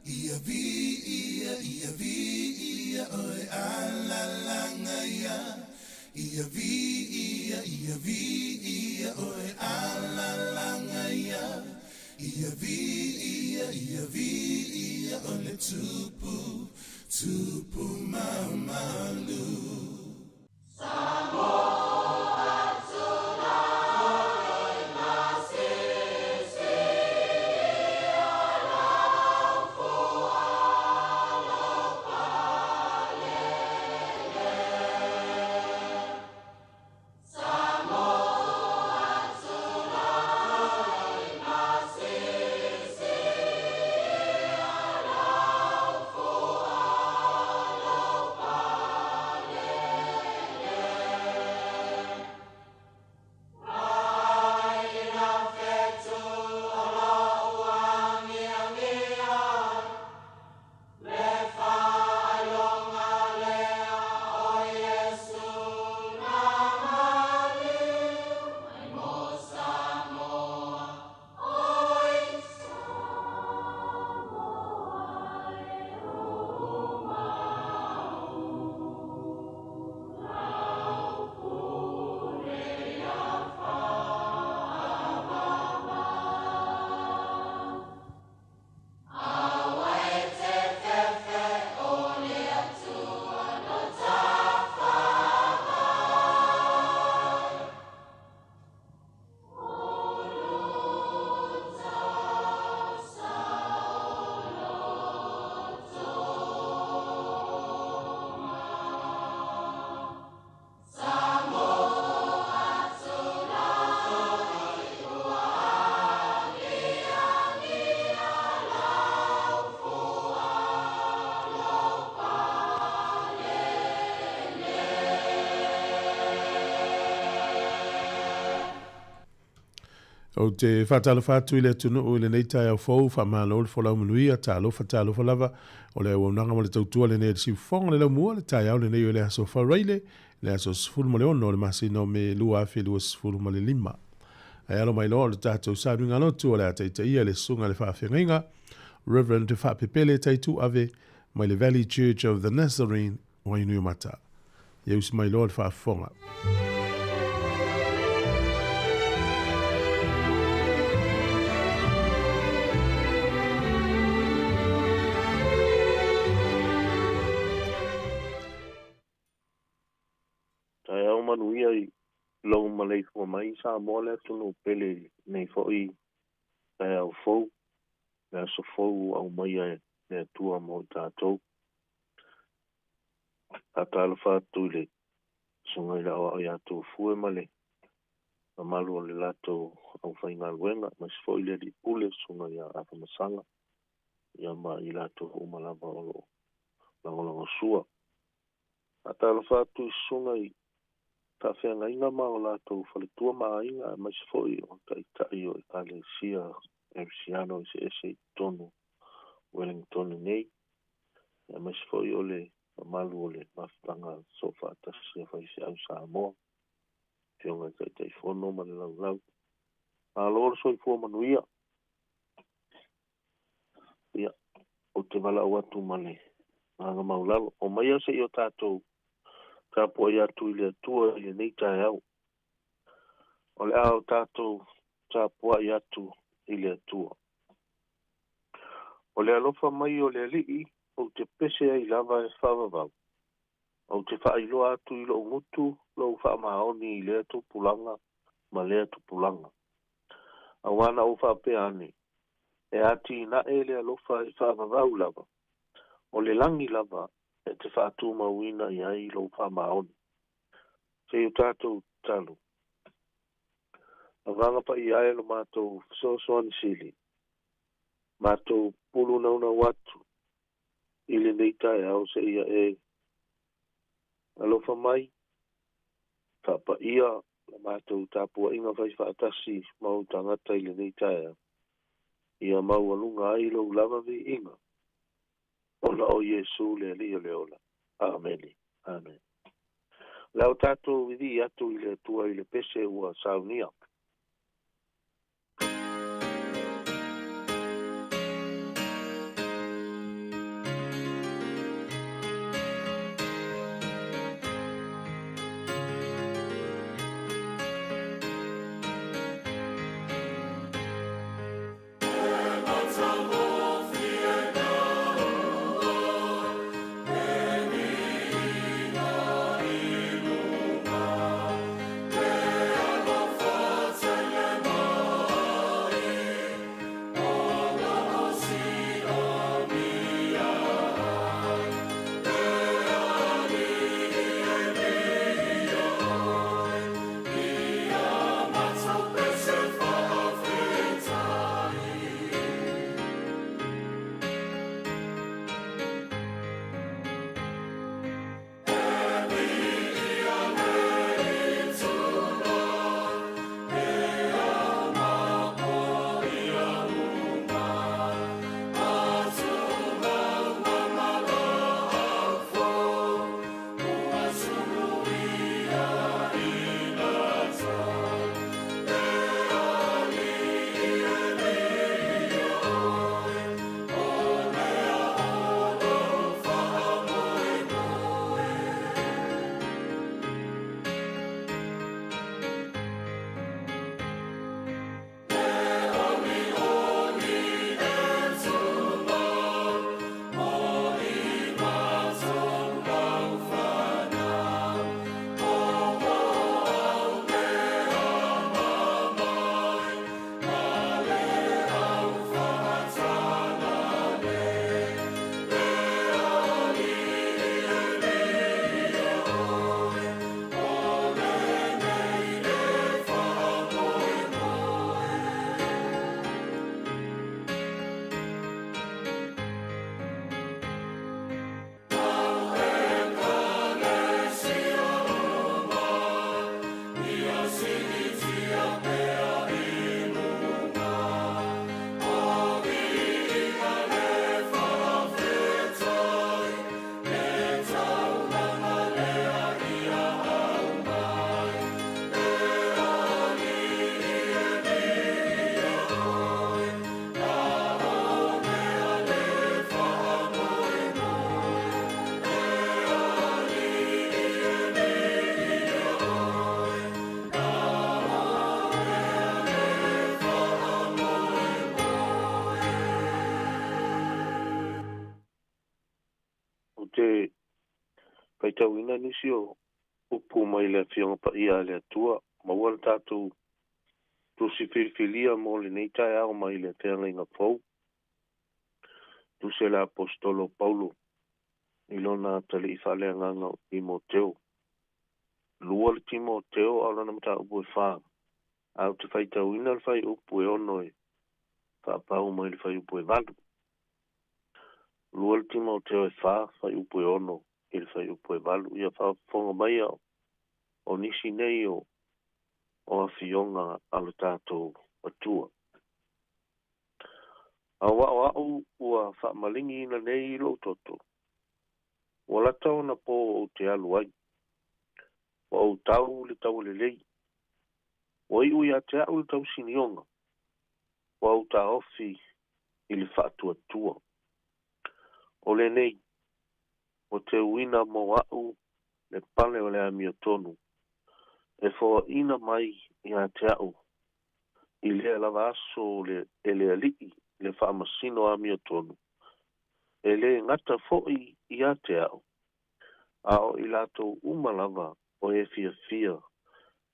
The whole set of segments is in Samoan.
Ia viia, ia viia oe alalaga ia. Ia viia, ia viia oe alalaga ia. Ia viia, ia viia o le tupu, tupu mamalu. Ou te faatalofa atu i le atunuu i lenei taeao fou, faamalo le folau manuia, talofa talofa lava. O le auaunaga ma le tautua lenei a le Siufofoga le Laumua, le taeao lenei o le aso Faraile, le aso 16 o le masina o Me 2025. Ae alo mai loa o le tatou sauniga lotu o le a taitaia le susuga i le faafeagaiga Reverend Faapepele Taituave mai le Valley Church of the Nazarene, Wainuiomata. Ia usi mai loa le faafofoga. Taeao manuia i lou maleifua mai i Samoa le atunuu pele i lenei foi taeao fou, le aso fou ua aumaia e le Atua mo i tatou. Faatalofa atu i le susuga i le aoao ia Tofue ma le mamalu o le latou aufaigaluega, aemaise foi le alii pule, susuga ia Afamasaga, ia ma i latou uma lava o lo o lagolagosua. Faatalofa atu i susuga i faafeagaiga ma o latou faletua ma aiga, aemaise foi o taitai o Ekalesia Kerisiano eseese i totonu o Wellington nei, aemaise foi o le mamalu o le mafutaga soofaatasi a faifeau Samoa, Afioga i Taitaifono ma le laulau. Malo le soifua manuia. Ia, ou te valaau atu ma le agaga maualalo. Omaia se i o tatou tapuai atu i le Atua i lenei taeao. O le a o tatou tapuai atu i le Atua. O le alofa mai o le Alii ou te pese ai lava e faavavau. Ou te faailoa atu i lou gutu lou faamaoni i lea tupulaga ma lea tupulaga. Auā na ou faapea ane, e atinae le alofa e faavavau lava, o le lagi lava e te faatumauina i ai lou faamaoni. Se i o tatou tatalo. Agaga Paia e lo matou fesoasoani sili, matou pulunaunau atu i lenei taeao seia e alofa mai, faapaia la matou tapuaiga faifaatasi ma ou tagata i lenei taeao, ia maualuga ai lou lava viiga, ona o Iesu le Alii o le ola. Amene. Amene. O le a o tatou vivii atu i le Atua i le pese ua saunia. te faitauina nisi o upu mai le Afioga Paia a le Atua, maua le tatou tusi filifilia mo lenei taeao mai le Feagaiga Fou. Tusi a le Aposetolo o Paulo i lona atalii faaleagaga o Timoteo. 2 le Timoteo a o lona mataupu e 4, ae ou te faitauina le fuaiupu e 6 e faapau mai le fuaiupu e 8. 2 le Timoteo e 4, fuaiupu e 6 i le fuaiupu e 8. Ia faafofoga mai o nisi nei o afioga a lo tatou Atua. Aua o a'u ua faamaligiina nei i lou toto, ua lata ona pō ou te alu ai, ua ou tau le taualelei, ua iu ia te a'u le tausinioga, ua ou taofi i le faatuatua. O lenei, ua teuina mo a'u le pale o le amiotonu, e foaina mai ia te a'u i lea lava aso e le Alii le faamasino amiotonu, e lē gata fo'i ia te a'u, a o i latou uma lava o e fiafia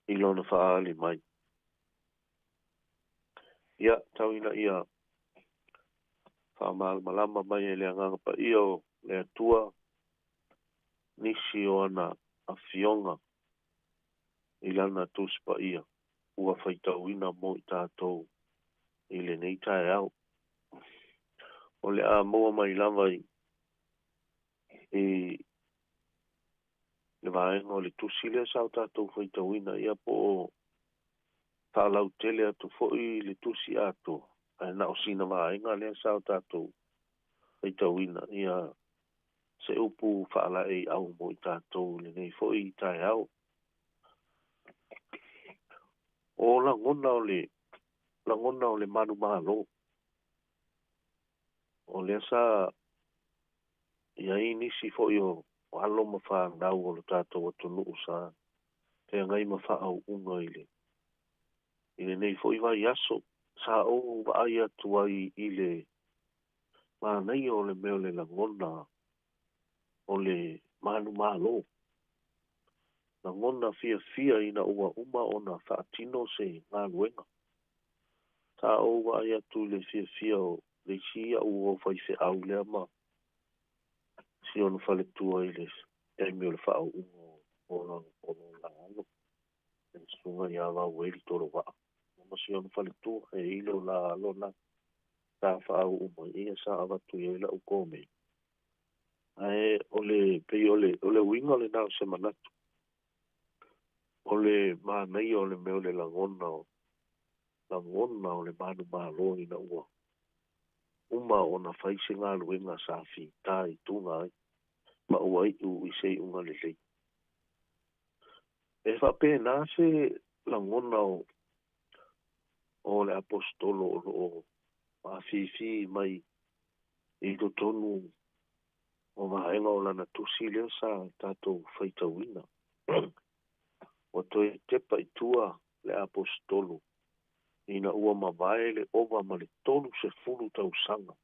i lona faaali mai. Ia, tau ina ia faamalamalama mai e le Agaga Paia o le Atua nisi o ana afioga i lana Tusi Paia ua faitauina mo i tatou i lenei taeao. O le a maua mai lava i le vaega o le tusi lea sa o tatou faitauina, ia po o faalautele atu foi le tusi atoa, ae na o sina vaega lea sa o tatou faitauina, ia se upu faalaeiau mo i tatou i lenei foi taeao. O lagona o le manumalo, o lea sa iai nisi foi o alo ma fanau o le tatou atunuu sa feagai ma faaauuga i lenei foi vaiaso, sa ou vaai atu ai i le manaia o le mea o le lagona o le manumalo, lagona fiafia ina ua uma ona faatino se galuega. Sa ou vaai atu i le fiafia o le isi au o faifeau lea ma si ona faletua i le taimi o le faauuga o lona alo, le susuga ia Vaueli Tolovaa, ma si ona faletua e i le la alo na sa faauu mai, ia sa avatu i ai lau komeni. Ae o le pei o le uiga lena o se manatu, o le manaia o le mea o le lagona o le manumalo ina ua uma ona fai se galuega sa fita i tuga ai ma ua iu i se iuga lelei. E faapena se lagona o le aposetolo o loo afifi mai i totonu o vaega o lana tusi lea sa tatou faitauina. Ua toe tepa i tua le aposetolo ina ua mavae le ova ma le 30 tausaga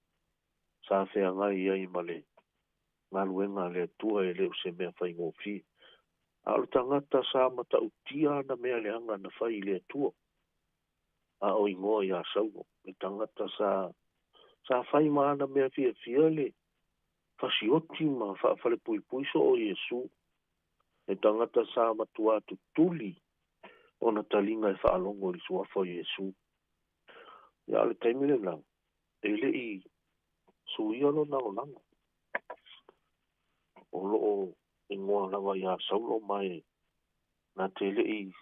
sa feagai ai ma le galuega a le Atua e le o se mea faigofie. A o le tagata sa matautia ana mea leaga na fai i le Atua, a o igoa ia Saulo, le tagata sa fai ma ana mea fiafia le fasioti ma faafalepuipui so o Iesu, le tagata sa matua tutuli ona taliga e faalogo i le suafa o Iesu. Ia o le taimi lena, e lei suia lona olaga. O loo igoa lava ia Saulo mai na te lei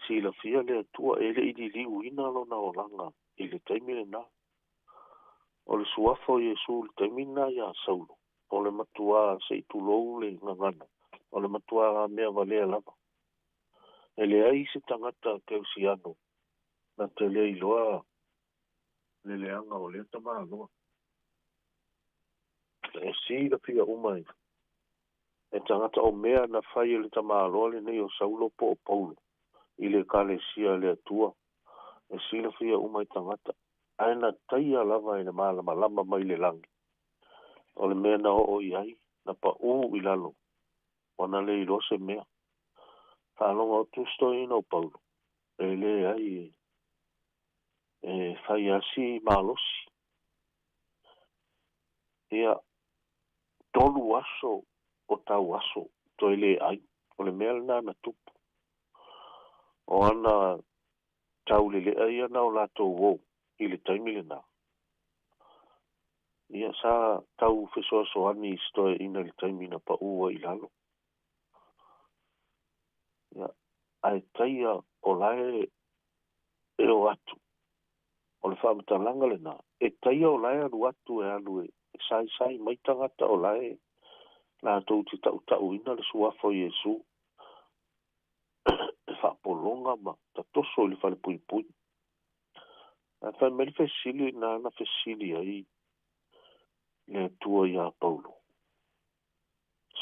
silafia le Atua, e lei liliuina lona olaga i le taimi lena. O le suafa o Iesu i le taimi lena ia Saulo, o le matua se i tulou le gagana, o le matua mea valea lava. E leai se tagata kerisiano na te le iloa le leaga o lea tamaloa. E silafia uma e tagata o mea na fai e le tamaloa lenei o Saulo po o Paulo i le ekalesia a le Atua, e silafia uma e tagata, ae na taia lava e le malamalama mai le lagi o le mea na oo i ai Na paʻū i lalo, ua na le iloa se mea. Faalogo atu si toeaina o Paulo, e leai e fai lava si malosi. Ia, 3 aso o tau aso toe le ai. O le mea lena na tupu. O ana taulelea ia na o latou o i le taimi lena. Ia sa tau fesoasoani i si toeaina i le taimi na paʻū ai i lalo. Ia, ae taia o lae e o atu. O le faamatalaga lena, e taia o lae alu atu e alu e saisai mai tagata o lae latou te tautauina le suafa o Iesu e faapologa ma tatoso i le falepuipui. Ae fai mai le fesili na ana fesili ai le Atua iā Paulo.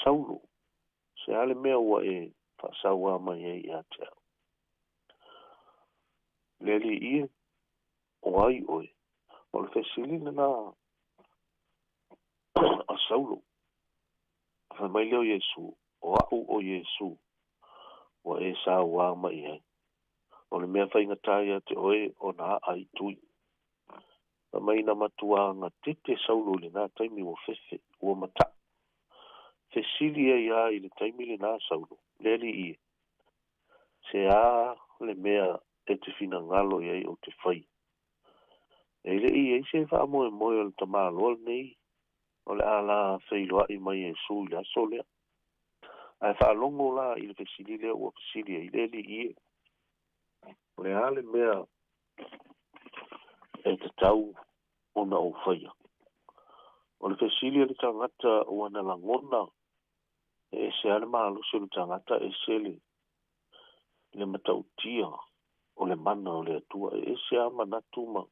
Saulo, se a le mea ua e faasauā mai ai ia te au? Le Alii e, o ai oe? O le fesili lena a Saulo. Fai mai lea o Iesu, o au o Iesu, ua e sauā mai ai. O le mea faigata ia te oe o na aa i tui. Fai mai na matuā gatete Saulo i lena taimi ua fefe, ua mataʻu. Fesili ai a i le taimi lena Saulo, le Alii e, se a le mea e te finagalo i ai ou te faia? E leʻi i ai se faamoemoe o le tamāloa lenei o le a la feiloai mai Iesu i le aso lea. Ae faalogo la i le fesili lea ua fesili ai le Alii e, o le a le mea e tatau ona ou faia? O le fesili a le tagata ua na lagona e ese a le malosi o le tagata, ese le matautia o le mana o le Atua, e ese a manatu ma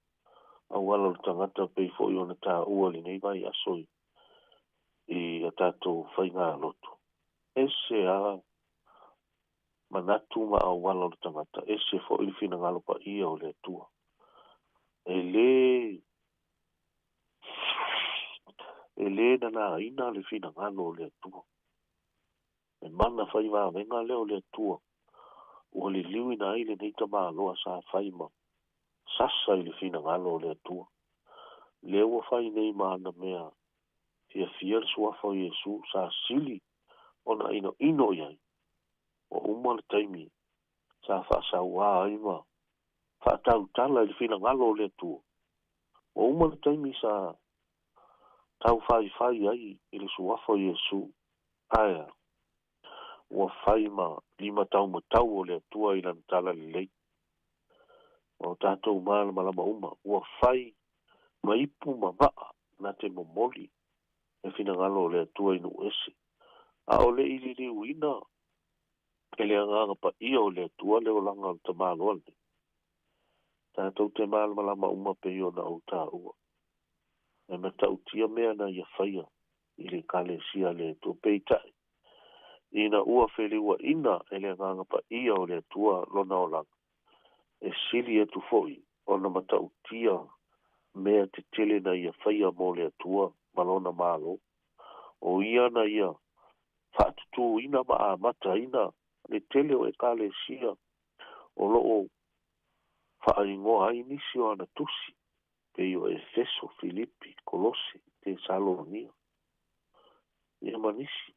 auala o le tagata pei foi ona taua lenei vaiaso i a tatou faigalotu. Ese a manatu ma auala o le tagata, ese foi le finagalo paia o le Atua. E le nanaina le finagalo o le Atua. E mana fai vavega lea o le Atua ua liliuina ai lenei tamāloa sa fai ma sasa i le finagalo o le Atua. Lea ua fai nei ma ana mea fiafia le suafa o Iesu sa sili ona inoino i ai. Ua uma le taimi sa faasauā ai ma faatautala i le finagalo o le Atua. Ua uma le taimi sa taufaifai ai i le suafa o Iesu. Ae ua fai ma lima taumatau o le Atua i lana tala lelei. O tatou malamalama uma, ua fai ma ipu ma vaa na te momoli le finagalo o le Atua i nuu ese. A o le i liliuina e le agaga paia o le Atua le olaga o le tamāloa lenei. Tatou te malamalama uma pei ona ou taua. E matautia mea na ia faia i le ekalesia a le Atua. Peitai, ina ua feliuaina e le agaga paia o le Atua lona olaga, e sili atu foi ona matautia mea tetele na ia faia mo le Atua ma lona malo. O ia na ia faatutūina ma amataina le tele o ekalesia o loo faaigoa ai nisi o ana tusi, pei o Efeso, Filipi, Kolose, Tesalonia, ia ma nisi.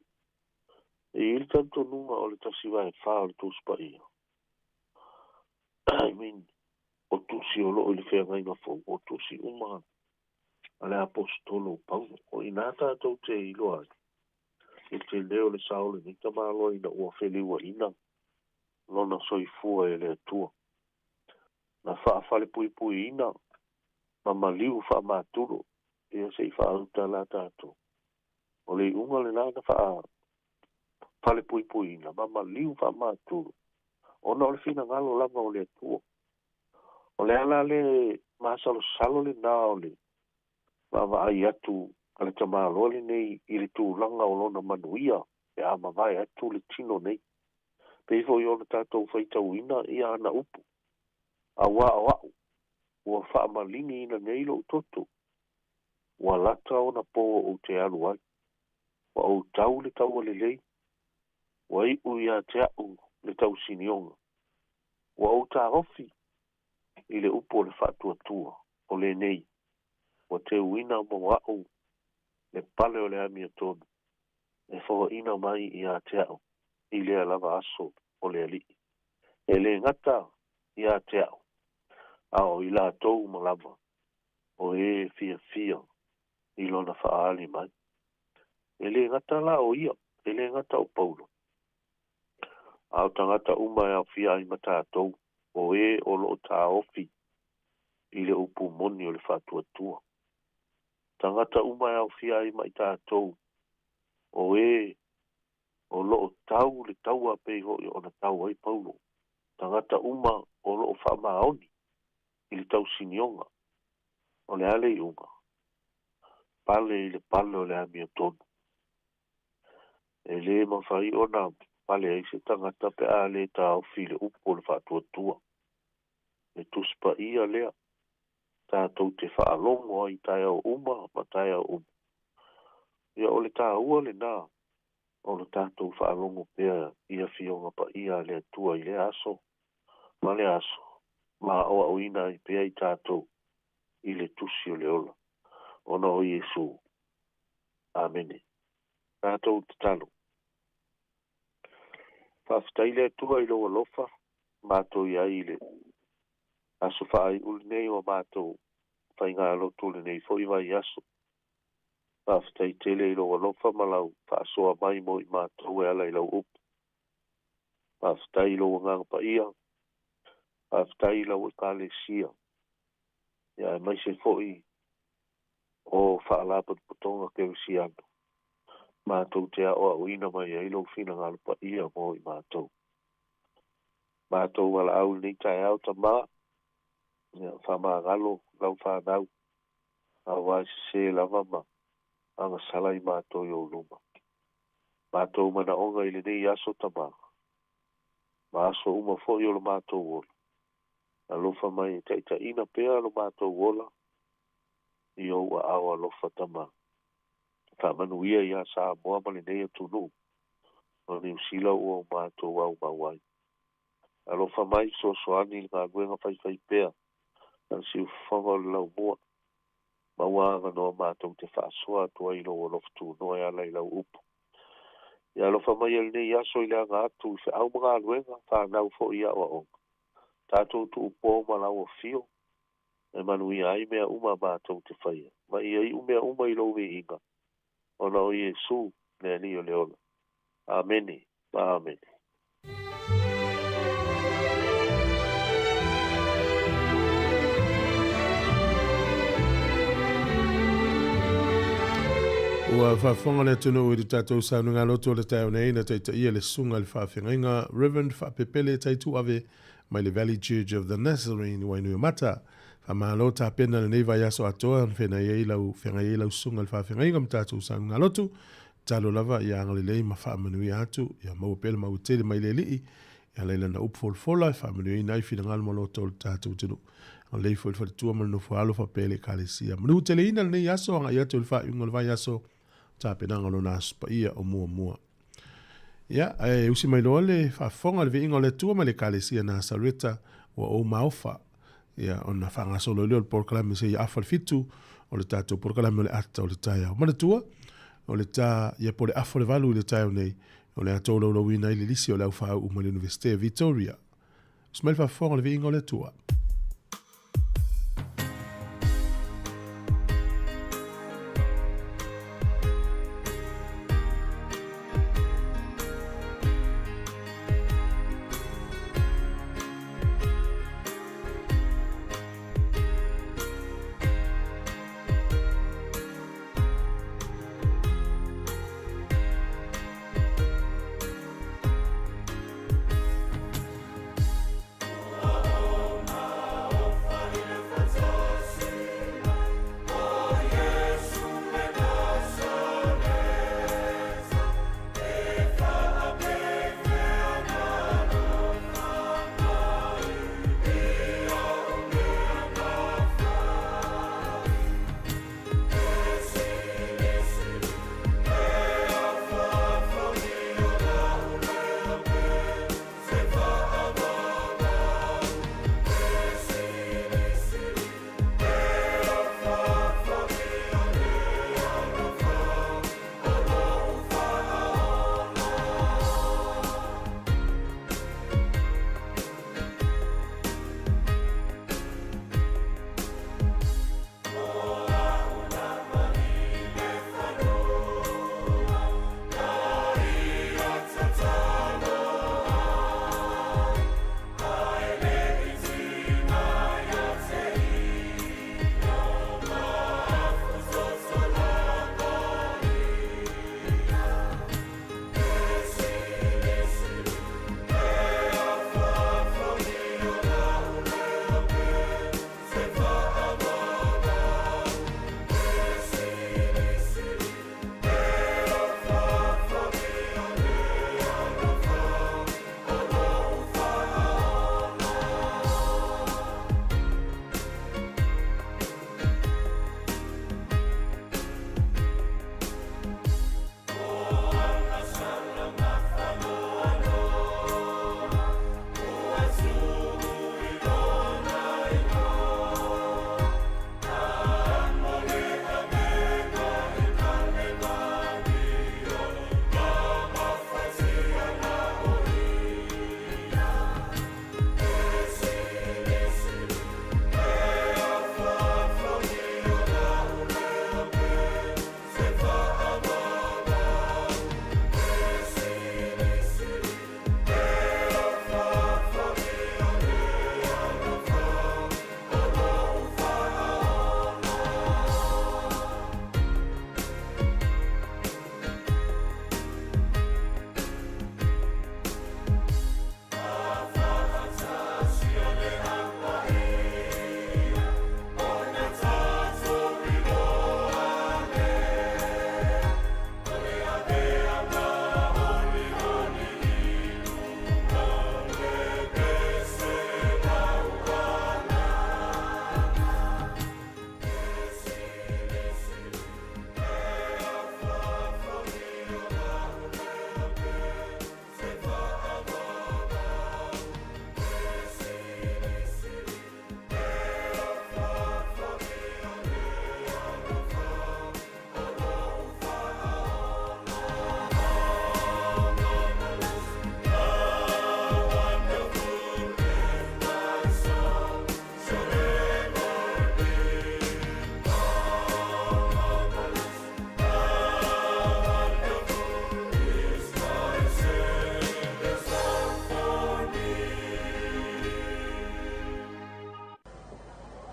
E i ai le talitonuga o le 1/4 o le Tusi Paia. I mean, o tusi o loo i le feagaiga fou, o tusi uma a le aposetolo o Paulo. O ina tatou te iloa ai i le tele o le sao lenei tamāloa ina ua feliuaina lona soifua e le Atua. Na faafalepuipuiina ma maliu faamatulu, ia se i faauta la tatou. O le iuga lena na faafalepuipuiina ma maliu faamatulu, ona o le finagalo lava o le Atua. O le ala le masalosalo lena o le vaavaai atu a le tamāloa lenei i le tulaga o lona manuia pe a mavae atu le tino nei. Pei foi ona tatou faitauina ia ana upu. Auā o au, ua faamaliniina nei lou toto, ua lata ona pō ou te alu ai. Ua ou tau le taua lelei, ua iʻu ia te aʻu le tausinioga. Ua ou taofi i le upu o le faatuatua, o lenei, ua teuina mo aʻu le pale o le amiotonu, e foaina mai ia te aʻu i lea lava aso o le Alii. E lē gata ia te aʻu, a o i latou uma lava o ē fiafia i lona faaali mai. E lē gata la o ia, e lē gata o Paulo, a o tagata uma e aofia ai ma tatou, o ē o loo taofi i le upu moni o le faatuatua. Tagata uma e aofia ai ma i tatou, o ē o loo tau le taua pei hoʻi ona tau ai Paulo. Tagata uma o loo faamaoni i le tausinioga, o le a le iuga? Pale i le pale o le amiotonu. E lē mafai ona pale ai se tagata pe a lē taofi i le upu o le faatuatua. Le Tusi Paia lea tatou te faalogo ai i taeao uma ma taeao uma. Ia o le taua lenā o lo tatou faalogo pea i Afioga Paia a le Atua i lea aso ma lea aso, ma aoaoina ai pea i tatou i le Tusi o le Ola, ona o Iesu. Amene. Tatou tatalo. Faafetai le Atua i lou alofa matou i ai i le aso faaiu lenei o matou faigalotu lenei foi vaiaso. Faafetai tele i lou alofa ma lau faasoa mai mo i matou e ala i lau upu. Faafetai i lou Agaga Paia, faafetai i lau Ekalesia, ia aemaise foi o Faalapotopotoga Kerisiano, matou te aoaoina mai ai lou finagalo paia mo i matou. Matou valaau i lenei taeao, Tamā, ia faamagalo lau fanau, auā e sesē lava ma agasala i matou i ou luma. Matou manaoga i lenei aso, Tamā, ma aso uma foi o lo matou ola. Alofa mai e taitaiina pea lo matou ola i ou aao alofa, Tamā. Faamanuia iā Samoa ma lenei atunuu o Niu Sila ua o matou aumau ai. Alofa mai fesoasoani i le galuega faifaipea a le siufofoga o le laumua. Maua avanoa matou te faasoa atu ai i lou alofa tunoa e ala i lau upu. Ia alofa mai e lenei aso i le aga atu i feau ma galuega, fanau foi i aoaoga. Tatou tuupo ma lau afio e manuia ai mea uma matou te faia. Ma ia iu mea uma i lou viiga, ona o Iesu, le Alii o le ola. Amene ma amene. Ua faafofoga le atunuu i le tatou saunoaga loto o le taeao nei na taitaia le susuga i le faafeagaiga Reverend Faapepele Taituave mai le Valley Church of the Nazarene i Wainuiomata. Faamalo tapena lenei vaiaso atoa na feagai ai lau feagai ai lau susuga i le faafeagaiga ma tatou saunoaga lotu. Tatalo lava ia agalelei ma faamanuia atu, ia maua pea le maua tele mai le Alii, e ala i lana upu folafola e faamanuiaina ai finagalo ma loto o le tatou atunuu. Agalelei foi le faletua ma le nofo alo faapea le Ekalesia. Manuteleina lenei aso agai atu i le faaiuga o le vaiaso, tapenaga o lona Aso Paia o muamua. Ia, ae usi mai loa le faafofoga le viiga o le Atua mai le Ekalesia Nasareta ua ou maofa. Ia, ona faagasolo ai lea o le polokalame seia afa le 7 o le tatou polokalame o le ata o le taeao. Manatua, o le ta, ia po o le afa o le 8 i le taeao nei, o le a tolaulauina ai le lisi o le aufāu'u mai le Iunivesite o Victoria. Usi mai le faafofoga o le viiga o le Atua.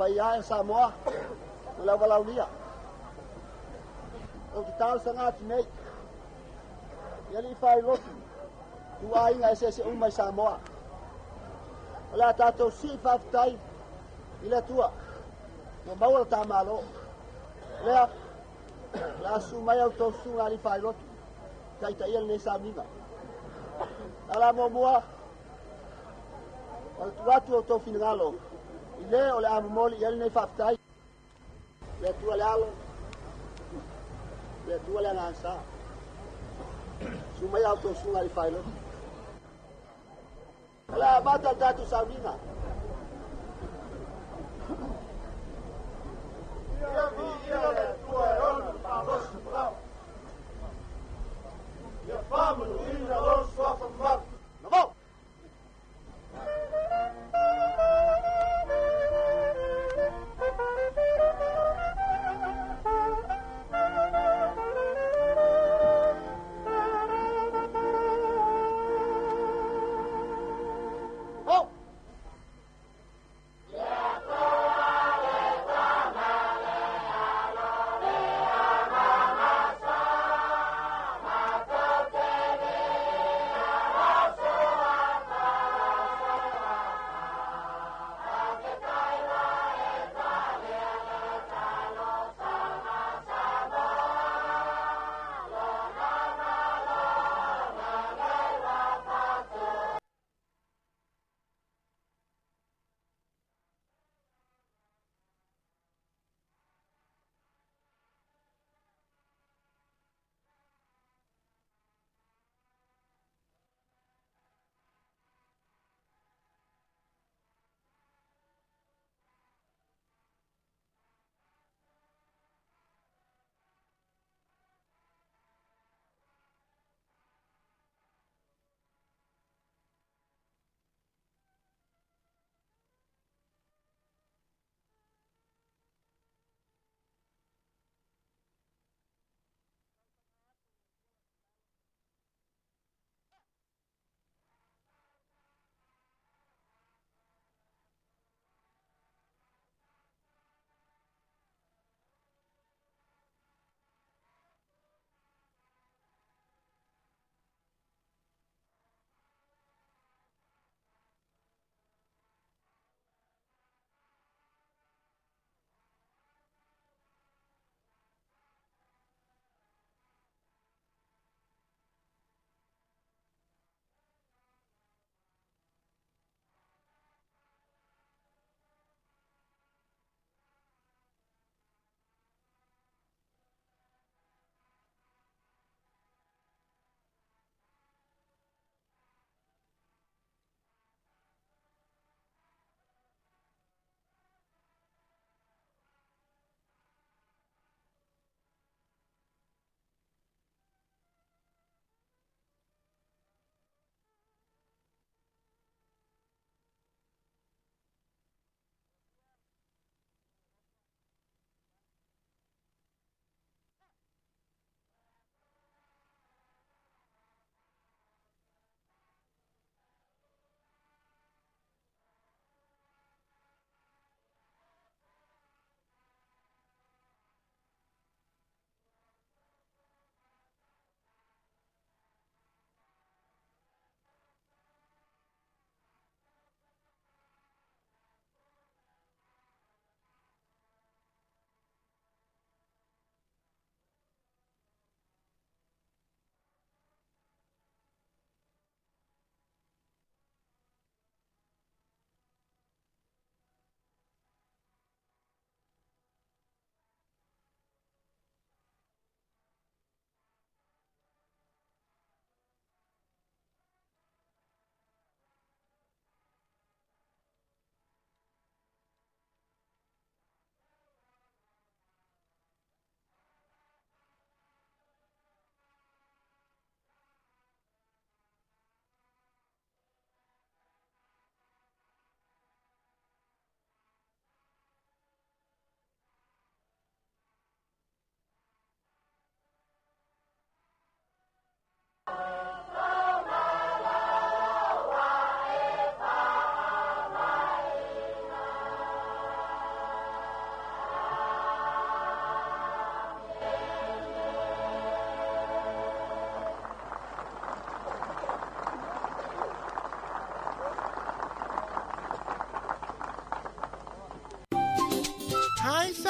Paia e Samoa ma le auvalaulia. Ou te talosaga atu nei i alii faailotu tuaiga eseese uma i Samoa. O le a tatou sii faafetai i le Atua ua maua le tamalo. Lea, o le a susu mai au outou susuga alii faailotu taitaia lenei sauniga. A la muamua, o le tuu atu o outou finagalo i le o le a momoli i ai lenei faafetai. Le Atua le Alo, le Atua le Agaga Sa. Susu mai au outou susuga alii faailotu. O le a amata le tatou sauniga. Ia viia le Atua e ona le malosi ma Ia faamanuina lona suafa mamalu. Namo! Oh!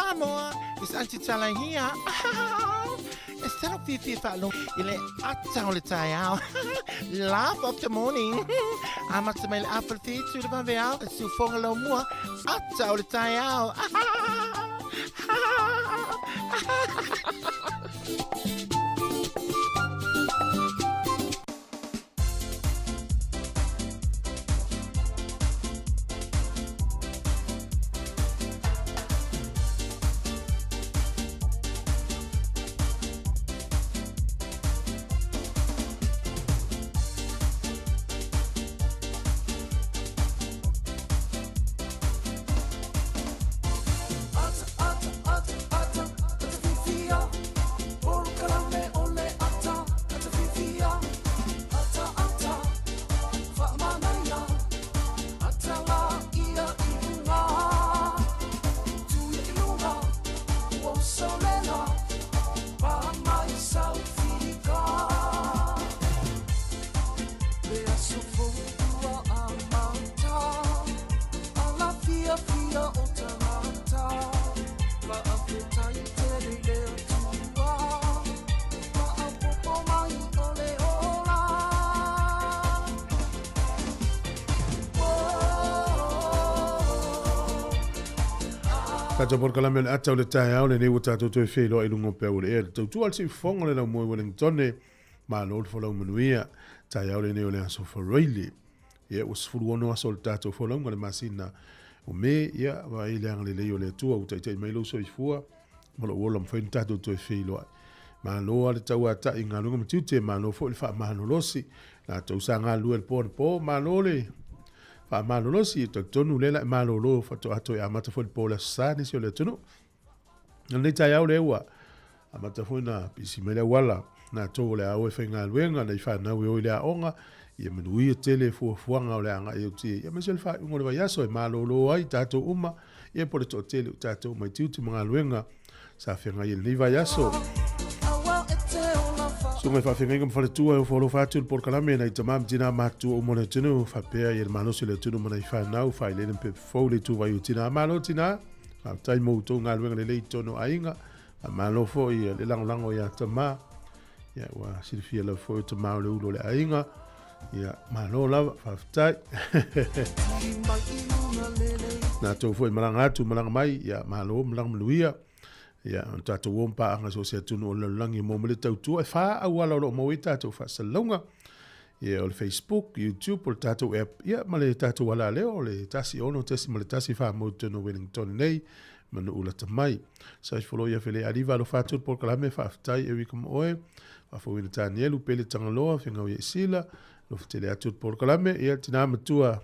Samoa, it's Auntie Tala here. E salo fiafia faalogo i le ata o le taeao. Laugh of the morning. Amata mai le afa le fitu i le vaveao, e siufoga laumua, ata o le taeao. Tatou polokalame o le ata o le taeao lenei ua tatou toe feiloai i luga o peau o le ea le tautua a le siufofoga o le laumua i Wellingtone. Malo le folau manuia. Taeao lenei o le aso Faraile. Ia ua 16 aso o le tatou folauga le masina o Me. Ia vaai le agalelei o le Atua ua taitai mai lou soifua ma lou ola mafai ona tatou toe feiloai. Malo lava le tauatai i galuega ma tiute, malo foi le faamalolosi. Latou sa galulue i le po anapo, malo le faamalolosi. E talitonu lea la e malolo faatoa toe amata foi le po o le Aso Sa nisi o le atunuu. O lenei taeao lea ua amata foi na pisi mai le auala na tou o le a o e faigaluega nai fanau e o i le aoga ia manuia tele fuafuaga o le agai atu i ai aemaise o le faaiuga o le vaiaso e malolo ai tatou uma ia po o le toatele o tatou mai tiute ma galuega sa feagai ai lenei vaiaso. Susuga i faafeagaiga ma faletua e ofo alofa atu i le polokalame nai tama ma tina matutua uma o le atunuu faapea ia le malosi o le atunuu ma nai fanau failele ma pepe fou le ituvai o tina. Malo tina, faafetai mo outou galuega lelei i totonu o aiga. Faamalo foi le lagolago ia tama. Ia ua silafia lava foi o tama o le ulu o le aiga. Ia malo lava, faafetai. Na tou foi malaga atu, malaga mai, ia malo, malaga manuia. Ia, o tatou o ma paaga so o se atunuu o le lalolagi mo ma le tautua. E whā auala o lo o maua ai tatou faasalalauga. Ia, o le Facebook, YouTube, o le tatou app, ia, ma le tatou alaleo, o le 16.1 whamau tonu Wellington nei, ma nuu lata mai. Sa ifolo ia fele aliva alofa atu le polokalame, faafetai e wika mo oe, faafouina Tanielu, Pele Tagaloa, Fegau ia Isila, alofa tele atu le polokalame, ia tina matua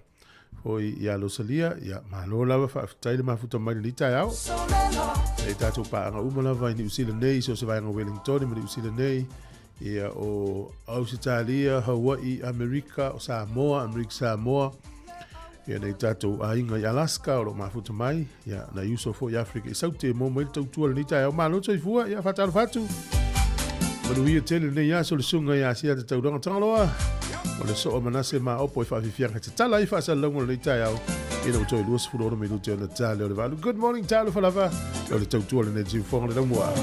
foi ia Losalia, ia malo lava faafetai le mafuta mai lenei taeao. E tatou paaga uma lava i Niu Sila nei, so se vaega Wellington ma Niu Sila nei, ia o Ausitalia, Hawaii, Amerika, o Samoa, Amerika Samoa, ia nei tatou aiga i Alaska o lo o mafuta mai, ia nai uso foi i Afrika i Saute mo mai le tautua lenei taeao. Malo soifua, ia faatalofa atu. Manuia tele lenei aso le susuga ia Asiata Tauranga Tagaloa. O le soo Manase ma Opo e faafiafiaga tatala ai faasalalauga o lenei taeao ina ua toe 26 minute ona ta lea o le valu. Good morning talofa lava. O le tautua lenei siufofoga le laumua.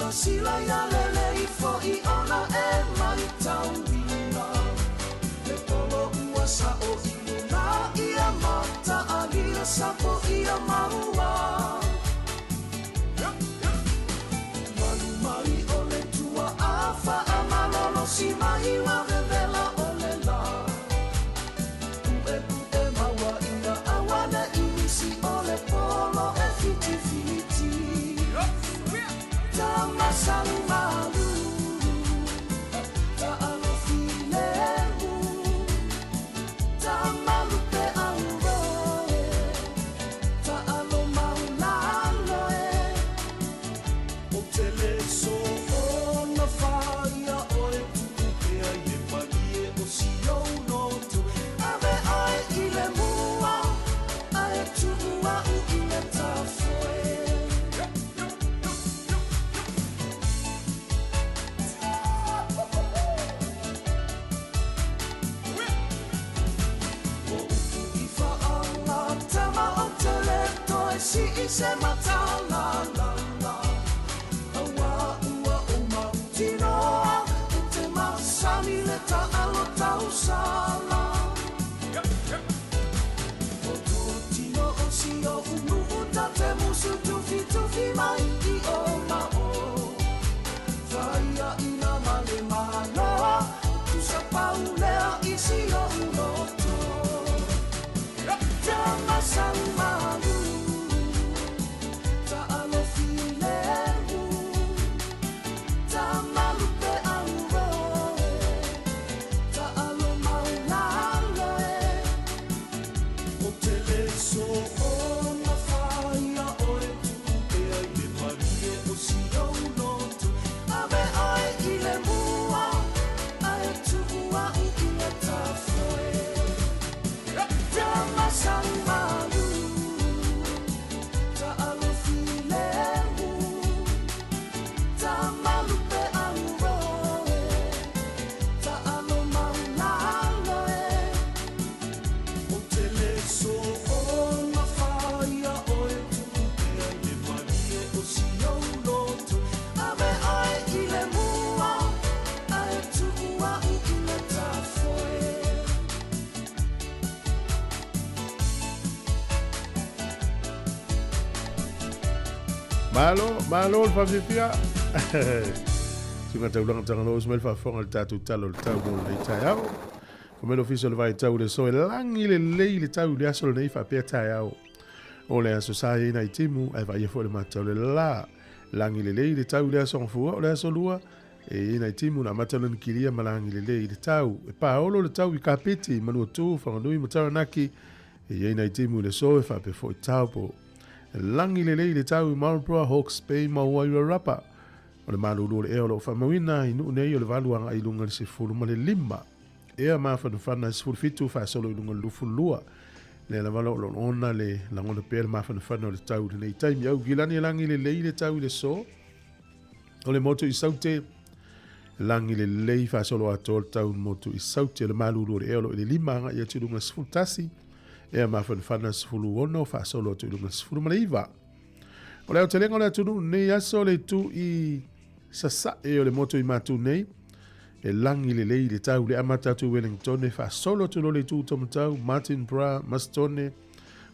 Silasila ia lelei foʻi ona e maitauina Le polo ua saʻo i luna ia mataalia sapo ia maua Malu mai o le tuaa faamalolosi mai ua vevela o le la Puʻepuʻe maua ia auaneʻi nisi o le polo e fitifiti Tamasalumalu Taʻalofilemu Tamalupe auroe Taʻalomaulalo e O te le soona whaia oe tu'upea i le malie o si ou loto Ave oe i le mua ae tuu a'u i le tafoe. O upu i faagatama o te le toe sii se matalalala Auā ua ou mautinoa e te masani le taalo tausala O tō tino o si oʻu nuu ta te musu tufitufi mai i o ma o Whaia ina ma le maloa Tusa paulea i si oʻu loto Tamasalumalu Taʻalofilemu Tamalupe auroe Taʻalomaulalo e O te le soona whaia oe tu'upea i le malie o si ou loto Ave oe i le mua ae tuu a'u i le tafoe Tamasalumalu Taʻalofilemu Tamalupe auroe Taʻalomaulalo e O te le soona whaia oe tu'upea i le malie o si ou loto Ave oe i le mua ae tuu a'u i le tafoe. Malo, malo le faafiafia. Suiga taulaga tagaloa uso mai le faafofoga i le tatou tala o le tau mo lenei taeao. Fai mai le Ofisa o le Vaitau i le aso e lagi lelei le tau i le aso lenei faapea taeao. O le aso sa i ai nai timu ae vaaia foi le matau le la. Lagi lelei le tau i le aso Gafua o le aso lua e i ai nai timu na amata lona kilia ma lagi lelei le tau. E paolo le tau i Kapiti, Manuatū, Whanganui ma Taranaki e i ai nai timu i le aso e faapea foi Taupo. Lagi lelei le tau i Marlborough, Hawke's Bay ma Wairarapa. O le malulu o le ea o lo o faamauina i nuu nei o le valu agai i luga i le 15. Ea mafanafana e 17 faasolo i luga i le 22. Lea lava o lo o ona le lagona pea le mafanafana o le tau i lenei taimi. Aukilani e lagi lelei le tau i le aso. O le motu i Saute, lagi lelei faasolo atoa le tau i le motu i Saute. O le malulu o le ea o lo o i le 5 agai atu i luga i le 11. Ea mafanafana 16 faasolo atu i luga i le 19. O le aotelega o le atunuu nei aso le itu i sasae o le motu i Matu nei, e lagi lelei le tau le amata atu i Wellington e faasolo atu loa le itu Tomatau, Martinborough, Mastone,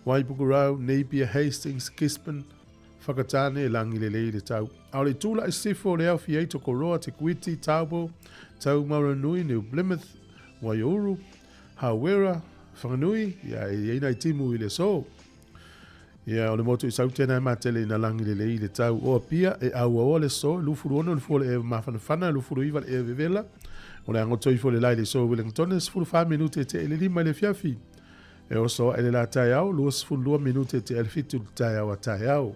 Waipukurau, Napier, Hastings, Gisborne, Whakatane e lagi lelei le tau. A o le itu la i sisifo o le aofia ai Tokoroa, Te Kuiti, Taupo, Taumaranui, New Plymouth, Waiouru, Hawera, Whanganui, ia e i ai nai timu i le aso. Ia, o le motu i Saute na e matele ina lagi lelei le tau o Apia e auaoa le aso, e 26 le fua o le ea mafanafana, 29 le ea vevela. O le agoto ifo le lae i le aso i Wellington, e 14 minute e tea i le 5 i le afiafi. E oso ae le la taeao, 22 minute e tea i le 7 i le taeao a taeao.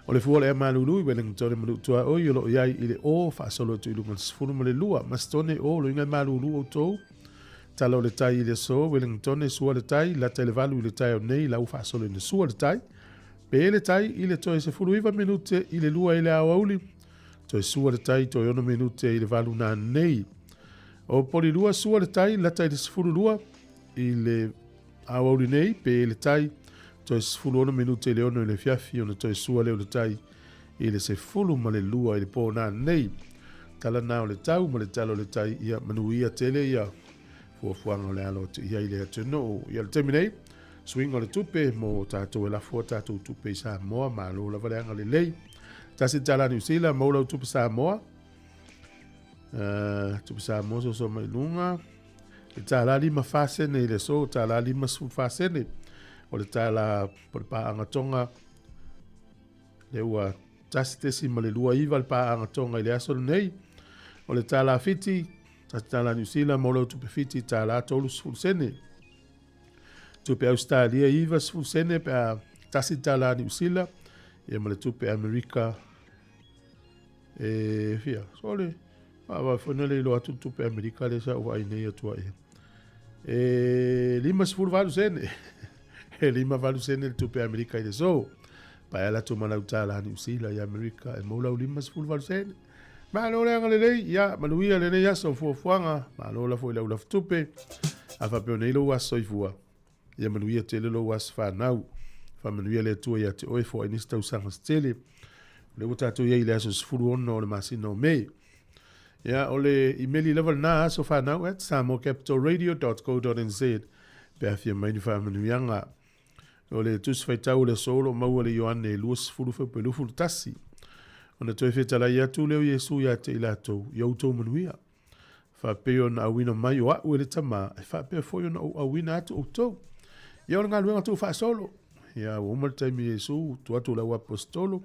O le fua o le ea malulu i Wellington e manu tuaoi o lo o i ai i le o faasolo atu i luga i le 12. Masitone o loiga e malulu outou. Tala o le tai i le aso, Wellington e sua le tai, lata i le 8 i le taeao nei la ua faasolo ina sua le tai. Pe le tai i le toe 19 minute i le 2 i le aoauli, toe sua le tai toe 6 minute i le 8 nanei. O Polilua sua le tai, lata i le 12 i le aoauli nei, pe le tai, toe 16 minute i le 6 i le afiafi ona toe sua lea o le tai. i le 12 i le po nanei. Tala na o le tau ma le tala o le tai, ia manuia tele ia fuafuaga o le alo atu i ai le atunuu. Ia le taimi nei, suiga o le tupe mo tatou e lafo a tatou tupe i Samoa, malo lava le agalelei. Tasi tala Niu Sila, maua lau tupe Samoa. Tupe Samoa soso mai luga. E tālā lima whā sene i le aso, tālā 54 sene. O le tālā po le pāanga tonga, le ua 1.29 le pāanga tonga i le aso lenei. O le tālā Fiti, tasi tālā Niu Sila, maua lau tupe Fiti, tālā 30 sene. Tupe Australia 90 sene pe a tasi tālā Niu Sila, ia ma le tupe Amerika e fia. Sole, a vai foi le iloa atu tupe Amerika le sa ua ai nei atua ia. E 58 sene. E 58 sene le tupe Amerika i le so. Pa ala tu mana tālā Niu Sila i Amerika e maulau 58 sene. Malo le agalelei, ia manuia lenei aso fuafuaga, malo la foi lau lafutupe, a faapea nei lou aso soifua. Ia manuia tele lou aso whanau. Faamanuia le Atua ia te oe foai nisi tausaga se tele. O lea ua tatou i ai i le aso 16 o le masina o Mei. Ia, o le imeli lava lena aso whanau at samoacapitalradio.co.nz pe a fia mai ni faamanuiaga. O le tusi faitau o le aso o lo o maua le Ioane 20 Fepuari 21. Ona toe fetalai atu lea o Iesu ia te i latou, ia outou manuia. Faapea ona auina mai o a'u e le Tamā, e faapea foi ona ou auina atu outou. Ia o le galuega tuufaasolo. Ia ua uma le taimi Iesu, tuu atu i lau aposetolo.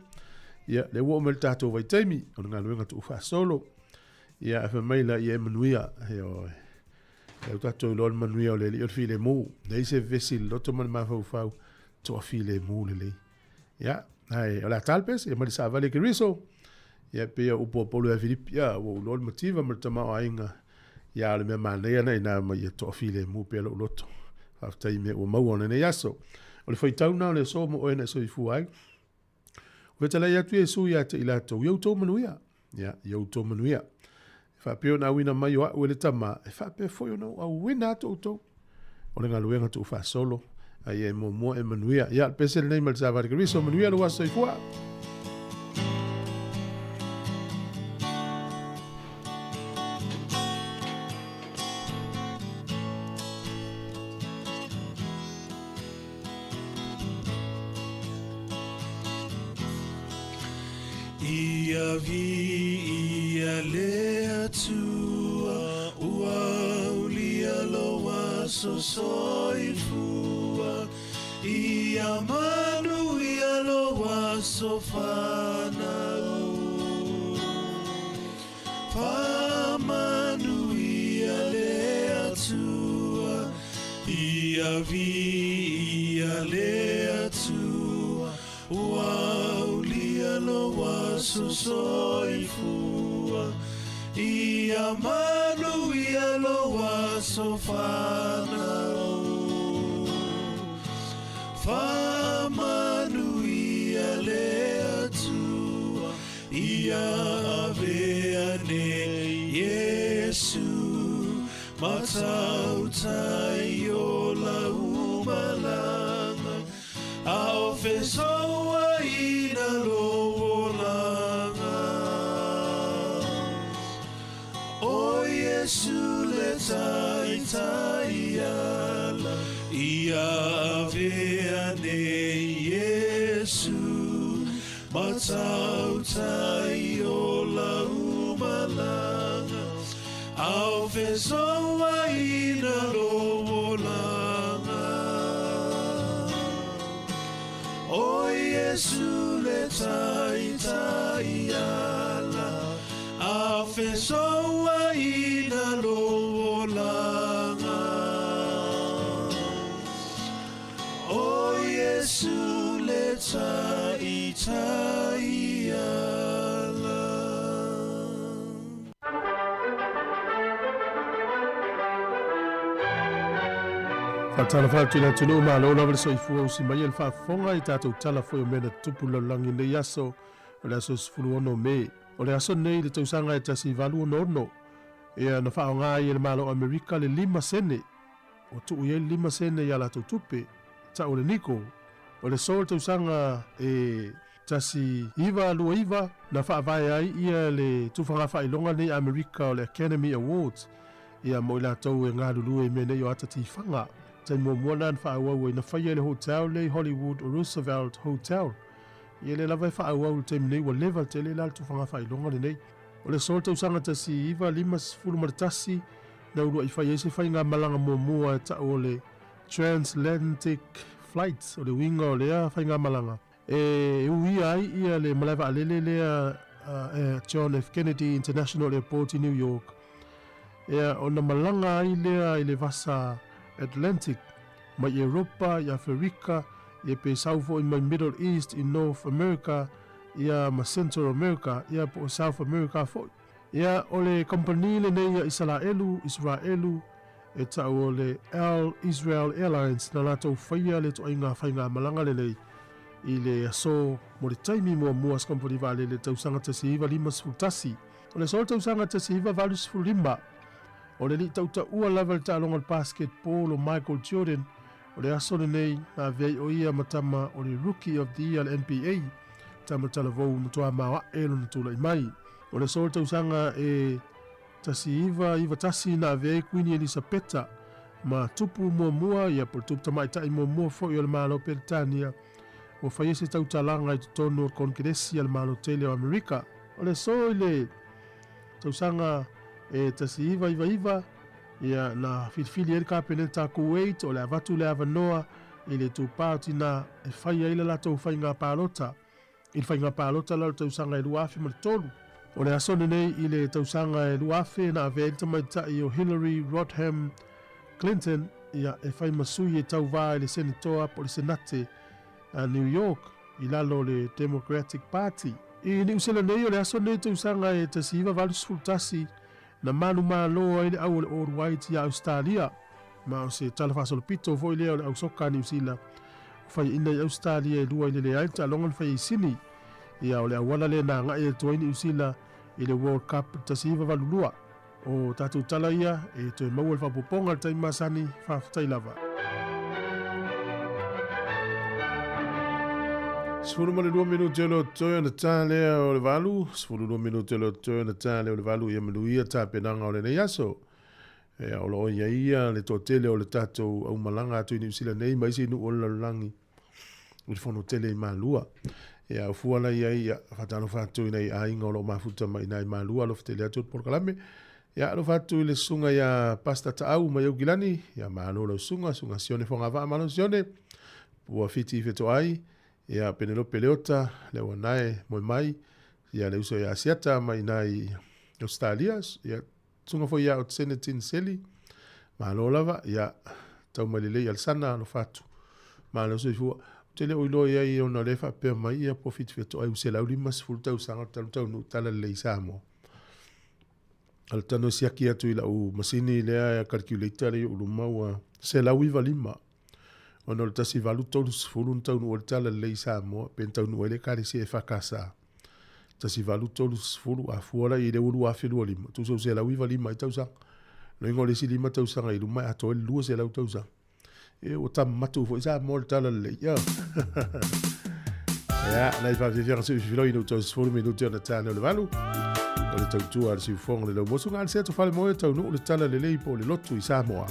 Ia lea ua oo mai le tatou vaitaimi, o le galuega tuufaasolo. Ia ae fai mai la ia e manuia. Ioe. Lea ua tatou iloa le manuia o le Alii o le filemu. Leai se vevesi i le loto ma le mafaufau, toafilemu lelei. Ia, ae o le a ta le pese, ia ma le savali e Keriso. Ia, pei o upu a Paulo ia Filipi, ia, ua ou iloa le mativa ma le tamaoaiga. Ia, a o le mea manaia na ina ma ia toafilemu pea lou loto. Faafetai i mea ua maua o lenei aso. O le faitau na o le aso mo oe na e soifua ai. Ua fetalai atu Iesu ia te i latou, ia outou manuia. Ia, ia outou manuia. E faapea ona auina mai o a'u e le Tama, e faapea foi ona ou auina atu outou. O le galuega tuufaasolo, a ia e muamua e manuia. Ia, le pese lenei ma le Savali Keriso, manuia lou aso soifua. Ia viia le Atua, ua aulia lou aso soifua. Ia manuia lou aso fanau. Faamanuia le Atua, ia viia le Atua, ua aulia lou aso soifua. Ia manuia lou aso fanau. Faamanuia le Atua, ia avea nei Iesu, matautai o lau malaga, a o fesouaina lou olaga. O Iesu le taitai ala, ia avea nei Iesu, matautai o lau malaga, a o fesouaina lou olaga. O Iesu le taitai ala, a o fesouaina lou olaga. O Iesu le taitai ala. Faatalofa atu i le atunuu, malo lava le soifua usi mai e le faafofoga i tatou tala foi o mea na tutupu i le lalolagi i lenei aso, o le aso 16 Me. O le aso lenei i le tausaga e 1866, ia na faaaoga ai e le Malo o Amerika le lima sene Ua tuu i ai le 5 sene i a latou tupe, tau o le niko. O le aso o le tausaga e 1929 na faavae ai ia le tufaga faailoga nei Amerika o le Academy Awards ia mo i latou e galulue i mea nei o ata tifaga. Taimi muamua lena na faaauau ai na faia i le hotel lea i Hollywood o Roosevelt Hotel. Ia lea lava e faaauau i le taimi nei ua leva tele la le tufaga faailoga lenei. O le aso le tausaga 1951 na uluai fai ai se faigamalaga muamua e tau o le Transatlantic Flight, o le uiga o lea faigamalaga e uia ai ia le malae vaalele lea John F. Kennedy International Airport i New York, ia ona malaga ai lea i le vasa Atlantic mai Europa i Aferika, ia pe sau foi mai Middle East i North America ia ma Central America ia po o South America foi. Ia o le kamupani lenei a Isalaelu, Israelu, e tau o le Al Israel Airlines na latou faia le ituaiga faigamalaga lenei i le aso mo le taimi muamua se kamupani vaalele i le tausaga 1951. O le aso o le tausaga 1985, o le alii tautaua lava i le taaloga o le basketball o Michael Jordan, o le aso lenei na avea ai o ia ma tama o le Rookie of the Year a le NBA, tama talavou matua maoae lona tulai mai. O le aso o le tausaga e 1991 na avea ai Kuini Elisapeta ma tupu muamua ia po o le tupu tamaitai muamua foi o le Malo Peretania ua faia se tautalaga i totonu o le Konekeresi a le Malo Tele o Amerika. O le aso i le tausaga e 1999 ia na filifili ai le Kapeneta a Kuwait o le avatu le avanoa i le itupa o tina e fai ai le latou faiga palota i le faiga palota la o le tausaga e 2003. O le aso lenei i le tausaga e 2000 na avea ai le tamaitai o Hillary Rodham Clinton ia e fai ma sui e tauva i le Senetoa po o le Senate a New York i lalo o le Democratic Party. I Niu Sela nei o le aso lenei i le tausaga e 1981 na manumalo ai le au o le All Whites ia Ausetalia ma o se tala faasolopito foi lea o le au soka a Niu Sila ua faiaina i Ausetalia e lua i le leai le taaloga na fai ai i Sini. Ia o le auala lea na agai atu ai Niu Sila i le World Cup 1982. O tatou tala ia e toe maua i le faaopoopoga i le taimi masani, faafetai lava. 12 minute o le toe ona ta lea o le valu, 12 minute o le toe ona ta lea o le valu ia manuia tapenaga o lenei aso. E, o lo o i ai ia le toatele o le tatou aumalaga atu i Niu Sila nei ma isi nuu o le lalolagi i le fono tele i Malua. Ia, o fua la i ai, ia, faatalofa atu i nai aiga o lo o mafuta mai i nai Malua, alofa tele atu le polokalame. Ia, alofa atu i le susuga ia Pastor Taau mai Aukilani, ia malo lau susuga, susuga Sione Fogavaa, malo Sione, ua Fiti i Fetoai, ia Penelope Leota, le auanae moe mai, ia le uso ia Asiata mai nai Australia, ia susuga foi ia Otsene Tinseli, malo lava, ia tau mai lelei Alesana, alofa atu, malo soifua. Ou te le o iloa i ai ona o lea e faapea mai ia po Fiti Fetoai ua 150 tausaga talu taunuu tala lelei i Samoa. A le tano e siaki atu i lau masini lea calculator lea i ou luma ua 195 ona o le 1830 na taunuu ai le tala lelei i Samoa pe na taunuu ai le Ekalesia EFKS. 1830 a fua la i le 2025 tusa ua 195 ai tausaga. Loiga o le isi 5 tausaga i luma e atoa ai le 200 tausaga. E ua tamatu foi Samoa i le tala lelei. Ia. Ia, nai faafiafiaga sui filoi no tau sefulu minute ona tane o le valu. O le tautua a le siufoga le laumosu ga le se atu fale moe taunuu le tala lelei po o le lotu i Samoa.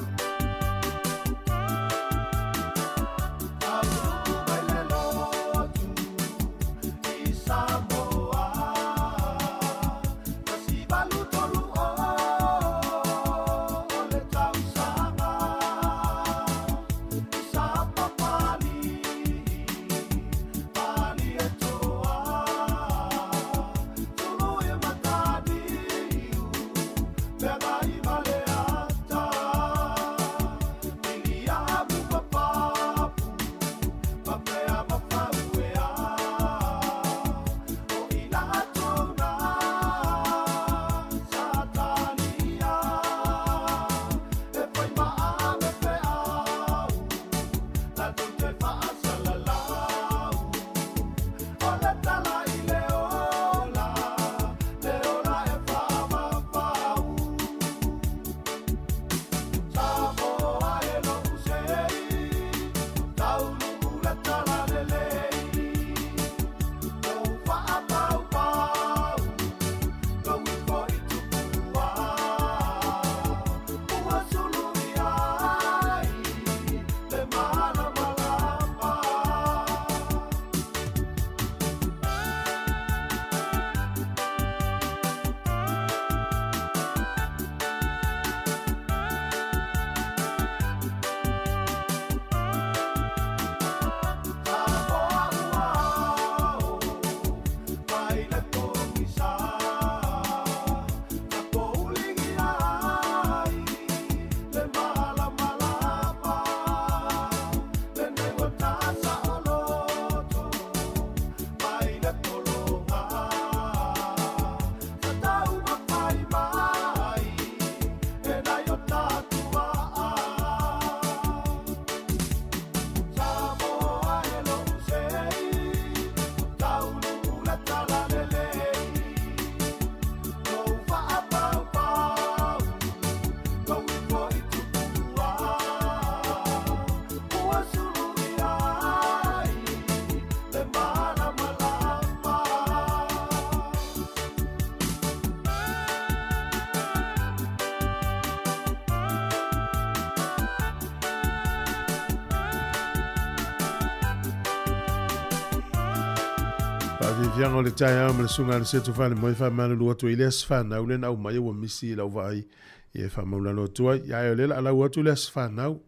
Faafiafiaga o le taeao ma le susuga a le Setu Falemoe faamalulu atu ai le aso fanau lea na aumai ua misi i lau vaai e faamaulalo atu ai. Ae o lea la lau atu le aso fanau.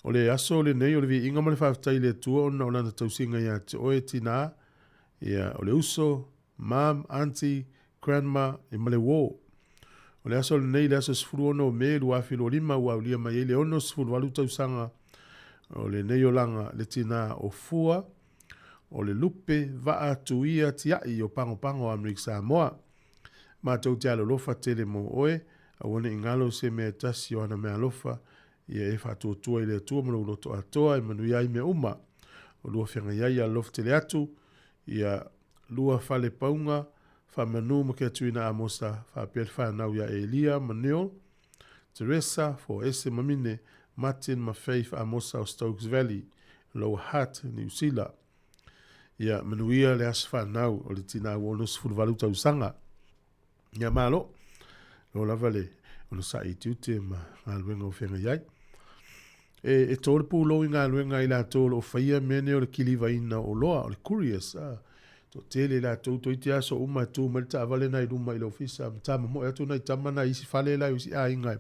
O le aso lenei o le viiga ma le faafetai i le Atua ona o lana tausiga ia te oe tinā, ia, o le uso, mom, aunty, grandma, ia ma le uō. O le aso lenei, le aso 16 o Me 2025, ua aulia mai ai le 68 tausaga o lenei olaga le tinā o Fua, o le lupe vaa tuia tiai o Pagopago o Amerika Samoa. Matou te alolofa tele mo oe, aua ne i galo se mea e tasi o ana meaalofa, ia e faatuatua i le Atua ma lou loto atoa e manuia ai mea uma. O lua feagai ai alolofa tele atu, ia lua fale pauga, faamanu ma Keatuina Amosa, faapea le fanau ia Elia ma Neil, Teresa, Foese ma Mine, Martin ma Faith Amosa o Stokes Valley, Lower Hutt, Niu Sila. Ia manuia le aso fanau o le tinā ua 68 tausaga. Ia malo, lo lava le onosai i tiute ma galuega o feagai ai. E, e tō le pūlou i galuega i latou o lo o faia mea nei o le kilivaina o oloa, o le couriers. Ah, toatele i latou toeitiiti aso uma e tu mai le taavale na i luma i le ofisa ma tāmomoe atu nai tama na i isi fale la i isi aiga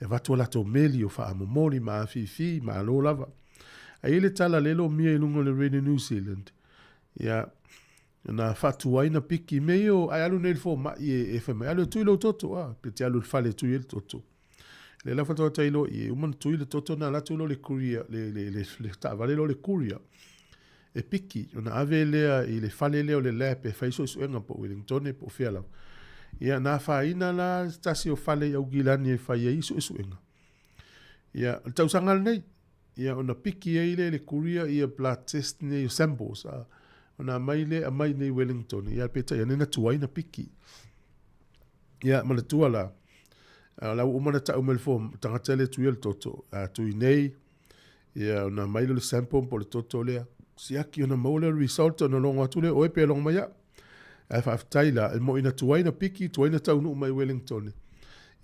e avatu a latou meli o faamomoli ma afifi, malo lava. Ae i ai le tala lea e lomia i luga o le Radio New Zealand, ia, na faatuai na piki mea ia o, ai alu nei i le fomai e, e fai mai, alu e tui lou toto, ah, pe te alu i le fale e tui ai le toto. Le la faatoa tai loa i e uma na tui le toto na alu atu loa le courier, le, le, le, le taavale loa le courier e piki, ona ave lea i le fale lea o le lab e fai suesuega po o Wellingtone po o fea lava. Ia, na afaina la se tasi o fale i Aukilani e fai ai suesuega. Ia, o le tausaga lenei, ia ona piki ai lea e le courier ia blood test nei o samples, a, ona aumai lea, aumai nei i Wellington, ia peitai ane na tuai na piki. Ia, manatua la, o la ua uma ona tau mai le form, tagata lea e tuia le toto, a tui nei, ia ona aumai lea o le sample po o le toto lea, siaki ona maua lea o le result ona logo atu lea, oe pe logo mai au. Ae faafetai la, e moi na tuai na piki, tuai na taunuu mai Wellington.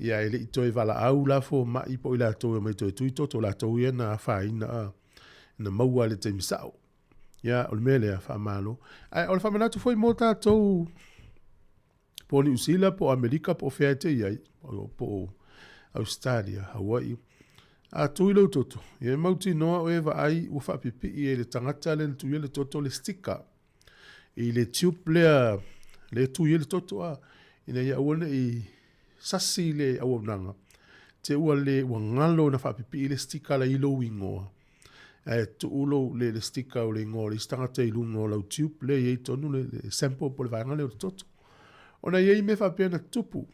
Ia e le i toe valaau la fomai po o i latou e omai toe tui toto, latou ia na afaina a, na maua i le taimi sao. Ia, o le mea lea, faamalo. Ae o le faamanatu foi mo tatou po o Niu Sila, po o Amerika, po o fea e te i ai, po o Ausetalia, Hawaii, a tui lou toto, ia e mautinoa oe e vaai ua faapipii e le tagata lea na tuia le toto le sticker i le tube lea lea e tui ai le toto a, ina ia aua ne i sasi le auaunaga, te ua le ua galo ona faapipii le sticker la i lou igoa. Ae tuu lou le, le sticker o le igoa o le isi tagata i luga o lau tube lea e i ai tonu le, le sample po o le vaega lea o le toto. Ona e i ai mea faapea na tutupu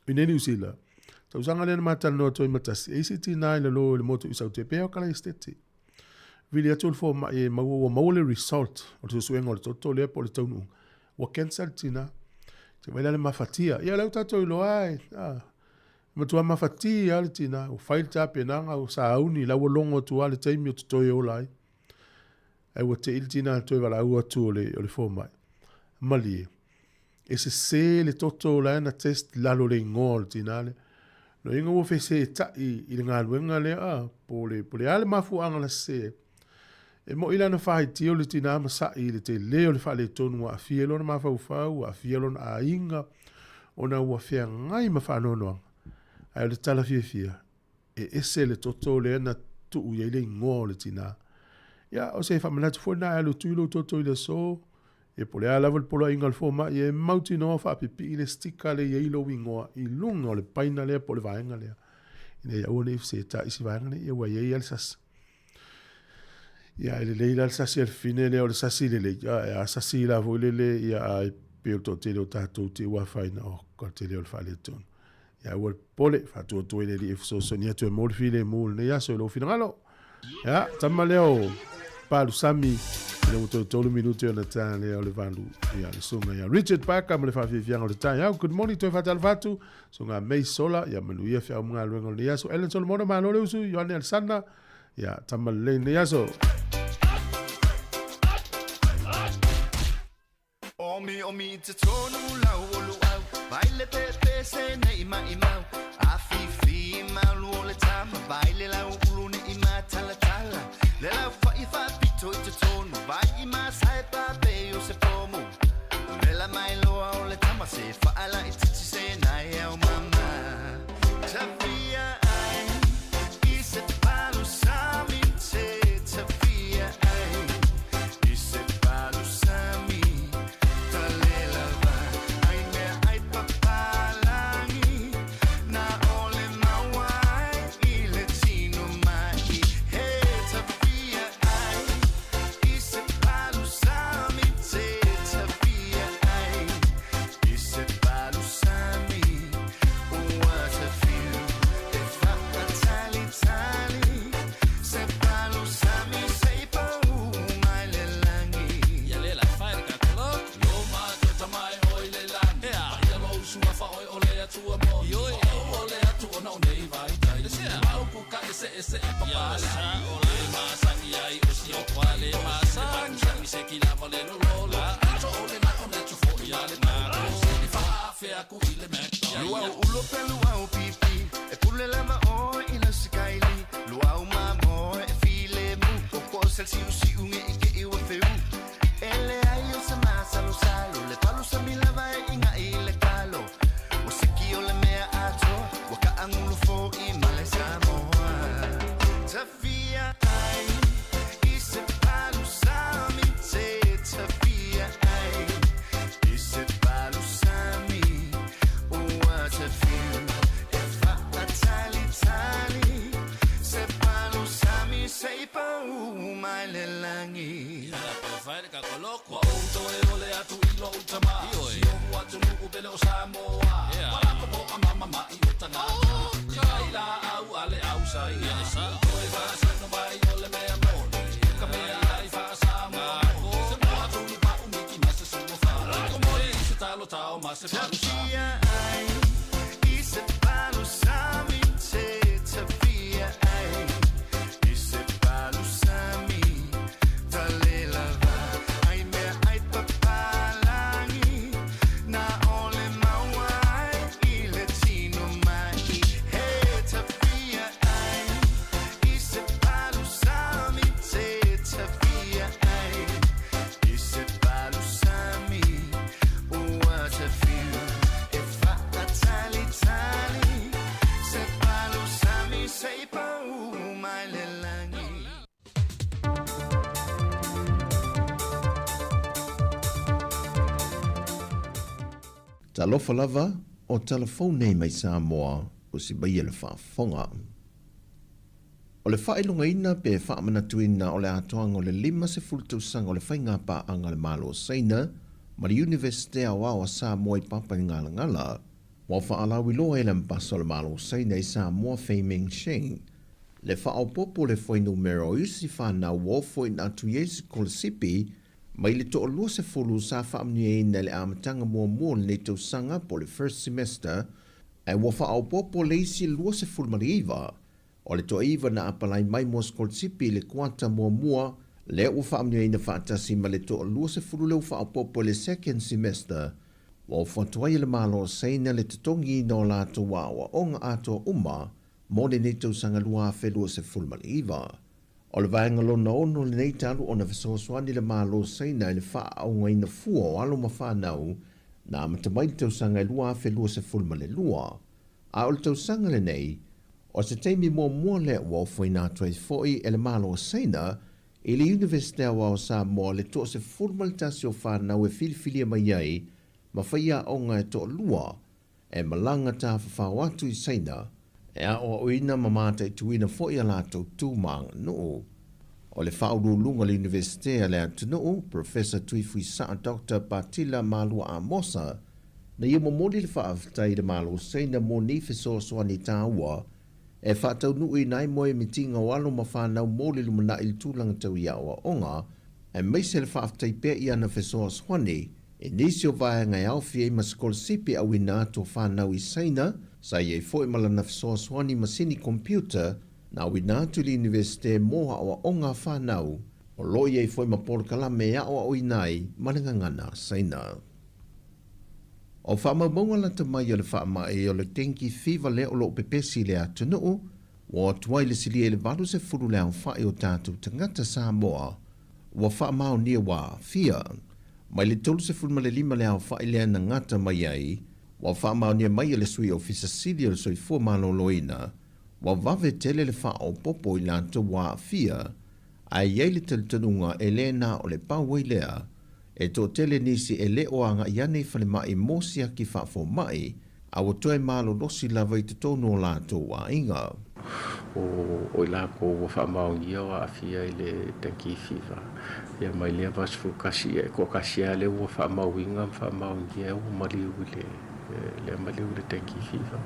i nei Niu Sila. Tausaga lea na ma talanoa atu ai ma tasi, e isi tinā i lalo i le motu i Saute, pea o kala esitete. Vili atu le fomai e maua, ua maua le result o le suesuega o le toto lea po o le taunuuga. Ua cancer le tinā. Te vaai la le mafatia. Ia o lea ua tatou iloa e, ah, matua mafatia lava le tinā. Ua fai le tapenaga, ua sauni, la ua logo atu lava le taimi o totoe ola ai. Ae ua te i le tinā toe valaau atu o le, o le fomai. Malie, e sese le toto la na test lalo le igoa o le tinā lea. No inga ua fesetai i le galuega lea, ah, po le, po le a le mafuaaga na sese ai. E moi la na faitio le tinā ma sa'i i le tele o le faaletonu ua aafia ai lona mafaufau, ua aafia lona aiga, ona ua feagai ma faanoanoaga. Ae o le tala fiafia, e ese le toto lea na tuu i ai le igoa o le tinā. Ia, o se faamanatu foi lena e alu atu i lou toto i le aso, ia po o le a lava le poloaiga a le fomai, e mautinoa faapipii le sticker lea e i ai lou igoa i luga o le paina lea po o le vaega lea, ina ia aua ne i feseta'i si vaega nei, ia ua i ai lava le sasi. Ia, e lelei la le sasi a le fine lea, o le sasi lelei, a, a sasi la foi lele, ia, a e pei o le toatele o tatou te ua afaina, oh, ka tele o le faaletonu. Ia, aua le popole, faatuatua i le Alii e fesoasoani atu e maua le filemu i lenei aso i lou finagalo. Ia, tama lea o Palusami, ina ua toe 3 minute ona ta lea o le valu, ia, le susuga ia Richard Parker ma le faafiafiaga o le taeao. Good morning, toe faatalofa atu, susuga May Sola, ia manuia feau ma galuega o lenei aso. Ellen Solomona, malo le usu, Ioane Alesana, ia, tama lelei lenei aso. Omi omi i te tonu lau o luau Vai le pepe se nei mai mau A fifi malu o le tama Vai le lau ulu nei ma tala tala Le lau fai fa pito i te tonu Vai i ma sai pa pe o o nei vaitai. Maupu ka eseese papalagi O le masani ai o si o le masani Se ki lava le lolo Ato o le na o na tufo i ale nako Se faafea ku i le McDonald's. Luau ulo pe luau pipi E pule lava oe i le sikaili Luau mamo e file mu Koko sel siu siu nge i ke iwa feu Ele ai o se masalo salo Le palu sa milava e inga i le kalo O siki o le mea atoa Wa ka angulu fo i male Samoa Tafia ai I se palu sami Te tafia ai I se palu sami Ua tafiu E faatali tali Se palu sami Se i pau mai le lagi. Ua ou toe ole atu i lou tama Si ou atunuu pele o Samoa Ua lako po a mamama'i o tagata I ai laau a le au saina Toe faasino mai o le mea moni Ka mea ai faa-Samoa moni Se moa tulu pa'u miki ma se sua fale Komoli i se talo tao ma se palu sami. Tafia ai i se palu sami te tafia ai i se palu sami talelava ai mea ai papalangi na ole maua ai i le tino mai he tafia ai i se palu sami te tafia ai i se palu sami ua tafiu e faatalitali se palu sami se i pau mai le lagi. Talofa lava, o tala fou nei mai Samoa o si maia le faafofoga. O le faailogaina pe faamanatuina o le atoaga o le 50 tausaga o le faigapaaga a le Malo o Saina ma le Iunivesite Aoao a Samoa i Papaigalagala, ua faalauiloa e le Ambasa o le Malo o Saina i Samoa Fei Mingsheng le faaopoopo o le fuainumera o isi fanau ua ofo ina atu i ai sikolasipi mai le toalua sefulu sa faamanuiaina i le amataga muamua o lenei tausaga po o le first semester ae ua faaopoopo le isi 29. O le toaiva na apalai mai mo sikolasipi i le kuata muamua lea ua faamanuiaina faatasi ma le toalua sefulu lea ua faaopoopo i le second semester. Ua ofo atu ai e le Malo o Saina le totogiina o latou aoaoga atoa uma mo lenei tausaga 2029. O le vaega lona ono lenei talu ona fesoasoani le Malo o Saina i le faaaogaina fua o alo ma fanau na amata mai le tausaga e 2022. A o le tausaga lenei, o se taimi muamua lea ua ofoina atu ai foi e le Malo o Saina i le Iunivesite Aoao o Samoa le toa-11 o fanau e filifilia mai ai ma faiaoga e toalua e malaga tafafao atu i Saina, e aoaoina ma mataituina foi a latou tu ma aganuu. O le Faauluuluga o le Iunivesite a le atunuu, Professor Tuifuisaa Doctor Patila Malua Amosa, na ia momoli le faafetai i le Malo o Saina mo nei fesoasoani taua e faataunuuina ai moemitiga o alo ma fanau mo le lumanai i le tulaga tau i aoaoga, aemaise le faafetai pea i ana fesoasoani I nisi o vaega e aofia ai ma sikolasipi auina atu o fanau i Saina, sa i ai foi ma lana fesoasoani masini computer na auina atu i le Iunivesite mo aoaoga a fanau, o lo o i ai foi ma polokalame e aoaoina ai ma le gagana a Saina. O faamaumauga lata mai o le faamai o le dengue fever lea o lo o pepesi i le atunuu, ua o atu ai le silia i le 80 le aofai o tatou tagata Samoa Ua faamaonia ua aafia. Mai le 35 le aofai lea na gata mai ai, ua faamaonia mai e le Sui Ofisa Sili o le Soifua Maloloina, ua vave tele le faaopoopo i latou ua aafia, ae i ai le talitonuga e le na o le pau ai lea, e toatele nisi e le o agai ane i falemai mo siaki faafomai, a ua toe malolosi lava i totonu o latou aiga. O i lakou ua faamaonia o aafia i le dengue fever, ia mai lea 81, ia e toatasi lava lea ua faamauina ma faamaonia ua maliu i le lea maliu i le dengue fever.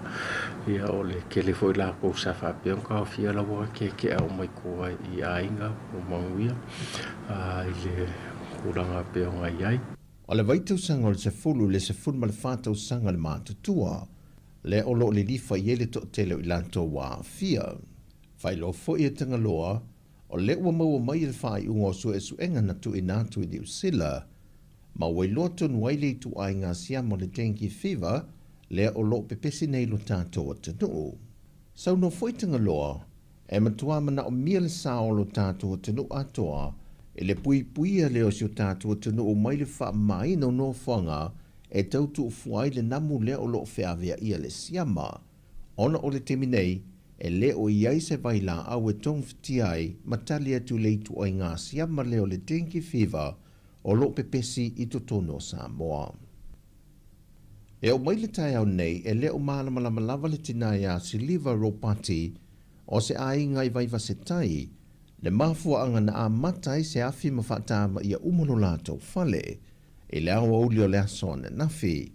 Ia o le tele foi lakou sa faapea ona taofia la ua keakea uma i tua i aiga ua manuia i le tulaga e pei ona i ai. O le vaitausaga o le sefulu i le 14 tausaga le matutua. lea o lo o lilifa i ai le toatele o i latou ua aafia. Faailoa foi e Tagaloa, o lea ua maua mai i le faaiuga o suesuega na tuuina atu i Niu Sila, ma ua iloa tonu ai le ituaiga siama o le dengue fever lea o lo o pepesi nei i lo tatou atunuu. Saunoa foi Tagaloa, e matua manaomia le sao o lo tatou atunuu atoa i le puipuia lea o si o tatou atunuu mai le faamamaina o nofoaga e tau tuufua ai le namu lea o lo o feaveaia le siama, ona o le taimi nei, e le o i ai se vailaau e togafitia ai ma tali atu i le ituaiga siama lea o le dengue fever o lo o pepesi i totonu o Samoa. E oo mai le taeao nei, e le o malamalama lava le tinā iā Siliva Ropati o se aiga i Vaivasetai, le mafuaaga na amata ai se afi ma faatamaia uma lo latou fale i le aoauli o le aso ananafi.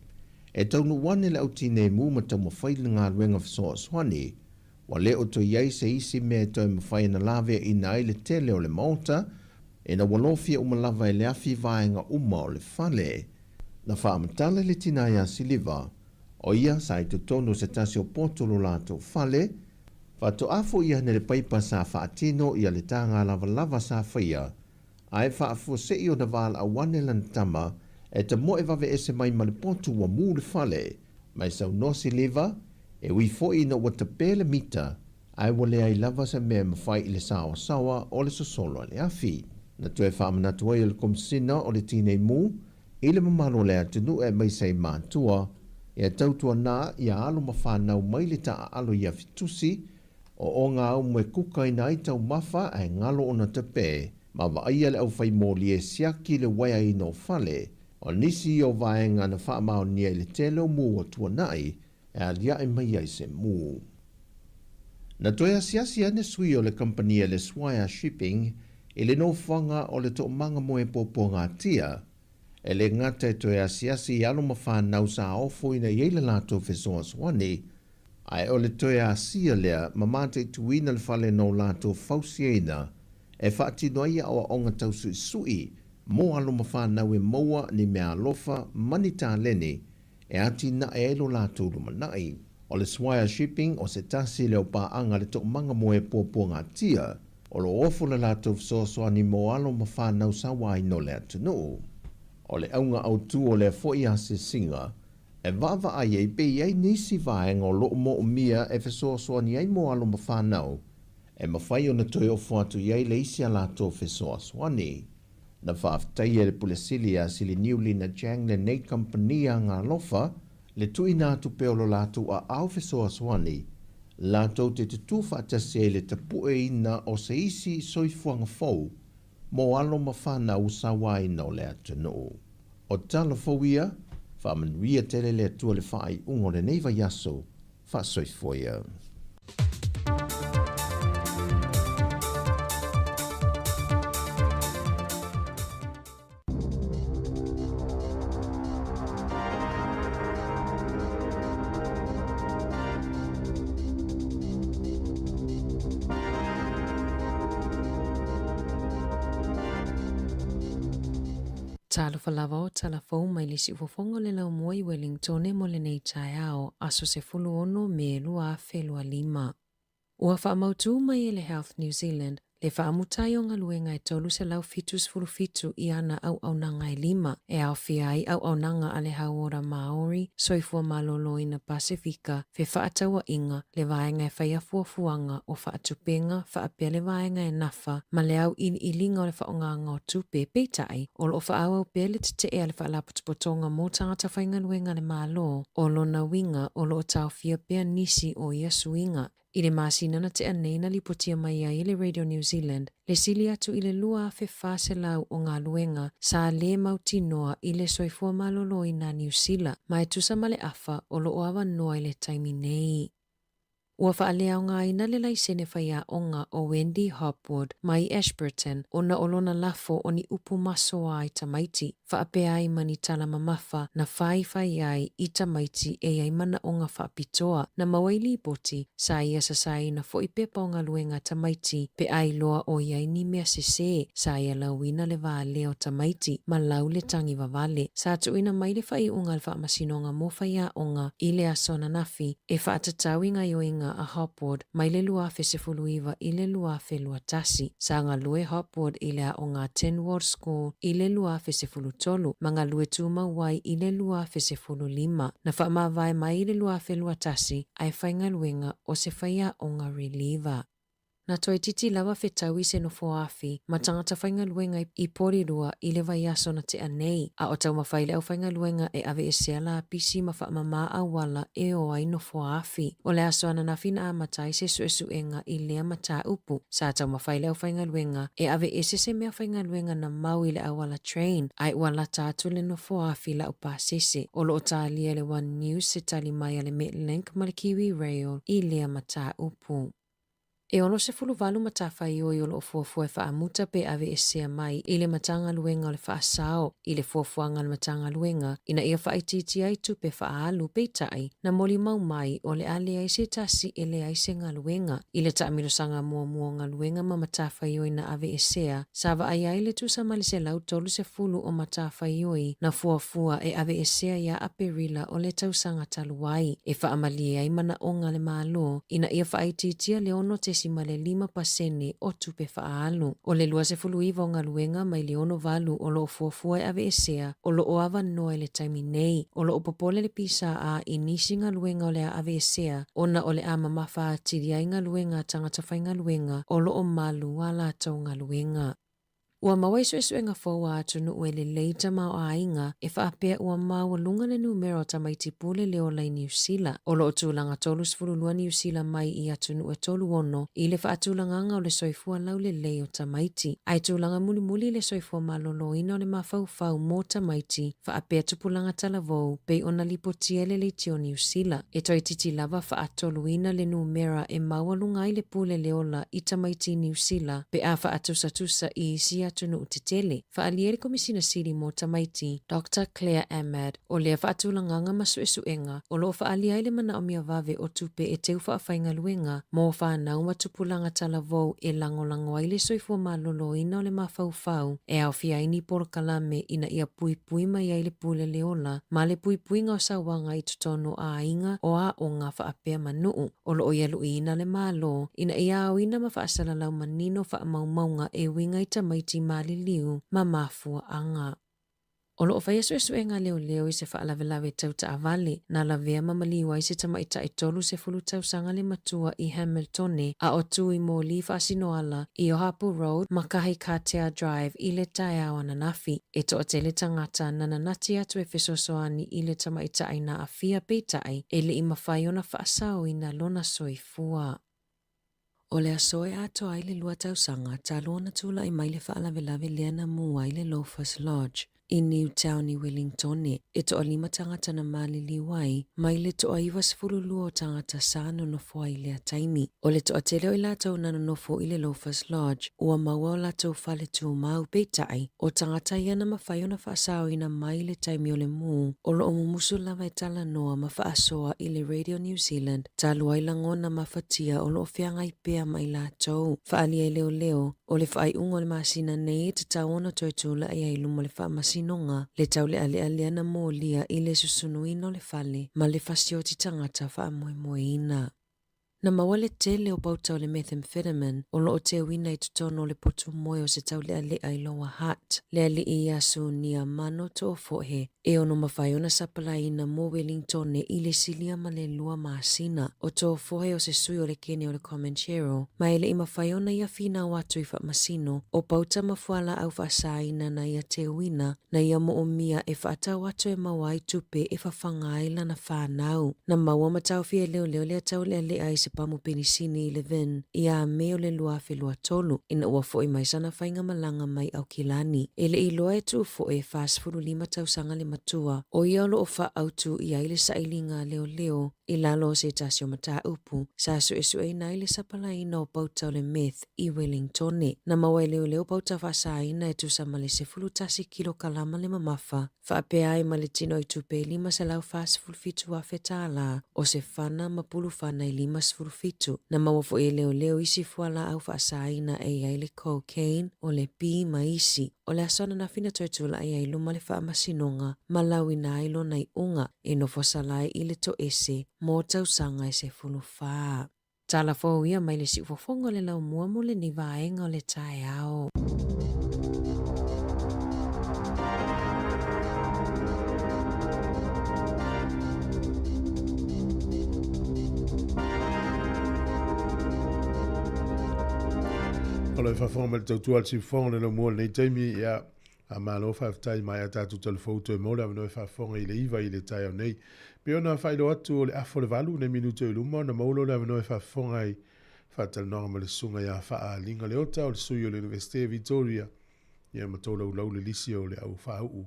E taunuu ane le au tineimu ma taumafai le galuega fesoasoani, ua le o toe i ai se isi mea e toe mafai ona laveaiina ai le tele o le maota, ina ua lofia uma lava e le afi vaega uma o le fale. Na faamatala le tinā iā Siliva, ʻO ia sa i totonu o se tasi o poto o lo latou fale, faatoa foi ane le paipa sa faatino ia le taga lavalava sa faia, ae faafuasei ona valaau ane lana tama e tamoe vave ese mai ma le potu ua mu le fale. Mai saunoa Siliva, e ui foi ina ua tape le mita, ae ua leai lava se mea e mafai i le saoasaoa o le sosolo a le afi. Na toe faamanatu ai e le Komesina o le Tinei Mu i le mamalu o le atunuu aemaise ai matua, ia tautuana ia alo ma fanau mai le taaalo i afitusi, o ogaumu e kukaina ai taumafa ae galo ona tape, ma vaaia le aufai moli e siaki le uaeaina o fale. O nisi ia o vaega na faamaonia i le tele o mu ua tuanai e aliae mai ai se mu. Na toe asiasi ane sui o le kamupani a le Swire Shipping i le nofoaga o le toomaga moe puapuagatia, e le gata e toe asiasi i alo ma fanau sa ofoina i ai le latou fesoasoani, ae o le toe asia lea ma mataituina le fale na o latou fausiaina e faatino ai aoaoga tausuisui mo alo ma fanau e maua ni meaalofa ma ni taleni e atinae ai lo latou lumanai. O le Swire Shipping o se tasi lea o paaga a le toomaga moe puapuagatia o lo o ofo le latou fesoasoani mo alo ma fanau sauaina o le atunuu. O le auga autu o lea foi asiasiga, e vaavaai ai pe i ai nisi vaega o lo o moomia e fesoasoani ai mo alo ma fanau e mafai ona toe ofo atu i ai le isi a latou fesoasoani. Na faafetaia e le Pule Sili ia Siliniu Lina Chang lenei kamupani a Galofa le tuuina atu pea o lo latou aao fesoasoani latou te tutū faatasi ai i le tapueina o se isi soifuaga fou mo alo ma fanau sauaina o le atunuu. O tala fou ia, faamanuia tele le Atua i le faaiuga o lenei vaiaso. Faasoifua ia. Talofa lava o tala fou mai le siufofoga o le laumua i Wellingtone mo lenei taeao, aso 16 Me 2025. Ua faamautū mai e le Health New Zealand le faamutai o galuega e 377 i ana auaunaga e lima, e aofia ai auaunaga a le Hauora Māori, Soifua Maloloina Pasefika, Fefaatauaiga, le vaega e faia fuafuaga o faatupega faapea le vaega e nafa ma le auiliiliga o le faaaogaga o tupe, peitai, o lo o faaauau pea le tetee a le Faalapotopotoga mo Tagata Faigaluega a le Malo, o lona uiga o lo o taofia pea nisi o ia suiga. I le masina na tea nei na lipotia mai ai e le Radio New Zealand le sili atu i le 2,400 o galuega sa lē mautinoa i le soifua maloloina Niu Sila, ma e tusa ma le afa o lo o avanoa i le taimi nei. Ua faaleaogaina le laisene faiaoga o Wendy Hopwood mai Ashburton ona o lona lafo o ni upu masoa i tamaiti, faapea ai ma ni tala mamafa na faifai ai i tamaiti e i ai manaʻoga faapitoa. Na maua i lipoti, sa ia sasaina foi pepa o galuega a tamaiti pe a iloa o i ai ni mea sesē, sa ia lauina le valea o tamaiti ma lau le tagi vavale. Sa tuuina mai le faaiuga a le Faamasinoga mo Faiaoga i le aso ananafi e faatatau i gaoioiga a Hopwood mai le 2019 i le 2021. Sa galue Hopwood i le aoga a Tynwald School i le 2013 ma galue tumau ai i le 2015. Na faamavae mai i le 2021 ae faigaluega o se faiaoga reliever. Na toeitiiti lava fetau i se nofoaafi ma tagata faigaluega i Porirua i le vaiaso na tea nei, a o taumafai le aufaigaluega e aveesea lapisi ma faamamā auala e o ai nofoaafi. O le aso ananafi na amata ai se suesuega i lea mataupu. Sa taumafai le aufaigaluega e aveese se mea faigaluega na mau i le auala train, ae ua lata atu le nofoaafi laupasese. O lo o talia e le One News se tali mai a le Metlink ma le Kiwi Rail i lea mataupu. E 68 matafaioi o lo o fuafua e faamuta pe aveesea mai i le Matagaluega o le Faasao i le fuafuaga a le Matagaluega ina ia faaitiitia ai tupe faaalu, peitai, na molimau mai o le a leai se tasi e leai se galuega. I le taamilosaga muamua o galuega ma matafaioi na aveesea, sa vaaia ai le tusa ma le 130 o matafaioi na fuafua e aveesea iā Aperila o le tausaga talu ai, e faamalie ai manaoga a le Malo ina ia faaitiitia le 6.5 pasene o tupe faaalu. O le 29 o galuega mai le 68 o lo o fuafua e aveesea, o lo o avanoa i le taimi nei. O lo o popole le PSA i nisi galuega o le a aveesea ona o le a mamafa atili ai galuega a tagata faigaluega o lo o malu a latou galuega. Ua maua i suesuega fou a atunuu e lelei tamaoaiga e faapea ua maualuga le numera o tamaiti pule le ola i Niu Sila. O lo o tulaga 32 Niu Sila mai i atunuu e 36 i le faatulagaga o le soifua laulelei o tamaiti. Ae tulaga mulimuli le soifua maloloina o le mafaufau mo tamaiti faapea tupulaga talavou pei ona lipotia e le leitio Niu Sila. E toeitiiti lava faatoluina le numera e maualuga ai le pule le ola i tamaiti Niu Sila pe a faatusatusa i isi atunuu tetele. Faaalia le Komisina Sili mo Tamaiti, Doctor Claire Ahmad, o lea faatulagaga ma suesuega o lo o faaalia ai le manaomia vave o tupe e teu faafaigaluega mo fanau ma tupulaga talavou e lagolago ai le soifua maloloina o le mafaufau e aofia ai ni polokalame ina ia puipui mai ai le pule le ola ma le puipuiga o sauaga i totonu o aiga o aoga faapea ma nuu. O lo o ia luiina le Malo ina ia aoina ma faasalalau manino faamaumauga e uiga i tamaiti maliliu ma mafuaaga. O lo o faia suesuega leoleo i se faalavelave tau taavale na lavea ma maliu ai se tamaitai 30 tausaga le matua i Hamiltone a o tu i moli faasinoala i Ohapu Road ma Kahikatea Drive i le taeao ananafi. E toatele tagata na nanati atu e fesoasoani i le tamaitai na aafia peitai e le i mafai ona faasaoina lona soifua. O le aso e atoa ai le lua tausaga talu ona tulai mai le faalavelave lea na mū ai le Loafers Lodge i Newtown i Wellingtone, e toalima tagata na maliliu ai mai le toa-92 o tagata sa nonofo ai i lea taimi. O le toatele o i latou na nonofo i le Loafers Lodge, ua maua o latou fale tumau, peitai, o tagata ia na mafai ona faasaoina mai i le taimi o le mū, o lo o mumusu lava e talanoa ma faasoa i le Radio New Zealand talu ai lagona mafatia o lo o feagai pea ma i latou. Faaalia e leoleo, o le faaiuga o le masina nei e tatau ona toe tulai ai i luma o le faamasinoga le taulealea lea na molia i le susunuina o le fale ma le fasioti tagata faamoemoeina. Na maua le tele o pauta o le methamphetamine o lo o teuina i totonu o le potu moe o se taulealea i Lower Hutt, le alii ia Sunia Mano Toofohe, e ono mafai ona sapalaiina mo Wellingtone i le silia ma le lua masina. O Toofohe o se sui o le kene o le Comanchero, ma e le i mafai ona ia finau atu i faamasino o pauta ma fualaau faasaina na ia teuina na ia moomia e faatau atu e maua ai tupe e fafaga ai lana fanau. Na maua ma taofia e leoleo lea taulealea i se. se pamu penisini i Levin ia Me o le 2023 ina ua fo'i mai sana faigamalaga mai Aukilani. E le i iloa e tuu fo'i e 45 tausaga le matua, o ia o lo o faaautu i ai le sailiga a leoleo i lalo o se tasi o mataupu sa suesueina ai le sapalaina o pauta o le meth i Wellingtone. Na maua e leoleo pauta faasaina e tusa ma le 11 kilokalama le mamafa, faapea ai ma le tino i tupe e $547,000 tālā o se fana ma pulufana e 57. Na maua foi e leoleo isi fualaau faasaina e i ai le cocaine, o le pi ma isi. O le aso ananafi na toe tulai ai i luma le faamasinoga ma lauina ai lona iuga e nofo sala ai i le toese mo tausaga e 14. Tala fou ia mai le siufofoga o le laumua mo lenei vaega o le taeao. O lo e faafofoga mai le tautua a le siufofoga o le laumua o lenei taimi, ia, Faamalo faafetai mai a tatou talafou toe maua le avanoa e faafofoga i le iva i le taeao nei. Pei ona faailoa atu o le afa o le valu nei minute o i luma ona maua loa le avanoa e faafofoga ai faatalanoaga ma le susuga ia Faaaliga Leota o le sui o le Iunivesite o Victoria ia ma tolaulau le lisi o le au faauu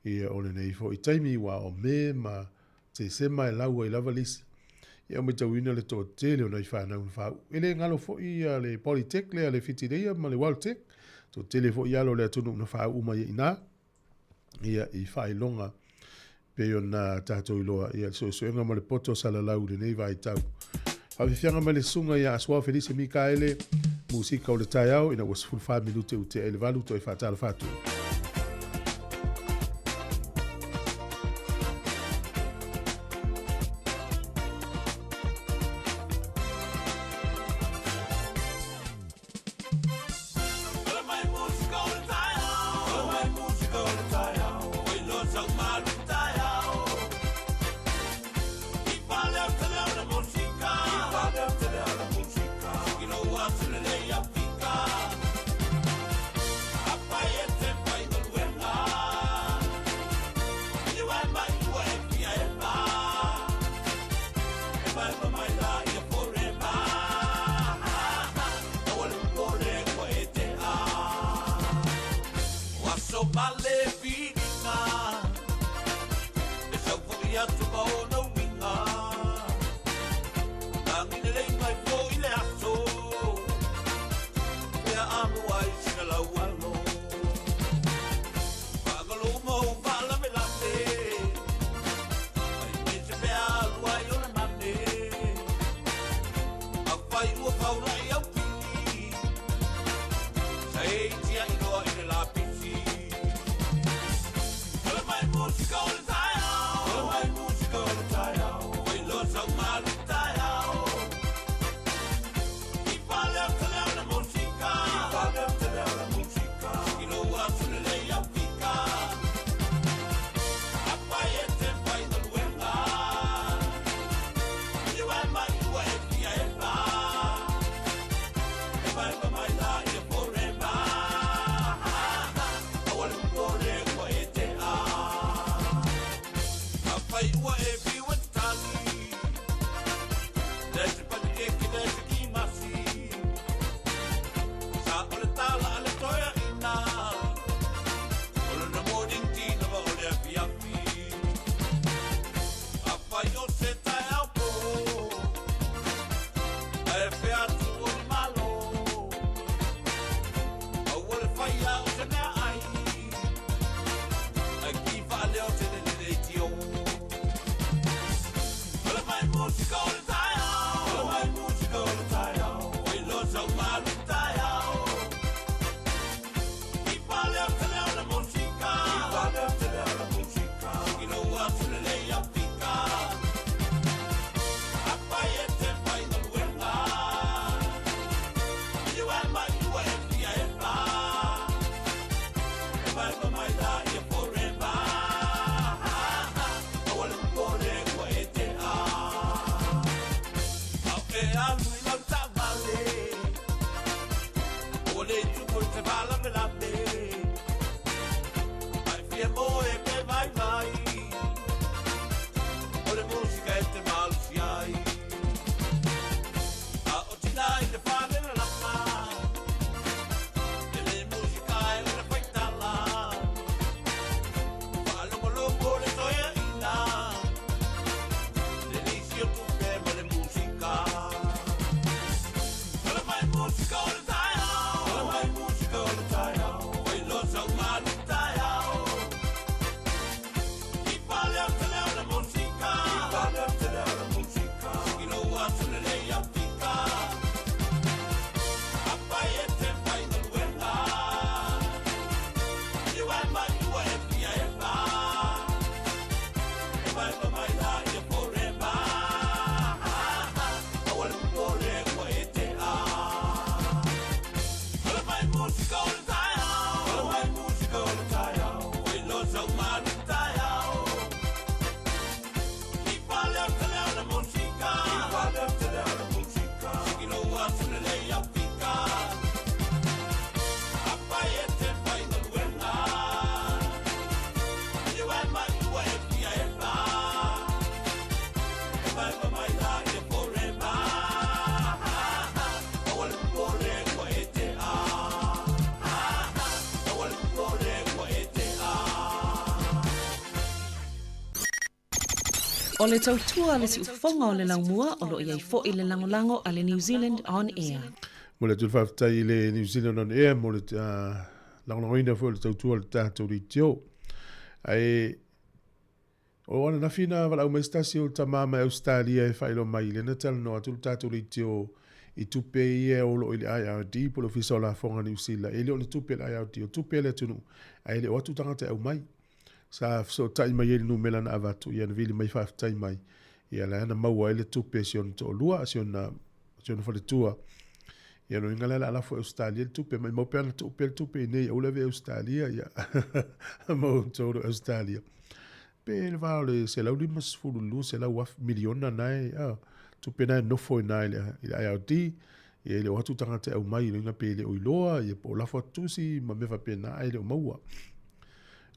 ia o lenei foi taimi ua o Me ma Tesema e lau ai lava lisi. Ia matauina le toatele o nai fanau na faauu. E le galo foi ia le Polytech lea le Fitileia ma le Waltech. Toatele foi alo o le atunuu na faauu mai ai i ina. Ia i faailoga pei ona tatou iloa ia le suesuega ma le poto salalau i lenei vaitau. Faafiafiaga mai le susuga ia Asuao Felise Mikaele, musika o le taeao ina ua 14 minute ua tea i le valu toe faatalofa atu. O le tautua a le siufofoga o le laumua o lo o i ai foi le lagolago a le New Zealand On Air. Momoli atu le faafetai i le New Zealand On Air mo le lagolagoina foi o le tautua a le tatou leitio. Ae o ananafi na valaau mai se tasi o tama mai Ausetalia e faailoa mai lea na talanoa atu le tatou leitio i tupe ia o lo o i le IRD po o le Ofisa o Lafoga Niu Sila. E le o ni tupe a le IRD, o tupe a le atunuu, ae le o atu tagata e aumai. Sa fesootai mai ai i le numera na avatu, ia na vili mai faafetai mai. Ia la na maua ai le tupe e si ona toalua, si ona, si ona faletua. Ia lona uiga lea o le a lafo i Ausetalia le tupe. Maimau pe ana tuu pea le tupe i inei aua le ave i Ausetalia, ia maua outou i Ausetalia. Pe le va o le 150 i le 200 miliona na e, a, tupe na e nofo i ina i le, i le IRD, ia e le o atu tagata e aumai, lona uiga pe le o iloa, ia po o lafo atu tusi ma mea faapena ae le o maua.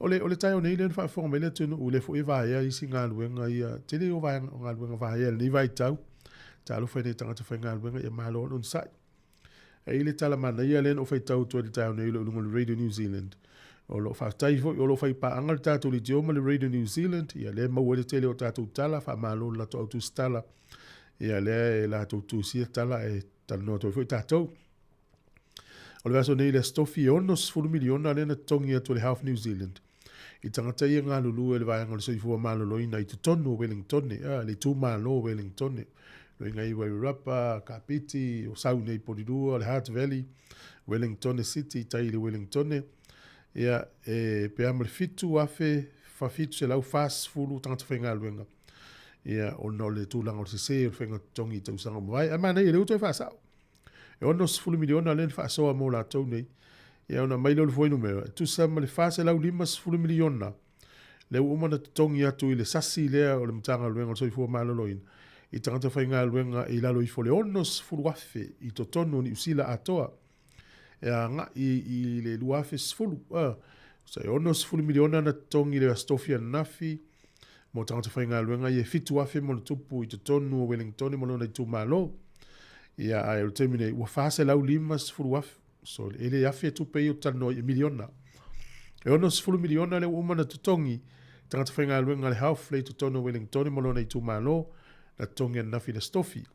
O le, o le taeao nei lea na faafofoga mai le atunuu, lea foi e vaea isi galuega ia, tele o vaega, o galuega vaea i lenei vaitau. Talofa i nei tagata faigaluega, ia malo ona onosai. E i ai le tala manaia lea na ou faitau atu ai i le taeao nei o lo o i luga o le Radio New Zealand. O lo o faafetai foi, o lo o fai paaga le tatou leitio ma le Radio New Zealand, ia lea e maua ai le tele o tatou tala, faamalo i le latou au tusitala. Ia lea e latou tusia tala e talanoa atu ai foi tatou. O le vaiaso nei i le Aso Tofi, e $60 miliona lea na totogi atu e le Health New Zealand i tagata ia e galulue i le vaega o le soifua maloloina i totonu o Wellingtone, a, le itumalo o Wellingtone. Loiga i Wairarapa, Kapiti, o Sau nei Porirua, le Hutt Valley, Wellingtone City, tai i le Wellingtone. Ia, e pe a ma le 7,740 tagata faigaluega. Ia, ona o le tulaga o le sese o le faiga totogi i tausaga ua mavae. Ae manaia, lea ua toe faasao. E 60 miliona lea na faasoa mo latou nei. Ia ona aumai lea o le fuainumera, e tusa ma le 450 miliona lea ua uma ona totogi atu i le sasi lea o le Matagaluega o le Soifua Maloloina i tagata faigaluega i lalo ifo o le 60,000 i totonu o Niu Sila atoa e agai i le 2010. E 60 miliona na totogi i le Aso Tofi ananafi mo tagata faigaluega ia e 7,000 ma ona tupu i totonu o Wellingtone ma lona itumalo. Ia, ae o le taimi nei, ua 450,000, so e le afe tupe ia ou te talanoa ai, e miliona. E 60 miliona lea ua uma ona totogi tagata faigaluega a le Health lea i totonu o Wellingtone ma lona itumalo, na totogi ananafi i le Aso Tofi.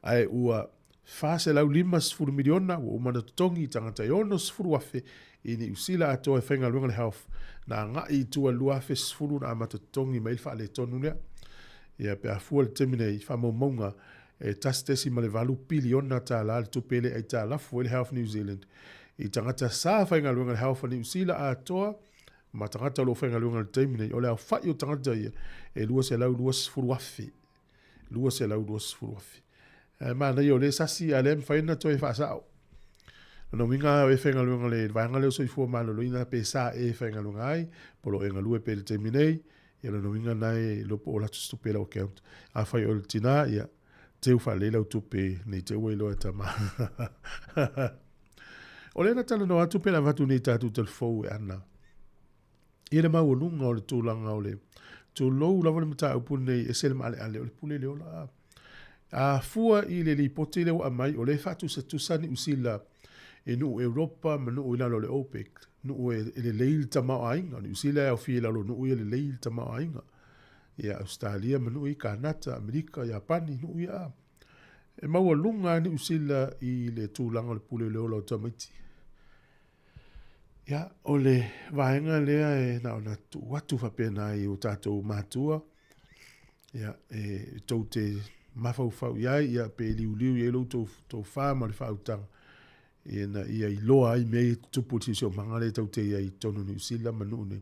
Ae ua 450 miliona ua uma ona totogi i tagata e 60,000 i Niu Sila atoa e faigaluega le Health na agai i tua i le 2010 na amata totogi mai ai le faaletonu lea. Ia pe a fua i le taimi nei i faamaumauga e $1.8 piliona tala le tupe le aitalafu ai le Health New Zealand i tagata sa faigaluega i le Health a Niu Sila atoa ma tagata o lo o faigaluega i le taimi nei. O le aofai o tagata ia e 220,000. 220,000. Ae manaia o lea e sasi, a o lea e mafai ona toe faasao. Lona uiga o e faigaluega le vaega lea o soifua maloloina pe sa e faigaluega ai, po o lo o e galue pea i le taimi nei, ia lona uiga na e iloa po o latou se tupe i lau account. Afai o le tina, ia teu faalelei lau tupe nei te ua iloa e tama. O lea na talanoa atu pe na avatu nei tatou telefou e ana. I le maualuga o le tulaga o le tulou lava le mataupu lenei, ese le maaleale o le pule le ola. A fua i le lipoti lea ua aumai, o lea e faatusatusa Niu Sila i nuu Europa ma nuu i lalo o le OPEC, nuu e lelei le tamaoaiga. O Niu Sila e aofia i lalo o nuu ia lelei le tamaoaiga. Ia Ausetalia ma nuu ia, Kanata, Amerika, Iapani, nuu ia. E maualuga lava Niu Sila i le tulaga o le pule o le ola o tamaiti. Ia, o le vaega lea e na ona tuu atu faapena i o tatou matua, ia, e tou te mafaufau i ai, ia, pe liuliu i ai lo outou tofa ma le faautaga, ina ia iloa ai mea ia e tutupu i le siosiomaga lea tou te i ai i totonu o Niu Sila ma nuu nei.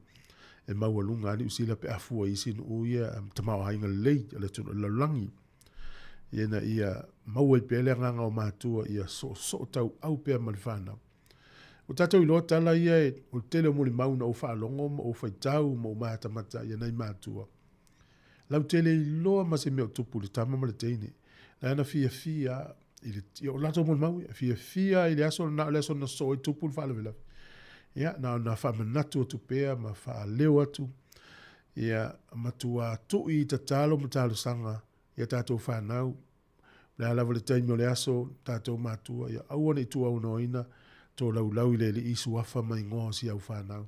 E maualuga lava Niu Sila pe a fua i isi nuu ia tamaoaiga lelei o le atunuu o le lalolagi. Ina ia maua ai pea le agaga o matua ia soosoo tauau pea ma le fanau. Ua tatou iloa tala ia e, o le tele o molimau na ou faalogo ma ou faitau ma ou matamata i anai matua. Lautele iloa ma se mea o tupu i le tama ma le teine. La na fiafia i le, o latou molimau ia, fiafia i le aso na o le aso na sosoo ai tupu le faalavelave. Ia, na ona faamanatu atu pea ma faaleo atu, ia, matua tui i tatalo ma talosaga i a tatou fanau. O le a lava le taimi o le aso, tatou matua, ia aua ne i tuuaunoaina tolaulau i le Alii suafa ma igoa o si au fanau.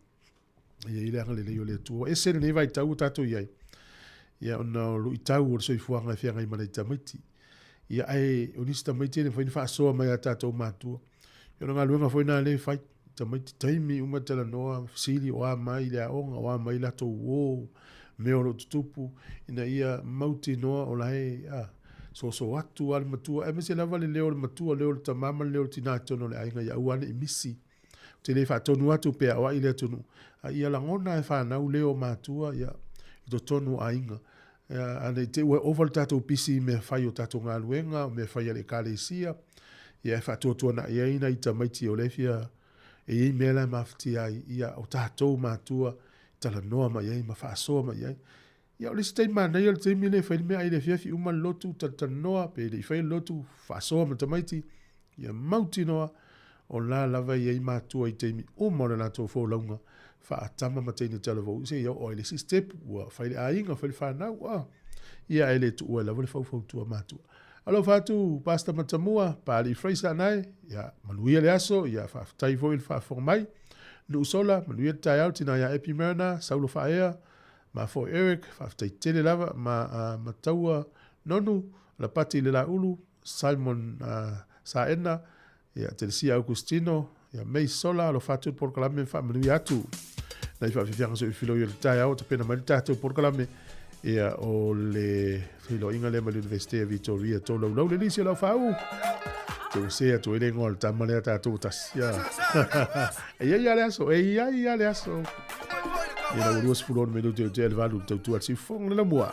Ia i le agalelei o le Atua. Ua ese lenei vaitau ua tatou i ai. Ia, ona o luitau o le soifuaga e feagai ma nai tamaiti. Ia, ae o nisi tamaiti e le mafai ona faasoa mai ia tatou matua. Ia, o le galuega foi lena lea e fai. Tamaiti taimi uma talanoa, fesili o a mai le aoga, o a mai latou uō, mea o lo o tutupu, ina ia mautinoa o la e a, soso atu lava le matua, aemaise lava le leo o le matua, leo o le tama ma le leo o le tinā i totonu o le aiga, ia aua ne i misi. Ou te le faatonu atu pe aoai le atunuu, a ia lagona e fanau leo o matua ia, i totonu o aiga. A ne i te i ua ova le tatou pisi i mea fai o tatou galuega, o mea fai a le Ekalesia, ia e faatuatuanai ai nai tamaiti o lea e fia, e i ai mea la e mafatia ai, ia o tatou matua e talanoa mai ai ma faasoa mai ai. Ia o le isi taimi manaia o le taimi lea e fai le meaai i le afiafi uma le lotu, talatalanoa, pe le i faia le lotu, faasoa ma tamaiti, ia mautinoa o la lava e i ai matua i taimi uma o le latou folauga faatama ma teine talavou seia oo ai i le isi step ua fai le aiga, fai le fanau, a ia ae le tuua ai lava le faufautua matua. Alofa atu Pastor Matamua, Papalii Fraser anae, ia manuia le aso, ia faafetai foi le faafofoga mai. Nuusola, manuia le taeao, tina ia Epi Mariner, Saulo Faaea, ma foi Eric, faafetai tele lava, ma uh, Mataua Nonu, Lapati le Laulu, Simon uh, Saena, ia Telesia Augustino, ia May Sola, alofa atu le polokalame ma faamanuia atu. Nai faafiafiaga soifilo i le taeao, tapena mai le tatou polokalame, ia o le feiloaiga lea ma le Universite a Victoria, tolaulau le lisi o lau faau. Te ua se atu ai le ingoa o le tama lea tatou tasi. Ia. E i ai lava le aso, e i ai lava le aso. Ia ua 26 minute o te le valu tautua le siufofoga le lamua.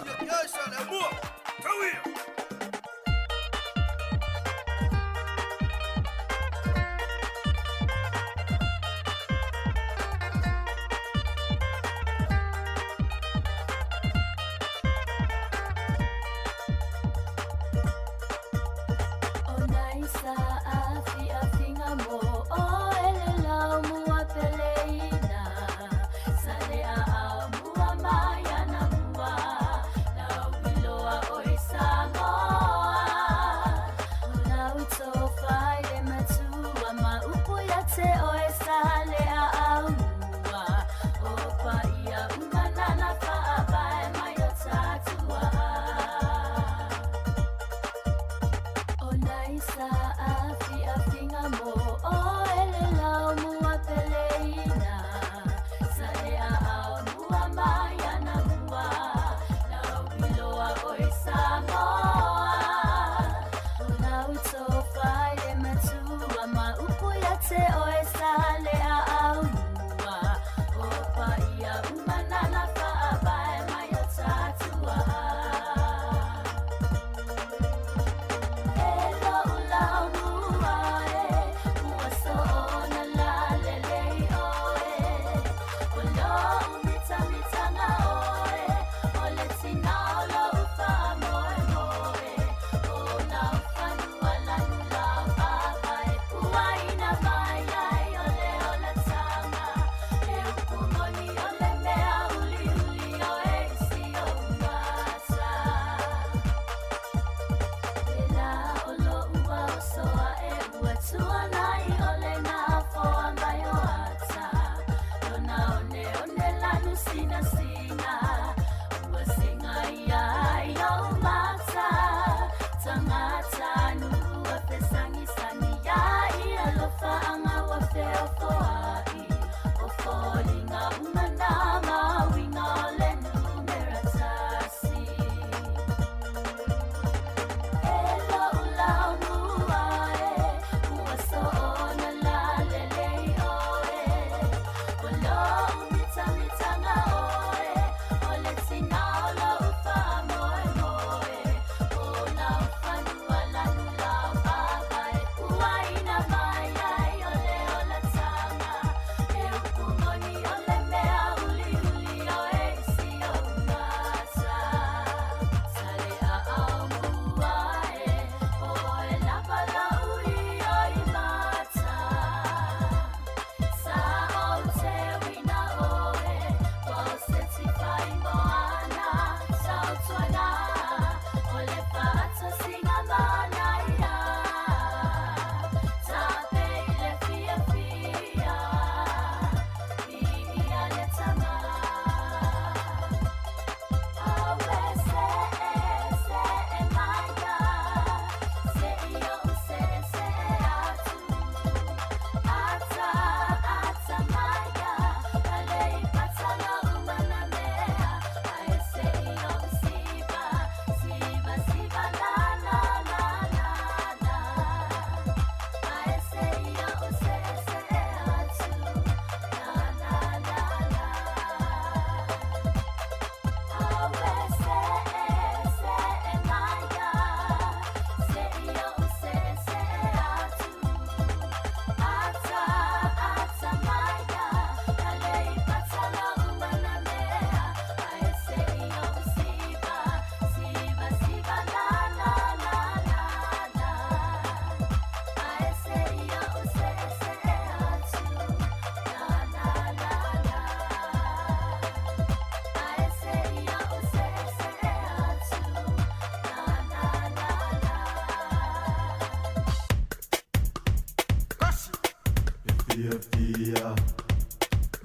Fiafia.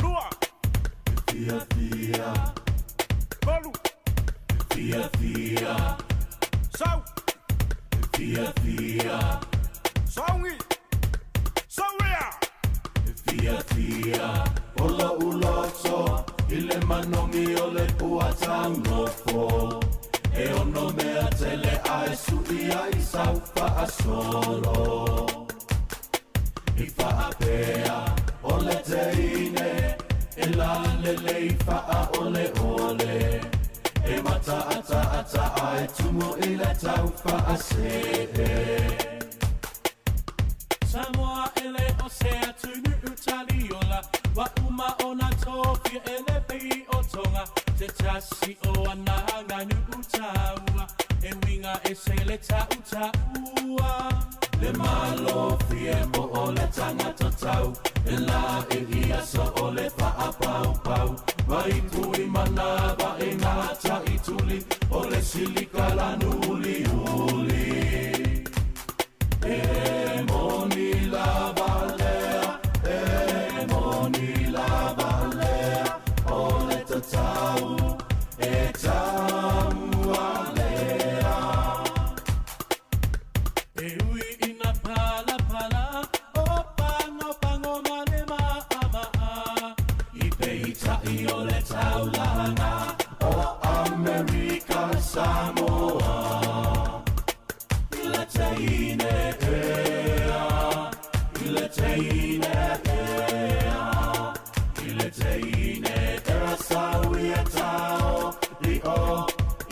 Lua. Fiafia. Tolu. Fiafia. Sau. Fiafia. Saungi. Sauria. Fiafia. O lo'u loto i le manogi o le puataugofo. E ono mea tele ae su'i ai sau fa'asolo. I fa'apea o le teine e lalelei fa'aoleole. E mata'ata'ata'a e tumu i le tau fa'ase'e. Samoa e le o se atunu'u taliola, ua uma ona tofia e le pei o Tonga, se tasi o ana aganu'u taua, e uiga ese le ta'uta'ua. Le malofie po o le tagata tau, e la'i i aso o le fa'apaupau, vai pui manava e gata'i tuli, o le silika lanu uliuli. E moni lava lea, e moni lava lea, o le tatau e taua lea. E ui ina palapala o pagopago ma le ma'ama'a, i peita'i o le taulaga o Amerika Samoa. I le teine ea, i le teine ea, i le teine ea sau ia tao i o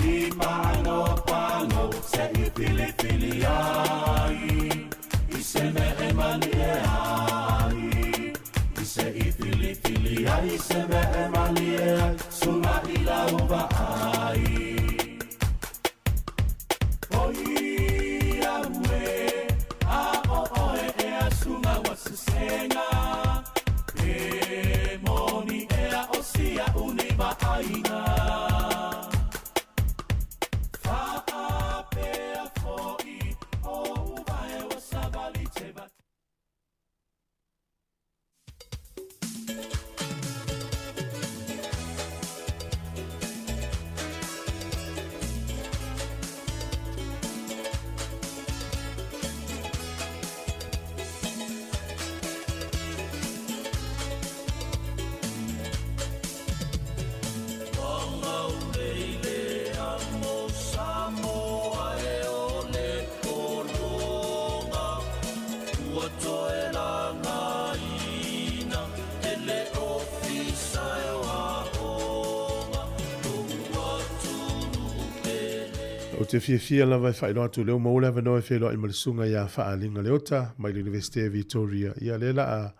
i pagopago se'i filifili ai, i se mea e malie ai, i se'i filifili ai, se mea e malie ai, suga i lau va'ai. Oi au e, a o oe ea suga ua sesega. Pe moni ea o sia'u nei va'aiga. Fa'apea fo'i o uvae ua savali te va. Ou te fiafia lava e faailoa atu lea ua maua le avanoa e feiloai ma le susuga ia Faaliga Leota mai le Iunivesite Victoria. Ia lea la a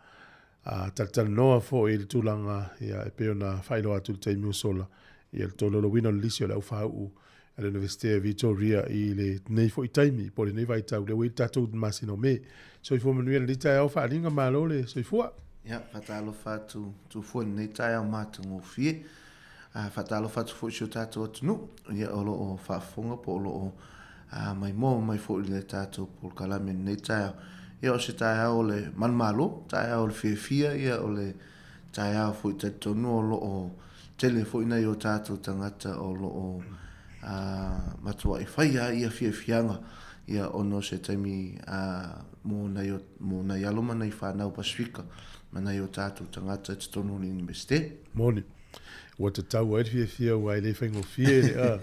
a talatalanoa foi i le tulaga ia e pei ona faailoa atu i le taimi ua sola ia le tolaulauina o le lisi o le aufāu'u a le Iunivesite Victoria i lenei foi taimi po o lenei vaitau lea ua i le tatou masina o Me. Soifua manuia lenei taeao Faaliga, malo le soifua. Ia, faatalofa atu Tufua i lenei taeao matagofie. A faatalofa atu foi i si o tatou atunuu, ia o lo o faafofoga po o lo o maimoa mai foi i le tatou polokalame i lenei taeao. Ia o se taeao o le manumalo, taeao o le fiafia, ia o le taeao foi talitonu o lo o tele foi nai o tatou tagata o lo o matuai fai lava ia fiafiaga ia ona o se taimi mo nai o, mo nai alo ma nai fanau Pasifika ma nai o tatou tagata i totonu o le Iunivesite. Moni. Ua tatau ai le fiafia aua e le faigofie le a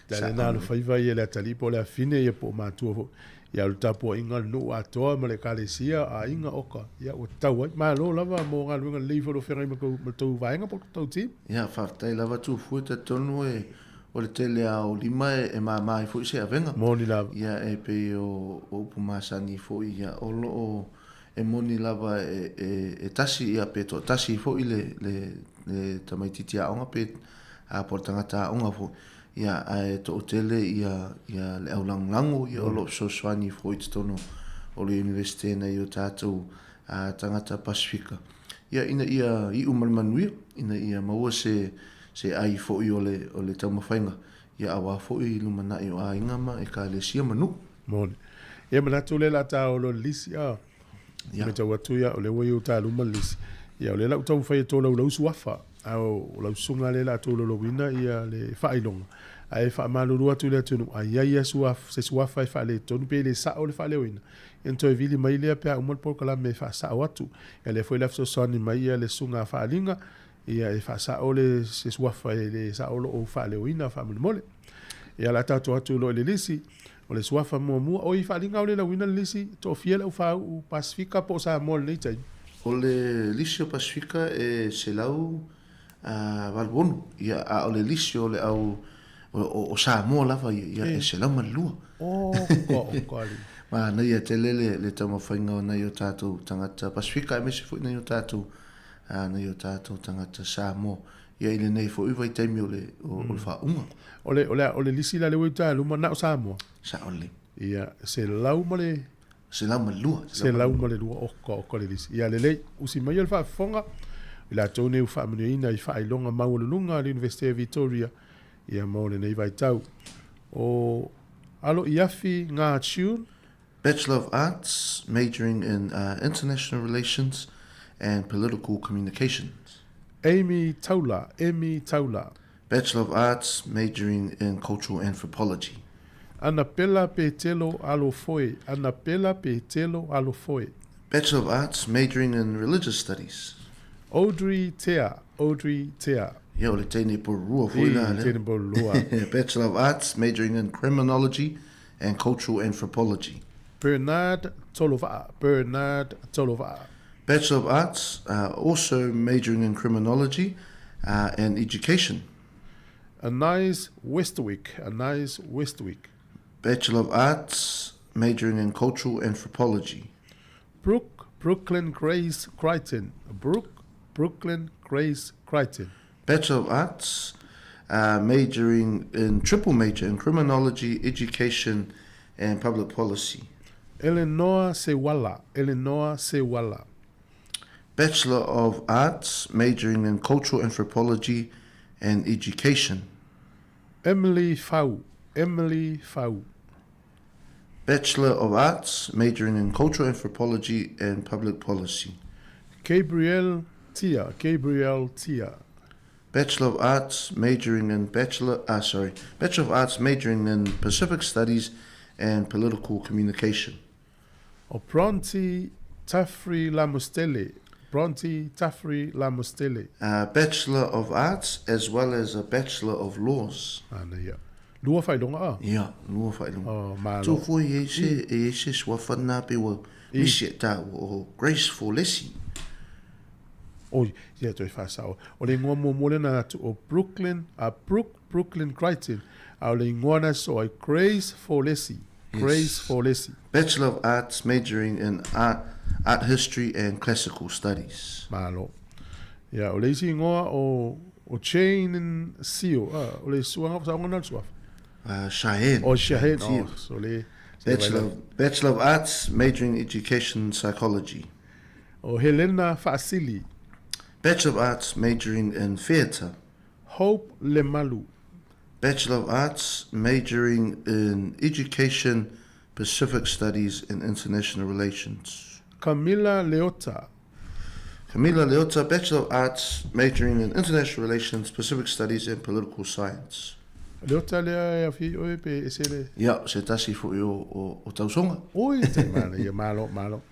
te ale nā alofaiva ia le atalii po o le afine ia po o matua foi. Ia o le tapuaiga a le nuu atoa ma le ekalesia, aiga, oka, ia ua tatau ai. Malo lava mo galuega lelei foi o lo o feagai ma le tou vaega po o le tou team. Ia, faafetai lava Tufue, talitonu e o le tele lava o lima e māmā ai foi se avega. Moni lava. Ia, e pei o upu masani foi, ia, o lo o e moni lava e, e, e tasi, ia, pe toatasi foi le, le, le tamaitiiti aoga pe a po o le tagata aoga foi. Ia, ae toatele ia, ia le au lagolago, ia, o lo o fesoasoani foi i totonu o le Iunivesite nei o tatou a, tagata Pasifika. Ia, ina ia iu ma le manuia, ina ia maua se, se ai foi o le, o le taumafaiga, ia auā foi i lumanai o aiga ma ekalesia ma nuu. Moni. Ia manatu lea la ta o lo lisi a. Ia. Matau atu ia, o lea ua i o ta luma le lisi. Ia, o lea la ua taumafai e tolaulau suafa, a o lau susuga lea o le a tolaulauina ia le faailoga. Ae faamalulu atu i le atunuu, a i ai lava se suafa e faaletonu pe le sao le faaleoina, ia ona toe vili mai lea pe a uma le polokalame e faasao atu. Ia lea foi la fesoasoani mai ia le susuga a Faaliga, ia e faasao le se suafa e le sao lou faaleoina faamolemole. Ia o le a tatou atu loa i le lisi. O le suafa muamua, oi Faaliga o le lauina le lisi, toafia le aufāu'u Pasefika po o Samoa i lenei taimi? O le lisi o Pasefika e 186, ia, a o le lisi o le au, o Samoa lava ia, ia, e 102. Oka, oka alii. Manaia tele le taumafaiga o nai o tatou tagata Pasefika aemaise foi nai o tatou, nai o tatou tagata Samoa. Ia i lenei foi vaitaimi o le, o, o le faauga. O le, o le, o le lisi la lea ua i uta luma, na o Samoa. Sao lelei. Ia, 102. 102. 102, oka, oka le lisi. Ia lelei, usi maia le faafofoga, i latou nei ua faamanuiaina i faailoga maualuluga a le Iunivesite o Victoria, ia mo lenei vaitau. O Aloiafi Nga Chun. Bachelor of Arts, majoring in International Relations and Political Communications. Amy Taula, Amy Taula. Bachelor of Arts, majoring in Cultural Anthropology. Anapela Petelo Alofoe, Anapela Petelo Alofoe. Bachelor of Arts, majoring in Religious Studies. Audrey Tea, Audrey Tea. Ia, o le teine pororua foi la lea. Teine pororua. Bachelor of Arts, majoring in Criminology and Cultural Anthropology. Bernard Tolova'a, Bernard Tolova'a. Bachelor of Arts, also majoring in Criminology and Education. Anais Westwick, Anais Westwick. Bachelor of Arts, majoring in Cultural Anthropology. Brooke Brooklyn Grace Crichton, Brooke Brooklyn Grace Crichton. Bachelor of Arts, majoring in triple major in Criminology, Education and Public Policy. Eleanor Sewala, Eleanor Sewala. Bachelor of Arts, majoring in Cultural Anthropology and Education. Emily Fau, Emily Fau. Bachelor of Arts, majoring in Cultural Anthropology and Public Policy. Gabriel Tia, Gabriel Tia. Bachelor of Arts, majoring in Bachelor, ah, sorry, Bachelor of Arts, majoring in Pacific Studies and Political Communication. O Bronte Tafri Lamostele, Bronte Tafri Lamostele. A Bachelor of Arts as well as a Bachelor of Laws. Ana ia. Lua faailoga a? Ia, lua faailoga. Oh, malo. Tu foi e se, e se suafa na pe ua misi e tāua o Grace Forlesi. Oi, ia toe faasao. O le ingoa muamua lea na atu o Brooklyn, a Brooke Brooklyn Crichton, a o le ingoa na sosoo ai Grace Forlesi. Grace Yes. Forlesi. Bachelor of Arts majoring in Art, Art History and Classical Studies. Malo. Ia, o le isi ingoa o, o Jane Sio, a, o le suaga, saoga na le suafa. Cheyenne. O Cheyenne, Sio. oh, so le... Bachelor of Arts majoring in Education Psychology. O Helena Faasili. Bachelor of Arts majoring in Theatre. Hope Lemalu. Bachelor of Arts majoring in Education, Pacific Studies and International Relations. Camilla Leota. Camilla Leota, Bachelor of Arts majoring in International Relations, Pacific Studies and Political Science. Leota lea e awhi oe pe ese le... Ia, se tasi foi o, o, o tausoga. Oi, te mana ia, malo, malo.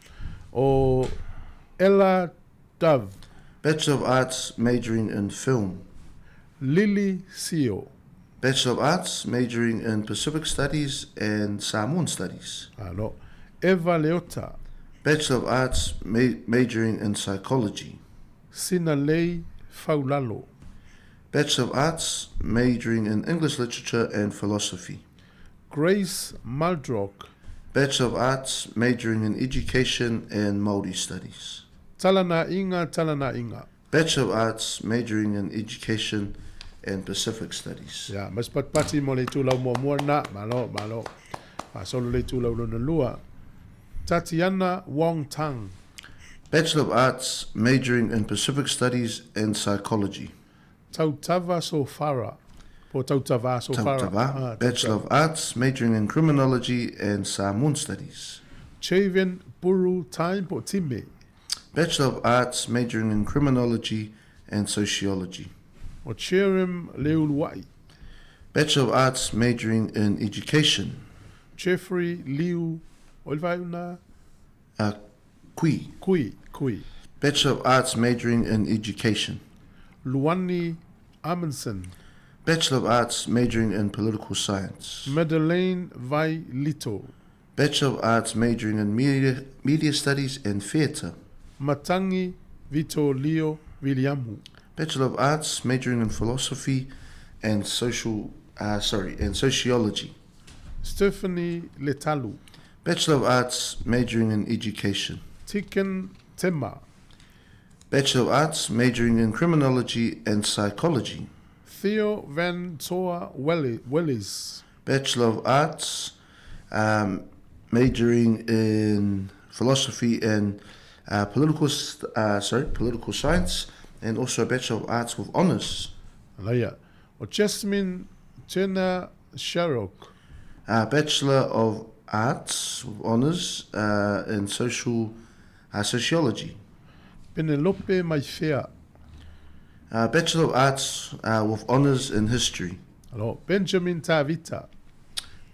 O Ella Dove. Bachelor of Arts majoring in Film. Lily Sio. Bachelor of Arts majoring in Pacific Studies and Samoan Studies. Malo. Eva Leota. Bachelor of Arts ma- majoring in Psychology. Sinalei Faulalo. Bachelor of Arts majoring in English Literature and Philosophy. Grace Muldrock. Bachelor of Arts majoring in Education and Māori Studies. Talanainga Talanainga. Bachelor of Arts majoring in Education and Pacific Studies. Ia, ma se patipati mo le itulau muamua lena. Malo, malo. Faasolo le itulau lona lua. Tatiana Wong Tang. Bachelor of Arts majoring in Pacific Studies and Psychology. Tautava Sofara. Po Tautava Sofara. Tautava, Ah, Bachelor of Arts majoring in Criminology and Samoan Studies. Chaven Buru Time po Time. Bachelor of Arts majoring in Criminology and Sociology. O Cherim Leuluai. Bachelor of Arts majoring in Education. Jeffrey Liu, o le faaiuga? Uh, Kui. Kui, Kui. Bachelor of Arts majoring in Education. Luani Amundsen. Bachelor of Arts majoring in Political Science. Madeleine Vai Lito. Bachelor of Arts majoring in Media, Media Studies and Theatre. Matangi Vito Leo Viliamu. Bachelor of Arts majoring in Philosophy and Social, uh, sorry, and Sociology. Stephanie Letalu. Bachelor of Arts majoring in Education. Tiken Tema. Bachelor of Arts majoring in Criminology and Psychology. Theo Van Toa Wellies. Bachelor of Arts, um, majoring in Philosophy and uh, Political, uh, sorry, Political Science, and also a Bachelor of Arts with Honours. Alaia. O Jasmine Turner Sharrock. Uh, Bachelor of Arts with Honours uh, in Social uh, Sociology. Penelope Maifea. Uh, Bachelor of Arts uh, with Honours in History. Alo, Benjamin Tavita.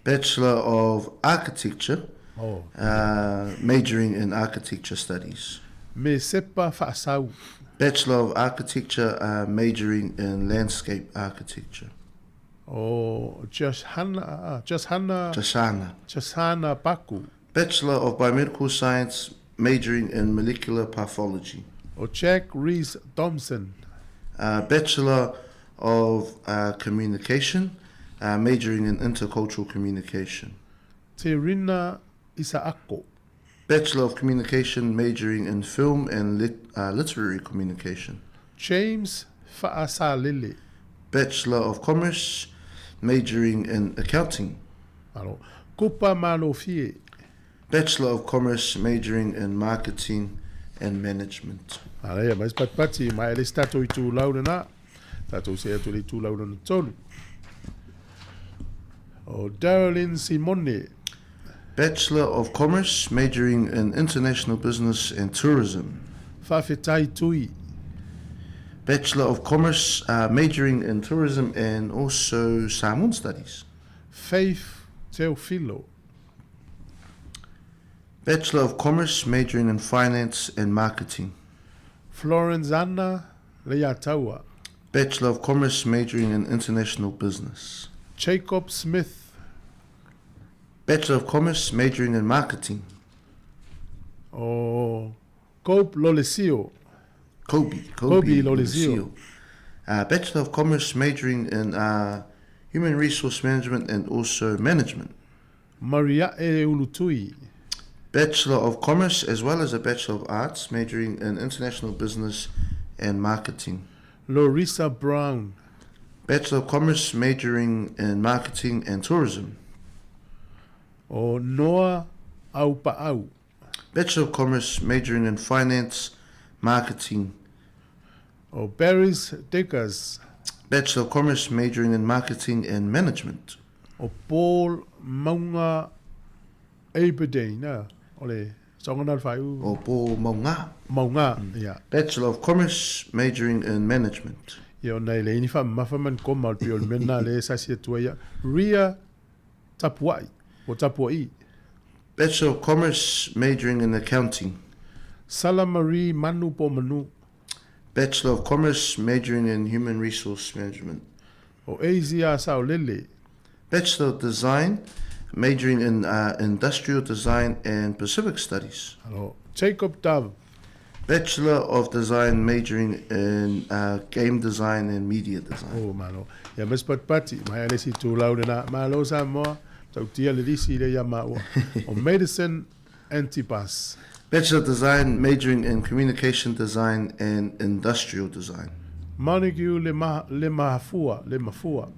Bachelor of Architecture, oh. uh, majoring in Architecture Studies. Me Sepa Fa'asau. Bachelor of Architecture, uh, majoring in Landscape Architecture. O Joshana, Joshana, Joshana. Joshana Paku. Bachelor of Biomedical Science, majoring in Molecular Pathology. O Jack Rees Thompson. Uh, Bachelor of uh, Communication, uh, majoring in Intercultural Communication. Te Rina Isaako. Bachelor of Communication, majoring in Film and lit, uh, Literary Communication. James Fa'asalele. Bachelor of Commerce, majoring in Accounting. Alo. Kupa Malofie. Bachelor of Commerce, majoring in Marketing and Management. Alaia, mai se patipati, mai le isi tatou itulau lena. Tatou see atu i le itulau lona tolu. O Darylyn Simone. Bachelor of Commerce, majoring in International Business and Tourism. Faafetai Tui. Bachelor of Commerce, uh, majoring in Tourism and also Samoan Studies. Faith Teofilo. Bachelor of Commerce, majoring in Finance and Marketing. Florence Anna Leiataua. Bachelor of Commerce, majoring in International Business. Jacob Smith. Bachelor of Commerce, majoring in Marketing. O Cope Lolesio. Kobe. Kobe, Kobe Lolesio. Uh, Bachelor of Commerce, majoring in uh, Human Resource Management and also Management. Maria'e Ulutui. Bachelor of Commerce as well as a Bachelor of Arts, majoring in International Business and Marketing. Lorisa Brown. Bachelor of Commerce, majoring in Marketing and Tourism. O Noah Aupa'au. Bachelor of Commerce, majoring in Finance, Marketing. O Barrys Diggers. Bachelor of Commerce, majoring in Marketing and Management. O Paul Maunga Aberdeen, o le saoga na o le faaiu. O Paul Maunga. Maunga, ia. Bachelor of Commerce, majoring in Management. Ia, ona e leai ni faamamafa ma ni koma o le pei o le mea lena lea e sasi atu ai ia. Ria Tapua'i, po o Tapua'i. Bachelor of Commerce, majoring in Accounting. Sala Marie Manu po o Manu. Bachelor of Commerce, majoring in Human Resource Management. O Asia Saolele. Bachelor of Design, majoring in uh, Industrial Design and Pacific Studies. Alo, Jacob Dove. Bachelor of Design, majoring in uh, Game Design and Media Design. Oh, malo. Ia ma se patipati, mai a le isi itulau lena. Malo Samoa, tautia le lisi lea ia maua. O Medicine Antipas. Bachelor of Design, majoring in Communication Design and Industrial Design. Montague le, ma, le Mahafua, le Mafua.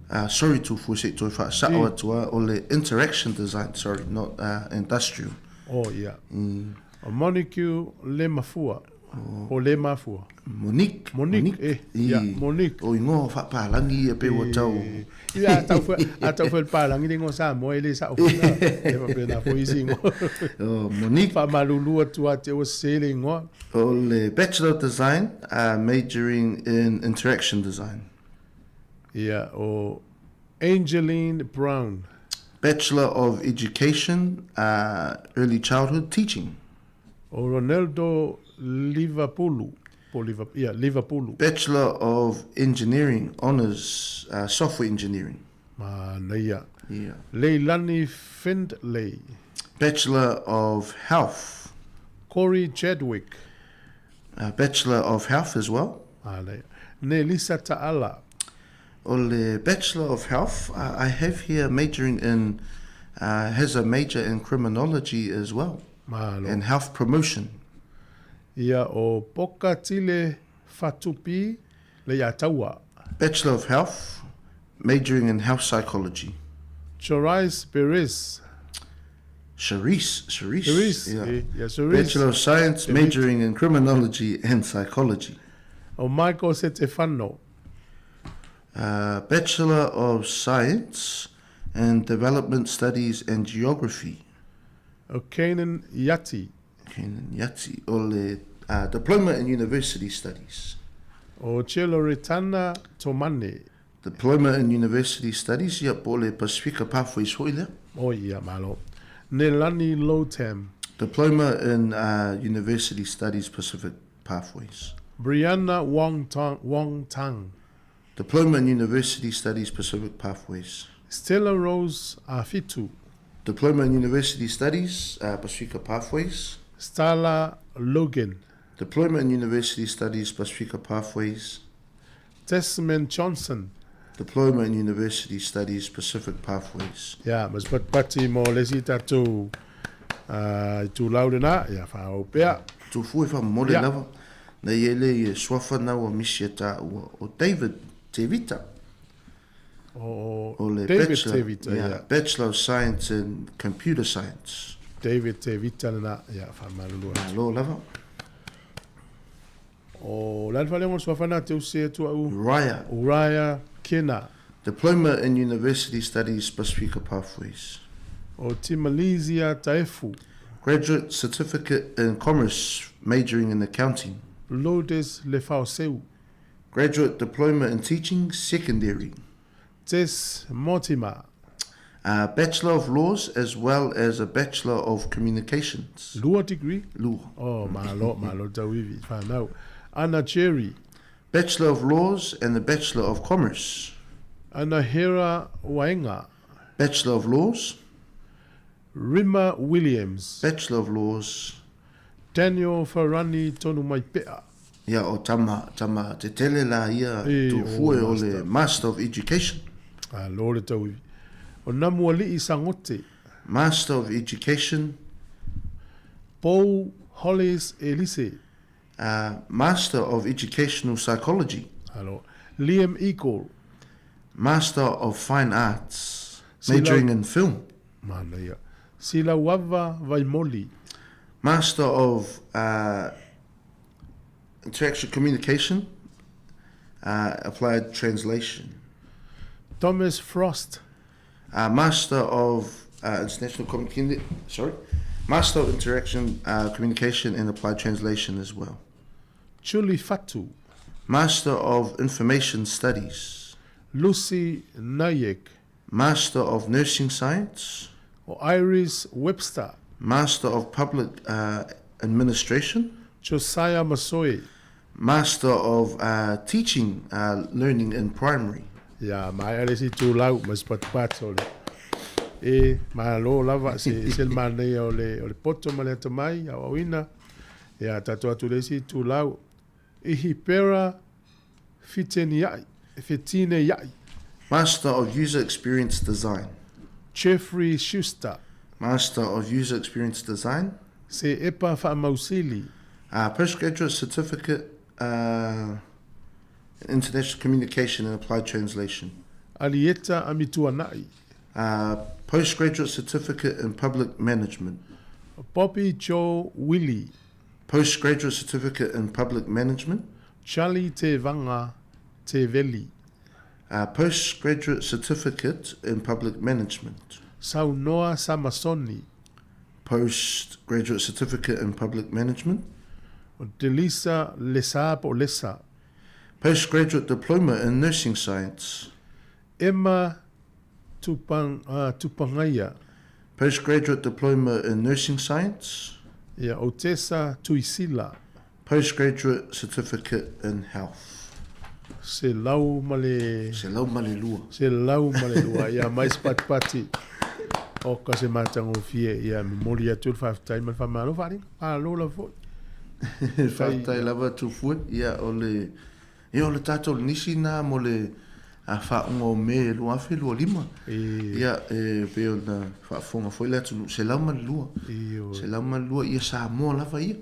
Uh, sorry Tufua se i toe whaasa'o atu a, o le Interaction Design, sorry, not uh, Industrial. Oh, ia. Mm. O Montague le Mafua. O le mafua. Monique. Monique, eh, ia, Monique. O igoa faapalagi ia pei ua tau. Ia, a tau foi, a tau foi le palagi le igoa Samoa e le sao foi na. E faapena foi isi igoa. O Monique. Faamalulu atu lava te ua sese le igoa. O le Bachelor of Design, majoring in Interaction Design. Ia, o Angeline Brown. Bachelor of Education, Early Childhood Teaching. O Ronaldo Livapulu, po o Liva, ia, Livapulu. Bachelor of Engineering, Honours, Software Engineering. Manaia. Ia. Leilani Findlay. Bachelor of Health. Corey Chadwick. Bachelor of Health as well. Manaia. Nelisa Ta'ala. O le Bachelor of Health, I have here majoring in, has a major in Criminology as well. Malo. And health promotion. Ia o Poka Tile Fatupi Leiataua. Bachelor of Health, majoring in Health Psychology. Chorice Perez. Charisse, Charisse, Charisse, yeah. eh, yeah, Charisse. Bachelor of Science, majoring in Criminology and Psychology. O Michael Setefano. Bachelor of Science in Development Studies and Geography. O Kanan Yati. Kanan Yati, o le Diploma in University Studies. O Cheloritana Tomane. Diploma in University Studies, ia, po o le Pasifika Pathways foi lea. O ia, malo. Nelani Lotem. Diploma in University Studies Pacific Pathways. Brianna Wong Tong, Wong Tang. Diploma in University Studies Pacific Pathways. Stella Rose Afitu. Diploma in University Studies Pasifika Pathways. Starla Logan. Diploma in University Studies Pasifika Pathways. Desmond Johnson. Diploma in University Studies Pacific Pathways. Ia, ma se patipati mo le isi tatou itulau lena, ia faaauau pea. Tufua e faamomoli lava, na ia le ia suafa na ua misi e taua o David Tevita. O, o le David Bachelor, Tevita, yeah, ia. Bachelor of Science in Computer Science. David Tevita lena, ia, faamalulu atu. Malo lava. O le a le faaleaga o le suafa na te use atu au? Uriah. Uriah Kena. Diploma in University Studies Pasifika Pathways. O Timalizia Taefu. Graduate Certificate in Commerce, majoring in Accounting. Lourdes Lefaoseu. Graduate Diploma in Teaching, Secondary. Tess Mortimer. A Bachelor of Laws as well as a Bachelor of Communications. Lua degree? Lua. Oh, malo, malo tauivi, whanau. Anna Cherry. Bachelor of Laws and the Bachelor of Commerce. Anahera Waenga. Bachelor of Laws. Rima Williams. Bachelor of Laws. Daniel Farani Tonumaipea. Ia, o tama, tama te tele la ia E, tufue o o le Master of Education. Alo le tauivi. O Namuali'i Sagote. Master of Education. Paul Hollis Elise. Master of Educational Psychology. Alo. Liam Eagle. Master of Fine Arts, majoring in Film. Manaia. Silauava Vaimoli. Master of Interaction Communication, Applied Translation. Thomas Frost. Master of International Communication, sorry, Master of Interaction Communication and Applied Translation as well. Chuli Fatu. Master of Information Studies. Lucy Nayek. Master of Nursing Science. O Iris Webster. Master of Public Administration. Josiah Masoe. Master of Teaching Learning in Primary. Ia, maea le isi itulau ma se patupatu o le e malo lava se se le manaia o le o le poto ma le atamai aoaoina. Ia, tatou atu le isi itulau. Ihipera Fitenia'i, Fetineia'i. Master of User Experience Design. Jeffrey Schuster. Master of User Experience Design. Se Epa Faamausili. Postgraduate Certificate in International Communication and Applied Translation. Alieta Amituana'i. Postgraduate Certificate in Public Management. Poppy Joe Willie. Postgraduate Certificate in Public Management. Charlie Te Vanga Te Veli. Postgraduate Certificate in Public Management. Saunoa Samasoni. Postgraduate Certificate in Public Management. Delisa Lesa po o Lesa. Postgraduate Diploma in Nursing Science. Emma Tupang, Tupangaia. Postgraduate Diploma in Nursing Science. Ia, Otesa Tuisila. Postgraduate Certificate in Health. 102. 102. 102. Ia, mai se patipati o ka se matagofie. Ia, momoli atu le faafetai ma le faamalo faaaliga. Malo lava foi. Faafetai lava Tufue. Ia, o le, ia o le tatou nisi na mo le faauga o Me 2025. Ia, e pei ona faafofoga foi le atunuu, 102. 102 ia Samoa lava ia.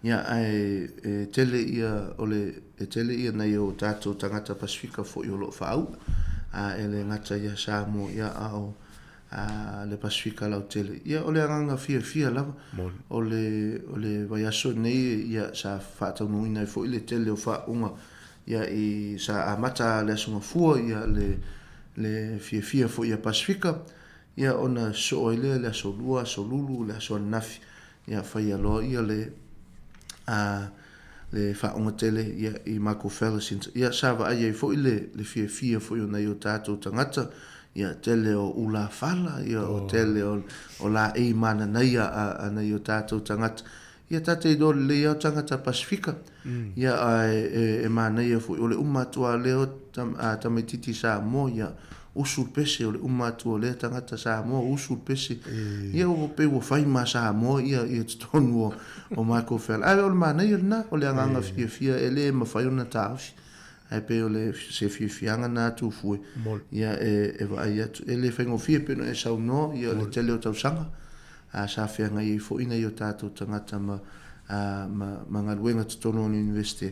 Ia, ae e tele ia, o le, e tele ia nai o tatou tagata Pasefika foi o lo o faauu, a e le gata ia Samoa, ia, a o a le Pasefika lautele. Ia, o le agaga fiafia lava, o le, o le vaiaso nei, ia, sa faataunuuina ai foi le tele o faauuga Ia i sa amata le Aso Gafua ia le le fiafia foi ia Pasefika, ia ona sosoo ai lea le Aso Lua, Aso Lulu, le aso ananafi, ia faia loa ia le a le faauga tele ia i Michael Fowler Centre. Ia sa vaai ai foi le le fiafia foi o nai o tatou tagata, ia tele o ula fala, ia o tele o o laei mananaia a a nai o tatou tagata. Ia ta te iloa lelei lava o tagata Pasefika, ia ae e, e manaia foi, o le uma atu lava lea o tam, a tamaititi Samoa, ia usu le pese, o le uma atu o lea tagata Samoa, usu le pese. Ia ua pei ua fai ma Samoa ia, ia totonu o, o Michael Fowler. Ae o le manaia lena, o le agaga fiafia e le mafai ona taofi. Ae pei o le, se fiafiaga na Tufue, ia e, e vaai atu. E le faigofie pei ona e saunoa, ia o le tele o tausaga. ā, sa feagai ai foi nai o tātou tagata ma, ā, ma, ma galuega totonu o le Universite,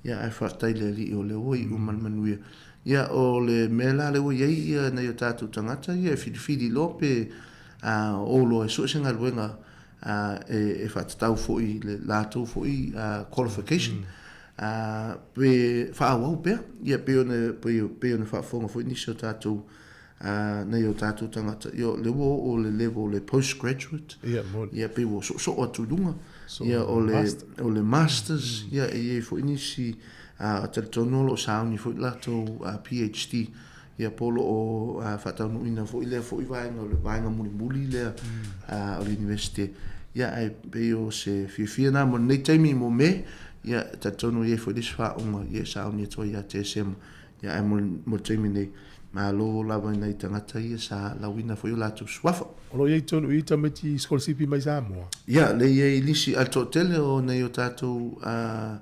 ia, ae faafetai i le Alii o lea ua iu ma le manuia. Ia, o le mea la lea ua i ai ia nai o tātou tagata, ia, e filifili loa pe, ā, o loa e sue se galuega, ā, e, e faatatau foi i le latou foi, ā, qualification, ā, pe faaauau pea, ia, pei ona, pei, pei ona faafofoga foi nisi o tātou, a nei o tātou tagata, ia, lea ua oo le level o le postgraduate, Ia, moni. ia, pei ua soosoo atu i luga, So, ia, o le, master. o le masters, ia, e i ai foi nisi, a, talitonu o lo o sauni foi latou a, PhD, ia, po o lo o a, faataunuuina foi lea foi vaega, o le vaega mulimuli lea a, o le Universite. Ia, ae pei o se fiafia na mo lenei taimi mo Me, ia, talitonu e i ai foi le isi faauuga, ia, e sauni atu ai ia Tesema. Ia, ae mo le, mo le taimi nei, malo lava i nai tagata ia sa lauina foi o latou suafa. O lo o i ai tonu i tamaiti sikolasipi mai Samoa. Ia, lea i ai nisi, a le toatele o nai o tatou, a,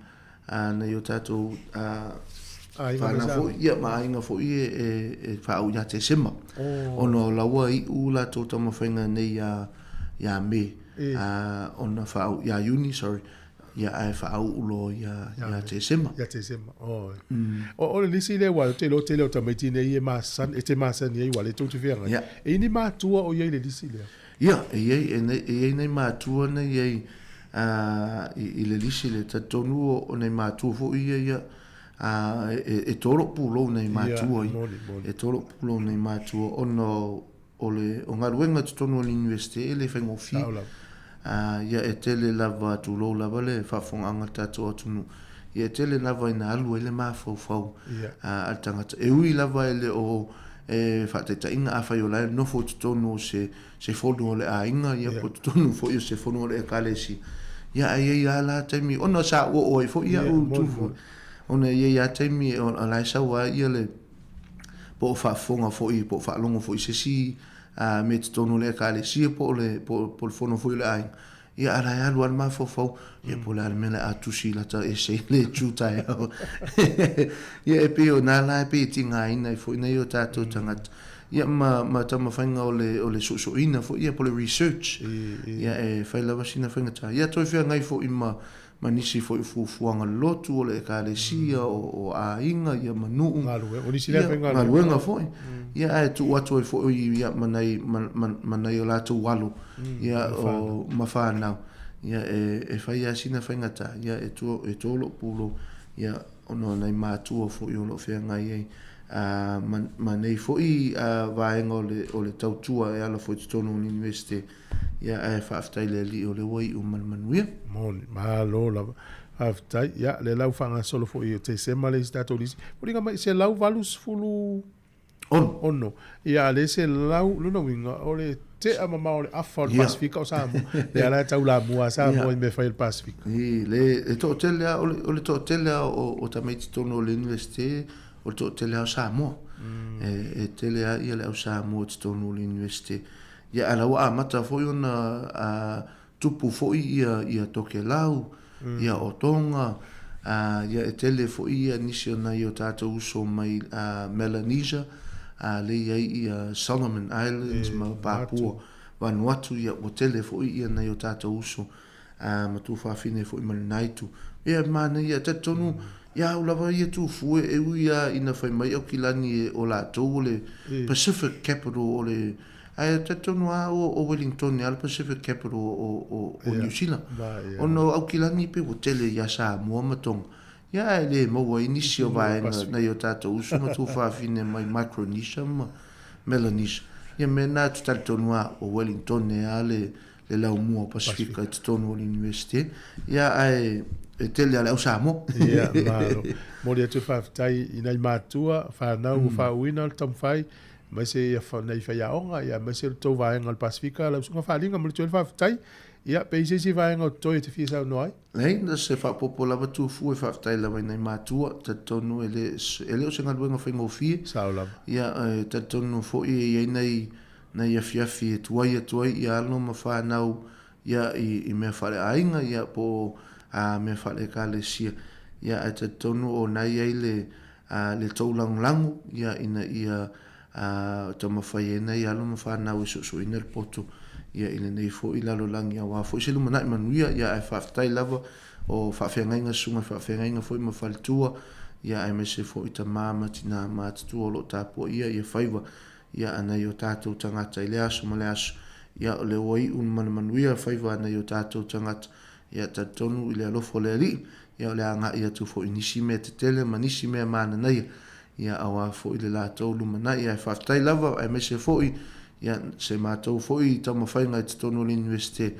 a nai o tatou, a, Aiga mai whanau Samoa. foi, ia, ma aiga foi e, e, e whaau ia Tesema. Oh. Ona o laua iu latou taumafaiga nei ia, ia Me, E. a, ona whaau, ia Iuni, sorry, Ia ae faauu loa ia, ia Tesema. Ia Tesema, oi. O, o le lisi lea ua te iloa tele o tamaiti nei e masani, e te masani ai ua le tou te feagai. Ia. E i ni matua o i ai le lisi lea? Ia, e i ai, e nei, e i ai nei matua nei i ai, a, i, i le lisi lea, talitonu o, o nei matua foi ia, ia, a, e, e tolo pulou nei matua Ia, ia. moni, moni. E tolo pulou nei matua ona o, O le o galuega i totonu o le Universite e le faigofie. Sao lava. Ā, ia e tele lava, tulou lava le faafofogaaga a le tatou atunuu, ia e tele lava ina alu ai le mafaufau Ia. a le tagata. E ui lava e le o e faataitaiga afai o la e nofo i totonu o se se fono o le aiga, ia Ia. po o totonu foi o se fono o le Ekalesia, ia ae i ai lava la taimi, ona sa oo ai foi Ia, au moni, Tufue, moni. ona e i ai lava taimi o la e sau lava ia le po o faafofoga foi, po o faalogo foi i se isi mea i totonu o le Ekalesia po o le, po o le fono foi o le aiga, ia a la e alu lava le mafaufau, ia po o le a le mea la a tusi lata ese i le itu taeao. Ia e pei o na la e pei e tigaina ai foi nai o tatou tagata. Ia ma, ma taumafaiga o le, o le suesueina foi, ia po o le research. Ia e fai lava sina faigata. Ia toe feagai foi ma, ma nisi foi o fuafuaga lotu o le Ekalesia, o, o aiga, ia ma nuu. Galuega. O nisi lea Ia, faigaluega. galuega foi. Ia, ae tuu atu ai foi ia, ma nai, ma, ma, ma nai o latou alo, ia, Ma o, ma whanau. Ia, e, e fai lava sina faigata, ia, e tō, e tō lou pulou, ia, ona o nai mātua foi o lo o feagai ai, ā, ma, ma nei foi ā, vaega o le, o le tautua e ala foi i totonu o le Universite, ia, ae faafetai i le Alii o lea ua iu ma le manuia. Moni, malo lava. Faafetai. Ia, lea la ua faagasolo foi o Tesema le isi tatou lisi. Foliga mai, 186. Ono. Ia, a le 100, lona uiga, o le tea mamao o le afa o le Pasefika o Samoa. Lea la e taulamua a Samoa i mea e fai e le Pasefika. I, le, le toatele lava, o le, o le toatele lava o, o tamaiti tonu o le Universite, o le toatele lava o Samoa. E, e tele lava ia le au Samoa i totonu o le Universite. Ia, a la ua amata foi ona a, tupu foi ia, ia Tokelau, ia o Tonga, ā, ia e tele foi ia nisi o nai o tātou uso mai a Melanesia, ā, le i ai ia Solomon Islands ma Papua Vanuatu, ia ua tele foi ia nai o tātou uso, ā, ma tuafafine foi ma lena itu. Ia e manaia, e talitonu, ia au lava ia Tūfue e ui lava ina fai mai Aukilani e o latou o le Pacific Capital o le Ae talitonu lava o Wellington a le Pacific Capital o New Zealand. Ona o Aukilani pei ua tele ia Samoa ma Tonga. Ia ae le maua ai nisi o vaega nai o tatou uso ma tuafafine mai Micronesia ma Melanesia. Ia mea na ou te talitonu lava o Wellington lava le laumua o Pasifika i totonu o le Universite. Ia ae e tele lava le au Samoa. Ia malo. Momoli atu le faafetai i nai matua, whanau ua faauuina le taumafai aemaise ia nai faiaoga, ia aemaise le tou vaega o le Pasefika, lau Susuga Faaliga, momoli atu ai le faafetai. Ia, pe i ai se isi vaega o totoe e te fia saunoa ai? Leai, na se faaopoopo lava Tufu e faafetai lava i nai matua, talitonu e le, e le o se galuega faigofie. Sao lava. Ia, e talitonu foi e i ai nai, nai afiafi e tuai atu ai ia alo ma fanau ia i, i mea faaleaiga ia po o a, mea faale-ekalesia. Ia, ae talitonu o na i ai le, a le tou lagolago ia ina ia a taumafai ai nai alo ma fanau e soosooina le poto ia i lenei foi lalolagi aua foi se lumanai manuia ia ae faafetai lava o faafeagaiga susuga faafeagaiga foi ma faletua ia aemaise foi tama ma tina matutua o lo o tapuaia ia faiva ia a nai o tatou tagata i le aso ma le aso ia o lea ua iu ma le manuia faiva a nai o tatou tagata Ia talitonu i le alofa o le Alii, ia o le agai atu foi i nisi mea tetele ma nisi mea mananaia, ia aua foi le latou lumanai. Ae faafetai lava, aemaise foi ia se matou foi taumafaiga i totonu o le Iunivesite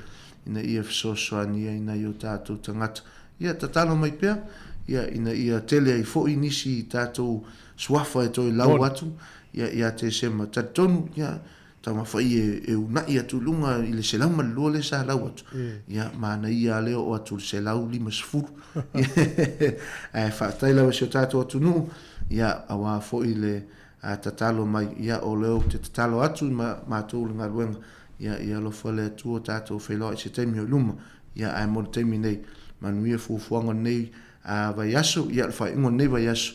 ina ia fesoasoani ai nai o tatou tagata. Ia tatalo mai pea, ia ina ia tele ai foi nisi tatou suafa e toe lau atu ia ia Tesema. Talitonu, ia Taumafai e una'i atu i luga i le 102 lea sa lau atu, ia manaia lava le oo atu i le 150. Ae faafetai lava i si o tatou atunuu, ia aua foi le tatalo mai, ia o lea ou te tatalo atu i matou i le galuega, ia ia alofa le Atua tatou feiloai i se taimi o i luma, ia ae mo le taimi nei, manuia fuafuaga o lenei vaiaso, ia le faaiuga o lenei vaiaso,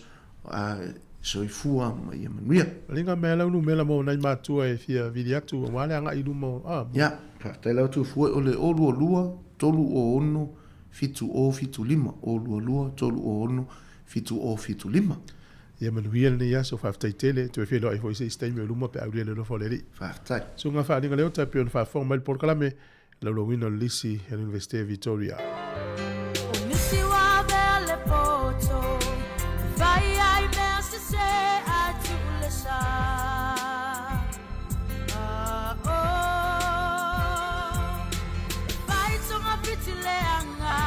Soifua ma ia manuia. Liga mea lau numera mo nai matua e fia vili atu aua le agai i luma o a. Ia, faafetai lava Tufue, o le 022 306 7075, 022 306 7075. Ia manuia lenei aso, faafetai tele, toe feiloai foi i se isi taimi o i luma pe a aulia le alofa o le Alii. Faafetai. Susuga Faaliga Leota e pei ona faafofoga mai le polokalame, Laulauina o le lisi a le Iunivesite o Victoria. O nisi ua avea le poto e fai ai mea sese ae tuu le sa. Ah, oh. E fai togafiti leaga,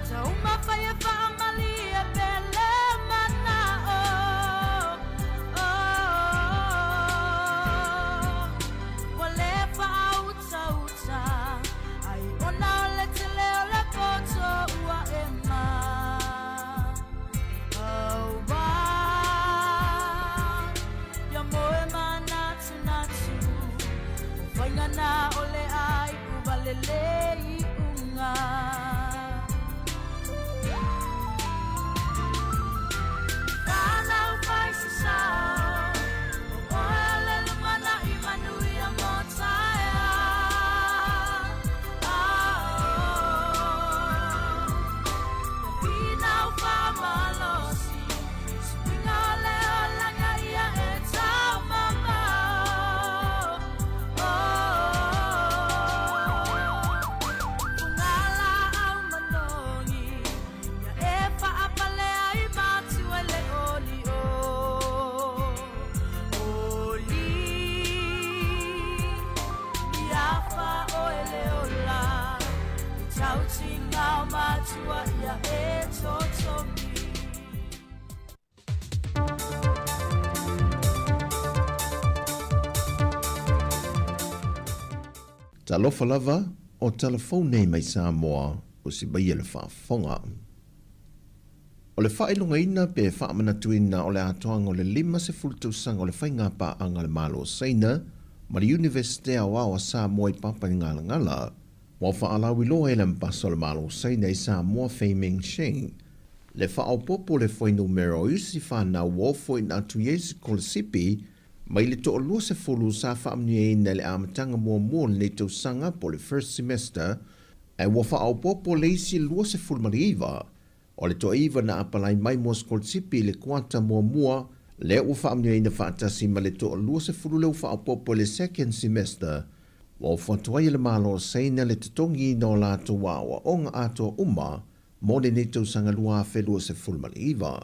taumafai e faamalie pe le manao. Oh, ua le faautauta. Atua ia e totogi. Talofa lava, o tala fou nei mai Samoa, o si maia le faafofoga. O le faailogaina pe faamanatuina o le atoaga o le 50 tausaga o le faigapaaga a le Malo o Saina ma le Iunivesite Aoao a Samoa i Papaigalagala, ua faalauiloa e le Ambasa o le Malo o Saina i Samoa Fei Mingsheng le faaopoopo o le fuainumera o isi fanau ua ofoina atu i ai sikolasipi mai le toalua sefulu sa faamanuiaina i le amataga muamua o lenei tausaga po o le first semester ae ua faaopoopo le isi 29. O le toaiva na apalai mai mo sikolasipi i le kuata muamua lea ua faamanuiaina faatasi ma le toalua sefulu lea ua faaopoopo i le second semester. Ua ofo atu ai e le Malo o Saina le totogiina o latou aoaoga atoa uma mo lenei tausaga 2029.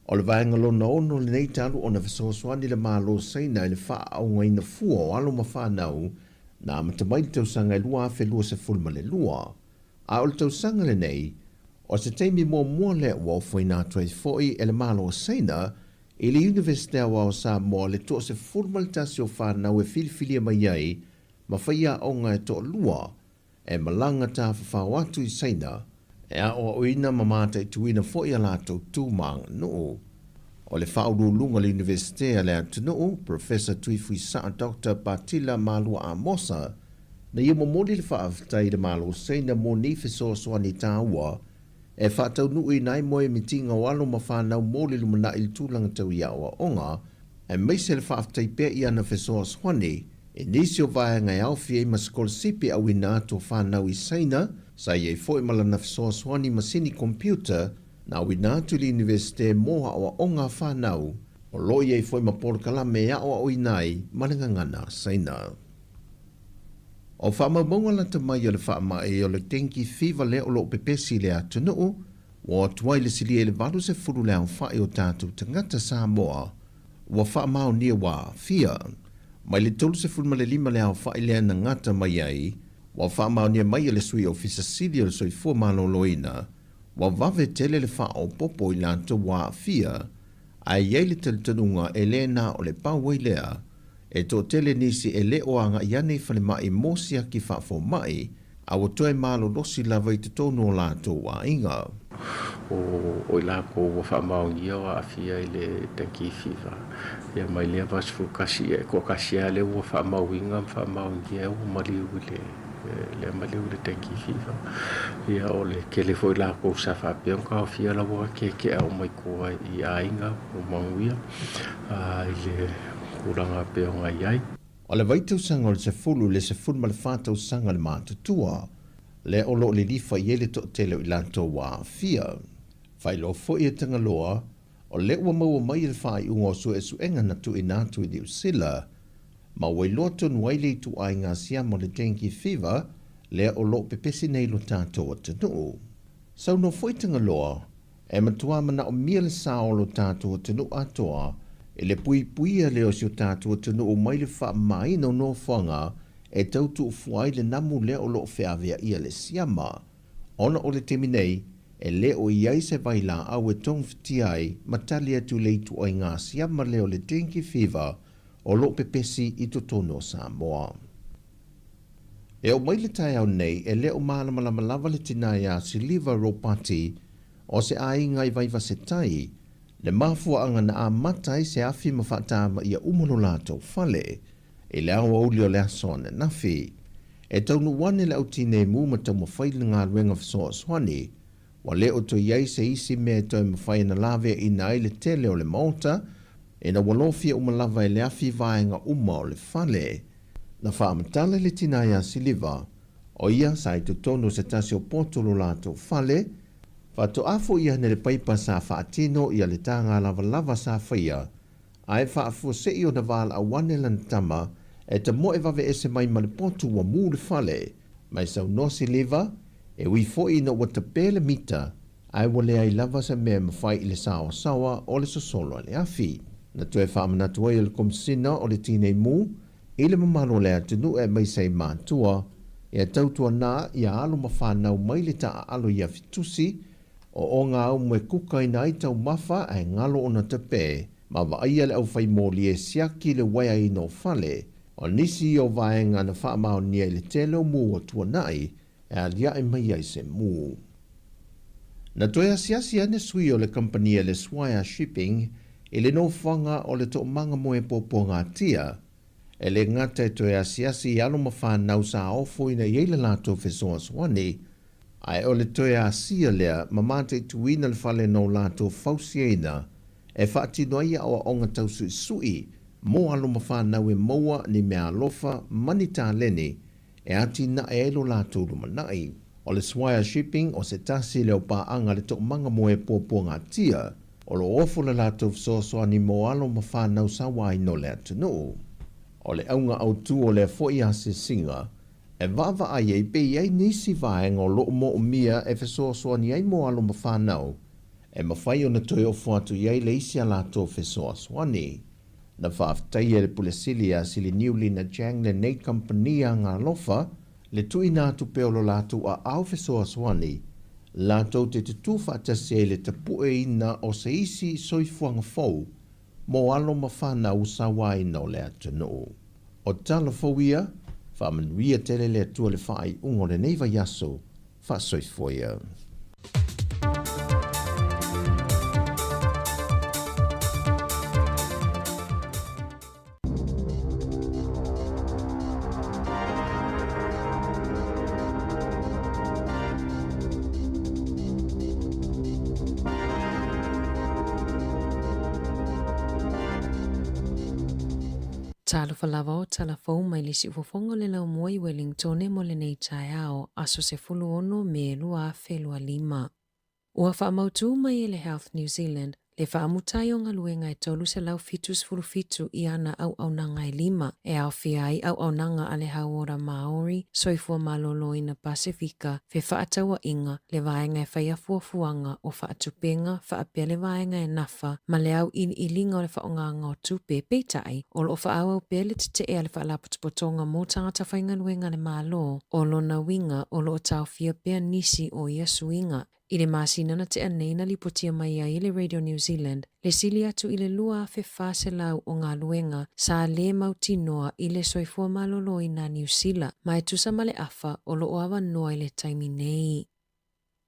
O le vaega lona ono lenei talu ona fesoasoani le Malo o Saina i le faaaugaina fua o alo ma fanau na amata mai le tausaga e 2022. A o le tausaga lenei, o se taimi muamua lea ua ofoina atu ai foi e le Malo o Saina i le Iunivesite Aoao o Samoa le toa-11 o fanau e filifilia mai ai ma faiaoga e toalua e malaga tafafao atu i Saina e aoaoina ma mataituina foi a latou tu ma aganuu. O le Faauluuluga o le Iunivesite a le atunuu, Professor Tuifuisaa Doctor Patila Malua Amosa, na ia momoli le faafetai i le Malo o Saina mo nei fesoasoani taua e faataunuuina ai moemitiga o alo ma fanau mo le lumanai i le tulaga tau i aoaoga, aemaise le faafetai pea i ana fesoasoani i nisi o vaega e aofia ai ma sikolasipi auina atu o fanau i Saina, sa i ai foi ma lana fesoasoani masini computer na auina atu i le Iunivesite mo aoaoga a fanau, o lo o i ai foi ma polokalame e aoaoina ai ma le gagana a Saina. O faamaumauga lata mai o le faamai o le dengue fever lea o lo o pepesi i le atunuu, ua o atu ai le silia i le 80 le aofai o tatou tagata Samoa ua faamaonia ua aafia. Mai le 35 le aofai lea na gata mai ai, ua faamaonia mai e le Sui Ofisa Sili o le Soifua Maloloina, ua vave tele le faaopoopo i latou ua aafia, ae i ai le talitonuga e le na o le pau ai lea, e toatele nisi e le o agai ane i falemai mo siaki faafomai, a ua toe malolosi lava i totonu o latou aiga. O i lakou ua faamaonia o aafia i le dengue fever, ia mai lea 81, ia e toatasi lava lea ua faamauina ma faamaonia ua maliu i le lea maliu i le dengue fever. Ia o le tele foi lakou sa faapea ona taofia la ua keakea uma i tua i aiga ua manuia i le tulaga e pei ona i ai. O le vaitausaga o le sefulu i le 14 tausaga le matutua, lea o lo o lilifa i ai le toatele o i latou ua aafia. Faailoa foi e Tagaloa, o lea ua maua mai le faaiuga o suesuega na tuuina atu i Niu Sila, ma ua iloa tonu ai le ituaiga siama o le dengue fever lea o lo o pepesi nei lo tatou atunuu. Saunoa foi Tagaloa, E matua manaomia le sao o lo tatou atunuu atoa i le puipuia lea o si o tatou atunuu mai le faamamaina o nofoaga e tau tuufua ai le namu lea o lo o feaveaia le siama, ona o le taimi nei e le o i ai se vailaau e togafitia ai ma tali atu i le ituaiga siama lea o le dengue fever o lo o pepesi i totonu o Samoa. E oo mai le taeao nei, e le o malamalama lava le tina iā Siliva Ropati o se aiga i Vaivasetai, le mafuaaga na amata ai se afi ma faatamaia uma lo latou fale i le aoauli o le aso ananafi. E taunuu ane le au tineimu ma taumafai le galuega fesoasoani, ua le o toe i ai se isi mea e toe mafai ona laveaiina ai le tele o le maota, ina ua lofia uma lava e le afi vaega uma o le fale. Na faamatala le tina iā Siliva, ʻO ia sa i totonu o se tasi o poto o lo latou fale, faatoa foi ane le paipa sa faatino ia le taga lavalava sa faia, ae faafuasei ona valaau ane lana tama e tamoe vave ese mai ma le potu ua mu le fale. Mai saunoa Siliva, e ui foi ina ua tape le mita, ae ua leai lava se mea e mafai i le saoasaoa o le sosolo a le afi. Na toe faamanatu ai e le Komisina o le Tinei Mu i le mamalu o le atunuu aemaise ai matua. Ia tautuana ia alo ma fanau mai le taaalo i Afitusi, o oga aumu e kukaina ai taumafa ae galo ona tape, ma vaaia le aufaimoli e siaki le uaeaina o fale. O nisi ia o vaega na faamaonia i le tele o mu ua tuanai e aliae mai ai se mu. Na toe asiasi ane sui o le kamupani a le Swire Shipping i le nofoaga o le toomaga moe puapuagatia, E le gata e toe asiasi i alo ma fanau sa ofoina i ai le latou fesoasoani, ae o le toe asia lea ma mataituina le fale na o latou fausiaina e faatino ai aoaoga tausuisui mo alo ma fanau e maua ni meaalofa ma ni taleni e atinae ai lo latou lumanai. O le Swire Shipping o se tasi lea o paaga a le toomaga moe puapuagatia o lo o ofo le latou fesoasoani mo alo ma fanau sauaina o le atunuu. O le auga autu o lea foi asiasiga, e vaavaai ai pe i ai nisi vaega o lo o moomia e fesoasoani ai mo alo ma fanau e mafai ona toe ofo atu i ai le isi a latou fesoasoani. Na faafetaia e le Pule Sili ia Siliniu Lina Chang lenei kamupani agalofa le tuuina atu pea o lo latou aao fesoasoani latou te tutū faatasi ai i le tapueina o se isi soifuaga fou mo alo ma fanau sauaina o le atunuu. O tala fou ia, faamanuia tele le Atua i le faaiuga o lenei vaiaso, faasoifua ia. Talofa lava o tala fou mai le siufofoga o le laumua i Wellingtone mo lenei taeao, aso 16 Me 2025. Ua faamautū mai e le Health New Zealand le faamutai o galuega e 377 i ana auaunaga e lima, e aofia ai auaunaga a le Hauora Māori, Soifua Maloloina Pasefika, Fefaatauaiga, le vaega e faia fuafuaga o faatupega faapea le vaega e nafa ma le auiliiliga o le faaaogaga o tupe, peitai, o lo o faaauau pea le tetee a le Faalapotopotoga mo Tagata Faigaluega a le Malo, o lona uiga o lo o taofia pea nisi o ia suiga. I le masina na tea nei na lipotia mai ai e le Radio New Zealand le sili atu i le 2,400 o galuega sa lē mautinoa i le soifua maloloina a Niu Sila ma e tusa ma le afa o lo o avanoa i le taimi nei.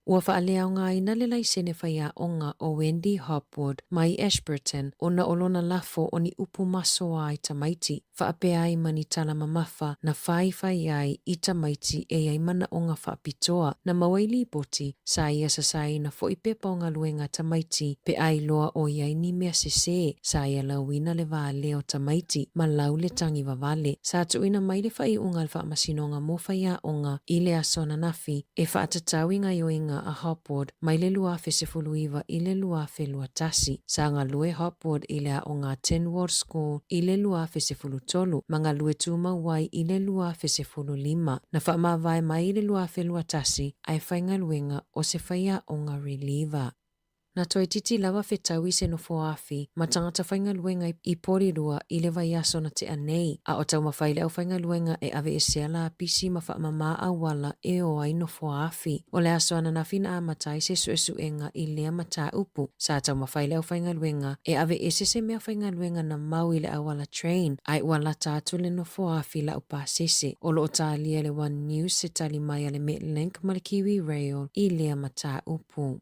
Ua faaleaogaina le laisene faiaoga o Wendy Hopwood mai Ashburton ona o lona lafo o ni upu masoa i tamaiti, faapea ai ma ni tala mamafa na whaiwhai ai i tamaiti e iai manaoga faapitoa, na maua i lipoti, sa ia sasaina foʻi pepa o galuega a tamaiti pe a iloa o iai ni mea sesē, sa ia lauina le valea o tamaiti ma lau le tagi vavale. Sa tuuina mai le faaiuga a le Faamasinoga mo Faiaoga i le aso ananafi e faatatau i gaoioiga a Hopwood mai le 2019 i le 2021. Sa galue Hopwood i le aoga Tynwald School i le 2013 ma galue tumau ai i le 2015. Na faamavae mai i le 2021 ae faigaluega o se faiaoga reliever. Na toeitiiti lava fetau i se nofoaafi ma tagata faigaluega i Porirua i le vaiaso na tea nei, a o taumafai le aufaigaluega e aveesea lapisi ma faamamā auala e o ai nofoaafi. O le aso ananafi na amata ai se suesuega i lea mataupu. Sa taumafai le aufaigaluega e aveese se meafaigaluega na mau i le auala train ae ua lata atu le nofoaafi laupasese. O lo o talia e le One News se tali mai a le Metlink ma le Kiwi Rail i lea mataupu.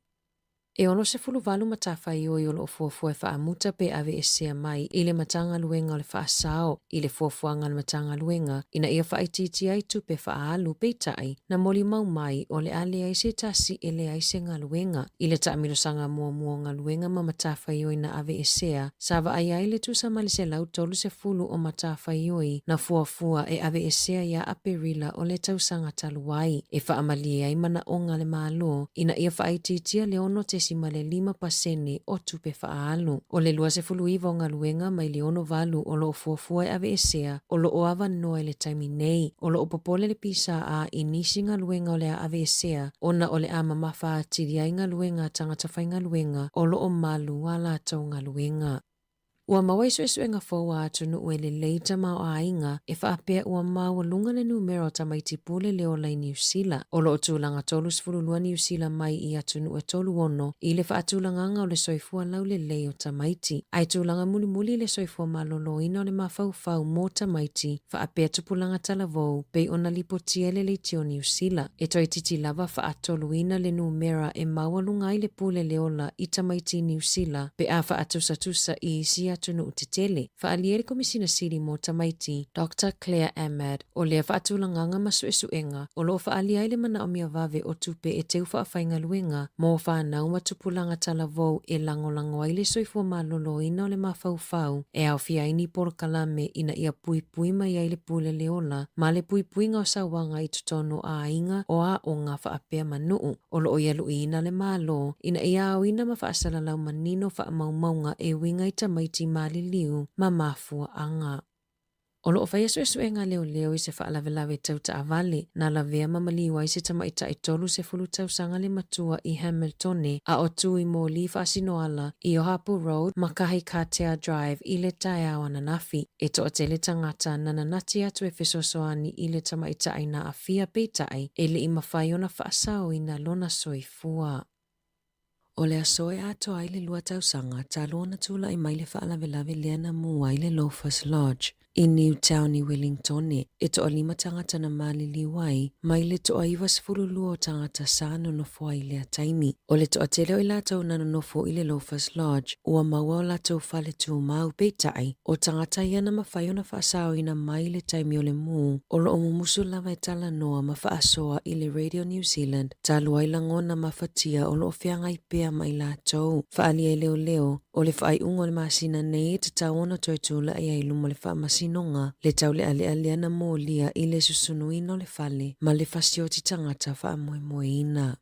E 68 matafaioi o lo o fuafua e faamuta pe aveesea mai i le Matagaluega o le Faasao i le fuafuaga a le Matagaluega ina ia faaitiitia ai tupe faaalu, peitai, na molimau mai o le a leai se tasi e leai se galuega. I le taamilosaga muamua o galuega ma matafaioi na aveesea, sa vaaia ai le tusa ma le 130 o matafaioi na fuafua e aveesea ia Aperila o le tausaga talu ai, e faamalie ai manaoga a le Malo ina ia faaitiitia le 6.5 pasene o tupe faaalu. O le 29 o galuega mai le 68 o lo o fuafua e aveesea o lo o avanoa i le taimi nei. O lo o popole le PSA i nisi galuega o le a aveesea ona o le a mamafa atili ai galuega a tagata faigaluega o lo o malu a latou galuega. Ua maua i suesuega fou a atunuu e lelei tamaoaiga e faapea ua maualuga le numera o tamaiti pule le ola i Niu Sila. O lo o tulaga 32 Niu Sila mai i atunuu e 36 i le faatulagaga o le soifua laulelei o tamaiti. Ae tulaga mulimuli le soifua maloloina o le mafaufau mo tamaiti faapea tupulaga talavou pei ona lipotia e le leitio Niu Sila. E toeitiiti lava faatoluina le numera e maualuga ai le pule le ola i tamaiti Niu Sila pe a faatusatusa i isi atunuu tetele. Faaalia le Komisina Sili mo Tamaiti, Doctor Claire Ahmad, o lea faatulagaga ma suesuega o lo o faaalia ai le manaomia vave o tupe e teu faafaigaluega mo fanau ma tupulaga talavou e lagolago ai le soifua maloloina o le mafaufau e aofia ai ni polokalame ina ia puipui mai ai le pule le ola ma le puipuiga o sauaga i totonu o aiga o aoga faapea ma nuu. O lo o ia luiina le Malo ina ia aoina ma faasalalau manino faamaumauga e uiga i tamaiti maliliu ma mafuaaga. O lo o faia suesuega leoleo i se faalavelave tau taavale na lavea ma maliu ai se tamaitai 30 tausaga le matua i Hamiltone a o tu i moli faasinoala i Ohapu Road ma Kahikatea Drive i le taeao ananafi. E toatele tagata na nanati atu e fesoasoani i le tamaitai na aafia peitai e le i mafai ona faasaoina lona soifua. O le aso e atoa ai le 2 tausaga talu ona tulai mai le faalavelave lea na mū ai le Loafers Lodge i Newtown i Wellingtone, e toalima tagata na maliliu ai mai le toa 92 o tagata sa nonofo ai i lea taimi. O le toatele o i latou na nonofo i le Loafers Lodge ua maua o latou fale tumau, peitai, o tagata ia na mafai ona faasaoina mai i le taimi o le mū, o lo o mumusu lava e talanoa ma faasoa i le Radio New Zealand talu ai lagona mafatia o lo o feagai pea ma i latou. Faaalia e leoleo, o le faaiuga o le masina nei e tatau ona toe tulai ai i luma o le faamasinoga le taulealea lea na molia i le susunuina o le fale ma le fasioti tagata faamoemoeina.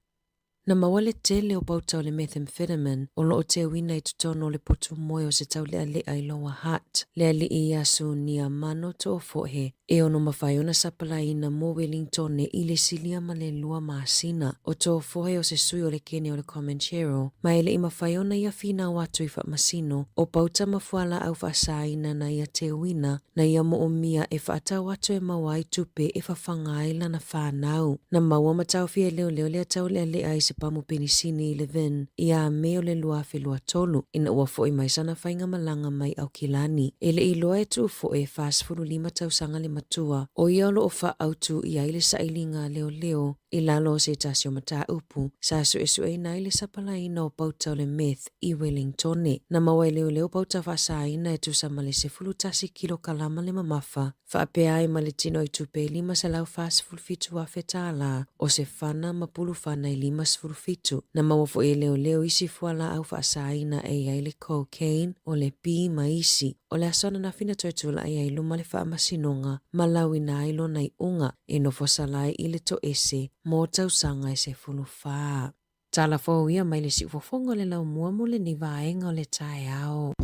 Na maua le tele o pauta o le methamphetamine o lo o teuina i totonu o le potu moe o se taulealea i Lower Hutt, le alii ia Sunia Mano Toofohe, e ono mafai ona sapalaiina mo Wellingtone i le silia ma le 2 masina. O Toofohe o se sui o le kene o le Comanchero, ma e le i mafai ona ia finau atu i faamasino o pauta ma fualaau faasaina na ia teuina na ia moomia e faatau atu e maua ai tupe e fafaga ai lana fanau. Na maua ma taofia e leoleo lea taulealea i se pamu penisini i Levin ia Me o le 2023 ina ua foi mai sana faigamalaga mai Aukilani. E le i iloa e Tuufoe e 45 tausaga le matua, o ia o lo o faaautu i ai le sailiga a leoleo i lalo o se tasi o mataupu sa suesueina ai le sapalaiina o pauta o le meth i Wellingtone. Na maua e leoleo pauta faasaina e tusa ma le 11 kilokalama le mamafa, faapea ai ma le tino i tupe e $547,000 tālā o se fana ma pulufana e 57. Na maua foi e leoleo isi fualaau faasaina e i ai le cocaine, o le pi ma isi. O le aso ananafi na toe tulai ai i luma le faamasinoga ma lauina ai lona iuga e nofo sala ai i le toese mo tausaga e 14. Tala fou ia mai le siufofoga o le laumua mo lenei vaega o le taeao.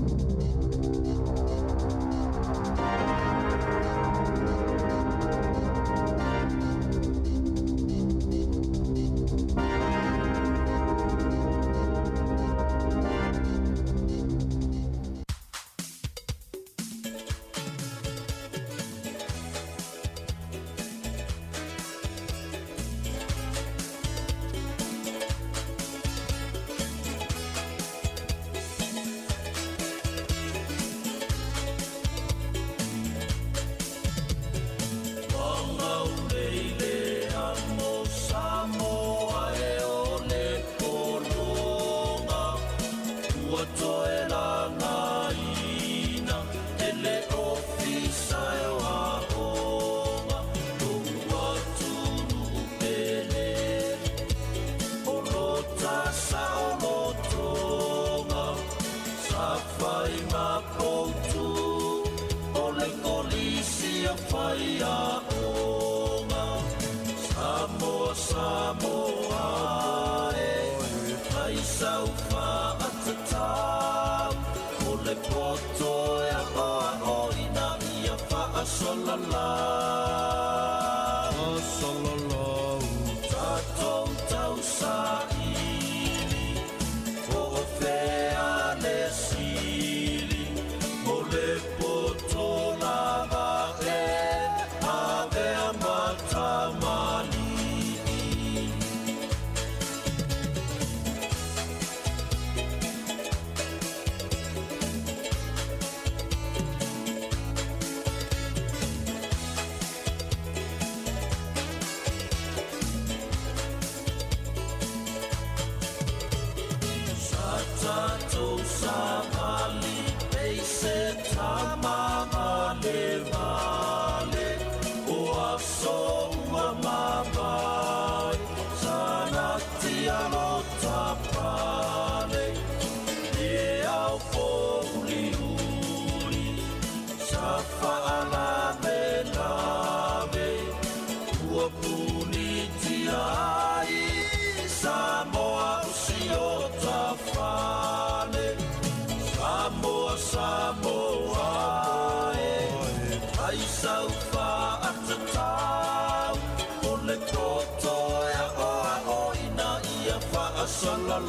Faasalalau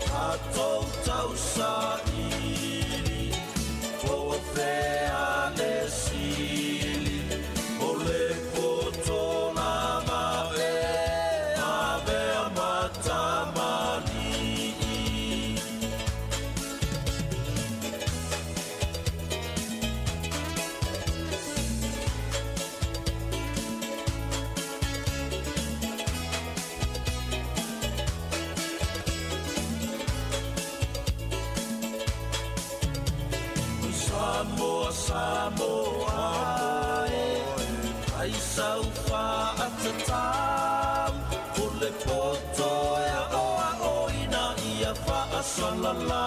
tatou tausaili po o fea le sili o le poto lava e avea ma tamalii. Samoa, Samoa, e ai sau faatatau o le poto e aoaoina ia faasalalau.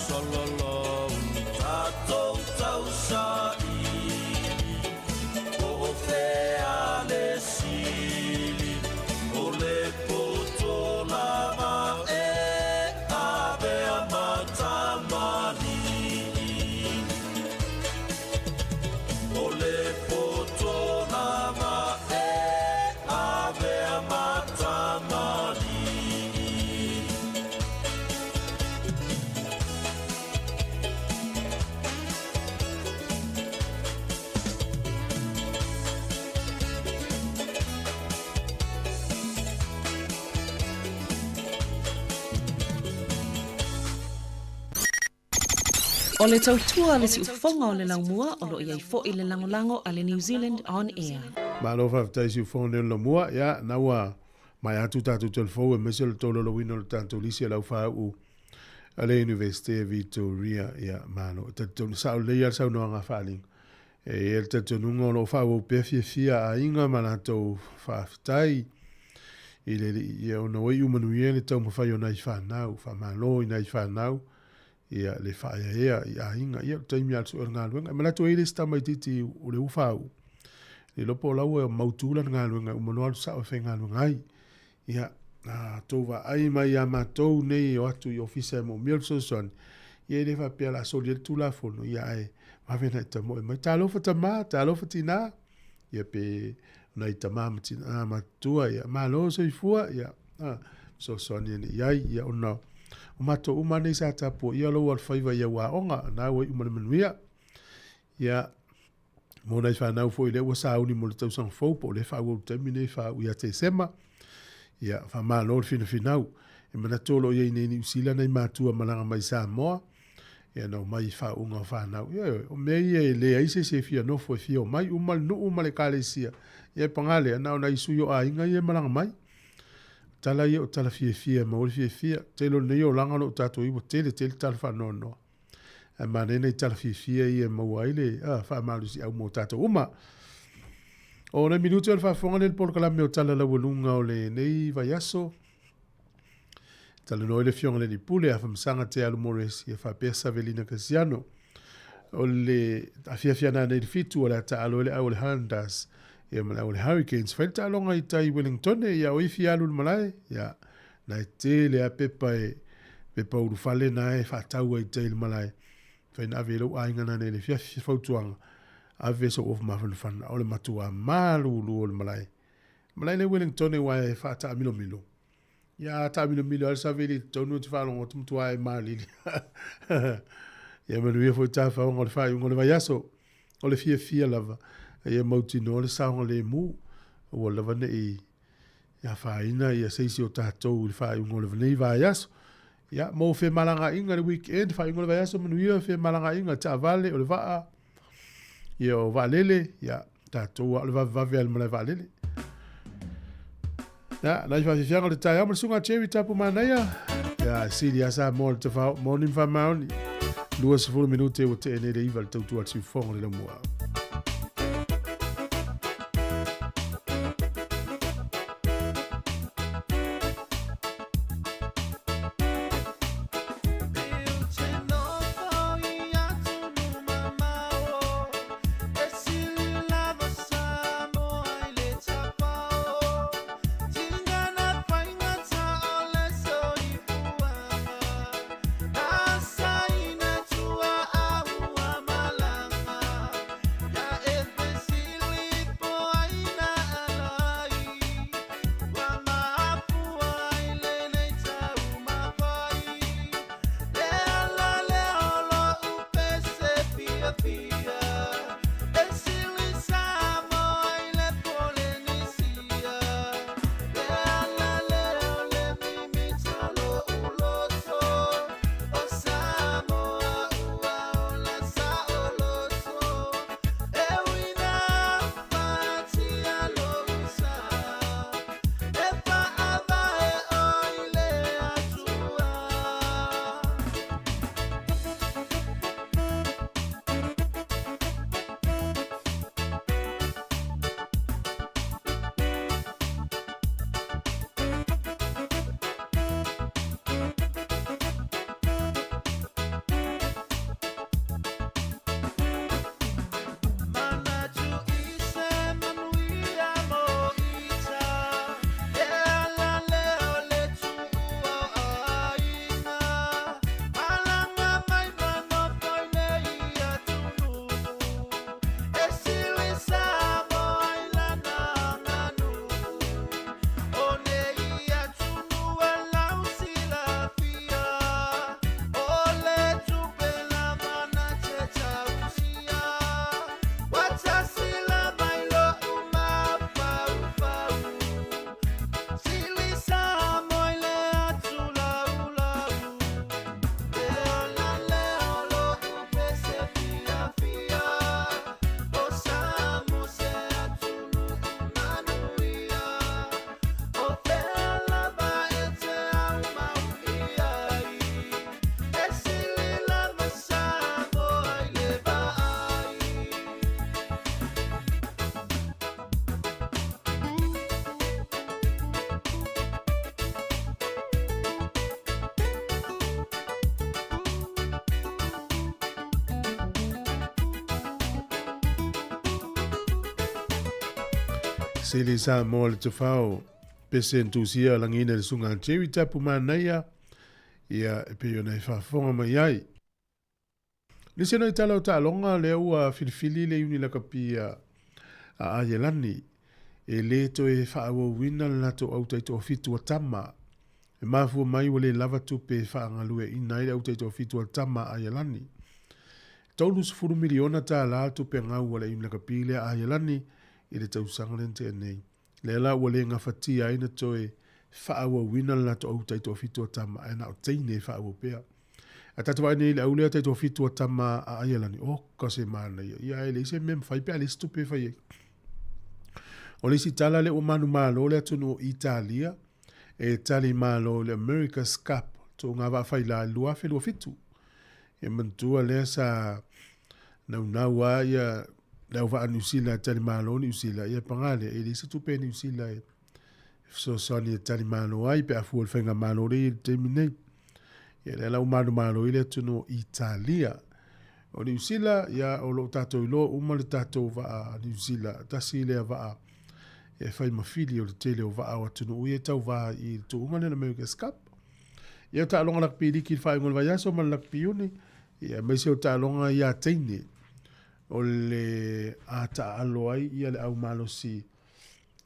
Salalau tatou tausaili po o fea le sili o le poto lava e avea ma tamalii. O le poto lava e avea ma tamalii. O le tautua a le siufofoga o le laumua o lo o i ai foi le lagolago a le New Zealand On Air. Malo faafetai siufofoga nei o le laumua, ia na ua maea atu tatou telefou aemaise o le tolaulauina o le tatou lisi a le aufāu'u a le Iunivesite Victoria, ia malo. E talitonu sao lelei lava le saunoaga a Faaaliga. E i ai le talitonuga o lo o faaauau pea fiafia a aiga ma latou faafetai i le Alii, ia ona ua iu manuia le taumafai o nai fanau, faamalo i nai fanau, ia le faaeaea i aiga, ia o le taimi lava o le sue o le galuega. E manatu e i ai le isi tamaitiiti o lea ua faauu, le iloa po o la ua mautu lana galuega e uma loa alu sao e faigaluega ai. Ia, a outou vaai mai ia matou nei e o atu i ofisa e moomia le fesoasoani, ia e le faapea o le a soli ai le Tulafono, ia ae vave ona e tamoe mai, talofa tama, talofa tina, ia pe nai tama ma tina matutua, ia malo soifua, ia a, fesoasoani ane i ai, ia ona o matou uma nei sa tapuaia lou alofaiva i au aoga, na ua iu ma le manuia. Ia, mo nai fanau foi lea ua sauni mo le tausaga fou, po o lea e faaauau i le taimi nei e faauu ia Tesema, ia, faamalo le finafinau. E manatu o lo o i ai nei i Niu Sila nai matua malaga mai Samoa, ia na omai i faauuga o fanau. Ioe, o mea ia e leai se isi e fia nofo e fia omai, uma le nuu ma le ekalesia, ia e paga lea, na o nai sui o aiga ia e malaga mai. O tala ia o tala fiafia e maua le fiafia. Tele o lenei olaga o lo o tatou i ai ua tele tele tala faanoanoa. Ae manaia nai tala fiafia ia e maua ai le faamalosiau mo tatou uma. O nai minute o le faafofoga lea i le polokalame o Tala Laualuga o lenei vaiaso. Talanoa ai le Afioga i le Alii Pule, Afamasaga Te Alu Morris, ia faapea Savelina Kasiano. O le afiafi ana nei le 7 o le a taalo ai le au o le Highlanders ia ma le au o le Hurricanes. Fai le taaloga i tai Wellingtone, ia o i fia alu i le malae, ia na e tele a pepa e pepa ulufale na e faatau ai i tai i le malae. Fai na ave i lou aiga na nei le fiafi fautuaga, ave sou ofu mafanafana, o le matua malulu o le malae. Malae le Wellingtone aua e faataamilomilo. Ia a taamilomilo lava le saveli i totonu ou te faalogo atu matua e malili. Ia manuia foi tafaoga o le faaiuga o le vaiaso. O le fiafia lava, ia mautinoa le saogalemu, aua lava ne i afaina ia se isi o tatou i le faaiuga o lenei vaiaso. Ia, mo femalagaaiga i le weekend, faaiuga o le vaiaso, manuia femalagaaiga, taavale, o le vaa, ia o vaalele, ia, tatou lava o le vavevave a le malae vaalele. Ia, nai faafiafiaga o le taeao ma le susuga a Jerry Tapu Manaia. Ia, sili lava Samoa le tafao, moni ma faamaoni. 20 minute ua tee nei le 9 le tautua a le siufofoga o le laumua. Sele Samoa le Tafao, Pese Ntusia lagina i le Susuga a Jerry Tapu Manaia, ia e pei ona e faafofoga mai ai. Nisi ona i tala o taaloga lea ua filifili le iuni lakapi a Aielani e lē toe faaauauina le latou au taitoafitu a tama. E mafua mai ua le lava tupe e faagalueaiina ai le au taitoafitu a tama a Aielani. $30 miliona le tupe gau a le iuni lakapi lea a Aielani i le tausaga lea na tea nei. Lea la ua le gafatia ai na toe faaauauina le latou au taitoafitu a tama, ae na o teine e faaauau pea. Ae tatou vaai nei i le au lea taitoafitu a tama a Aialani, oka se manaia, ia ae leai se mea e mafai pe a leai se tupe e fai ai. O le isi tala lea ua manumalo le atunuu o Italia e tali malo i le America's Cup, tuuga vaafaila i le 2027. Ia manatua lea sa naunau lava ia le auvaa Niu Sila e tali malo Niu Sila, ia paga lea, e leai se tupe a Niu Sila e fesoasoani e tali malo ai pe a fua i le faigamalo lea e i ai i le taimi nei. Ia lea la ua manumalo ai le atunuu o Italia. O Niu Sila, ia o lo o tatou iloa uma le tatou vaa Niu Sila, tasi lea vaa e fai ma fili o le tele o vaa o atunuu ia e tauva i le tuuga lea o le America's Cup. Ia o taaloga lakapi liki i le faaiuga o le vaiaso ma le lakapi Iuni, ia aemaise o taaloga ia teine o le a taaalo ai ia le au malosi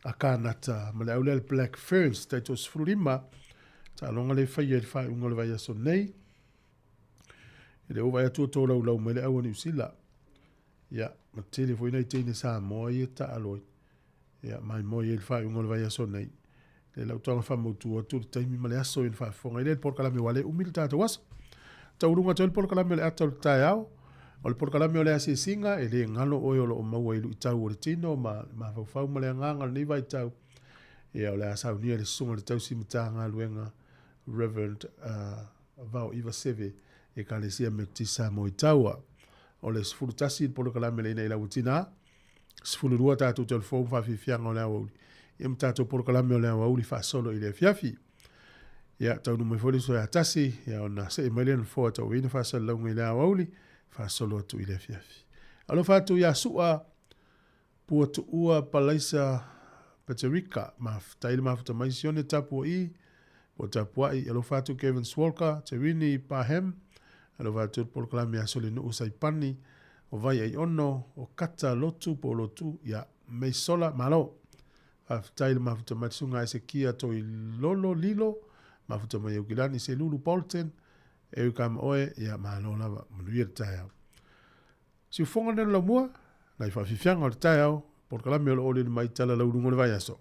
a Kānata ma le au lea le Black Ferns taitoa-15, taaloga lea e faia i le faaiuga o le vaiaso nei. E le ua vaai atu o tolaulau mai le au a Niu Sila. Ia, ma tele foi nai teine Samoa ia e taaalo ai. Ia, maimoa i ai le faaiuga o le vaiaso nei. Le lau taga faamautu atu le taimi ma le aso i le faafofoga ai lea i le polokalame ua le umi le tatou aso. Taualuga atu ai le polokalame o le ata o le taeao. O le polokalame o le asiasiga, e le galo oe o lo o maua i luitau o le tino ma le mafaufau ma le agaga o lenei vaitau. Ia, o le a saunia i le susuga i le tausi Matagaluega Reverend Vao Iva Seve, Ekalesia Metotisi Samoa i Taua. O le 11 le polokalame le ina i lau tina, 12 tatou telefoni faafiafiaga o le aoauli, ia ma tatou polokalame o le aoauli faasolo i le afiafi. Ia, taunuu mai foi le uso ia tasi, ia ona see mai lea i le nofoa tauaveina faasalalauga i le aoauli, faasolo atu i le afiafi. Alofa atu ia Sua, Pua Tuua, Palaisa, Paterika, mafetai le mafuta mai Sione Tapua'i, po o Tapua'i, alofa atu Kevin Swalker, Terini Parham, alofa atu le polokalame a Solenuu Saipani, o Vaiaiono, o Kata Lotu po o Lotu, ia, Meisola, malo. Faafetai le mafuta mai le Susuga Esekia Toilolo Lilo, mafuta mai Aukilani Selulu Bolton, Eric ama oe, ia, malo lava, manuia le taeao. Siufoga nei o le laumua, nai faafiafiaga o le taeao, polokalame o lo o lele mai tala lauluga o le vaiaso.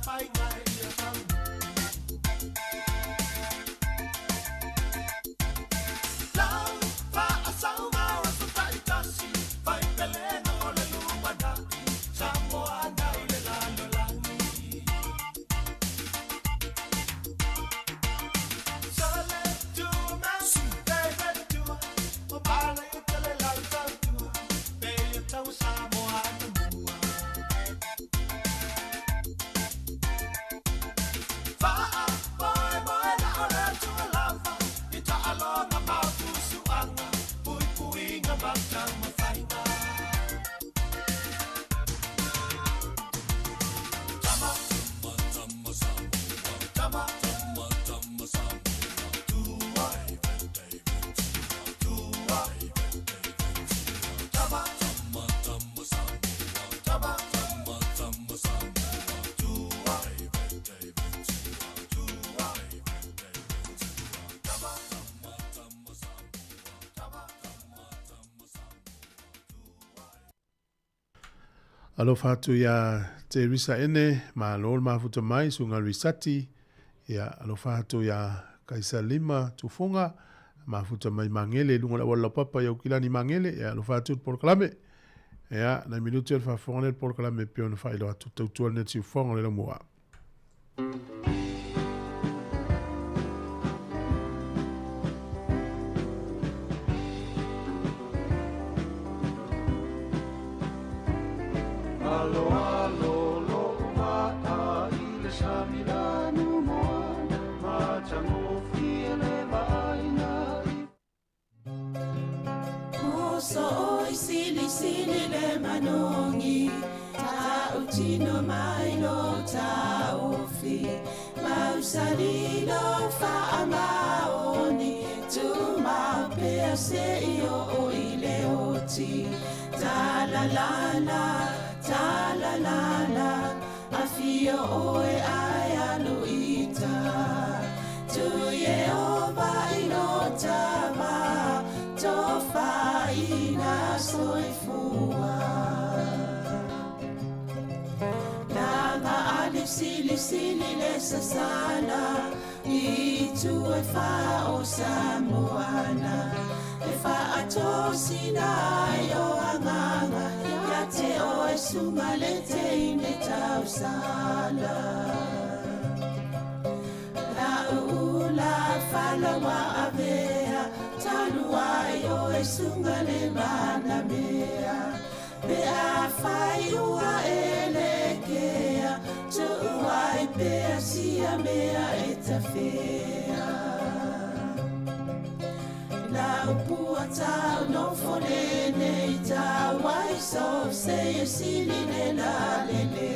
taumafaiga ia tau. Lau faasauga o aso taitasi, faipelega o le lumanai, Samoa na i le lalolagi. Sale tua me, te tua, o pale i tele lau tautua, pe ia tau Samoa na mua. Fa'a moe moe na o le atua lava, i taaloga ma o fusuaga, puipuiga ma taumafaiga. Tama, tama Samoa, tama, tama Samoa, tua, tua, tama, tama Samoa, tama, tama Samoa, tua, tua, tama, tama Samoa, tama, tama Samoa. Alofa atu iā Te Risa Ene, malo le mafuta mai, susuga Risati, ia alofa atu iā Kaisa Lima Tufuga, mafuta mai Magele i luga o le auala laupapa i Aukilani Magele, ia alofa atu le polokalame. Ia, nai minute o le faafofoga lea i le polokalame e pei ona faailoa atu, tautua lenei siufofoga o le laumua. Alo alo lo'u va'a i le sami lanu moana, matagofie le vaaiga i Moso oi sili sili le manogi Ta'utino mai lo ta'ofi Mausali lo fa'amaoni Tumau pea se'i o'o i le oti Ta la la la, ta la la la Afio oe ae alu ita Tu Iehova i lo tama Tofaina soifua Laga ali sili sili le sasala I tu e wha o Samoana E whaatosina ai o anganga Ia te o e sunga le te ine tausala La uula falawa avea Talu ai o e sunga le manamea Pe a whai ua e le kea Tu'u ai pea sia mea e tawhea La upua tau no fone nei tau ai so se e sili le la le le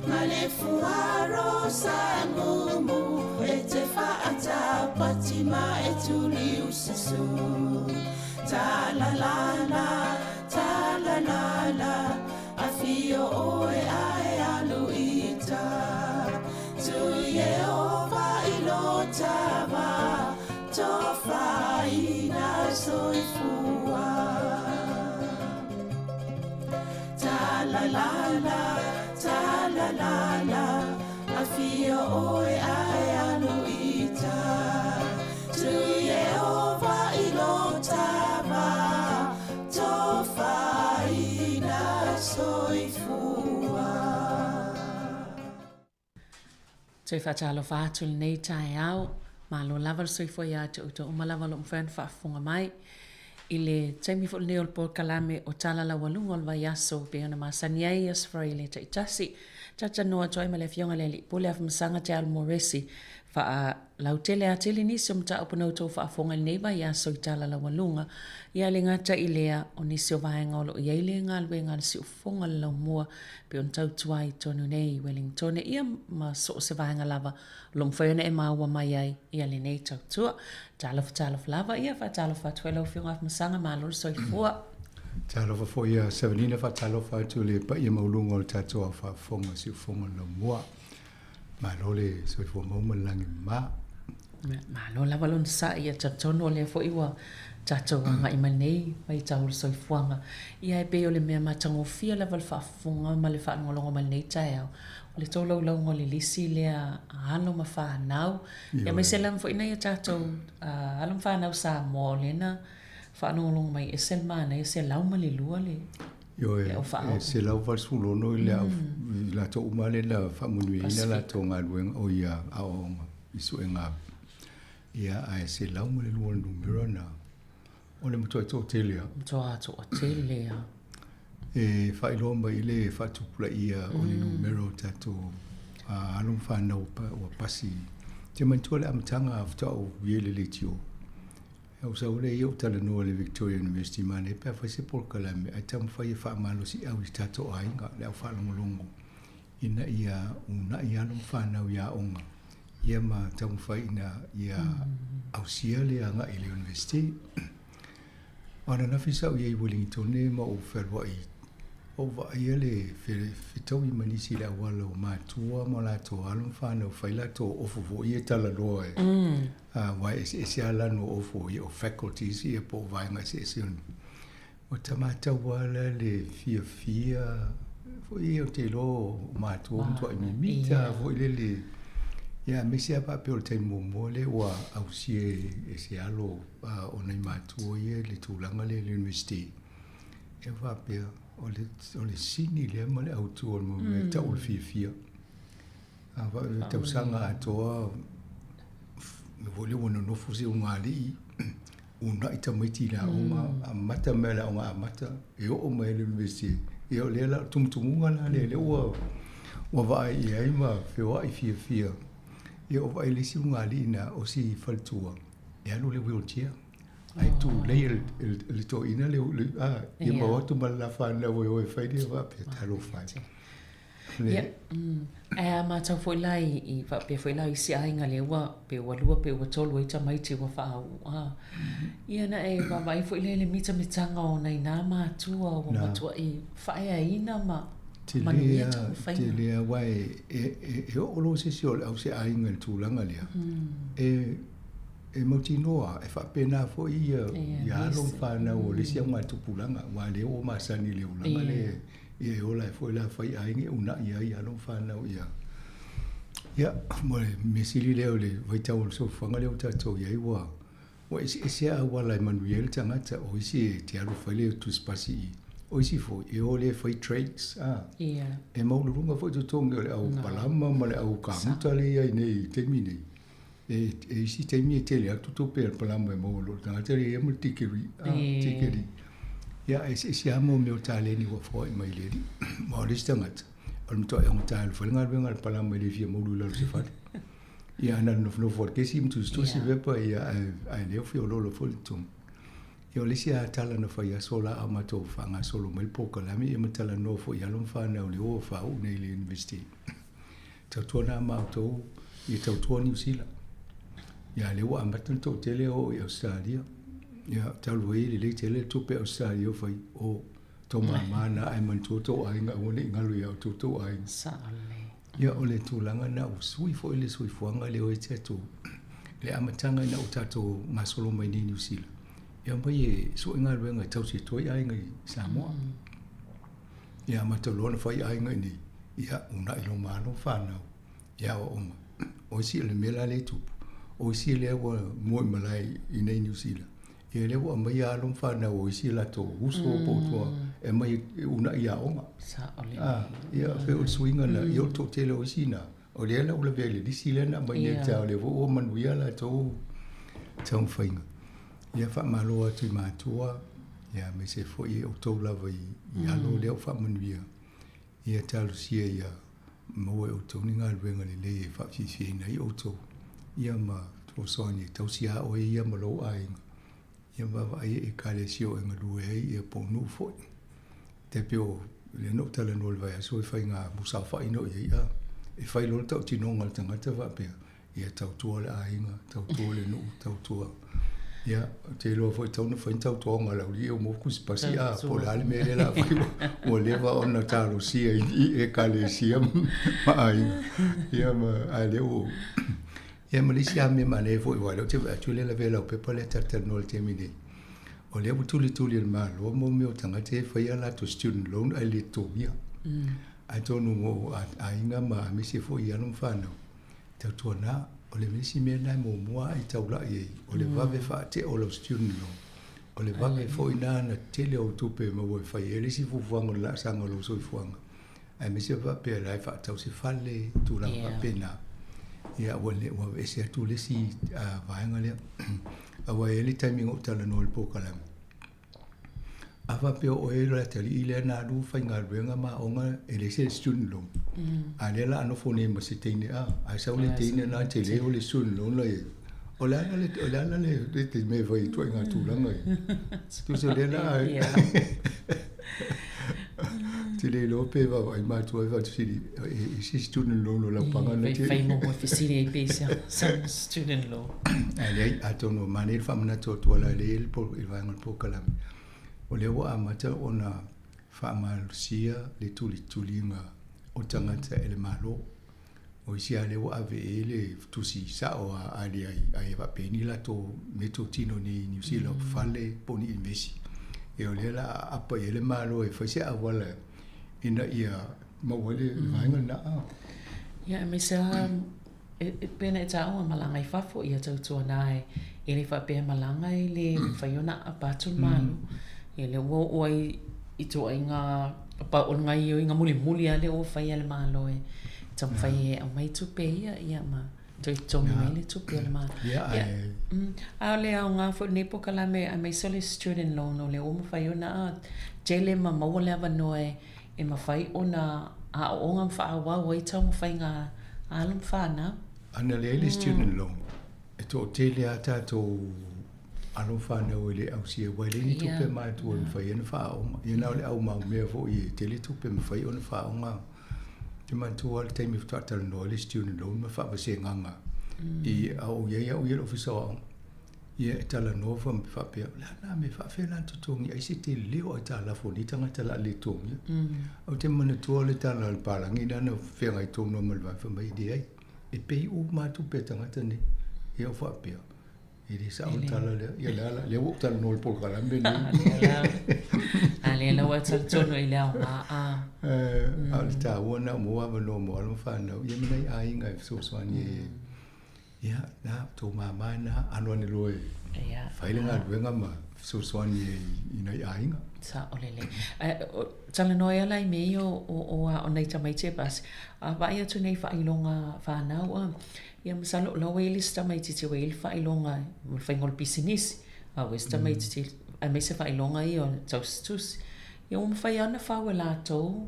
Ma le fuaro sa mumu e te whaatau pati ma e tuli ususu Ta la la la, ta la la la Afio oe ae alu ita Tu Iehova i lo tama Tofaina soifua Ta la la la, ta la la la Afio oe ae alu ita Tu Iehova i lo tama Tofaina soifua. Toe faatalofa atu i lenei taeao, malo lava le soifua ia te outou uma lava o lo o mafai ona faafofoga mai i le taimi foi lenei o le polokalame o Tala Laualuga o le Vaiaso e pei ona masani ai Aso Faraile taitasi. Talatalanoa atu ai ma le Afioga i le Alii Pule Afamasaga Te Alo Moresi faalautele atili nisi o mataupu na outou faafofoga i lenei vaiaso i Tala Laualuga. Ia le gata i lea o nisi o vaega o lo o i ai le galuega a le Siufofoga o le Laumua pei ona tautua ai i totonu nei i Wellingtone ia ma so o se vaega lava o lo o mafai ona e maua mai ai ia lenei tautua. Talofa talofa lava ia, faatalofa atu foi lau Afioga Afamasaga, malo le soifua. Talofa foi ia Sevenina, faatalofa atu i le paia maualuga o le tatou ao faafofoga o Siufofoga o le Laumua. Malo le soifua maua ma le lagi mama. Malo lava lona sa'i, ia talitonu o lea foi ua tatou agai mai lenei vaitau o le soifuaga. Ia e pei o le mea matagofie lava le faafofoga ma le faalogologo mai lenei taeao, o le tolaulauga o le lisi lea a alo ma fanau, aemaise lava foi nai a tatou alo ma fanau Samoa o lea na faalogologo mai, e ese le manaia, 102 le Ioe, e 186 i le au, i latou uma lea na faamanuiaina latou galuega, o ia aoaoga i suega. Ia, ae 102 le numera na. O le matuai toatele lava. Matua toatele lava. E faailoa mai i le faatupulaia o le numera o tatou alo ma fanau ua pasi. Ou te manatua le amataga faatoa ou i ai i le leitio. Ou sau lea ia ou talanoa i le Victoria University manaia pe afai se polokalame ae taumafai e faamalosiau i tatou aiga, le au faalogologo ina ia uunai alo ma fanau i aoga ia ma taumafai ina ia ausia le agai i le University. O ananafi sa ou i ai i Welingitone ma ou fealuai, ou vaaia le fetaui ma nisi i le auala o matua ma latou alo ma fanau fai latou ofu foi ia talanoa e aua e eseese lava lanu o ofu ia o faculties ia po o vaega eseese o Ua ta matau lava la le fiafia foi ia ou te iloa o matua ua matuai mimita foi lele ia aemaise lava faapea o le taimi muamua lea ua ausia e se alo o nai matua ia le tulaga lea i le University. E faapea o le, o le sini lea ma le autu o le mea tau o le fiafia. A faapea tausaga atoa foi lea ua nonofo si ulugalii uunai tamaiti i le aoga, amata mai le aoga amata, e oo mai i le University. Ia o lea la, tumutumuga la lea, lea ua, ua vaai i ai ma feoai fiafia. Ia o vaai le isi ulugalii na osi faletua, e alu i le wheelchair. Ae tulei e le toeaina le, a, ia ma o atu ma le la fanau e o e fai le faapea, talofa e. Ia, ae a matau foi la i faapea foi la isi aiga lea ua pe ua lua pe ua tolu ai tamaiti ua faauu a. Ia na e vaavaai foi lea i le mitamitaga o nai na matua ua matuai faaeaina ma manuia taumafaiga. Tele lava aua e oo loa se isi o le au se aiga i le tulaga lea, e mautinoa e faapena foi ia alo ma fanau o le isi augatupulaga aua o lea ua masani i le olaga lea. Ia e ola ai foi la fai aiga e uunai ai alo ma fanau ia. Ia, mo le mea sili lea o le vaitau o le soifuaga lea ua tatou i ai ua ua eseese lava auala e manuia ai le tagata. O isi e te alu e fai le tusipasi i, o isi foi e o lea e fai trades, a. E maualuluga foi totogi o le au palama ma le au kamuta lea e i ai nei i le taimi nei. E isi taimi e tele atu tupe a le palama e maua i lo le tagata lea e i ai ma le tikeri, a, tikeri. Ia, e eseese lava mea o taleni ua foai mai le alii. Aua o le isi tagata, o le matuai augata e fai le galuega a le palama e le fia moulu i lalo o se fale. Ia, na ona nofonofo lava i le kesi ma tusitusi pepa, ia, ae le o feoloolo foi le totogi. Ia, o le isi lava tala na fai aso la a o matou faagasolo mai le polokalame, ia ma talanoa foi i alo ma fanau lea ua faauu nei i le University. Tautuana ma outou ia tautua Niu Sila. Ia lea ua amata ona toatele e o i Ausetalia. Ia talu ai e lelei tele le tupe a Ausetalia o fai o tou mama na ae manatua tou aiga aua ne i galo ia outou tou aiga. Sao lelei. Ia o le tulaga na ua sui foi le soifuaga lea o ia tatou le amataga ina ua tatou gasolo mai nei i Niu Sila. E omai e sue galuega e tausi atu ai aiga i Samoa. Ia amata loa ona fai aiga i inei, ia uunai loa ma alo ma fanau i aoaoga. O isi o le mea la lea e tupu, o isi lea ua mua i malae i inei i Niu Sila, ia lea ua aumai alo ma fanau o isi latou uso po o tua e aumai e uunai i aoga. Ah, ia pei o le suiga lena, ia o le toatele o isi na, o lea la ua lavea i le lisi lea na aumai nei i le taeao, lea foi ua manuia latou taumafaiga. Ia faamalo atu i matua, ia aemaise foi outou lava i alo lea ua faamanuia, ia talosia ia maua e outou ni galuega lelei e faafiafiaina ai outou, ia ma fesoasoani e tausi lava oe ia ma lou aiga, ia vaavaai i ekalesia o e galue ai ia po o nuu foi. Tai pei o lea na ou talanoa i le vaiaso e fai ngā musaofa'i na o i ai a e fai loa le tautinoga a le tagata faapea, ia tautua le aiga, tautua le nuu, tautua. Ia, ou te iloa foi tatau ona fai ni tautoga a le aualii ia ua kusipasi a, po o le a le mea lea o le a fai ua leva ona talosia i ekalesia ma aiga. Ia ma, a lea ua Ia ma le isi lava mea manaia foi aua o lea ou te vaai atu o lea e lavea i lau pepa lea e talatalanoa i le taimi nei. O lea ua tulituli e le Malo mo mea o tagata ia e faia a latou student loan ae le totogia. Atonu mo aiga ma aemaise foi i alo ma fanau, tautuana, o le isi mea lena e muamua lava e taulai ai, o le vave faatea o lau student loan. O le vave foi lena na tele o tupe e maua e fai ai le isi fuafuaga o le laasaga o lou soifuaga, aemaise faapea o la e faatau se fale, tulaga faapena. Ia ua le, ua aveese atu le isi vaega lea. Aua e i ai le taimi na ou talanoa i le polokalame, a faapea o oe le atalii lea na alu faigaluega ma aoga e leai se student loan, a o lea o le a nofo nei ma se teine, a, ae sau le teine lena tele o le student loan la e i ai. O le a la le, o le a la le mea e fai i ituaiga tulaga ia? Tusa o lea la a Ou te le iloa pe vaavaai matua e faafesili i se student loan o lau paga na te. Fai mo fesili ai pe se some student loan. Ae leai, atonu e manaia le faamanatu atu ala lea i le vaega o le polokalame. O lea ua amata ona faamalosia le tulituliga o tagata e le Malo. O isi lava lea ua ave i ai le tusi sao a a leai, ae faapea ni latou meatotino nei i Niu Sila, o fale po o ni invesi. Ia o lea o le a aapa i ai le Malo e fai se auala ina ia maua ai le vaega lena. Ia, aemaise lava e pei ona e taua malaga i fafo, ia tautuana e le faapea e malaga e le mafai ona aapa atu le Malo. Ia lea ua oo ai i ituaiga o le gaoioiga mulimuli lava lea ua fai a le Malo e taumafai e aumai tupe ia, ia ma toe totogi mai le tupe a le Malo. Ia, a o le aoga foi o lenei polokalame aemaise o le student loan o lea ua mafai ona tele ma maua le avanoa e mafai ona aooga ma faaauau ai taumafaiga a alo ma fanau. Ana leai le student loan, E toatele lava tatou alo ma fanau e le ausia aua e leai ni tupe matua e mafai ai ona faaaoga. Ia na o le au maumea foi e tele tupe e mafai ona faaaoga. Ou te manatua lava le taimi faatoa talanoa ai le student loan ma faavasegaga i a o i ai au ia i le Ofisa o Aoga. Ia e talanoa faapea, o le a la mea e faapefea la ona totogi ai se tele o aitalafu a nei tagata o le a le totogia. Ou te manatua le tala a le palagi lea na feagai tonu lava ma le vae fai mai, e leai. E pay uma lava tupe a tagata nei. Ia ou faapea, e le sao le tala lea. Ia lea la, lea ua ou talanoa i le polokalame lenei. A lea la ua talitonu i le aoga a. A o le taua lena ua maua avanoa mo alo ma fanau, ia ma nai aiga e fesoasoani ai. Ia, na, tou mama na, alo ane loa e fai le galuega ma fesoasoani ai i nai aiga. Sao lelei. Talanoa ai la i mea ia o o nai tamaiti e pasi. A vaai atu nei i faailoga fanau a, ia masalo o la ua i ai le isi tamaititi ua i ai le faailoga mo le faiga o le pisinisi. A ua i ai isi tamaititi aemaise faailoga ia o le tausitusi. Ia ua mafai lava ona fau e latou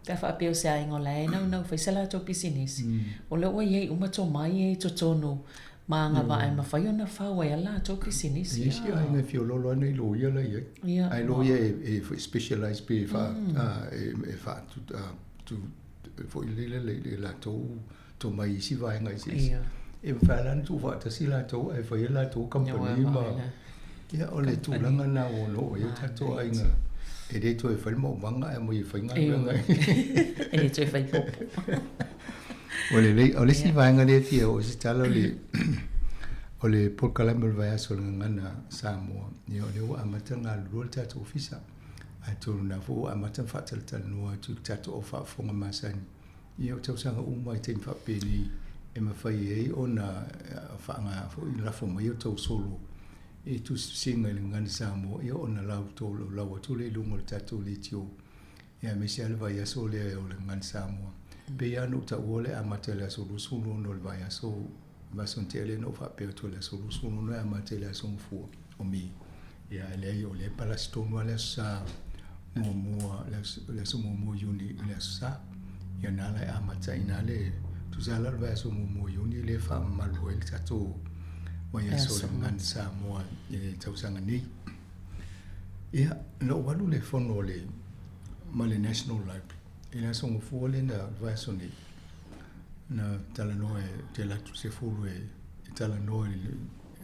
pe a faapea o se aiga o la e naunau e fai se latou pisinisi. O lea ua i ai uma tomai ia i totonu ma agavaa e mafai ona fau ai a latou pisinisi. E i ai isi aiga e fiololo lava nai loia la e i ai. Ae loia e specialize pe e faa e faa tu foi lele le latou tomai i isi vaega eseese. E mafai lava la ona tuufaatasi latou ae fai e latou kamupani ma ia o le tulaga lena ua ono oo i ai o tatou aiga e le toe fai le maumaga ae aumai e fai galuega. E le toe fai popo. Ua lelei. O le isi vaega lea e fia oo i se tala o le o le polokalame o le vaiaso o le Gagana Samoa, ia o lea ua amata ona galulue le tatou ofisa. Atonu o lena foi ua amata ona faatalatalanoa atu i le tatou au faafofoga masani. Ia o tausaga uma i taimi faapenei e mafai ai ona faaaoga foi lafo mai o tou solo i tusitusiga i le Gagana Samoa, ia ona tolaulau atu lea i luga o le tatou leitio ia aemaise lava le vaiaso lea o le Gagana Samoa. E pei lava ona ou taua le amata i le aso 26 o le vaiaso, le vaiaso na tea lea na ou faapea atu o le aso 26 e amata i le aso Gafua o Me. Ia ae leai o lea e palasi tonu lava le aso Sa muamua, le aso muamua o Iuni i le aso Sa. Ia na la e amata ai i ina le, tusa lava la o le vaiaso muamua o Iuni lea e faamamalu ai le tatou vaiaso o le Gagana Samoa i le tausaga nei. Ia, na ou alu i le fono a le, ma le National Library i le aso Gafua lea na, le vaiaso nei, na talanoa e, ou te alu atu i le 10 e talanoa i le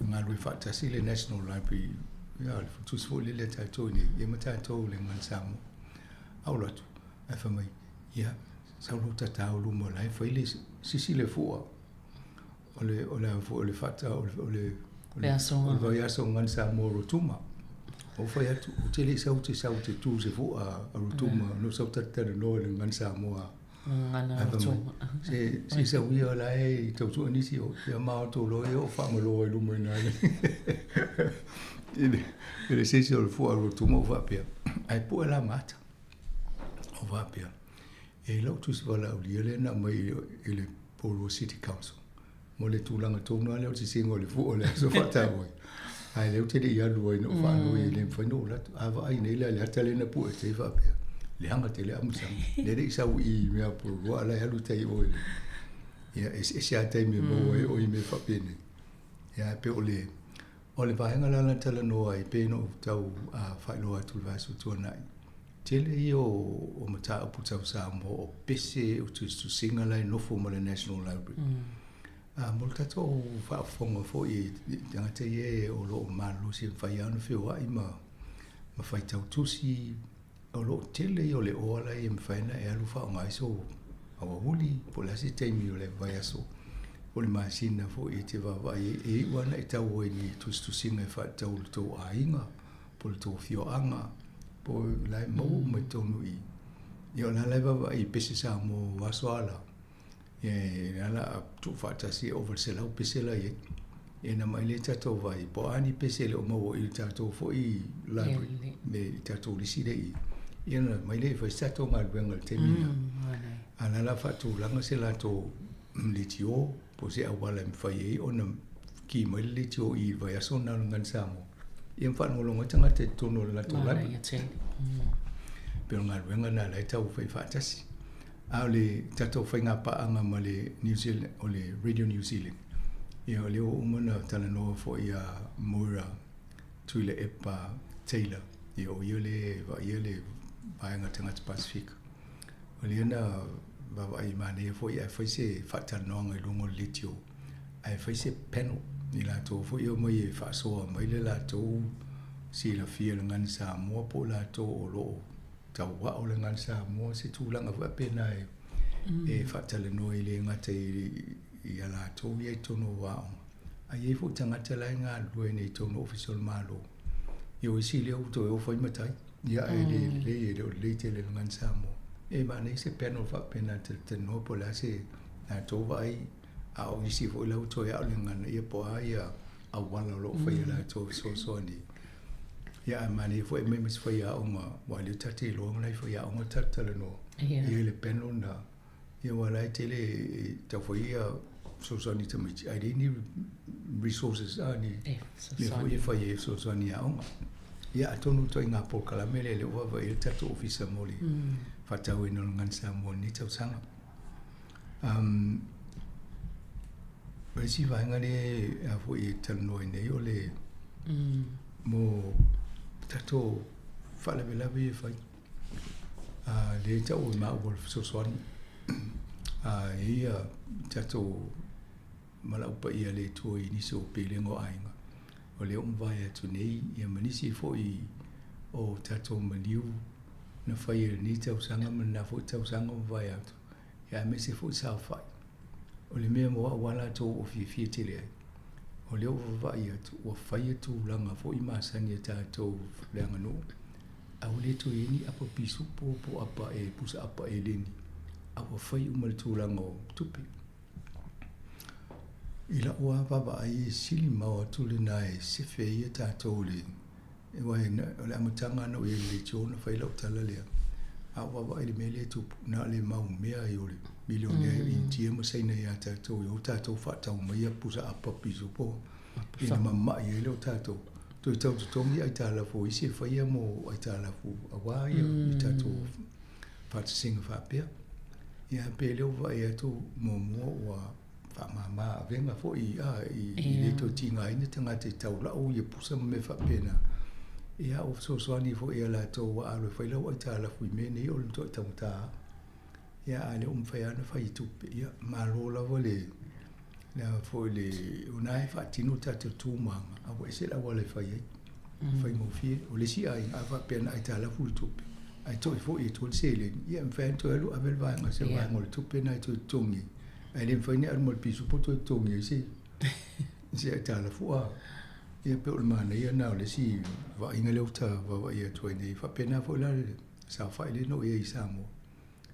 galulue faatasi le National Library, ia le tusi foi lele a tatou i inei, ia ma tatou i le Gagana Samoa. Ae ou alu atu, ae fai mai, ia, sau loa tatao i luma o la e fai le sisi le fua. O le, o le a foi, o le faata, o le, o le, o le vaiaso o Gagana Samoa Rotuma. Ou fai atu, ou te le i sau te sau te tu se fu'a a Rotuma, no sau talatalanoa i le gagana Samoa. Gagana Ae fai mai, Rotuma. Se, se sau ia la e i tautua nisi o, ia ma outou loa ia o faamalo ai luma i ina i le, i le se isi o le fu'a Rotuma ou faapea, ae pue la ma ata. Ou faapea, e i lau tusi valaaulia lea na aumai i le Porirua City Council mo le tulaga tonu lava lea o le sisiga o le fua o le aso faataua ai. Ae lea ou te le i alu ai na ou faanoi e le mafai ona ou alu atu. A vaai nei la i le ata lea na pue atu ai faapea, leaga tele amusaga. Lea e le i sau i i mea Porirua a o la e alu i tai o i le... Ia, e eseese lava taimi e maua ai oe i mea faapenei. Ia, ae pei o le, o le vaega la na talanoa ai pei ona ou tau faailoa atu i le vaiaso tuanai, Tele ia o mataupu tau Samoa o pese o tusitusiga la e nofo ma le National Library. A mo le tatou faafofoga foi i tagata ia o lo o malolosi e mafai lava ona feoai ma faitau tusi, o lo o tele ia o le oa la e mafai ona e alu faaaoga ai sou aoauli po o le a se taimi o le vaiaso po o le masina foi e te vaavaai ai, e iu lava ona e tau ai i ni tusitusiga e faatatau i le tou aiga po o le tou afioaga, po o la e maua uma i totonu i i. Ia o la la e vaavaai i pese Samoa o aso a la, ia o la o le a tuufaatasi e ova i le 100 pese la e i ai. Ia ona aumai lea tatou vaai, po o a ni pese e le o maua i le tatou foi library, me i tatou lisi lea i i. Ia ona aumai lea e fai se tatou galuega i le taimi lena. A o la o le a faatulaga se latou leitio po o se auala e mafai ai ona ki mai le leitio i i le vaiaso lena o le Gagana Samoa. Ia ma faalogologo ai tagata i totonu o le latou library. Pei o le galuega lena o la e tau fai faatasi. A o le tatou faiga paaga ma le New Zealand, o le Radio New Zealand, ia o lea ua uma ona talanoa foi ia Moira Tuilaepa Taylor, ia o ia lea e vaaia le vaega tagata Pasefika. O lea na vaavaai manaia foi ae fai se faatalanoaga i luga o le leitio ae fai se panel i latou foi e omai e faasoa mai le latou silafia i le Gagana Samoa po o latou o lo o tauao le Gagana Samoa, se tulaga foi faapena e e faatalanoa e le gata i a latou ia i totonu o aoga, ae i ai foi tagata la e galulue nei i totonu o Ofisa o le Malo. Ia o isi lea ua toe o fai matai, ia ae le lelei, e le o lelei tele i le Gagana Samoa. E manaia se panel faapena e talatalanoa po o le a se latou vaai A o nisi foi la ua toe a'o le gagana ia po o a ia auala o lo o faia e latou e fesoasoani. Ia ae manaia foi e aumai ma se faiaoga aua o lea ta te iloa nai faiaoga talatalanoa Ia. I le panel lena. Ia aua o la e tele e tau fai ia fesoasoani i tamaiti ae leai ni resources a ni E mea foi fesoasoani. e fai ai e fesoasoani i aoga. Ia atonu ituaiga polokalame lea o lea ua vaavaai i ai le tatou ofisa mo le faatauaina o le Gagana Samoa i lenei tausaga. Um, o le isi vaega lea a foi e talanoa ai nei o le mo tatou faalavelave ia e fai. Lea e tau e maua o le fesoasoani. E i ai ia tatou valaau paia a le Atua i nisi o pelega o aiga. O lea ua mavae atu nei ia ma nisi foi o tatou maliu na faia i lenei tausaga ma lena foi tausaga ua mavae atu. Ia aemaise foi saofai. O le mea mo au lava latou ua fiafia tele ai, o lea ua vaavaai atu ua faia tulaga foi masani a tatou le aganuu, a ua le toe i ai ni apa pisupo po o apa e pusa apa eleni, a ua fai uma i le tulaga o tupe. I lau lava vaavaai e sili mamao atu lena e sefe ai tatou i le Aua o le amataga lava na ou i ai i le leitio na fai lau tala lea, a ou vaavaai i le mea lea e tupu, na o le mau mea ai o le milionea i Initia ma Saina ia tatou e o tatou faatau mai a pusa apa pisupo ina mamai ai lea o tatou. Toe tau totogi aitalafu o isi e faia mo aitalafu aua ia i tatou faatasiga faapea. Ia pe lea ua vaai atu muamua ua faamama avega foi a i le toe tigaina tagata e tau lau ia pusa ma mea faapena. Ia ua fesoasoani foi ia latou ua alu e fai lau aitalafu i mea nei o le matuai taugata lava. Ia a o lea ua mafai lava ona fai i tupe, ia malo lava le le a foi le o lena e faatino tatou tu ma aga, a ua ese le auala e fai ai. Faigofie. O le isi aiga a faapea na aitalafu le tupe, ae toe foi atu ai le seleni, ia e mafai lava ona toe alu ave le vaega se vaega o le tupe lena e toe totogi ai. Ae le mafai ona alu ma le pisupo toe totogi ai se aitalafu. Ia pei o le manaia lena o le isi vaaiga lea ua ta vaavaai atu ai nei, faapena foi la le saofai lea na ou i ai i Samoa,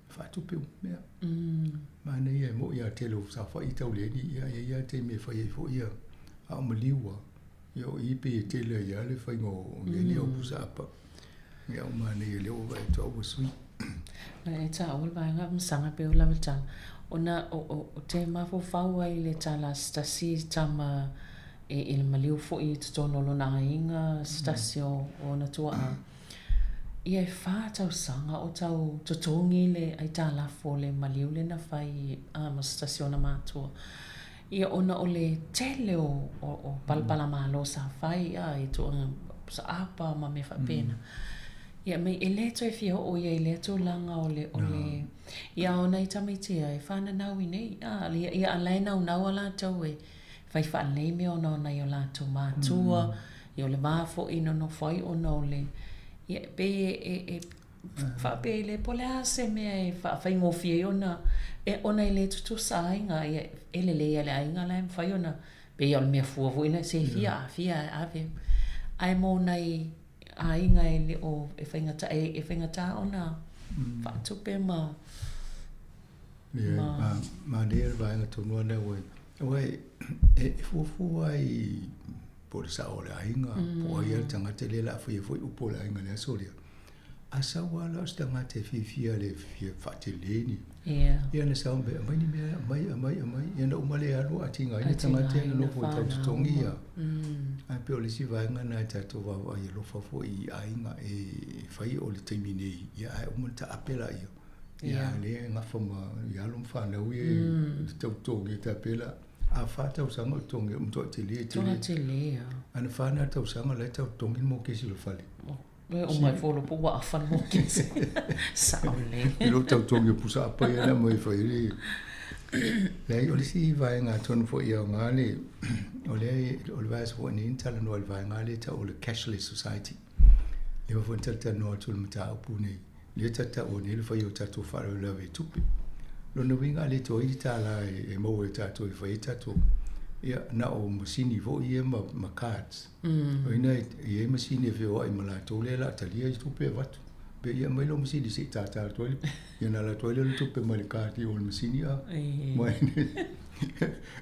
e faatupe uma mea. Manaia e moni lava o le tele o saofai tau leai ni i'a, e i ai lava taimi e fai ai foi ia, a o maliu lava, ia o i pei e tele ai lava le faiga o mea nei o pusa apa. Ia ua manaia o lea ua vaai atu au ua sui. E taua le vaega masaga pei o lava tala ona o te mafaufau ai i le tala a se tasi tama i le maliu foi i totonu o lona aiga se tasi o ona tuaa. Ia e fa tausaga o tau totogi le aitalafu o le maliu lea na fai ma se tasi o ona matua. Ia ona o le tele o o palapala malo sa fai a i tulaga saapa ma mea faapena. Ia me e le toe fia oo ia i lea tulaga o le o le ia o nai tamaiti ia e fananau i nei a ia a la e naunau a latou e fai faalelei mea ona o nai o latou matua ia o le va foi e nonofo ai ona o le ia e pei e e faapea i le po o le a se mea e faafaigofie ai ona e ona e le tutusa aiga ia e lelei lava i le aiga la e mafai ona pei lava o le mea fua foi lea se fia a fia e ave ae mo nai aiga e le o e faigata e faigata ona faatupe ma ma manaia le vaega tonu lava lea ua aua e fuafua ai po o le sao o le aiga po o ai lava le tagata lea o le a faia foi upu o le aiga i le aso lea. A sau lava la o se tagata e fiafia le fia faatele ni. Ia na sau me aumai ni mea aumai aumai aumai ia na uma lea alu a tigaina tagata ia na nofo e tau totogi ia. Ae pei o le isi vaega lena e tatou vaavaai alofa foi i aiga e fai o le taimi nei ia ae uma ona taape laia. Ia lea e gafa ma i alo ma fanau ia i le tau totogi e tai pei la a fa tausaga o totogi ua matuai tele tele. Matua tele lava. A na fa na tausaga la e tau totogi le mokesi o le fale. E uma ai foi o ua afa le mokesi. Sao lelei. I lo tau totogi o pusa apa ia na aumai e fai ai le Leai, o le isi vaega atonu foi e aoga le o lea o le vaiaso foi nei na talanoa i le vaega lea e tau o le cashless society. Lea foi na talatalanoa atu i le mataupu nei, lea ta te taua nei le fai o tatou faalavelave i tupe. Lona uiga a le toe i ai le $1 e maua e tatou e fai ai tatou, ia, na o masini foi ia ma, ma cards. O ina e i ai masini e feoai ma latou lea o le a talia i tupe e avatu. Pe ia aumai lau masini se i tātā atu ai, ia ona alu atu ai lea o le tupe mai le card i o i le masini a. Mai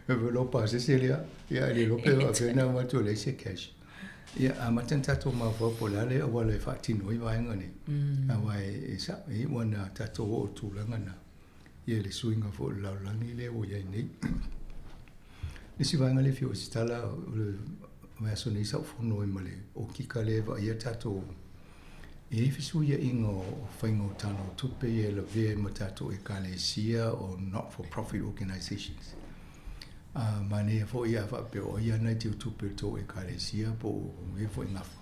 e lou pasese lea, ia e le iloa pe faapefea ona avatu e leai se cash. Ia, amata ona tatou mafaufau po o le a le auala e faatino ai vaega nei. Aua e sao, e iu ana tatou oo i tulaga na, ia le suiga foi o le lalolagi lea ua i ai nei. Le isi vaega lea e fia oo i se tala, o le vaiaso nei sa ou fono ai ma le okika lea e vaaia tatou, e i ai fesuiaiga o faiga o tala o tupe ia e lavea ai ma tatou ekalesia o not for profit organizations. Ā, manaia foi a faapea o ai ana i teu tupe o le tou Ekalesia po o e foi gafa,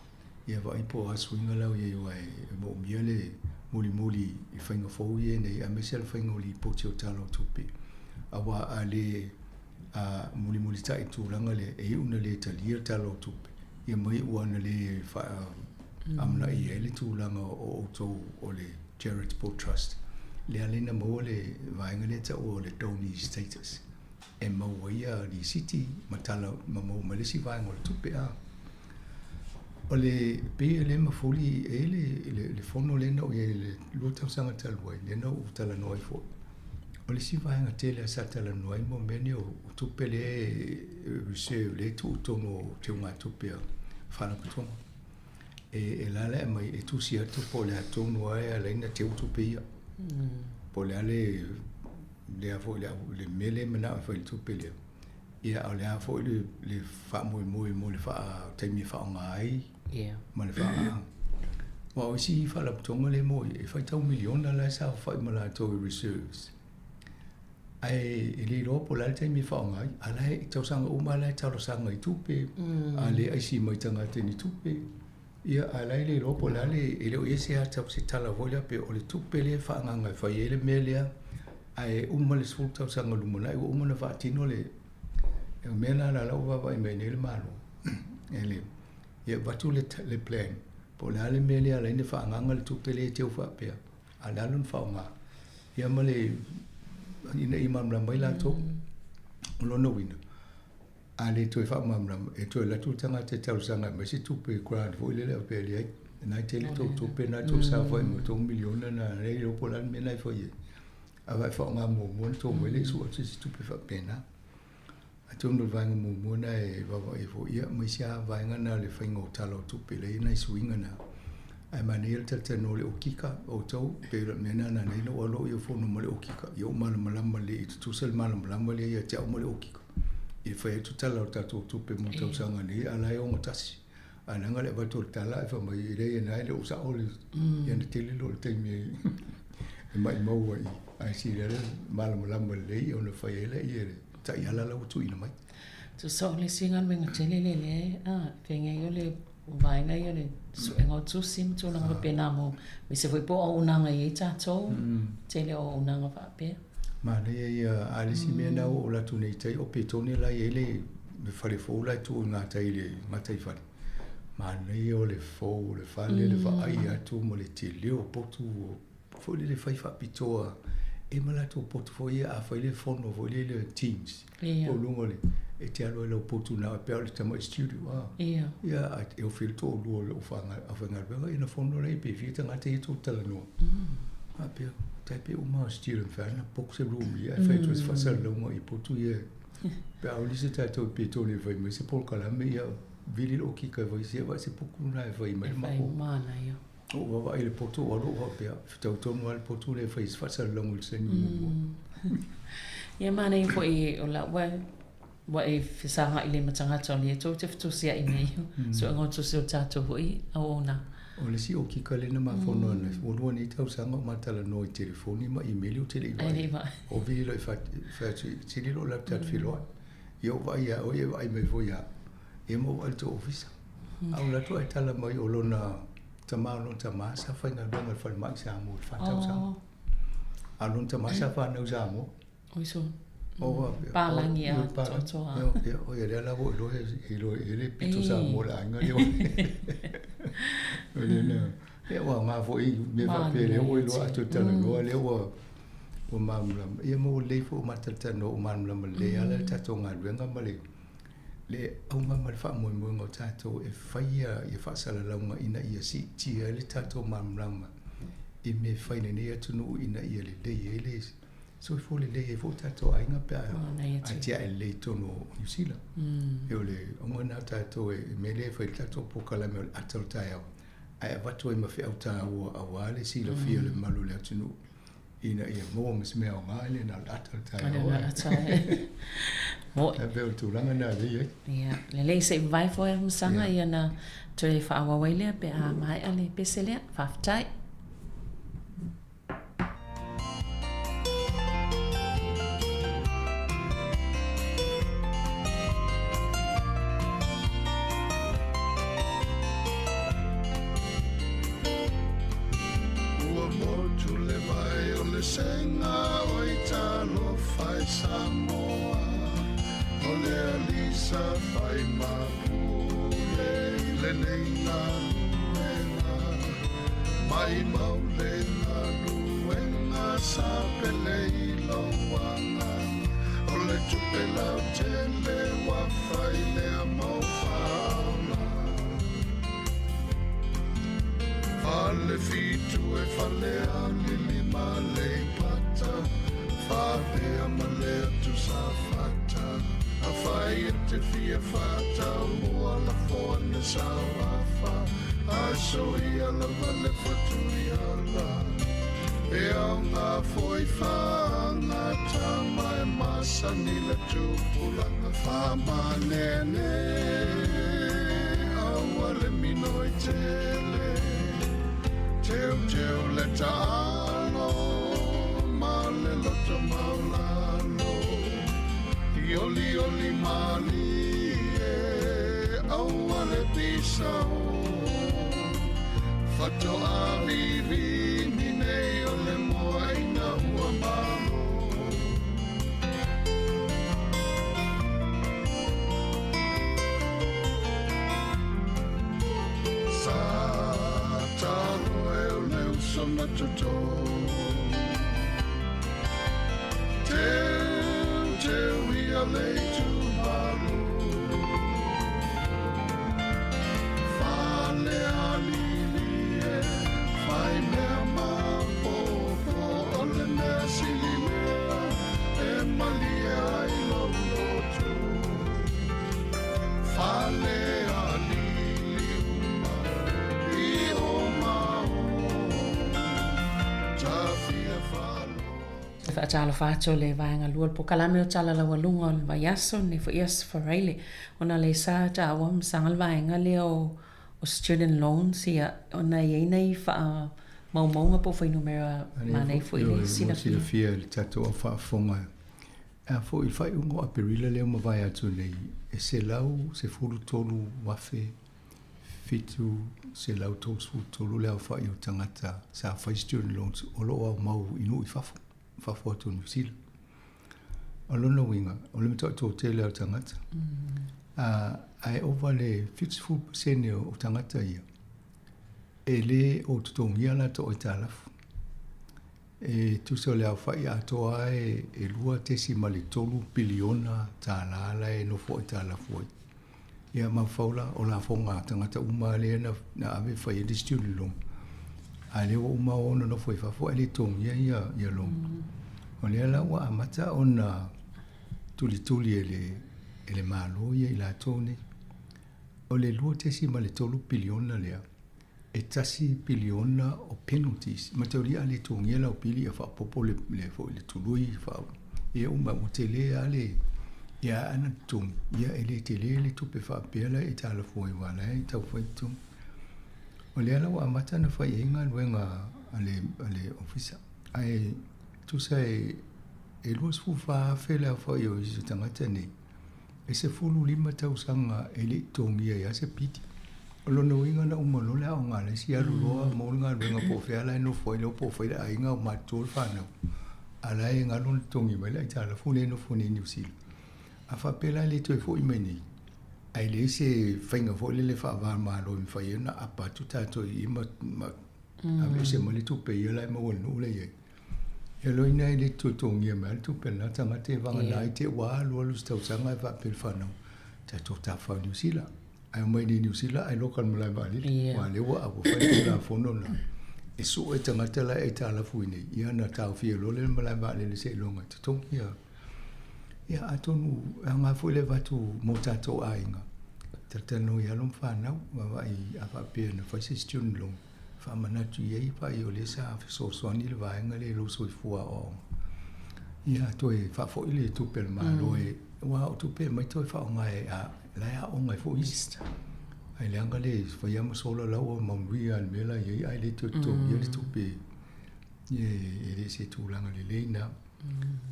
ia vaai po o a suiga la ua i ai aua e moomia le mulimuli i faiga fou ia nei aemaise le faiga o lipoti o tala o tupe. Aua a le a mulimulitai i le tulaga lea, e iu ina le talia le tala o tupe, ia ma iu lava ina le faaamanaia ai le tulaga o outou o le charitable trust. Lea la ina maua le vaega lea e taua o le donee status. e maua ai ia lisiti ma tala ma maua mai le isi vaega o le tupe a. O le pei e le mafuli e le, le, le fono lea na ou i ai i le lua tausaga talu ai, lea na ou talanoa ai foi. O le isi vaega tele sa talanoa ai mo mea nei o tupe lea e reserve lea e tuu i totonu o teugatupe a faalapotopotoga. E, e alaala e aumai e tusi atu po o le a tonu lava e ala ai ona teu tupe ia. Po o le a le lea foi le, le mea lea e manao e fai i le tupe lea, ia a o le a foi le, le faamoemoe mo le faa, taimi e faaaoga ai yeah. ma le faa... Aua o isi faalapotopotoga lea mo e faitau miliona la e saofai ma latou i reserves. Ae e le iloa po o le a le taimi e faaaoga ai. A la e tausaga uma la e talosaga i tupe, a le aisi mai tagata i ni tupe. Ia, a o la e le iloa po o le a le, e le o i ai se ata o se tala foi lea pei o le tupe lea e faaagaaga e fai ai le mea lea, ae uma le 10 tausaga lumanai ua uma ona faatino le, o mea la la ua vaavaai mai nei le Malo, e le, ia avatu le, le plan, po o le a le mea lea e ala ai ona faaagaaga le tupe lea e teu faapea, a o le a lona faaaoga, ia ma le, ina ia malamalama ai latou. O lona uiga. A le toe faamalamalama, e toe alu atu le tagata e talosaga e aumai se tupe grant foi lele faapea e leai, na e tele tou tupe na tou saofai mai tou miliona na le iloa po o le a le mea na e fai ai. A vai faaaoga muamua ona tou omai lea e sue atu se isi tupe faapena. Atonu o le vaega muamua lena e vaavaai ai foi, ia ma isi lava vaega na o le faiga o tala o tupe lea e i ai nai suiga na. Ae manaia le talatalanoa o le okika, outou, e pei o le mea lena na ala ai ona ou alu au i fono ma le okika, ia ou malamalama lelei e tutusa le malamalama lea ia te au ma le okika i le fai atu tala o le tatou tupe mo le tausaga nei, a o la e ogatasi. Ae leaga le avatu o le tala ae fai mai, e leai na e le o sao le, ia ona tele lea o le taimi e maimau ai, ae sili lava le malamalama lelei ona fai ai lea le taiala la ua tuuina mai. Tusa o le isi galuega tele lea lea e feagai o le vaega ia o le suega o tusi ma tulaga faapena mo aemaise foi po o auaunaga e i ai tatou, tele o auaunaga faapea. Manaia ia, a o le isi mea lena ua ou alu atu nei i tai, o Petone la e i ai le fale fou la e tu i gatai i le gataifale. Manaia o le fou o le fale, le vaai atu ma le tele o potu foi lele fai faapitoa e ma latou potu foi ia a fai le fono foi lele Teams po o luga o le e te alu ai lau potu na pei o le tamai studio a ia e ofi ai le toalua o le aufaigaluega ia ona fono lea pe fia tagata ia tou talanoa faapea tai pei uma student fai na book se room ia e fai atu ai se faasalalauga i potu ia pe a uli se tatou i Petone e fai mai se polokalame ia vili le okika e fai se se puku lena e fai mai le matou Ou vaavaai i le potu ou alu ou faapea, e fetau tonu lava le potu lea e fai ai se faasalalauga i le saini muamua. Ia manaia foi o la ua ua e fesagai lelei ma tagata o lea tou te fetusiai nei, suega o tusi o tatou foi auaunaga. O le isi okika lea na ma fono ananafi, ua lua nei tausaga o ma talanoa i telefoni ma imeli ou te le i vaai. O vili loa i fai atu, sili lou laptop feiloai. Ia ou vaai ia oe, e vaai mai foi ia au. Ia ma ou vaai i le tou ofisa. A ou alu atu ae tala mai o lona tama o lona tama sa faigaluega i le falemai i Samoa i le 4 tausaga. A o lona tama sa fanau i Samoa. Oi so. Palagi a toatoa. Ia, o ia lea la ua iloa iloa i le pito Samoa le aiga lea. O lea na, ia ua aoga foi mea faapea lea ua iloa atu e talanoa lea ua ua malamalama. Ia ma ua lelei foi ua ma talatalanoa ua malamalama lelei lava le tatou galuega ma le le auga ma le faamoemoega o tatou e faia ia faasalalauga ina ia siitia ai le tatou malamalama i mea e fai i lenei atunuu ina ia lelei ai le soifua lelei ai foi o tatou aiga pe a atiae lelei i totonu o Niu Sila. E o le auga lena o tatou e mea lea e fai ai le tatou polokalame o le ata o le taeao ae avatu ai ma feau taua aua le silafia o le mamalu o le atunuu ina ia maua ma se mea aoga, e le na o le ata o le taeao. Le ata e. Mo'i. E pei o le tulaga lena lea e i ai. Ia, lelei se i vavae foi Afamasaga ia ona toe faaauau ai lea pe a maea le pese lea. Faafetai. Ua motu le vai o le sega oi talofa e Samoa O le alii sa fai ma pule i lenei galuega Maimau le galuega sa pele i lou agaga O le tupe lautele ua fai lea mau faaola Fale fitu e fale alili ma Aleipata Faapea ma le atu Safata Afai e te fia faatau mua lafo ane sau afa Aso ia lava le fatu i ala E aoga foi faagata ma e masani le tupulaga Faamanene aua le minoi tele Teuteu le taalo ma le loto maulalo I olioli malie aua le pisao Fatoa vivini nei o le moa ina ua malo Sa talo e o le uso na toto Teu teu ia le itumalo. Te faatalofa atu o le vaega lua o le polokalame o Tala Laualuga o le Vaiaso, lenei foi Aso Faraile, ona lea sa taua ma saga le vaega lea o o student loans, ia, ona e i ai nai faamaumauga po o fuainumera manaia foi le silafia. Silafia e le tatou au faafofoga a foi i le faaiuga o Aperila lea ua mavae atu nei, e 113,733 le aofai o tagata sa fai student loans o lo o aumau i nuu i fafo, fafo atu o Niu Sila. O lona uiga, o le matuai toatele lava o tagata. Ae ova le 70% o tagata ia, e le o totogia a latou aitalafu. E tusa o le aofai atoa lava e $2.3 piliona tala la e nofo aitalafu ai. Ia mafaufau la, o lafoga a tagata uma lava lea na ave e fai ai le student loan, a lea ua uma ona nofo i fafo ae le totogia ia loan. O lea la ua amata ona tulituli e le Malo ia i latou nei. O le $2.3 piliona lea, e $1 piliona o penalties. Mataulia a le totogia lau pili ia faaopoopo le foi le tului ia uma ua tele lava le ia ana totogi, ia e le tele le tupe faapea la e aitalafu ai aua o la e tau fai totogi. O lea la ua amata ona fai ai galuega a le Ofisa, ae tusa e 24,000 le aofai o isi tagata nei, e 15 tausaga e le i totogia ai lava se pili. O lona uiga na uma loa le aoga a le isi alu loa maua le galuega po o fea la e nofo ai, po o fai le aiga o matutua le fanau, a la e galo ona totogi mai le aitalafu lea e nofo nei i Niu Sila. A faapea la e le toe foi mai nei, ae leai se faiga foi lele faava-o-Malo e mafai ai ona apa atu tatou i i ma aveese mai le tupe ia la e maua i le nuu la e i ai. Ia loina e le toe totogia mai lava le tupe a lena tagata e vagana ai te ua alu alu se tausaga ae faapea le fanau, tatou tafafao i Niu Sila. Ae omai nei i Niu Sila ae loka i le malae vaalele. Aua o lea ua fai le Tulafono lena e sue tagata la e aitalafu i inei, ia ona taofia loa lea o le malae vaalele seiloga e totogi ia. Ia atonu e aoga foi le avatu mo tatou aiga, talatalanoa i alo ma fanau, vaavaai a faapea na fai se student loan, faamanatu i ai vaai o lea sa fesoasoani le vaega lea i lou soifua aoaoga. Ia toe faafoi le tupe a le Malo e, aua o tupe e aumai toe faaaoga e a, la e aoga ai foi isi. Ae leaga le fai lava ma sola la ua manuia lava i le mea la e i ai ae le toe totogia le tupe e le o se tulaga lelei lena.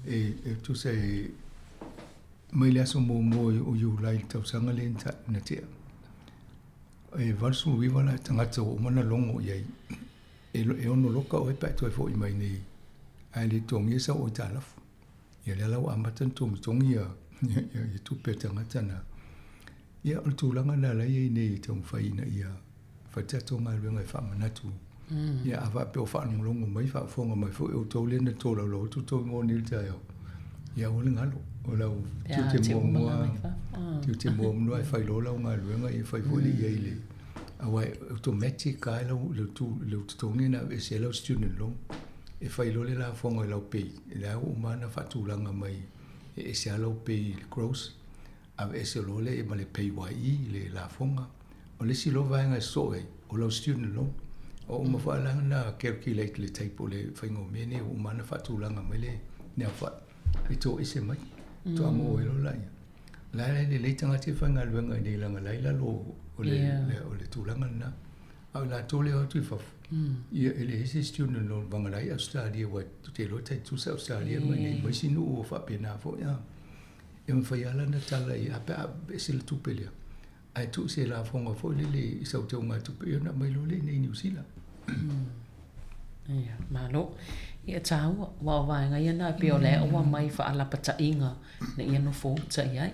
E tusa e mai le aso muamua o Iulai i le tausaga lea na tea, E 89 la tagata ua uma ona logo i ai, e ono loka oe pe a e toe foi mai nei, ae le totogia sau aitalafu. Ia lea la ua amata ona togitogi ia tupe a tagata na. Ia o le tulaga lena la e i ai nei e taumafai ina ia fai le tatou galuega e faamanatu. Ia a faapea o faalogologo mai, faafofoga mai foi outou lea na tolaulau atu outou igoa nei i le taeao, ia aua le galo, o lau tiute muamua, tiute muamua e fai loa lau galuega, ia fai foi le i ai le, aua e automatic lava lau, lau totogi na aveese ai lau student loan. E fai loa le lafoga i lau pay, lea ua uma ona faatulaga mai e ese lava lau pay i le gross, aveese loa lea ma le PAYE, le lafoga. O le isi loa vaega e sosoo ai, o lau student loan. Ua uma foi la ona calculate le type o le faiga o mea nei, ua uma ona faatulaga mai le aofai e toese mai, faatoa maua ai loa laia. O la e lelei tagata ia faigaluega i inei leaga o la e i lalo o le tulaga lena. A o i latou lea e o atu i fafo, ia e leai se student loan vagana ai Ausetalia aua ou te iloa e tai tutusa Ausetalia ma inei ma isi nuu o faapena foi a. E mafai lava la ona tala i ai pe a aveese le tupe lea ae tuu se lafoga foi lele i sau teugatupe ia ona aumai loa lea i inei i Niu Sila. Ia, malo. Ia tāua, aua o vaega ia na pei o lea ua aumai faalapataʻiga ina ia nofo uta i ai.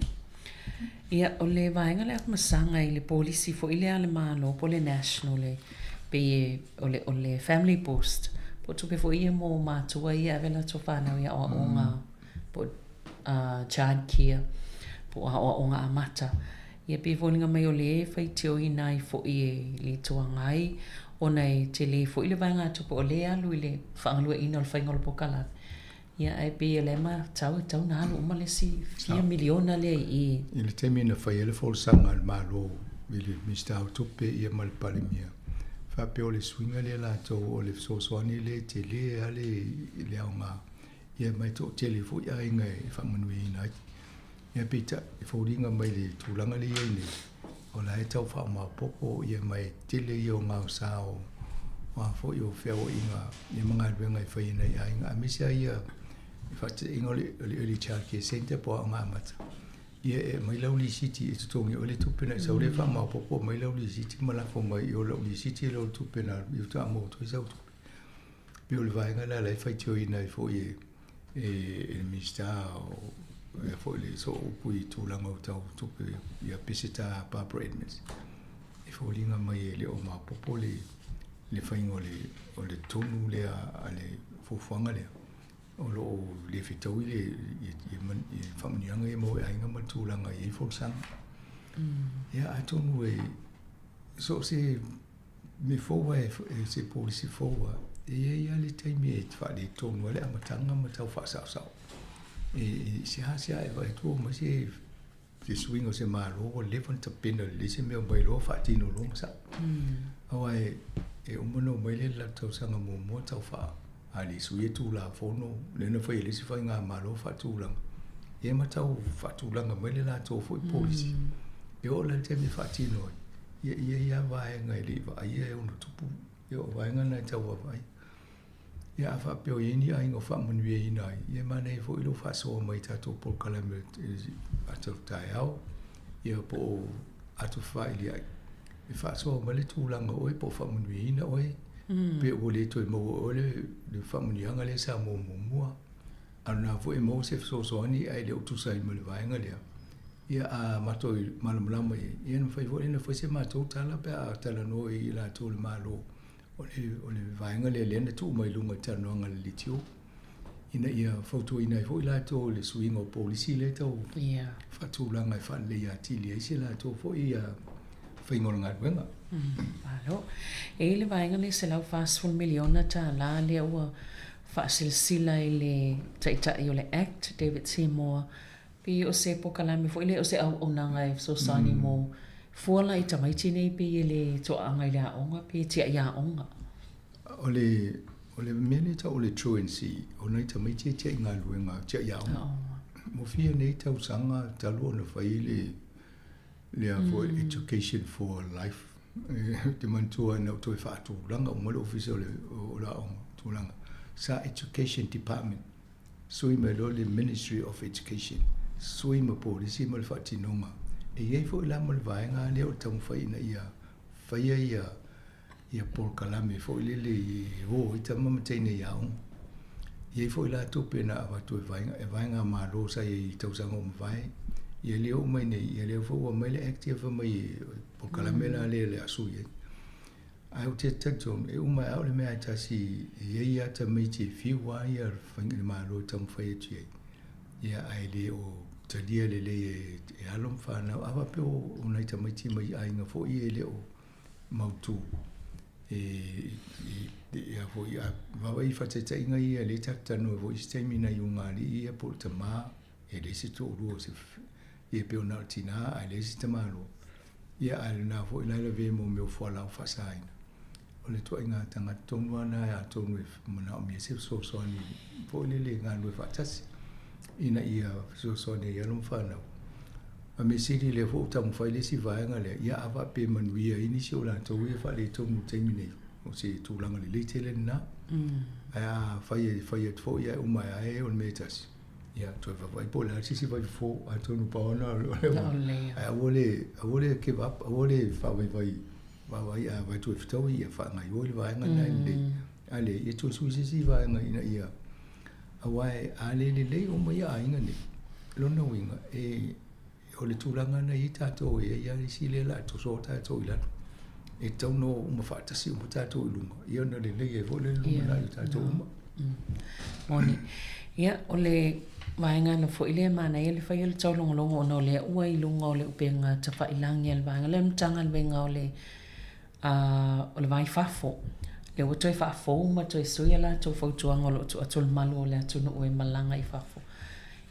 Ia, o le vaega lea masaga i le polisi foi lea a le Malo po o le National e pei e o le, o le Family Boost, po o tupe foi ia mo matua ia e ave latou fanau i aoaoga po o child care po o aoaoga amata. Ia pei e foliga mai o lea e faitioina ai foi e le Itu Agai ona e tele foi le vaegatupe o lea e alu i le faagalueaiina o le faiga o le polokalame. Ia ae pei o lea e matau e tatau ona alu uma le isi fia miliona lea i i. I le taimi na fai ai le folasaga a le Malo i le Minisita o Tupe ia ma le Palemia, faapea o le suiga lea latou o le fesoasoani lea e tele lava le aoga. Ia ma e toatele foi aiga e faamanuiaina ai. Ia peitai, e foliga mai le tulaga lea e i ai nei, o la e tau faamaopoopo ia ma e tele ia o gaosa o a foi o feaoaiga ia ma galuega e fai e nai aiga, aemaise lava ia faataitaiga o le Early Child Care Centre po o Aoga Amata, ia e aumai lau lisiti e totogi oe le tupe na e sau lea faamaopoopo aumai lau lisiti ma lafo mai i o lau lisiti e le o le tupe na alu, ia faatoa maua atu ai sau tupe. Pei o le vaega lea la e faitioina ai foi e e le Minisita o ia foi le Sooupu i tulaga o tau tupe ia Peseta Barbara Edmonds. E foliga mai e le o maopoopo le le faiga o le o le tonu lea a le fuafuaga lea o lo o le fetaui le i faamanuiaga ia maua e aiga ma le tulaga e i ai folasaga. Ia atonu e so o se mea fou lava e se polisi fou lava, e i ai lava le taimi e faaletonu ai le amataga ma tau faasaosao. E seasea e vaai atu ua omai se se suiga o se Malo ua leva ona tapena lelei se mea omai loa faatino loa ma sao. Aua e uma ona omai le latou tausaga muamua tau faa a le suia Tulafono lea na fai e le isi faigamalo faatulaga, ia ma tau faatulaga mai le latou foi polisi. E oo la i le taimi e faatino ai, ia e i ai lava vaega e le i vaaia e ono tupu, ia o vaega na e tau vaavaai. Ia a faapea o i ai ni aiga o faamanuiaina ai, ia e manaia foi lou faasoa mai i tatou polokalame ato taeao, ia po o ato fefailiai, e faasoa mai le tulaga o oe po o faamanuiaina oe, pe ua le toe maua e oe le faamanuiaga lea sa maua muamua. A o lena foi e maua se fesoasoani ae le o tusa ai ma le vaega lea. Ia a matou malamalama i ai, ia na mafai foi ona fai se matou tala pe a talanoa i latou o le Malo o le, o le vaega lea lea na tuu mai luga i talanoaga a le LTO ina ia fautuaina ai foi latou i le suiga o polisi lea tau yeah. faatulaga e faaleleia atili ai se latou foi ia faiga o le galuega. Malo. E i ai le vaega lea $140 miliona tālā lea ua faasilasila e le Taitai o le Act, David Seymour, Pei o se polokalame foi lea o se auaunaga e fesoasoani mo fua la i tamaiti nei pei e le toaaga i le aoga pe tiai aoga. O le o le mea lea e tau o le truancy, o nai tamaiti e tiai galuega, tiai aoga. Mo fia nei tausaga talu ona fai le lea foi Education for Life. Ou te manatua ina ua toe faatulaga uma le Ofisa o le Aoga, tulaga sa Education Department. Sui mai loa le Ministry of Education, sui ma polisi ma le faatinoga. E i ai foi la ma le vaega lea o le taumafai ina ia faia ia ia polokalame foi lele e o ai tama ma teine i aoga. E i ai foi la tupe na avatu e vaega, e vaega Malo sa i ai i tausaga ua mavae. Ia lea oo mai nei, ia lea foi ua aumai le Act ia fai mai polokalame la lea o le a sui ai. Ae ou te talitonu, e uma lava o le mea e tasi e i ai lava tamaiti e fiu lava ia le Malo e taumafai atu i ai, ia ae le o talia lelei e alo ma fanau. A faapea o nai tamaiti mai aiga foi ia e le o mautu, e a foi, a vaavaai i faataitaiga ia lea tatou te talanoa ai foi i isi taimi i nai ulugalii ia po o le tama, e leai se toalua o se, ia pei na o le tina ae leai se tamaloa. Ia a o lena foi la e lavea i mea o fualaau faasaina. O le ituaiga tagata tonu lava lena atonu e manaomia se fesoasoani foi lele e galulue faatasi ina ia fesoasoani ai i alo ma fanau. A mea sili lea foi ua taumafai le isi vaega lea, ia a faapea e manuia ai nisi o latou ia e faaletonu i le taimi nei, o se tulaga lelei tele lena. Ae a fai e fai atu foi ae uma ai lava o le mea e tasi, Ia, toe vaavaai po o le a se isi vaifofo, atonu pau lava lena o le ae aua le, aua le give up, aua le faavaivai, vaavaai a vaai atu e fetaui, ia faagaoioi le vaega lena e lelei. A leai, ia toe sui se isi vaega ina ia, aua a le lelei uma ia aiga nei, lona uiga, e, o le tulaga lena e i ai tatou, e i ai lava isi lea o le a toso tatou i lalo. E tatau ona o uma faatasi uma tatou i luga, ia ona lelei ai foi lea i le lumanai o tatou uma. Moni. Ia, o le vaega na foi lea e manaia le fai o le taulogologo ona o lea ua i luga o le upega tafailagi a le vaega lea o le Matagaluega o le o le Va i Fafo, lea ua toe faafou ma toe sui a latou fautuaga o lo o tuu atu i le malu o le atunuu e malaga i fafo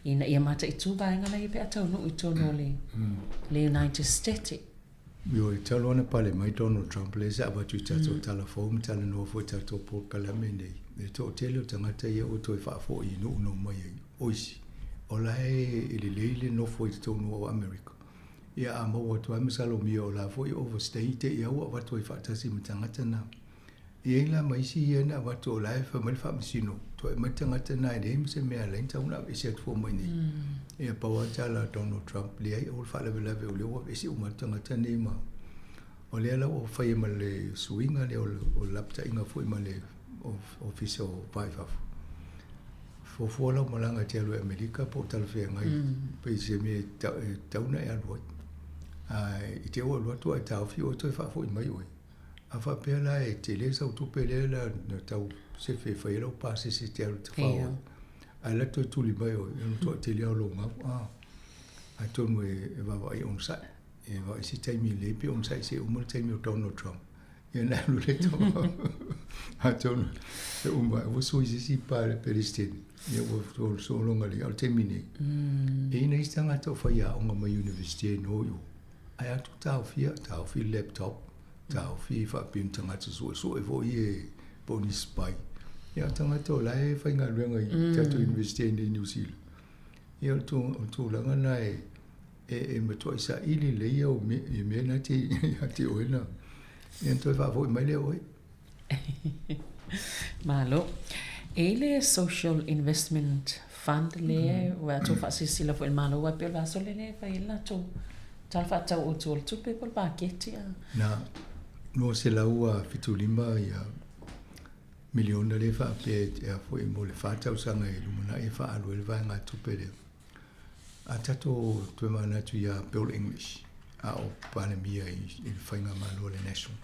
ina ia mataitu vaega la ia pe a taunuu i totonu o le United States. Ioe, talu ona pale mai Donald Trump lea sa avatu i tatou tala fou ma talanoa foi i tatou polokalame nei, le toatele o tagata ia ua toe faafoi i nuu na omai ai. O isi, o la e lelei le nofo i totonu o Amerika. Ia a maua atu ai masalomia o la foi e overstay te i lava ua avatu ai faatasi ma tagata na. E i ai la ma isi ia na avatu o la e fai mai le faamasino, toe aumai le tagata na e leai ma se mea e ala ai ona tatau ona aveese atu fua mai nei. Ia pau lava le tala a Donald Trump, leai aua le faalavelave o lea ua aveese uma atu tagata nei ma o lea la ua fai ai ma le suiga lea o le lapataiga foi ma le Ofisa o Va i Fafo. Fuafua lau malaga e te alu i Amerika po o talafeagai pe se mea e tatau ona e alu ai. Ae i te i ua alu atu ae taofi oe toe faafoi mai oe. A faapea la e tele sau tupe lea la na tau sefe e fai ai lau pasese e te alu tafao ai, ae la toe tuli mai oe, ia ona toatele lava o lou gau. A, atonu e vaavaai onosai, e vaai se taimi lelei pe onosai se i uma le taimi o Donald Trump, ia ona alu lea tafao. Atonu e uma, ua sui se isi Peresetene, ia ua sologa lelei. A o le taimi nei, e i ai nai isi tagata o faiaoga mai University e noho i o, ae atu taofia, taofi le laptop, taofi faapea ni tagata suesue foi e po o ni spy. Ia o tagata o la e faigaluega i tatou University nei i Niu Sila. Ia o le tulaga na e e matuai saili lelei au i mea na te ia te oe na. Ia ona toe faafoi mai lea o oe. Malo. E i le Social Investment Fund lea ua tou faasilasila foi i le Malo aua e pei o le vaiaso lea e fai ai le latou Tala Faatatau Autu o le Tupe po o le Paketi a. Na 275 ia miliona lea e faapea e a foi mo le fa tausaga e lumanai e faaalu ai le vaegatupe lea. A tatou toe manatu iā Bill English, a o Palemia i le Faigamalo a le National,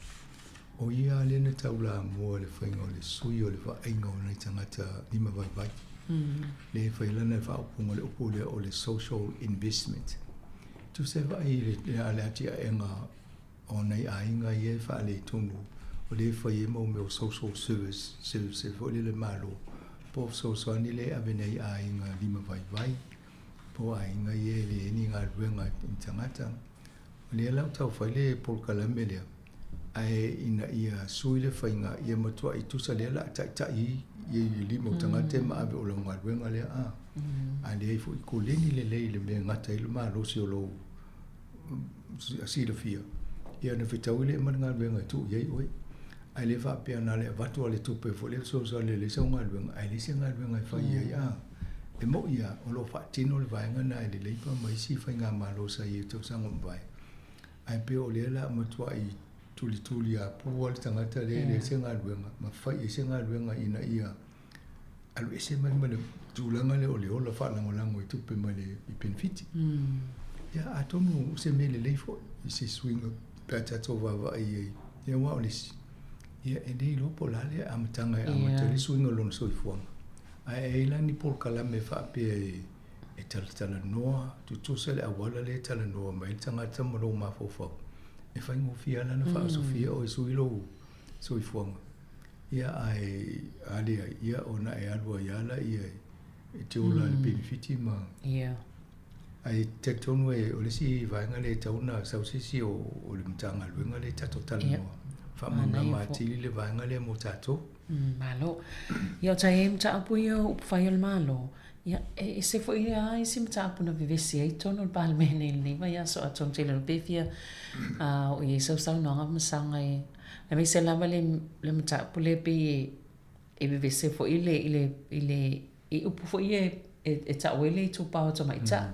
o ia lea na taulamua i le faiga o le sui o le vaaiga o nai tagata lima vaivai. Lea e fai lana faaupuga o le upu lea o le social investment. Tusa e vaai i le atiaega o nai aiga ia e faaletonu, o lea e fai ai mau mea o social service, services foi lele a le Malo, po o fesoasoani lea e ave i nai aiga lima vaivai, po o aiga ia e leai ni galuega i tagata. O lea la ua tau fai le polokalame lea, ae ina ia sui le faiga, ia matuai tusa lea o le a taitai i lima o tagata ma ave o lau galuega lea a. A leai foi koleni lelei i le mea e gata ai le malosi o lou silafia, ia ona fetaui lea ma le galuega e tuu i ai oe. Ae le faapea na o le avatu lava o le tupe foi lea fesoasoani lelei sau galuega, ae leai se galuega e fai i ai. A, e moni lava, o lo o faatino le vaega lena e lelei pa ma isi faigamalo sa i ai i tausaga ua mavae. Ae pei o lea la matuai tulituli apu lava le tagata lea e leai se galuega ma fai i ai se galuega ina ia alu ese mai ma le tulaga lea o le ola faalagolago i tupe mai le i penefiti. Ia atonu o se mea lelei foi i se suiga pe a tatou vaavaai i ai. Ia aua o le isi, ia e le iloa po o le a le amataga e amata ai le suiga o lona soifuaga. Ae e i ai la ni polokalame faapea e talatalanoa, tutusa le auala lea e talanoa mai ai le tagata ma lou mafaufau, e faigofie lava la ona faaosofia oe e sui lou soifuaga. Ia ae a leai, ia ona e alu ai lava laia e te ola i le penefiti ma... Ia. Ae talitonu e, o le isi vaega lea e tatau ona sau se isi o le Matagaluega lea e tatou talanoa, faamalamalama atili le vaega lea mo tatou. Malo. Ia o tai ai mataupu ia o upufai o le Malo, ia e ese foi lava isi mataupu na vevesi ai totonu o le Palemene i lenei vaiaso atonu tele pe fia oo i ai sau saunoaga ma saga e Aemaise lava le le mataupu lea pei e e vevese foi i le i le i le i upu foi ia e e tau ai le itupa o tamaitai.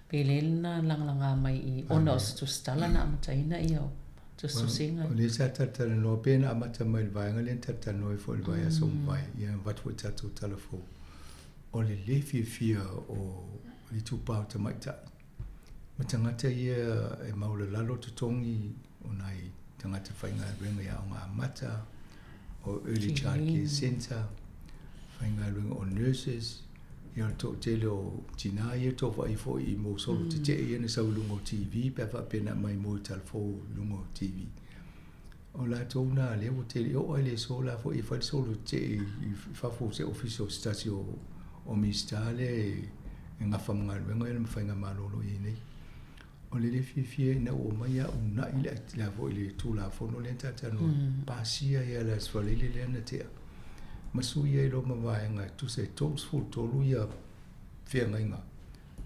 Pei lea na lagalaga mai i ona o se tusitala na amataina ia o tusitusiga. O lea sa talatalanoa pei ona amata mai i le vaega lea na talatalanoa ai foi i le vaiaso ua mavae, ia avatu foi tatou tala fou. O le le fiafia o le itupa o tamaitai ma tagata ia e maualalalo totogi o nai tagata faigaluega i Aoga Amata, o Early Child Care Centre, faigaluega o nurses, ia o le toatele o tina ia tou vaai foi i mau solo tetee ia na sau i luga o TV pe a faapea na aumai mo i talafou i luga o TV. O latou na lea ua tele, e oo lava i le aso la foi e fai le solo tetee i fafo o se ofisa o se tasi o Minisita lea e gafa ma galuega ia ma faigamalo o lo o i ai nei. O le le fiafia ina ua omai a uunai le le a foi le Tulafono lea na talatalanoa, pasia ai lava i le Aso Faraile lea na tea, ma sui ai loa ma vaega e tusa e 33 feagaiga.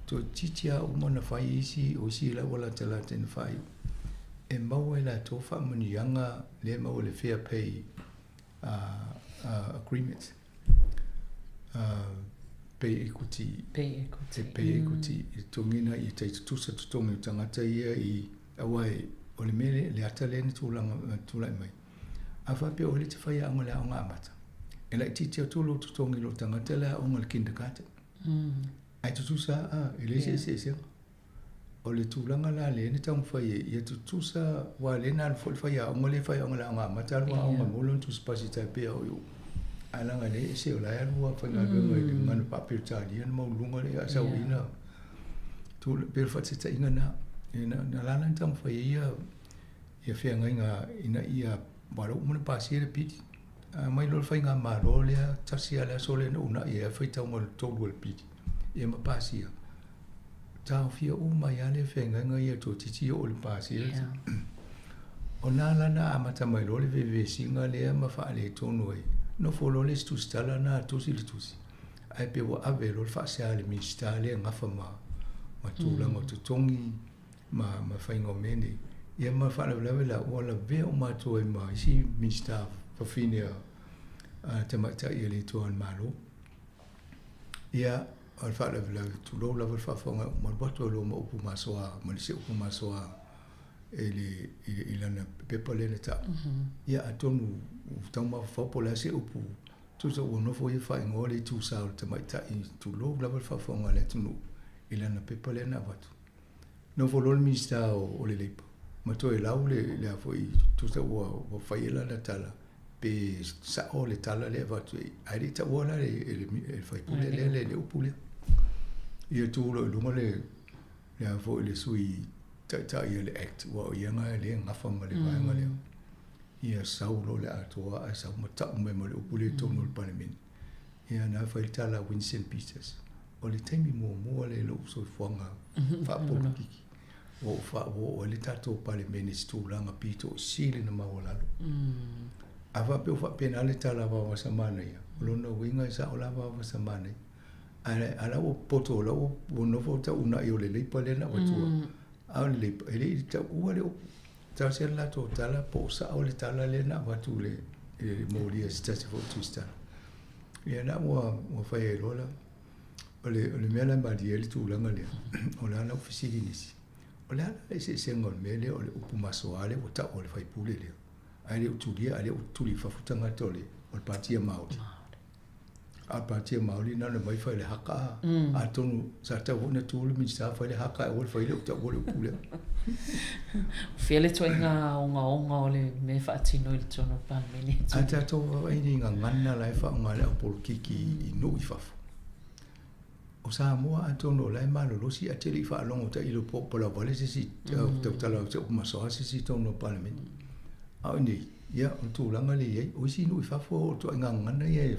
Toeitiiti lava uma ona fai isi, o isi la ua latalata ina faaiu, e maua e latou faamanuiaga lea e maua i le Fair Pay Agreement, Pay Equity, Pay Equity, Pay Equity, i totogi ina ia tai tutusa totogi o tagata ia i, aua o le mea le ata lea na tulaga tulai mai, a faapea o le te faiaoga i le aoga amata, e laitiiti atu lou totogi i lou tagata le aoga i le kindergarten. Ae tutusa a, e leai se eseesega. O le tulaga la lea na taumafai ai, ia tutusa, aua o lea na alu foi le faiaoga lea e faiaoga i le aoga amata alu aoga maua lona tusi pasi tai pei o au. Ae leaga o lea e ese o la e alu lava faigaluega i le gagana faa-Peretania na maualuluga lea a sau ai na pei o le faataitaiga lena. Na ala la ona taumafai ai ia feagaiga ina ia, aua o lea ua uma ona pasia le pili. A mai loa le faigamalo lea, tasi lava le aso lea na uunai ai le faitauga o le tolu o le pili, ia ma pasia. Taofia uma ai lava le feagaiga ia toeitiiti oo i le pasia. O na la na amata mai loa le vevesiga lea ma faaletonu ai. Nofo loa le isi tusitala na tusi le tusi, ae pei ua ave loa le faasea a le Minisita lea e gafa ma tulaga o totogi ma ma faiga o mea nei. Ia ma faalavelave la, ua lavea uma atu ai ma isi Minisita fafine a tamaitai a le Itu o le Malo. Ia, o le faalavelave, tulou lava le faafofoga, ua alu atu ai loa ma upu masoa, ma le isi upu masoa i le, i lana pepa lea na tau. Ia, atonu ua tau mafaufau po o le a se upu, tusa ua nofo ia faaigoa le itu sa o le tamaitai, tulou lava le faafofoga a le atunuu i lana pepa lea na avatu. Nofo loa le Minisita o le Leipa ma toe lau le, le a foi, tusa ua, ua fai ai lana tala, pe sao le tala lea e avatu ai, ae le i taua la e le, e le faipule lea le, le upu lea. Ia tu loa i luga le, le a foi le sui taitai o le Act, aua o ia lena lea e gafa ma le vaega lea. Ia sau loa le atoa ae sau ma tau mai ma le upu lea i totonu o le Palemene. Ia na fai le tala a Winston Peters, o le taimi muamua lea i lou soifuaga faapolokiki ua ou faaoo ai le tatou Palemene i se tulaga pito sili ona maualalo. A faapea ua faapena le tala a Vaovasamanaia, o lona uiga e sao la Vaovasamanaia. Ae a la ua poto o la ua nofo tau uunai o le Leipa lea na avatua. A o le Leipa, e le i taua le upu. Tasi le latou tala po o sao le tala lea na avatu i le molia i se tasi foi o tusitala. Ia na ua ua fai ai loa la. O le, o le mea la e malie ai le tulaga lea, o le a la ua fesili nisi, o le a la le eseesega o le mea lea o le upu masoa lea ua tau e le faipule lea, ae le o tulia, ae le o tuli i fafo tagata o le, o le Patia Māori. A o le Patia Māori na ona omai fai le haka, atonu sa tatau foi ona tu le Minisita fai le haka ae aua le fai le taua le upu lea. O fea le ituaiga ogaoga o le mea e faatino i totonu o le Palemene? A tatou vaavaai i gagana la e faaaoga e le aupolokiki i nuu i fafo. O Samoa atonu o la e malolosi ae te le i faalogo tailo po o palauvale se isi tautala o se upu masoa se isi i totonu o le Palemene. A o i inei, ia o le tulaga lea e i ai. O isi nuu i fafo o ituaiga gagana ia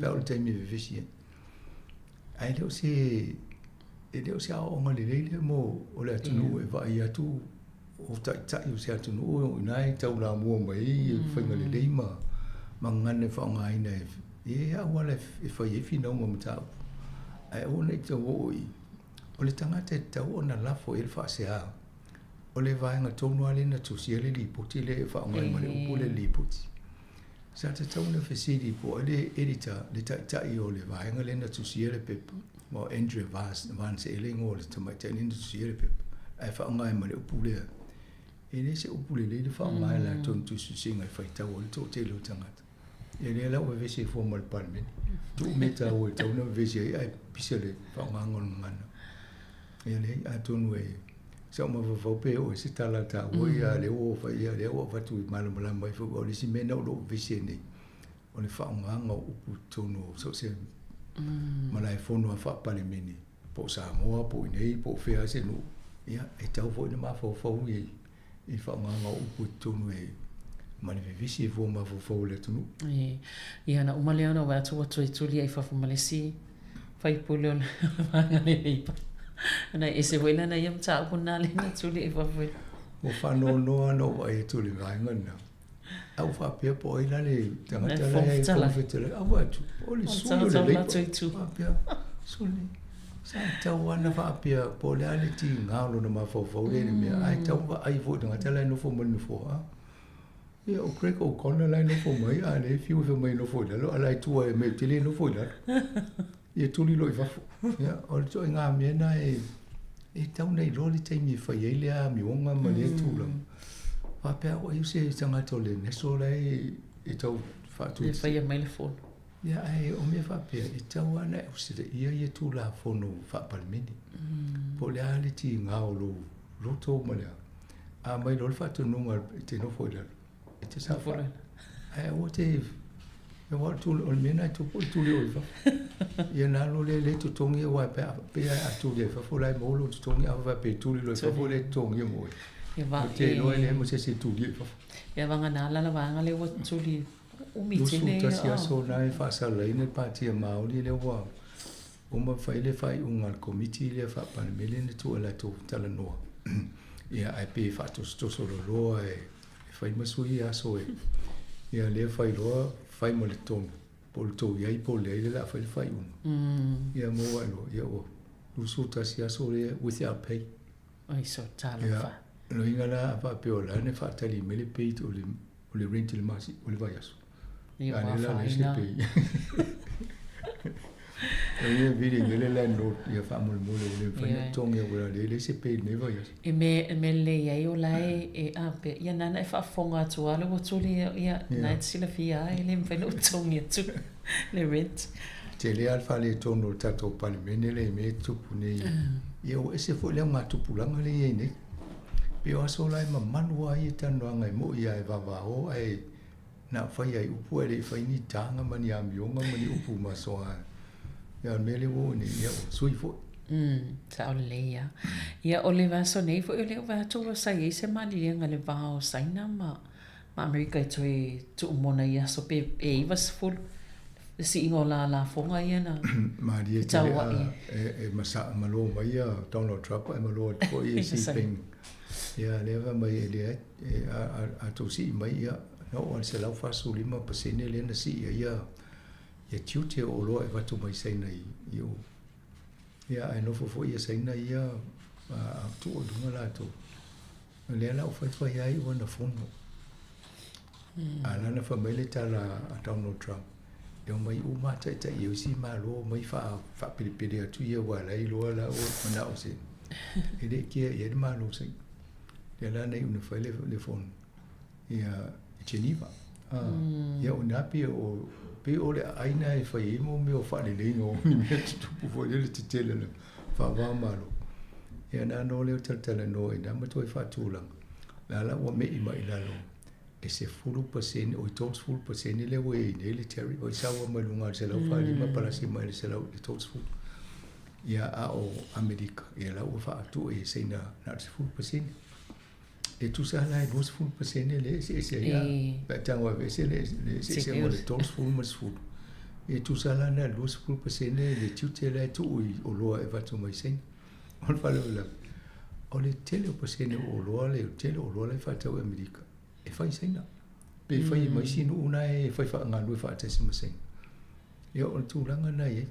pe a oo i le taimi e vevesi ai. Ae le o se e le o se aoaoga lelei lea mo o le atunuu e vaai atu o taitai o se atunuu o i ina e taulamua mai ai faiga lelei ma ma gagana e faaaogaina e e i ai auala e fai ai finauga o mataupu. Ae aua ne i tau oo i o le tagata e tatau ona lafo i ai le faasea o le vaega tonu lava lea na tusia le lipoti lea e faaaoga ai ma le upu lea lipoti. Sa tatau ona fesili po o ai le editor, le taitai o le vaega lea na tusia le pepa, ma o Andrea Vance ea le igoa o le tamaitai lea na tusia le pepa, ae faaaoga ai ma le upu lea. E le se upu lelei le faaaoga e latou na tusitusiga e faitau ai le toatele o tagata. Ia lea la ua vevesi ai fua ma le Palemene. Tuu mea taua e tatau ona vevesi ai ae pisa le faaaogaina o le gagana. Ia leai, atonu e sa ou mafaufau pe oo i se tala taua ia lea ua fai ia lea ua avatu i malamalama ai foi aua o le isi mea lena o lo o vevesi ai nei, o le faaaogaga o upu i totonu o so o se malaefono lava faa-Palemene, po o Samoa po o inei po o fea lava se nuu, ia e tatau foi ona mafaufau i i faaaogaga o upu i totonu e ma le vevesi e fua mafaufau o le atunuu. Ia na uma lea ona ou vaai atu ua toe tuli ai i fafo ma le isi faipule o le vaega le Labour. Ona e ese foi lana ia mataupu lena lea na tuli i fafo. Ua faanoanoa lava na ou vaai atu i le vaega lena. A ua faapea po o ai la le tagata la e Fofoga Fetalai. A ua atu, o le sui o le Labour. Faapea, sole, sa tatau lava ona faapea po o le a le tiga o lona mafaufau lea i le mea, ae tau vaai foi i le tagata la e nofo mai i le nofoa. Ia, o Craig O'Connor la e nofo mai, a o lea e fiu e fai mai e nofo i lalo, a o la e tua mai ou te le nofo i lalo. Ia tuli loa i fafo. Ia, o le ituaiga mea lena e, e tatau ona iloa le taimi e fai ai lea amioga ma lea tulaga. Faapea au ai o se tagata o le National la e, e tau faatu. E faia mai le fono. Ia, ae o mea faapea, e tatau lava ona e usitaia ia Tulafono Faa-Palemene. Po o le a le tiga o lou loto ma le a. A aumai loa le faatonuga e te nofo i lalo, E te saofai. Ae aua te aua o le tuli, o le mea lena e tupu o le tuli oe i fafo. Ia na alu lea le totogi aua pe a pe a tuli ai i fafo la e maua lou totogi a faapea e tuli loa i fafo le totogia mo oe. Ia va Ou te iloa e leai ma se isi e tuli ai i fafo. Ia vagana la la vaega lea ua tuli umi tele ia. 21 aso na e faasalalaina le Pāti a Māori lea ua uma fai le faaiuga a le Komiti lea Faa-Palemene na tuu e latou talanoa. Ia ae pei e faatosotoso loloa e E fai ma sui ia aso e. Ia lea fai loa, fai ma le tonu, po o le tou i ai po o le leai lea o le a fai le faaiuga. Ia maua ai loa, ia ua 21 aso lea without pay. Oi so talofa. Ia, lona uiga la a faapea o la na faatali mai le pay o le, o le rent i le masina, o le vaiaso. Ia ua afaina. Ia vili nei le landlord ia faamolemole ua le mafai ona totogi aua e leai se pay i lenei vaiaso. E mea e mea lelei ai o la e e a pea ia nana e faafofoga atu lava le ua tuli ia na e te silafia lava e le mafai ona ou totogi atu le rent. Tele lava le faaletonu o le tatou Palemene lea i mea e tutupu nei. Ia ua ese foi le augatupulaga lea e i ai nei. Pei o aso la e mamalu lava ia talanoaga e moi lava e vavao ae Na fai ai upu ae le i fai ni taga ma ni amioga ma ni upu masoa. Ia o le mea lea ua oo nei, ia ua sui foi. Mm, sao lelei lava. Ia o le vaiaso nei foi o lea ua vaai atu ua sa i ai se maliliega i le va o Saina ma ma Amerika i toe tuumona i aso pe e 90 le siiga o la lafoga ia na Malie tele a e, e masaa malo mai ia Donald Trump ae malo atu foi e Xi Jinping. Ia lea fai mai e leai E, a, a, a tou sii mai, ia, na oo lava i le 145% lea na sii ai ia, ia tiute o oloa e avatu mai Saina i, i o. Ia, ae nofo foi ia Saina ia, a, a tuu i luga latou. O lea la ua faifai ai ua na fono. A la na fai mai le tala a Donald Trump, e omai uma lava taitai o isi Malo omai faa, faapelepele atu ia aua la e iloa la ua manao se. E le i kea i ai le Malo o Saina. Lea la na iu ina fai le, le fono ia i Geneva. Ah, mm. Ia o nā pei o, pei o le aai nā e fai ai mo mea o faaleleiga o ni mea tutupu foi lele tetele le faava-o-Malo. Ia nā nō lea o talatalanoa i nā matua i faatulaga. La la ua me'i mai i lalo e 10%, oi 30% lea ua i ai nei le tariff, oi sau lava mai luga o le 145 palasi mai le 130. Ia, a o Amerika, ia la ua faatu e Saina na o le 10%. E tusa la e 20% le eseese ai a, pe a tago e aveese le eseesega o le 30 ma le 10. E tusa la na o le 20% le tiute la e tuu i oloa e avatu mai Saina. O le faalavelave, o le tele o pasene o oloa le tele o oloa la e faatau i Amerika, e fai i Saina. Pe fai ma isi nuu na e fai faagalue faatasi ma Saina. Ia o le tulaga lena e i ai.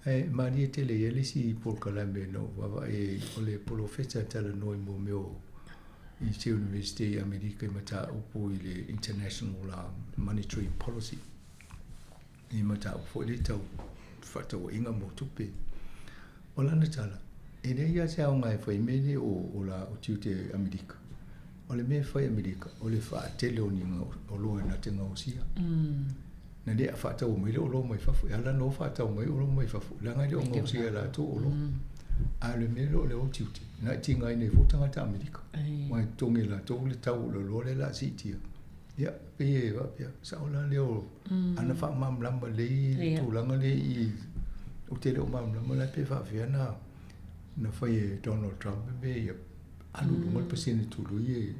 Ae malie tele i ai le isi polokalame na ou vaavaai ai, o le polofesa e talanoa i mea o i se Universite i Amerika i mataupu i le International Monetary Policy, i mataupu foi lea tau fefaatauaiga mo tupe. O lana tala, e leai lava se aoga e fai ai mea nei o la o tiute Amerika. O le mea e fai e Amerika, o le faatele o ni oloa na te gaosia. Na le faatau mai le oloa mai fafo. E ala ona o faatau mai oloa mai fafo, leaga e le o gaosia e latou oloa. A o le mea lea o le o tiute, na e tigaina ai foi tagata Amerika. Aua e totogi e latou le tau o le oloa lea o le a siitia. Ia, pei e faapea, sao la lea o ana faamalamalama lelei le tulaga lea i, ou te le o malamalama la pe faapefea na fai e Donald Trump mea ia alu i luga le pasene tului e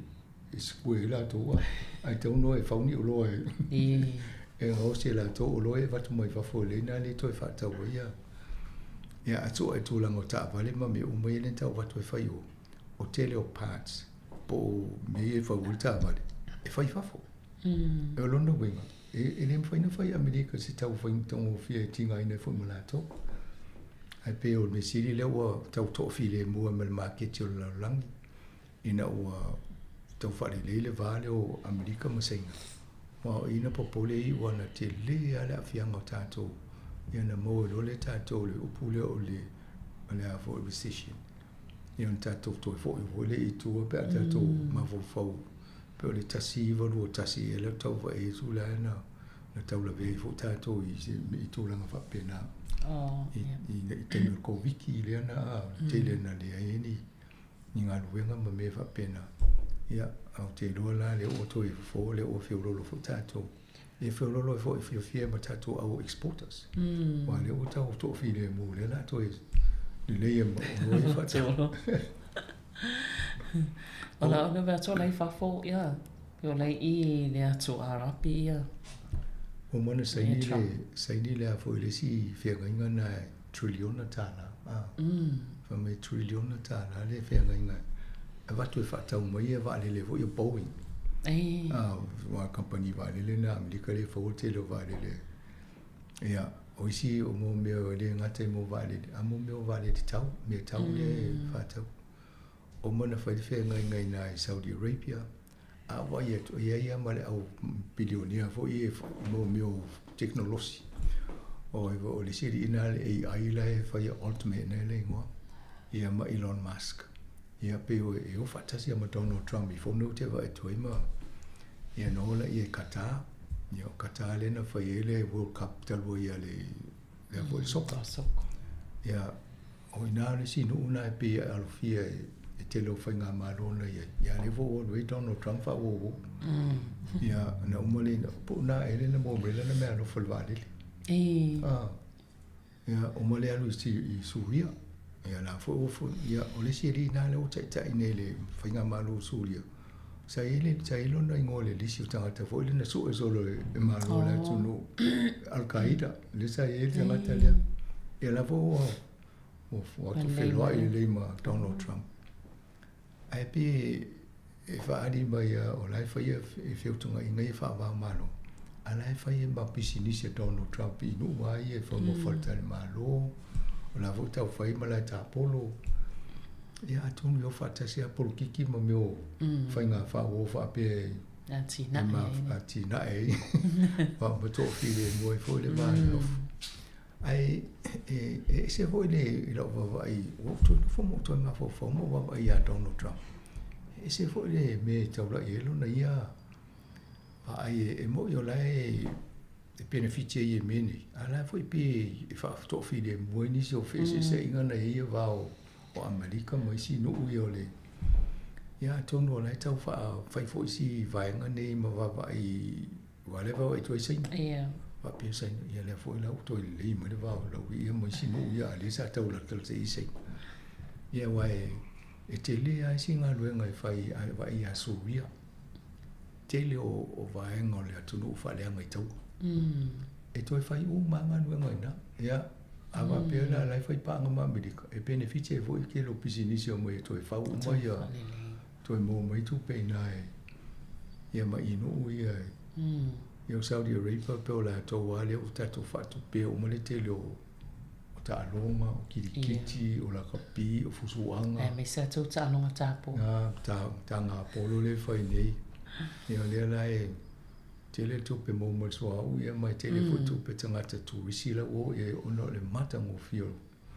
e sikuai ai latou a ae tatau noa e fau ni oloa e, e gaosi e latou oloa e avatu mai fafo e lei na le toe faatau ai ia. Ia, a sue i tulaga o taavale ma mea uma ia lea na tau avatu e fai o, o tele o parts po o mea ia e fau ai le taavale, e fai i fafo. Mm. O lona uiga, e, e le mafai ona fai i Amerika se tau faigofie e tigaina ai foi ma latou. Ae pei o le mea sili lea ua tau toafilemu ai ma le maketi o le lalolagi, ina ua tau faalelei le va lea o Amerika ma Saina. Aua o i na popole ai ua na tele lava le aafiaga o tatou, ia na maua ai loa lea e tatou le upu lea o le, o le a foi, recession. Ia ona tatou toe foi foi lea i tua pe a tatou mafaufau pe o le 1921 ea lea tau vaai atu la na na tau lavea ai foi tatou i se i tulaga faapena. Oh, I, yeah. i, i taimi o le Koviti lea na tele na leai ai ni ni galuega ma mea faapena. Ia, ae ou te iloa la lea ua toe fofo lea ua feololo foi tatou. E feololo ai foi fiafia ma tatou au exporters. Mm. Aua lea ua tau toafilemu lea la toe lelei ai ma oloa ia faatau. O la ona mea atu o la i fafo, ia, o la i le atu Arapi, ia. Ua uma ona saini le, saini le a foi le isi feagaiga na e triliona tālā. Ah. Mm. Fai mai triliona tālā le feagaiga e avatu e faatau mai ia vaalele foi o Boeing. E. Ah, ua kamupani vaalele na Amerika lea e fau le tele o vaalele. Ia, o isi o mo mea e le gata i mo vaalele, a mo mea o vaalele tau, mea tau mm. lea e faatau. O mana fai le feagaiga i nā i Saudi Arabia, a vaai atu, e i ai lava ma le au bilionea foi e mo mea o tekonolosi. O, o le isi alii lena le AI la e fai Altman e le igoa, ia ma Elon Musk. Ia pei o e o faatasi ma Donald Trump i fono ou te vaai atu ai ma ia na o laia i Qatar. Ia o Qatar lea na fai ai le World Cup talu ai ia le lea foi le soccer. Ia o ina le isi nuu na e pei e alofia e e tele o faigamalo na i ai. Ia lea foi ua alu ai Donald Trump faauouou. Ia na uma lea po o na ea lea na maua mai ai lana meaalofa i le vaalele. Ah. Ia, uma lea alu i Suria. Ia, la foi ua foi. Ia, o le isi alii lena lea ua taitai nei i le faigamalo o Suria, sa i ai le, sa i ai lona igoa i le lisi o tagata foi lea na sue solo e malo o le atunuu, Al Qaeda, lea sa i ai le tagata lea. Ia, la foi ua, ua, ua feloai lelei ma Donald Trump. Ae pei e faaali mai lava o la e faia e feutagaiga ia faava-o-Malo, a o la e fai ma pisinisi a Donald Trump i nuu lava ia e fau mo faletalimalo, o la foi tau fai malae tapolo. Ia atonu e o faatasi lava polokiki ma mea o faiga faauo faapea e atinae ai ma toafilemu ai foi le va nonofo. Ae e ese foi le i lau vaavaai, ua ou toe nofo ma ou toe mafaufau ma ou vaavaai ia Donald Trump. E ese foi le mea e taulai ai lona ia vaai e moni o la e penefiti ai i mea nei, a o la foi pei e faatoafilemu ai nisi o feeseeseaiga na i ai ia va o Amerika ma isi nuu ia o le ia atonu o la e tau fai foi si vaega nei ma vaavaai Aua o lea e vaavaai atu ai Saina. Ia. Faapea Saina, ia lea foi la ua toe lelei mai le va o Lauia ma isi nuu ia, a o lea sa tau latalata i ai Saina. Ia aua e, e tele lava isi galuega e fai a vaai ia Suria. Tele o, o vaega o le atunuu faaleaga i taua. E toe fai uma lava galuega i ina. Ia, a faapea la la e fai paaga ma Amerika, e penefiti ai foi le tele o pisinisi e omai e toe fau uma ia toe maua mai tupe i ina e ia ma i nuu ia ia o Saudi Arabia pei o latou lava lea ua tatou faatupea uma le tele o o taaloga, o kirikiti, o lakapi, o fusuaga. Aemaise a tou taaloga tapo. A, ta, tagapolo lea e fai nei. Ia o lea la e tele le tupe maua mai le suauu ia ma e tele foi tupe tagata turisi la ua oo i ai ona o le matagofie o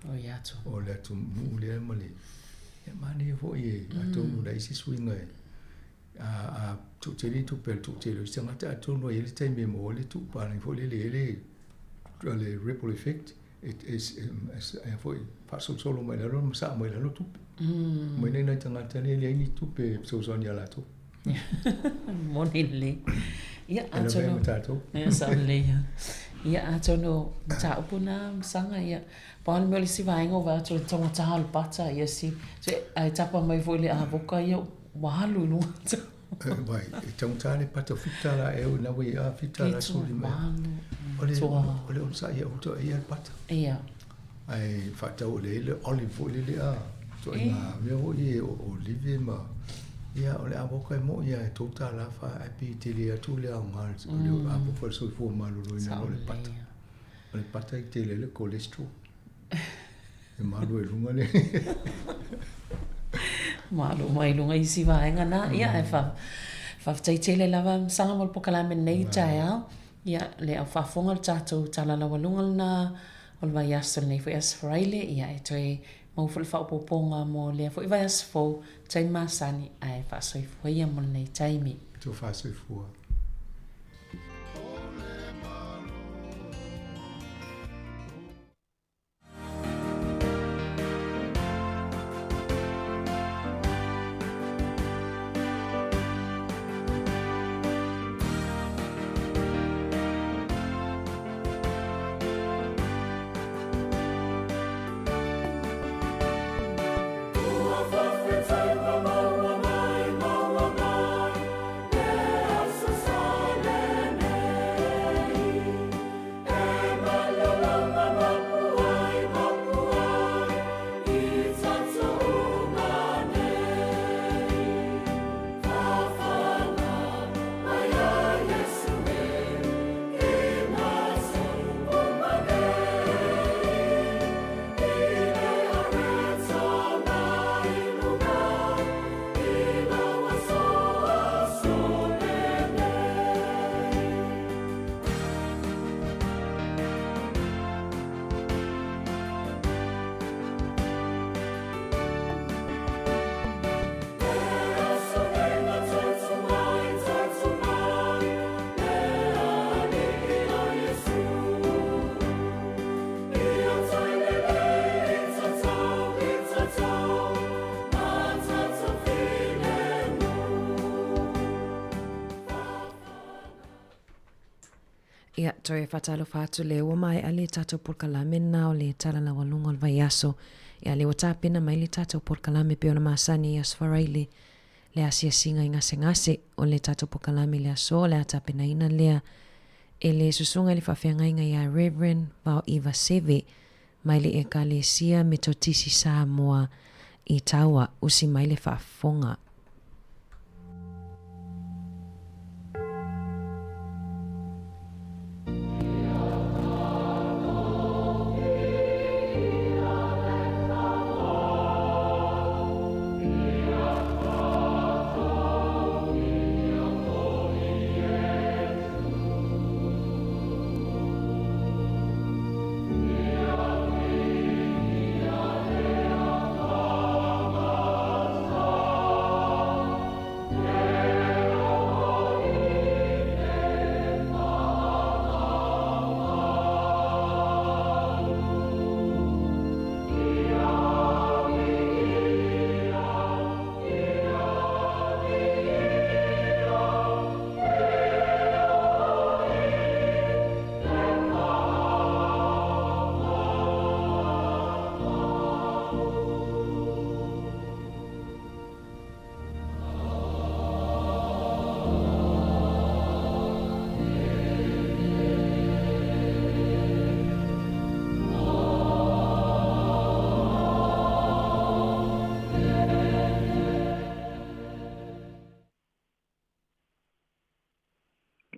O ia atu. O le atunuu lea ma le ia manaia foi e atonu leai se suiga e a a toatele ni tupe a le toatele o isi tagata atonu e i ai le taimi e maua ai le tuupalagi foi lele e i ai le le ripple effect e e e foi faasolosolo mai lalo ma saa mai lalo tupe. Mai nei nai tagata lea e leai ni tupe e fesoasoani ia latou. Moni lelei. Ia, E lavea atonu... ma tatou. Ia, sao lelei. Ia, atonu mataupu na masaga, ia. Pau le mea o le isi vaega ua vaai atu o le taugata o le pata, ia si, ae tapa mai foi le avoka ia ua alu i luga atu. Vai, e taugata le pata o $7 ea ina ua i a $7 sefululima ea. O le, o le onosai ia uta ia le pata. Ia. Ae faatau le le olive foi lele a ituaiga mea foi ia o olive ma ia o le avoka e mo'i lava e $3 fa ae pei e tele atu le aoga o le avoka i le soifua maloloina o le pata. O le pata e tele ai le cholesterol. E malu ai i luga le Malu mai i luga isi vaega na. Ia, ae faafetai tele lava Masaga mo le polokalame lenei taeao. Ia, le au faafofoga o le tatou tala laualuga lena o le vaiaso lenei foi Aso Faraile, ia e toe maua foi le faaopoopoga mo lea foi vaiaso fou, taimi masani, ae faasoifua ia mo lenei taimi. Tofa soifua. Ia, toe faatalofa atu le ua maea le tatou polokalame lena o le Tala Laualuga o le Vaiaso. Ia, lea ua tapena mai le tatou polokalame pei ona masani i Aso Faraile, le asiasiga i gasegase o le tatou polokalame i le aso o le a tapenaina lea e le Susuga i le Faafeagaiga ia Reverend Vaoiva Seve mai le Ekalesia Metotisi Samoa i Taua, usi mai le faafofoga.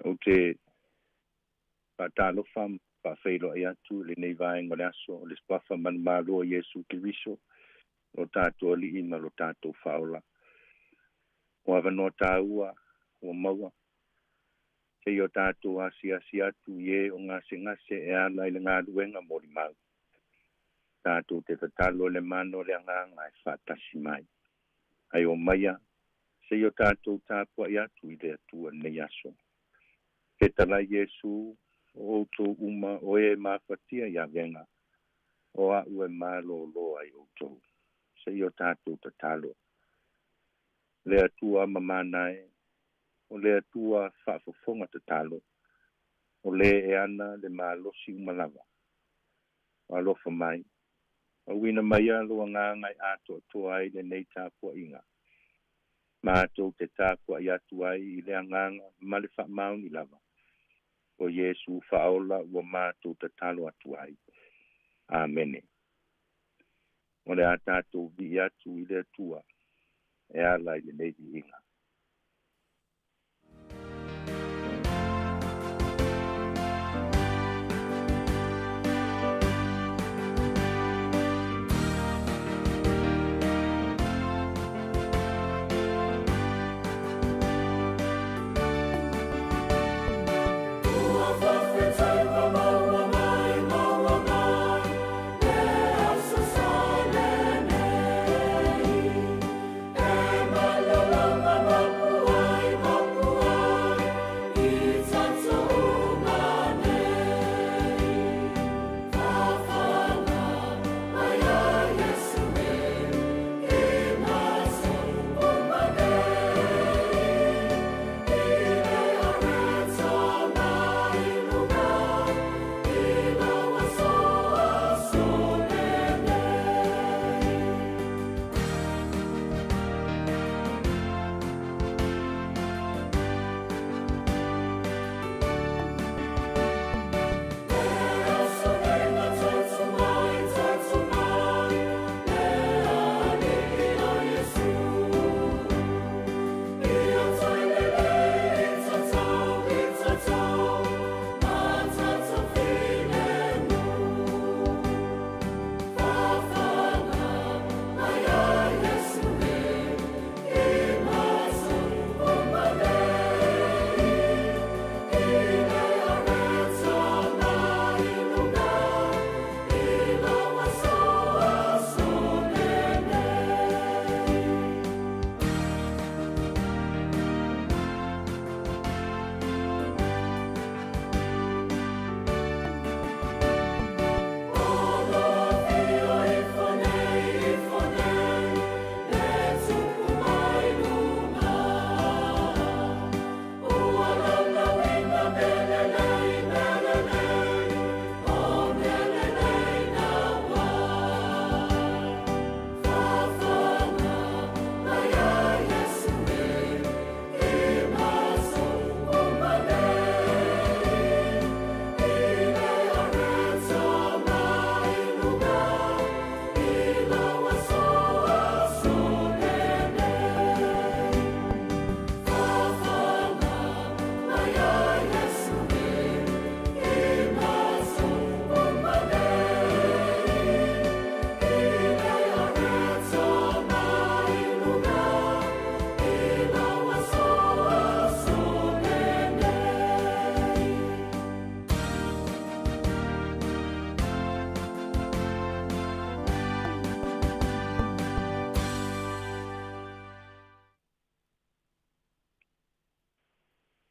Ou te faatalofa ma faafeiloai atu i lenei vaega o le aso o le Suafa manumalo o Iesu Keriso, lo tatou Alii ma lo tatou Faaola. Ua avanoa tāua ua maua, seia o tatou asiasi atu i e o gasegase e ala i le galuega molimau. Tatou te tatalo i le mana o le Agaga e faatasi mai. Ae omaia, seia o tatou tapuai atu i le Atua i lenei aso. Fetalai Iesu, o outou uma o e mafatia i avega, o a'u e malōlō ai outou. Seia o tatou tatalo. Le Atua mamana e, o le Atua faafofoga tatalo, o le e ana le malosi uma lava. O alofa mai, auina mai lou Agaga e atoatoa ai lenei tapuaiga. Matou te tapuai atu ai i le Agaga ma le faamaoni lava. O Iesu Faaola ua matou tatalo atu ai. Amene. O le a tatou vi'i atu i le Atua e ala i lenei viiga.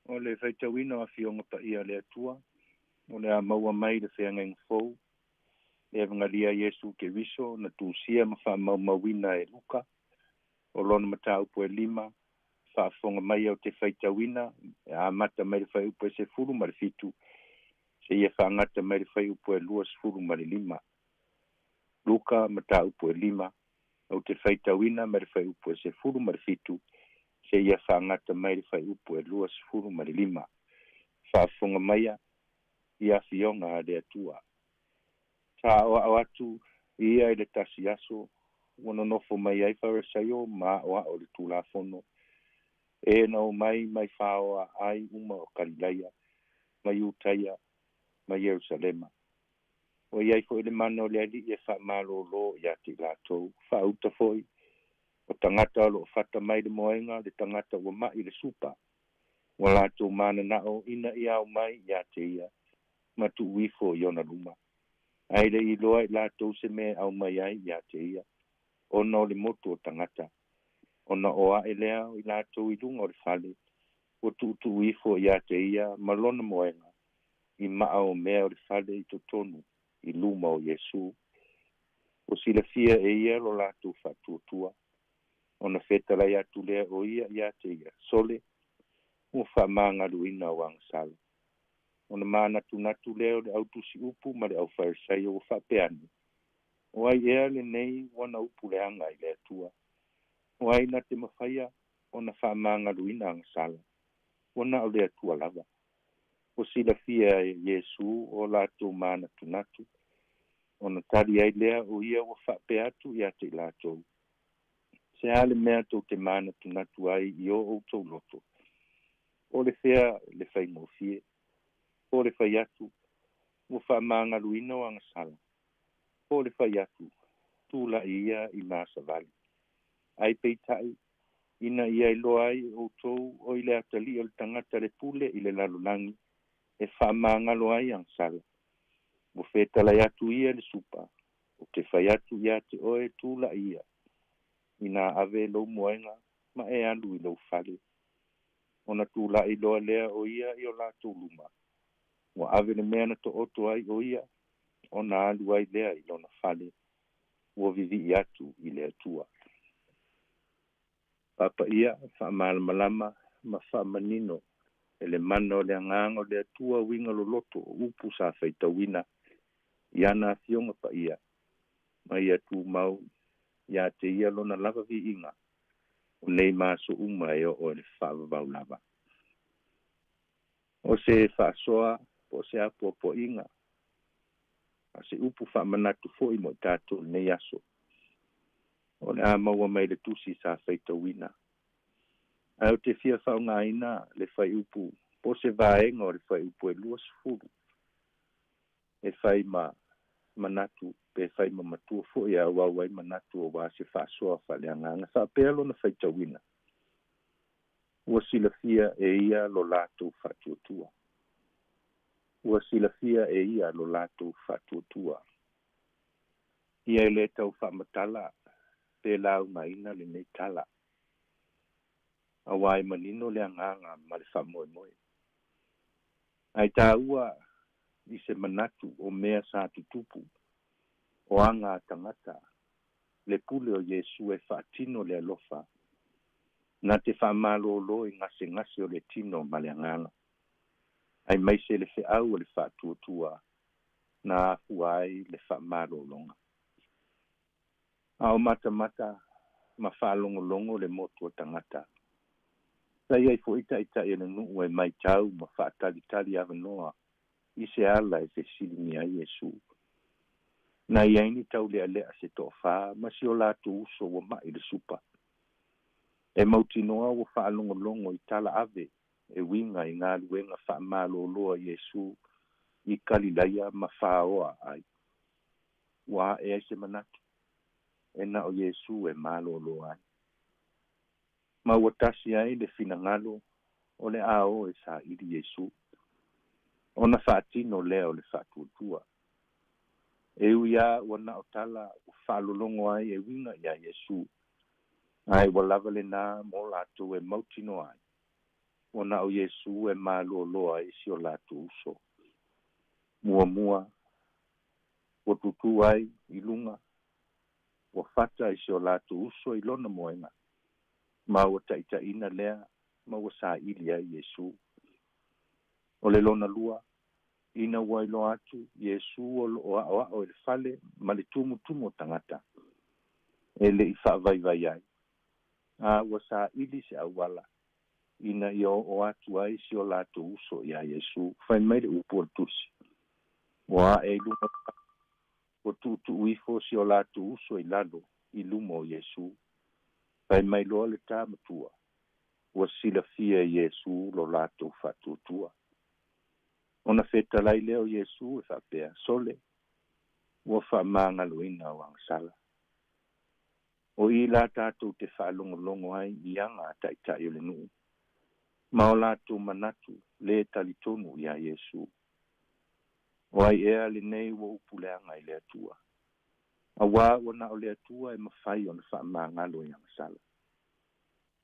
O le faitauina o afioga paia a le Atua, o le a maua mai le feagaiga fou, le Evagalia a Iesu Keriso na tusia ma faamaumauina e Luka, o lona mataupu e 5, faafofoga mai au te faitauina, e amata mai le fuaiupu e 17, seia faagata mai le fuaiupu e 25. Luka mataupu e 5, au te faitauina mai le fuaiupu e 17, seia faagata mai le fuaiupu e 25. Faafofoga maia i afioga a le Atua. Sa aoao atu ia i le tasi aso, ua nonofo mai ai Farisaio ma aoao le Tulafono, e na omai mai faaoa ai uma o Kalilaia, ma Iutaia, ma Ierusalema. Ua iai foi le mana o le Alii e faamalōlō ia te i latou, faauta foi, o tagata o loo fata mai le moega le tagata ua ma'i le supa, ua latou mananao ina ia aumai ia te ia, ma tuu ifo i ona luma. Ae le i iloa i latou se mea e aumai ai ia te ia, ona o le motu o tagata. Ona o ae lea o i latou i luga o le fale, ua tuutuu ifo ia te ia ma lona moega, i maa o mea o le fale i totonu, i luma o Iesu. Ua silafia e ia lo latou faatuatua. Ona fetalai atu lea o ia ia te ia, Sole, ua faamagaluina o agasala. Ona manatunatu lea o le autusi upu ma le aufaisaio ua faapea ane, O ai ea lenei ua na upu leaga i le Atua? O ai na te mafaia ona faamagaluina agasala? Ua na o le Atua lava. Ua silafia e Iesu o latou manatunatu. Ona tali ai lea o ia ua faapea atu ia te i latou, Se a le mea tou te manatunatu ai i o outou loto? Po o le fea le faigofie, po o le fai atu, Ua faamagaluina o agasala, po o le fai atu, Tula'i ia i masavali. Ai peitai, ina ia iloa ai e outou o i le atalii o le tagata le pule i le lalolagi e faamagalo ai agasala, ua fetalai atu ia i le supa, Ou te fai atu ia te oe, tula'i ia, inā ave lou moega ma e alu i lou fale. Ona tula'i loa lea o ia i o latou luma, ua ave le mea na taoto ai o ia, ona alu ai lea i lona fale, ua vivii atu i le Atua. Faapaia, faamalamalama ma faamanino e le mana o le Agaga o le Atua uiga loloto o upu sa faitauina i ana Afioga Paia, ma ia tumau ia te ia lona lava viiga o nei ma aso uma e oo i le faavavau lava. O se faasoa po o se apoapoaiga, a o se upu faamanatu foi mo i tatou i lenei aso, o le a maua mai le tusi sa faitauina. Ae ou te fia faaaogaina le fuaiupu po o se vaega o le fuaiupu e 20 e fai ma manatu pe fai ma matua foi e auau ai manatu aua se faasoa faaleagaga faapea lona faitauina. Ua silafia e ia lo latou faatuatua. Ua silafia e ia lo latou faatuatua. Ia e le tau faamatala pe laugaina lenei tala, auā e manino le agaga ma le faamoemoe. Ae taua i se manatu o mea sa tutupu, o aga a tagata, le pule o Iesu e faatino le alofa, na te faamalōlō i gasegase o le tino ma le agaga, aemaise le feau o le faatuatua na afua ai le faamalōloga. A o matamata ma faalogologo le motu o tagata, sa i ai foi taitai o le nuu e matau ma faatalitali avanoa i se ala e fesiligia ai Iesu. Na i ai ni taulealea se toafā ma si o latou uso ua ma'i le supa. E mautinoa ua faalogologo i tala ave e uiga i galuega faamalōlō a Iesu i Kalilaia ma fāoa ai. Ua ae ai se manatu, e na o Iesu e malōlō ai. Ma ua tasi ai le finagalo o le a o e saili Iesu, ona faatino lea o le faatuatua. E ui lava ua na o tala ua faalologo ai e uiga iā Iesu, ae ua lava lenā mo latou e mautinoa ai, ua na o Iesu e malōlō ai si o latou uso. Muamua, ua tutū ai i luga, ua fata i si o latou uso i lona moega, ma ua taitaiina lea ma ua saili ai Iesu. O le lona lua, ina ua iloa atu Iesu o loo aoao i le fale ma le tumutumu o tagata, e le i faavaivai ai, a ua saili se auala ina ia oo atu ai si o latou uso iā Iesu. Fai mai le upu o le tusi, ua ae i luga ua tuutuu ifo si o latou uso i lalo i luma o Iesu. Fai mai loa le tā matua, ua silafia e Iesu lo latou faatuatua. Ona fetalai lea o Iesu e faapea, Sole, ua faamagaloina au agasala. O i la tatou te faalogologo ai i aga a taitai o le nuu, ma o latou manatu lē talitonu iā Iesu. O ai ea lenei ua upu leaga i le Atua? Auā ua na o le Atua e mafai ona faamagalo i agasala.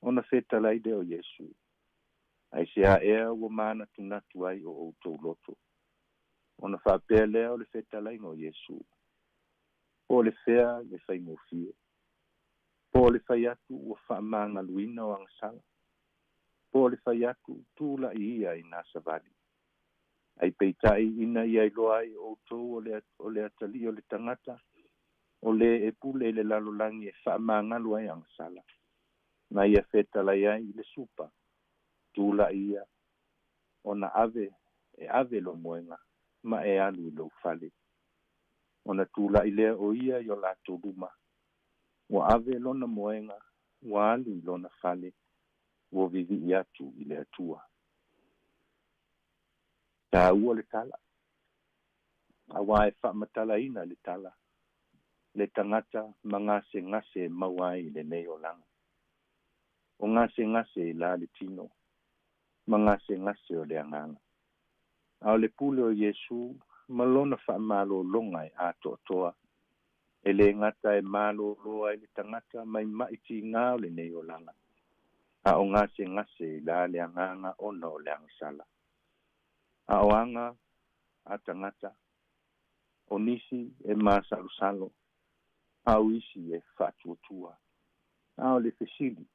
Ona fetalai lea o Iesu, Aisea ea ua manatunatu ai o outou loto? Ona faapea lea o le fetalaiga o Iesu, Po o le fea le faigofie? Po o le fai atu ua faamagaluina o agasala? Po o le fai atu, tula'i ia i nā savali? Ai peitai ina ia iloa ai e outou o le, o le atalii o le tagata, o lē e pule i le lalolagi e faamagalo ai agasala, na ia fetalai ai i le supa, tula'i ia, ona ave, e ave lou moega, ma e alu i lou fale. Ona tula'i lea o ia i o latou luma, ua ave lona moega, ua alu i lona fale, ua vivi'i atu i le Atua. Taua le tala, auā e faamatalaina le tala, le tagata ma gasegase e maua ai i lenei olaga. O gasegase i la le tino, ma gasegase o le agaga. A o le pule o Iesu ma lona faamalologa e atoatoa, e lē gata e malōlō ai le tagata mai ma'i tigā o lenei olaga, a o gasegase i la le agaga ona o le agasala. A o aga a tagata, o nisi e masalosalo, a o isi e faatuatua. A o le fesili,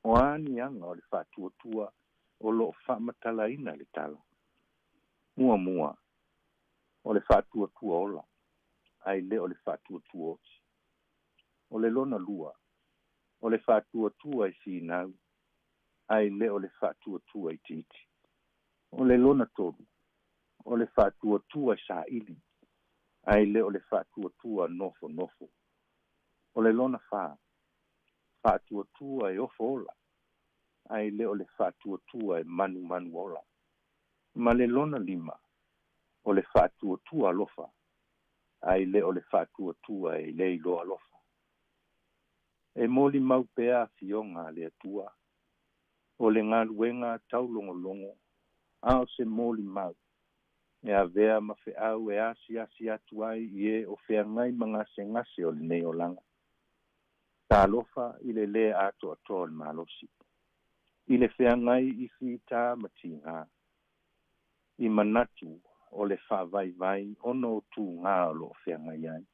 o a ni aga o le faatuatua o loo faamatalaina le tala? Muamua, o le faatuatua ola, ae le o le faatuatua oti. O le lona lua, o le faatuatua i finau, ae le o le faatuatua itiiti. O le lona tolu, o le faatuatua i saili, ae le o le faatuatua nofonofo. O le lona fā, faatuatua e ofo ola, ae le o le faatuatua e manumanu ola. Ma le lona lima, o le faatuatua alofa, ae le o le faatuatua e le iloa alofa. E molimau pea afioga a le Atua, o le galuega taulogologo, a o se molimau, e avea ma feau e asiasi atu ai i e o feagai ma gasegase o lenei olaga. Talofa i le lē atoatoa o le malosi, i le feagai i fitā ma tigā, i manatu o le faavaivai ona o tugā o loo feagai ai.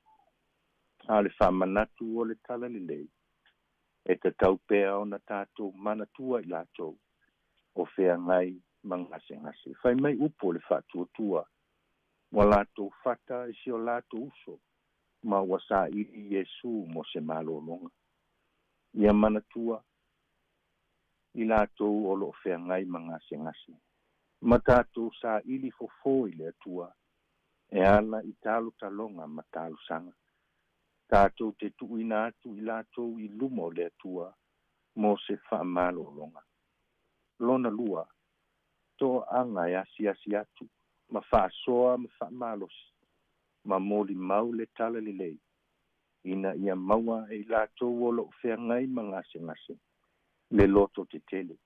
A o le faamanatu o le Talalelei, e tatau pea ona tatou manatua i latou o feagai ma gasegase. Fai mai upu o le faatuatua, ua latou fata i si o latou uso, ma ua saili Iesu mo se malologa. Ia manatua i latou o loo feagai ma gasegase, ma tatou saili fofō i le Atua e ala i talotaloga ma talosaga. Tatou te tuuina atu i latou i luma o le Atua mo se faamalologa. Lona lua, toaga e asiasi atu ma faasoa ma faamalosi ma molimau le Talalelei, ina ia maua e i latou o loo feagai ma gasegase le loto tetele,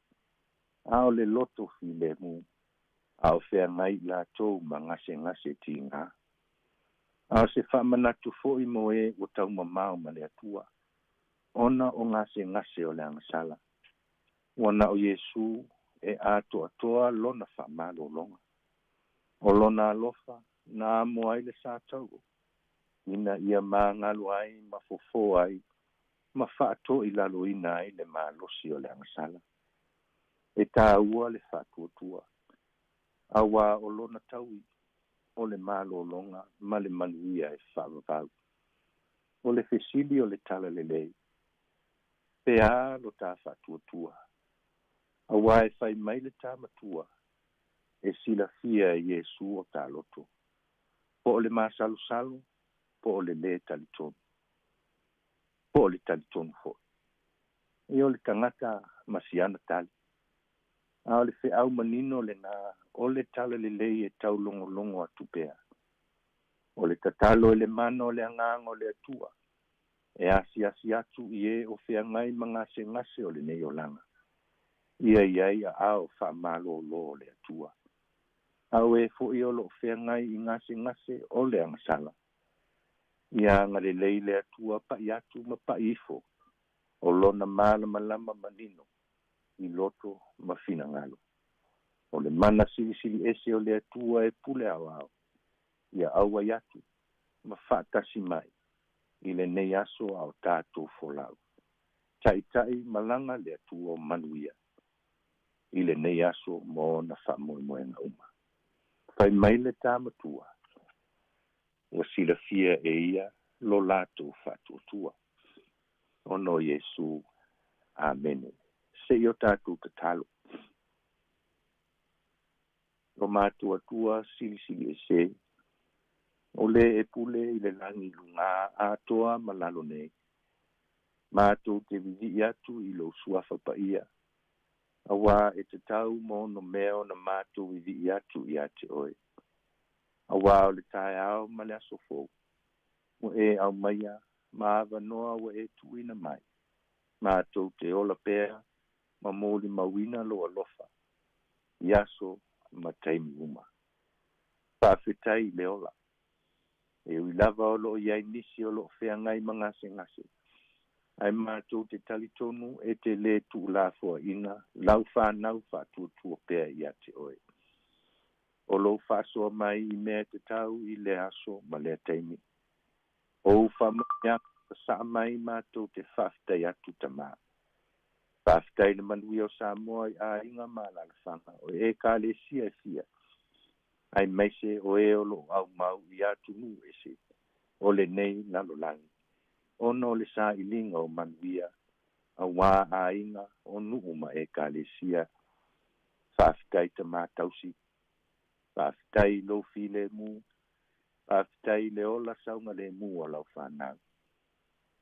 a o le loto filemu, a o feagai i latou ma gasegase tigā. A o se faamanatu foi mo e ua taumamao ma le Atua, ona o gasegase o le agasala, ua na o Iesu e atoatoa lona faamalologa. O lona alofa na amo ai le satauro, ina ia magalo ai ma fofō ai ma faatoilaloina ai le malosi o le agasala. E tāua le faatuatua, auā o lona taui o le malologa ma le manuia e faavavau. O le fesili o le Talalelei, pe a lo tā faatuatua? Auā e fai mai le tā matua, e silafia e Iesu o tā loto, po o le masalosalo, po o le lē talitonu, po o le talitonu foi. E o le tagata ma siana tali. A o le feau manino lenā o le Talalelei e taulogologo atu pea. O le tatalo i le mana o le Agaga o le Atua, e asiasi atu i e o feagai ma gasegase o lenei olaga, ia i ai aao faamalōlō o le Atua. A o e foi o loo feagai i gasegase o le agasala, ia agalelei le Atua pa'i atu ma pa'i ifo o lona malamalama manino i loto ma finagalo. O le mana silisili ese o le Atua e pule aoao, ia auai atu ma faatasi mai i lenei aso a o tatou folau. Ta'ita'i malaga le Atua o manuia i lenei aso ma ona faamoemoega uma. Fai mai le tā matua, ua silafia e ia lo latou faatuatua. Ona o Iesu. Amene. Se i o tatou tatalo. Lo matuatua silisili ese, O lē e pule i le lagi lugā atoa ma lalo nei. Matou te vivii atu i lou suafa paia, auā e tatau ma onomea ona matou vivii atu iā te oe. Auā o le taeao ma le aso fou, ua e aumaia ma avanoa ua e tuuina mai, matou te ola pea ma molimauina lou alofa i aso ma taimi uma. Faafetai i le ola. E ui lava o lo o i ai nisi o lo o feagai ma gasegase, ae matou te talitonu e te lē tuulafoaina lau fanau faatuatua pea iā te oe. O lou faasoa mai i mea e tatau i lea aso ma lea taimi. O ou faamanuiaga sasaa mai matou te faafetai atu Tamā. Faafetai i le manuia o Samoa i aiga ma alaalafaga o Ekalesia e fia, aemaise o e o lo o aumau i atunuu ese o lenei lalolagi, ona o le sailiga o manuia auā aiga o nuu ma Ekalesia. Faafetai Tamā tausi. Faafetai i lou filemu. Faafetai i le ola saogalemu o lau fanau.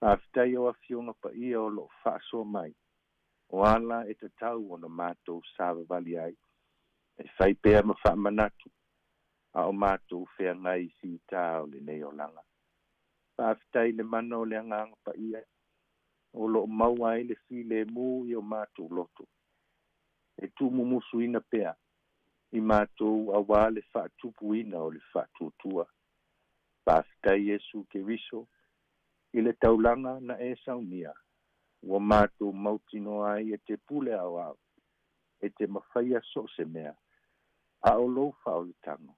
Faafetai i o Afioga Paia o lo o faasoa mai, o ala e tatau ona matou savavali ai, e fai pea ma faamanatu a o matou feagai i fitā o lenei olaga. Faafetai i le mana o le Agaga Paia o lo o maua ai le filemu i o matou loto, e tuumumusuina pea i matou auā le faatupuina o le faatuatua. Faafetai Iesu Keriso i le taulaga na e saunia, ua matou mautinoa ai e te pule aoao, e te mafaia so o se mea, a o lou faaolataga,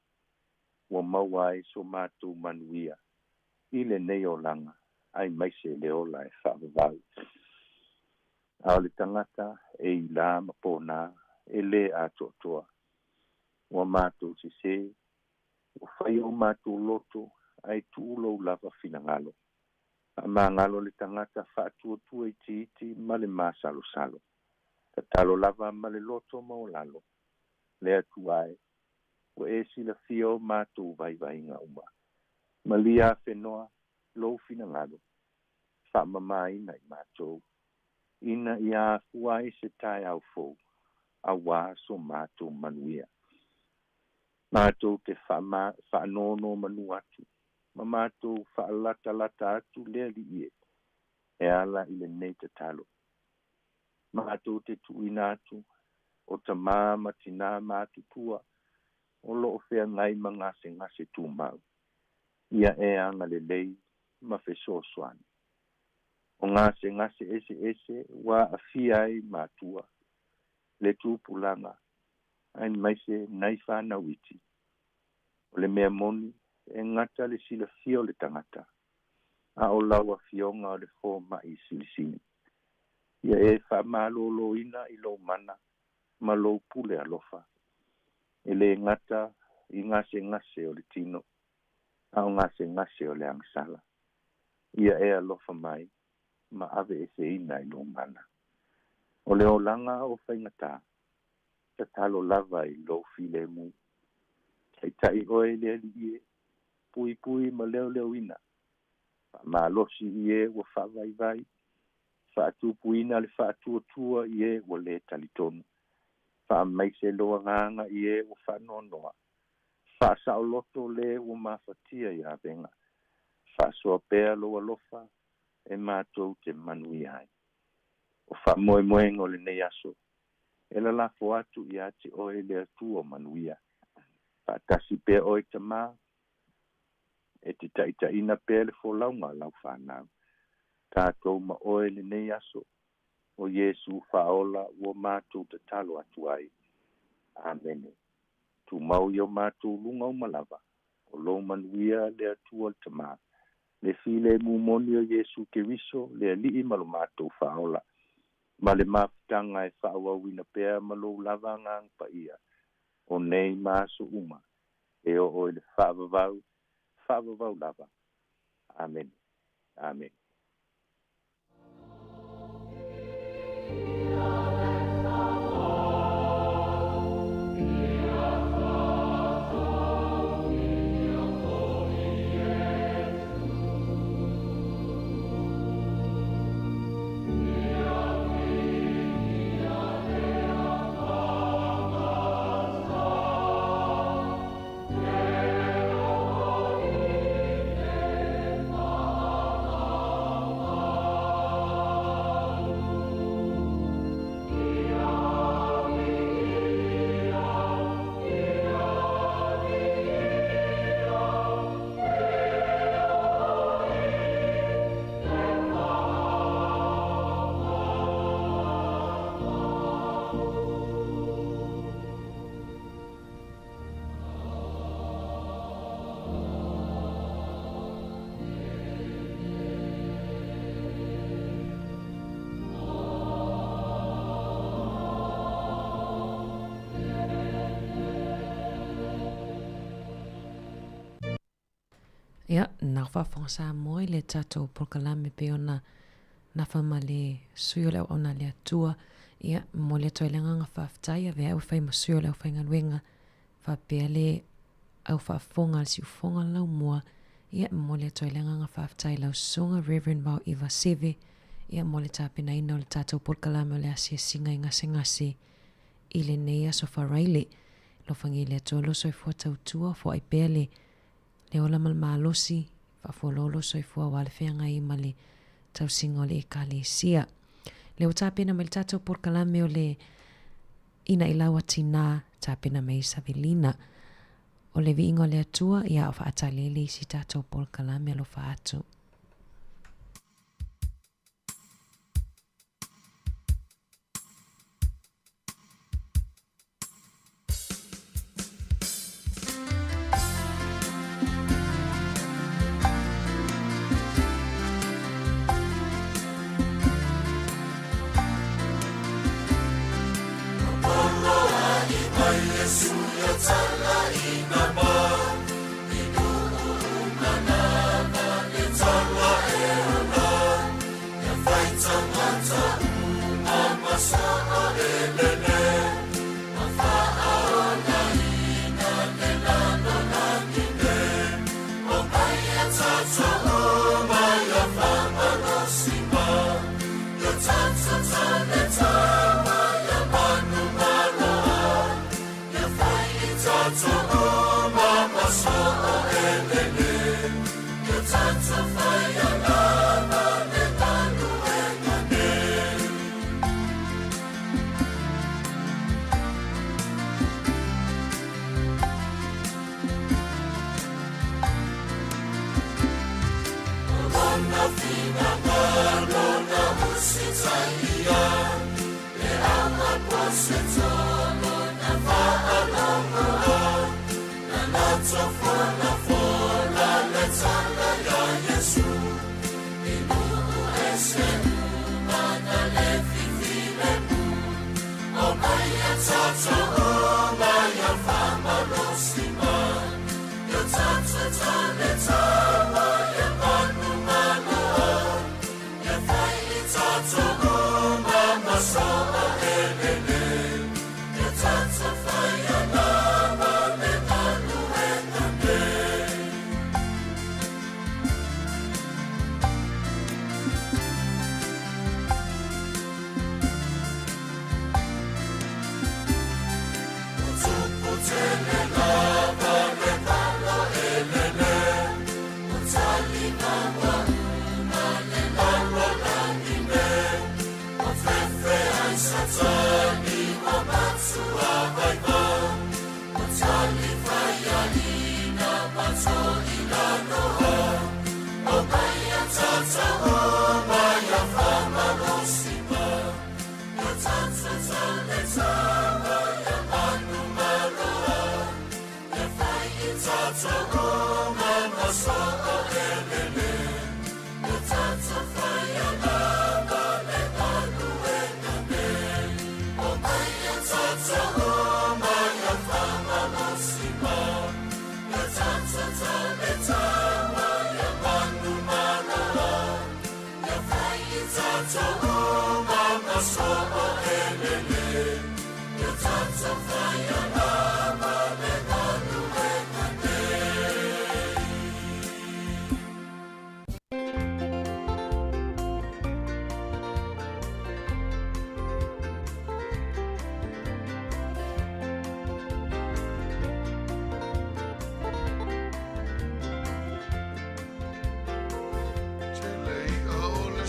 ua maua ai so matou manuia i lenei olaga aemaise le ola e faavavau. A o le tagata e ilā ma ponā, e lē atoatoa. Ua matou sesē, ua fai o matou loto ae tuu lou lava finagalo. Faamagalo le tagata faatuatua itiiti ma le masalosalo. Tatalo lava ma le loto maualalo. Le Atua e, ua e silafia o matou vaivaiga uma. Malia afenoa lou finagalo, faamamāina i matou, ina ia afua ai se taeao fou, auā so matou manuia. Matou te faanonomanu atu ma matou faalatalata atu le Alii e, e ala i lenei tatalo. Matou te tuuina atu o tamā ma tinā matutua o lo o feagai ma gasegase tumau, ia e agalelei ma fesoasoani. O gasegase eseese ua aafia ai matua, le tupulaga, aemaise nai fanau iti. O le mea moni, e gata le silafia o le tagata, a o lau Afioga o le fomaʻi silisili. Ia e faamalōlōina i lou mana ma lou pule alofa, e lē gata i gasegase o le tino, a o gasegase o le agasala. Ia e alofa mai ma aveeseina i lou mana. O le olaga o faigatā, tatalo lava i lou filemu. Taitai oe le Alii e, puipui ma leoleoina, faamalosi i e ua faavaivai, faatupuina le faatuatua i e ua lē talitonu, faamaise lou agaga i e ua faanoanoa, faasaoloto lē ua mafatia i avega, faasoa pea lou alofa e matou te manuia ai. O faamoemoega o lenei aso, e lalafo atu iā te oe le Atua o manuia. Faatasi pea oe Tamā, e te taitaiina pea le folauga a lau fanau. Tatou ma oe lenei aso, o Iesu Faaola ua matou tatalo atu ai. Amene. Tumau i o matou luga uma lava, o lou manuia le Atua le Tamā, le filemu moni o Iesu Keriso le Alii ma lo matou Faaola, ma le mafutaga e faaauauina pea ma lou lava Agaga Paia, o nei ma aso uma, e oo i le faavavau, faavavau lava. Amene. Amene. Ia, na faafofoga Samoa i le tatou polokalame pei ona nafa ma le sui o le auauna a le Atua. Ia, momoli atu ai le agaga faafetai, avea au e fai ma sui o le aufaigaluega faapea le au faafofoga a le siufofoga o le laumua. Ia, momoli atu ai le agaga faafetai i lau susuga Reverend Vao Iva Seve, ia, mo le tapenaina o le tatou polokalame o le asiasiga i gasegase i lenei aso Faraile. Alofagia e le Atua lo soifua tautua, foai pea le le ola ma le malosi, faafualoa lou soifua aua le feagai ai ma le tausiga o le Ekalesia. Lea ua tapena mai le tatou polokalame o le Ina i Lau Atina, tapena mai Savelina. O le viiga o le Atua, ia o faatalele isi tatou polokalame alofa atu.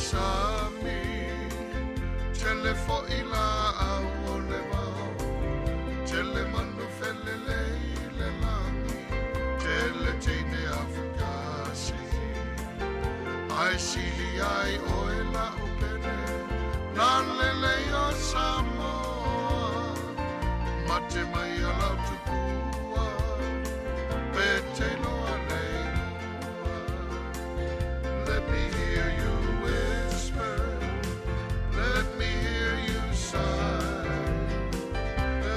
sami, tele foʻi laʻau o le vao, tele manu felelei i le lagi, tele teine afakasi. Ae sili ai oe laʻu pele, na lelei o Samoa, mate mai a lau tupua, pe te iloa le igoa. Let me hear you whisper, let me hear you sigh,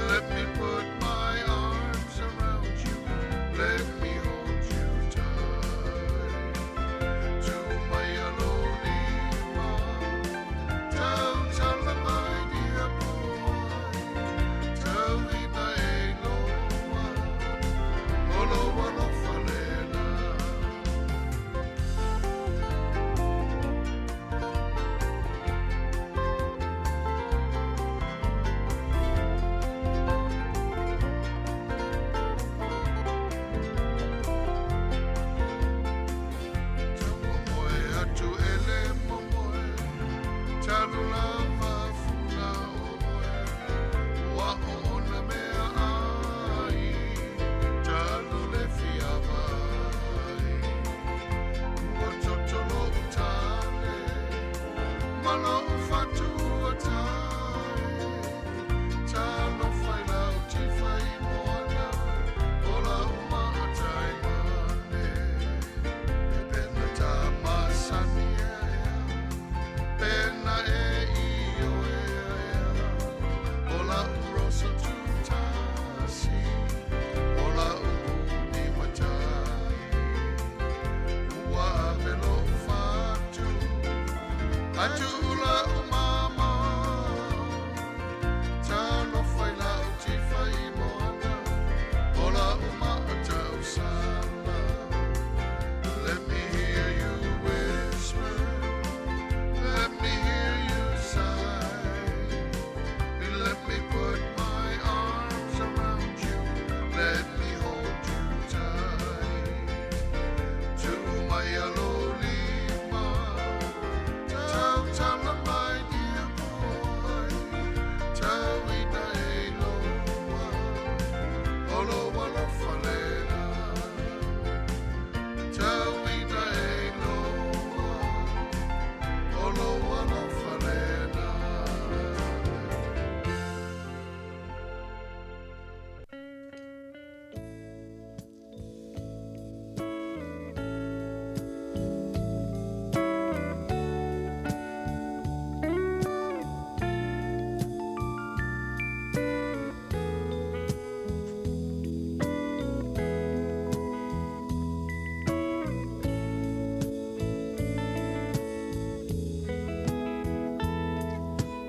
let me put my arms around you, let me hold you tight. To my lima, tau tala mai dear boy, tau ina e loa, olo alofa lena. Moe atu ele momoe, talu lava funa oe, ua o ona mea ai, talu le fiavai. Ua toto lo'u tale, ma lo'u fatu ua tae, talofa i lau tifa i moana, o lau maatai mane. E pena tā masani ea ea, pena e i o ea ea, o lau rosa tutasi, o lau puni matai. Ua ave lo'u fatu, atu lau mama, talofa i lau tifa i moana, o lau maatau sala. Let me hear you whisper, let me hear you sigh, let me put my arms around you, let me hold you tight. To my yellow lima, tau tala my dear boy, tau ina e loa, olo alofa lena. Tau ina e loa, olo alofa lena.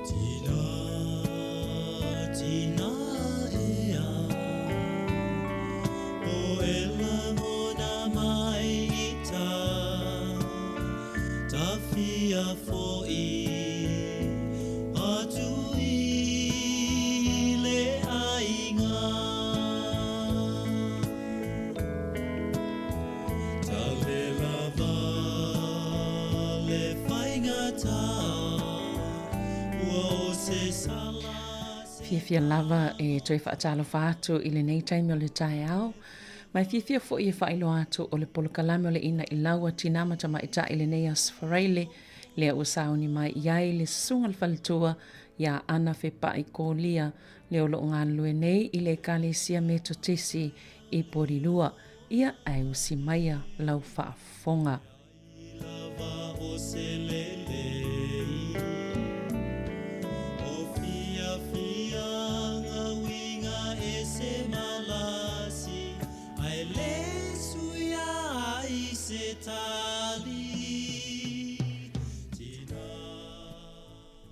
Tina, tina ea, o ela mona mai ita, ta fia fo'i, atu i le aiga. Ta le lava le faigata, ua o se sala. Fiafia lava e toe faatalofa atu i lenei taimi o le taeao. Ma e fiafia foi e faailoa atu o le polokalame o le Ina i Lau a Tinā ma Tamaitai i lenei Aso Faraile, lea ua sauni mai i ai le Susuga i le Faletua ia Ana Fepai Kolia, lea o lo o galulue nei i le Ekalesia Metotisi i Porirua. Ia, ae usi maia lau faafofoga.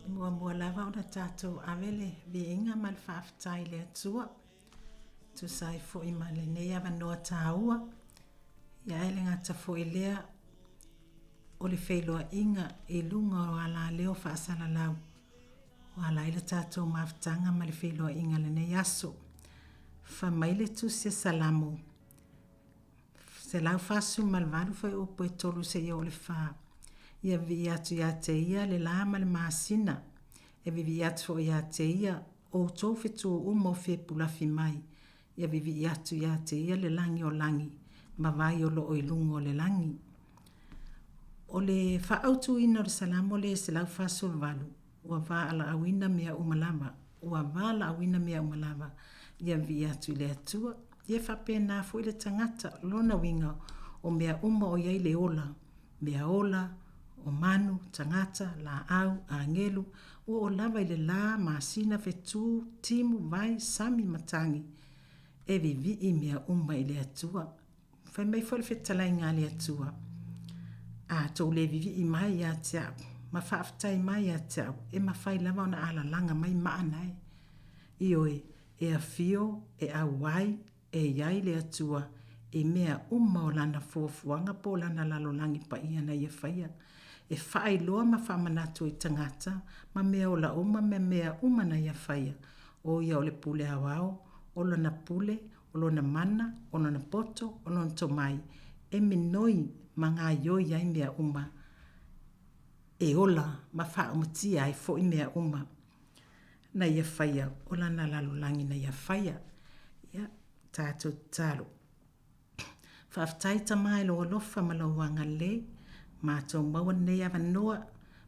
E muamua lava ona tatou ave le viiga ma le faafetai i le Atua, e tusa ai foi ma lenei avanoa taua, ia ae le gata foi lea o le feiloaiga i luga o alaleo faasalalau ua ala ai le tatou mafutaga ma le feiloaiga i lenei aso. Fai mai le Tusi a Salamo 148 fuaiupu e 3 seia oo i le 4. Ia vivii atu ia te ia le lā ma le masina, e vivii atu foi ia te ia outou fetū uma o fepulafi mai, ia vivii atu ia te ia le lagi o lagi ma vai o loo i luga o le lagi. O le faaautuina o le Salamo lea 148, ua valaauina mea uma lava, ua valaauina mea uma lava, ia vivii atu i le Atua. Ia faapena foi le tagata, lona uiga, o mea uma o i ai le ola, mea ola, o manu, tagata, laau, agelu, ua oo lava i le la, masina, fetū, timu, vai, sami ma tagi, e vivii mea uma i le Atua. Fai mai foi le fetalaiga a le Atua, A tou le vivii mai ia te au, ma faafetai mai ia te au, e mafai lava ona alalaga mai maa nae. Ioe, e afio, e auai, e i ai le Atua i mea uma o Lana fuafuaga po o Lana lalolagi paia na Ia faia, e faailoa ma faamanatu i tagata ma mea ola uma ma mea uma na Ia faia, o Ia o le Pule Aoao, o Lana pule, o Lona mana, o Lona poto, o Lona tomai, e minoi ma gaioi ai mea uma, e ola ma faaumatia ai foi mea uma na Ia faia, o Lana lalolagi na Ia faia. Ia, tatou tatalo. Faafetai Tama i lou alofa ma lou agalelei, matou maua lenei avanoa,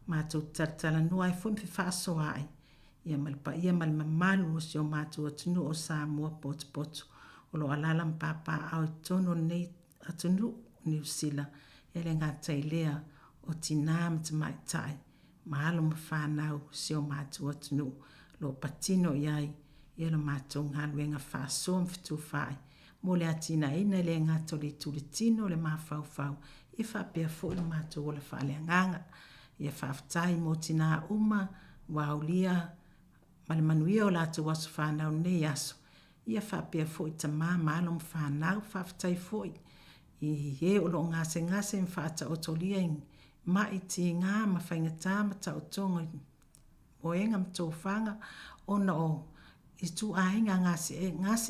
matou talatalanoa ai foi ma fefaasoaai, ia ma le paia ma le mamalu o si o matou atunuu o Samoa potopoto o lo o alaala ma papaaao i totonu o lenei atunuu o Niu Sila, e le gata i lea o tinā ma tamaitai ma alo ma fanau o si o matou atunuu o lo o patino i ai ia le matou galuega faasoa ma fetufaai mo le atinaeina e le gata o le itu i le tino, le mafaufau, ia faapea foi lo matou ola faaleagaga. Ia faafetai mo tinā uma ua aulia ma le manuia o latou aso fanau i lenei aso, ia faapea foi tama ma alo ma fanau. Faafetai foi i e o lo o gasegase ma faataotolia i ma'i tiga ma faigata ma taotoga i moega ma tofaga ona o ituaiga gase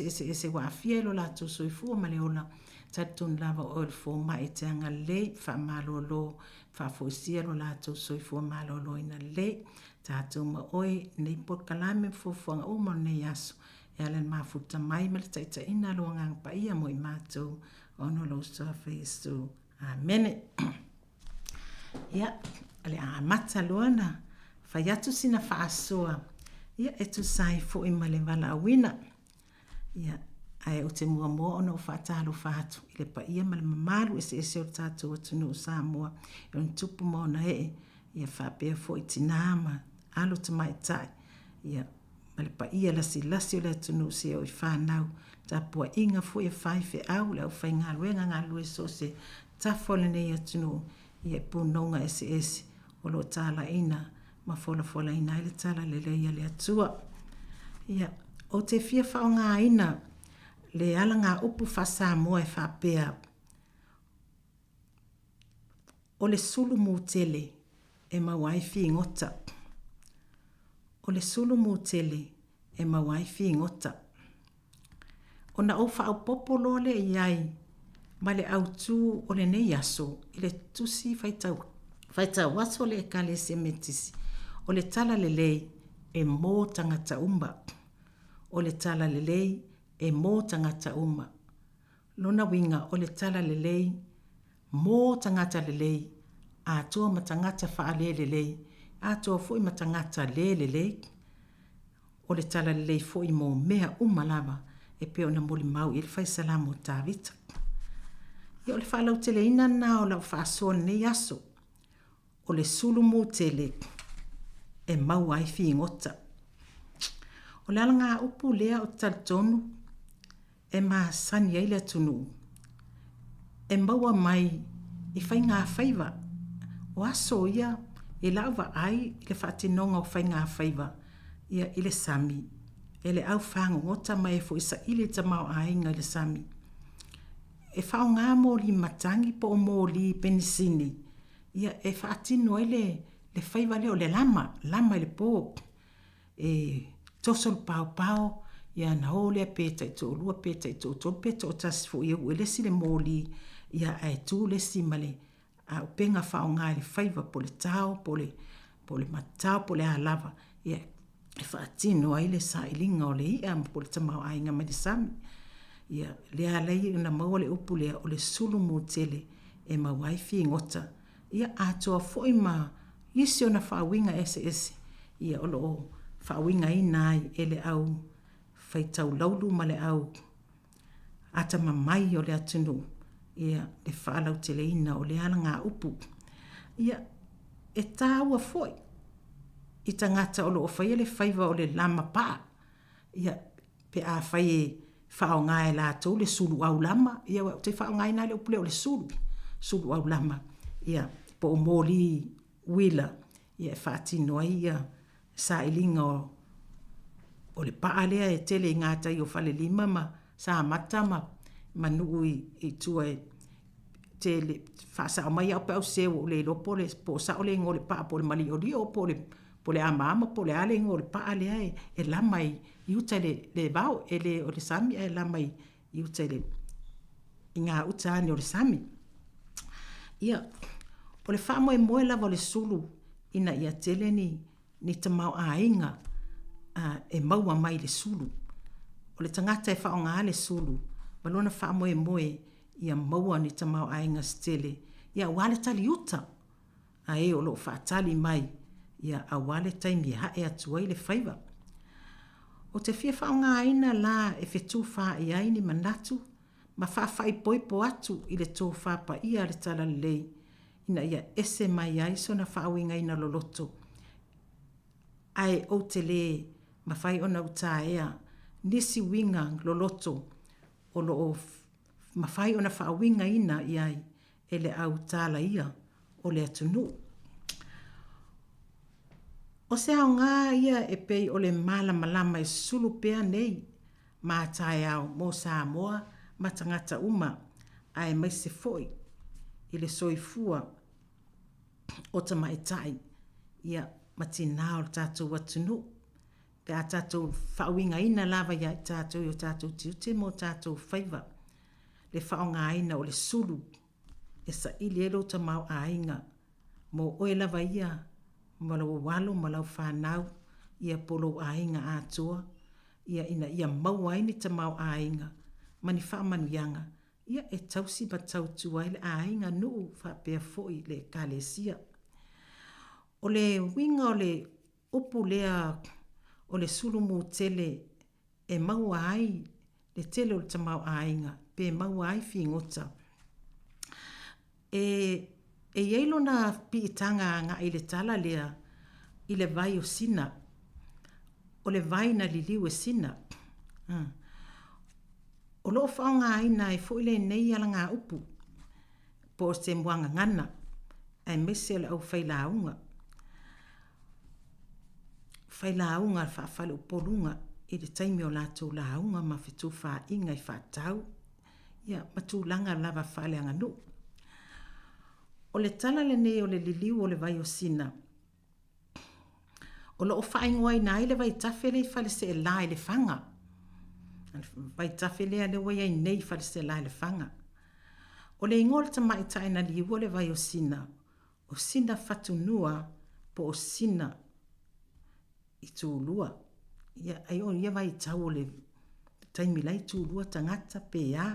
eseese ua aafia i lo latou soifua ma le ola. Talitonu lava o oe o le fomai e te agalelei, faamalolo, faafoisia lo latou soifua maloloina lelei. Tatou ma oe i lenei polokalame ma fuafuaga uma o lenei aso, e ala i le mafuta mai ma le taitaiina a lou Agaga Paia mo i matou, ona o lou Suafa Iesu. Amene. Ia, o le a amata loa ona fai atu sina faasoa, ia, e tusa ai foi ma le valaauina. Ia, ae ou te muamua ona ou faatalofa atu i le paia ma le mamalu eseese o le tatou atunuu o Samoa, i ona tupu ma ona ee, ia faapea foi tinā ma alo tamaitai, ia, ma le paia lasilasi o le atunuu seia oo i fanau, tapuaiga foi a faifeau, le aufaigaluega galulue so o se tafa o lenei atunuu, ia i punoga eseese o lo o talaiina ma folafolaina ai le talalelei a le Atua. Ia, ou te fia faaaogaina le alagaupu faa-Samoa e faapea, O le sulu mutele e maua ai figota. O le sulu mutele e maua ai figota. Ona ou faaopoopo loa lea i ai ma le autu o lenei aso i le tusi faitau, faitau aso a le Ekalesia Metotisi, o le talalelei e mō tagata uma. O le talalelei e mō tagata uma. Lona uiga o le talalelei mō tagata lelei, atoa ma tagata faalelelei, atoa foi ma tagata le lelei. O le talalelei foi mō mea uma lava e pei ona molimau i ai le Fai Salamo o Tavita. Ia o le faalauteleina lena o lau faasoa i lenei aso. O le sulu mutele e maua ai figota. O le alagaupu lea ou te talitonu e masani ai le atunuu e maua mai i faigafaiva. O aso ia i lau vaai i le faatinoga o faigafaiva ia i le sami, e le au fagogota ma e foi saili le tamaoaiga i le sami. E faaaoga moli matagi po o moli penisini ia e faatino ai le le faiva lea o le lama, lama i le po. E toso le paopao, ia ona o lea pe taitoalua pe taitoatolu pe toatasi foi e ue le isi le moli, ia ae tu le isi ma le. Auupega faaaoga i le faiva po o le tao po o le, po o le matao po o le a lava, ia, e faatino ai le sailiga o le i'a po o le tamaoaiga mai le sami. Ia, lea ala ai ona maua le upu lea o le sulu mu tele e maua ai figota, ia atoa foi ma isi ona faauiga eseese, ia o lo o faauigaina ai e le au faitau laulu ma le au atamamai o le atunuu, ia le faalauteleina o lea alagaupu. Ia, e taua foi i tagata o lo o faia le faiva o le lama paa, ia, pe afai e faaaoga e latou le suluau lama, ia ou te faaaogaina lava le upu lea o le sulu, suluau lama, ia, po o moli uila, ia e faatino ai ia sailiga o le paa lea e tele i gatai o Falelima ma Samata ma ma nuu i tua e tele faasao mai au pe a ou sese ua ou le iloa po o le po o sao le igoa o le paa po o le maliolio po o le po o le amaama po o le a le igoa o le paa lea e lama i uta i le vao e le o le sami ae lama i uta i le i gauta ane o le sami. Ia, o le faamoemoe lava o le sulu ina ia tele ni, ni tamaoaiga e maua mai i le sulu. O le tagata e faaaoga le sulu ma lona faamoemoe ia maua ni tamaoaiga se tele, ia aua le taliuta a e o lo o faatali mai, ia aua le taimi e ae atu ai le faiva. Ou te fia faaaogaina la e fetufaai ai ni manatu ma faafaipoipo atu i le tofa paia a le Talalelei ina ia ese mai ai sona faauigaina loloto, ae ou te lē mafai ona ou taea nisi uiga loloto o lo o mafai ona faauigaina i ai e le au tālaia o le atunuu. O se aoga ia e pei o le malamalama e sulu pea nei ma taeao mo Samoa ma tagata uma, aemaise foi i le soifua o tamaitai ia ma tinā o le tatou atunuu. Pe a tatou faauigaina lava ia i tatou i o tatou tiute ma o tatou faiva le faaaogaina o le sulu e saili ai lou tamaoaiga mo oe lava ia ma lou alo ma lau fanau ia po o lou aiga atoa ia ina ia maua ai ni tamaoaiga ma ni faamanuiaga ia e tausi ma tautua ai le aiga, nuu faapea foi le Ekalesia. O le uiga o le upu lea o le sulu mu tele e maua ai le tele o le tamaoaiga pe maua ai figota. E, e i ai lona piitaga agai i le tala lea i le vai o Sina, o le vai na liliu e Sina. O lo o faaaogaina ai foi lenei alagaupu po o se muagagana aemaise o le aufailauga. Failauga faafaleupoluga i le taimi o latou lauga ma fetufaaiga i faatau ia ma tulaga lava faaleaganuu. O le tala lenei o le liliu o le vai o Sina, o lo o faaigoaina ai le vaitafe lea i Faleseela i Lefaga. Vaitafe lea lea ua i ai nei i Faleseela i Lefaga. O le igoa o le tamaitai na liua le vai o Sina, o Sina Fatunua po o Sina Itulua. Ia, ai o ia vaitau o le taimi la e itulua tagata pe a.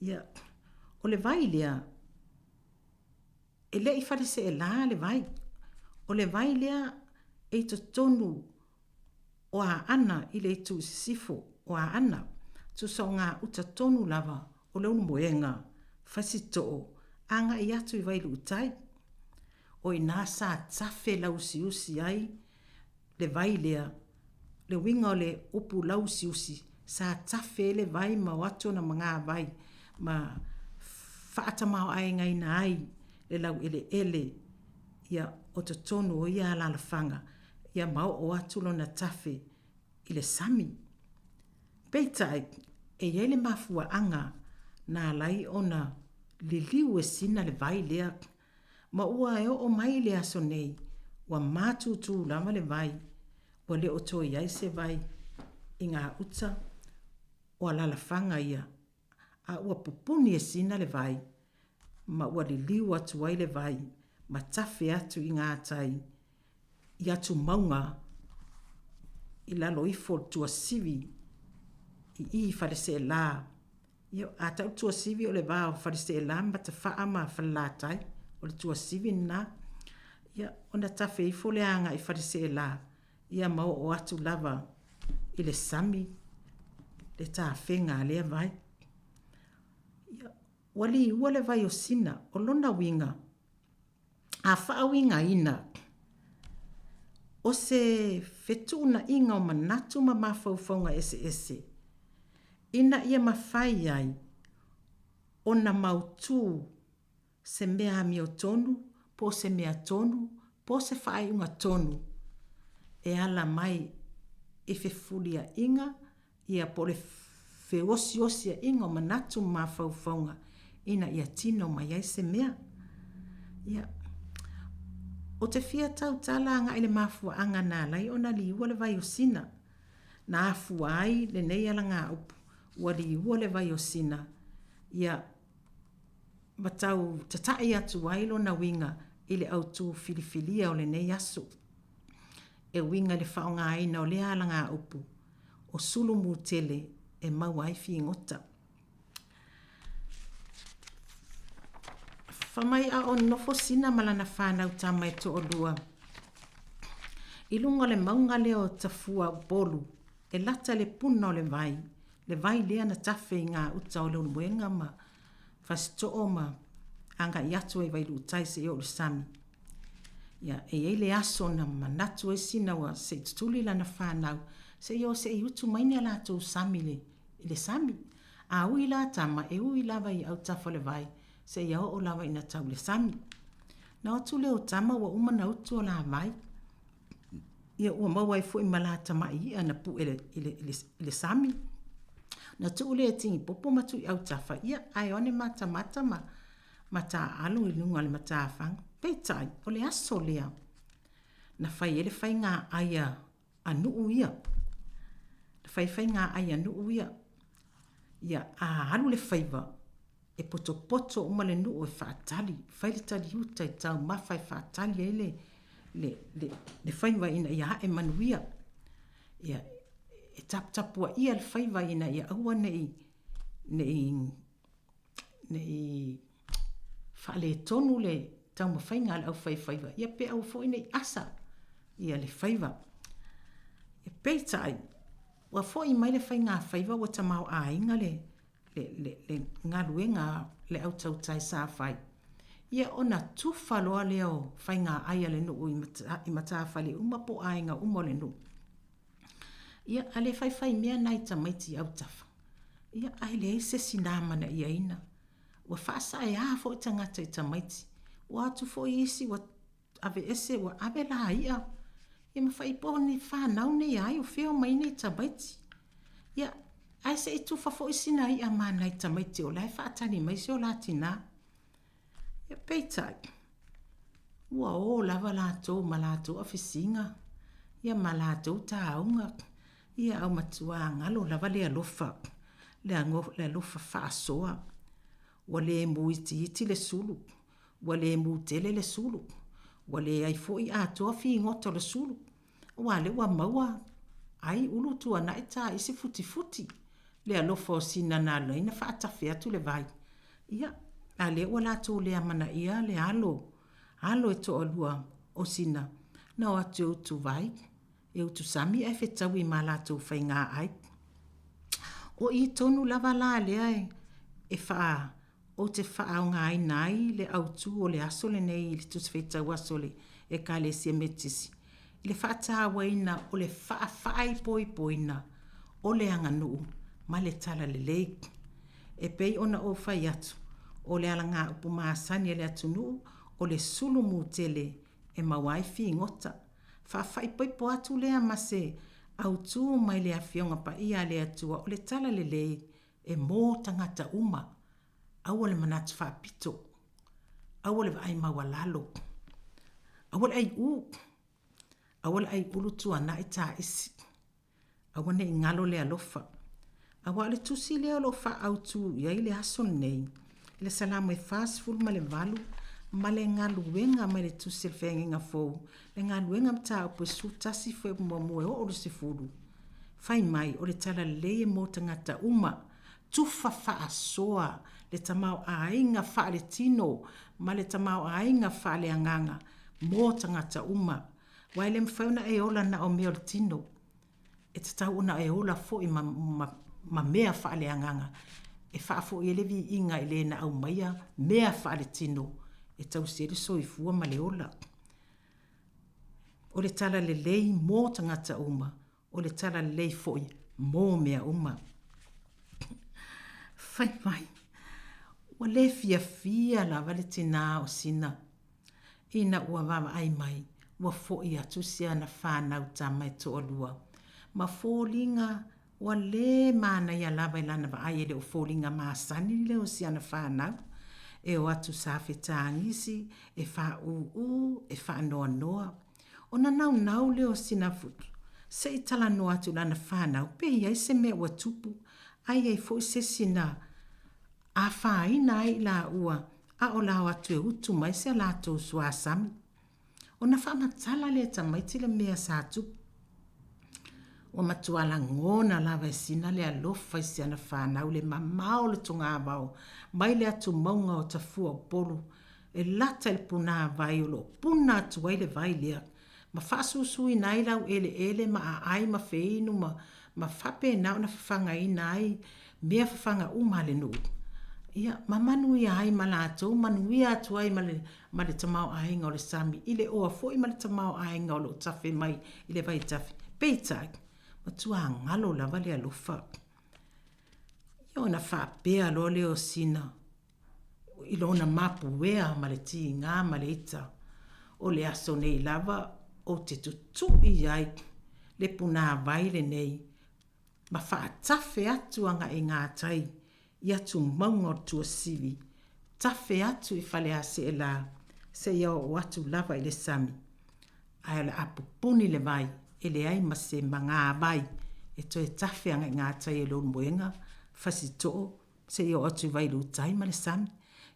Ia, o le vai lea, e le i Faleseela le vai. O le vai lea e i totonu o Aana i le itu i sisifo o Aana, tusa o gauta tonu lava o le Ulumoega, Fasitoo, agai atu i Vailuutai. O i ina sa tafe lauusiusi ai le vai lea, le uiga o le upu lauusiusi, sa tafe ai le vai ma o atu ona magavai ma faatamaoaigaina ai le laueleele ia o totonu o ia alalafaga ia ma oo atu lona tafe i le sami. Peitai, e i ai le mafuaaga na ala ai ona liliu e Sina le vai lea, ma ua e oo mai i le aso nei, ua matutu lava le vai, ua le o toe i ai se vai i gauta o alalafaga ia, a ua pupuni e Sina le vai. ma ua liliu atu ai le vai ma tafe atu i gatai i atumauga i lalo ifo o le tuasivi i i Faleseela. Ia, a tau le tuasivi o le va o Faleseela ma Matafaa ma Falelatai, o le tuasivi lena. Ia, ona tafe ifo lea agai i Faleseela, ia ma oo atu lava i le sami le tafega a lea vai. Ia, ua liua le vai o Sina, o lona uiga, a faauigaina, o se fetuunaiga o manatu ma mafaufauga eseese ina ia mafai ai ona mautu se mea amiotonu po o se mea tonu po o se faaiuga tonu e ala mai i fefuliaiga ia po o le feosiosiaiga o manatu ma mafaufauga ina ia tino mai ai se mea. Ia, ou te fia tautala agai i le mafuaaga na ala ai ona liua le vai o Sina. Na afua ai lenei alagaupu ua liua le vai o Sina, ia ma tau tata'i atu ai lona uiga i le autū filifilia o lenei aso, e uiga i le faaaogaina o lea alagaupu o sulu mutele e maua ai figota. Fai mai a o nofo Sina ma lana fanau tama e toalua i luga o le mauga lea o Tafua Upolu e lata i le puna o le vai, le vai lea na tafe i gauta o Leulumoega ma Fasitoo ma agai atu ai i Vailuutai seia oo i le sami. Ia, e i ai le aso na manatu ai Sina ua se i tutuli lana fanau, se i o se i utu mai ni a latou sami i le sami. A ui la tama, e ui lava i autafa o le vai, seia oo lava ina tau i le sami. Na o atu lea o tama ua uma na utu o la vai. Ia ua maua ai foi ma la tama'i i'a na pu'e i le, i le sami. Na tuu lea e tigipopo ma tuu i autafa, ia ae o ane matamata ma ma taaalo i luga o le matafaga. Peitai, o le aso lea na fai ai le faiga ai a nuu ia. Na fai faiga ai a nuu ia. Ia, a alu le faiva, e potopoto uma le nuu e faatali, fai le taliuta i taumafa e faatali ai le, le, le, le faiva ina ia ae manuia. Ia, e taputapuaia le faiva ina ia aua ne i, ne i ne i faaletonu le taumafaiga a le aufaifaiva, ia pe aua foi ne i asa ia le faiva. Peitai, ua foi mai le faigafaiva ua tamaoaiga le, le, le, le galuega a le au tautai sa fai, ia ona tufa loa lea o faigaai a le nuu i matafale uma po o aiga uma o le nuu. Ia, a le faifaimea nai tamaiti i autafa, ia, ae leai se isi na amanaiaina. Ua faasaea foi tagata i tamaiti. Ua atu foi isi ua aveese, ua ave la i'a. Ia ma faipoa ni fanau nei a ai o fea o mai nei tamaiti. Ia, ae se i tufa foi sina i'a ma nai tamaiti o la e faatali mai si o la tinā. Ia, peitai, ua o lava latou ma latou afisiga, ia ma latou taauga, ia au matua galo lava le alofa, le alofa faasoa. Ua le mu itiiti le sulu, ua le mu tele le sulu, ua leai foi atoa figota o le sulu, aua lea ua maua ai ulu tuanai taisi futifuti le alofa o sina na alu ai na faatafe atu le vai. Ia, a lea ua latou le amanaia le alo, alo e toalua o sina, na o atu e utu vai, e utu sami ae fetaui ma latou faiga ai. O i tonu lava la lea e faa, ou te faaaogaina ai le autū o le aso lenei i le Tusi Faitau Aso o le Ekalesia Metotisi, i le faatauaina o le faafaaipoipoina o le aganuu ma le talalelei. E pei ona ou fai atu, o le alagaupu masani a le atunuu o le sulu mutele e maua ai figota. Faafaipoipo atu lea ma se autū mai le Afioga Paia a le Atua o le talalelei e mō tagata uma. Aua le manatu faapito. Aua le vaai maualalo. Aua le aiʻū. Aua le aiʻulu tuanai taisi. Aua ne i galo le alofa. Aua o le tusi lea o lo o faaautu i ai le aso lenei, I le Salamo e 48 ma le galuega mai le Tusi a le Feagaiga Fou, le galuega mataupu e 11 fuaiupu muamua e oo i le 10, fai mai o le talalelei e mo tagata uma, tufa faasoa le tamaoaiga faaletino ma le tamaoaiga faaleagaga mo tagata uma. Aua e le mafai ona e ola na o mea o le tino. E tatau ona e ola foi ma, ma, ma mea faaleagaga e faafoi ai le viiga i le na aumaia mea faaletino e tausi ai le soifua ma le ola. O le talalelei mo tagata uma, o le talalelei foi mo mea uma. Fai mai, ua le fiafia lava le tinā o Sina ina ua vaavaai mai ua fo'i atu si ana fanau tama e toalua, ma foliga ua lē manaia lava i lana vaai e le o foliga masani lea o si ana fanau e o atu sa fetagisi e fāūū e faanoanoa. Ona naunau lea o Sinafutu se i talanoa atu i lana fanau pe i ai se mea ua tupu a i ai foi se isi na afaina ai i laua a o la o atu e utu mai se latou suasami. Ona faamatala lea e tamaiti le mea sa tupu. Ua matua lagona lava e Sina le alofa i si ana fanau le mamao o le togavao mai le atumauga o Tafua Upolu e lata i le punāvai o lo o puna atu ai le vai lea ma faasusuina ai laueleele ma aai ma feinu ma, ma faapena ona fafagaina ai mea fafaga uma a le nuu. Ia, ma manuia ai ma latou, manuia atu ai ma le, ma le tamaoaiga o le sami, i le oa foi ma le tamaoaiga o lo o tafe mai i le vaitafe. Peitai, matua galo lava le alofa. Ia ona faapea loa lea o Sina, i lona mapuea ma le tigā ma le ita, o le aso nei lava ou te tutui ai le punāvai lenei ma faatafe atu agai gatai i atumauga o le Tuasivi, tafe atu i Faleaseela seia oo atu lava i le sami, ae o le a pupuni le vai e leai ma se magavai e toe tafe agai gatai o Leulumoega, Fasitoo, seia oo atu i Vailuutai ma le sami.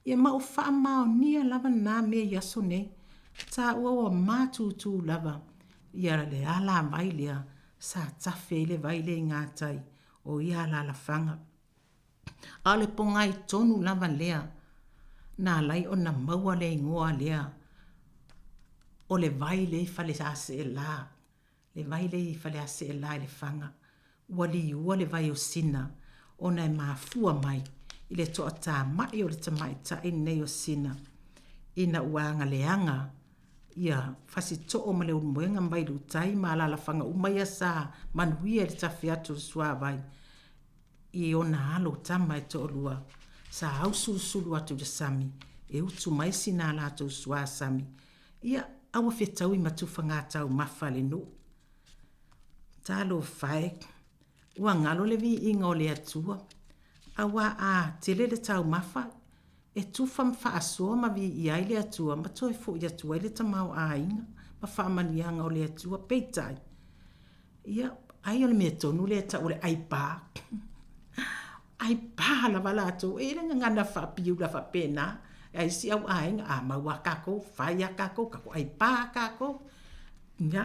Ia ma ua faamaonia lava na mea i aso nei, taua ua matutu lava ia le alavai lea sa tafe ai le vai lea i gatai o ia alalafaga. A o le pogai tonu lava lea na ala ai ona maua le igoa lea o le vai lea i Faleaseela le vai lea i Faleaseela i Lefaga, ua liua le vai o Sina ona e mafua mai i le toatama'i o le tamaitai lenei o Sina ina ua agaleaga ia Fasitoo ma Leulumoega ma Vailuutai ma alalafaga uma ia sa manuia i le tafe atu o le suavai i ona alo tama e toalua sa ausulusulu atu i le sami e utu mai sina a latou suasami Ia, a ua fetaui ma tufaga taumafa a le nuu. Talofa e, ua galo le viiga o le Atua, auā a tele le taumafa, e tufa ma faasoa ma viia ai le Atua ma toe fo'i atu ai le tamaoaiga ma faamanuiaga o le Atua. Peitai, Ia, ai o le mea tonu lea e tau o le ʻaipā. ʻAipā lava latou. E i ai le gagana faapiula faapena a isi au aiga, a mau lava kākou, fai lava kākou, tatou ʻaipā lava kākou. Ia,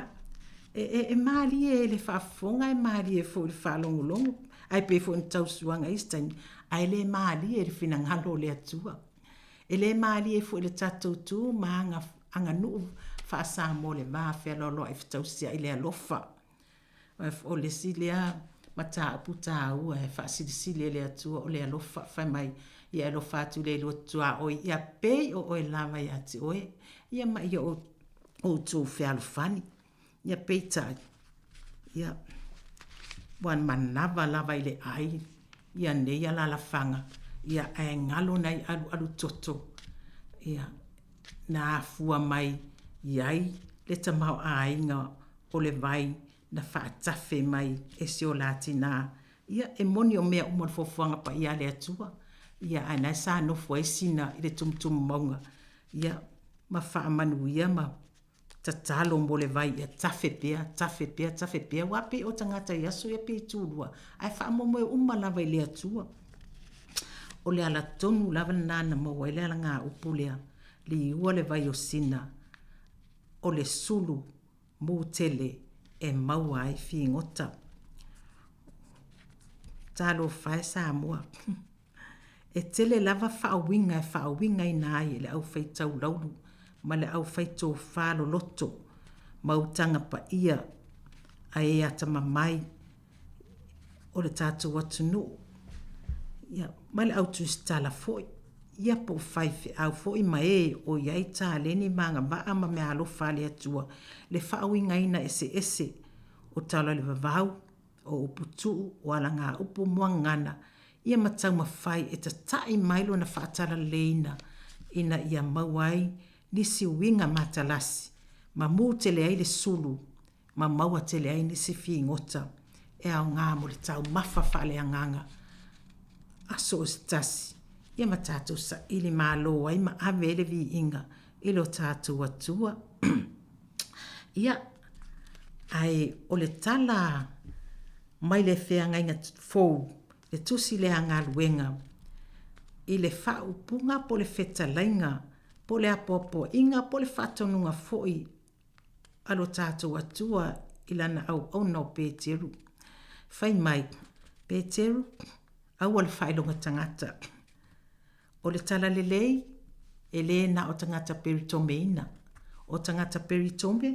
e, e, e mālie i le faafofoga, e mālie foi i le faalogologo, ae pei foi ona tausuaga i isi taimi, ae le mālie i le finagalo o le Atua. E le mālie foi i le tatou tu ma aga aganuu faa-Samoa le va fealoaloai fetausiai le alofa. O le isi lea mataupu taua e faasilisili e le Atua o le alofa, fai mai, ia e alofa atu i le lua tuaoi, ia pei o oe lava ia te oe, ia ma ia outou fealofani. Ia peitai, ia, ua manava lava i le ai ia nei alalafaga, ia ae galo nai alualu toto, ia, na afua mai i ai le tamaoaiga o le vai na faatafe mai e si o la tinā. Ia, e moni o mea uma o le foafoaga paia a le Atua, ia, ae na sa nofo ai Sina i le tumutumu mauga, ia, ma faamanuia ma tatalo mo le vai ia tafe pea, tafe pea, tafe pea, aua pei o tagata i aso ia pei tulua, ae faamoemoe uma lava i le Atua. O le ala tonu lava lena na maua ai le alagaupu lea, liua le vai o Sina, o le sulu mu tele e maua ai figota. Talofa e Samoa! E tele lava faauiga e faauigaina ai e le aufaitau laulu ma le aufaitofa loloto ma utaga paia a e atamamai o le tatou atunuu, ia, ma le au tusitala foi, ia po o faifeau foi ma e o i ai taleni ma agavaa ma meaalofa a le Atua, le faauigaina eseese o tala o le vavau, o uputuu, o alagaupu moagana, ia ma taumafai e tata'i mai lona faatalaleiina ina ia maua ai nisi uiga matalasi ma mu tele ai le sulu ma maua tele ai nisi figota e aoga mo le taumafa faaleagaga a so o se tasi, ia ma tatou saili malo ai ma ave ai le viiga i lo tatou Atua. Ia, ae o le tala mai le feagaiga fou, le tusi lea a galuega, i le faaupuga po o le fetalaiga, po o le apoapoaiga po o le faatonuga foi a lo tatou Atua i lana auauna o Peteru. Fai mai, Peteru, aua le faailoga tagata. O le talalelei, e lē na o tagata peritomeina, o tagata peritome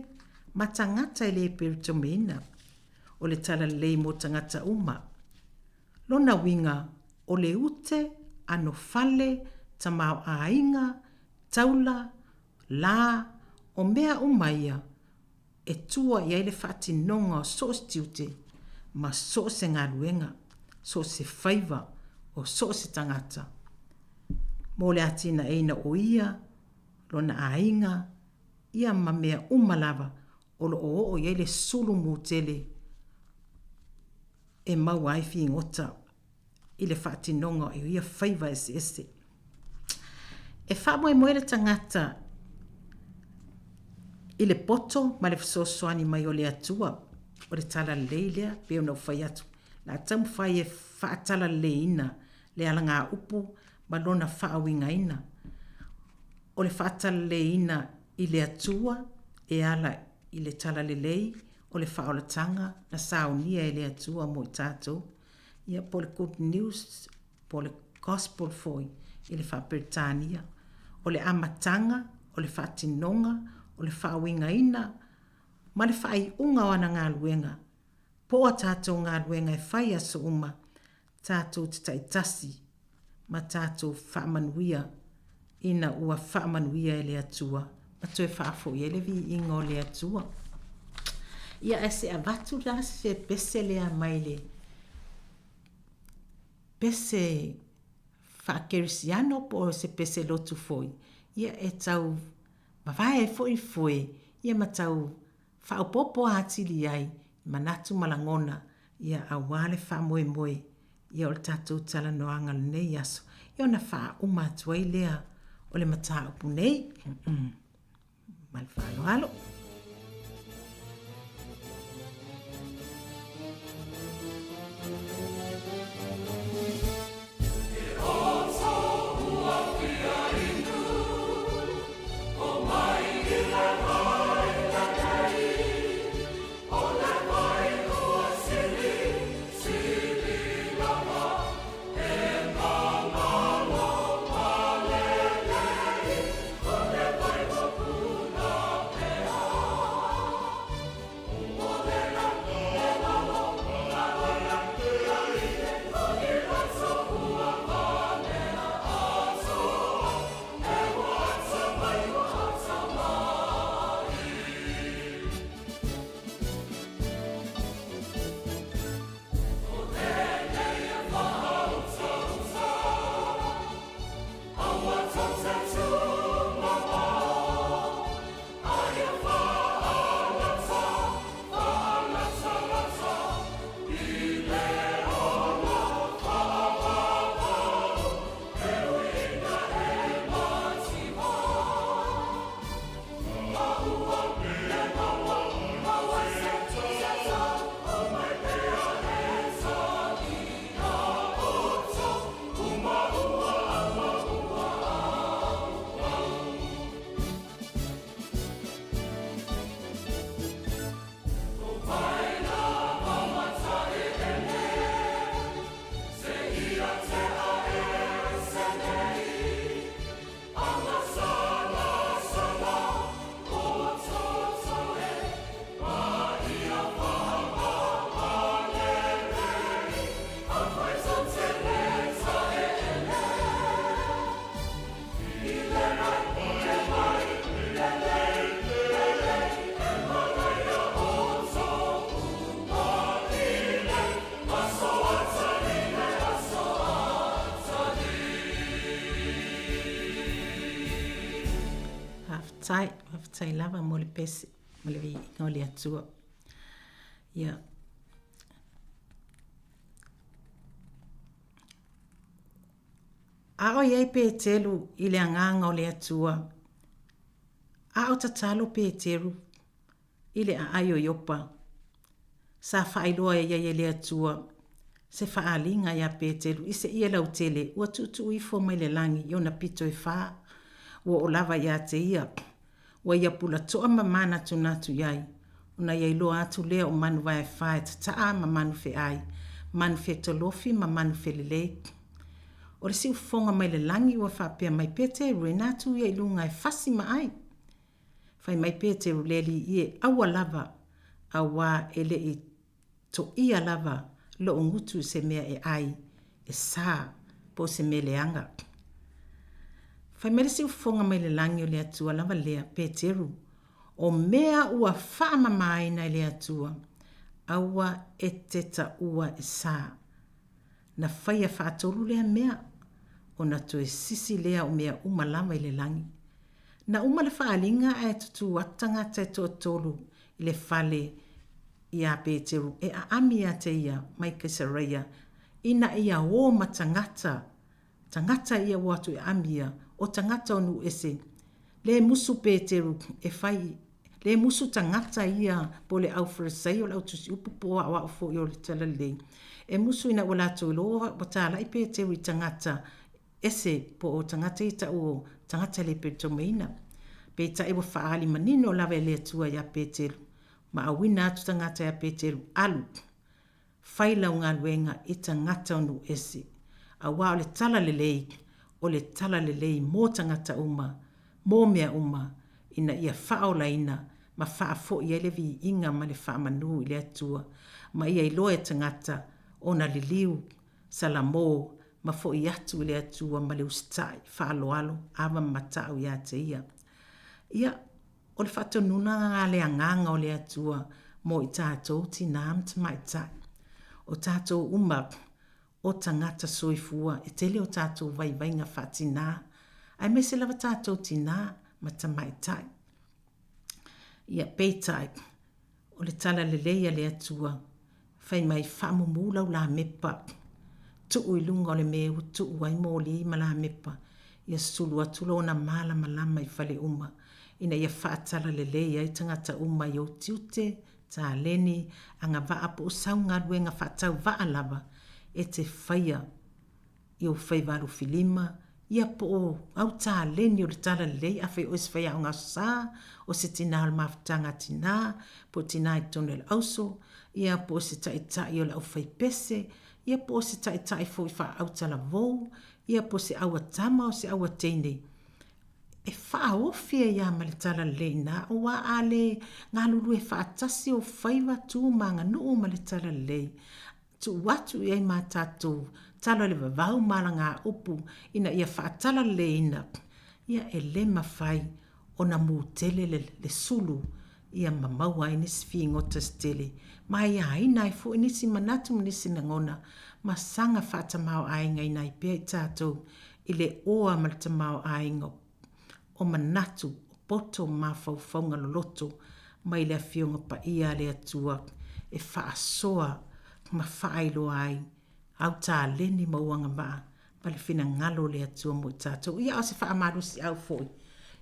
ma tagata e lē peritomeina. O le talalelei mo tagata uma. Lona uiga, o le ute, anofale, tamaoaiga, taula, lā, o mea uma ia e tua i ai le faatinoga o so o se tiute ma so o se galuega, so o se faiva o so o se tagata mo le atinaeina o ia, lona aiga, ia ma mea uma lava o lo o oo i ai le sulu mutele e maua ai figota i le faatinoga o ia faiva eseese. E faamoemoe le tagata i le poto ma le fesoasoani mai o le Atua, o le talalelei lea, pei ona ou fai atu, o le a taumafai e faatalaleiina le alagaupu ma lona faauigaina. O le faatalaleiina i le Atua e ala i le talalelei o le faaolataga na saunia e le Atua mo i tatou, ia po o le Good News, po o le Gospel foi i le faa-Peretania. O le amataga, o le faatinoga, o le faauigaina ma le faaiuga o ana galuega, po o a tatou galuega e fai aso uma, tatou te taitasi ma tatou faamanuia ina ua faamanuia e le Atua ma toe faafoi ai le viiga o le Atua. Ia, ae se avatu la se pese lea mai le pese faakerisiano po o se pese lotu foi, ia e tau vavae ai foi foe, ia ma tau faaopoopo atili ai manatu ma lagona, ia aua le faamoemoe ia o le tatou talanoaga o lenei aso, ia ona faauma atu ai lea o le mataupu nei. Ma le faaaloalo. Faafetai, faafetai lava mo le pese ma le viiga o le Atua. Ia. A o i ai Peteru i le agaga o le Atua, a o tatalo Peteru i le aai o Iopa, sa faailoa i ai e le Atua se faaaliga iā Peteru i se ie lautele ua tuutuu ifo mai le lagi i ona pito e fā, ua oo lava iā te ia, ua ia pulatoa ma manatunatu i ai, ona ia iloa atu lea o manu vaefā e tataa ma manu feai, manu fetolofi ma manu felelei. O le siufofoga mai le lagi ua faapea mai, Peteru, e na atu ia i luga e fasi ma ai. Fai mai Peteru, Le Alii e, aua lava, auā e le i toia lava lo'u gutu i se mea e ai, e sa, po o se mea leaga. Fai mai le siufofoga mai le lagi o le Atua lava lea, Peteru, o mea ua faamamaina e le Atua, aua e te taua e sa. Na faia faatolu lea mea, ona toe sisi lea o mea uma lava i le lagi. Na uma le faaaliga ae tutū atu tagata e toatolu i le fale iā Peteru e aami ia te ia mai Kaisareia ina ia ō ma tagata, tagata ia ua atu e aami ia, o tagata o nuu ese. Le musu Peteru e fai, le musu tagata ia po o le au Farisai o le au tusi upu po o aoao foi o le Talalelei e musu ina ua latou iloa ua talai Peteru i tagata ese po o tagata ia tau o tagata le peletomaina. Peitai ua faaali manino lava e le Atua iā Peteru, ma auina atu tagata iā Peteru, Alu, fai lau galuega i tagata o nuu ese, auā o le tala lelei, o le tala lelei mo tagata uma, mo mea uma, ina ia faaolaina ma faafoi ai le viiga ma le faamanū i le Atua, ma ia iloa e tagata ona liliu Salamo, ma foʻi atu i le Atua ma le usitai, faaaloalo, ava ma matau iā te ia. Ia, o le faatonuga a le Agaga o le Atua mo i tatou tinā ma tamaitai. O tatou uma o tagata soifua, e tele o tatou vaivaiga faatinā, aemaise lava tatou tinā ma tamaitai. Ia, peitai, O le tala lelei a le Atua, fai mai faamumu lau lamepa, tuu i luga o le mea ua tuu ai moli ma lamepa, ia sulu atu lona malamalama i fale uma, ina ia faatala lelei ai tagata uma i ou tiute, taleni, agavaa po o sau galuega faatauvaa lava e te faia. I ou faiva alofilima, ia po o au taleni o le talalelei, afai o oe se faiaoga aso Sa, o se tinā o le mafutaga a tinā, po o tinā i totonu o le auso, ia po o se taitai o le aufaipese, ia po o se taitai foi faa-autalavou, ia po o se auatama o se auateine, e faaofi ai lava ma le talalelei i ina, aua a le galulue faatasi ou faiva, tu ma aganuu ma le talalelei, tuu atu i ai ma tatou tala o le vavau ma alagaupu ina ia faatalaleiina, ia e le mafai ona mu tele le, le sulu ia ma maua ai nisi figota se tele, ma aiaina ai foi nisi manatu ma nisi lagona ma saga faatamaoaigaina ai pea i tatou i le oa ma le tamaoaiga o manatu, o poto ma mafaufauga loloto mai le Afioga Paia a le Atua e faasoa ma faailoa ai au taleni ma ou agavaa ma le finagalo o le Atua mo i tatou. Ia, a o se faamalosiau foi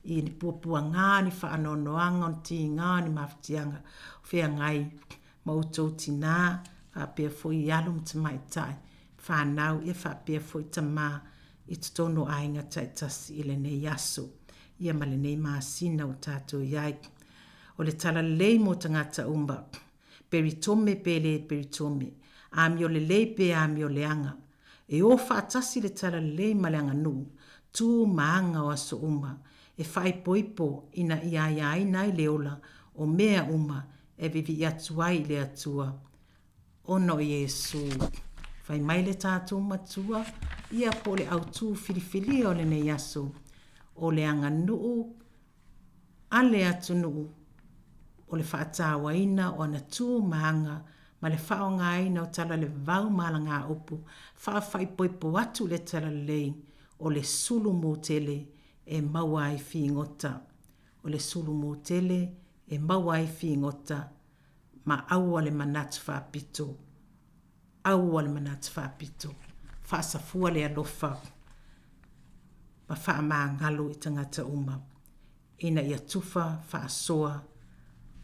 i ni puapuaga, ni faanoanoaga, o ni tiga, o ni mafatiaga o feagai ma outou tinā, faapea foi i alo ma tamaitai, fanau, ia faapea foi tama i totonu o aiga taitasi i lenei aso, ia ma lenei masina ua tatou i ai. O le talalelei mo tagata uma, peritome pe le peritome, amio lelei pe amio leaga, e o faatasi le talalelei ma le aganuu, tu ma aga o aso uma, e faaipoipo ina ia aiaina ai le ola o mea uma e vivii atu ai i le Atua ona o Iesu. Fai mai le tatou Matua, ia po o le autū filifilia o lenei aso, o le aganuu a le atunuu, o le faatauaina o ana tu ma aga ma le faaaogaina o talalevau ma alagaupu, faafaipoipo atu le talalelei o le sulu mu tele e maua ai figota. O le sulu mutele e maua ai figota ma aua le manatu faapito. Aua le manatu faapito. Faasafua le alofa ma faamagalo i tagata uma ina ia tufa faasoa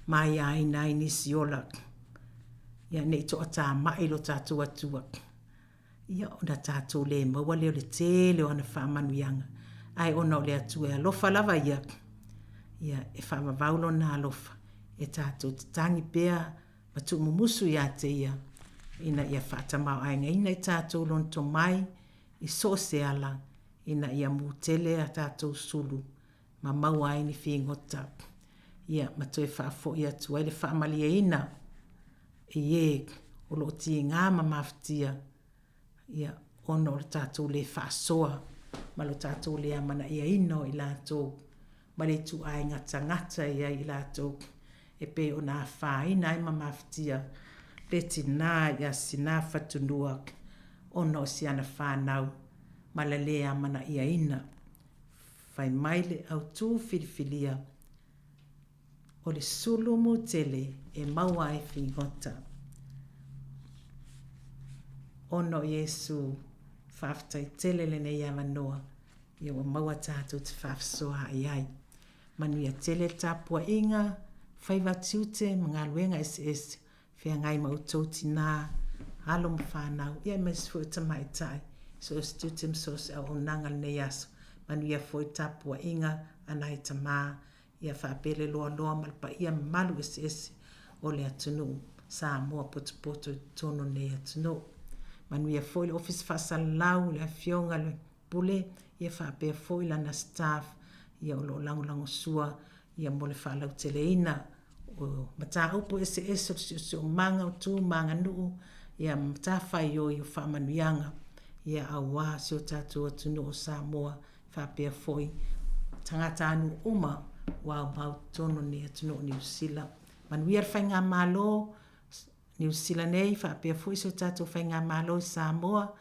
ma aiaina ai nisi ola. Ia ne i toatamai lo tatou Atua. Ia ona tatou le maua lea o le tele o ana faamanuiaga, ae ona o le Atua e alofa lava ia, ia e faavavau lona alofa e tatou te tagi pea ma tuumumusu ia te ia, ina ia faatamaoaigaina i tatou lona tomai i so o se ala, ina ia mutele a tatou sulu ma maua ai ni figota, ia ma toe faafoi atu ai le faamalieina i ē o lo o tiga ma mafatia, ia, ona o le tatou lē faasoa ma lo tatou lē amanaiaina o i latou ma le ituaiga tagata e i ai i latou e pei ona afaina ai ma mafatia le tinā ia Sina Fatunua ona o si ana fanau ma le lē amanaiaina. Fai mai le autū filifilia, O le sulu mutele e maua ai figota. Ona o Iesu, faafetai tele lenei avanoa, ia ua maua tatou te faafasoaai ai. Manuia tele le tapuaiga, faiva tiute ma galuega eseese, feagai ma outou tinā, alo ma fanau, ia aemaise foi o tamaitai, so o se tiute ma so o se auaunaga lenei aso. Manuia foi le tapuaiga a nai tamā, ia faapea le loaloa ma le paia mamalu eseese o le atunuu Samoa potopoto i totonu o lenei atunuu. Manuia foi le Ofisa Faasalalau, le Afioga i le Pule, ia faapea foi lana staff ia o lo o lagolagosua ia mo le faalauteleina o mataupu eseese o le siosiomaga, o tu ma aganuu, ia ma matafaioi o faamanuiaga ia auā si o tatou atunuu o Samoa faapea foi tagatanuu uma ua aumau i totonu o lenei atunuu o Niu Sila. Manuia le Faigamalo Niu Sila nei faapea foi si o tatou Faigamalo i Samoa,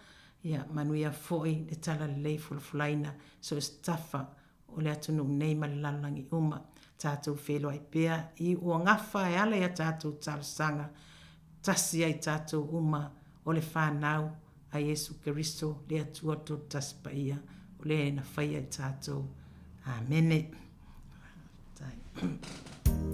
ia manuia foi le Talalelei folafolaina so o se tafa o le atunuu nei ma le lalolagi uma. Tatou feiloai pea i Uagafa e ala i a tatou talosaga, tasi ai tatou uma o le fanau a Iesu Keriso, le Atua Toatasi Paia, o le na faia i tatou. Amene. Faafetai.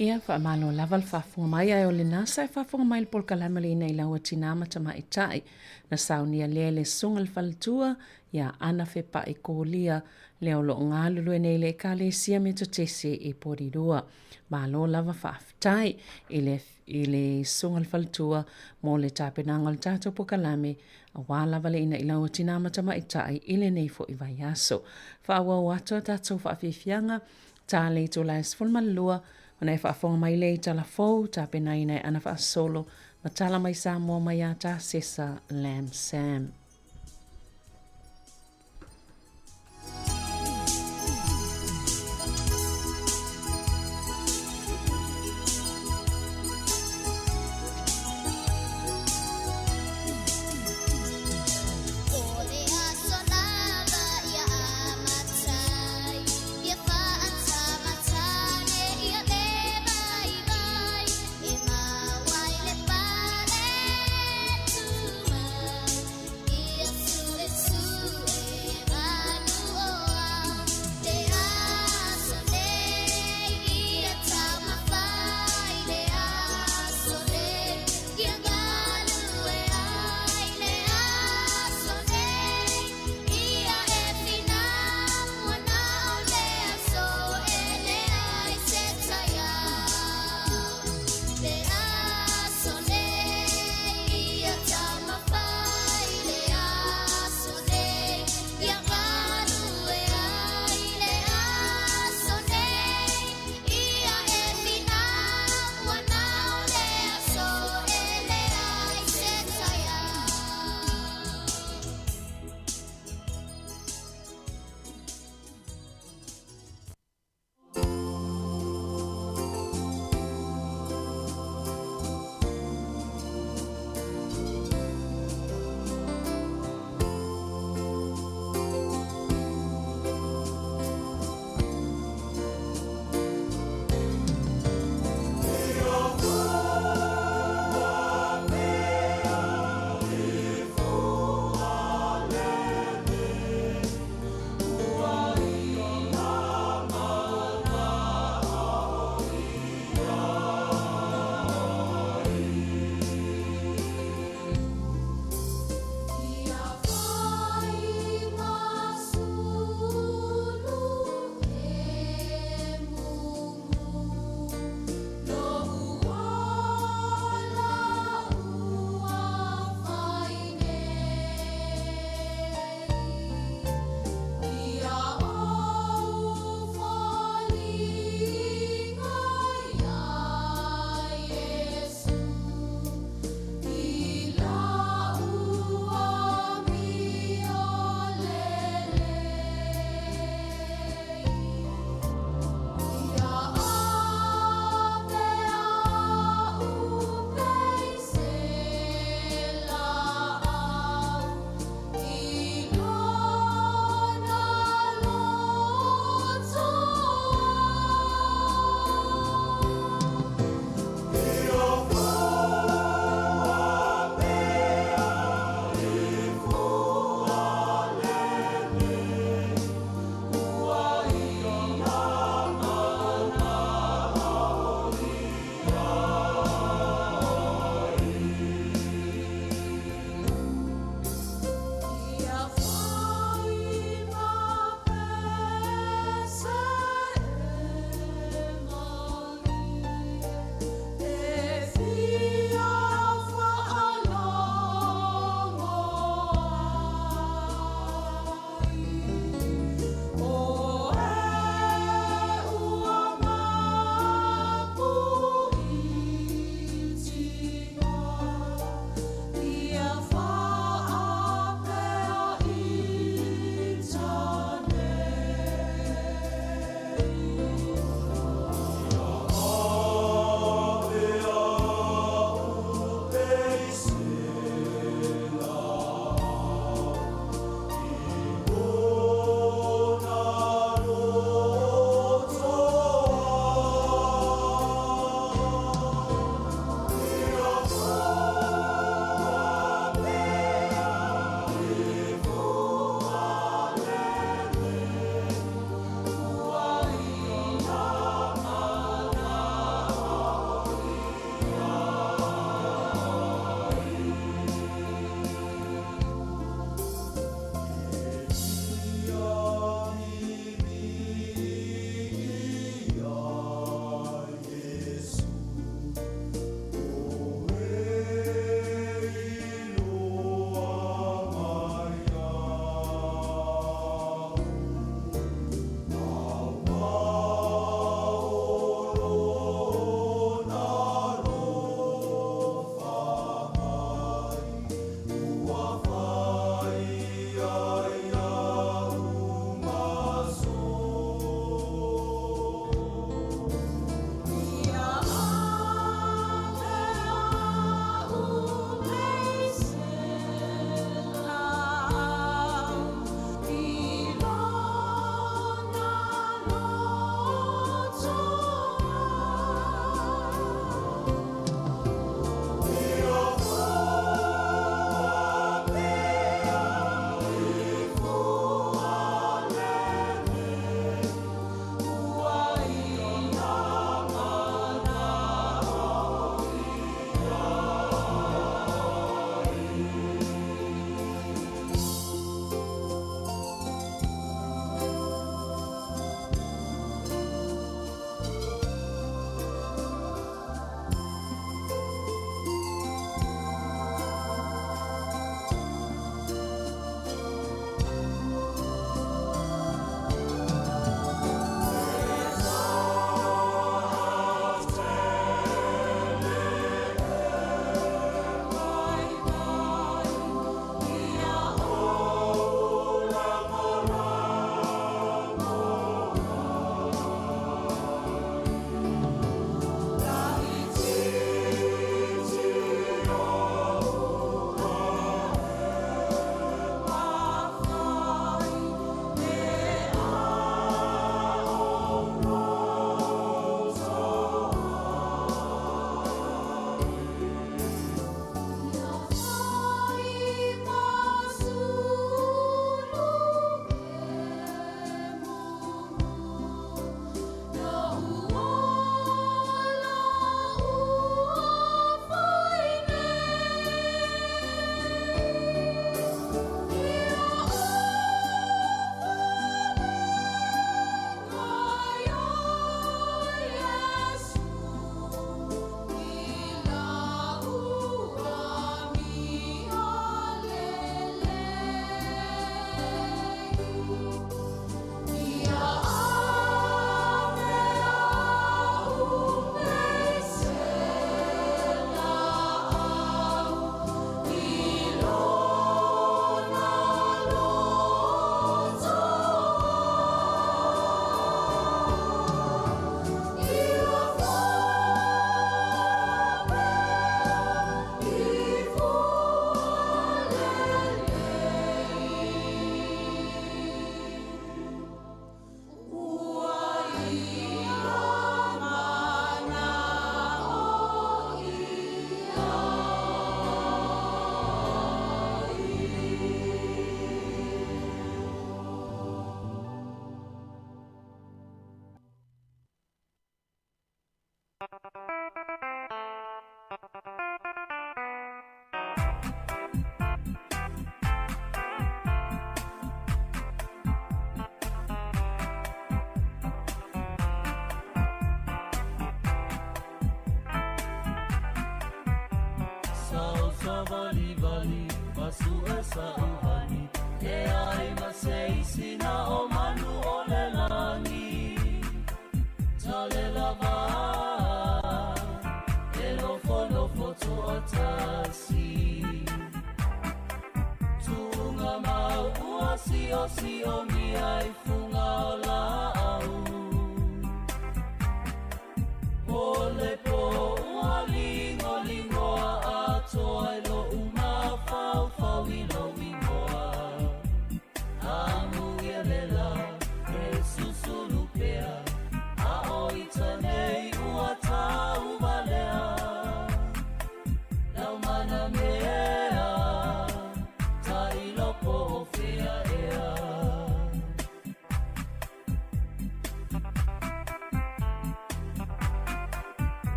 Ia, faamalo lava le faafofoga mai, ae o lena sa e faafofoga mai i le polokalame le Ina i Lau Tina ma Tamaitai. Na saunia lea e le Susuga i le Faletua ia Ana Fepai Kolia, lea o lo o galulue nei i le Ekalesia Metotisi i Porirua. Malo lava faafetai i le i le Susuga i le Faletua mo le tapenaga o le tatou polokalame aua lava le Ina i Lau Tina ma Tamaitai i lenei foi vaiaso. Faaauau atu a tatou faafiafiaga Ta le itula e 12, ona e faafofoga mai lea i tala fou, tapenaina e ana faasolo, ma tala mai Samoa mai ia Tasesa Lam Sam.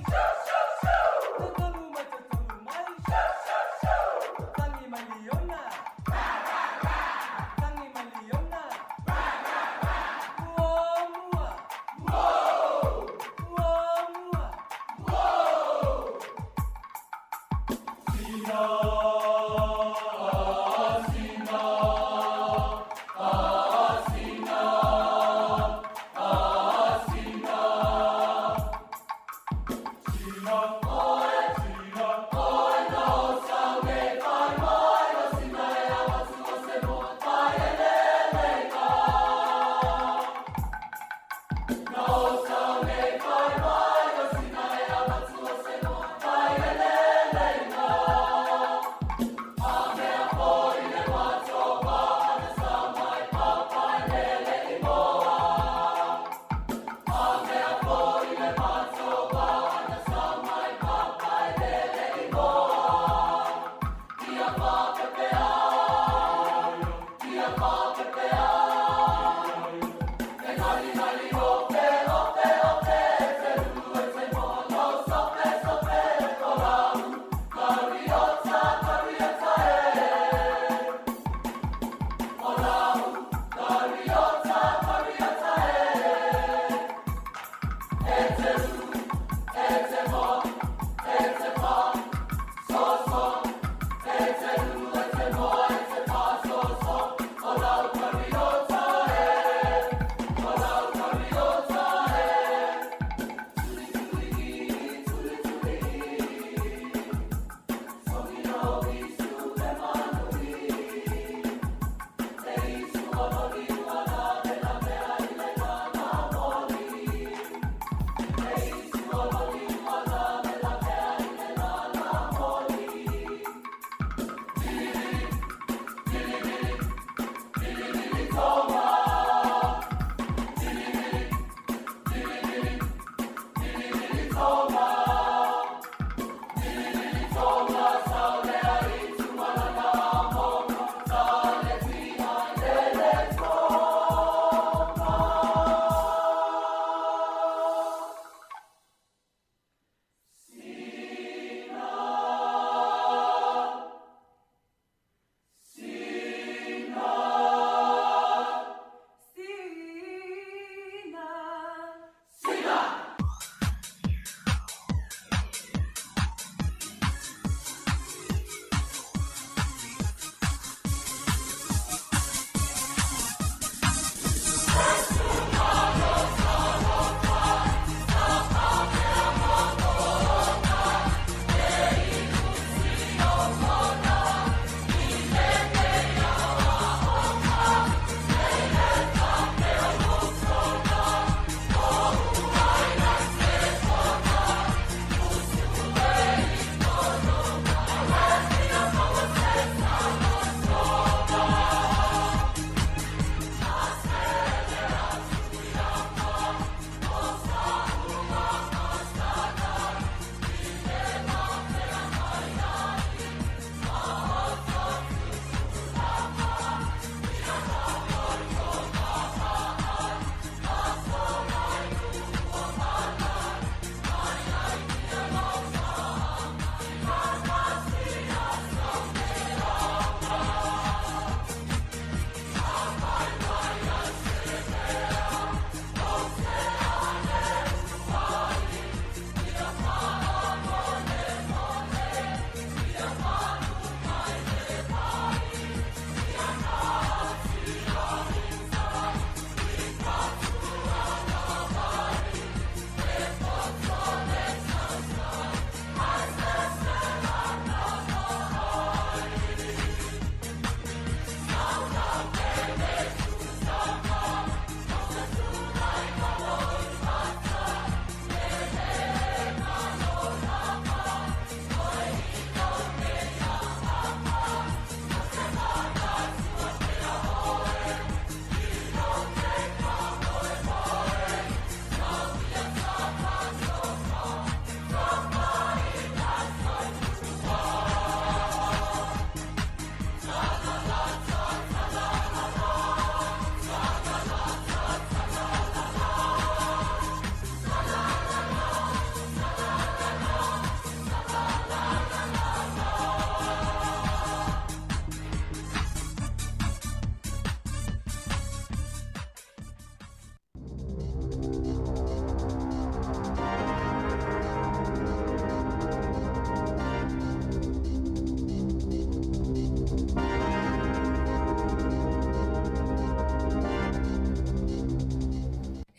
Shoo, shoo, shoo!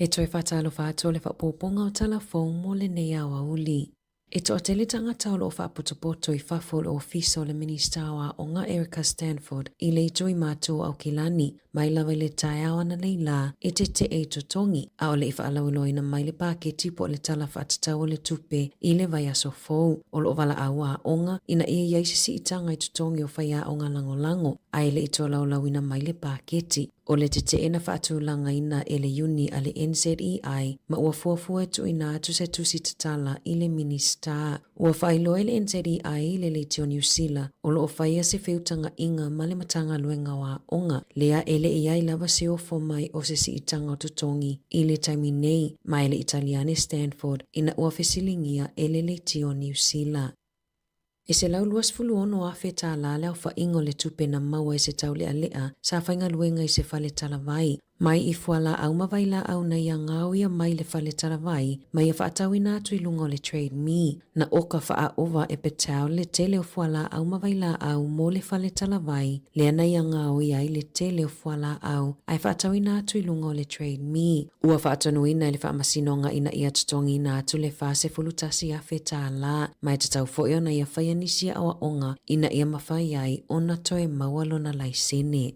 E toe faatalofa atu o le faaopoopoga o Tala Fou mo lenei aoauli. E toatele tagata o lo o faapotopoto i fafo o le ofisa o le Minisita o Aoga Erica Stanford i le itu i matu o Aukilani mai lava i le taeao analeila e tetee i totogi, a o le i faalauiloaina mai le paketi po o le Tala Faatatau o le Tupe i le vaiaso fou. O lo o valaau a aoga ina ia i ai se siitaga i totogi o faiaoga lagolago ae le i tolaulaauina mai le paketi. O le tetee na faatulagaina e le iuni a le NZEI ma ua fuafua e tuuina atu se tusi tatala i le Minisita. Ua faailoa e le NZEI i le leitio Niu Sila o lo o faia se feutagaʻiga ma le Matagaluega o Aoga, lea e le i ai lava se ofo mai o se siitaga o totogi i le taimi nei, ma e le i taliane Stanford ina ua fesiligia e le leitio Niu Sila. E $126,000 le aofaiga o le tupe na maua e se taulealea sa faigaluega i se fale talavai. Mai i fualaau ma vailaau na ia gaoia mai le fale talavai ma ia faatauina atu i luga o le Trade Me. Na oka faaova e Patel le tele o fualaau ma vailaau mo le fale talavai lea na ia gaoia ai le tele o fualaau ae faatauina atu i luga o le Trade Me. Ua faatonuina e le Faamasinoga ina ia totogiina atu le $41,000 tālā, ma e tatau foi ona ia faia nisi aoaoga ina ia mafai ai ona toe maua lona laisene.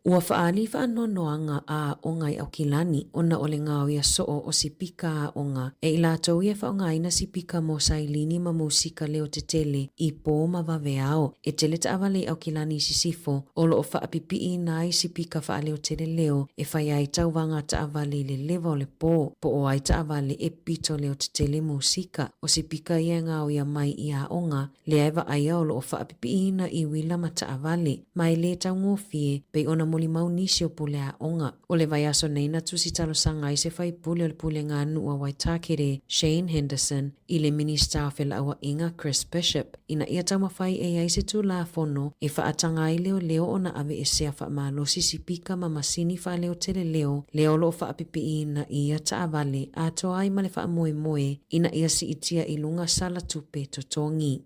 Ua faaali faanoanoaga a aoga i Aukilani ona o le gaoia soo o sipika aoga e i latou ia e faaaogaina sipika mo sailini ma musika leo tetele i pō ma vaveao. E tele taavale i Aukilani i sisifo o loo faapipiiina ai sipika faaleotele leo e fai ai tauvaga taavale i le leva o le pō, po o ai taavale e pito leo tetele musika. O sipika ia e gaoia mai i aoga lea e vaaia o loo faapipiiina i uila ma taavale, ma e lē taugofie, pei ona molimau nisi o pule aoga. O le vaiaso nei na tusi talosaga ai se faipule o le Pulega Nuu a Waitakere, Shane Henderson, i le Minisita o Felauaiga Chris Bishop, ina ia taumafai e i ai se Tulafono e faataga ai leoleo ona aveesea faamalosi sipika ma masini faaleotele leo lea o loo faapipiiina i ia taavale atoa ai ma le faamoemoe ina ia siitia i luga sala tupe totogi.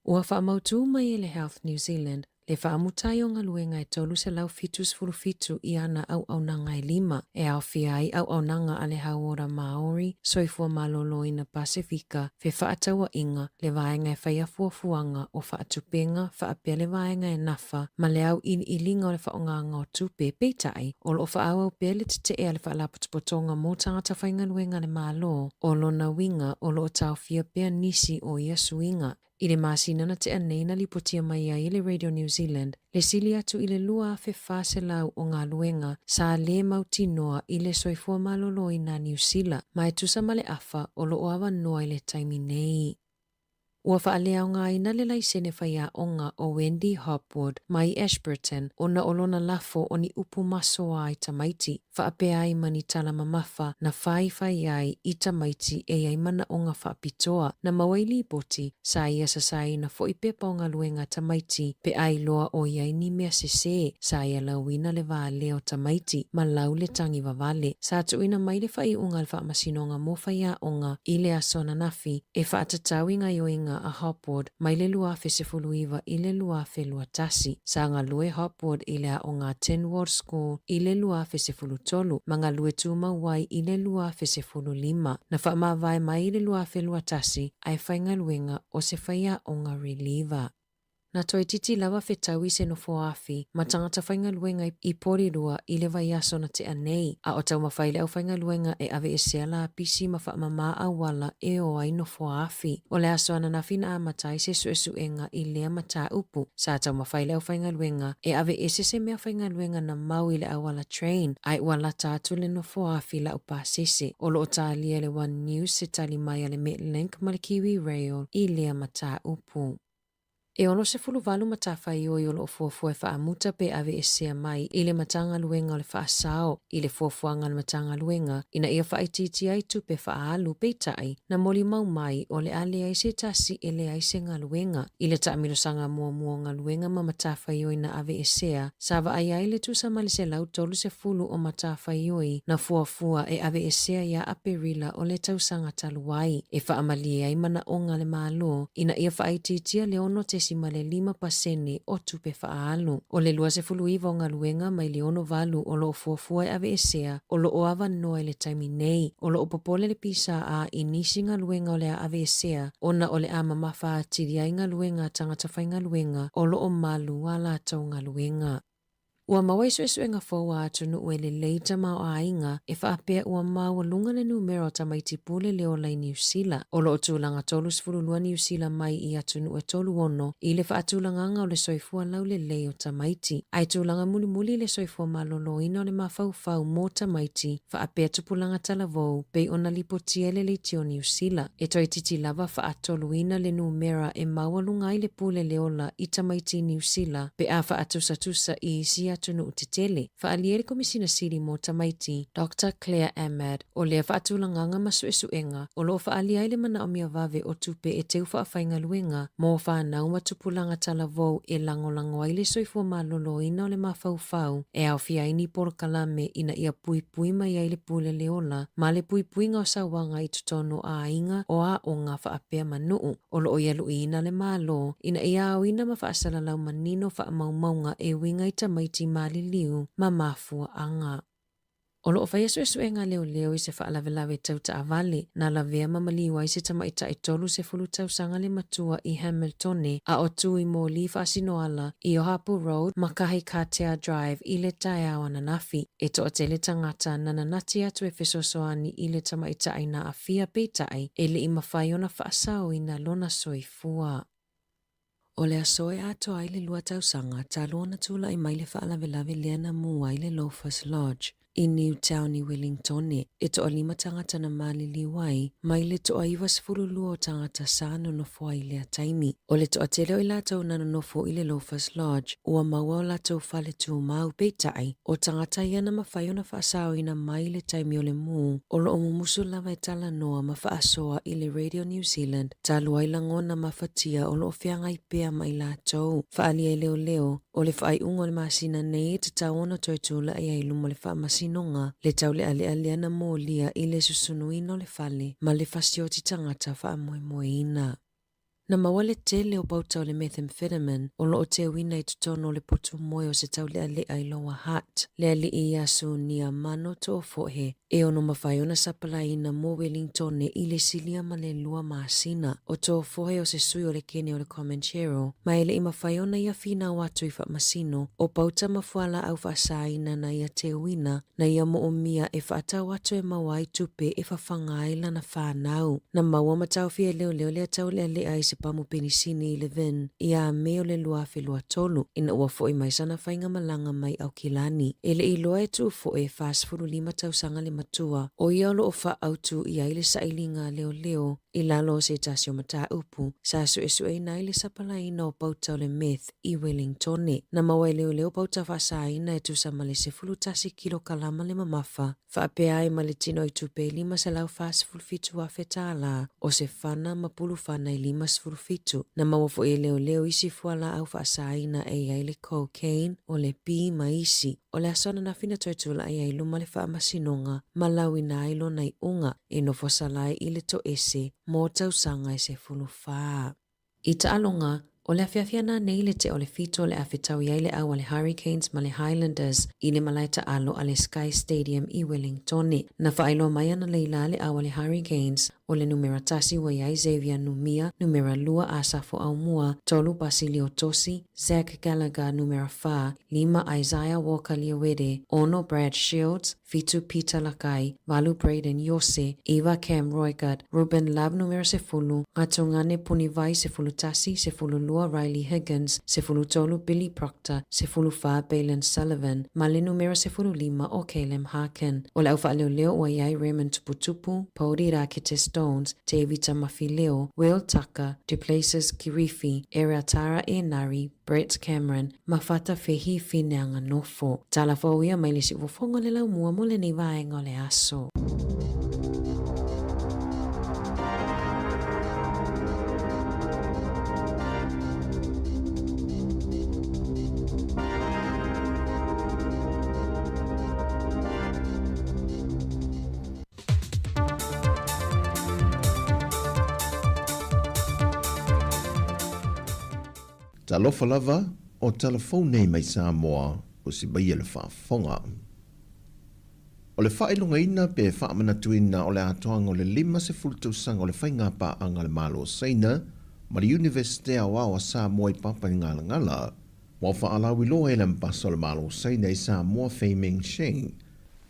Ua faamautū mai e le Health New Zealand le faamuta ai o galuega e 377 i ana auaunaga e lima, e aofia ai auaunaga a le Hauora Māori, Soifua Maloloina Pasefika, Fefaatauaiga, le vaega e faia fuafuaga o faatupega faapea le vaega e nafa ma le auiliiliga o le faaaogaga o tupe, peitai, o loo faaauau pea le tetee a le Faalapotopotoga mo Tagata Faigaluega a le Malo, o lona uiga o loo taofia pea nisi o ia suiga. I le masina na tea nei na lipotia mai ai e le Radio New Zealand le sili atu i le 2,400 o galuega sa lē mautinoa i le soifua maloloina a Niu Sila, ma e tusa ma le afa o loo avanoa i le taimi nei. Ua faaleaogaina le laisene faiaoga o Wendy Hopwood mai Ashburton ona o lona lafo o ni upu masoa i tamaiti, faapea ai ma ni tala mamafa na faifai ai i tamaiti e i ai manaoga faapitoa. Na maua i lipoti, sa ia sasaina foi pepa o galuega a tamaiti pe a iloa o i ai ni mea sesē, sa ia lauina le valea o tamaiti ma lau le tagi vavale. Sa tuuina mai le faaiuga a le Faamasinoga mo Faiaoga i le aso ananafi e faatatau i gaoioiga a Hopwood mai le 2019 i le 2021. Sa galue Hopwood i le aoga Tynwald School i le 2013 ma galue tumau ai i le 2015. Na faamavae mai i le 2021 ae faigaluega o se faiaoga reliever. Na toeitiiti lava fetau i se nofoafi ma tagata faigaluega i Porirua i le vaiaso na tea nei, a o taumafai le aufaigaluega e aveesea lapisi ma faamamā auala e o ai nofoafi. O le aso ananafi na amata ai se suesuega i lea mataupu. Sa taumafai le aufaigaluega e aveese se mea faigaluega na mau i le auala train ae ua lata atu le nofoafi laupasese. O loo talia e le One News se tali mai a le Metlink ma le Kiwi Rail i lea mataupu. E 68 matafaioi o loo fuafua e faamuta pe aveesea mai i le Matagaluega o le Faasao i le fuafuaga a le Matagaluega ina ia faaitiitia ai tupe faaalu, peitai, na molimau mai o le a leai se tasi e leai se galuega. I le taamilosaga muamua o galuega ma matafaioi na aveesea, sa vaaia ai le tusa ma le 130 o matafaioi na fuafua e aveesea iā Aperila o le tausaga talu ai, e faamalie ai manaoga a le Malo ina ia faaitiitia le 6.5 pasene o tupe faaalu. O le 29 o galuega mai le 68 o loo fuafua e aveesea o loo avanoa i le taimi nei. O loo popole le PSA i nisi galuega o le a aveesea ona o le a mamafa atili ai galuega a tagata faigaluega o loo malu a latou galuega. Ua maua i suesuega fou a atunuu e lelei tamaoaiga e faapea ua maualuga le numera o tamaiti pule le ola i Niu Sila. O loo tulaga 32 Niu Sila mai i atunuu e 36 i le faatulagaga o le soifua laulelei o tamaiti. Ae tulaga mulimuli le soifua maloloina o le mafaufau mo tamaiti faapea tupulaga talavou pei ona lipotia e le leitio Niu Sila. E toeitiiti lava faatoluina le numera e maualuga ai le pule le ola i tamaiti Niu Sila pe a faatusatusa i isi. atunuu tetele. Faaalia le Komesina Sili mo Tamaiti, Doctor Claire Ahmad, o lea faatulagaga ma suesuega o lo o faaalia ai le manaomia vave o tupe e teu faafaigaluega mo fanau ma tupulaga talavou e lagolago ai le soifua maloloina o le mafaufau e aofia ai ni polokalame ina ia puipui mai ai le pule le ola ma le puipuiga o sauaga i totonu o aiga o aoga faapea ma nuu. O lo o ia luiina le Malo ina ia aoina ma faasalalau manino faamaumauga e uiga i tamaiti maliliu ma mafuaaga. O lo o faia suesuega leoleo i se faalavelave tau taavale na lavea ma maliu ai se tamaitai 30 tausaga le matua i Hamiltone a o tu i moli faasinoala i Ohapu Road ma Kahikatea Drive i le taeao ananafi. E toatele tagata na nanati atu e fesoasoani i le tamaitai na aafia peitai e le i mafai ona faasaoina lona soifua. O le aso e atoa ai le 2 tausaga talu ona tulai mai le faalavelave lea na mū ai le Loafers Lodge i Newtown i Wellingtone, e toalima tagata na maliliu ai mai le toa 92 o tagata sa nonofo ai i lea taimi. O le toatele o i latou na nonofo i le Loafers Lodge ua maua o latou fale tumau, peitai, o tagata ia na mafai ona faasaoina mai i le taimi o le mū, o lo o mumusu lava e talanoa ma faasoa i le Radio New Zealand talu ai lagona mafatia o lo o feagai pea ma i latou. Faaalia e leoleo, o le faaiuga o le masina nei e tatau ona toe tulai ai i luma o le faamasinoga le taulealea lea na molia i le susunuina o le fale ma le fasioti tagata faamoemoeina. Na maua le tele o pauta o le methamphetamine o lo o teuina i totonu o le potu moe o se taulealea i Lower Hutt, le alii ia Sunia Mano Toofohe, e ono mafai ona sapalaiina mo Wellingtone i le silia ma le 2 masina. O Toofohe o se sui o le kene o le Comanchero, ma e le i mafai ona ia finau atu i faamasino o pauta ma fualaau faasaina na ia teuina na ia moomia e faatau atu e maua ai tupe e fafaga ai lana fanau. Na maua ma taofia e leoleo lea taulealea i se pamu penisini i Levin ia Me o le 2023 ina ua foi mai sana faigamalaga mai Aukilani. E le i loa e tuu foi e 45 tausaga le matua, o ia o lo o faaautu i ai le sailiga a leoleo i lalo o se tasi o mataupu sa suesueina ai le sapalaiina o pauta o le meth i Wellingtone. Na maua e leoleo pauta faasaina e tusa ma le 11 kilokalama le mamafa, faapea ai ma le tino i tupe e $547,000 tālā o se fana ma pulufana e 57. Na maua foi e leoleo isi fualaau faasaina e i ai le cocaine, o le pi ma isi. O le aso ananafi na toe tulai ai i luma le faamasinoga ma lauina ai lona iuga e nofo sala ai i le toese mo tausaga e 14. I taaloga, o le afiafi ananei le tea o le 7 o le a fetaui ai le au a le Hurricanes ma le Highlanders i le malae taalo a le Sky Stadium i Wellingtone. Na faailoa mai analeila le au a le Hurricanes, o le numera 1 ua i ai Xavier Numia, numera 2 Asafo Aumua, 3 Basilio Tosi, Zach Gallagher, numera 4, 5 Isaiah Walker Leawere, 6 Brad Shields, 7 Peter Lakai, 8 Brayden Iose, 9 Cam Roigard, Ruben Love numera 10, Ngatongane Punivai 11, 12 Riley Higgins, 13 Billy Proctor, 14 Bailyn Sullivan, ma le numera 15 o Caleb Harkin. O le au faaleoleo ua i ai Raymond Tuputupu, Pauli Rakete Stones, Tevita Mafileo, Will Tucker, Duplessis Kirifi, Ereatara Enari, Brett Cameron, ma Fata Fehi Fineanganofo. Tala fou ia mai le siufofoga o le laumua mo lenei vaega o le aso. Talofa lava, o tala fou nei mai Samoa o si maia le faafofoga. O le faailogaina pe faamanatuina o le atoaga o le 50 tausaga o le faiga paaga a le Malo o Saina ma le Iunivesite Aoao a Samoa i Papaigalagala, ua faalauiloa e le Ambasa o le Malo o Saina i Samoa Fei Mengsheng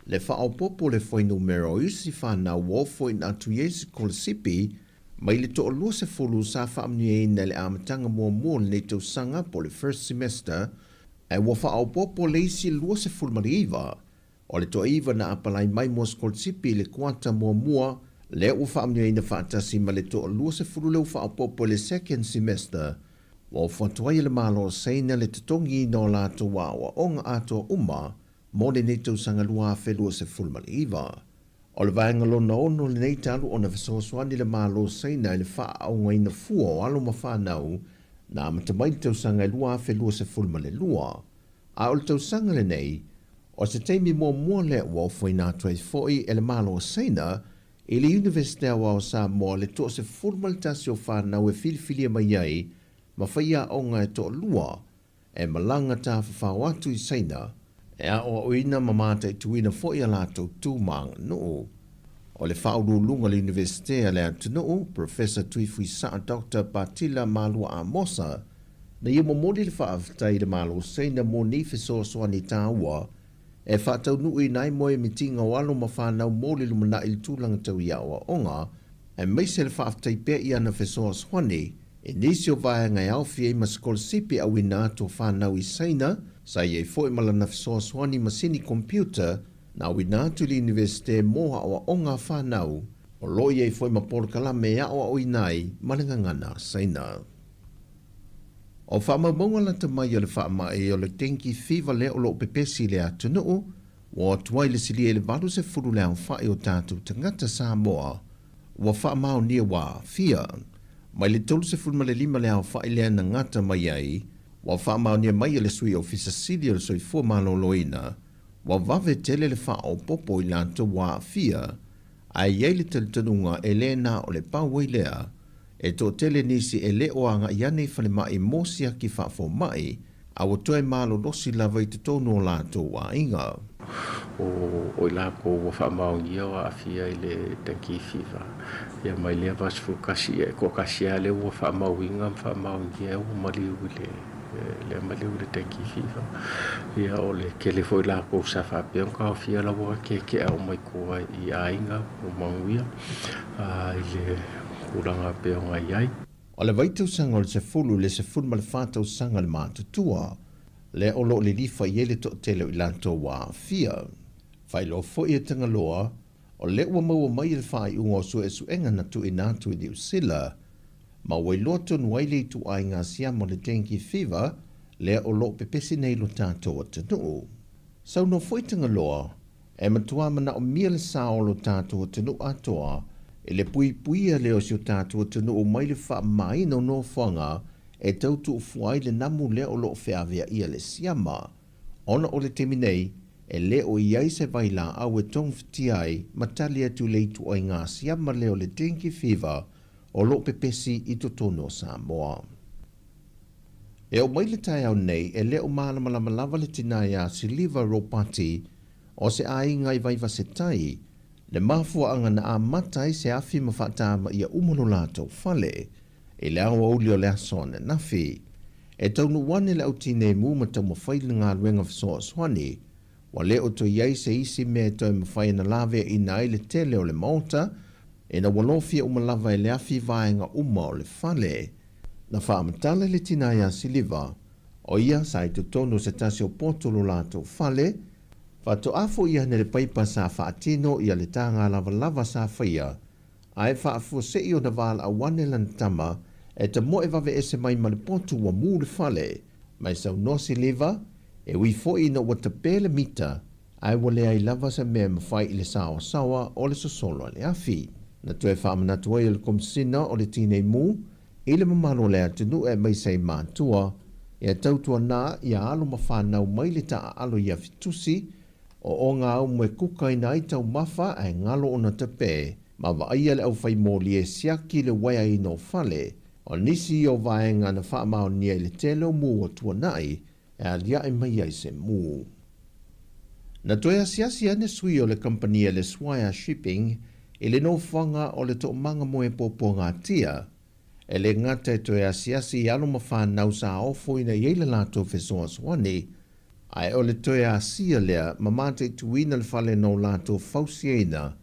le faaopoopo o le fuainumera o isi fanau ua ofo ina atu i ai sikolasipi mai le toalua sefulu sa faamanuiaina i le amataga muamua o lenei tausaga po o le first semester, ae ua faaopoopo le isi 29. O le toaiva na apalai mai mo sikolasipi i le kuata muamua, lea ua faamanuiaina faatasi ma le toalua sefulu lea ua faaopoopo i le second semester. Ua ofo atu ai e le Malo o Saina le totogiina o latou aoaoga atoa uma mo lenei tausaga 2029. O le vaega lona ono lenei talu ona fesoasoani le Malo o Saina i le faaaogaina fua o alo ma fanau na amata mai i le tausaga 2022. A o le tausaga lenei, o se taimi muamua lea ua ofoina atu ai foi e le Malo o Saina i le Iunivesite Aoao o Samoa le toa-11 o fanau e filifilia mai ai ma faiaoga e toalua e malaga tafafao atu i Saina e aoaoina ma mataituina foi a latou tu ma aganuu. O le Faauluuluga o le Iunivesite a le atunuu, Professor Tuifuisaa Doctor Patila Malua Amosa, na ia momoli le faafetai i le Malo o Saina mo nei fesoasoani taua e faataunuuina ai moemitiga o alo ma fanau mo le lumanai i le tulaga tau i aoaoga, aemaise le faafetai pea i ana fesoasoani i nisi o vaega e aofia ai ma sikolasipi auina atu o fanau i Saina, sa i ai foi ma lana fesoasoani masini computer na auina atu i le Iunivesite mo aoaoga a fanau, o lo o i ai foi ma polokalame e aoaoina ai ma le gagana a Saina. O faamaumauga lata mai o le faamai o le dengue fever lea o lo o pepesi i le atunuu, ua o atu ai le silia i le 80 le aofai o tatou tagata Samoa ua faamaonia ua aafia. Mai le 35 le aofai lea na gata mai ai, ua faamaonia mai e le Sui Ofisa Sili o le Soifua Maloloina, ua vave tele le faaopoopo i latou ua aafia, Ae i ai le talitonuga e le na o le pau ai lea, e toatele nisi e le o agai ane i falemai mo siaki faafomai, a ua toe malolosi lava i totonu o latou aiga. O i lakou ua faamaonia o aafia i le dengue fever, ia mai lea 81 ia e toatasi lava lea ua faamauina ma faamaonia ua maliu i le lea maliu i le dengue fever. Ia o le tele foi lakou sa faapea ona taofia la ua keakea uma i tua i aiga ua manuia i le tulaga pei ona i ai. O le vaitausaga o le 10 i le 14 tausaga le matutua, lea o lo o lilifa i ai le toatele o i latou ua aafia. Faailoa foi e Tagaloa, o lea ua maua mai e le faaiuga o suesuega na tuuina atu i Niu Sila, ma ua iloa tonu ai le ituaiga siama o le dengue fever lea o lo o pepesi nei i lo tatou atunuu. Saunoa foi Tagaloa, e matua manaomia le sao o lo tatou atunuu atoa i le puipuia lea o si o tatou atunuu mai le faamamaina o nofoaga e tau tuufua ai le namu lea o lo o feaveaia le siama, ona o le taimi nei, e le o i ai se vailaau e togafitia ai ma tali atu i le ituaiga siama lea o le dengue fever o lo o pepesi i totonu o Samoa. E oo mai le taeao nei, e le o malamalama lava le tinā iā Siliva Ropati o se aiga i Vaivasetai, le mafuaaga na amata ai se afi ma faatamaia uma lo latou fale i le aoauli o le aso ananafi. E taunuu ane le au tineimu ma taumafai le galuega fesoasoani, ua le o toe i ai se isi mea e toe mafai ona laveaiina ai le tele o le maota, ina ua lofia uma lava e le afi vaega uma o le fale. Na faamatala le tinā iā Siliva, ʻo ia sa i totonu o se tasi o poto o lo latou fale, faatoa foi ane le paipa sa faatino ia le taga lavalava sa faia, ae faafuasei ona valaau ane lana tama e tamoe vave ese mai ma le potu ua mu le fale. Mai saunoa Siliva, e ui foi ina ua tape le mita, ae ua leai lava se mea e mafai i le saoasaoa o le sosolo a le afi. Na toe faamanatu ai e le Komisina o le Tinei Mu i le mamalu o le atunuu aemaise ai matua, ia tautuana ia alo ma fanau mai le taaalo i afitusi o o gaumu e kukaina ai taumafa ae galo ona tape ma vaaia le aufaimoli e siaki le uaeaina o fale. O nisi ia o vaega na faamaonia i le tele o mu ua tuanai e aliae mai ai se mu. Na toe asiasi ane sui o le kamupani le Swire Shipping i le nofoaga o le toomaga moe puapuagatia, e le gata e toe asiasi i alo ma fanau sa ofoina i ai le latou fesoasoani, ae o le toe asia lea ma mataituina le fale na o latou fausiaina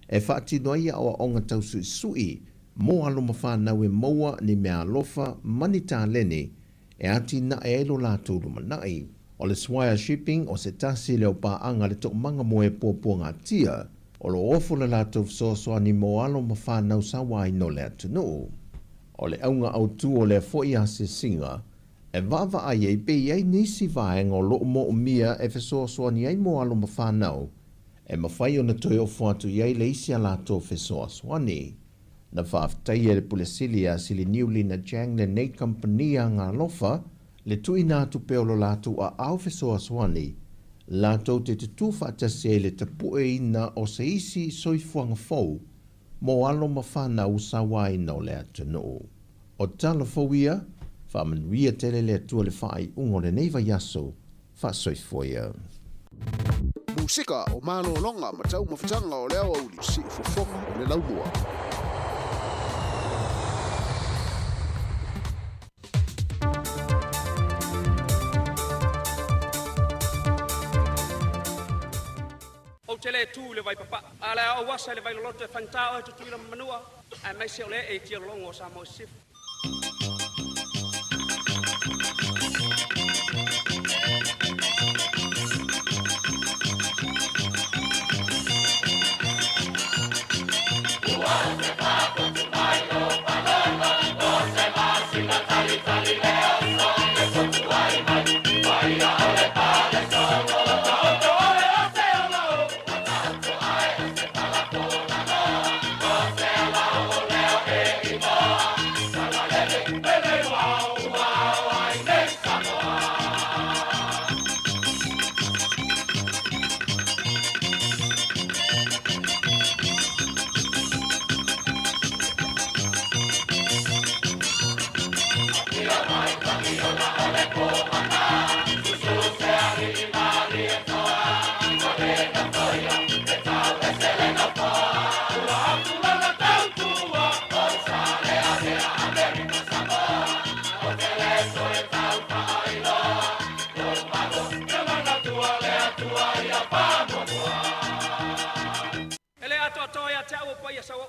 e faatino ai aoaoga tausuisui mo alo ma fanau e maua ni meaalofa ma ni taleni e atinae ai lo latou lumanai. O le Swire Shipping o se tasi lea o paaga le toomaga moe puapuagatia o lo o ofo le latou fesoasoani mo alo ma fanau sauaina o le atunuu. O le auga autū o lea foi asiasiga, e vaavaai ai pe i ai nisi vaega o lo o moomia e fesoasoani ai mo alo ma fanau, e mafai ona toe ofo atu i ai le isi a latou fesoasoani. Na faafetaia e le Pule Sili ia Siliniu Lina Chang lenei kamupani agalofa le tuuina atu pea o lo latou aao fesoasoani, latou te tutū faatasi ai i le tapueina o se isi soifuaga fou mo alo ma fanau sauaina o le atunuu. O tala fou ia, faamanuia tele le Atua i le faaiuga o lenei vaiaso, faasoifua ia. Musika o malologa ma taumafataga o le aoauli, siufofoga o le laumua. Ou te le tu i le Vaipapaa, a o le a ou asa i le Vailoloto e faigata oe Tutuila ma Manua, aemaise o le ee i tialologo o Samoa i Sisifo. E le atoatoa ia te au o paia sauoo.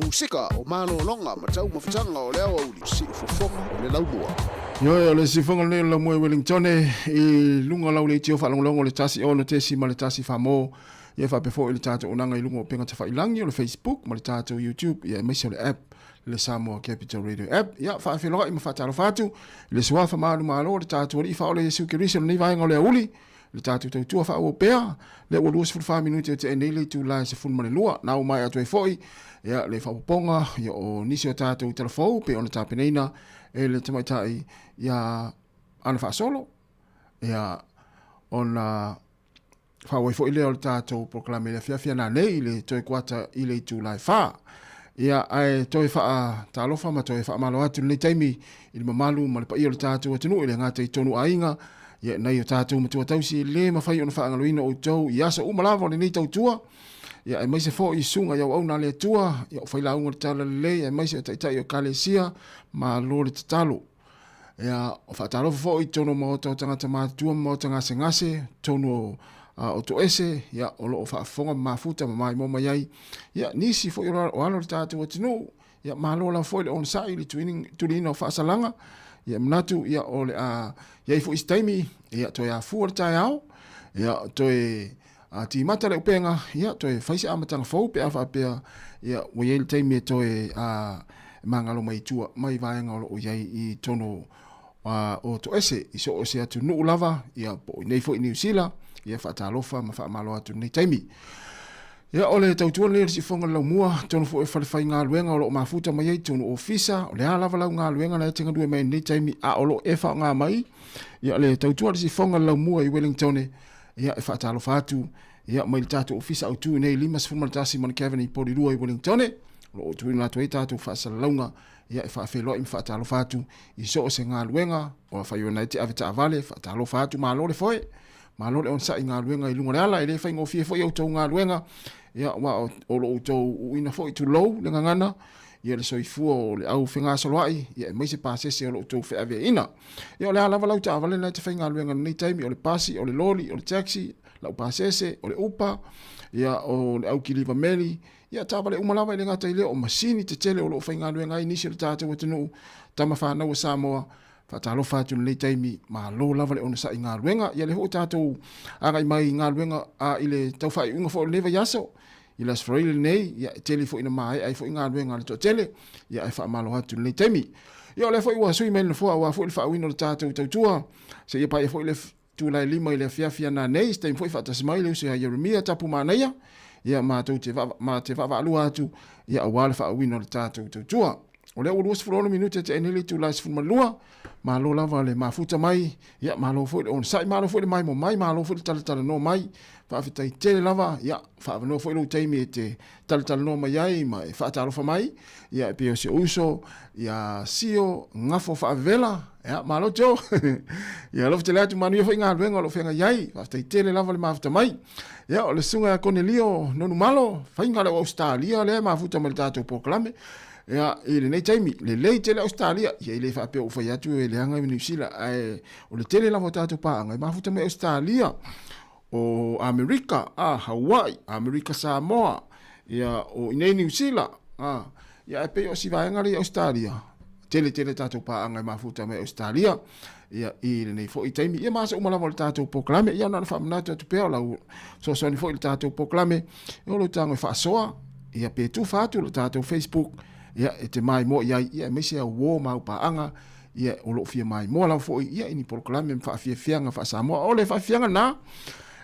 Musika o malologa ma taumafataga o le aoauli siufofoga o le laumua. Ioe, o le siufofoga lenei o le laumua i Wellingtone i luga o lau leitio faalogologo o le 16.1 famo ia faapea foi le tatou auaunaga i luga o upega tafailagi o le Facebook ma le tatou YouTube ia aemaise o le app le Samoa Capital Radio app. Ia faafeiloai ma faatalofa atu i le suafa malu malo o le tatou Alii Faaola Iesu Keriso i lenei vaega o le aoauli le tatou tautua faaauau pea lea ua 24 minute o tea nei le itula e 12 na ua maea atu ai foi ia le faaopoopoga ia o nisi o tatou talafou pei ona tapenaina e le tamaitai ia ana faasolo ia ona faaauau ai foi lea o le tatou polokalame i le afiafi a nanei i le toe kuata i le itula e 4. Ia, ae toe faatalofa ma toe faamalo atu i lenei taimi i le mamalu ma le paia o le tatou atunuu e le gata i tonu aiga, ia nai o tatou matua tausi e le mafai ona faagaloina outou i aso uma lava o lenei tautua, ia aemaise foi i susuga i auauna a le Atua, ia o failauga o le Talalelei, aemaise o taitai o Ekalesia, malo le tatalo. Ia, o faatalofa foi i totonu o maota o tagata matutua ma maota gasegase, totonu o, o toese, ia, o lo o faafofoga ma mafuta ma maimoa mai ai. Ia, nisi foi o alo o le tatou atunuu, ia, malo lava foi le onosai i le tuliina o faasalaga. Ia, manatu, ia, o le a i ai foi se taimi, ia, toe afua le taeao, ia, toe a timata le upega, ia, toe fai se amataga fou pe a faapea, ia, ua i ai le taimi e toe a, magalo mai tua mai vaega o lo o i ai i totonu o Toese i so o se atunuu lava, ia, po o i nei foi i Niu Sila, ia, faatalofa ma faamalo atu i lenei taimi. Ia, o le tautua lenei o le siufofoga o le laumua, totonu foi o falefaigaluega o lo o mafuta mai ai totonu ofisa, o le a lava lau galuega na e te galue mai ai i lenei taimi, a o lo o e faaaoga mai, ia, le tautua o le siufofoga o le laumua i Wellingtone, Ia, e faatalofa atu ia, mai le tatou ofisa autu i nei 51 Mount i Porirua i Wellingtone, o lo o tuuina atu ai tatou faasalalauga ia, e faafeiloai ma faatalofa atu i so o se galuega o afai ona e te ave taavale, faatalofa atu, malo le foe, malo le onosai i galuega i luga o le ala, e le faigofie foi outou galuega, ia, aua o lo outou uuina foi tulou le gagana, ia le soifua o le au fegasoloai, ia aemaise pasese o lo outou feaveaiina. Ia o le a lava lau taavale na e te faigaluega i lenei taimi, o le pasi, o le loli, o le taxi, lau pasese, o le upa, ia o le au kiliva meli, ia taavale uma lava e le gata i lea o masini tetele o lo o faigaluega ai nisi o le tatou atunuu, tama fanau a Samoa, faatalofa atu i lenei taimi, malo lava le onosai i galuega. Ia lea foi ua tatou agai mai i galuega a i le tau faaiuiuga foi o lenei vaiaso, i le Aso Faraile lenei, ia e tele foi ina maea ai foi galuega a le toatele, ia ae faamalo atu i lenei taimi. Ia o lea foi ua sui mai le nofoa aua foi le faauiina o le tatou tautua, seia paia foi le itula e 5 i le afiafi ana nei, se taimi foi faatasi mai le uso ia Ieremia Tapu Manaia, ia matou te ma te vaavaalua atu, ia aua le faauiina o le tatou tautua. O lea ua 26 minute tea nei le itula e 12, malo lava le mafuta mai, ia malo foi le onosai, malo foi le maimoa mai, malo foi le talatalanoa mai, faafetai tele lava, ia faaavanoa foi lou taimi e te talatalanoa mai ai ma e faatalofa mai, ia e pei o si ou uso, ia Sio Gafo Faavevela, ia malo Joe, ia alofa tele atu, manuia foi galuega o lo o feagai ai, faafetai tele lava le mafuta mai. Ia o le susuga ia Konelio Nonumalo, faiga le au Ausetalia lea e mafuta mai le tatou polokalame, Ia, i lenei taimi, lelei tele Ausetalia, ia e le faapea ua fai atu e leaga i Niu Sila, ae o le tele lava o tatou paaga e mafuta mai Ausetalia, o Amerika, a, Hawaii, Amerika Samoa, ia, o inei Niu Sila, a, ia ae pei o si vaega lea i Ausetalia, tele tele tatou paaga e mafuta mai Ausetalia, ia, i lenei foi taimi, ia ma aso uma lava o le tatou polokalame, ia na ona faamanatu atu pea o lau fesoasoani foi i le tatou polokalame, o lou tago e faasoa, ia pe tufa atu le tatou Facebook, ia e te maimoa i ai, ia aemaise au uo ma au paaga, ia o lo o fia maimoa lava foi, ia i ni polokalame ma faafiafiaga faa-Samoa. O le faafiafiaga lena,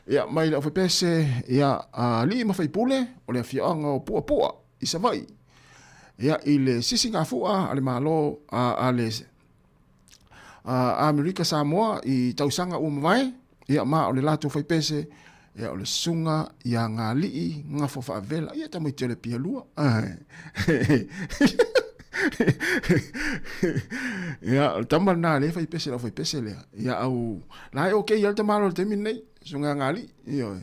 ia mai le aufaipiese, ia alii ma faipule o le afioaga o Puapua i Savaii, ia i le sisigafua a le Malo a le Amerika Samoa i tausaga ua mavae, ia ma o le latou faipese. Ia, o le susuga ia Galii Gafo Faavela. Ia, tamaiti o le Pialua. Ia, o le tama lena lea e fai pese, lau fai pese lea. Ia, au, la e okay ia le tamalo i le taimi lenei, susuga ia Galii. Ioe.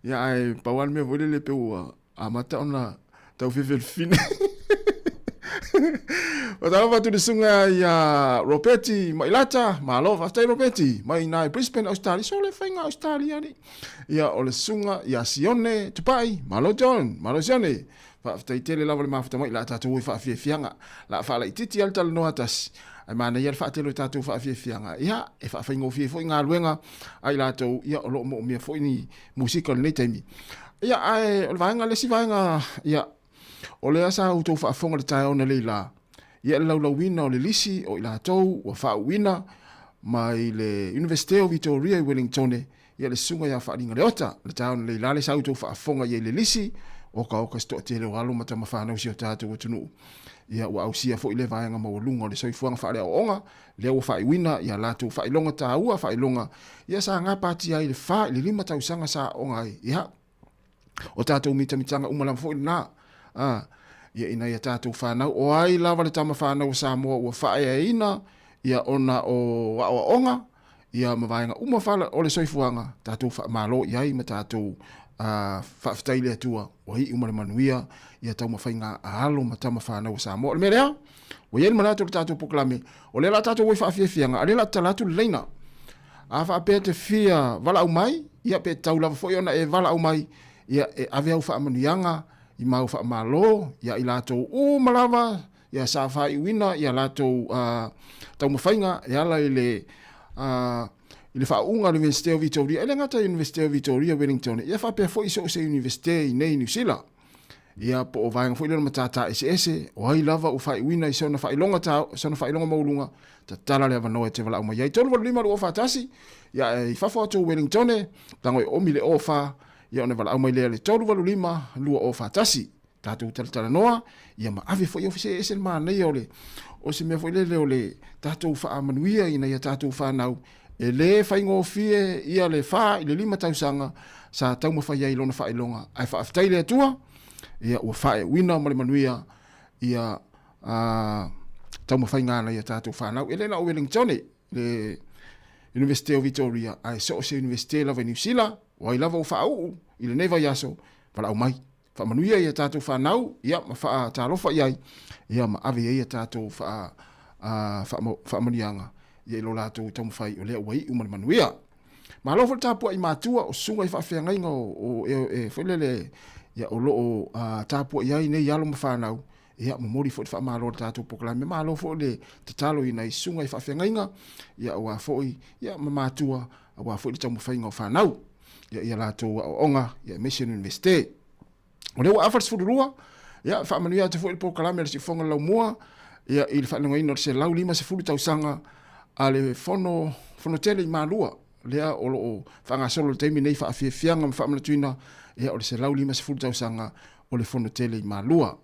Ia, ae pau lava le mea foi lele pei ua amata ona tau fefelefine. Faatalofa atu i le susuga ia Ropeti Mailata, malo faafetai Ropeti, mai ina i Brisbane, Australia, so le faiga Australia ni. Ia o le susuga ia Sione Tupai, malo John, malo Sione. Faafetai tele lava le mafuta mai la tatou i faafiafiaga. La faalaititi ale talanoa tasi. Ai manaia le faatele o tatou faafiafiaga. Ia, e faafaigofie foi galuega a i latou, ia o lo o moomia foi ni musika o lenei taimi. Ia, ae o le vaega, le isi vaega, ia, o lea sa outou faafofoga i le taeao analeila, ia, le laulauina o le lisi o i latou ua faauuina mai le Iunivesite o Vitoria i Welingtone, ia, le Susuga ia Faaliga Leota. Le taeao analeila lea sa outou faafofoga i ai i le lisi, okaoka se toatele o alo ma tamafanau o si o tatou atunuu. Ia, ua ausia foi lea vaega maualuga o le soifuaga faaleaoaoga, lea ua faaiuina ia latou faailoga taua, faailoga ia sa gapatia ai i le 4 i le 5 tausaga sa aooga ai. Ia, o tatou mitamitaga uma lava foi lena, a, ia ina ia tatou fanau, o ai lava le tama fanau a Samoa ua faaeaina ia ona o aoaoga, ia ma vaega uma fala o le soifuaga, tatou faamalo i ai ma tatou faafetai i le Atua ua iu ma le manuia ia taumafaiga a alo ma tama fanau a Samoa. O le mea lea, ua i ai le manatu o le tatou polokalame, o lea o le a tatou o i faafiafiaga, a o lea o le a tatala atu le laina. A faapea e te fia valaau mai, ia pe tatau lava foi ona e valaau mai, ia e ave au faamanuiaga i mau faamalo ia i latou uma lava ia sa faaiuina ia latou taumafaiga e ala i le i le faauuga a le Iunivesite o Vitoria, e le gata i le Iunivesite o Vitoria Wellington, ia faapea foi i so o se Iunivesite i nei Niu Sila. Ia po o vaega foi lea o le matata eseese, o ai lava ua faaiuina i sona faailoga ta, sona faailoga maualuga, tatala le avanoa e te valaau mai ai. 385 241, ia e i fafo atu o Wellington, tago e omi le 04, ia ona valaau mai lea i le 385 241. Tatou talatalanoa, ia ma ave foi au se ese le manaia o le, o se mea foi lele o le tatou faamanuia ina ia tatou fanau, e le faigofie ia le 4 i le 5 tausaga sa taumafai ai i lona faailoga, ae faafetai i le Atua, ia ua faaiuina ma le manuia ia taumafaiga a nai a tatou fanau. E le na o Wellington, le Iunivesite o Vitoria, ae so o se Iunivesite lava i Niu Sila, o ai lava ua faauu i lenei vaiaso, valaau mai. Faamanuia i a tatou fanau, ia, ma faatalofa i ai, ia, ma ave i ai a tatou faa, faamanuiaga, ia, i lo latou taumafai o lea ua iu ma le manuia. Malo foi le tapuai matua o susuga i faafeagaiga o, o e, e foi lele, ia, o lo o tapuai ai nei alo ma fanau, ia, momoli foi le faamalo i le tatou polokalame. Malo foi le tatalo i nai susuga i faafeagaiga, ia, aua foi, ia, ma matua, aua foi le taumafaiga o fanau. Ia, ia latou aoaoga, ia, aemaise le Iunivesite. O lea ua afa le 12, ia, faamanuia atu foi le polokalame a le Siufofoga o le Laumua, ia, i le faailogaina o le 150 tausaga a le Fono, Fono Tele i Malua, lea o lo o faagasolo i le taimi nei faafiafiaga ma faamanatuina, ia, o le 150 tausaga o le Fono Tele i Malua.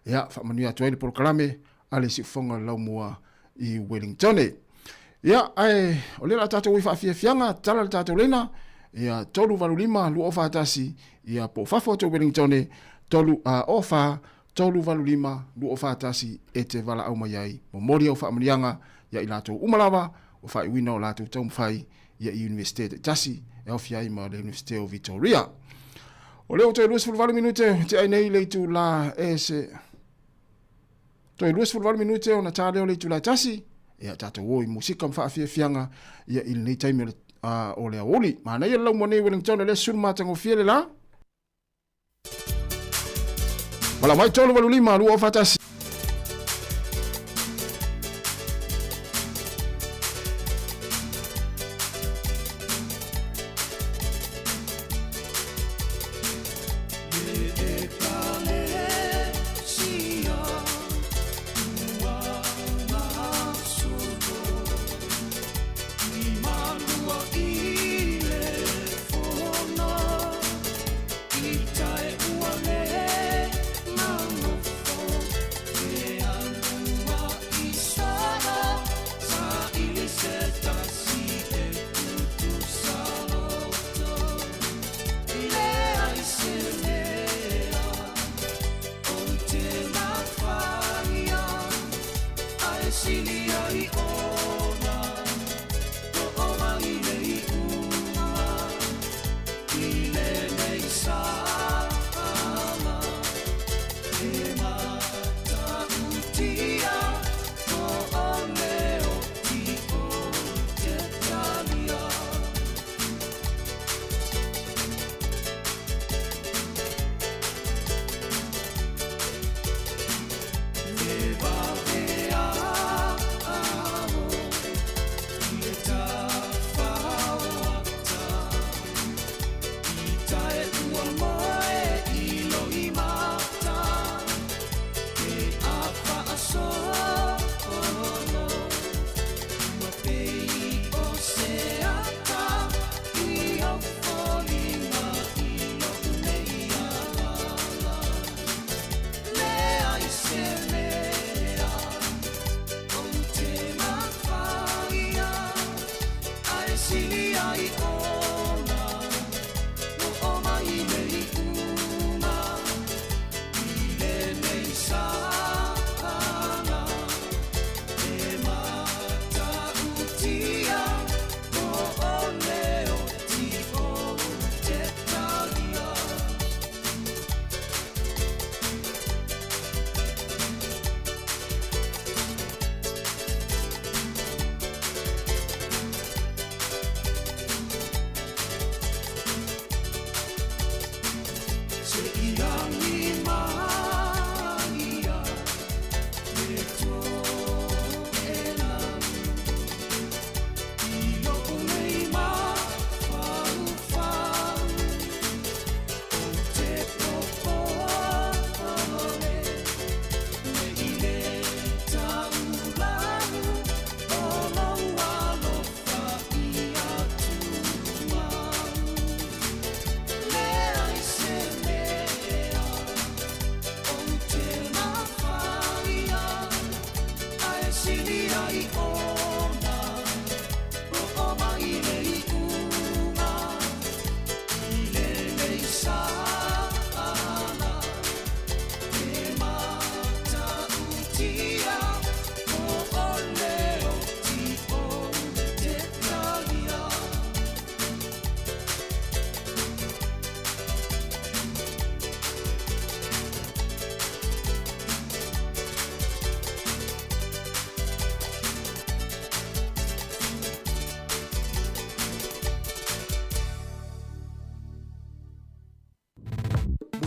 Ia, faamanuia atu ai le polokalame a le Siufofoga o le Laumua i Wellington. Ia, ae o lea la tatou i faafiafiaga, tatala le tatou leina, ia 385 241, ia po o fafo atu o Wellington, 3 04 385 241 e te valaau mai ai, momoli au faamanuiaga ia i latou uma lava ua faaiuina o latou taumafai ia i Iunivesite taitasi e aofia ai ma le Iunivesite o Victoria. O lea ua toe 28 minute te ai nei le itula e se Toe 28 minute ona ta lea o le itula e tasi, ia tatou o i musika ma faafiafiaga ia i lenei taimi o le, o le aoauli. Manaia le laumua nei Wellington o lea sulu matagofie le la. Valaau mai 385 241.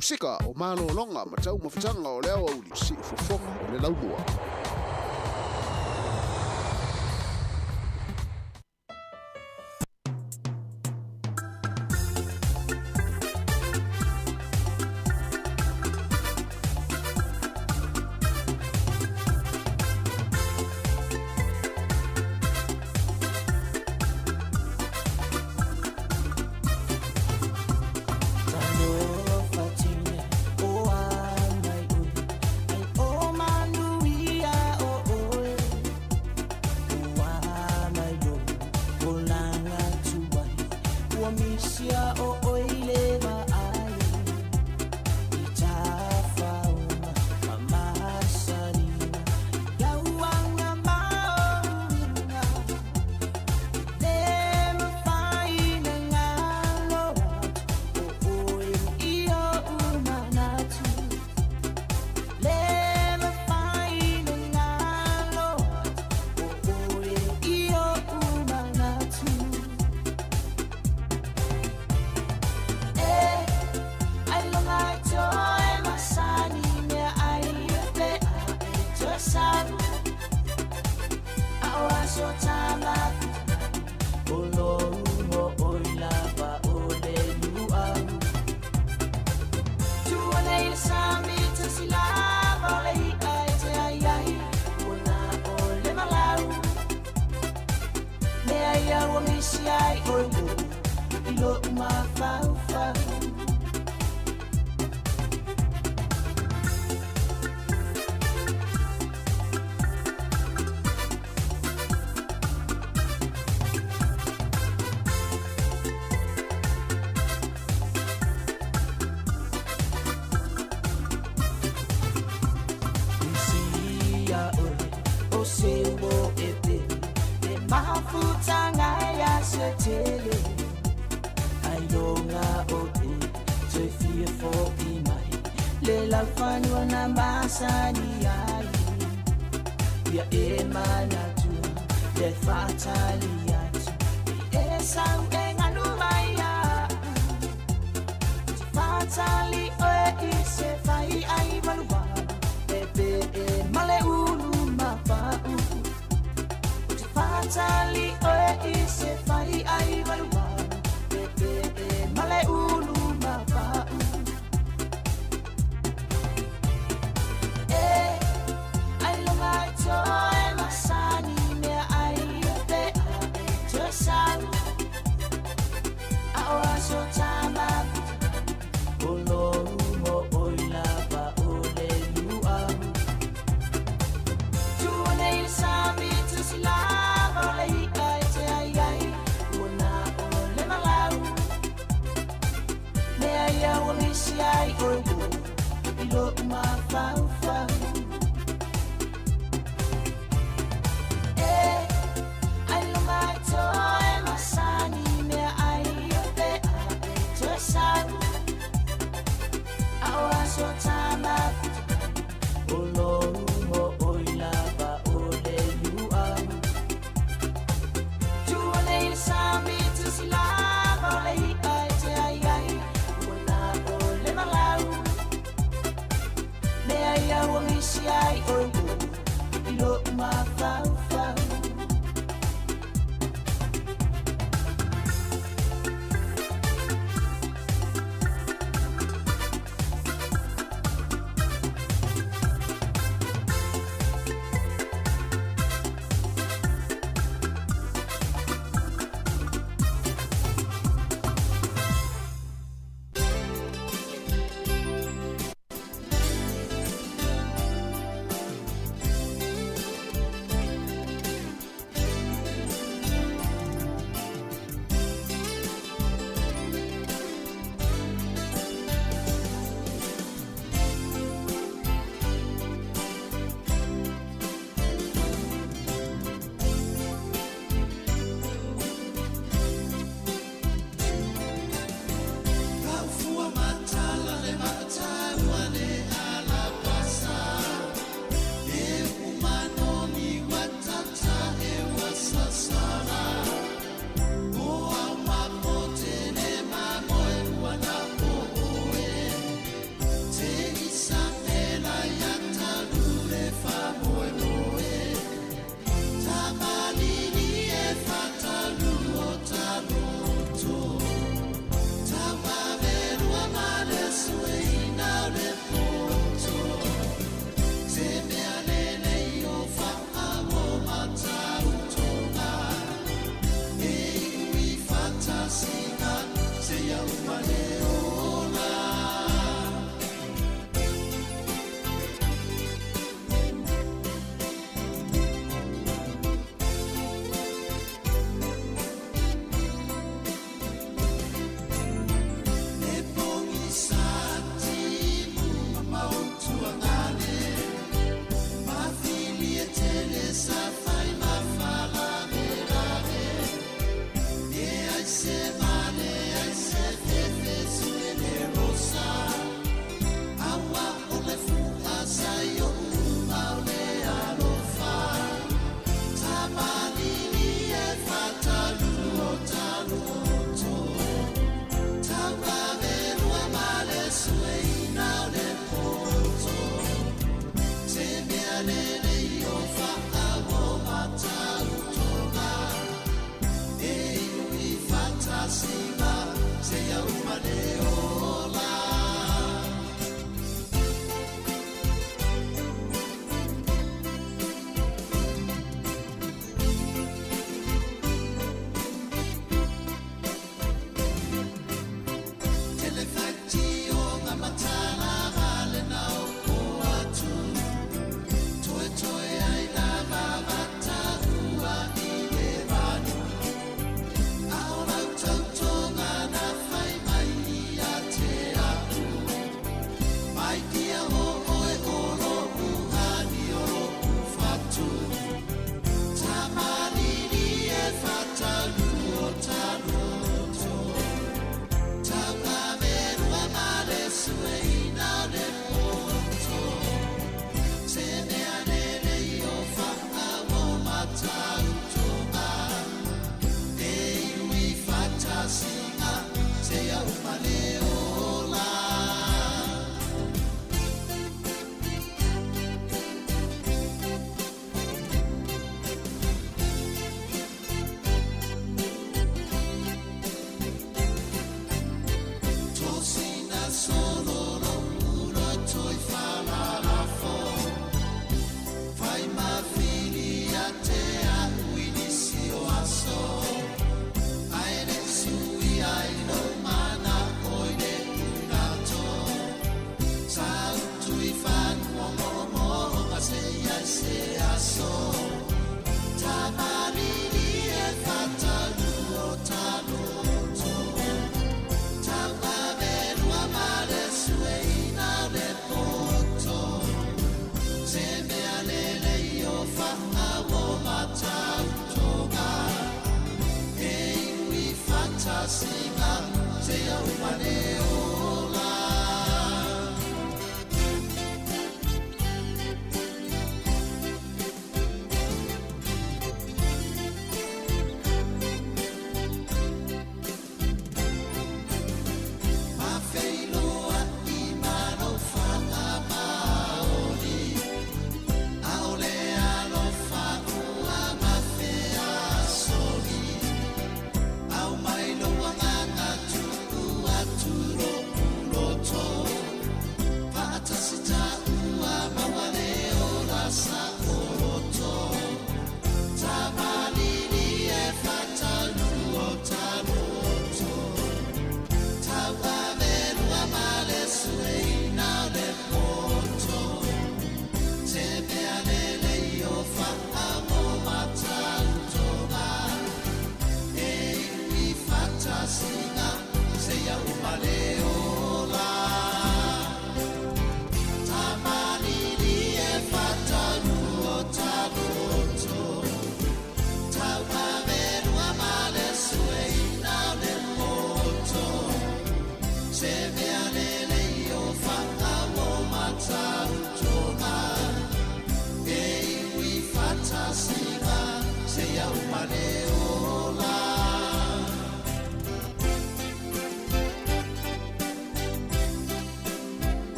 Musika o malologa ma taumafataga o le aoauli siufofoga o le laumua.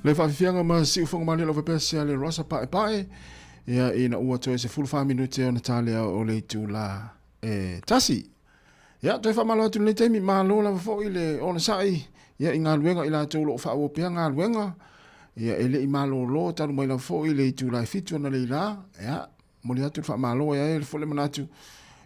Le faafiafiaga ma siufoga malie lau faapea se ale Rosa Paepae, ia ina ua toe 14 minute ona talea o le itula e tasi. Ia, toe faamalo atu i lenei taimi, malo lava foi le onosai ia i galuega i latou o lo o faaauau pea galuega, ia e le i malolo talu mai lava foi le itula e 7 analeila, ia, momoli atu le faamalo e ai foi le manatu,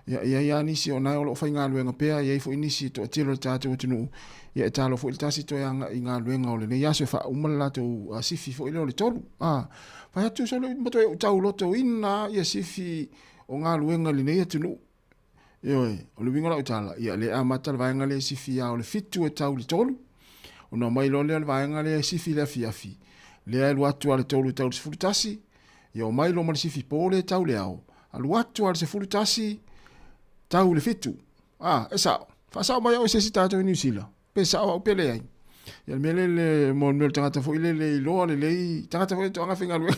ia e i ai lava nisi o na o lo o faigaluega pea, e i ai foi nisi e toatele o le tatou atunuu, ia e talo foi le tasi toe agai i galuega o lenei aso e faauma le latou sifi foi lea o le 3. A, fai atu sole ma toe ou taulotoina ia sifi o galuega i lenei atunuu. Ioe, o le uiga o lau tala, ia lea e amata le vaega lea e sifi ia o le 7 e tau i le 3, ona omai loa lea o le vaega lea e sifi i le afiafi, lea e alu atu lava i le 3 e tau i le 11, ia omai loa ma le sifi po lea e tau i le ao, alu atu lava i le 11 tau i le 7. A, e sao. Faasao mai au e se isi tatou i Niu Sila, pe sao au pe leai. Ia le mea lea le mo le mea o le tagata foi lele iloa lelei, tagata foi toaga faigaluega.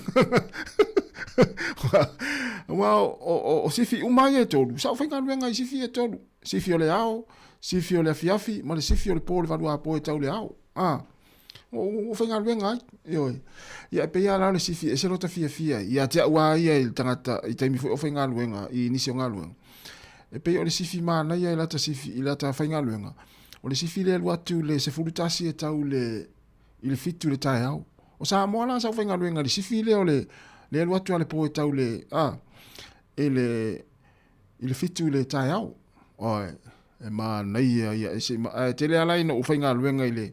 Aua o sifi uma ia e tolu, sa ou faigaluega i sifi ia e tolu. Sifi o le ao, sifi o le afiafi, ma le sifi o le po le 8 apo e tau le ao. Ah, ua faigaluega ai, ioe. Ia e pei lava la o le sifi e ese lota fiafia ai. Ia te au lava ia i le tagata i taimi foi o faigaluega i nisi o galuega. E pei o le sifi manaia i lata sifi i lata faigaluega. O le sifi lea e alu atu i le 11 e tau i le i le 7 i le taeao. O Samoa la sa ou faigaluega i le sifi lea o le lea e alu atu lava le po e tau i le a i le i le 7 i le taeao. Oi, e manaia ia e se ae tele lava la ina ou faigaluega i le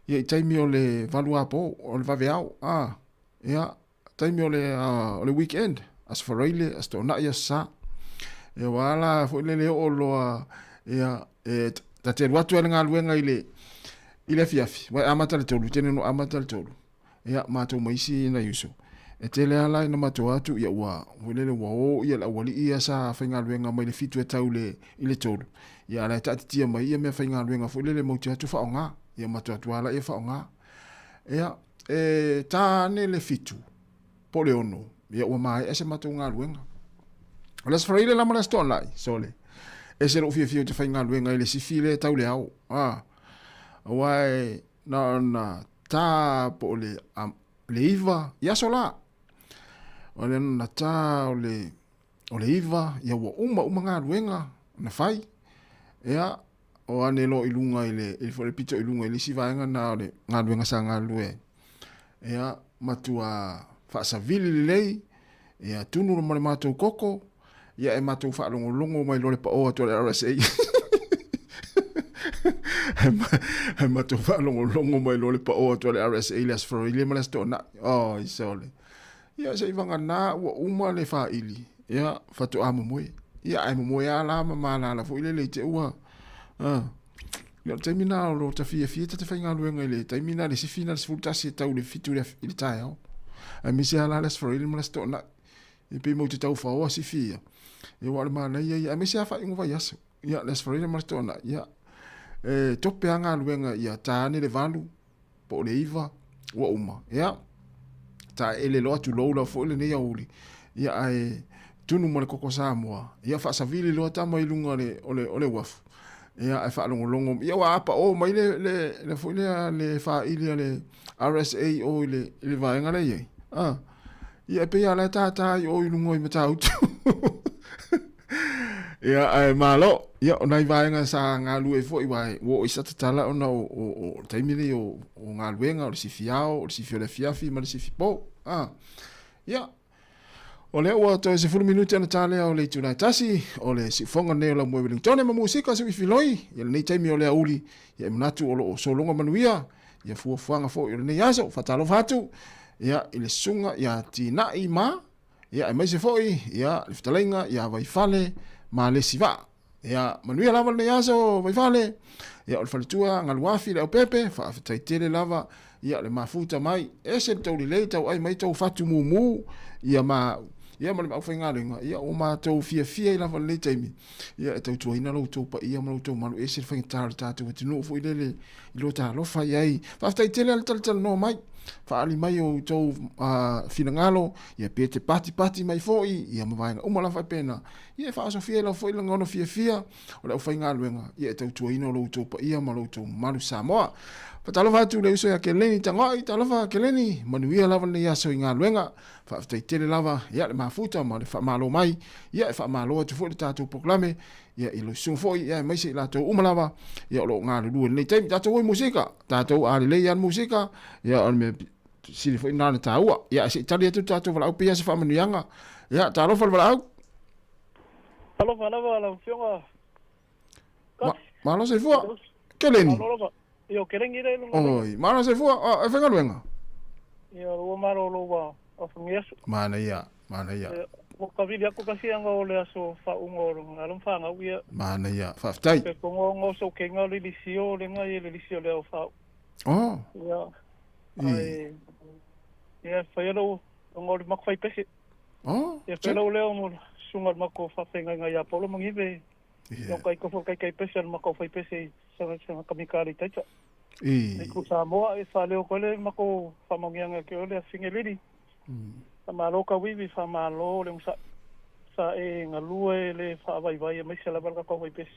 ia i taimi o le 8 apo o le vaveao. A, ia taimi o le o le weekend, Aso Faraile, Aso Toonai, Aso Sa. Ia aua la foi lele oo loa ia e ta te alu atu ai le galuega i le i le afiafi, aua e amata i le 3, tele ina amata i le 3. Ia matou ma isi nai uso. E tele lava la ina matou atu ia ua foi lele ua o ia le aualii ia sa faigaluega mai le 7 e tau i le 3. Ia a o la e taatitia mai ia meafaigaluega foi lele matou te o atu faaaoga. Ia matou atu lava laia faaaoga. Ia e ta ane le 7 po o le 6, ia ua maea se matou galuega. O le Aso Faraile la ma le Aso Toonai, sole, ese lou fiafia ou te faigaluega i le sifi lea e tau le ao. A, aua e na ona ta po o le, a, le 9 i aso la. O le na ta o le, o le 9, ia ua uma uma galuega na fai. Ia, o ane loa i luga i le, i le pito i luga i le isi vaega na o le galuega sa galulue ai. Ia, matua faasavili lelei, ia tunu ma le matou koko, ia e matou faalogologo mai loa le pao atu a le RSA. E matou faalogologo mai loa le pao atu a le RSA i le Aso Faraile ma le Aso Toonai. Oi sole. Ia se i vagana ua uma le faili, ia faatoa momoe. Ia ae momoe lava la ma malala foi lele i te ua. Ah. Ia o le taimi na o lo ta fiafia ta te faigaluega i le taimi na le sifi na le 11 e tau i le 7 i le taeao. Aemaise lava la le Aso Faraile ma le Aso Toonai. E pei matou te tau faoa sifi ia. Ia aua o le manaia ia, aemaise lava faaiuga vaiaso. Ia le Aso Faraile ma le Aso Toonai, ia e tope lava galuega ia ta ane le 8 po o le 9 ua uma. Ia, taeele loa tulou lava foi lenei aoauli, ia ae tunu ma le koko Samoa, ia faasavili loa tama i luga o le, o le, o le uafu, ia ae faalogologo, ia ua apao mai le, le, le foi lea le faili a le RSA o i le, i le vaega lea i ai. Ah, ia e pei lava la e tātā i o i luga i Matautu. Ia, ae malo. Ia, o nai vaega sa galue foi, aua ua oo i sa tatala ona o, o, o le taimi lenei o, o galuega, o le sifi ao, o le sifi o le afiafi ma le sifi po. Ah. Ia, o lea ua toe 10 minute ona ta lea o le itula e tasi, o le siufoga lenei o Laumua Wellingtone ma musika Suifiloi, ia lenei taimi o le aoauli, ia e manatu o lo o sologa manuia, ia fuafuaga foi o lenei aso, faatalofa atu, ia i le susuga ia Tinai ma Ia, aemaise foi, ia, le fetalaiga ia Vaifale ma Lesivaa. Ia, manuia lava lenei aso Vaifale. Ia, o le faletua Galuafi le Aupepe, faafetai tele lava, ia, le mafuta mai. Ese le tou lelei, tauai mai tou fatu mumu, ia ma, ia ma le aufaigaluega, ia, ua matou fiafia ai lava lenei taimi, ia, e tautuaina lo outou paia ma lo outou malu, ese le faigata o le tatou atunuu foi lele i lo ta alofa i ai. Faafetai tele le talatalanoa mai. Faaali mai o outou finagalo, ia pe te patipati mai foi, ia ma vaega uma lava faapena. Ia e faaosofia ai lava foi le lagona fiafia o le aufaigaluega, ia e tautuaina lo outou paia ma lo outou mamalu Samoa. Faatalofa atu i le uso ia Keleni Tagoai, talofa Keleni, manuia lava lenei aso i galuega. Faafetai tele lava ia le mafuta ma le faamalo mai, ia e faamalo atu foi le tatou polokalame, ia i lou susuga foi, ia aemaise i latou uma lava, ia o lo o galulue i lenei taimi. Tatou o i musika, tatou a lelei lava le musika, ia o le mea sili foi lena ona taua. Ia ae se i tali atu le tatou valaau pei lava se faamanuiaga. Ia, talofa le valaau. Talofa lava lau Afioga. Ma, malo soifua. Keleni. Malo lava. Ia, o Keleni lea i luga. Oi, malo soifua. O, e faigaluega. Ia, ua malo lo ua afagia aso. Manaia, manaia. Ia, ua kavili aku kasi anga o le aso faauga o le alo whanau ia. Manaia, faafetai. Pe kongo ngo so kenga o le lisio le ngai le lisio le au whau. Oh. Ia. Ai. Ia, whai alo, ngo le makwhai pese. Oh. Ia, whai alo leo mo sunga le mako whawhengai ngai a Polo Mangive. Yeah. Kai ko kai kai pese al mako whai pese i sanga sanga kamika le taita. I. I ku Samoa e wha leo kole mako whamangianga ke ole a fingelili. Wha malo ka wiwi, wha malo le msa sa e ngalua le wha vai vai e maise la balka ka whai pese.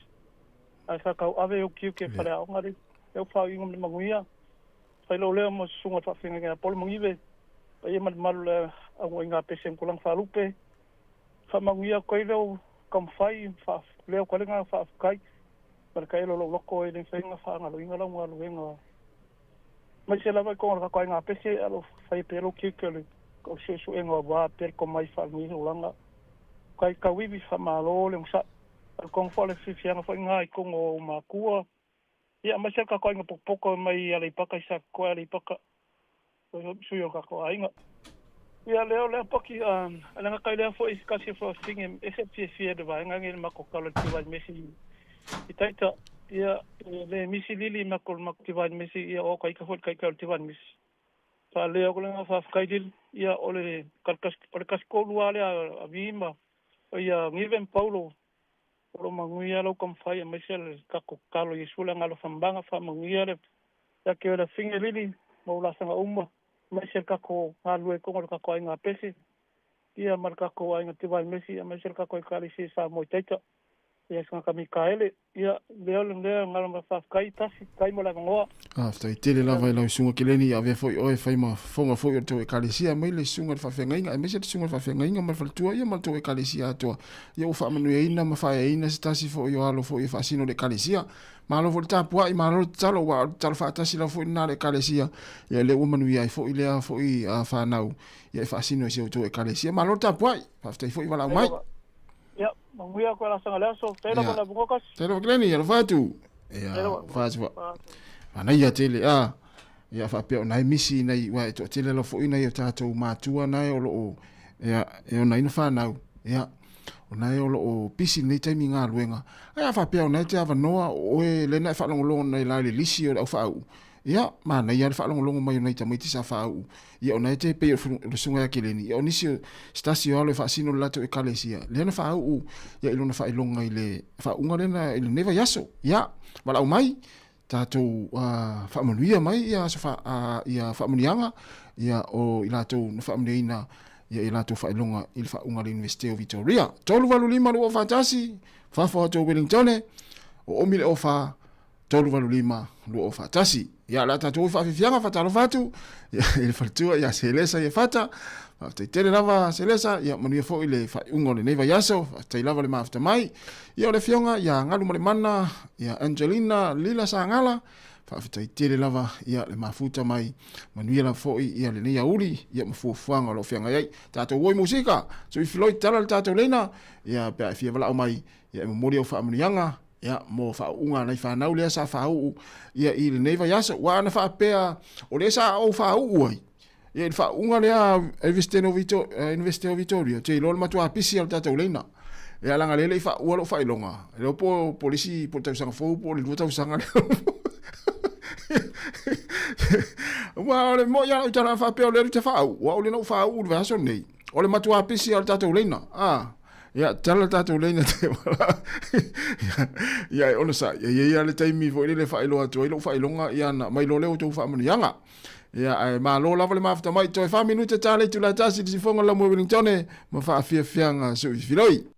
Ai wha kau ave o kiu ke whare aonga le. E o wha ingo le manguia. Whai leo leo mo sunga wha finga a Polo Mangive. Pa ia malu le au inga pese mkulang whalupe. Wha manguia koe leo kamwhai, wha leo koe ngā wha whakai. Ma le kaelo lo loko e le whainga wha ngalo inga lau ngalo inga. Mai se lava i konga ka koe ngā pese alo whai pelo kiu ke le ko se su enga wā per ko mai wha ngi ulanga. Kai ka wiwi wha malo le msa. Al kong wha le whiwhianga wha ngā i kongo o makua. Ia mai se ka koe ngā pokopoko mai a le ipaka i sa koe a le ipaka. Sui o ka koe ainga. Ia leo lea paki alanga kai lea foi kasi fo singe e se fie fie de vaenga ngi mako kalo ti vai mesi i taita ia le misi lili mako mako ti vai mesi ia o kai ka foi kai ka ti vai mesi fa leo ko lenga fa kai dil ia o le kalkas o le kasko lua le a vima ia ngiven paulo o manguia lo kom fai mai se le kako kalo yesu la ngalo fambanga fa manguia le ya ke le finge lili mo la sanga uma mai se kako ngalue kongo le kako ai ngā pese ia ma le kako ai ngā tivai mesi ia mai se le kako ai kalisi sa moi taita ia sanga ka Mikaele ia leo le leo ngalo ma whawhakai tasi kai mo la ngoa. Ah, faafetai tele lava i lau susuga Keleni, avea foi oe e fai ma fofoga foi o le tou Ekalesia mai le susuga i le faafeagaiga aemaise le susuga i le faafeagaiga ma le faletua ia ma le tou Ekalesia atoa. Ia ua faamanuiaina ma faaeaina se tasi foi o alo foi e faasino i le Ekalesia. Malo foi le tapuai, malo le tatalo, aua o le tatalo faatasi lava foi lena a le Ekalesia, ia lea ua manuia ai foi lea foi fanau ia e faasino i si a outou Ekalesia. Malo le tapuai, faafetai foi valaau mai. Ia, manuia koe la sanga le aso. Tei lava le avanoa kasi. Tei lava Glennie, alofa atu. Ia, alofa atu fa. Manaia tele, a. Ia, faapea o nai misi nei, uae e toatele lava foi nai o tatou matua nae o loo, ia, e onaina whanau. Ia, o nae o loo pisi nei taimi i galuega. Ae a faapea o nae te avanoa o oe lena e faalogologo nei la i le lisi o le au faauu. Ia, manaia le faalogologo mai o nai tamaiti sa faauu. Ia, o nae te pei o le susuga ia Keleni. Ia, o nisi o se tasi o alo e faasino le latou ekalesia, lea na faauu ia i lona faailoga i le faauuga lena i lenei vaiaso. Ia, valaau mai, tatou faamanuia mai ia aso fa, ia faamanuiaga ia o i latou na faamanuiaina ia i latou faailoga i le faauuga a le Iunivesite o Vitoria. 385 241, fafo atu o Wellingtone, o omi le ofa 385 241. Ia, o le a tatou i faafiafiaga, faatalofa atu ia, i le faletua ia Selesa ia Fata. Faafetai tele lava Selesa, ia manuia foi le faaiuga o lenei vaiaso, faafetai lava le mafuta mai. Ia o le afioga ia Galumalemana, ia Angelina Lila Sagala, faafetai tele lava ia le mafuta mai, manuia lava foi ia lenei auli, ia ma fuafuaga o lo o feagai ai. Tatou o i musika, sui Floyd tala le tatou leina, ia pe a e fia valaau mai, ia e momoli au faamanuiaga, ia mo faauuga a nai fanau lea sa faauu ia i lenei vaiaso. Ua ana faapea o lea sa ou faauu ai ia i le faauuga lea a University of Victoria, te iloa le matua pisi o le tatou leina. Ia leaga lea e le i faaua lou faailoga, e le iloa po o le isi po o le tausaga fou po o le 2 tausaga lea. Aua o le moi lava o lau tala faapea o lea ou te faauu, aua o lea na ou faauu i le vaiaso lenei, o le matua pisi lava o le tatou leina. Ia, tala le tatou leina te wala. Ia, e ona sa, ia ia le taimi foi lele faailoa atu ai lou faailoga, ia na mai loa lea o tou faamanuiaga. Ia, ae malo lava le mafuta mai, toe 4 minute ta le itula e tasi i le sifoga o le Laumua Wellingtone ma faafiafiaga suifiloi.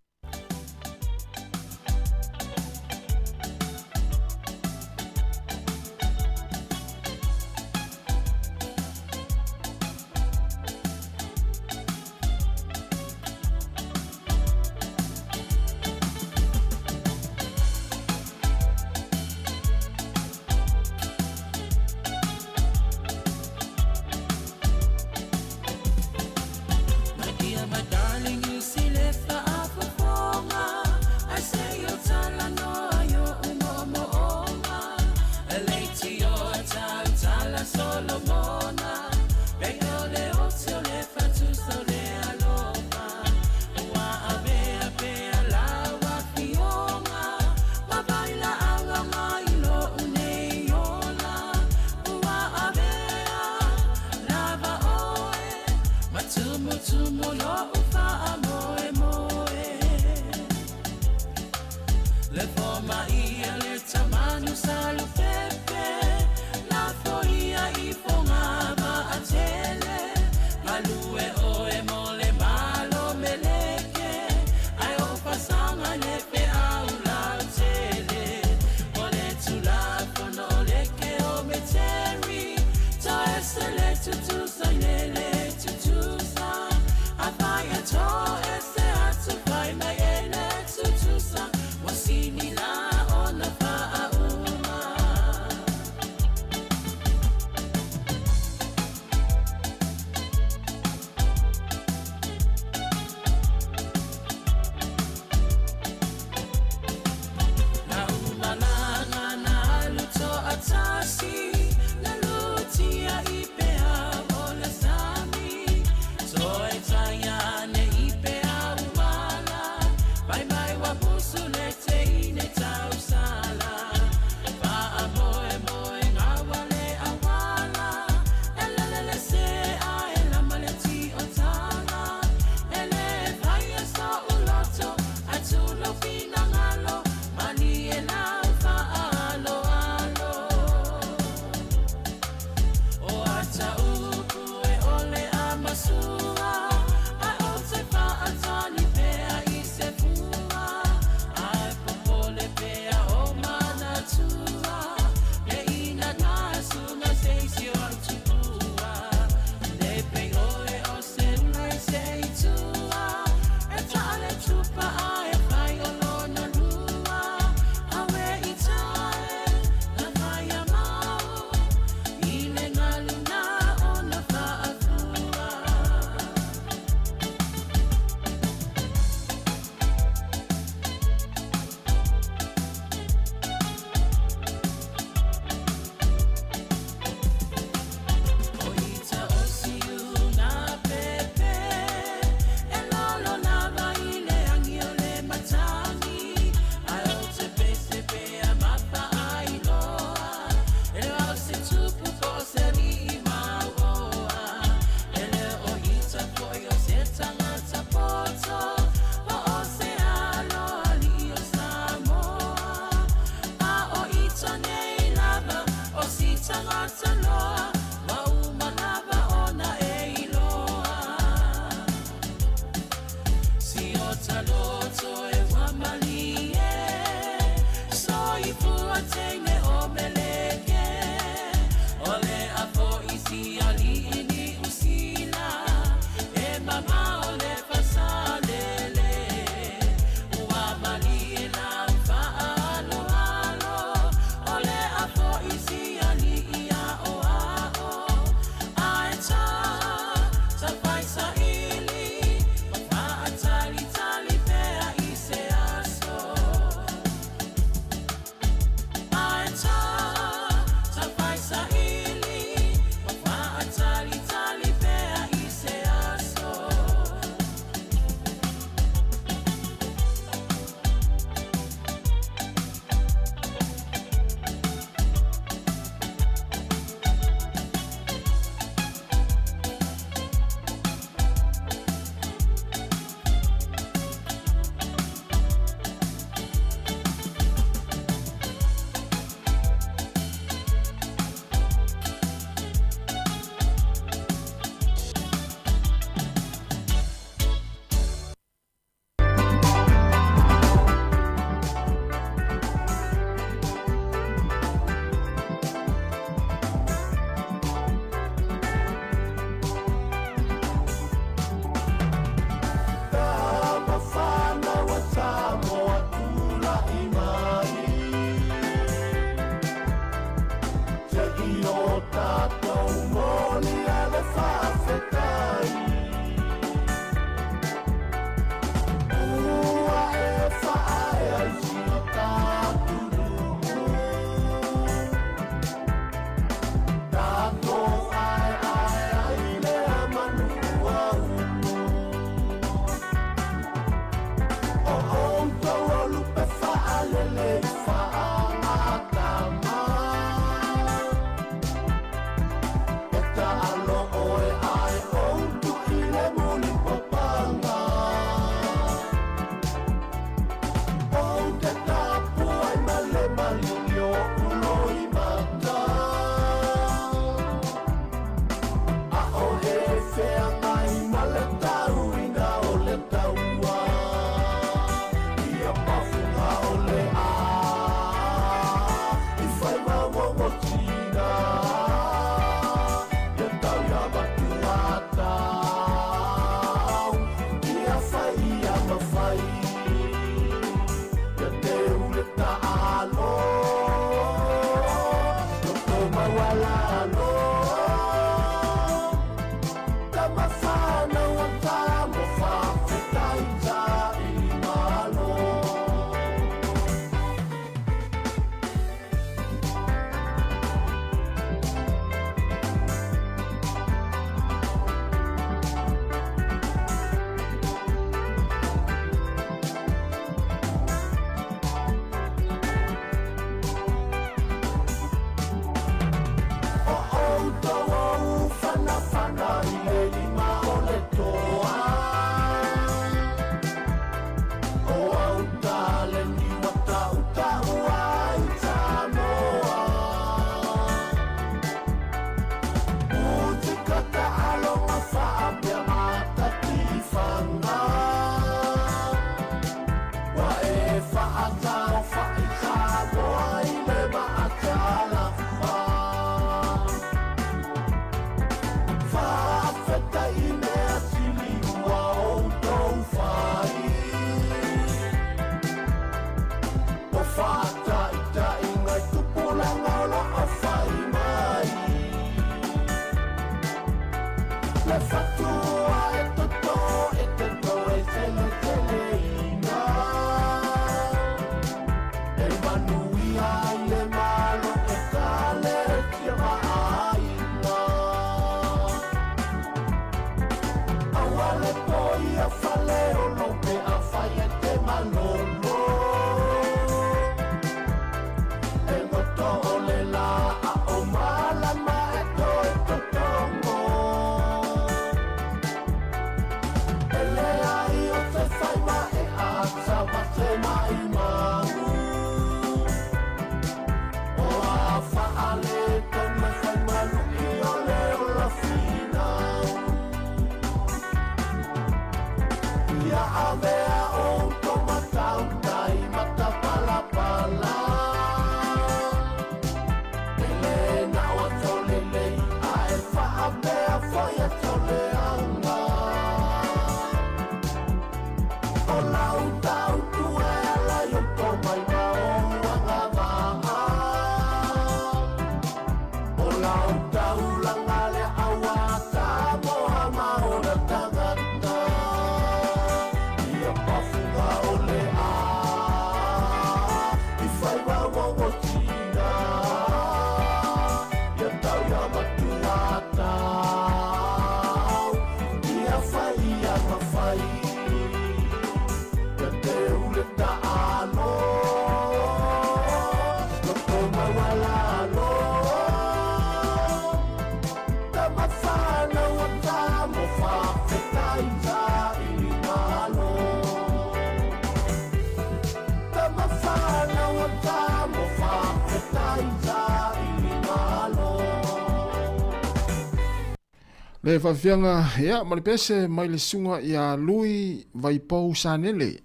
Le faafiafiaga, ia, ma le pese mai le susuga ia Lui Vaipou Sanele,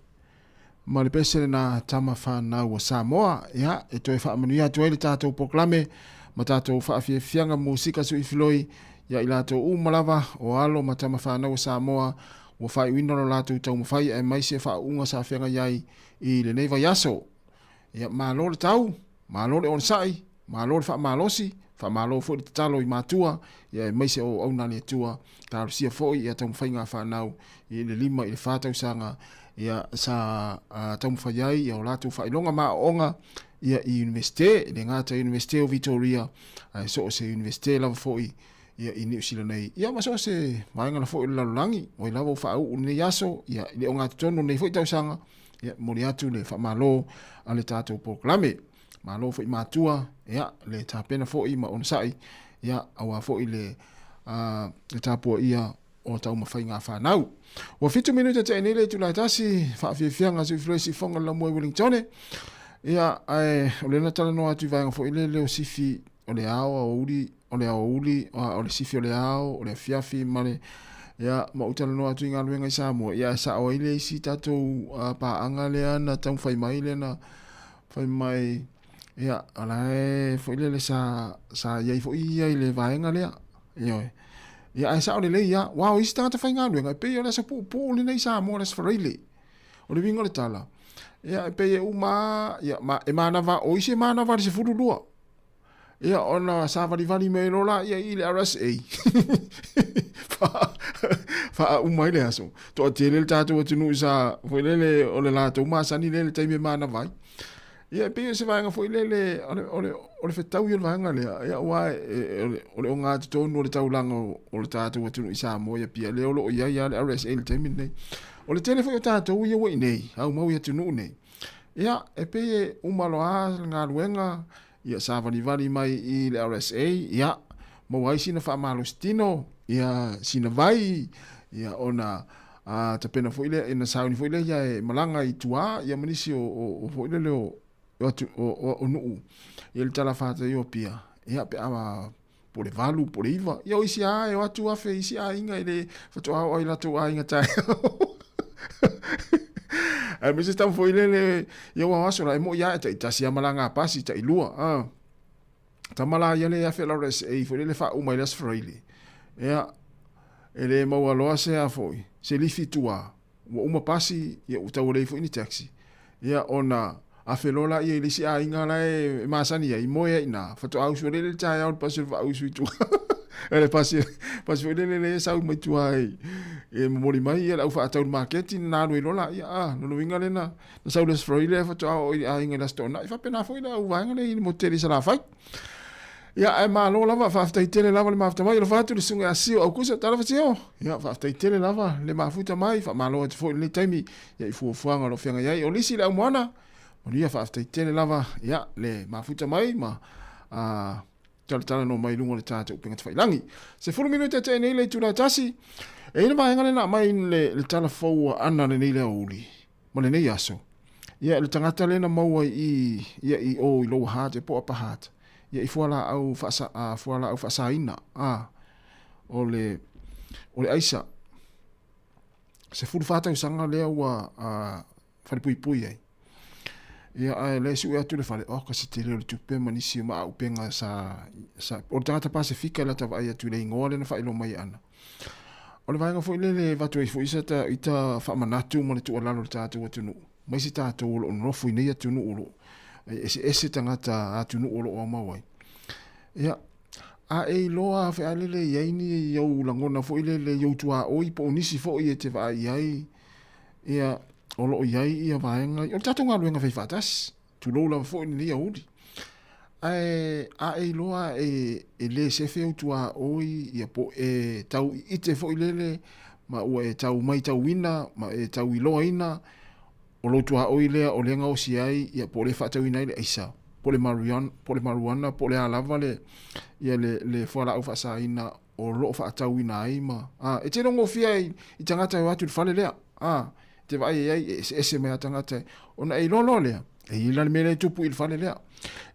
ma le pese lena tama fanau a Samoa. Ia, e toe faamanuia atu ai le tatou polokalame ma tatou faafiafiaga musika suifiloi ia i latou uma lava o alo ma tama fanau a Samoa ua faaiuina lo latou taumafai aemaise faauuga sa feagai ai i lenei vaiaso. Ia, malo le tau, malo le onosai, malo le faamalosi, faamalo foi le tatalo i matua, ia aemaise o auauna a le Atua, talosia foi ia taumafaiga a fanau i le 5 i le 4 tausaga ia sa taumafai ai ia o latou faailoga ma aoaoga ia i Iunivesite, e le gata i Iunivesite o Vitoria, ae so o se Iunivesite lava foi ia i Niu Sila nei, ia ma so o se vaega la foi o le lalolagi, ua lava ua faauu lenei aso, ia i le ogatotonu o lenei foi tausaga, ia momoli atu le faamalo a le tatou polokalame. Malo foi matua, ia le tapena foi ma onosai, ia aua foi le le tapuaia o taumafaiga a fanau. Ua 7 minute tea nei le itula e tasi, faafiafiaga suifiloi sifoga le lamua i Wellingtone. Ia, ae o lea na talanoa atu i vaega foi lele o sifi o le ao, aoauli, o le aoauli, o le sifi o le ao, o le afiafi ma le, ia, ma ou talanoa atu i galuega i Samoa, ia, e sao ai le isi tatou paaga lea na taumafai mai lea na fai mai, ia, o la e foi lele sa, sa i ai foi ia i le vaega lea, ioe. Ia, ae sao lelei lava, aua o isi tagata faigaluega, e pei o le aso puupuu lenei i Samoa, le Aso Faraile. O le uiga o le tala, ia, e pei e uma lava, ia, ma, e manava, o isi e manava i le 12. Ia, ona savalivali mai loa laia i le RSA. Faauma ai le aso. Toatele le tatou atunuu sa, foi lele, o le latou masani lea i le taimi e manava ai. Ia, e pei o se vaega foi lele, o le, o le, o le fetaui o le vaega lea, ia, aua e, o le, o le ogatotonu o le taulaga o, o le tatou atunuu i Samoa i Apia, lea o lo o i ai lava le RSA i le taimi lenei. O le tele foi o tatou ia ua i inei, aumau i atunuu nei, ia, e pei e uma loa lava le galuega, Ia savalivali mai i le RSA, ia, maua ai sina faamalositino, ia, sina vai, ia, ona a, tapena foi lea, ina sauni foi lea ia e malaga i tua, ia ma nisi o, o, o foi lele o, o, atu, o, o, o nuu, ia le talafatai o Apia, ia, pe a po o le 8, po o le 9. Ia o isi lava e o atu afe i isi aiga e le faatoa oo ai latou aiga taeao. Aemaise tama foi lele, ia ua aso la e moi lava e taitasi lava malaga a pasi tailua. Ah. Tama la ia le afe la RSA foi lele faauma i le Aso Faraile. Ia, e le maua loa se a foi, se lifi tua. Ua uma pasi, ia ua tau alei foi ni taxi. Ia ona afe loa laia i le isi aiga la e masani ai, moe ai i ina, faatoa usu alei le taeao le pasi o le vaausu i tua. Le pasi, pasi foi lele lea e sau mai tua e, e momoli mai ia le au faatau i le maketi, na alu ai loa laia. Ah, lona uiga lena, na sau le Aso Faraile lea faatoa oo i le aiga i le Aso Toonai. Faapena foi le au vaega lea i le motu tele i Salafai. Ia, ae malo lava, faafetai tele lava le mafuta mai. Alofa atu le susuga ia Sio Aukusa, talofa Sio. Ia, faafetai tele lava le mafuta mai, faamalo atu foi i lenei taimi, ia i fuafuaga o lo o feagai ai. O Lisi le aumoana, manuia, faafetai tele lava, ia, le mafuta mai ma a, talatalanoa mai i luga o le tatou upega tafailagi. 10 minute tea nei le itula e tasi. E i ai le vaega lea na aumai le, le tala fou a Ana lenei le aoauli ma lenei aso. Ia, le tagata lea na maua i, ia, i o i Lower Hutt, po o Upper Hutt, ia, i fualaau faasa, a, fualaau faasaina, a, o le, o le aisa. 14 tausaga lea ua a, falepuipui ai. Ia, ae lea e sue atu le fale, oh, ka se tele o le tupe ma nisi o maaupenga sa, sa, o le tagata Pasefika la ta vaai atu i le igoa lea na faailoa mai e Ana. O le vaega foi lele e avatu ai foi sa ta, i ta faamanatu ma le tuualalo i le tatou atunuu, aemaise tatou o lo o nonofo i nei atunuu o lo o eseese tagata atunuu o lo o aumau ai. Ia, a e iloa foi a lele e i ai ni ou lagona foi lele i ou tuaoi po o nisi foi e te vaai i ai, ia, o lo o i ai ia vaega, o le tatou galuega faifaatasi. Tulou lava foi lenei aoauli. Ae a e iloa e, e le sefe ou tuaoi, ia po e tau iite foi lele, ma ua e tau maitauina, ma e tau iloaina, o lou tuaoi lea o lea gaosi ai, ia po o lea faatauina ai le aisa, po o le marijuana, po o le marijuana, po o le a lava le, ia le, le fualaau faasaina o lo o faatauina ai ma, a, e tele gofie ai i tagata e o atu i le fale lea, a, te vaai i ai e eseese mai a tagata ona e iloa loa lea, e i ai la le mea lea e tupu i le fale lea.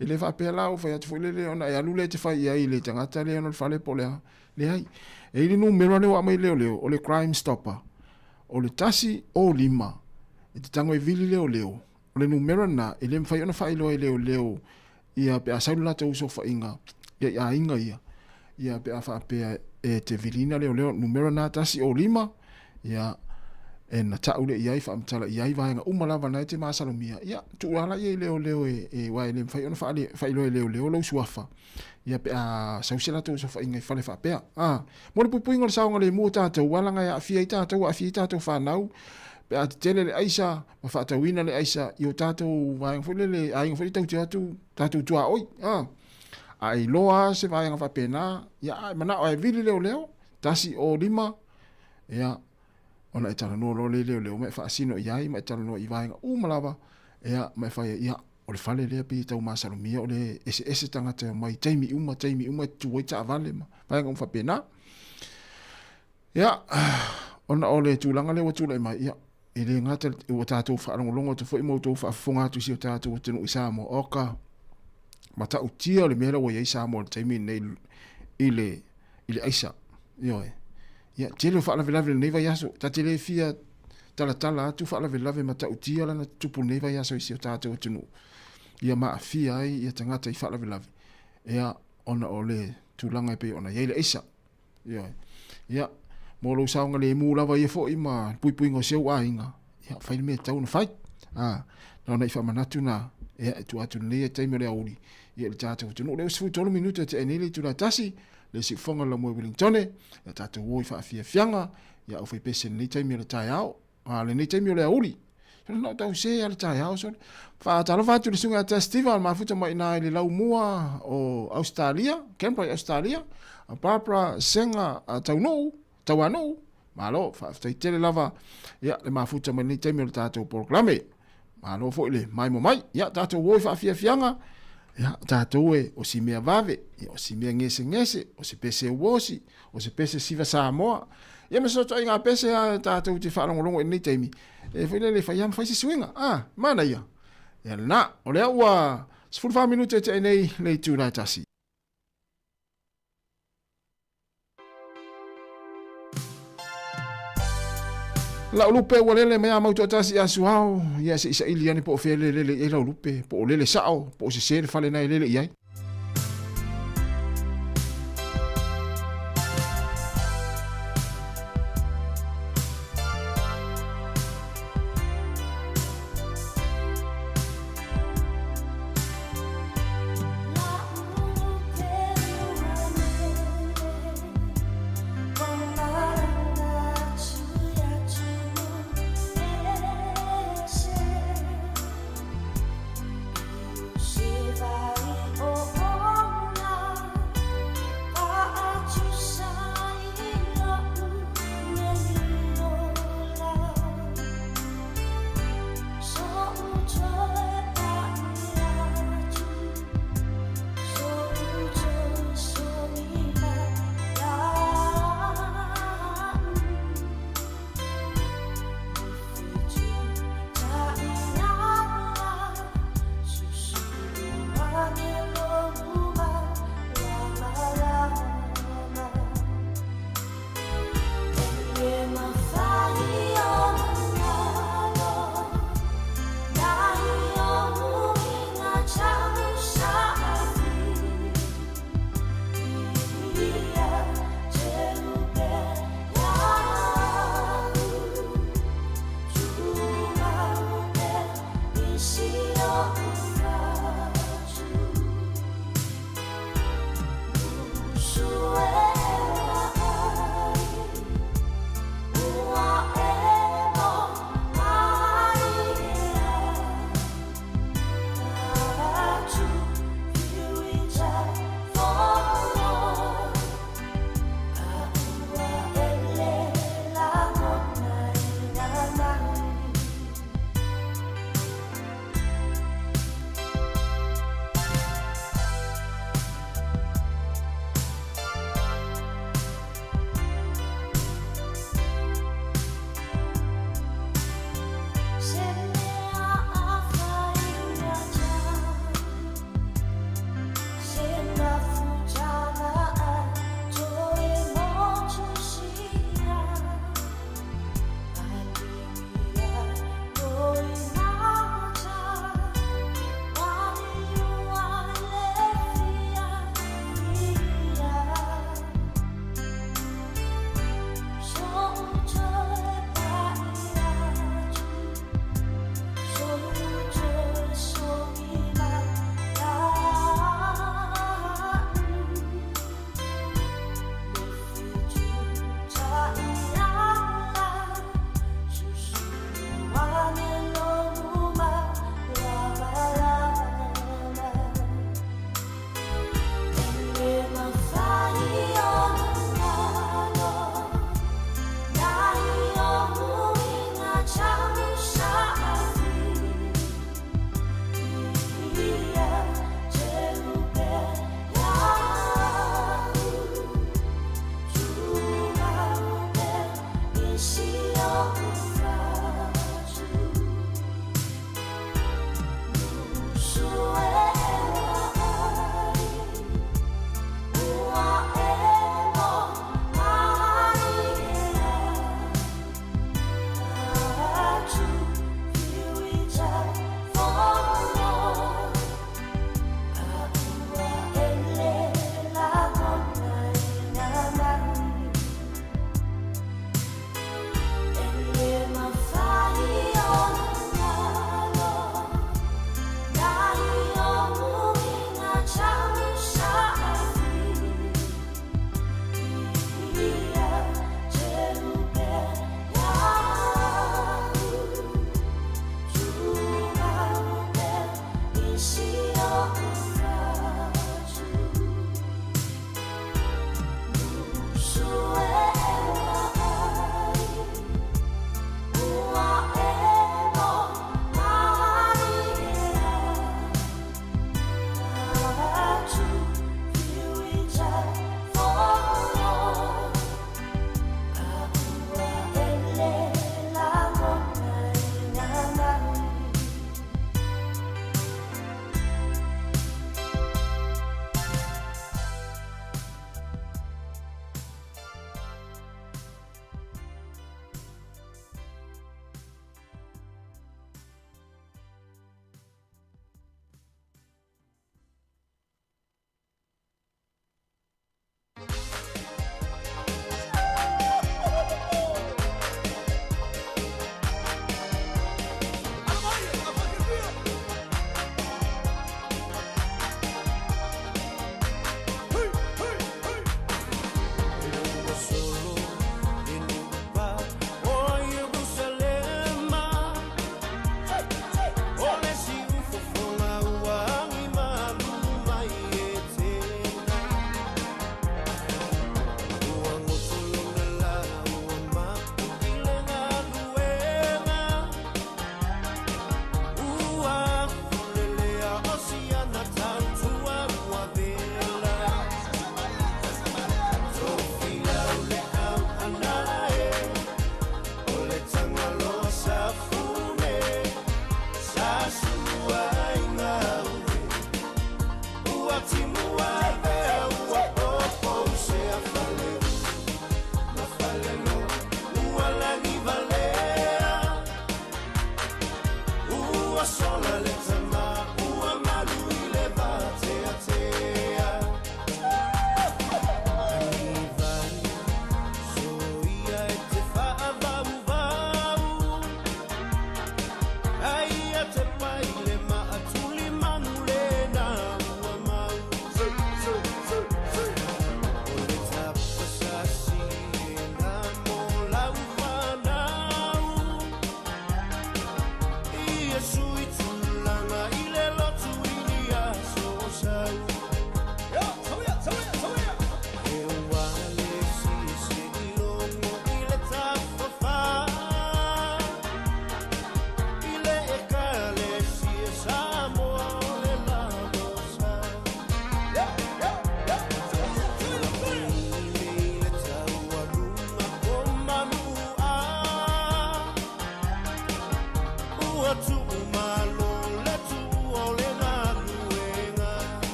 E le faapea la ua fai atu foi lele ona e alu lea e te fai i ai i le tagata lea ona le fale po o le a. Leai. E i le numera lea ua aumai e leoleo, o le Crime Stopper, o le 105, e te tago e vili leoleo, o le numera lena e le mafai ona faailoa e leoleo ia pe a sau le latou osofaiga ia i aiga ia, ia pe a faapea e te viliina leoleo, numera lena 105, ia e na tau lea i ai, faamatala i ai vaega uma lava na e te masalomia, ia tuu lava laia i leoleo e, e, aua e le mafai ona faailoa e leoleo lou suafa, ia pe a sau se latou osofaiga i fale faapea. A, mo le puipuiga o le saogalemu o tatou, aua leaga e aafia ai tatou, aafia ai tatou fanau, pe a tetele le aisa ma faatauina le aisa i o tatou vaega foi lele, aiga foi lele tatou te o atu, tatou tuaoi. A, a e iloa lava se vaega faapena, ia a e manao e vili leoleo, 105, ia, ona e talanoa loa lea i leoleo ma e faasino i ai ma e talanoa i vaega uma lava, ia, ma e fai ai, ia, o le fale lea pei e tau masalomia o le eseese tagata e omai i taimi uma, taimi uma e tutu ai taavale ma vaega uma faapena. Ia, ona o le tulaga lea ua tulai mai, ia, e le gata ua tatou faalogologo atu foi ma outou faafofoga atu i si o tatou atunuu i Samoa, oka matautia o le mea lea ua i ai Samoa i le taimi lenei i le, i le aisa. Ioe. Ia, tele o faalavelave i lenei vaiaso, ta te le fia talatala atu faalavelave matautia lana tutupu i lenei vaiaso i si o tatou atunuu, ia ma aafia ai ia tagata i faalavelave, ia, ona o le tulaga e pei ona i ai le aisa. Ioe. Ia, mo lou saogalemu lava ia foi ma le puipuiga o si ou aiga, ia, fai le mea e tatau ona fai. A, na ona i faamanatu na, ia, e tua atu lenei e taimi o le aoauli, ia, i le tatou atunuu. Lea ua 13 minute e tea nei le itula e tasi, le siufofoga o le Laumua i Wellingtone, ia tatou o i faafiafiaga, ia aufaipese i lenei taimi o le taeao, a lenei taimi o le aoauli. Sole na o tau se a le taeao sole. Faatalofa atu i le susuga ia Tess Steve o le mafuta mai ina i le laumua o Australia, Canberra i Australia, a Barbara Senga a Taunuu, Tauanuu, malo, faafetai tele lava ia le mafuta mai lenei taimi o le tatou polokalame. Malo foi le maimo mai. Ia tatou o i faafiafiaga, ia tatou e o si mea vave, ia o si mea gesegese, o se pese uosi, o se pese siva Samoa. Ia ma se toaiga pese a tatou te faalogologo i lenei taimi, e foi lele fai lava ma fai se suiga. Ah, manaia. Ia lena, o lea ua 14 minute e tea nei le itula e tasi. Lau lupe ua lele mai a mau toatasi ia Suao, ia se i saili ane po o fea le lele i ai lau lupe, po o lele sao, po o sese le fale na e lele i ai.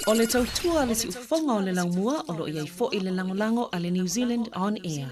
O le tautua a le siufofoga o le laumua o lo o i ai foi le lagolago a le New Zealand On Air.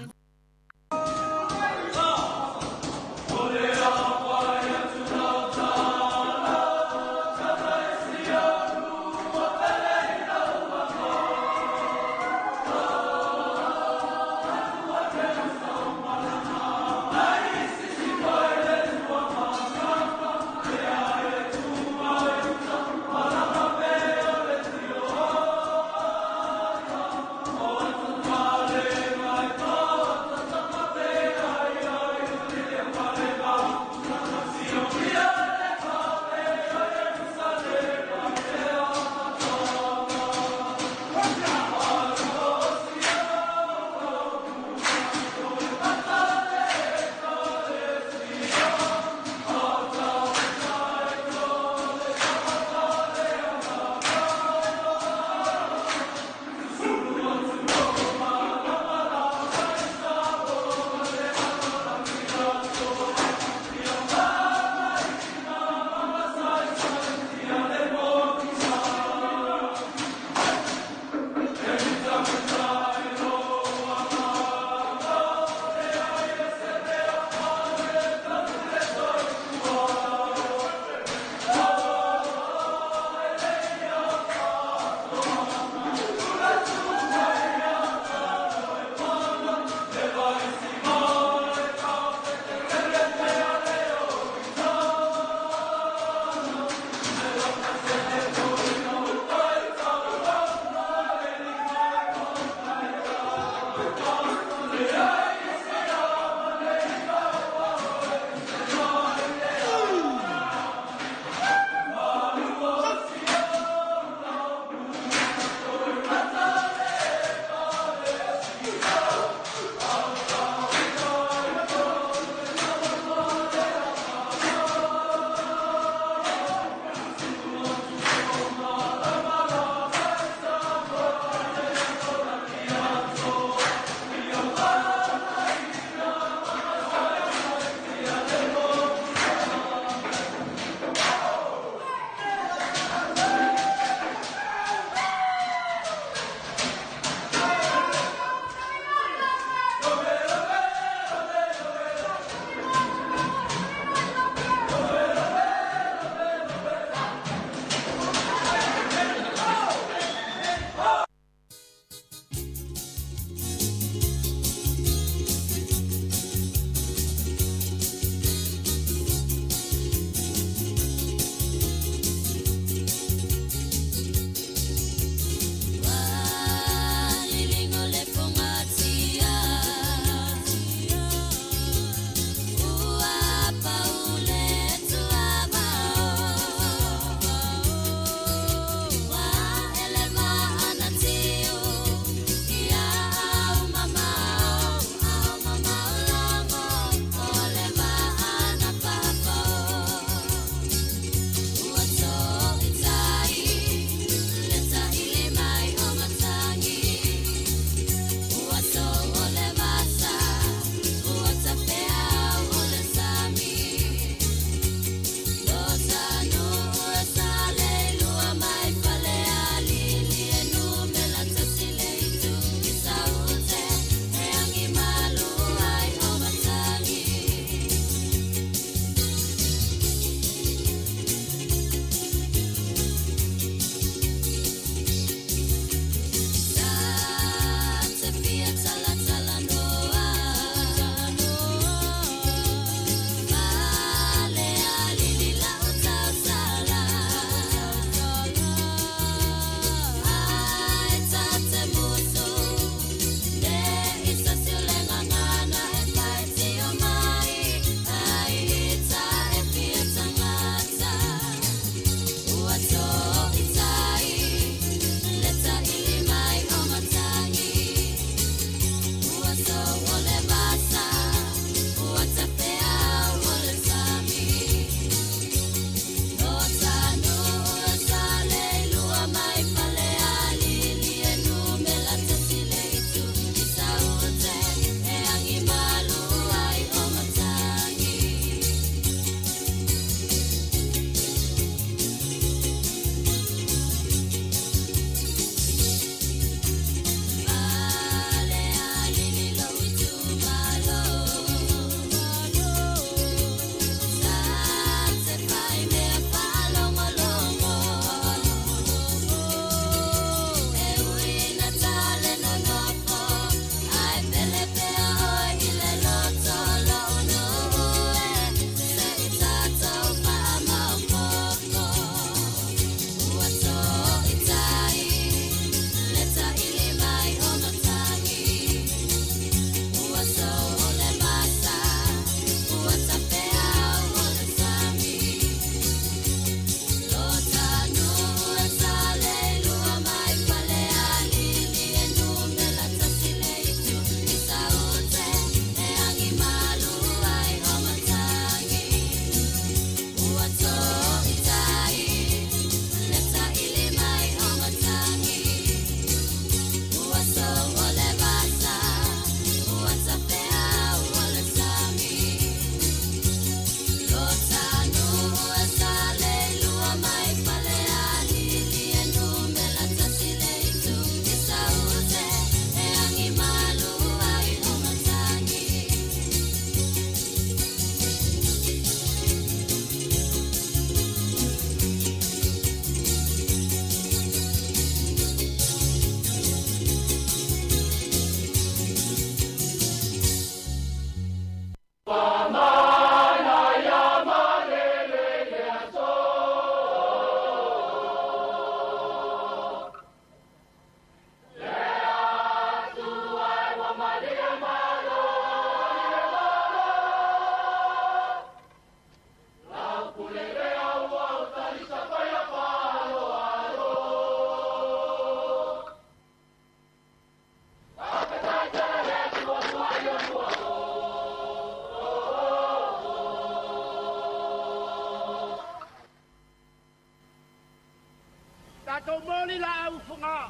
Tatou moli laau i Fogaa,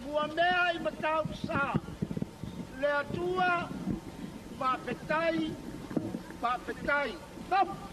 muamea i Matautu-Sa, le Atua, faafetai, faafetai. Stop!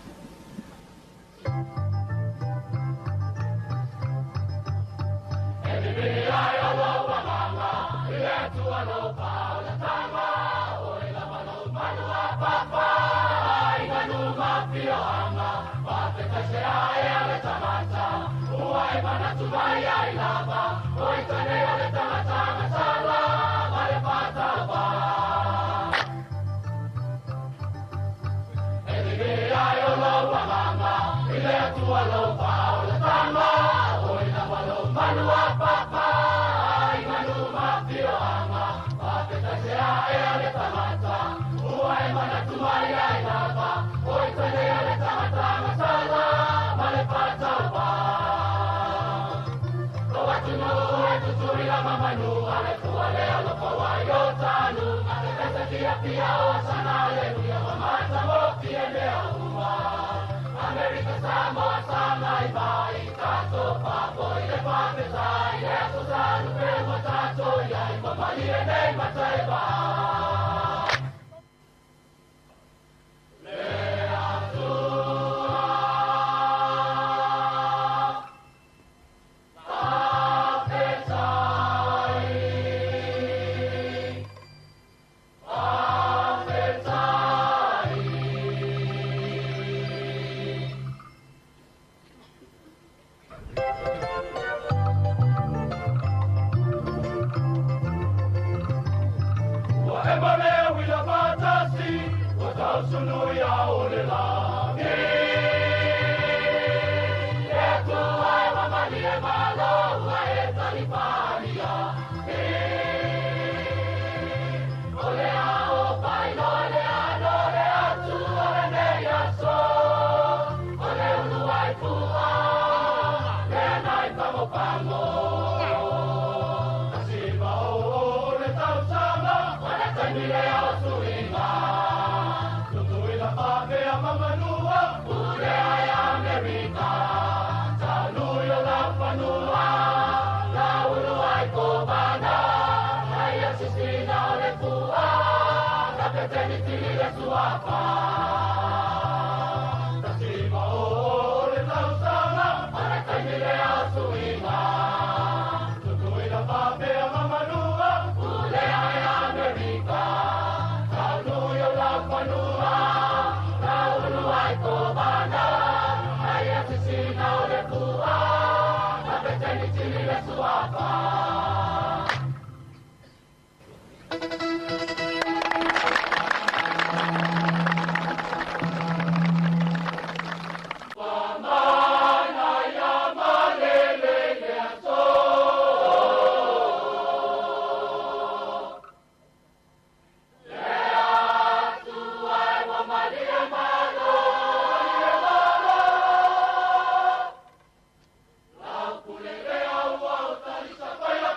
Lau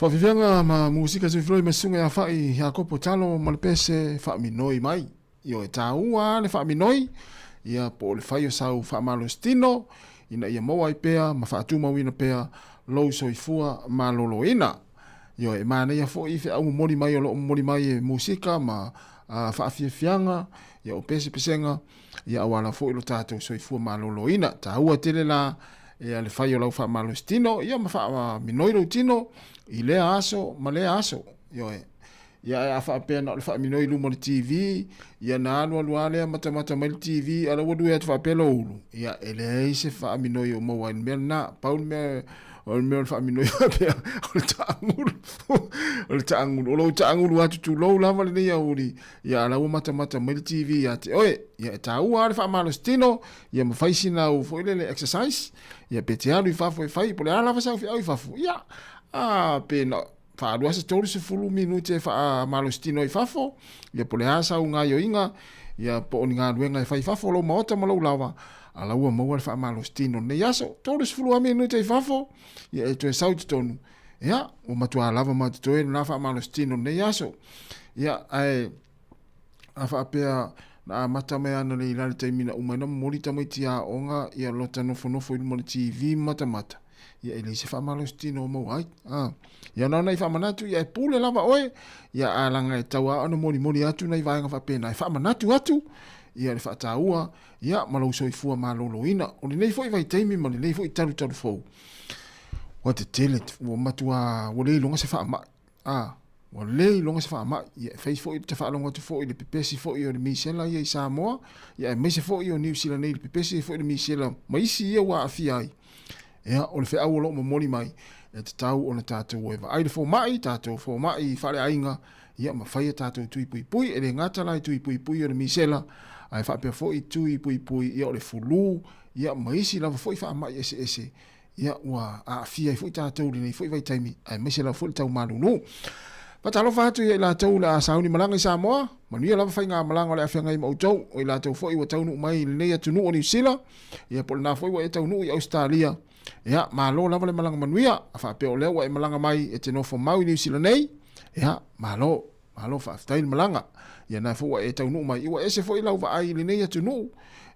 Faafiafiaga ma musika soifua ma susuga ia Fa'i Iakopo Talo ma le pese faaminoi mai. Ioe, taua lava le faaminoi, ia po o le fai o sau faamalositino ina ia maua ai pea ma faatumauina pea lou soifua maloloina. Ioe, e manaia foi feau momoli mai o lo o momoli mai e musika ma faafiafiaga, ia o pesepesega, ia auala foi lo tatou soifua maloloina. Taua tele la ia le fai o lau faamalositino, ia ma faaminoi lou tino i lea aso ma lea aso. Ioe. Ia ae a faapea na o le faaminoi i luma o le TV, ia na alualu lava lea matamata mai le TV, a o la ua lui atu faapea lou ulu, ia e leai se faaminoi o maua ai i le mea lena. Pau le mea o le mea o le faaminoi faapea, o le taagulu. O le taagulu. O lou taagulu atu tulou lava lenei aoauli, ia a o la ua matamata mai le TV ia te oe. Ia e taua lava le faamalositino, ia ma fai sina au foi lele exercise, ia pe te alu i fafo e fai, po o le a lava sau feau i fafo, ia, a pe na faalua se 30 minute e faamalositino ai i fafo, ia po o le a sau gaoioiga, ia po o ni galuega e fai i fafo o lou maota ma lou lawa, a la ua maua le faamalositino i lenei aso. 30 lava minute i fafo, ia e toe sau i totonu, ia, ua matua lava ma totoe lena faamalositino i lenei aso. Ia, ae a faapea na amata mai ana le ila le taimi na uma ai na momoli tamaiti aoga ia lota nofonofo i luma o le TV ma matamata, ia e leai se faamalositino o maua ai. A, ia na ona i faamanatu, ia e pule lava oe, ia a laga e tau lava ona molimoli atu nai vaega faapena e faamanatu atu, ia le faataua, ia ma lou soifua maloloina. O lenei foi vaitaimi ma lenei foi talutalu fou, ua tetele, ua matua, ua le iloga se faamai. A, ua le iloga se faamai. Ia e fai foi ta faalogo atu foi i le pepesi foi o le misela ia i Samoa, ia aemaise foi o Niu Sila nei i le pepesi ai foi le misela ma isi ia ua aafia ai. Ia, o le feau o lo o momoli mai, e tatau ona tatou o e vaai le fomai, tatou fomai faaleaiga, ia ma fai a tatou tui puipui. E le gata la i tui puipui o le misela, ae faapea foi tui puipui ia o le fulu, ia ma isi lava foi faamai eseese ia ua aafia ai foi tatou i lenei foi vaitaimi, aemaise lava foi le tau malulu. Faatalofa atu ia i latou o le a sauni malaga i Samoa, manuia lava faigamalaga o le a feagai ma outou, o i latou foi ua taunuu mai i lenei atunuu o Niu Sila, ia po o lena foi ua e taunuu i Ausetalia. Ia, malo lava le malaga manuia, a faapea o lea ua e malaga mai e te nofo mau i Niu Sila nei, ia, malo. Malo faafetai le malaga. Ia na foi ua e taunuu mai. Ua ese foi lau vaai i lenei atunuu.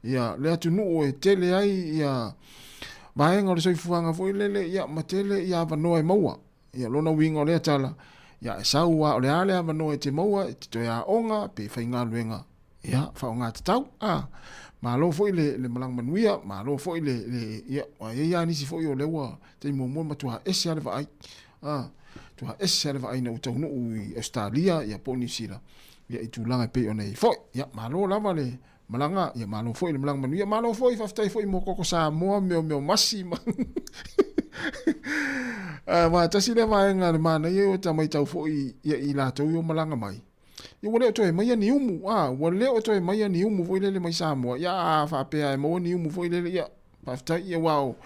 Ia le atunuu e tele ai ia vaega o le soifuaga foi lele ia ma tele ia avanoa e maua. Ia lona uiga o lea tala, ia e sau a o le a le avanoa e te maua e te toe aoga pe faigaluega ia faaaoga tatau. A malo foi le, le malaga manuia, malo foi le, le ia, ua i ai lava nisi foi o lea ua taimi muamua matua ese lava le vaai. A, matua ese lava le vaai ina ua taunuu i Ausetalia ia po o Niu Sila, ia i tulaga e pei ona i ai foi. Ia, malo lava le. malaga, ia malo foi le malaga manuia, malo foi, faafetai foi mo koko Samoa, meomeo masi ma aua tasi lea vaega le manaia o ta maitau foi ia i latou i o malaga mai. Ia ua le o toe maia ni umu, a, ua le o toe maia ni umu foi lele mai Samoa. Ia a faapea e maua ni umu foi lele, ia, faafetai, ia aua o,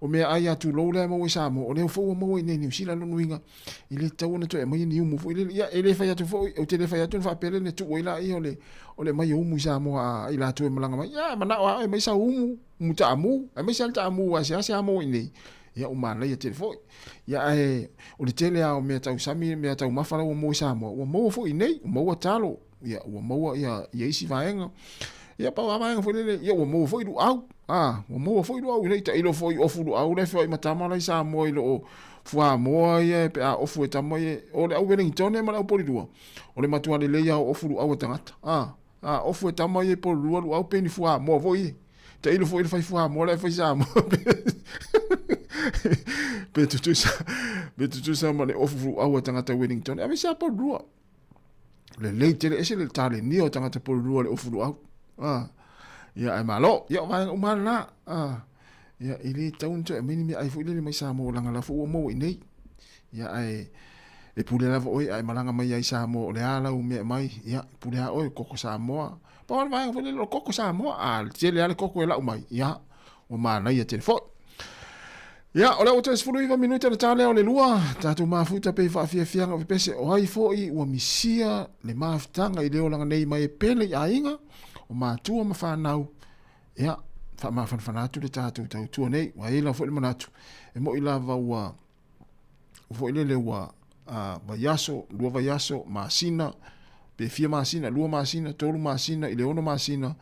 o meaai a tulou la e maua i Samoa, o lea foi ua maua i inei i Niu Sila lona uiga, e le tatau ona toe aumaia ni umu foi lele. Ia, e le fai atu foi, ou te le fai atu ona faapea lea na tuu ai laia o le, o le aumai o umu i Samoa a i latou e malaga mai. Ia, manao lava oe e aumai sau umu, umu taamu, aemaise lava le taamu aua e seasea maua i inei. Ia, ua manaia tele foi. Ia, ae o le tele lava o mea tau sami, mea taumafa la ua maua i Samoa, ua maua foi i inei, ua maua talo, ia, ua maua ia, ia isi vaega. Ia, pau lava vaega foi lele, ia, ua maua foi luau, a, ua maua foi luau i inei, tailo foi ofu luau la e feoai ma tama la i Samoa i loo fuamoa ia pe a ofu e tama ia, o le au Wellingtone ma le au Polilua, o le matua lelei lava o ofu luau a tagata, a, a ofu e tama ia i Polilua luau pe ni fuamoa foi ia. Tailo foi le fai fuamoa la e fai Samoa pe tutusa, pe tutusa ma le ofu luau a tagata Wellingtone, aemaise lava Polilua. Lelei tele ese le talenia o tagata Polilua le ofu luau. Ah. Ia ae malo. Ia o vaega uma lena. Ah. Ia e le tatau ona toe aumai ni meaai foi lele mai Samoa leaga la foi ua maua i inei. Ia ae e pule lava oe a e malaga mai ai i Samoa o le a lau mea e aumai, ia e pule lava oe, koko Samoa. Pau lava le vaega foi lele o le koko Samoa, a tele lava le koko e lau mai, ia ua manaia tele foi. Ia, o lea ua toe 19 minute ona ta lea o le lua, tatou mafuta pei faafiafiaga o pepese, o ai foi ua misia le mafutaga i le olaga nei mai e pele i aiga, o matua ma fanau, ia, faamafanafana atu le tatou tautua nei, ua i ai lava foi le manatu, e moi lava ua, foi lele ua vaiaso, lua vaiaso, masina, pe fia masina, lua masina, tolu masina, i le ono masina,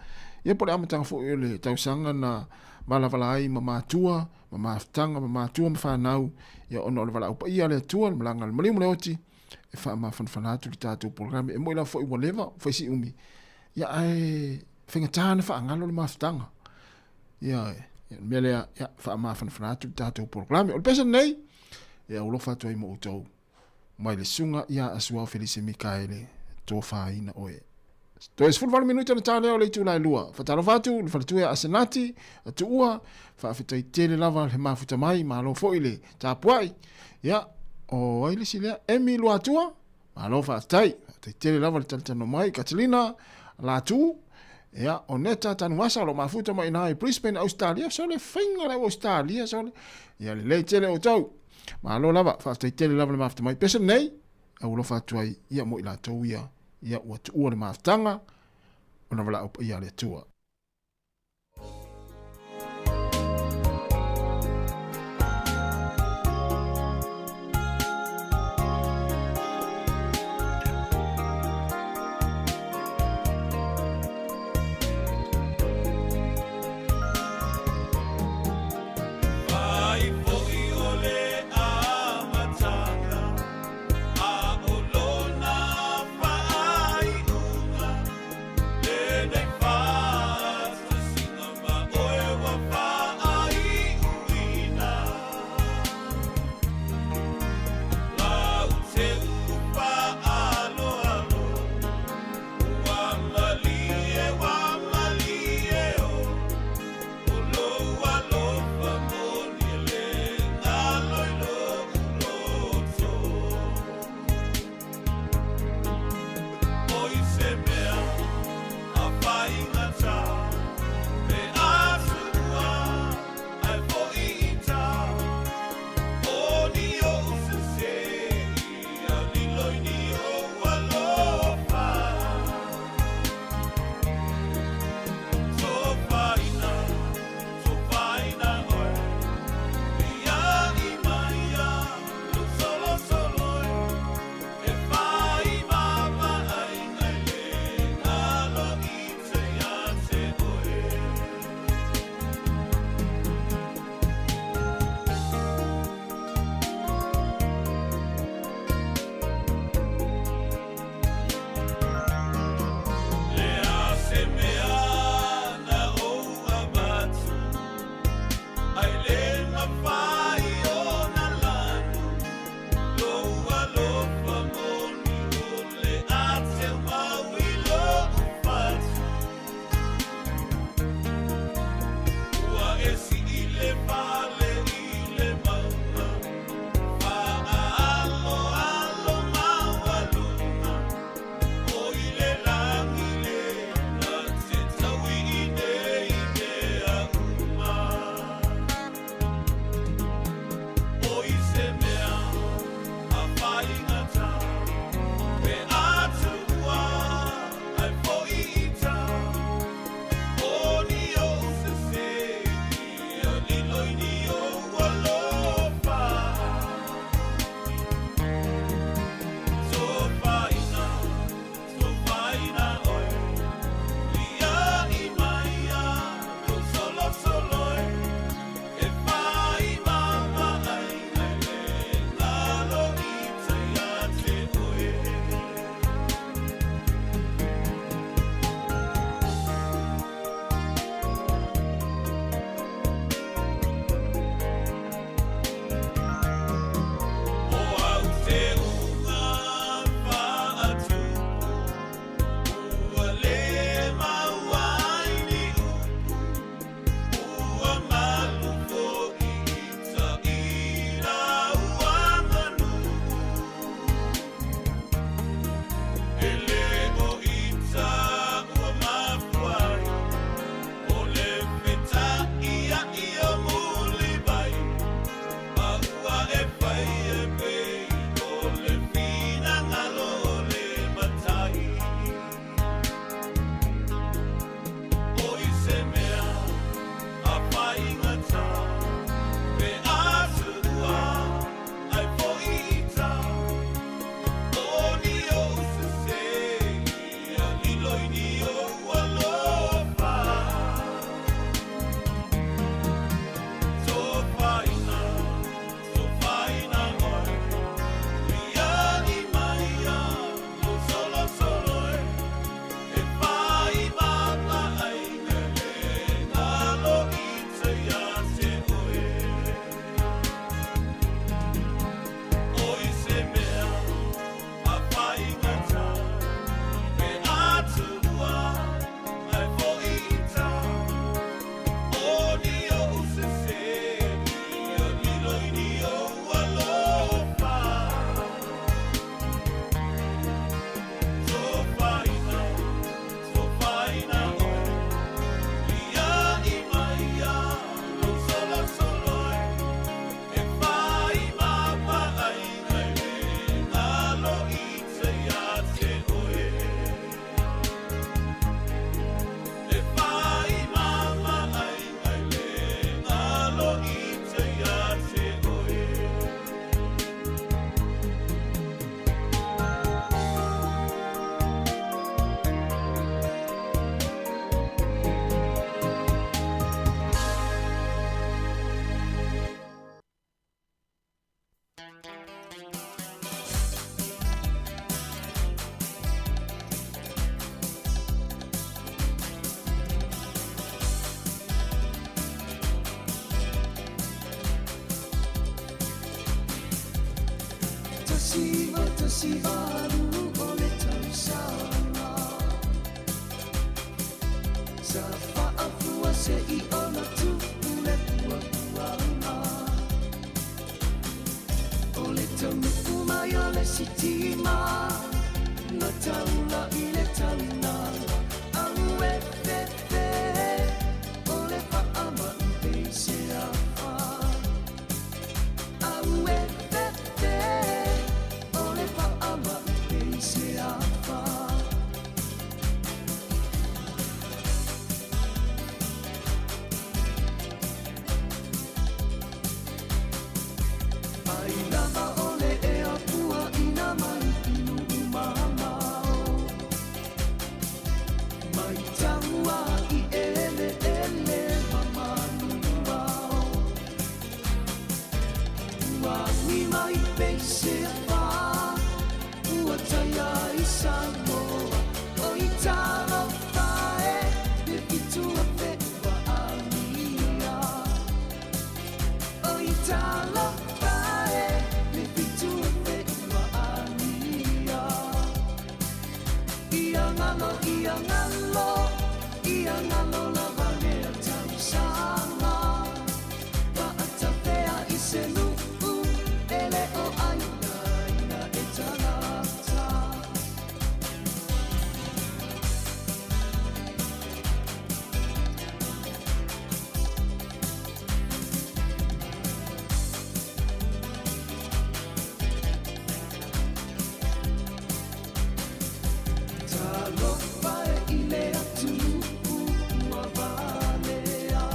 ia po o le amataga foi o le tausaga na valavala ai ma matua, ma mafutaga, ma matua ma fanau, ia ona o le valaau paia a le Atua, le malaga a le maliu ma le oti, e faamafanafana atu le tatou polokalame. E moi lava foi ua leva, ua fai si umi, ia ae faigata ona faagalo le mafutaga. Ia, le mea lea, ia, faamafanafana atu le tatou polokalame. O le pese lenei, e aulofa atu ai ma outou, mai le susuga ia Asuao Felise Mikaele, tofaina oe. Toe 18 minute ona ta lea o le itula e lua. Faatalofa atu le faletua ia Asenati, Tuua, faafetai tele lava le mafuta mai, malo foi le tapuai. Ia, o ai le isi lea? Emi Luatua, Malo faafetai. Faafetai tele lava le talatalanoa mai. Catalina Latu, ia, o Neta Tanuasa o lo o mafuta mai ina i Brisbane, Australia. Sole faiga le au Australia, sole. Ia, lelei tele outou. Malo lava, faafetai tele lava le mafuta mai. Pese lenei, au alofa atu ai, ia, mo i latou ia, ia, ua tuua le mafutaga, ona valaau paia a le Atua. 1918 o le tausaga. Sa faafua se'i ona tupu le puapuaga. O le taunuu mai o le sitima na taula i le taunaga. Auefefe o le faamai peiseafa. Auefefe o le faamai peiseafa. Ai lava o le ea puaʻina mai i nuu mamao. Mai taua i eleele ma manuvao. Ua agi mai peiseafa, ua taia i Samoa. Oi talofa e, le 7,000 ua agia. Oi talofa e, le 7,000 ua agia. Ia galo, ia galo, ia galo lava lea tausaga. Paatafea i se nuu, e le o ainaina e tagata. Talofa e i le atunuu ua valea.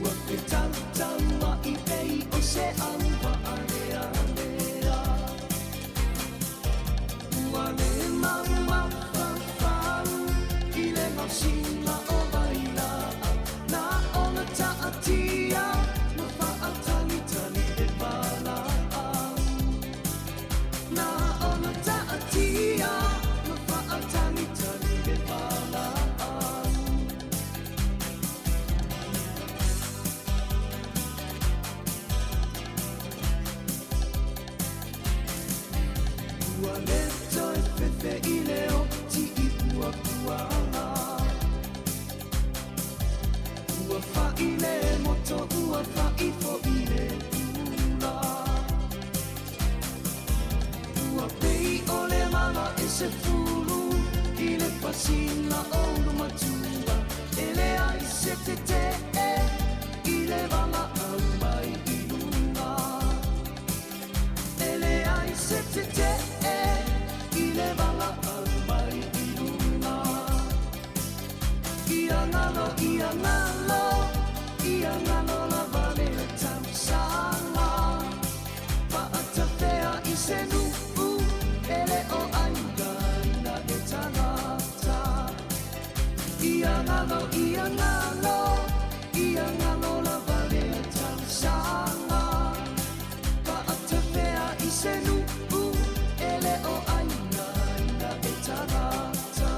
Ua fetautauaʻi pei o se auvaalealea. Ua le maumafafau i le gaosiga o vailaau. Na ona taatia ma faatalitali le valaau. Na ona taatia ma faatalitali le valaau. Ua le toe fefe i le oti i puapuaga. Ua fa'i le moto, ua fa'i fo'i le ula. Ua pei o le mala e se fulu i le pasina o ulumatua. E leai se tetee i le valaau mai i luga. E leai se tetee i le valaau mai i luga. Ia galo, ia galo, ia galo lava lea tausaga. Paatafea i se nuu, e le o ainaina e tagata. Ia galo, ia galo, ia galo lava lea tausaga. Paatafea i se nuu, e le o ainaina e tagata.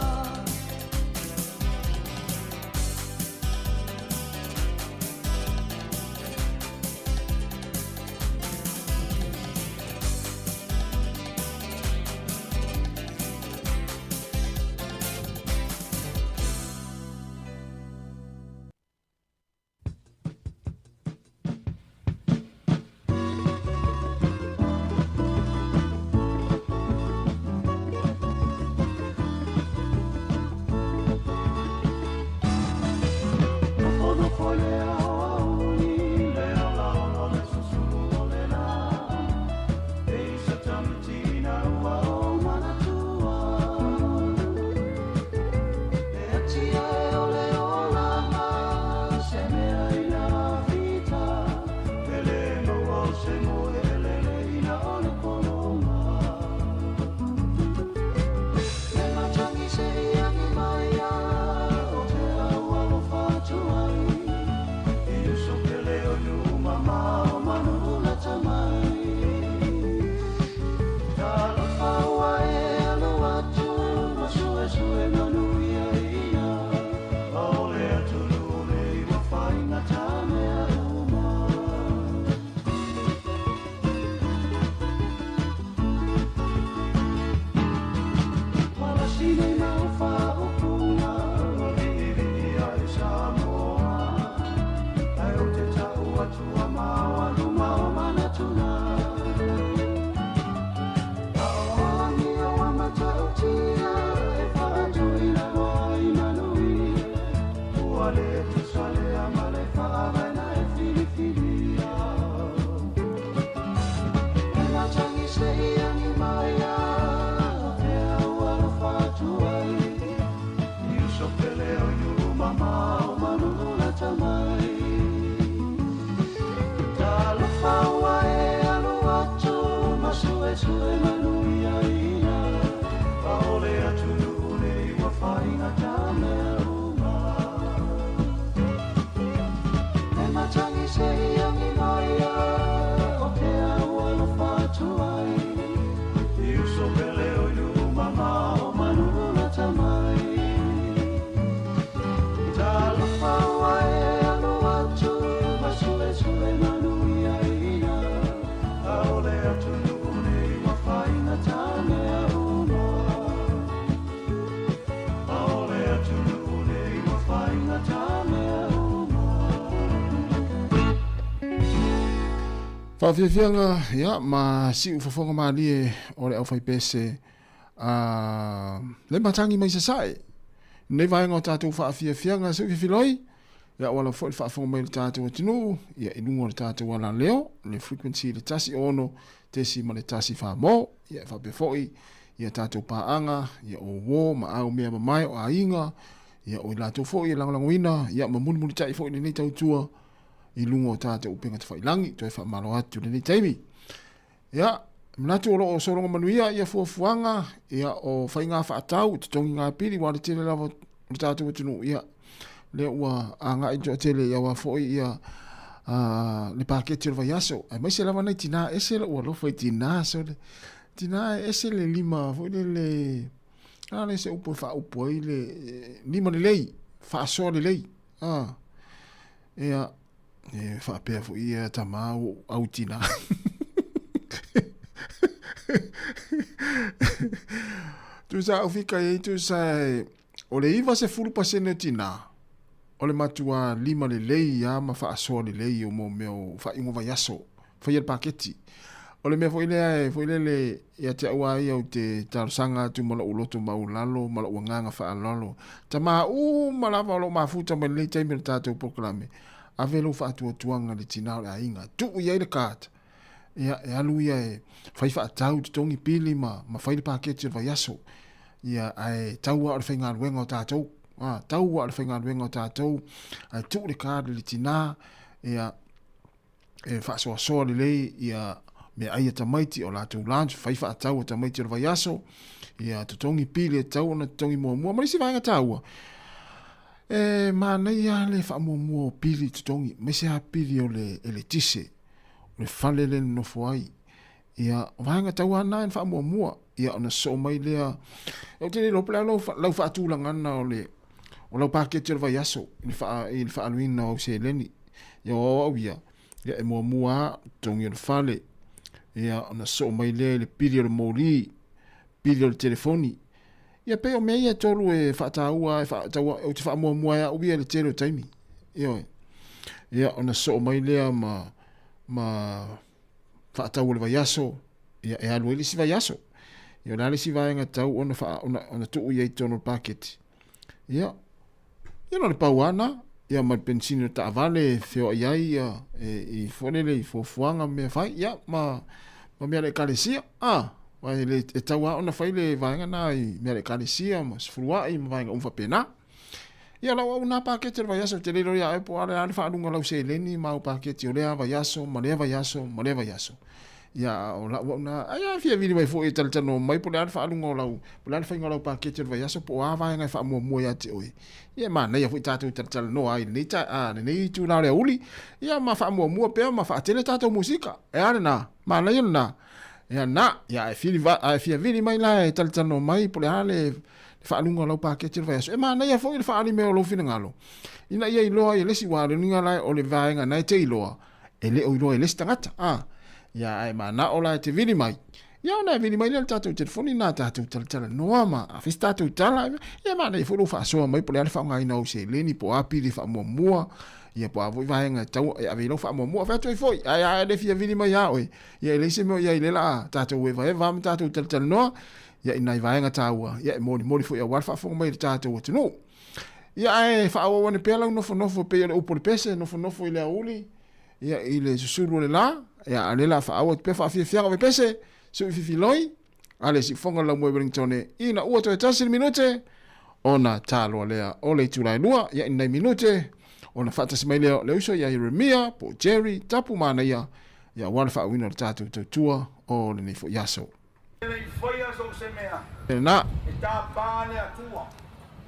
Suesue manuia ia. ʻAʻole atunuu nei ua faigata mea uma. E matagi se i agi mai ia, o ke au alofa atu ai. I uso pele o i nuu mamao ma nuu lata mai. Talofa ua e alu atu, ma suesue manuia ia. ʻAʻole atunuu nei ua faigata mea uma. ʻAʻole atunuu nei ua faigata mea uma. Faafiafiaga ia ma siu fofoga malie o le aufaipese a le matagi mai sasae. Nei vaega o tatou faafiafiaga seu fifiloi, ia ua lava foi le faafofoga mai o le tatou atunuu, ia i luga o le tatou alaleo, le frequency le 16.14 mo, ia e faapea foi ia tatou paaga, ia o uo ma au mea mamae o aiga, ia o i latou foi e lagolagoina, ia ma mulimulitai foi lenei tautua i luga o tatou upega tafailagi, toe faamalo atu i lenei taimi. Ia, manatu o lo o sologa manuia ia fuafuaga, ia o faiga faatau, totogi ngā pili, wā le tele lava o le tātou atunuu, ia, lea ua agai le toatele ia wā foi ia le paketi o le vaiaso. Aemaise lava nai tinā ese lou alofa i tinā, so le tinā e ese le lima foi lele, a le se upu e faaupu ai le lima lelei, faasoa lelei. Ia, e faapea foi ia tama ua ou au tinā. Tusa au fika i ai tusa e, o le 90% o tinā, o le matua lima lelei a ma faasoa lelei o mo mea o faaiuga vaiaso, faia le paketi. O le mea foi lea e foi lele ia te au a ia ou te talosaga atu ma lou loto maualalo ma lou agaga faaaloalo. Tama uma lava o lo o mafuta mai lenei taimi o le tatou polokalame, ave lou faatuatuaga i le tina o le aiga, tuu i ai le card, ia, e alu ia e fai faatau, totogi pili ma, ma fai le paketi o le vaiaso. Ia, ae tau lava o le faigaluega o tatou. A, tau lava o le faigaluega o tatou, ae tuu le card i le tina, ia, e faasoasoa lelei ia meaai a tamaiti o latou lunch, fai faatau a tamaiti o le vaiaso, ia totogi pili e tatau ona totogi muamua. Ma le isi vaega taua, e manaia le faamuamua o pili totogi, aemaise lava pili o le eletise, o le fale lea e nonofo ai. Ia, o vaega taua lava na e faamuamua, ia ona sosoo mai lea. Ou te le iloa po o le a lau, lau faatulagaga o le, o lau paketi o le vaiaso i le, faa, i le faaaluina o au seleni. Ia o au ia, ia e muamua lava totogi o le fale, ia ona sosoo mai lea i le pili o le moli, pili o le telefoni. Ia pei o mea ia e tolu e faataua, e faataua, ou te faamuamua ai au ia i le tele o taimi. Ioe. Ia ona sosoo mai lea ma, ma faatau o le vaiaso, ia e alu ai le isi vaiaso. Ia o le a le isi vaega e tatau ona, faa, ona, ona tuu i ai i totonu o le paketi. Ia, ia na o le pau lava na, ia ma le penisini o le taavale e feoai ai ia, e, i foi lele i fuafuaga ma mea fai, ia ma, ma mea a le ekalesia, a, e, le, e tatau lava ona fai le vaega na i mea a le ekalesia ma sefuluai ma vaega uma faapena. Ia lau au na paketi o le vaiaso, ou te le iloa ia oe po o le a le faaaluga o lau seleni ma au paketi o lea vaiaso ma lea vaiaso ma lea vaiaso. Ia o lau au na, ai a fia vili mai foi e talatalanoa mai po o le a le faaaluga o lau, po o le a le faiga o lau paketi o le vaiaso po o a vaega e faamuamua ia te oe. Ia e manaia foi tatou talatalanoa ai i lenei ta, a, lenei itula o le aoauli, ia ma faamuamua pea ma faatele tatou musika. E a lena? Manaia lena. Ia na, ia a e fili, a e fia vili mai la e talatalanoa mai po o le a le le faaluga o lau paketi o le vaiaso. E manaia foi le faaali mai o lou finagalo, ina ia iloa ai e le isi, aua o le uiga la o le vaega na e te iloa, e le o iloa e le isi tagata. A, ia ae manao la e te vili mai, ia ona e vili mai lea i le tatou telefoni na tatou talatalanoa ma a fai se tatou tala, ia e manaia foi lou faasoa mai po o le a le faaaogaina o au seleni po o a pili faamuamua, ia po o a foi vaega e tatau e ave i lau faamuamua. Fai atu ai foi, ae a e le fia vili mai ia oe, ia e leai se mea o i ai lea la a tatou evaeva ma tatou talatalanoa, ia i nai vaega taua, ia e molimoli foi aua le faafofoga mai a le tatou atunuu. Ia ae faaauau ane pea lau nofonofo e pei o le upu o le pese, nofonofo i le aoauli, ia i le susulu o le la, ia a o lea la faaauau atu pea faafiafiaga o pese, sui fifiloi, a le siufofoga o le laumua i Wellingtone, ina ua toe tasi le minute, ona taloa lea o le itula e lua, ia i nai minute, ona faatasi mai lea o le uso ia Ieremia po o Jerry Tapu Manaia. ia aua le faaauauina o le tatou tautua o lenei foi aso. E le i faia so o se mea. Lena. E tapa le Atua.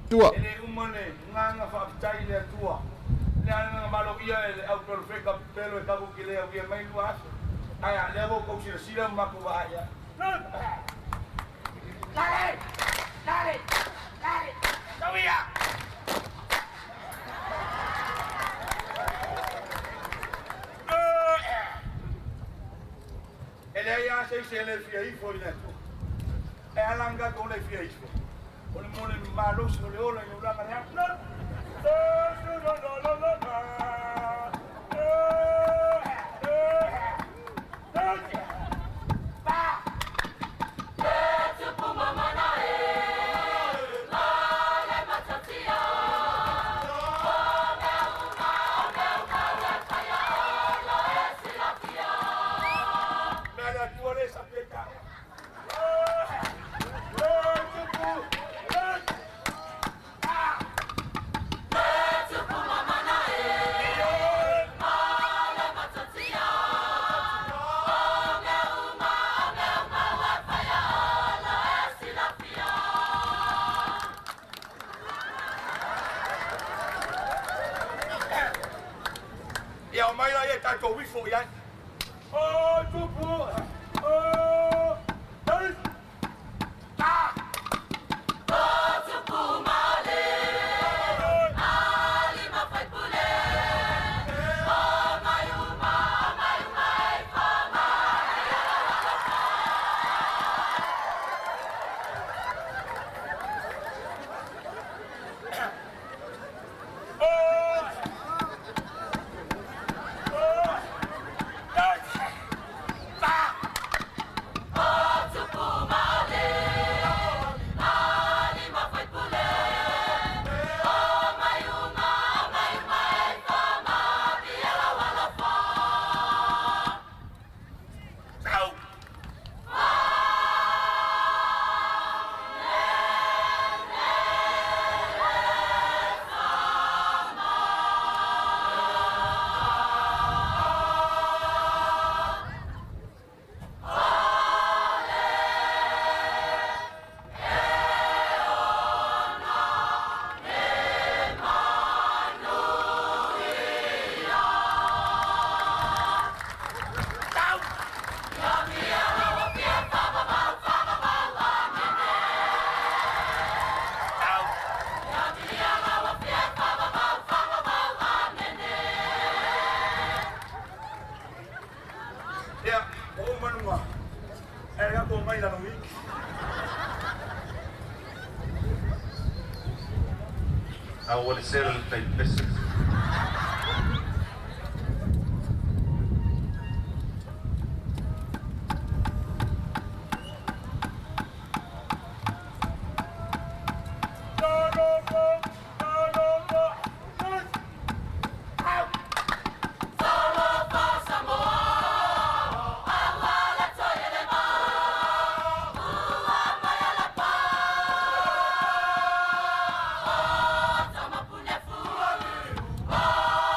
Tua. E le uma le agaga faafetai i le Atua. Le agaga valoia e le au perofeta pepelo e tatou te le aulia mai lua aso. Ae a lea ua outou silasila ma matou vaai ai. Lale! Lale! Lale! Tauia! E leai lava se isi e le fia ifo i le Atua. E ala ona tatou le fia ifo, o le mea o le malosi o le ola i le ulaga leaga. Ia omai laia tatou ifo i ai. O tupu o David. Ah! O tupu maole, ali ma faipule, o mai uma, o mai uma e fama. Ia, ua uma luga. E tatou omai i lalo iki. A ua le sela le tai pese. Oh!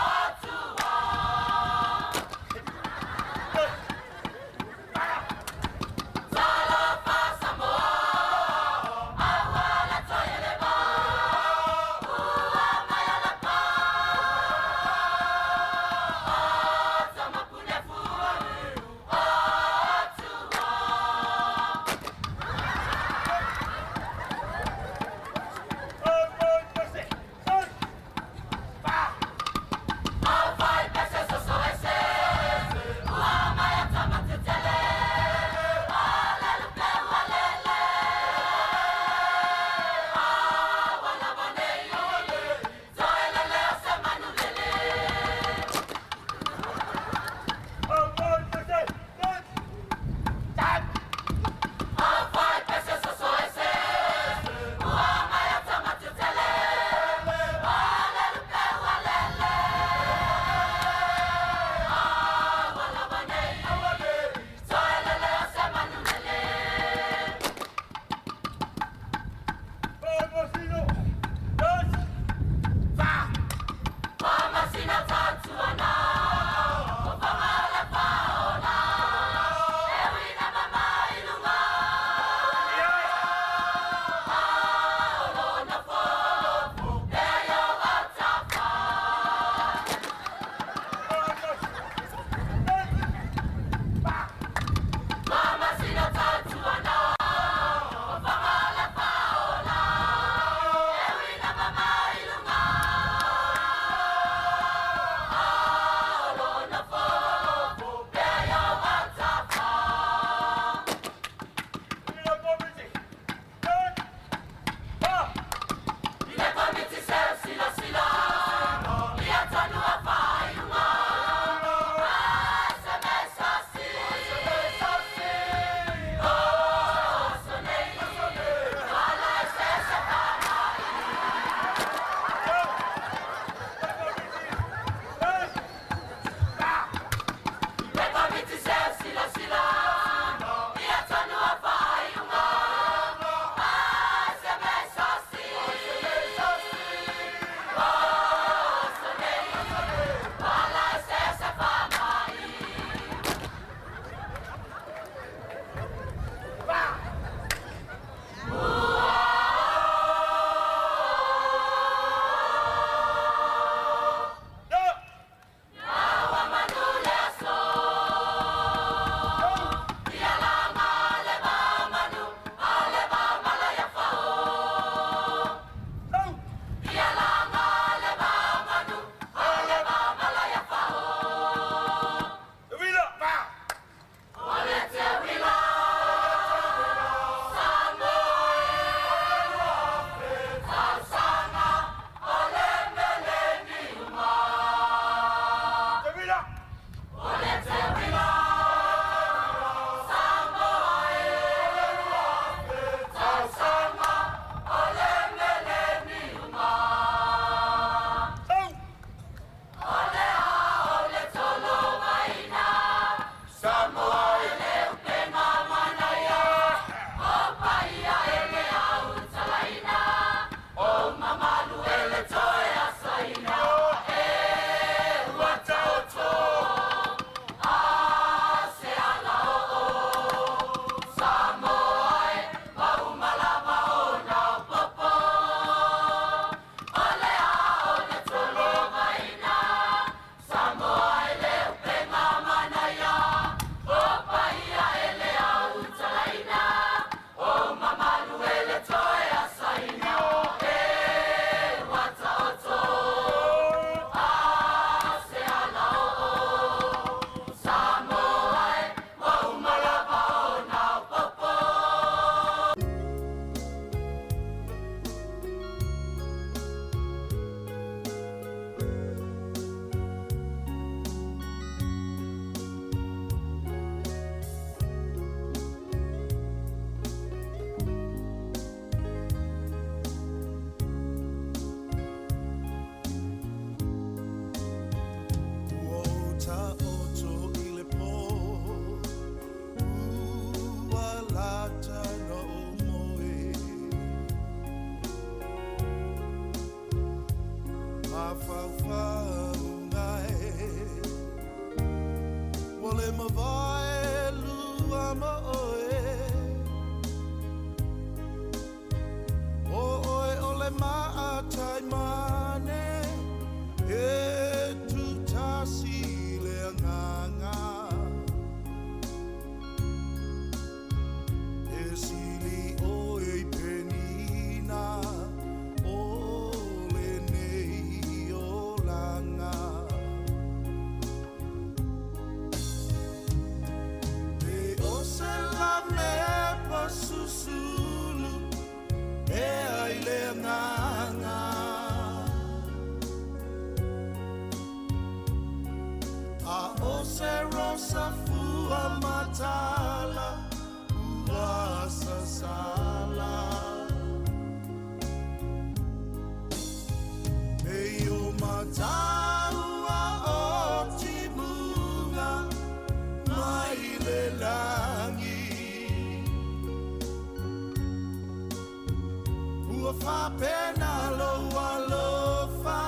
Ua faapena lou alofa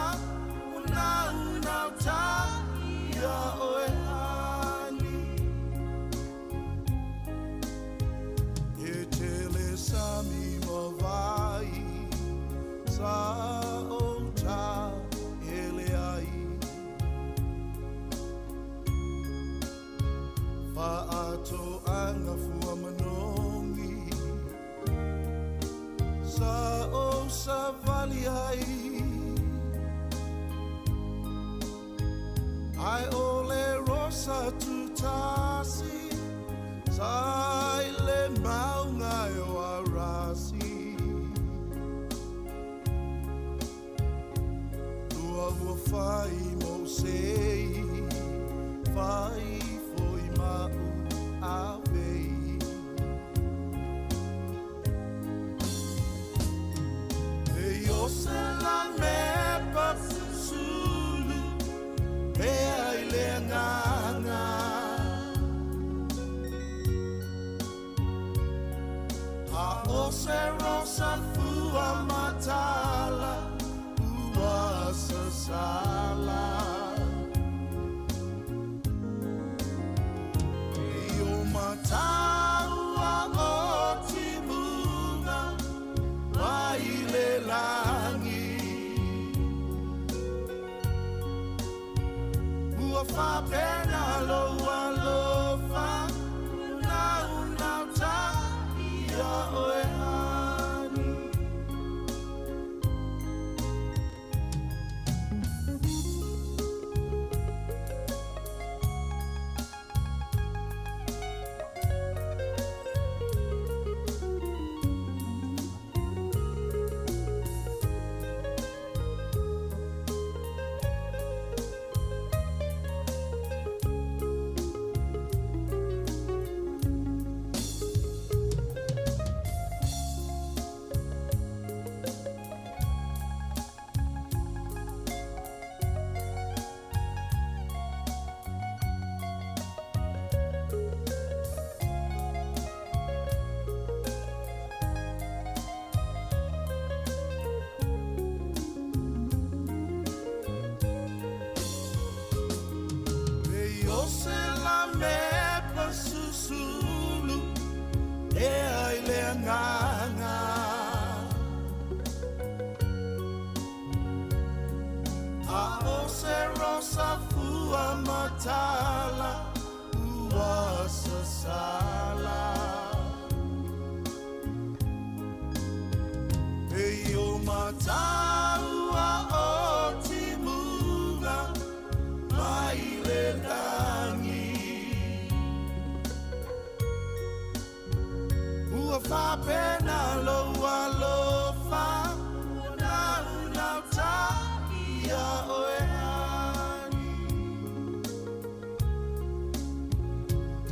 Unaunauta ia oe ani. E tele sami ma vai sa o ta ele ai. Faatoaga fua manogi sa o savali ai. Ai o le rosa tutasi sa i le maunga e o arasi. Lua ua fai mo sei, fai foi mau avei. E o se la mepa susulu, e ai le agaga. A o se rosa fua matala, ua sasala. E o mataua o timuga, mai le lagi. Ua faapena lou alofa, unaunauta ia oe ani. Matala ua sasala. E o mataua o timuga mai le lagi. Ua faapena lou alofa, unaunauta ia oe ani.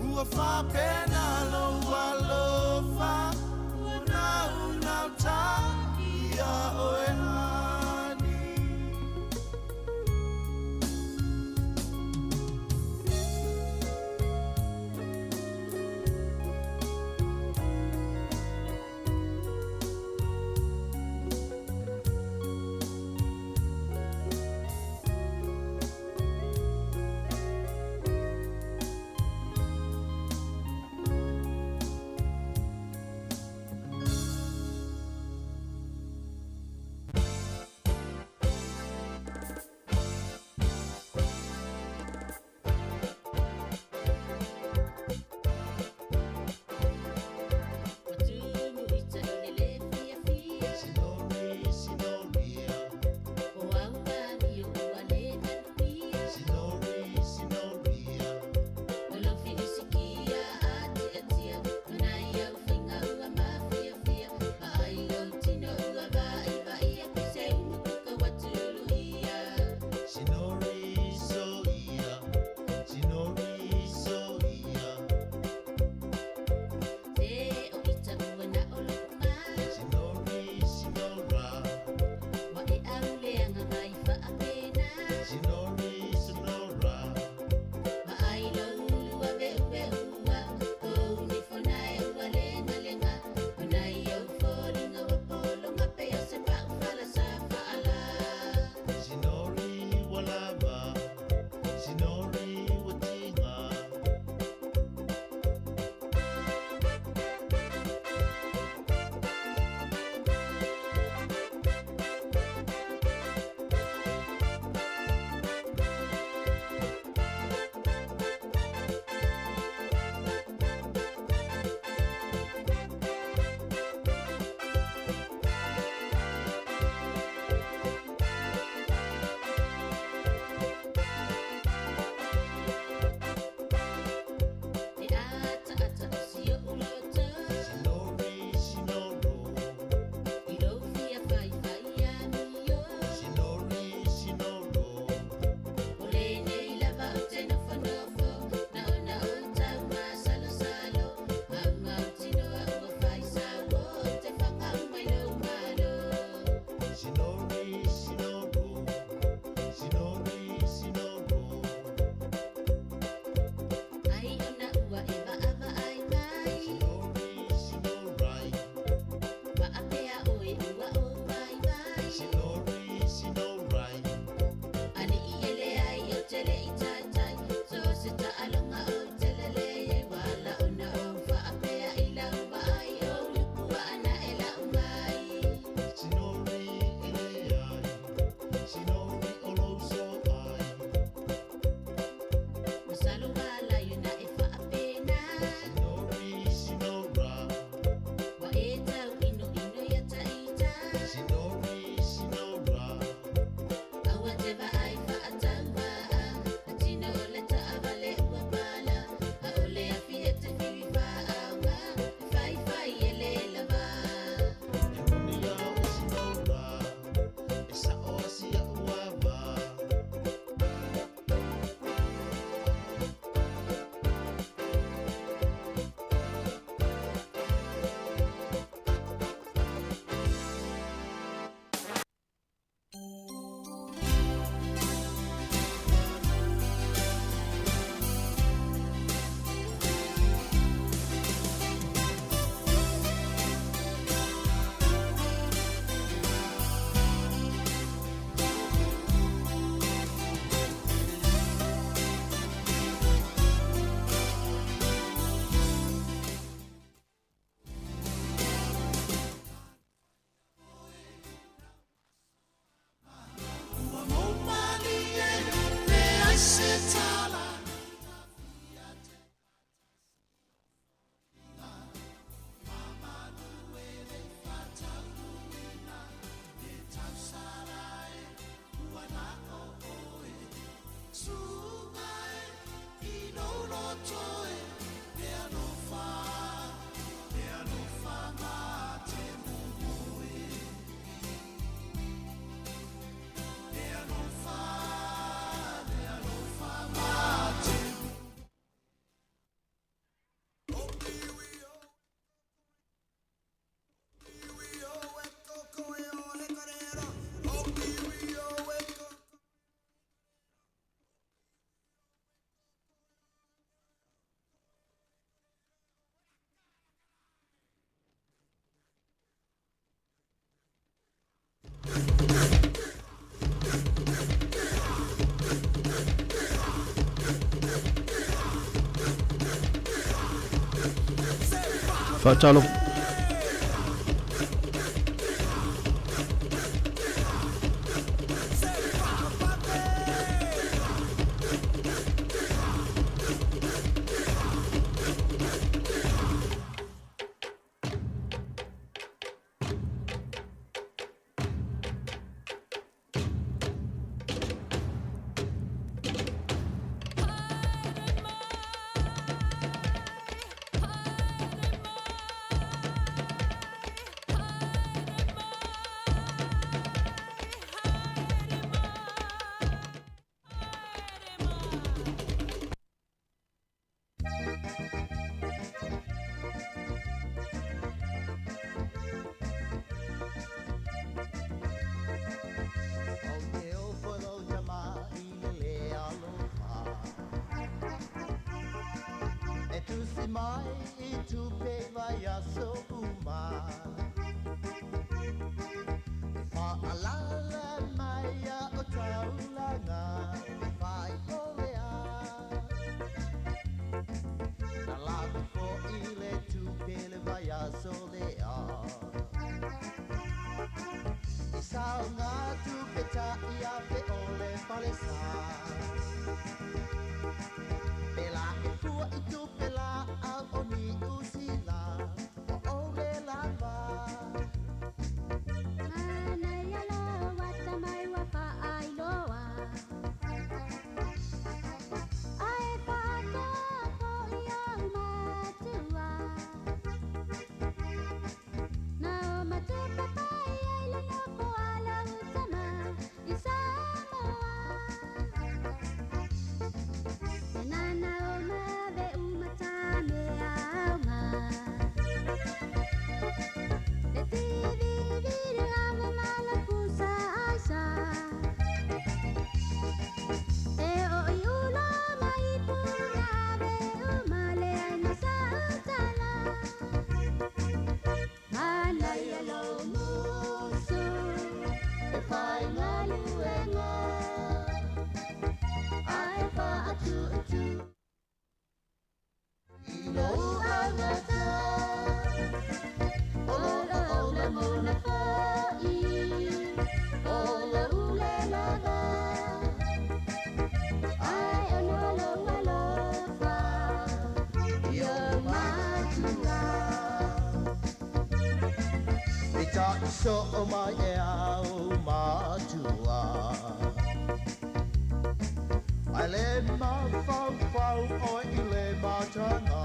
Ua faapena lou alofa, unaunauta ia oe ani. Faatalofa. So o mai e au matua Ai le mafau o i le matanga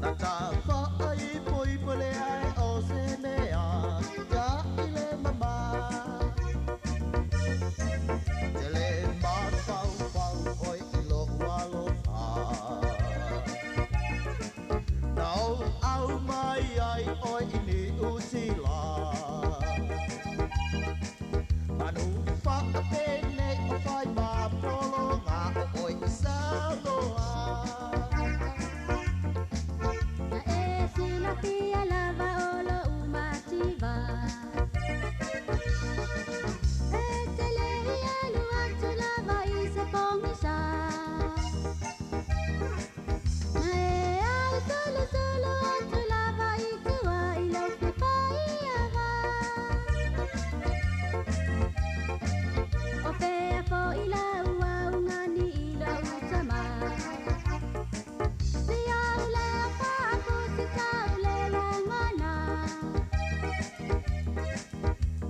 Na ta whaai pui pule ai o se mea Ka i le mama Te le mafau o i lo ualofa Na o au mai ai oi i ni usila Manu whaapene o whai mapolo ngā o oi i Samoa. Na e silapia lava o lo umativa E te le alu atu lava i se pongisa Na e au solo solo atu lava i tua i lau fifai ava O pea fo i lau au ngani i lau tama Si au lea whaapu si tau le langona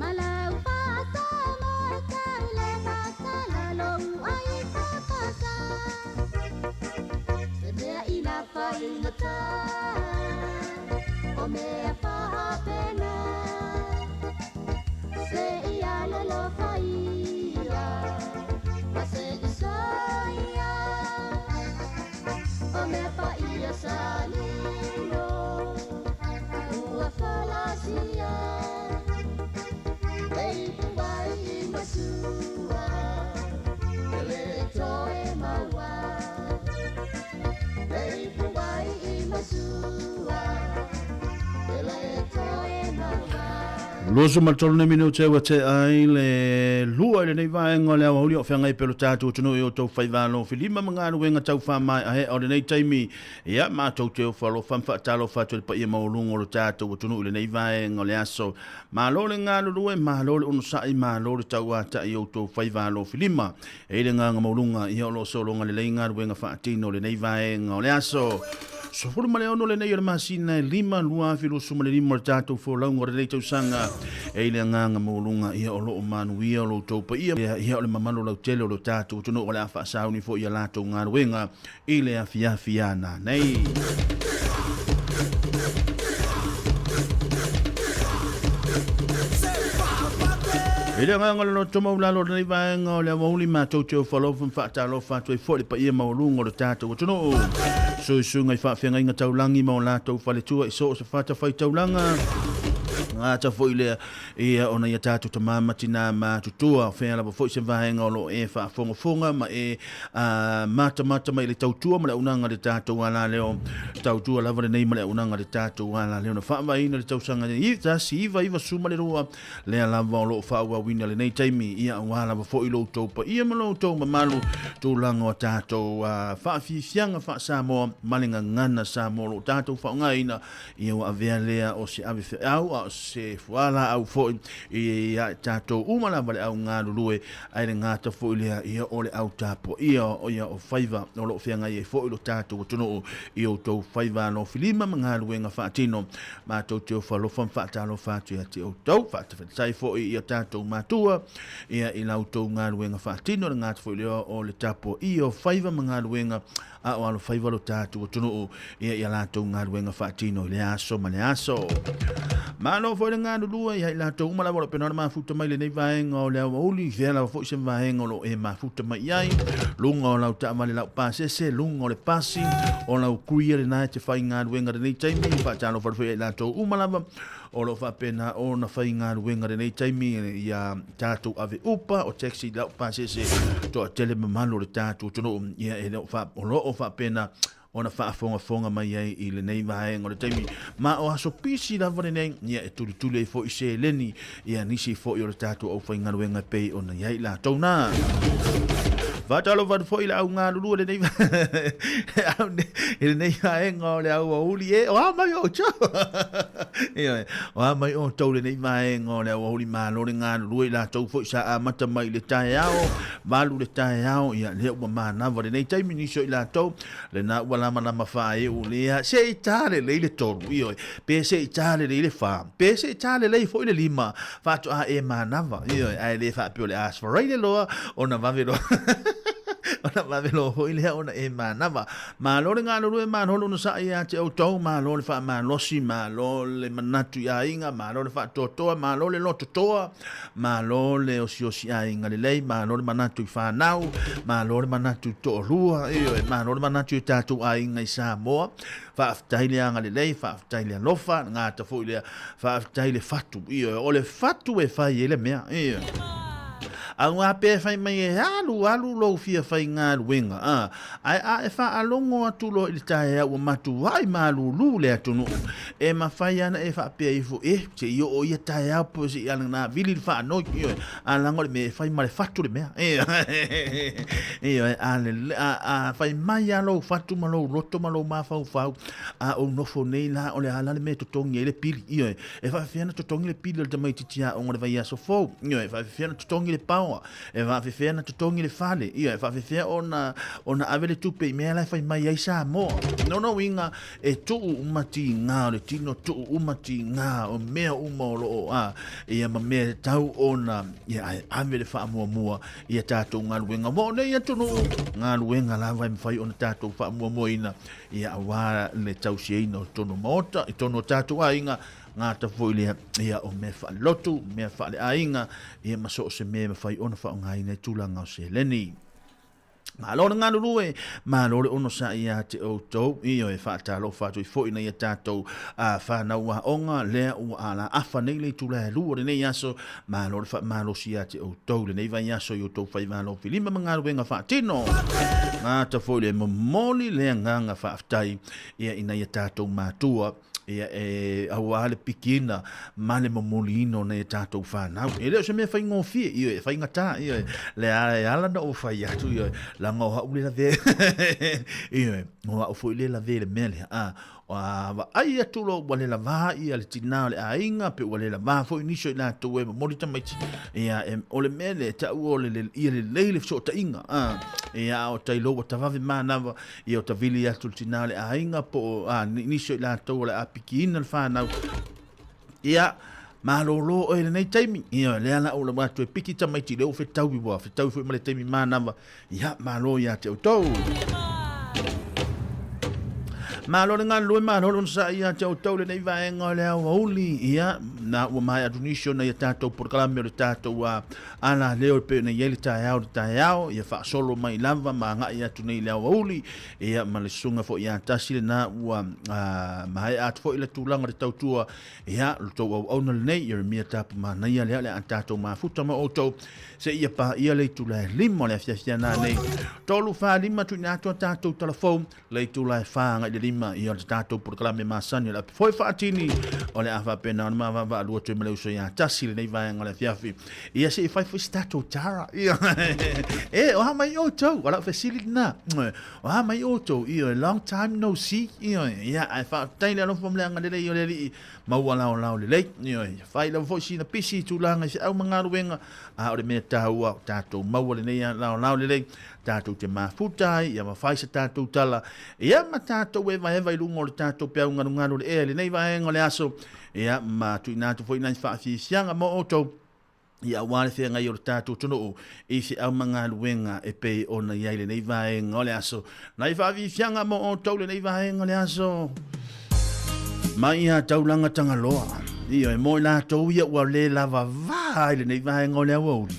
Ma lau whaasa mo e tau le whaatala lo ai whapasa Se mea ina whaingata O mea whaapena Se ia lolo whaia Ma se isoia O mea whaia salino Ua falasia Leipu ai i masua E le toe maua Leipu ai i masua E le 23 nei minute ua tea ai le 2 i lenei vaega o le aoauli o feagai pea lo tatou atunuu i o outou faiva alofilima ma galuega tau faamaeaea o lenei taimi. Ia, matou te ofo alofa ma faatalofa atu i le paia maualuga o lo tatou atunuu i lenei vaega o le aso. Malo le galulue, malo le onosai, malo le tauatai i outou faiva alofilima. E i le agaga maualuga, ia o lo o sologa lelei galuega faatino o lenei vaega o le aso. 16 lenei o le masina e 5, 2025 o le tatou folauga o lenei tausaga. E i le agaga maualuga, ia o lo o manuia lo outou paia, ia o le mamalu lautele o lo tatou atunuu o le a faasauni foi i a latou galuega i le afiafi a nanei. I le agaga o le loto maulalo o lenei vaega o le aoauli matou te ofo alofa ma faatalofa atu ai foi i le paia maualuga o le tatou atunuu. Suisuga i faafeagaiga taulagi ma o latou faletua i so o se fatafaitaulaga. Gata foi lea Ia, ona ia tatou tama ma tinā matutua, o fea lava foi se vaega o lo o e faafogafoga ma e matamata mai i le tautua ma le auaunaga a le tatou alaleo, tautua lava lenei ma le auaunaga a le tatou alaleo na faavaeina i le tausaga 1992, lea lava o lo o faaauauina i lenei taimi, ia aua lava foi lo outou paia ma lo outou mamalu, tulaga o tatou faafiafiaga faa-Samoa ma le gagana Samoa o lo o tatou faaaogaina. Ia ua avea lea o se ave feau a o se fualaau foi ia i tatou uma lava le au galulue, ae le gata foi lea ia o le au tapuaia o ia o faiva o lo o feagai ai foi lo tatou atunuu i outou faiva alofilima ma galuega faatino. Matou te ofo alofa ma faatalofa atu ia te outou, faatafetai foi i o tatou matua ia i la outou galuega faatino, le gata foi lea o le tapuaia o faiva ma galuega a o alofaiva lo tatou atunuu ia i a latou galuega faatino i lea aso ma lea aso. Malo foi le galulue ia i latou uma lava o lo o pena ona mafuta mai lenei vaega o le aoauli, fea lava foi se vaega o lo o e mafuta mai i ai, luga o lau taavale laupasese, luga o le pasi, o lau kuia lena e te faigaluega lenei taimi, faatalofa atu foi ia i latou uma lava o lo o faapena ona faigaluega lenei taimi ia tatou ave upa o taxi laupasese toatele mamalu o le tatou atunuu ia e le o fa, o lo o faapena ona faafogafoga mai ai i lenei vaega o le taimi. Ma o aso pisi lava lenei, ia e tulituli ai foi seleni ia nisi foi o le tatou aufaigaluega e pei ona i ai latou na. Faatalofa atu foi i le au galulue lenei i lenei vaega o le aoauli e o a mai outou. Ioe, o a mai outou lenei vaega o le aoauli malo le galulue i latou foi sa amata mai i le taeao, 8 le taeao, ia lea ua manava lenei taimi nisi o i latou, lena ua lamalama faaiu lea, se i ta lelei le 3, ioe, pe se i ta lelei le 4, pe se i ta lelei foi le 5, faatoa e manava, ioe, ae le faapea o le a sfaraile loa ona vave loa. Ona vave loa foi lea ona e manava. Malo le galulue, malo le onosai ia te outou, malo le faamalosi, malo le manatu i aiga, malo le faatoatoa, malo le lototoa, malo le osiosi aiga lelei, malo le manatu i fanau, malo le manatu i toalua, ioe, malo le manatu i tatou aiga i Samoa. Faafetai le agalelei, faafetai le alofa, le gata foi lea, faafetai le fatu, ioe, o le fatu e fai ai le mea, ioe. Aua pe fai mai e alu alu lou fia faigaluega, a, Ae a e faalogo atu loa i le taeao ua matuai malulu le atunuu, e mafai ana e faapea ifo, E, se i oo ia taeao po se i ana vili le faanoi, ioe, a laga o le mea e fai ma le fatu le mea. Ioe, a, le, a, a fai mai lava lou fatu ma lou loto ma lou mafaufau, a ou nofo nei la, o le a la le mea e totogi ai le pili, ioe, e faapefea ona totogi le pili o le tamaitiiti aoga o le vaiaso fou, ioe, e faapefea ona totogi le paoa, E faafefea ona totogi le fale? Ia, e faafefea ona, ona ave le tupe i mea la e fai mai ai Samoa? Lona uiga, e tuu uma tiga o le tino, tuu uma tiga o mea uma o lo o a, ia ma mea e tatau ona, ia, ae ave le faamuamua i a tatou galuega. Aua o nei atunuu, galuega lava e mafai ona tatou faamuamuaina, ia, aua le tausiaina o totonu o maota, i totonu o tatou aiga, Gata foi lea, ia, o mea faalelotu, mea faaleaiga, ia ma so o se mea e mafai ona faaaogaina i tulaga o seleni. Malo le galulue, malo le onosaʻi iā te outou, ioe, faatalofa atu ai foi nai a tatou fanau aoga, lea ua alaafa nei le itula e lua o lenei aso, malo le faamalosi iā te outou i lenei vaiaso i outou faiva alofilima ma galuega faatino. Gata foi le momoli le agaga faafetai ia i nai a tatou matua, ia e auā le pikiina ma le momoliina o nai a tatou fanau. E le o se mea faigofie, ioe, e faigata, ioe, le a e ala ona ou fai atu, ioe, leaga o au le lavea, ioe, o au foi le lavea i le mea lea, a, a vaai atu loa ua le lavā ia le tinā o le aiga, pe ua le lavā foi nisi o i latou e momoli tamaiti, ia, e, o le mea lea e taua o le, ia lelei le fesootaiga, a, ia, a o tai loa ua tavave manava, Ia o tavili atu le tinā o le aiga po o a, nisi o i latou o le a pikiina le whānau. Ia, malōlō oe i lenei taimi. Ia, lea la o lau atu e piki tamaiti lea ua fetaui ua fetaui foi ma le taimi manava. Ia, malo ia te outou. Malo le galulue, malo le onosai ia te outou lenei vaega o le aoauli. Ia, na ua maea atu nisi o nai a tatou polokalame o le tatou a, Ala lea e pei ona i ai le taeao i le taeao, ia faasolo mai lava ma agai atu nei i le aoauli, ia ma le susuga foi ia Tasi lena ua maea atu foi le tulaga o le tautua, ia lo tou auauna lenei, Ieremia Tapu Manaia lea o le a tatou mafuta ma outou seia paia le itula e 5 o le afiafi ana nei. 3, 4, 5 tuuina atu a tatou talafou le itula e 4 agai le 5 ia o le tatou polokalame masani o le api foi faatini o le a faapena ona mavaavaalua atu ai ma le uso ia Tasi lenei vaega o le afiafi. Ia se i fai foi se tatou tara. Ia e o a mai outou, o lau fesili lena. O a mai outou, ia long time no see. Ia ia ae faafetai le alofa ma le agalelei o le Alii maua laolao lelei. Ia fai lava foi sina pisi i tulaga i feau ma galuega, a o le mea taua o tatou maua lenei laolao lelei tatou te mafuta ai, ia mafai se tatou tala, ia ma tatou evaeva i luga o le tatou peau galugalu o le ea i lenei vaega o le aso, ia ma tuuina atu foi nai faafiafiaga mo outou, ia aua le feagai o le tatou atunuu i feau ma galuega e pei ona i ai lenei vaega o le aso. Nai faafiafiaga mo outou lenei vaega o le aso. Mai ia taulaga Tagaloa. Ia e mo i latou ia ua le lava vā i lenei vaega o le aoauli.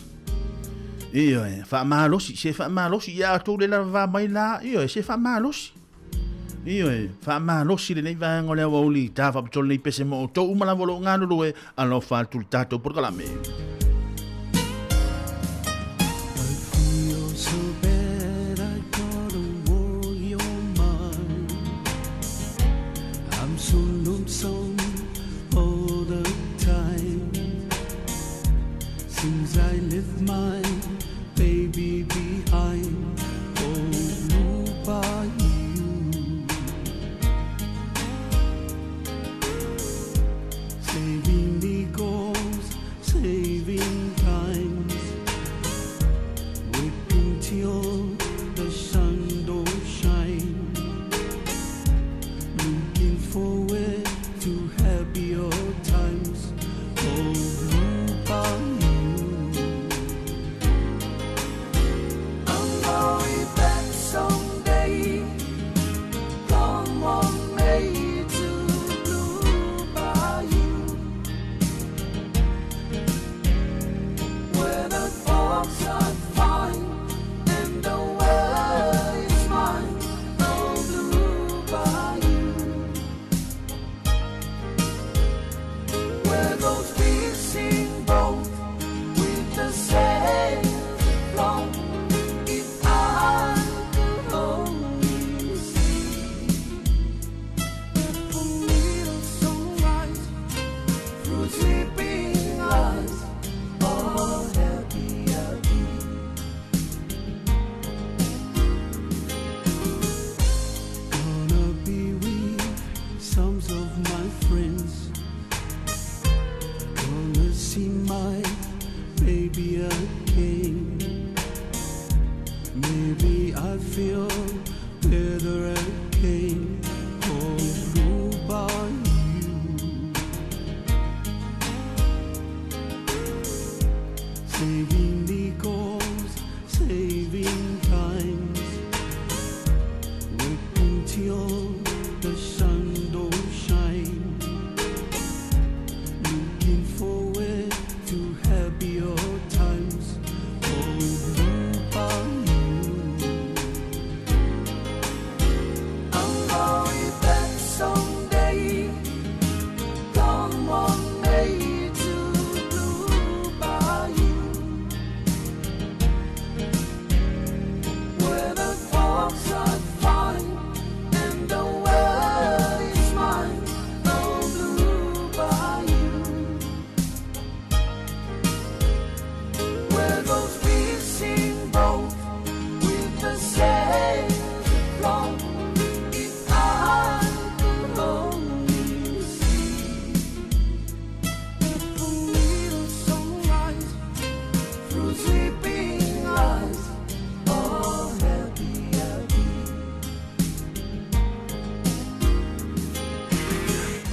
Ioe, faamalosi, se faamalosi ia outou le lava vā mai la, ioe, se faamalosi. Ioe, faamalosi lenei vaega o le aoauli, ta faapitoa lenei pese mo outou uma lava o lo o galulue, alofa atu le tatou polokalame. I feel so bad, I gotta worry your mind. I'm so lonesome all the time. Since I left my baby behind, oh, blue bayou. Saving nickels, saving times, working till the sun don't shine. Looking forward to happier times. Oh, blue bayou. I'm going back someday.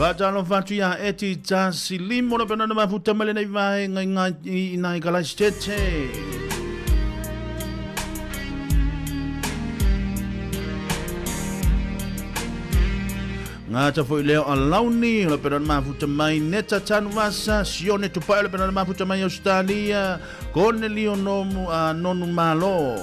Faatalofa atu iā Eti Tasilimo o lo pena na mafuta mai lenei vaega i ngai i nai Kalaisitete. Ngata foi leo a Launi, o lo pena na mafuta mai Neta Tanuvasa, Sione Tupai o lo pena na mafuta mai Australia, Konelio Nomu a Nonu Malo.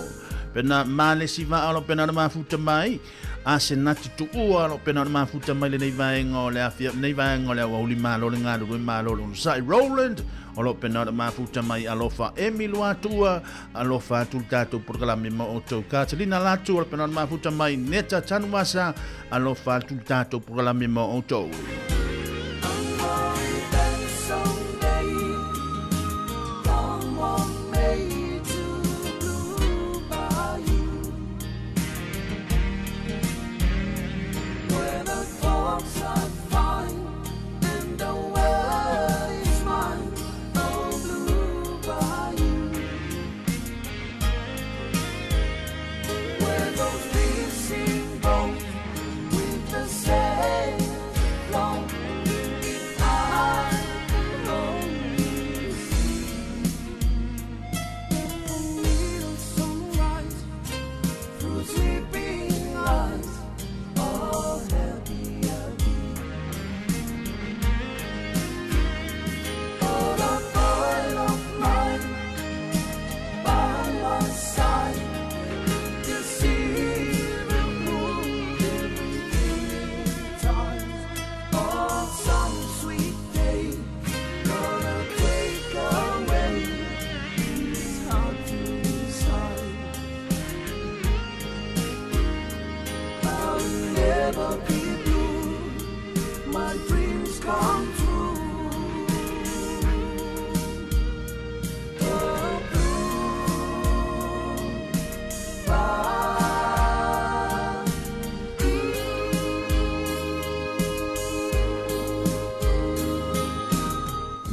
Pena Malesi Vaa o lo pena na mafuta mai, Asenati Tuua o lo pena na mafuta mai lenei vaega o le afia, lenei vaega o le aoauli malo le galulue malo le onosai Roland o lo pena na mafuta mai alofa Emi Luatua, alofa atu le tatou polokalame ma outou Katalina Latu o lo pena na mafuta mai Neta Tanuvasa, alofa atu le tatou polokalame ma outou. Never be blue, my dreams come true. Oh, blue, bye.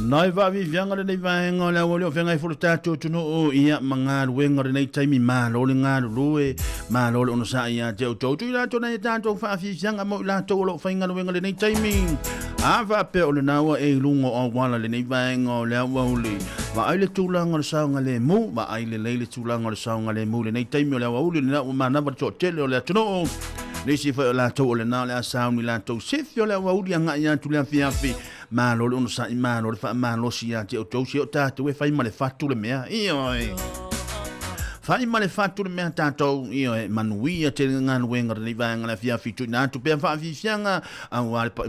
Nai vaaviaviaga lenei vaega o le auali o feagai foi le tatou atunuu ia ma galuega o lenei taimi malo le galulue malo le onosaʻi iā te outou tui latou nai tatou faafiafiaga mo i latou o loo faigaluega lenei taimi a faapea o lena ua e i luga o auala lenei vaega o le auauli vaai le tulaga o le saogalemu vaai lelei le tulaga o le saogalemu lenei taimi o le auauli lena ua manava le toatele o le atunuu nisi foi o latou o lena o le a sauni latou sifi o le auauli agai atu le afiafi Malo le onosai, malo le faamalosi ia te outou, se o tatou e fai ma le fatu le mea, ioe. Fai ma le fatu le mea tatou, ioe, manuia tele galuega lenei vaega le afiafi tuuina atu pea faafiafiaga aua le pa,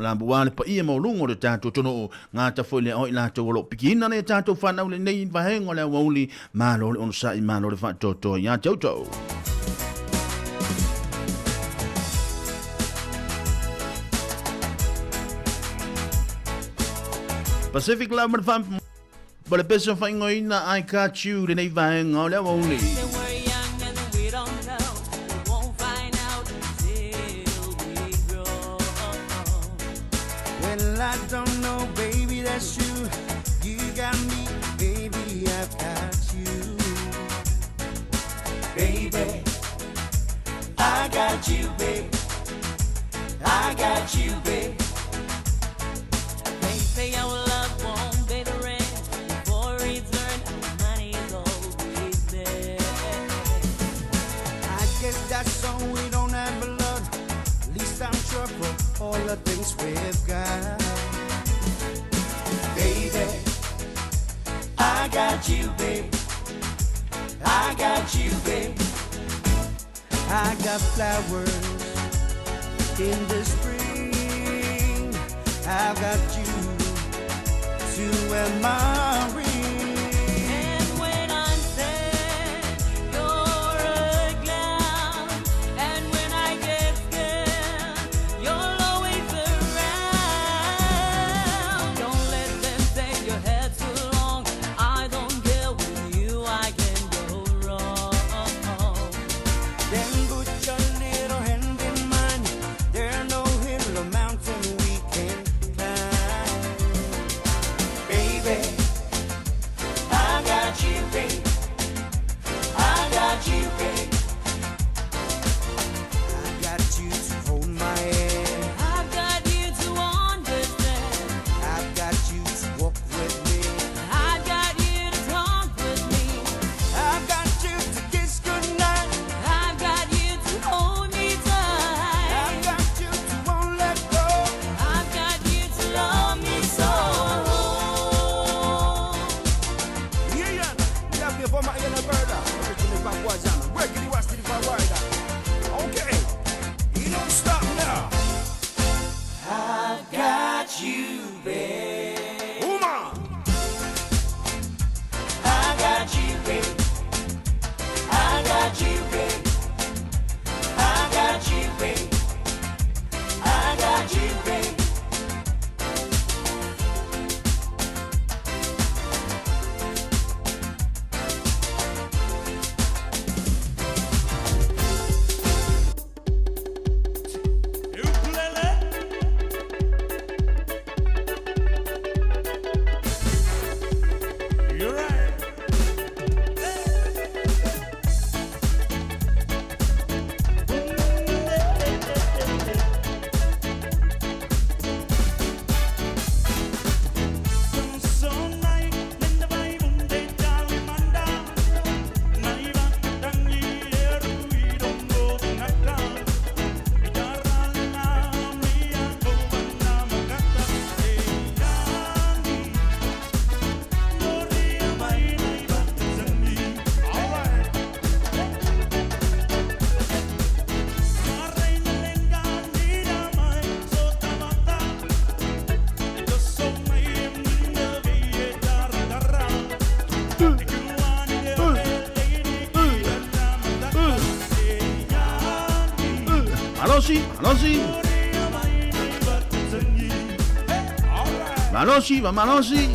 aua le paia maualuga o le tatou atunuu, gata foi le o i latou o lo o pikiina nei tatou fanau lenei vaega o le aoauli, malo le onosai, malo le faatoatoa ia te outou. Pacific Love ma le fa ma le pese o faaigoaina I Got You lenei vaega o le aoauli. Well, I don't know, baby, that's you. You got me, baby, I've got you. Baby, I got you, babe. I got you, babe. They say our love won't pay the rent. Before it's earned, our money is always there. I guess that's so we don't have a lot. At least I'm sure for all the things we've got. Baby, I got you, babe. I got you, babe. I got flowers in the spring. I've got you to wear my ring. And when I'm sad, you're a clown. And when I get scared, you're always around. Don't let them say your head's too long. I don't care, with you I can go wrong. Then put your little hand in mine. There no hill or mountain we can climb. Baby, got you, babe. Uma! I got you, babe. I got you, babe. I got you, babe. I got you, babe. You're right. Malosi, malosi. Malosi, va malosi.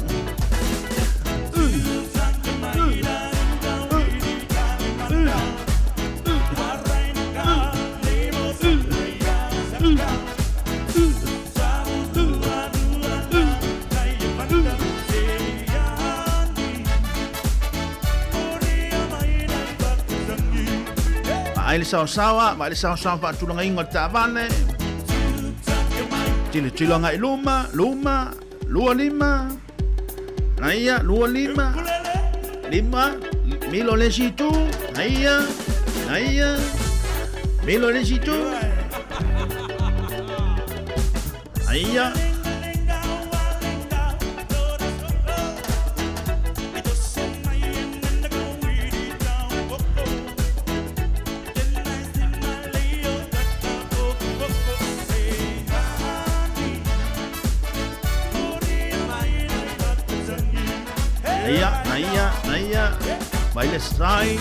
Vaai le saosaoa, vaai le saosaoa faatulagaina o le taavale. Tilotilo agai luma, luma, 25. Naia, 25. Lima, milo le isi itu. Naia, naia, milo le isi itu. Naia. Naia, naia, naia. Vai le sai.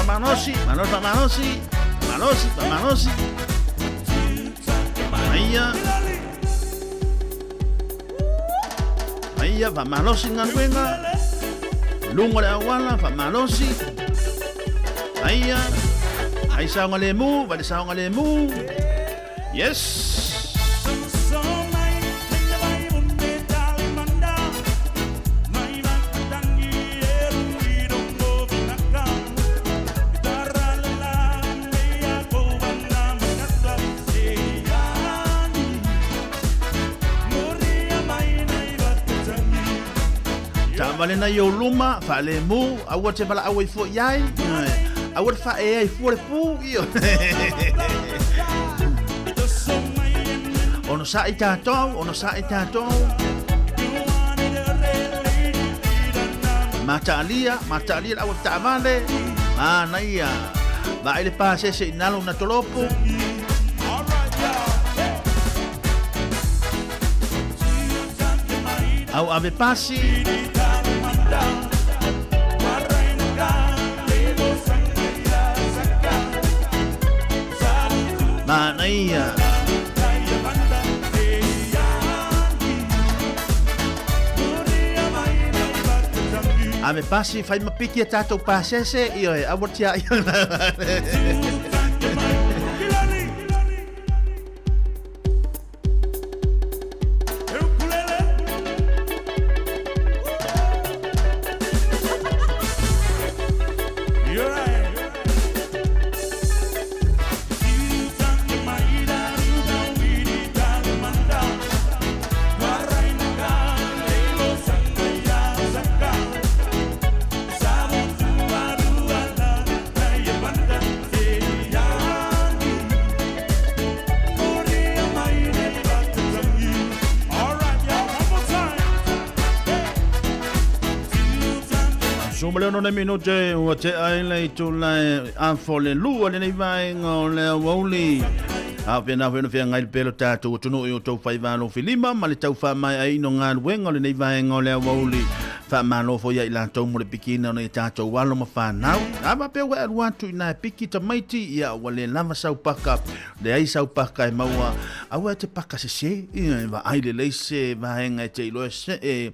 Malosi, malosi, malosi, malosi, malosi. Naia. Aia, faamalosi galuega luga o le auala faamalosi. Aia, ai saogalemu va le saogalemu. Yes. Taavale nai ou luma faalemu aua te valaau ai fua iai aua le faaea ai fua le pu io. Ono sa'i tatou, ono sa'i tatou. Mataalia, mataalia le aua taavale. Manaia. Vaai le pasese i nalo na tolopo. Au ave pasi. Manaia. Ave pasi fai mapiki e tātou pasese io e aua tia ia. Ma le 6 minute ua tea ai le itula e afo le lua lenei vaega o le aoauli. A o pena foi ona feagai le pea lo tatou atunuu i o outou faiva alofilima ma le tau faamaeaina o galuega o lenei vaega o le aoauli. Faamalo foi ia i latou mo le pikiina o nai tatou alo ma fanau. A faapea ua e alu atu i na e piki tamaiti, ia ua le lava sau paka, leai sau paka e maua. Aua e te paka sese, ia e vaai lelei se vaega e te iloa se, e,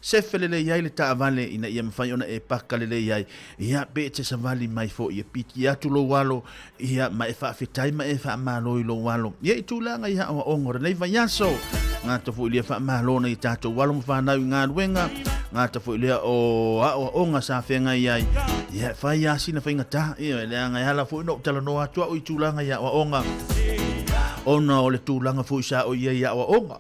sefe lelei ai le taavale ina ia mafai ona e paka lelei ai. Ia, pe e te savali mai foi e piki atu lou alo, ia, ma e faafetai ma e faamalo i lou alo. Ia, i tulaga i aoaoga o lenei vaiaso, gata foi lea faamalo nai tatou alo ma fanau i galuega, gata foi lea o aoaoga sa feagai ai. Ia, e fai lava sina faigata, ia, leaga e ala foi ona ou talanoa atu au i tulaga i aoaoga, ona o le tulaga foi sa ou i ai i aoaoga.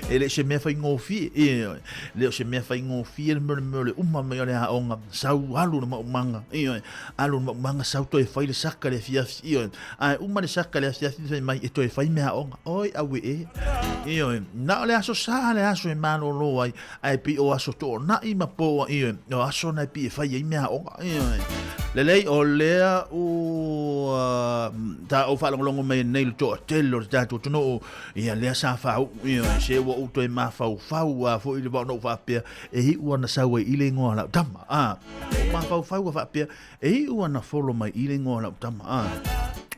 E le o se mea faigofie, ioe, le o se mea faigofie le mea o le mea o le uma mai o le aoga, sau alu le maumaga, ioe, alu le maumaga sau toe fai le saka i le afiafi, ioe, ae uma le saka i le afiafi fai mai e toe fai meaaoga, oi aue e, ioe, na o le aso sa le aso e malolo ai, ae pei o aso toonai ma po, ioe, o aso na e pei e fai ai meaaoga, ioe. Lelei, o lea ua taou faalogologo mai nei le toatele o le tatou atunuu, ia lea sa faauu, ioe, se ua ou toe mafaufau lava foi i le vaa ona ou faapea, e iu ana sau ai i le igoa o lau tama, a. Ou mafaufau a faapea, e iu ana folo mai i le igoa o lau tama, a.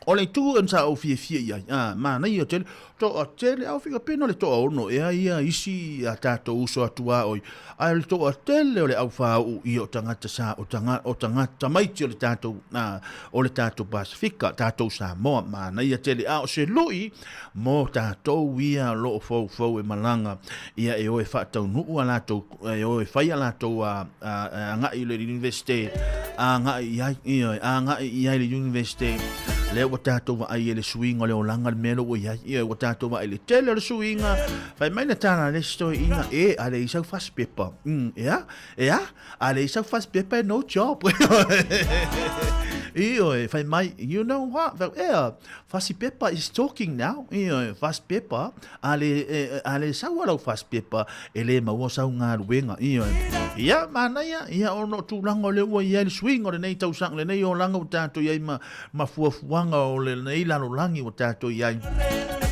O le itu sa ou fiafia i ai, a, manaia tele, Toatele, a o fika pena le toaono ea ia isi a tatou uso atu a oi, ae o le toatele o le aufāu'u ia o tagata sa, o taga, o tagata tamaiti o le tatou, a, o le tatou Pasifika, tatou Samoa, manaia tele, a o se lu'i mo tatou ia o lo o foufou e malaga, ia e o e faataunu'u a latou, e o e fai a latou a, a, a agai i le Universite, agai i ai, ioe, agai i ai le Universite, lea ua tatou vaai i le suiga o le olaga le mea lea ua i ai, ioe, ua tatou vaai i le tele o le suiga, fai mai le tala a le isi toeaina, e, a leai sau fasi pepa, ea, ea, a leai sau fasi pepa e no job, ioe, fai mai, you know what, ea, fasi pepa is talking now, ioe, fasi pepa, A le, e, a le sau a lau fasipepa, e le maua sau galuega, ioe. Ia, manaia, ia, ona o tulaga o lea ua i ai le suiga o lenei tausaga, lenei olaga ua tatou i ai ma, ma fuafuaga o lenei lalolagi ua tatou i ai.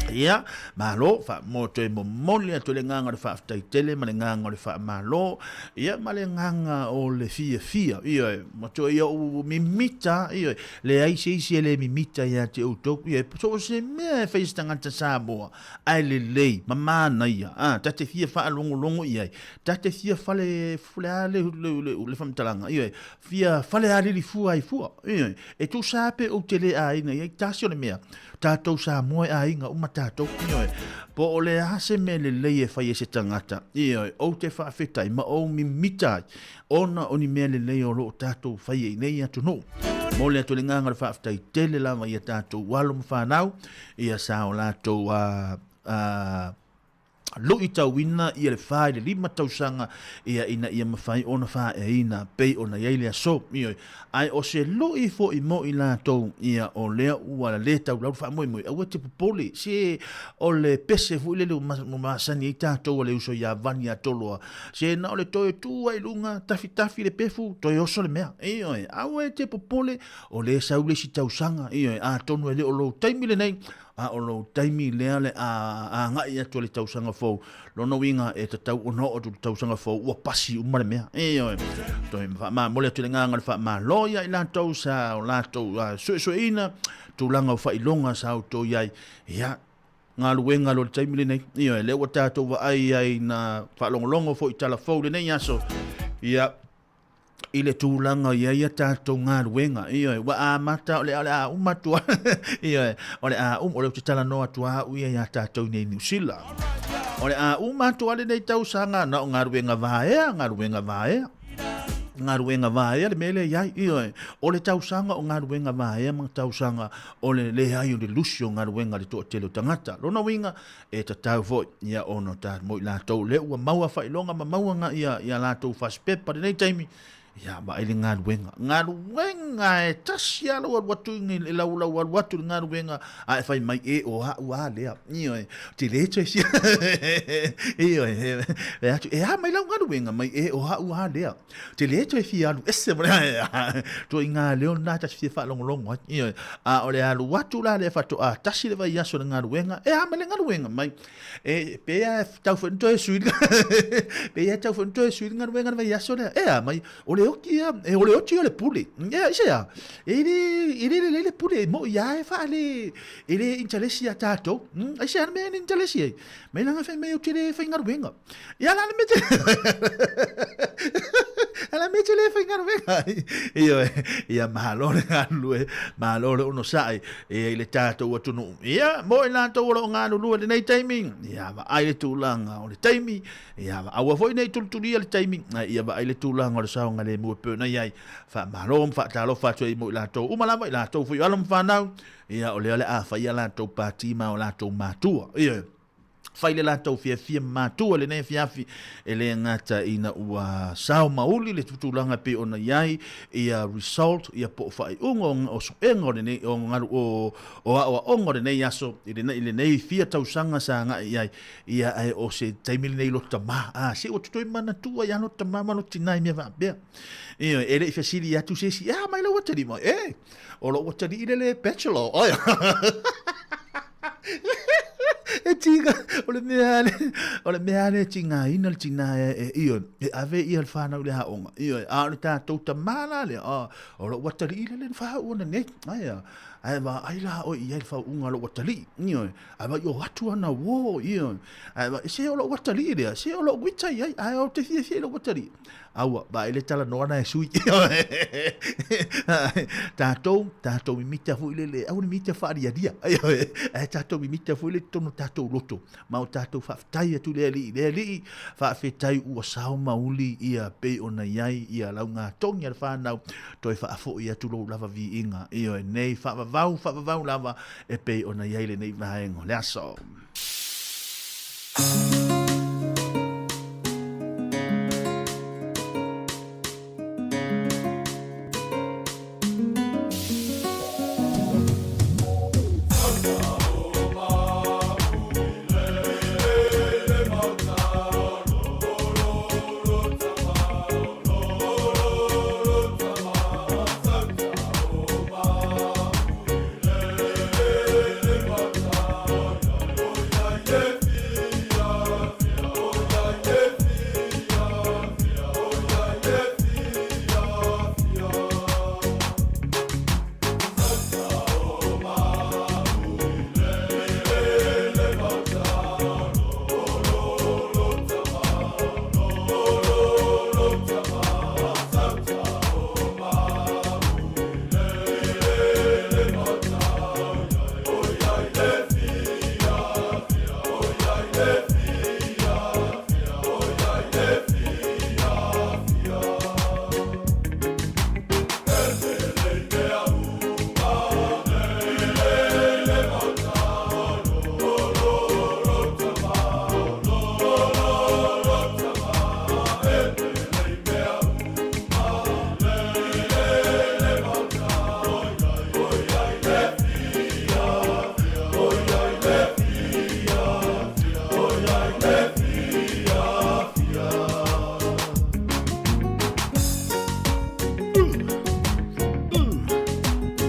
Ia, malo, faamoa toe momoli atu le agaga o le faafetai tele ma le agaga o le faamalo, ia, ma le agaga o le fiafia, ioe, ma toe ia ou mimita, ioe, Leai se isi e le mimita ia te outou. Ia, so o se mea e fai e se tagata Samoa, ae lelei, ma manaia, a, ta te fia faalogologo i ai, ta te fia fale, le a le, le, le, le faamatalaga, ioe, fia falealili fua ai fua, ioe, e tusa lava pe ou te le aiga i ai, tasi o le mea, tatou Samoa e aiga uma tatou, ioe, po o le a se mea lelei e fai e se tagata, ioe, ou te faafetai ma ou mimita ai, ona o ni mea lelei o lo o tatou faia i nei atunuu. Momoli atu le agaga o le faafetai tele lava i a tatou alo ma fanau, ia sa o latou a, a, luitauina ia le 4 i le 5 tausaga ia ina ia mafai ona faaeaina pei ona i ai le aso. Ioe. Ae o se lui foi mo i latou ia o lea ua le taulau le faamoemoe, aua e te popole, se o le pese foi lele ua masani ai tatou a le uso ia Vani ia Toloa, Se na o le toe tu ai luga, tafitafi le pefu, toe oso le mea. Ioe, aua e te popole, o lea e sau le isi tausaga, ioe, atonu e le o lou taimi lenei, a o lou taimi lea le a agai atu i le tausaga fou. Lona uiga e tatau ona oo atu i le tausaga fou, ua pasi uma le mea. Ioe, toe faamamoli atu i le agaga o le faamalo ia i latou sa o latou suesueina tulaga o faailoga sa outou i ai. Ia, galuega loa i le taimi lenei. Ioe, lea ua tatou vaai ai na faalogologo foi i tala fou i lenei aso. Ia, i le tulaga i ai a tatou galuega. Ioe, ua amata, o le, o le a uma atu Ioe, o le a uma, o lea ou te talanoa atu lava au ia iā tatou nei i Niu Sila. O le a uma atu lava lenei tausaga, na o galuega vaea, galuega vaea. Galuega vaea le mea lea i ai. Ioe, o le tausaga o galuega vaea ma tausaga o le leai o le lusi o galuega a le toatele o tagata. Lona uiga, e tatau foi ia ona ta mo i latou lea ua maua faailoga ma maua ia, ia latou fasipepa lenei taimi, Ia, vaai le galuega. Galuega e tasi lava lou alu atu i lau, lau alu atu i le galuega, a e fai mai, e, o au a lea. Ioe, ou te le toe fia. Ioe, e atu, e a mai lau galuega mai, e, o au a lea. Ou te le toe fia alu ese ma le, ituaiga leo lena ta te fia faalogologo ai. Ioe, a o le alu atu la lea faatoa tasi le vaiaso i le galuega, e a mai le galuega mai. E, pe a tau foi ona toe sui pe a tau foi ona toe sui le galuega le vaiaso lea. E a mai, o le oti ia, e o le oti o le pule. E, i se a, e le, e le lelei le pule, e moi lava e faale, e le intalesi ia tatou. Ai se a le mea e le intalesi ai? Mai langa fai mai ou te le faigaluega. Ia la le mea te, a le mea te le faigaluega ai. Ioe, ia malo le galulue, malo le onosai e i le tatou atunuu. Ia, mo i latou o lo o galulue i lenei taimi, ia vaai le tulaga o le taimi, ia aua foi ne i tulitulia le taimi, ia vaai le tulaga o le saogalemu e pei ona i ai. Faamalo ma faatalofa atu ai mo i latou uma lava, i latou foi o alo ma fanau, ia o lea o le a fai a latou pati ma o latou matua. Ioe. Fai le latou fiafia matua lenei afiafi, e le gata ina ua sao mauli le tulaga e pei ona i ai ia result ia po o faaiuga o suega o lenei o galu o o aoaoga o lenei aso i lenei i lenei fia tausaga sa agai i ai ia ae o se taimi lenei lo tama a se ua toe manatua ia lo tama ma lo tina i mea faapea. Ioe, e le i fesili atu se isi, e a mai lau atalii mai, e o lou atalii le le bachelor ai. E tiga, o le mea le, o le mea le tigaina le tina e, e ioe, e ave ia le whanau le aoga. Ioe, a o le tātou tamā la lea, a, o lou atalii le le whau ona nei. Ai a, ai va ai la oi i ai le whauunga lou atalii. Ioe, ai va i o atu ana wō, ioe. Ai va, se o lou atalii lea, se o lou ita i ai, ai o te fiafia i lou atalii. Aua, vaai le talanoa na e sui. Tātou, tātou mimita foi lele, aua ne mimita whaariaria. Ae tātou mimita foi le tonu tātou loto. Ma o tātou whaafetai atu le alii, le alii, whaafetai ua sao mauli ia pei ona iai ia lau ngā tongi a le whānau, toe whaafoi atu lou lava viiga. Ioe, nei whaavavau, whaavavau lava e pei ona iai lenei vaenga o le aso.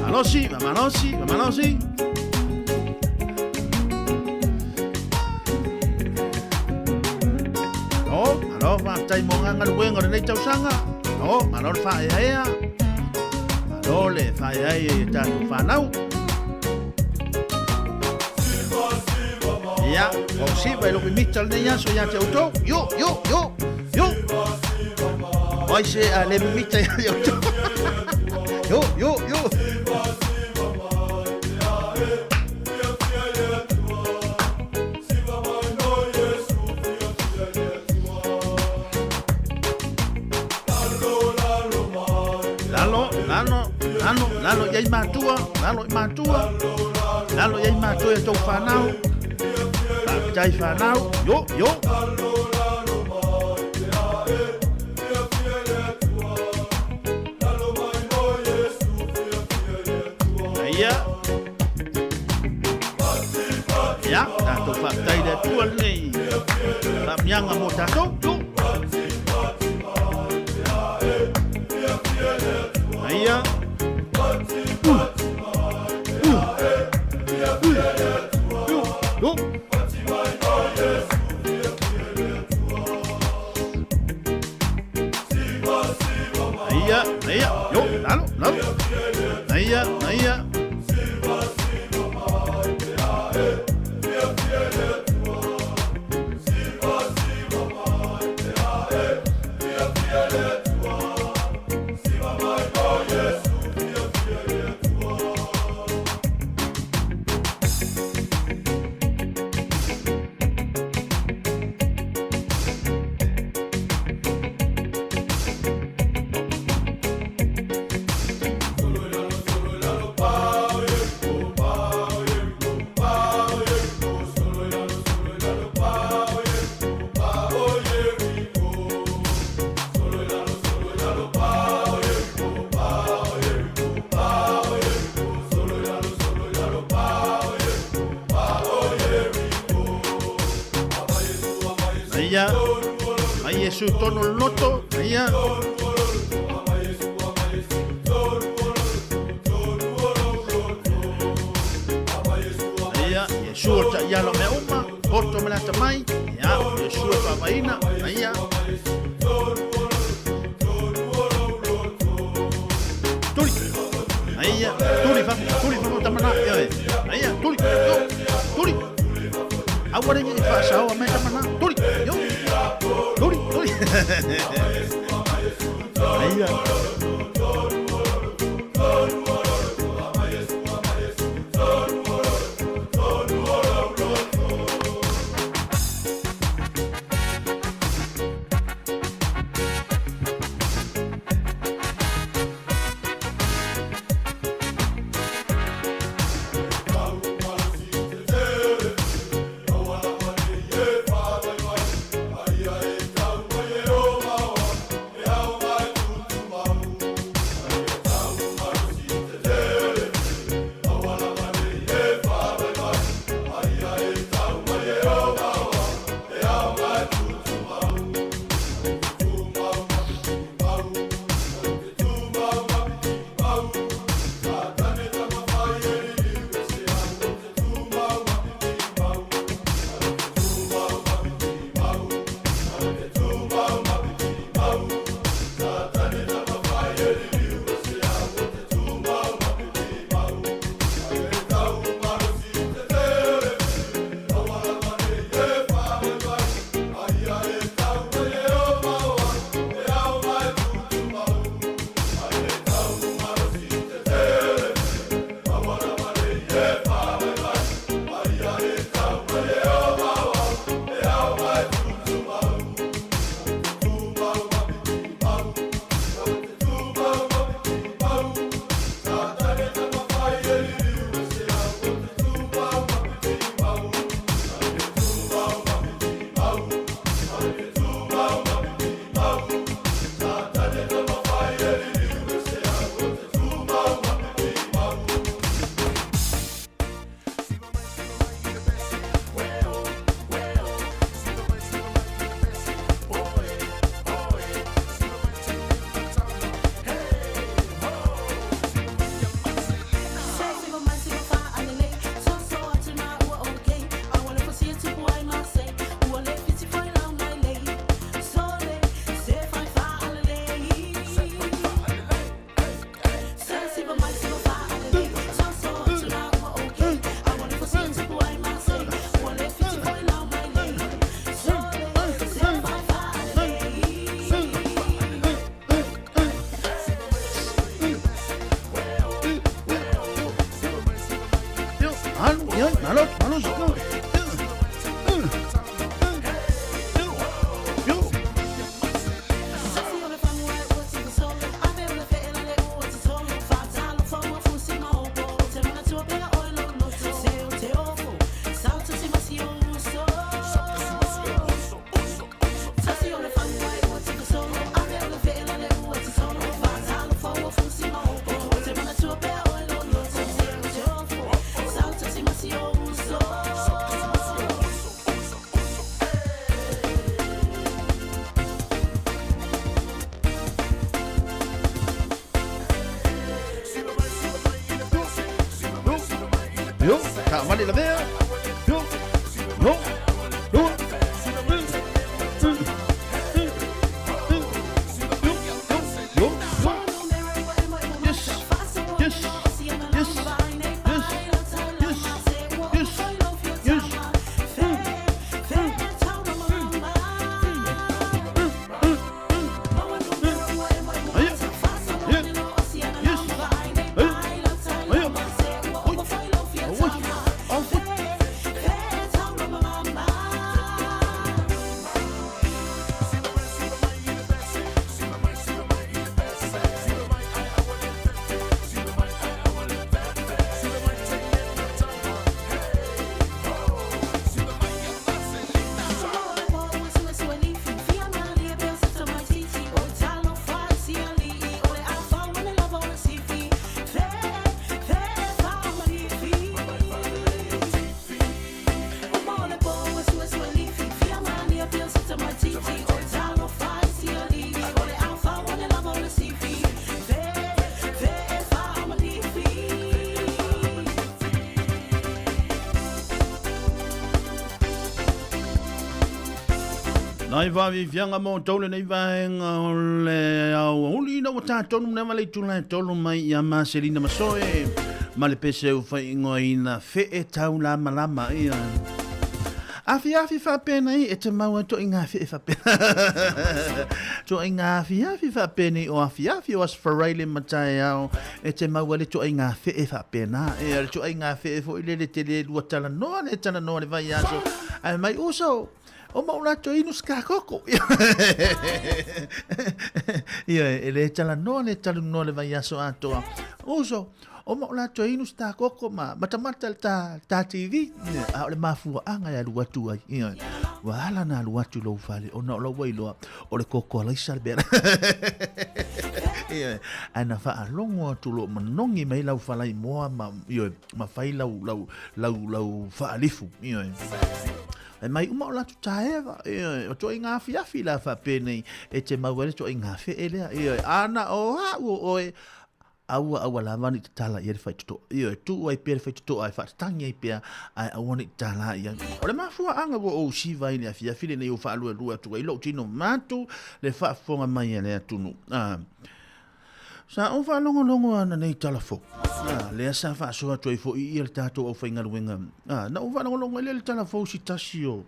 Malosi, malosi, malosi. No, malo whātai mō ngā ngaruenga o lenei tausaga. No, malo le whaeaea. Malo le whaeaea i tātou whānau. Ia, o siva i lou mimita lenei aso ia te outou. Io, io, io, io. Oi se a le mimita ia te outou. Io, io, io. Lalo, lalo, lalo, lalo i ai matua, lalo i matua, lalo i ai matua i tou whanau, whaapitai whanau, yo, yo. Faafetai le Atua lenei faamanuiaga mo tatou. Yo. Aia. Yo. Yo. Aia, aia, yo, lalo, lalo. Aia, aia. Aia, mai Iesu i tonu o le loto, aia. Aia, Iesu o le taiala o mea uma, poto ma le atamai, ia, o Iesu e faavaina, aia. Tuli, aia, tuli fafo, tuli fafo tamana, ia e, aia, tuli, yo, tuli. Aua le nei faasaoa mai tamana, tuli, yo, tuli, tuli. Aia. Yo, taavale lavea. Yo, yo, yo. Yo, yo. Yes, yes, yes, yes, yes, yes, yes. Aia, ia, yes, aia, aia, oi, oi, oi. Nai vāvivianga mō tau lenei vaega o le aoauli ina ua tātonu mea le itula e tolu mai ia Maselina Masoe ma le pese u whaingoaina whee tau lamalama ia. Afiafi whaapenei e te mau ai to i ngā whee whaapenei. To i ngā afiafi whaapenei o afiafi o asfaraile matae ao e te mau ale to i ngā whee whaapena. E ale to i ngā whee fo i lele te le lua tala noa le tala noa le vai aso. Ai mai uso, o mau lato inu ska koko. Ia e le tala noa le tala noa le vai aso atoa. Uso, o mau lato inu ska koko ma matamata ta ta TV. A o le mafua anga ya alu atu ai. Ia ua ala na alu atu lou fale ona o lau wailoa o le koko alaisa le mea. Ia ae na faalogo atu lo manogi mai lau falaimoa ma ioe ma fai lau lau lau lau faalifu ioe. E mai uma o latu taeva, ioe, o toi ngā afiafi la whaapenei, e te mau ai le toi ngā whee lea, ioe, ana o hau o oe, aua aua lava ni tatala ia le faitotoa. Ioe, tuu ai pea le faitotoa e faatatangi ai pea, ae aua ni tatala ia. O le mafuaaga ua ou siva ai le afiafi lenei o faaluelue atu ai lou tino matu le faafofoga mai a le atunuu. Ah. Sa ou faalogologo ana nei tala fou. Ah, lea sa faasoa atu ai foi ia le tatou aufaigaluega. Ah, na ou faalogologo ai lea le tala fou si tasi o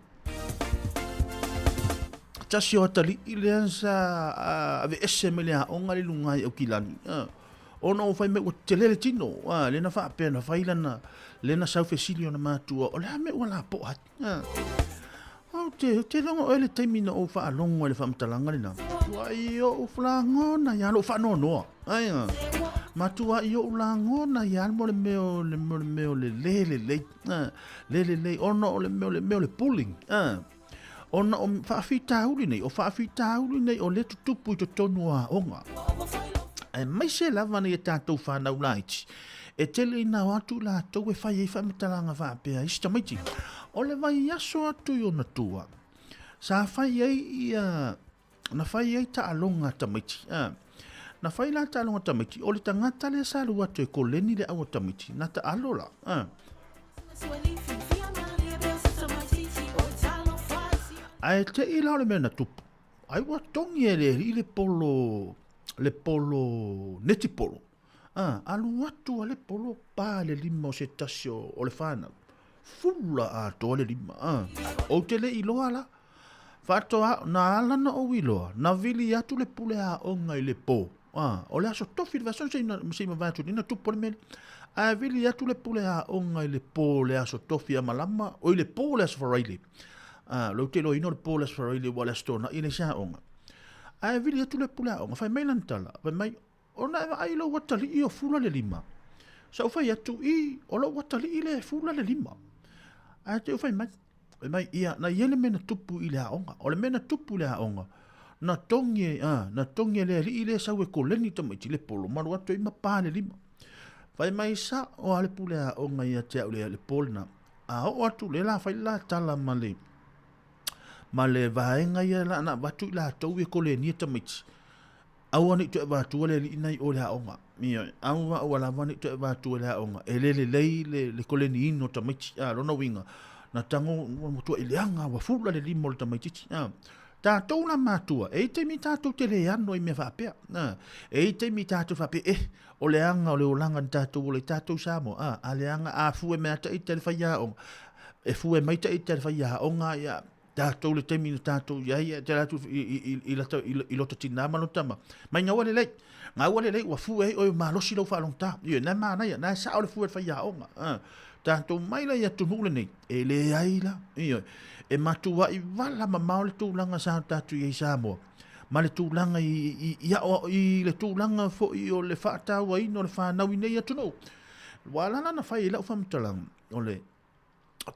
tasi o atalii lea sa aveese mai le aoga le luga ai Aukilani. Ah, ona ua fai mai ua tele le tino. Ah, lena faapea na fai lana lena sau fesili ona matua, o le a mea ua lapoa ai. Ah. Ou te, te logo oe le taimi na ou faalogo ai le faamatalaga lena. Matuai ou lagona ia lou faanoanoa. Ai, matuai ou lagona ia mo le mea o le mea o le mea o le lē lelei. Le lelei ona o le mea o le mea o le bullying. Ona o faafitauli nei, o faafitauli nei o lea tutupu i totonu o aoga. Aemaise lava nei e tatou whanau laiti. E tele ina o atu latou e fai ai faamatalaga faapea isi tamaiti. O le vaiaso atu i ona tua, sa fai ai ia, na fai ai taaloga a tamaiti. Na fai la taaloga a tamaiti, o le tagata lea sa alu atu e koleni le au a tamaiti, na taalo la. Ae te i la o le mea na tupu, ai ua togi e le alii le polo, le polo netipolo. Alu atu a le polo pa le lima o se tasi o, o le whanau. Fula atoa le lima. Ou te le iloa la. Faatoa na ala na ou iloa, na vili atu le pule aoga i le pō. O le aso tofi le vaiaso se i mavae atu nei na tupu le mea lea. Ae vili atu le pule aoga i le pō le aso tofi a malama, oi le pō le aso Faraile. Lou te iloaina o le pō le aso Faraile ua le aso Toonai le isi aoga. Ae vili atu le pule aoga, fai mai lana tala, fai mai, Ona e vaai i lou atalii o fula le lima. Sa ou fai atu, i, o lou atalii lea e fula le lima. Ae te ou fai mai, fai mai, ia, na i ai le mea na tupu i le aoga. O le mea na tupu i le aoga, na togi e, a, na togi e le alii lea e sau e koleni tamaiti le polo, malu atu ai ma pa le lima. Fai mai, sa o a le pule aoga ia te au le, le po lena. A oo atu le la fai le la tala ma le, ma le vaega ia la na avatu i latou e kolenia tamaiti. Aua ne i toe avatua le alii na i o i le aoga. Ioe, aua aua lava ne i toe avatua i le aoga. E le lelei le, le koleniina o tamaiti. A, lona uiga, na tago, ua matuai leaga, ua fula le lima o le tamaitiiti. A, tatou la matua, e i ai taimi tatou te le ano i mea faapea. A, e i ai taimi tatou faapea, eh, o le aga o le olaga na tatou ola i tatou Samoa. A, a leaga, a fue mai lava ita i le faiaoga, e fue mai ita i le faiaoga, ia, tatou le taimi na tatou i ai e tele atu i lota tinā ma lota tama mai gaua lelei gaua lelei ua fue ai oe malosi lou faalogotā ioe na e manaia na e sao le fue le faiaoga a tatou mai la i atunuu lenei e leai la ioe e matuai vala mamao le tulaga sa tatou i ai Samoa ma le tulaga i aoao i le tulaga foi o le faatauaina o le fanau i nei atunuu ua ala la na fai ai lau faamatalaga o le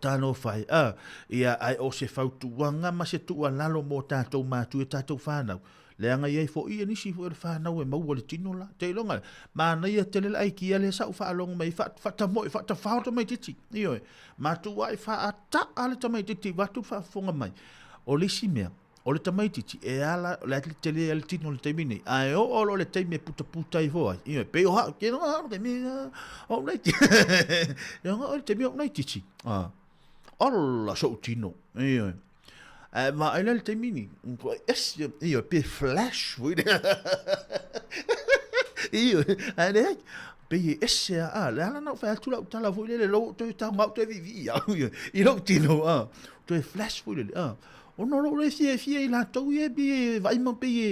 Talofa e, a, ia, ae o se fautuaga ma se tuualalo mo tatou matua e tatou fanau, leaga e i ai foi ia nisi foi o le fanau e maua i le tino la. Te iloga, manaia tele le aikia lea sa ou faalogo mai ai, faatamoe, faatafao le tamaitiiti. Ioe, matuai faataa le tamaitiiti vaeatu le faafofoga mai. O le isi mea, O le tamaitiiti, e ala, o le a tele ai le tino i le taimi nei, ae oo loa le taimi e putaputa ifo ai, ioe, pei o hao, ke noa hao taimi o ou laiti. E ona o le taimi o ou laitiiti. Ah. Ola so'u tino, ioe. Ae vaai la le taimi ni, ese, ioe, pe flash foi lea. Ioe, ae leai, pei e ese a, a, le ala na ou fai atu lau tala foi lele, lou toe tago au toe viivii au, ioe, i lou tino, a, toe flash foi lele, a. Ona o lou le fiafia i latou ia pei e vaai ma pei e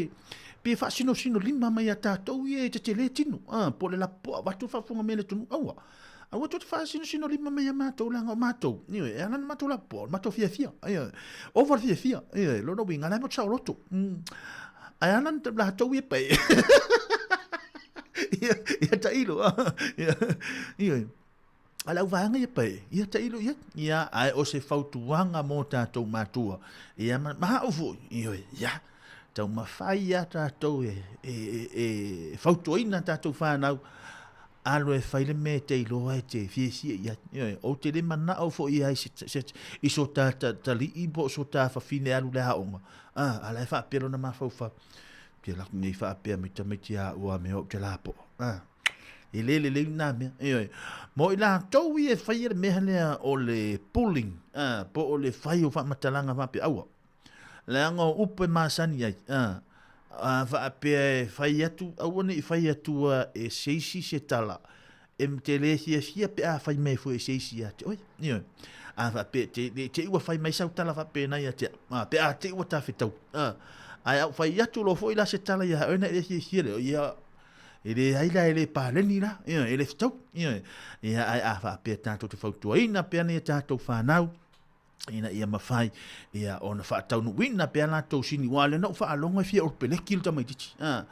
pei e faasinosino lima mai ia tatou ia e tetele tino, a, po o le lapoa avatu le faafofoga mai a le atunuu, aua. Aua tou te faasinosino lima mai ia matou leaga o matou, ioe, e ala ona matou lapoa, o le matou fiafia, ioe, ova le fiafia, ioe, lona uiga, la e matou saoloto. Ae ala ona latou ia pei, ia, ia tailo, ia, ioe. A le auvaega ia pae, ia tailo i ai. Ia, ae o se fautuaga mo tatou matua. Ia, ma, ma au foi, ioe, ia, taumafai ia tatou e, e, e, e fautuaina tatou fanau, alu e fai le mea e te iloa e te fiafia i ai. Ioe, ou te le manao foi i ai se, se, i so ta, ta, talii po o so ta fafine alu le aoga. Ah, a la e faapea lona mafaufau. Te laku nei faapea mai tamaiti a ua me ou te lapoa. Ah. E le lelei lena mea. Ioe. Mo i latou ia e faia le mea lea o le pulling, a, po o le fai o faamatalaga faapea, aua. Leaga o upu e masani ai, a, a faapea e fai atu, aua ne i fai atua e se isi se tala, e te le fiafia pe a fai mai foi e se isi ia te oe. Ioe. A faapea, te, ne i te i ua fai mai sau tala faapena ia te au, a, pe a te i ua ta fetau. A, ae a ou fai atu loa foi la se tala ia oe na e le fiafia lea, ia, E leai la, e le paleni la, ioe, e le fetau, ioe. Ia, ae a faapea tatou te fautuaina pea nei a tatou fanau, ina ia mafai ia ona faataunuuina pea latou sini, aua o lea na ou faalogo e fia olopeleki le tamaitiiti. A,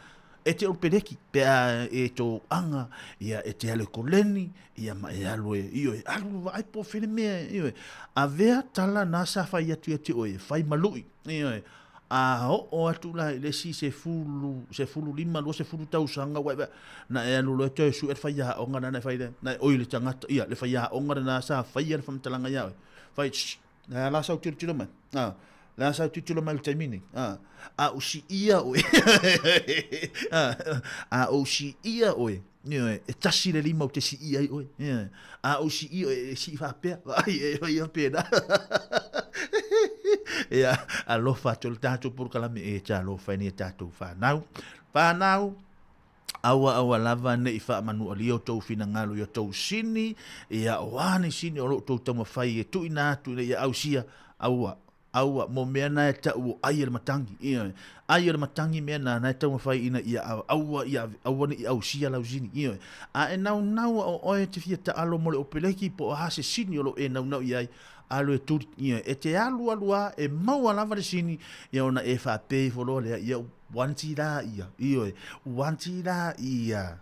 e te olopeleki pe a e tō anga, ia e te alu e koleni, ia ma e alu e, ioe, alu vaai po o fea le mea, ioe. Avea tala na sa fai atu ia te oe, fai ma lui, ioe. A oo atu la i le isi sefulu, 15, 20 tausaga ua e, na e alu loa e toe sue le faiaoga lena e fai lea, na e oi le tagata, ia, le faiaoga lena sa faia le faamatalaga ia oe. Fai, shh, le a la sau tilotilo mai, a, le a sau tilotilo mai i le taimi nei, a, a ou siia oe, a, a ou siia oe, ioe, e tasi le lima ou te siia ai oe, ioe, a ou siia oe, e sii faapea, vaai, e fai faapena. Ia, alofa atu le tatou polokalame e talofa i nei tatou fanau. Fanau, aua aua lava ne i faamanualia outou finagalo i outou sini, ia o a ni sini o lo o outou taumafai e tuuina atu ina ia ausia, aua, aua, mo mea na e tau o ai e le matangi, ioe, ai e le matangi mea na, na e taumafai ina ia aua, ia aua ne i ausia lau sini, ioe. A e naunau o oe e te fia taalo mo le opeleki po o a se sini o lo o e naunau i ai, alu e tuli, ioe, e te alu alu a, e maua lava le sini, ia ona e faapea ifo loa lea, ia uanti la ia, ioe, uanti la ia.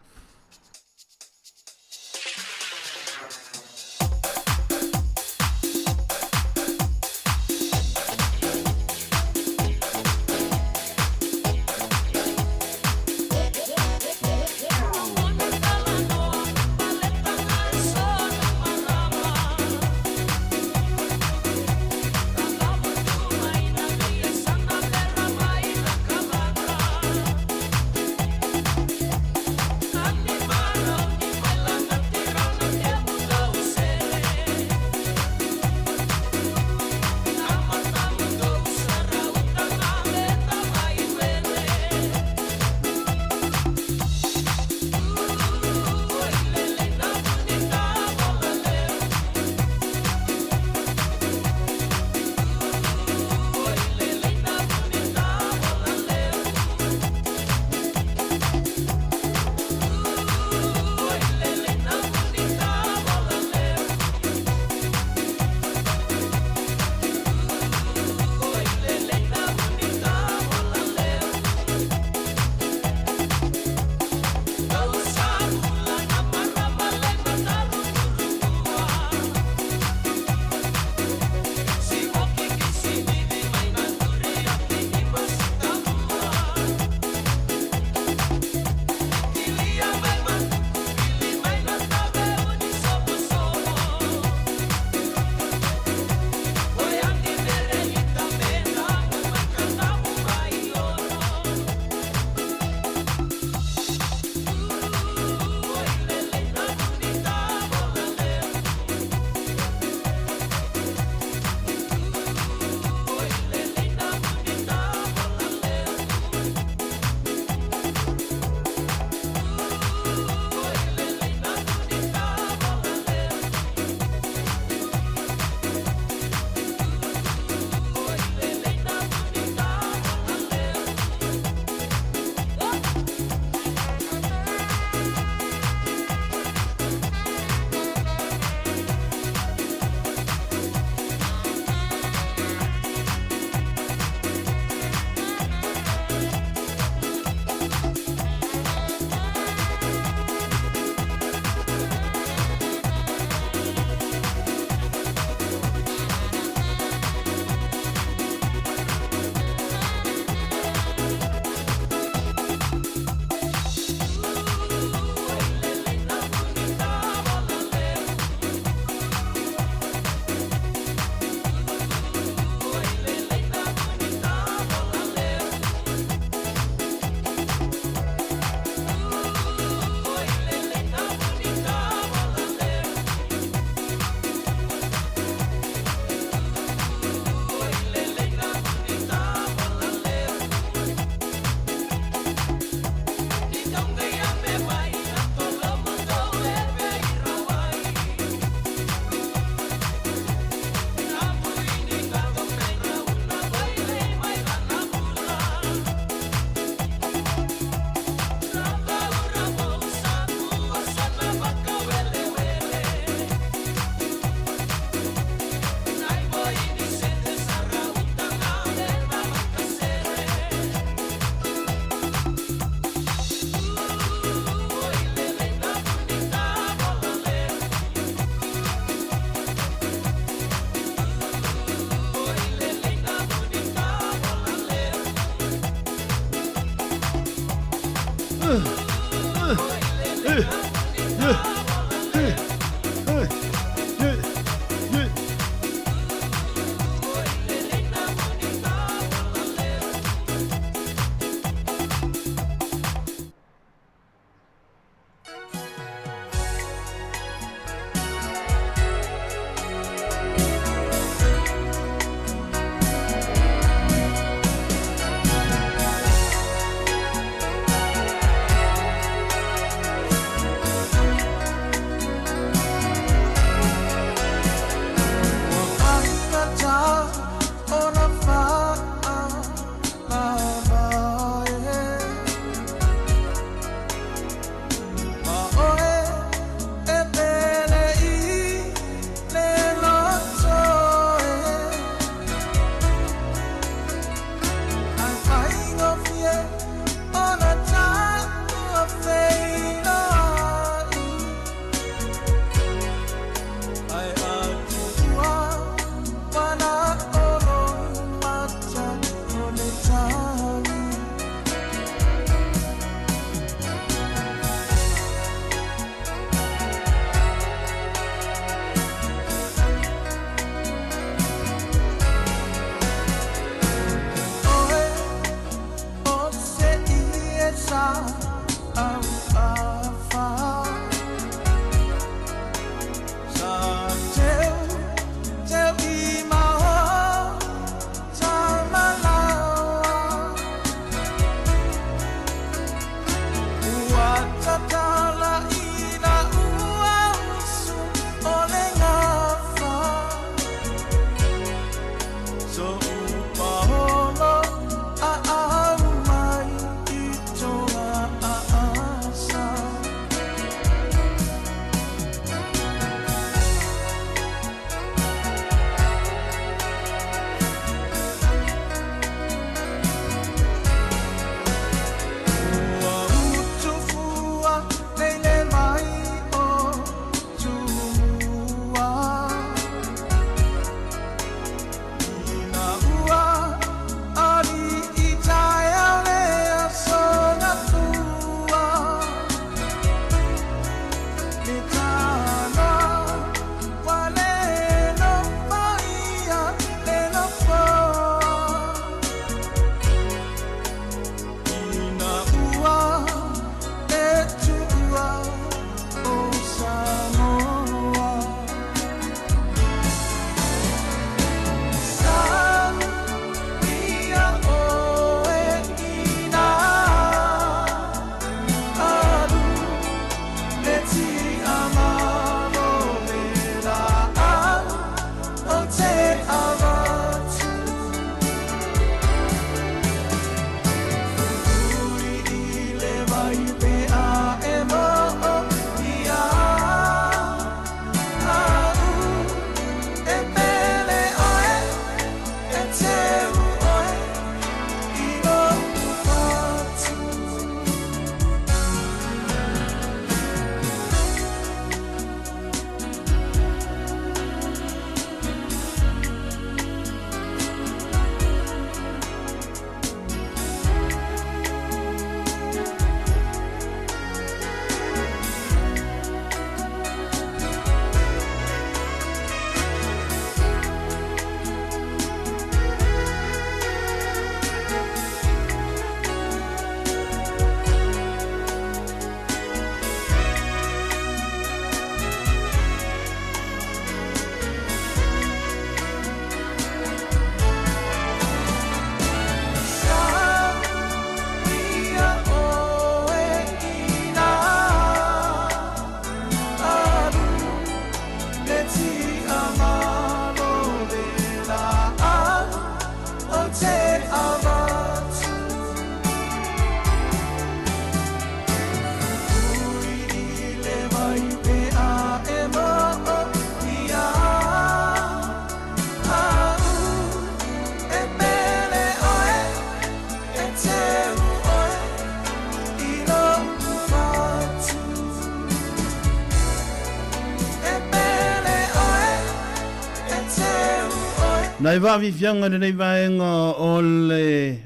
Nai vaafiafiaga i lenei vaega o le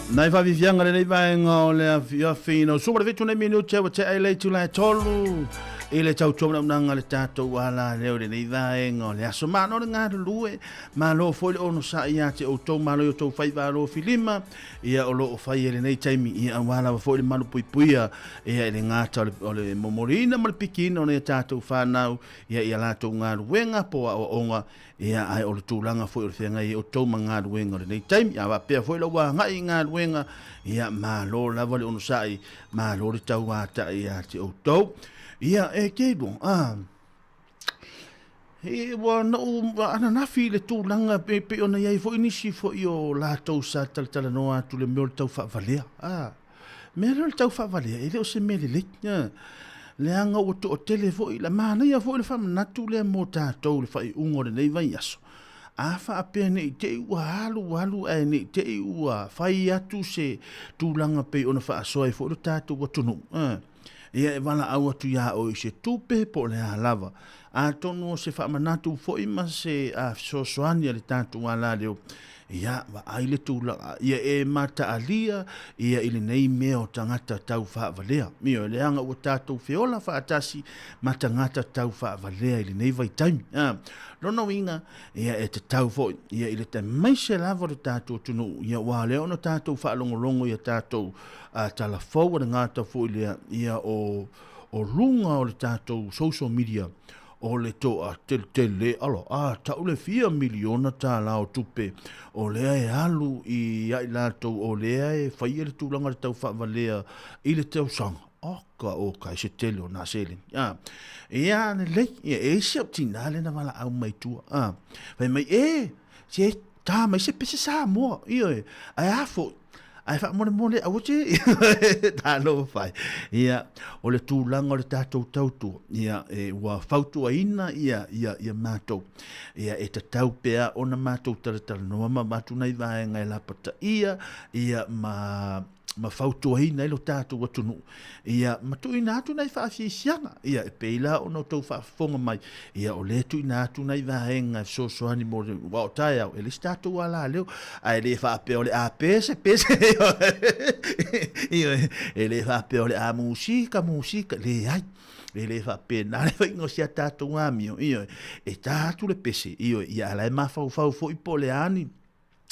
Nai faafiafiaga lenei vaega o le afiafi na usuga le fitu nei minute ua tea i le itula e tolu i le tautua manaonaga le tatou ala lea o lenei vaega o le aso. Malo le galulue, malo foi le onosai ia te outou, malo i outou faiva alofilima, ia o lo o fai e lenei taimi, ia aua lava foi le malupuipuia, ia i le gata o le, o le momoliina ma le pikiina o nai a tatou fanau, ia i a latou galuega po o aoaoga, Ia, ae o le tulaga foi o le feagai ai outou ma galuega o lenei taimi. A faapea foi lou agai i galuega, ia, malo lava le onosai, malo le tauatai ia te outou. Ia, e Cable, a, e, ua na ou ananafi i le tulaga e pei ona i ai foi nisi foi o latou sa talatalanoa atu i le mea o le tau faavalea. A, mea lea o le tau faavalea, e le o se mea lelei. A, leaga ua toatele foi, la manaia foi le faamanatu lea mo tatou i le faaiuga o lenei vaiaso. A faapea ne i te i ua alu alu ae ne i te i ua fai atu se tulaga pei ona faasoa ai foi lo tatou atunuu. A, ia e valaau atu iā oe i se tupe po o le a lava. Atonu o se faamanatu foi ma se fesoasoani a le tatou alaleo, ia, vaai le tulaga, ia e mataalia ia i lenei mea o tagata tau faavalea. Ioe, leaga ua tatou feola faatasi ma tagata tau faavalea i lenei vaitaimi. A, lona uiga, ia e tatau foi, ia i le aemaise lava o le tatou atunuu, ia aua lea ona tatou faalogologo i a tatou tala fou a le gata foi lea, ia o o luga o le tatou social media o le toateletele ala a tau le fia miliona tālā o tupe o lea e alu i ai latou o lea e faia le tulaga le tau faavalea i le tausaga. Oka oka e se tele o nā seleni. A, ia lelei, ia e isi au tinā lea na valaau mai tua. A, fai mai, e, se tā mai se pese Samoa, ioe, ae a foi, ae faamolemole aua te talofa e. Ia, o le tulaga o le tatou tautua, ia, e, ua fautuaina ia, ia, ia matou. Ia, e tatau pea ona matou talatalanoa ma avatu nai vaega e lapataia, ia, ma ma fautuaina ai lo tatou atunuu, ia, ma tuuina atu nai faafiafiaga, ia, e pei la ona outou faafofoga mai, ia, o lea e tuuina atu nai vaega e fesoasoani mo le, aua o taeao, e leai se tatou alaleo, ae le faapea o le a pese, pese, ioe, e le faapea o le a musika, musika, leai. E le faapena le faiga o si a tatou amio, ioe, e ta atu le pese, ioe, ia a la e mafaufau foi po o le a ni,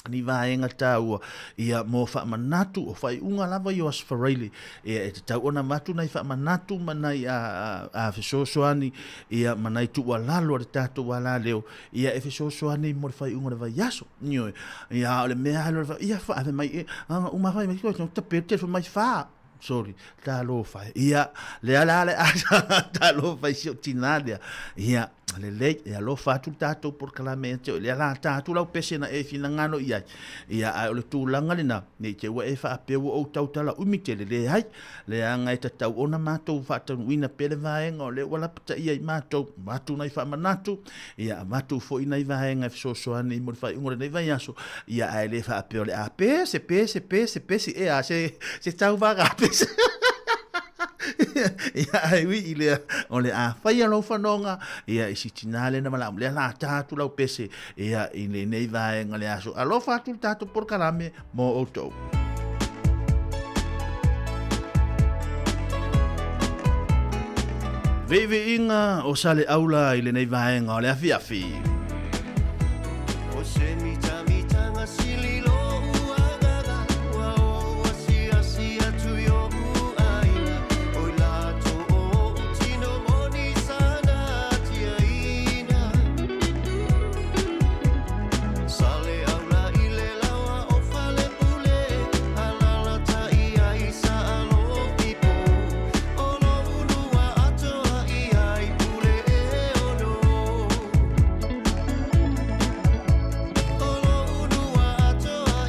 ni vaega taua ia mo faamanatu o faaiuga lava ia o Aso Faraile ia e tatau ona avatu nai faamanatu ma nai a, a, a fesoasoani ia ma nai tuualalo a le tatou alaleo ia e fesoasoani mo le faaiuga o le vaiaso. Ioe. Ia o le mea lava lea ia ave mai e uma fai mai ta pe te mai fa sorry talofa e. Ia lea la le asa talofa i si o tina lea. Ia lelei e alofa atu le tatou polokalame ia te oe. Lea la ta atu lau pese na e finagalo i ai. Ia ae o le tulaga lena, ne i te i ua e faapea ua ou tautala umi tele, leai. Leaga e tatau ona matou faataunuuina pea le vaega o lea ua lapataia i matou, avatu nai faamanatu, ia avatu foi nai vaega e fesoasoani mo le faaiuga o lenei vaiaso, ia ae le faapea o le a pese, pese, pese, pese, e a se, se tauvaga pese. Ia ae ui i lea, o le a faia lou fanoga, ia i si tinā lea na valaau, lea la ta atu lau pese, ia i lenei vaega le aso. Alofa atu le tatou polokalame mo outou. Viiviiga o Saleaula i lenei vaega o le afiafi. O se mitamitanga sili lo'u agaga Ua ou asiasi atu i o'u aiga O i latou o o'u tino moni sana tiaina Saleaula i le laoa o Falepule Alalatai ai sa alofi pou O lo'u lua atoa i ai pule e ono O lo'u lua atoa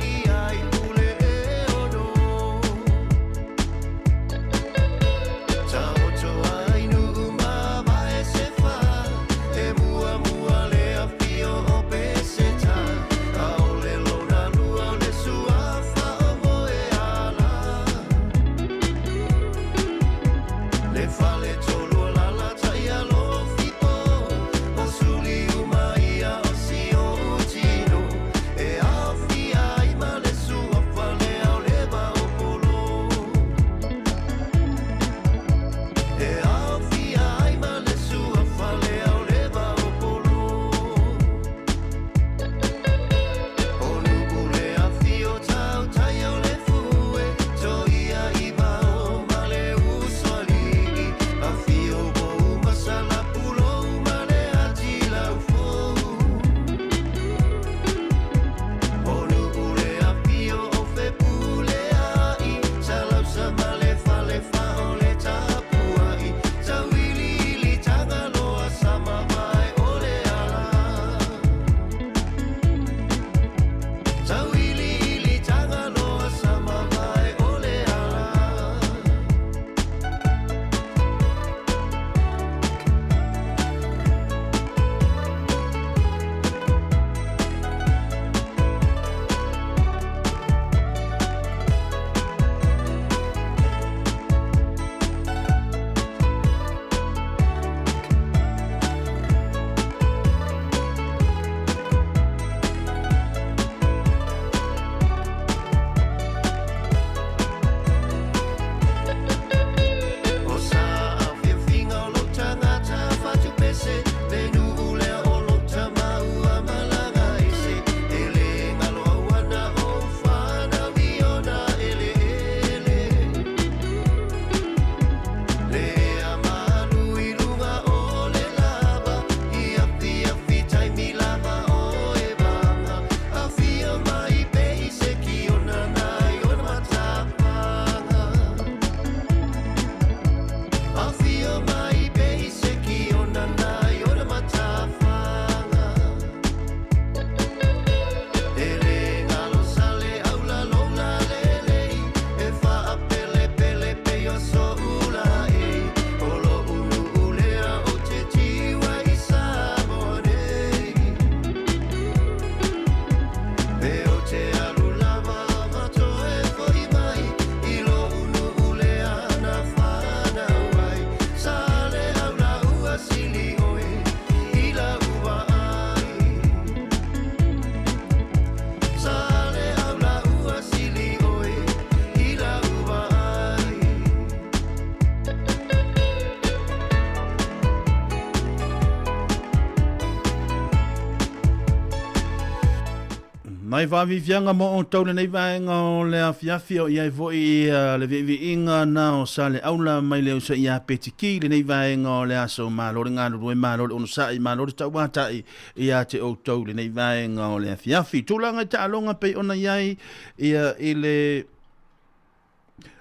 Mai faafiafiaga mo outou lenei vaega o le afiafi o i ai foi le viiviiga na o Saleaula mai le uso ia Petiki i lenei vaega o le aso. Malo le galulue, malo le onosai, malo le tauatai ia te outou i lenei vaega o le afiafi. Tulaga i taaloga pei ona i ai ia i le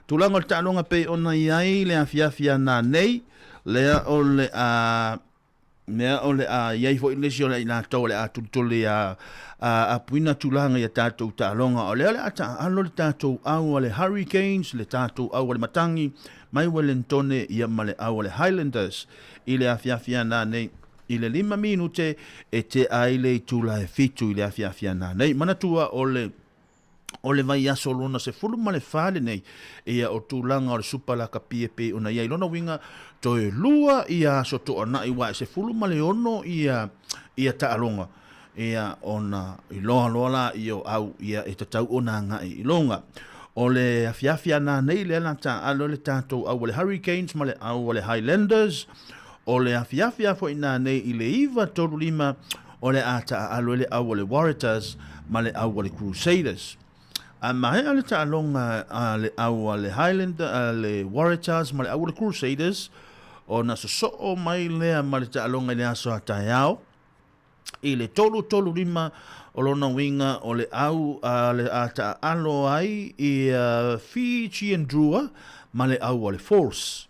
tulaga o le taaloga pei ona i ai le afiafi a nanei, lea o le a mea o le a i ai foi nisi o le i latou o le a tulituli a apuina tulaga i a tatou taaloga. O lea o le a taaalo le tatou au a le Hurricanes, le tatou au a le Matagi mai Wellingtone ia ma le au a le Highlanders i le afiafi ana nei i le 5 minute e tea ai le itula e 7 i le afiafi ana nei. Manatua o le o le vaiaso lona 14 lenei, ia o tulaga o le supa lakapi e pei ona i ai. Lona uiga, toe lua ia aso toanai ua e 16 ia, ia taaloga, ia ona iloa loa la ia o au ia e tatau ona agai i luga. O le afiafi ana nei lea la taaalo le tatou au o le Hurricanes ma le au o le Highlanders. O le afiafi a foi nanei i le 9:35 o le a taaalo ai le au a le Waratahs ma le au a le Crusaders. A maea le taaloga a le au a le Highlander, a le Waratahs ma le au a le Crusaders, ona sosoo mai lea ma le taaloga i le aso a taeao i le 3:35. O lona uiga o le au a le a taaalo ai i Fijian Drua ma le au a le Force.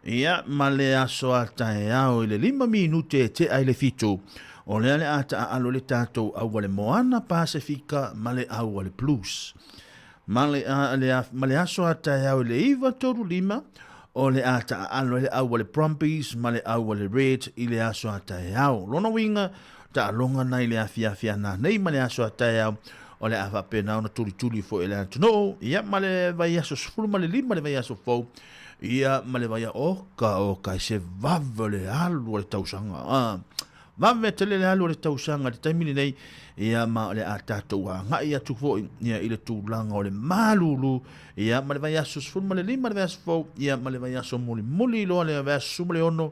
Ia, ma le aso a taeao i le 5 minute e tea i le 7, o lea le a taaalo le tatou au a le Moana Pasefika ma le au a le Blues. Ma le, a, le, a, ma le aso a taeao i le 9:35, o le a taaalo ai le au a le Brumbies ma le au a le Red i le aso a taeao. Lona uiga, taaloga na i le afiafi ana nei ma le aso a taeao, o le a faapena ona tulituli foi e le atunuu, ia ma le vaiaso 15 le vaiaso fou, Ia ma le vaia oka oka i se vave o le alu o le tausaga. Ah, vave tele le alu o le tausaga i le taimi lenei, ia ma o le a tatou agai atu foi ia i le tulaga o le malulu, ia ma le vaiaso 15 le vaiaso fou, ia ma le vaiaso mulimuli loa le vaiaso 16,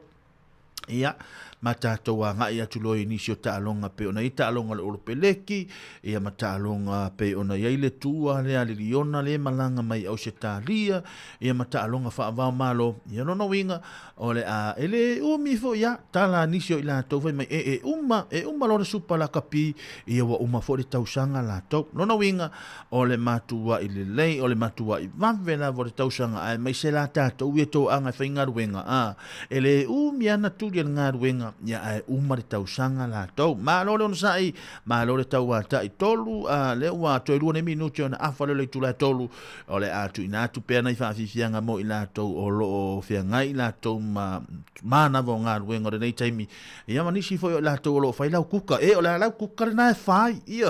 Ia, ma tatou agai atu loa i nisi o taaloga pei ona i ai taaloga o le Olopeleki, ia ma taaloga pei ona i ai le Tua lea a le Liona le malaga mai Ausetalia, ia ma taaloga faava-o-Malo. Ia lona uiga, o le a, e le umi foi a, tala a nisi o i latou fai mai, e, e uma, e uma loa le Supa Lakapi, ia ua uma foi le tausaga latou. Lona uiga, o le matuai lelei, o le matuai vave lava o le tausaga, aemaise la tatou ia toaga e faigaluega, a, E le umi ana tuli e le galuega, ia ae uma le tausaga latou. Malo le onosai, malo le tauatai. Tolu, a, lea ua toe 2 nei minute ona afa lea o le itula e 3, o le a tuuina atu pea nai faafiafiaga mo i latou o lo o feagai i latou ma manava o galuega o lenei taimi. Ia ma nisi foi o i latou o lo o fai lau kuka. E, o le a lau kuka lena e fai. Ia,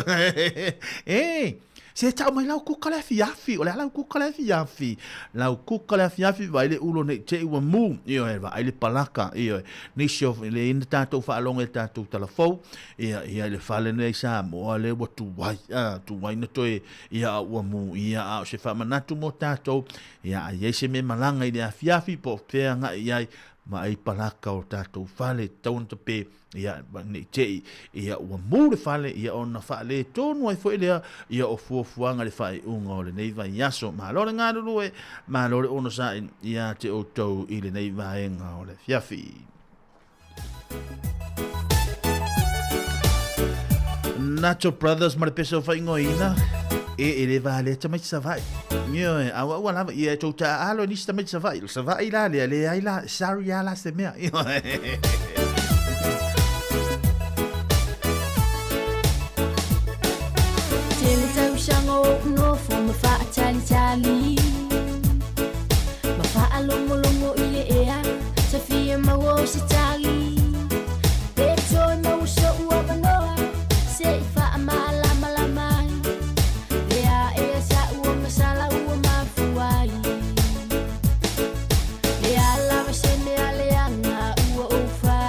e, Se tau mai lau kuka le afiafi, o le a lau kuka le afiafi. Lau kuka le afiafi vaai le ulo nei te ua mu, ioe, vaai le palaka, ioe. Nisi o le ina tātou faalogo i tātou talafou, ia, ia i le fale nei Samoa le ua tuai, a, tuai na toe, ia a ua mu, ia a o se faamanatu mo tātou, ia a iai se mea malaga i le afiafi po o fea agai i ai, vaai palaka o tātou fale, tatau ona tape, ia nei te i, ia ua mu le fale, ia ona faaletonu ai foi lea, ia o fuafuaga le faaiuga o lenei vaiaso. Malo le galulue, malo le onosai ia te outou i lenei vaega o le afiafi. Nacho Brothers ma le pese o faingoina e e le valea tamaiti Savaii. Ioe, a ua ua lava ia e tou taaalo e nisi tamaiti Savaii. O Savaii la lea, leai la, sorry a la se mea. Ioe. Tele tausaga o ou nofo ma faatalitali Ma faalogologo i le ea Sa fia maua o se tali Pe toe maua so'u avanoa Se i faamalamalama ai Lea ea sa'u ogasala ua mafua ai Lea lava se mea leaga ua ou fai.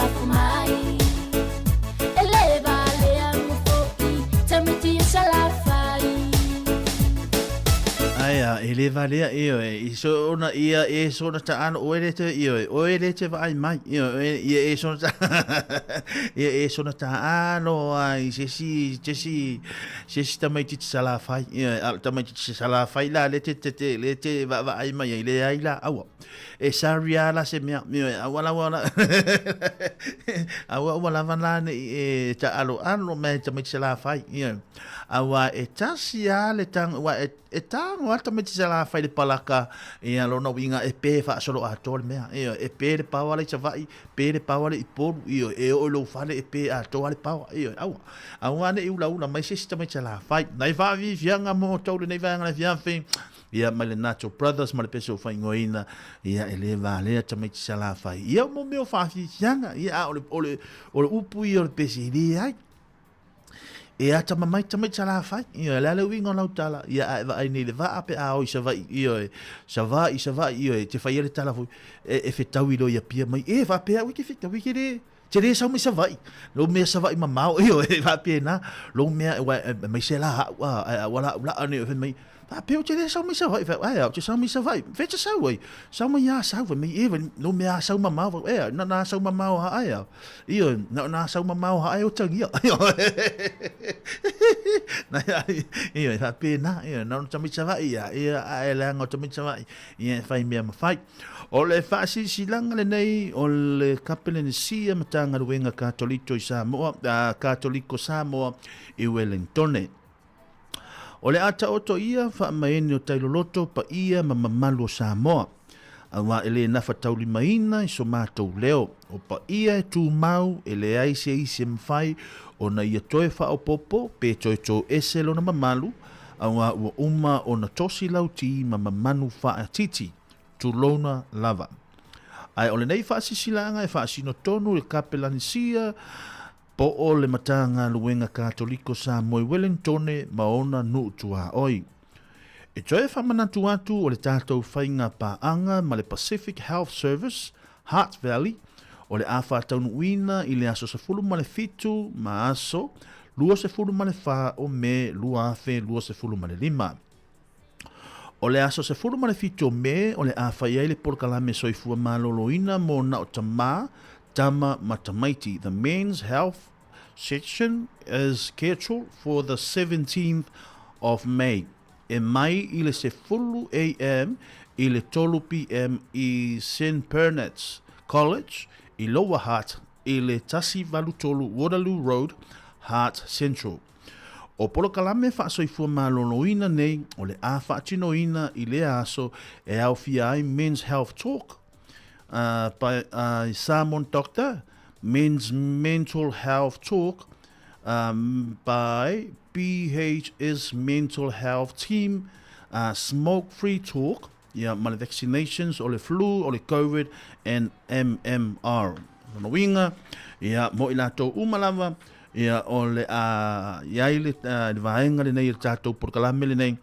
fafo mai. E le valea mo fo'i tamaiti o Salafai. Aia, e le valea ioe, i so ona ia e sona taalo oe le te ioe, oe le te vaai mai, ioe, ia e sona ta ia e sona taalo ai se si se si se si tamaitiiti Salafai, ioe, a o le tamaitiiti Salafai la le te te te le te vaavaai mai ai, leai la, aua. E sorry a la se mea, ioe, aua la ua aua ua lava la ne i e taaloalo mai tamaiti Salafai, ioe. Aua e tasi a le tang, ua e, e tago a le tamaiti Salafai le palaka, ia lona uiga e pe faasolo atoa le mea, ioe, e pe le paoa la i Savaii, pe le paoa le i Upolu, ioe, e oo i lou fale e pe atoa le paoa, ioe, aua. Aua ne i ulaula mai se isi tamaiti Salafai. Nai faafiafiaga mo outou lenei vaega le afiafi, ia mai le Nacho Brothers ma le pese o faaigoaina, ia e le valea tamaiti Salafai. Ia mo mea o faafiafiaga, ia a o le, o le, o le upu ia o le pese e leai. E atamamai tamaiti Salafai, ioe, o le a le uiga o lau tala, ia a e vaai nei i le vaa pe a o i Savaii, ioe, Savaii, Savaii, ioe, e te faia le tala foi, e, e fetaui loa i Apia mai, e faapea au e te fetaui ke le, te le sau mai Savaii, lou mea Savaii mamao, ioe, e faapena, lou mea, ua, e, mai se la au, a, a, ua la au laa nei, fai mai, faapea ou te le sau mai Savaii, fai, ae, ou te sau mai Savaii, fea te sau ai, sau mai Asau, fai mai, e, fai, lou mea Asau mamao, fai, e, na, na Asau mamao a ae, a, Ioe, na o nā sau mamao hae o tangia. Na ioe, faapena, ioe, na ona tamaiti Savaii ia, ia ae leaga o tamaiti Savaii, ia e whai mea mawhai. O le whaasisilaga lenei o le Kapelenesia Matagaluega Katoliko i Samoa, Katoliko Samoa i Wellingtone. O le a taoto ia faamaene o Tailoloto, paia ma mamalu o Samoa. Auā e le nafa taulimaina i so matou leo, o paia e tumau e leai se isi e mafai ona ia toe faaopoopo pe toe toese lona mamalu, auā ua uma ona tosi lauti ma mamanu faaatiti, tulouna lava. Ae o lenei faasisilaga e faasino tonu i le Kapelanisia, Po o le Matagaluega Katoliko Samoa i Wellingtone ma ona nuu tuaoi. E toe faamanatu atu o le tatou faiga paaga ma le Pacific Health Service, Hutt Valley, o le a faataunuuina i le aso 17 ma aso 24 o Me 2025. O le aso 17 o Me o le a fai ai le polokalame soifua maloloina mo na o tamā, tama ma tamaiti, The Men's Health Section is scheduled for the 17th of May, e mai i le 10 am i le 3 pm i St Bernard's College i Lower Hutt i le 183 Waterloo Road, Hutt Central. O polokalame faasoifua maloloina nei o le a faatinoina i lea aso e aofia ai Men's Health Talk by Samoan Doctor, Men's Mental Health Talk by BHS Mental Health Team, Smoke Free Talk, ia, ma le vaccinations o le flu, o le Covid and MMR. Lona uiga, ia, mo i latou uma lava, ia, o le a i ai le, le vaega lenei o le tatou polokalame lenei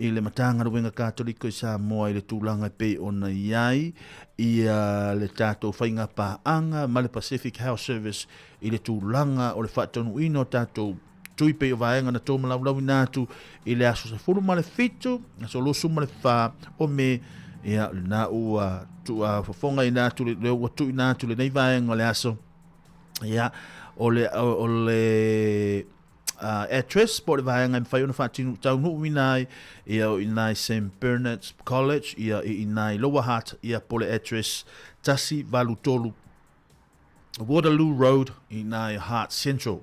i le Matagaluega Katoliko i Samoa i le tulaga e pei ona i ai ia le tatou faiga paaga ma le Pacific Health Service i le tulaga o le faataunuuina o tatou tui pei o vaega na tōmalaulauina atu i le aso 17, aso 24 o Me, ia, lena ua tua fofogaina atu, le ua tuuina atu lenei vaega o le aso, ia, o le, o, o le address po o le vaega e mafai ona faatino taunuuina ai, ia, o i ina i St. Bernard's College, ia, i ina i Lower Hutt, ia, po o le address 183 Waterloo Road i ina i Hutt Central.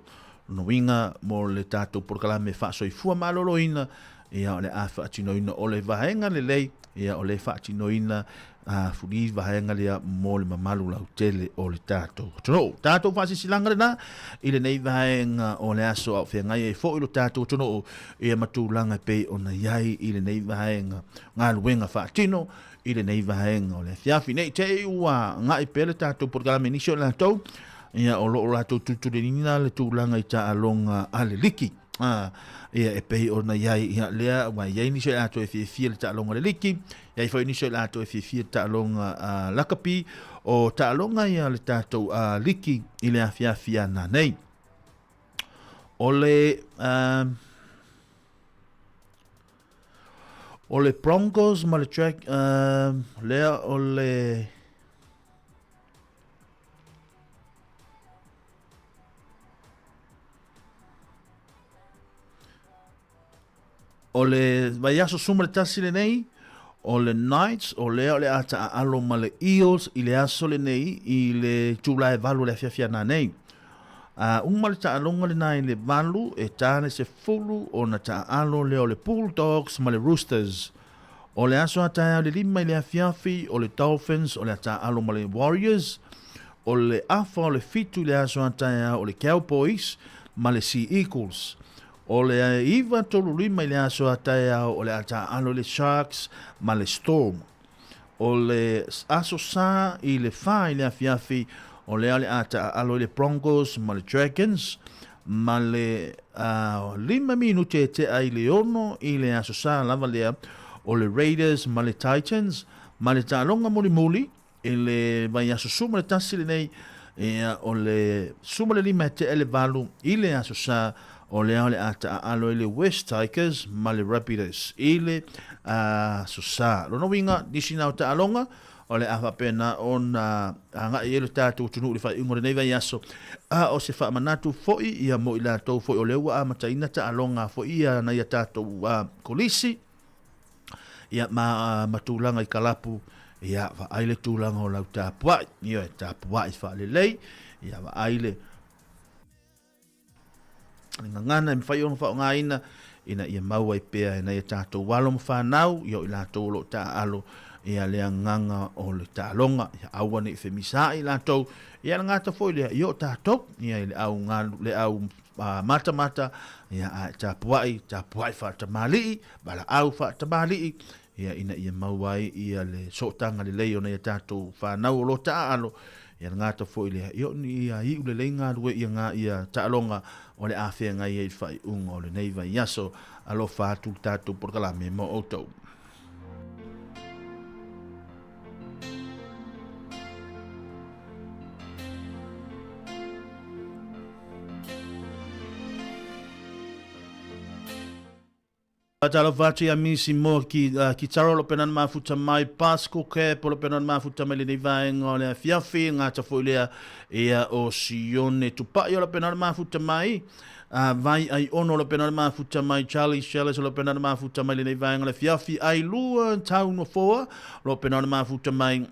Lona uiga mo le tatou polokalame faasoifua maloloina, ia o le a faatinoina o le vaega lelei, ia o le faatinoina a fuli vaega lea mo le mamalu lautele o le tatou atunuu. Tatou faasisilaga lena i lenei vaega o le aso a o feagai ai foi lo tatou atunuu ia ma tulaga e pei ona i ai i lenei vaega galuega faatino i lenei vaega o le afiafi. Nei te i ua agai pea le tatou polokalame nisi o latou, ia o lo o latou tulituliina le tulaga i taaloga a le liki. A, ia, e pei ona i ai, ia, lea, ua i ai nisi o i latou e fiafia i le taaloga a le liki, i ai foi nisi o i latou e fiafia i le taaloga a lakapi, o taaloga ia a le tatou a, liki i le afiafi a nanei. O le, o le Broncos ma le Drag, lea o le, O le vaiaso 11 lenei, o le Knights, o lea o le a taaalo ma le Eels i le aso lenei i le itula e 8 o le afiafi ana nei. A uma le taaloga lena i le 8, e ta le 10 ona taaalo lea o le Bulldogs ma le Roosters. O le aso a taeao i le 5 i le afiafi, o le Dolphins o le a taaalo ma le Warriors. O le afa o le 7 i le aso a taeao o le Cowboys ma le Sea Eagles. O le 9:35 i le aso a taeao o le a taaalo le Sharks ma le Storm. O le aso sa i le 4 i le afiafi o lea o le a taaalo i le Broncos ma le Dragons ma le 5 minute e tea i le 6 i le aso sa lava lea o le Raiders ma le Titans ma le taaloga mulimuli i le vaiaso 11 lenei, ia, o le 15 e tea i le 8 i le aso sa, o lea o le a taaalo i le West Tigers ma le Rapidas i le aso sa. Lona uiga, nisi na o taaloga, o le a faapena ona agai ai lo tatou atunuu i le faaiuga o lenei vaiaso, a o se faamanatu foi ia mo i latou foi o lea ua amataina taaloga foi ia nai a tatou kolisi, ia ma, ma tulaga i kalapu, ia vaai le tulaga o lau tapuai, ioe, tapuai faalelei, ia vaai le le gagana e mafai ona faaaogaina ina ia mau ai pea e nai a tatou alo ma fanau, ia o i latou o lo o taaalo ia le agaga o le taaloga, ia aua ne i femisaai latou, ia le gata foi lea, ia o tatou, ia i le au galu, le au matamata, ia a e tapuai, tapuai faatamalii, valaau faatamalii, ia ina ia maua ai ia le sootaga lelei o nai a tatou fanau o lo o taaalo, ia le gata foi lea, ia o ni ia iu lelei galue ia ngā ia taaloga o le a feagai ai i le faaiuga o lenei vaiaso. Alofa atu le tatou polokalame mo outou. Talofa atu ia Misi Moore ki, ki Taro lo pena mafuta mai, Pascal Cap o lo pena mafuta mai lenei vaega o le afiafi, ngata foi lea ia o Sione Tupai o lo pena mafuta mai, Vai ai ono lo pena mafuta mai, Charlie Shellis o lo pena mafuta mai lenei vaega o le afiafi, ai lua tau no foa lo pena mafuta mai,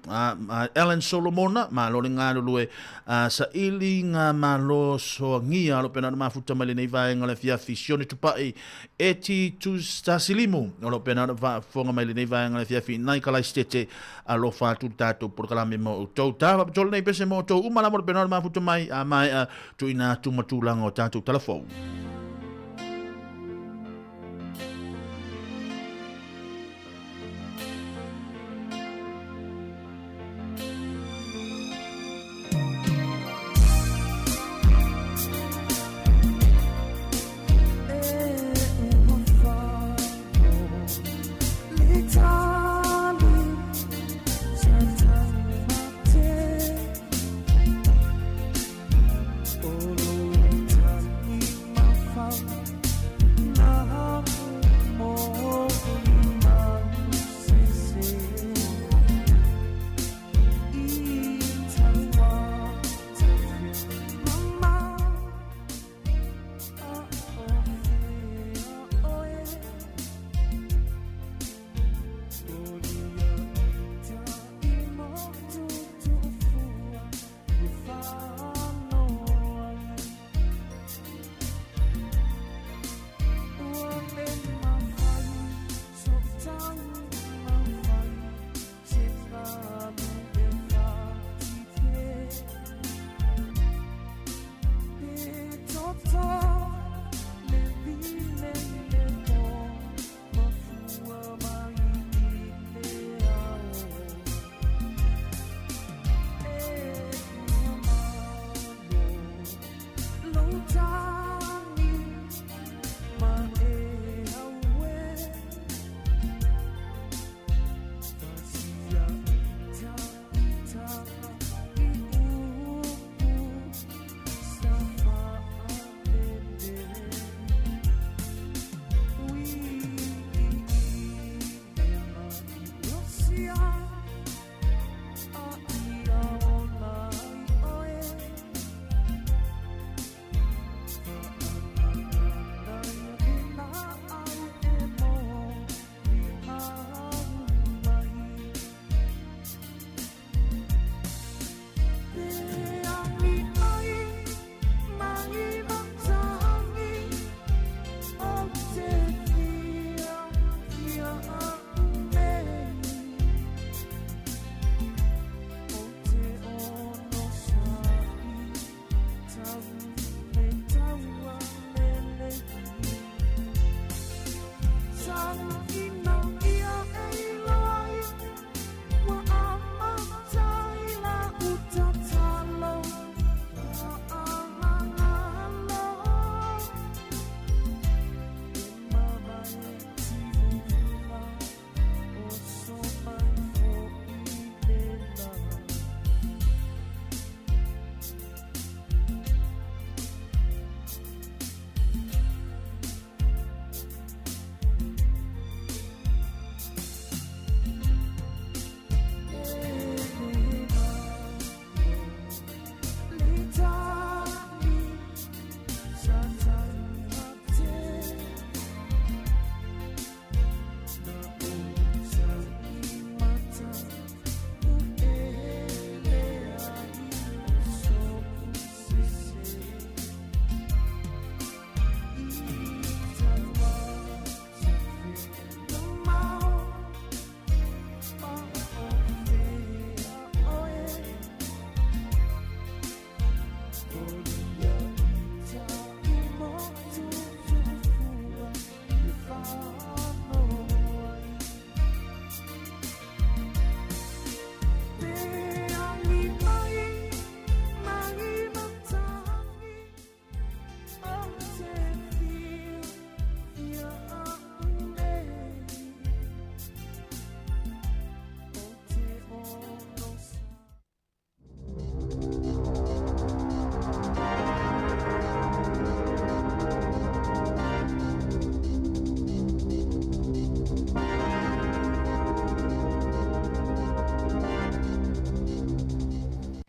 Alan Solomona, malo le galulue, saili ngā malo soagia lo pena mafuta mai lenei vaega o le afiafi, Sione Tupai, Eti Tustasilimu, o lo pena ona faafofoga mai lenei vaega o le afiafi nai Kalaisitete, alofa atu le tatou polokalame mo outou. Ta faapitoa lenei pese mo outou uma lava o le pena ona mafuta mai, a maea tuuina atu ma tulaga o tatou talafou.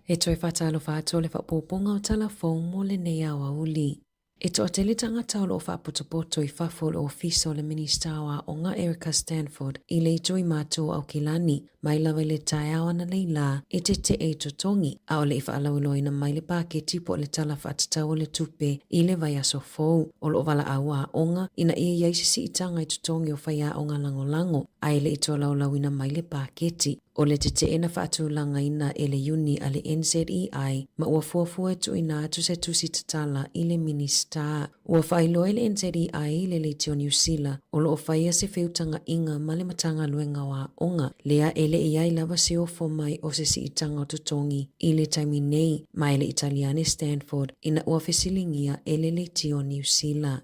E toe faatalofa atu o le faaopoopoga o Tala Fou mo lenei aoauli. E toatele tagata o lo o faapotopoto i fafo o le Ofisa o le Minisita o Aoga Erica Stanford i le itu i matu o Aukilani mai lava i le taeao analeila e tetee i totogi, a o le i faalauiloaina mai le paketi po o le Tala Faatatau o le Tupe i le vaiaso fou. O lo o valaau a aoga ina ia i ai se siitaga i totogi o faiaoga lagolago ae le i tolaulauina mai le paketi. O le tetee na faatulagaina e le iuni a le NZEI ma ua fuafua e tuuina atu se tusi tatala i le Minisita. Ua faailoa e le NZEI le leitio Niu Sila o lo o faia se feutagaʻiga ma le Matagaluega o Aoga, lea e le i ai lava se ofo mai o se siitaga o totogi i le taimi nei, ma e le i tali ane Stanford ina ua fesiligia e le leitio Niu Sila.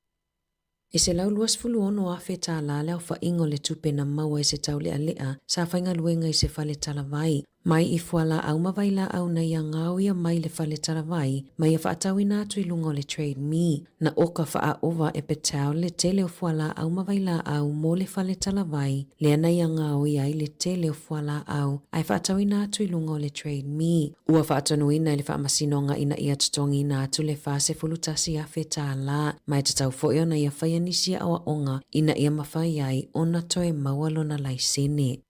E $126,000 tālā le aofaʻiga o le tupe na maua e se taulealea sa faigaluega i se fale talavai, mai i fualaau ma vailaau na ia gaoia mai le fale talavai ma ia faatauina atu i luga o le Trade Me. Na oka faaova e Patel le tele o fualaau ma vailaau mo le fale talavai, lea na ia gaoia ai le tele o fualaau ae faatauina atu i luga o le Trade Me. Ua faatonuina e le Faamasinoga ina ia totogiina atu le $41,000 tālā, ma e tatau foi ona ia faia nisi aoaoga ina ia mafai ai ona toe maua lona laisene.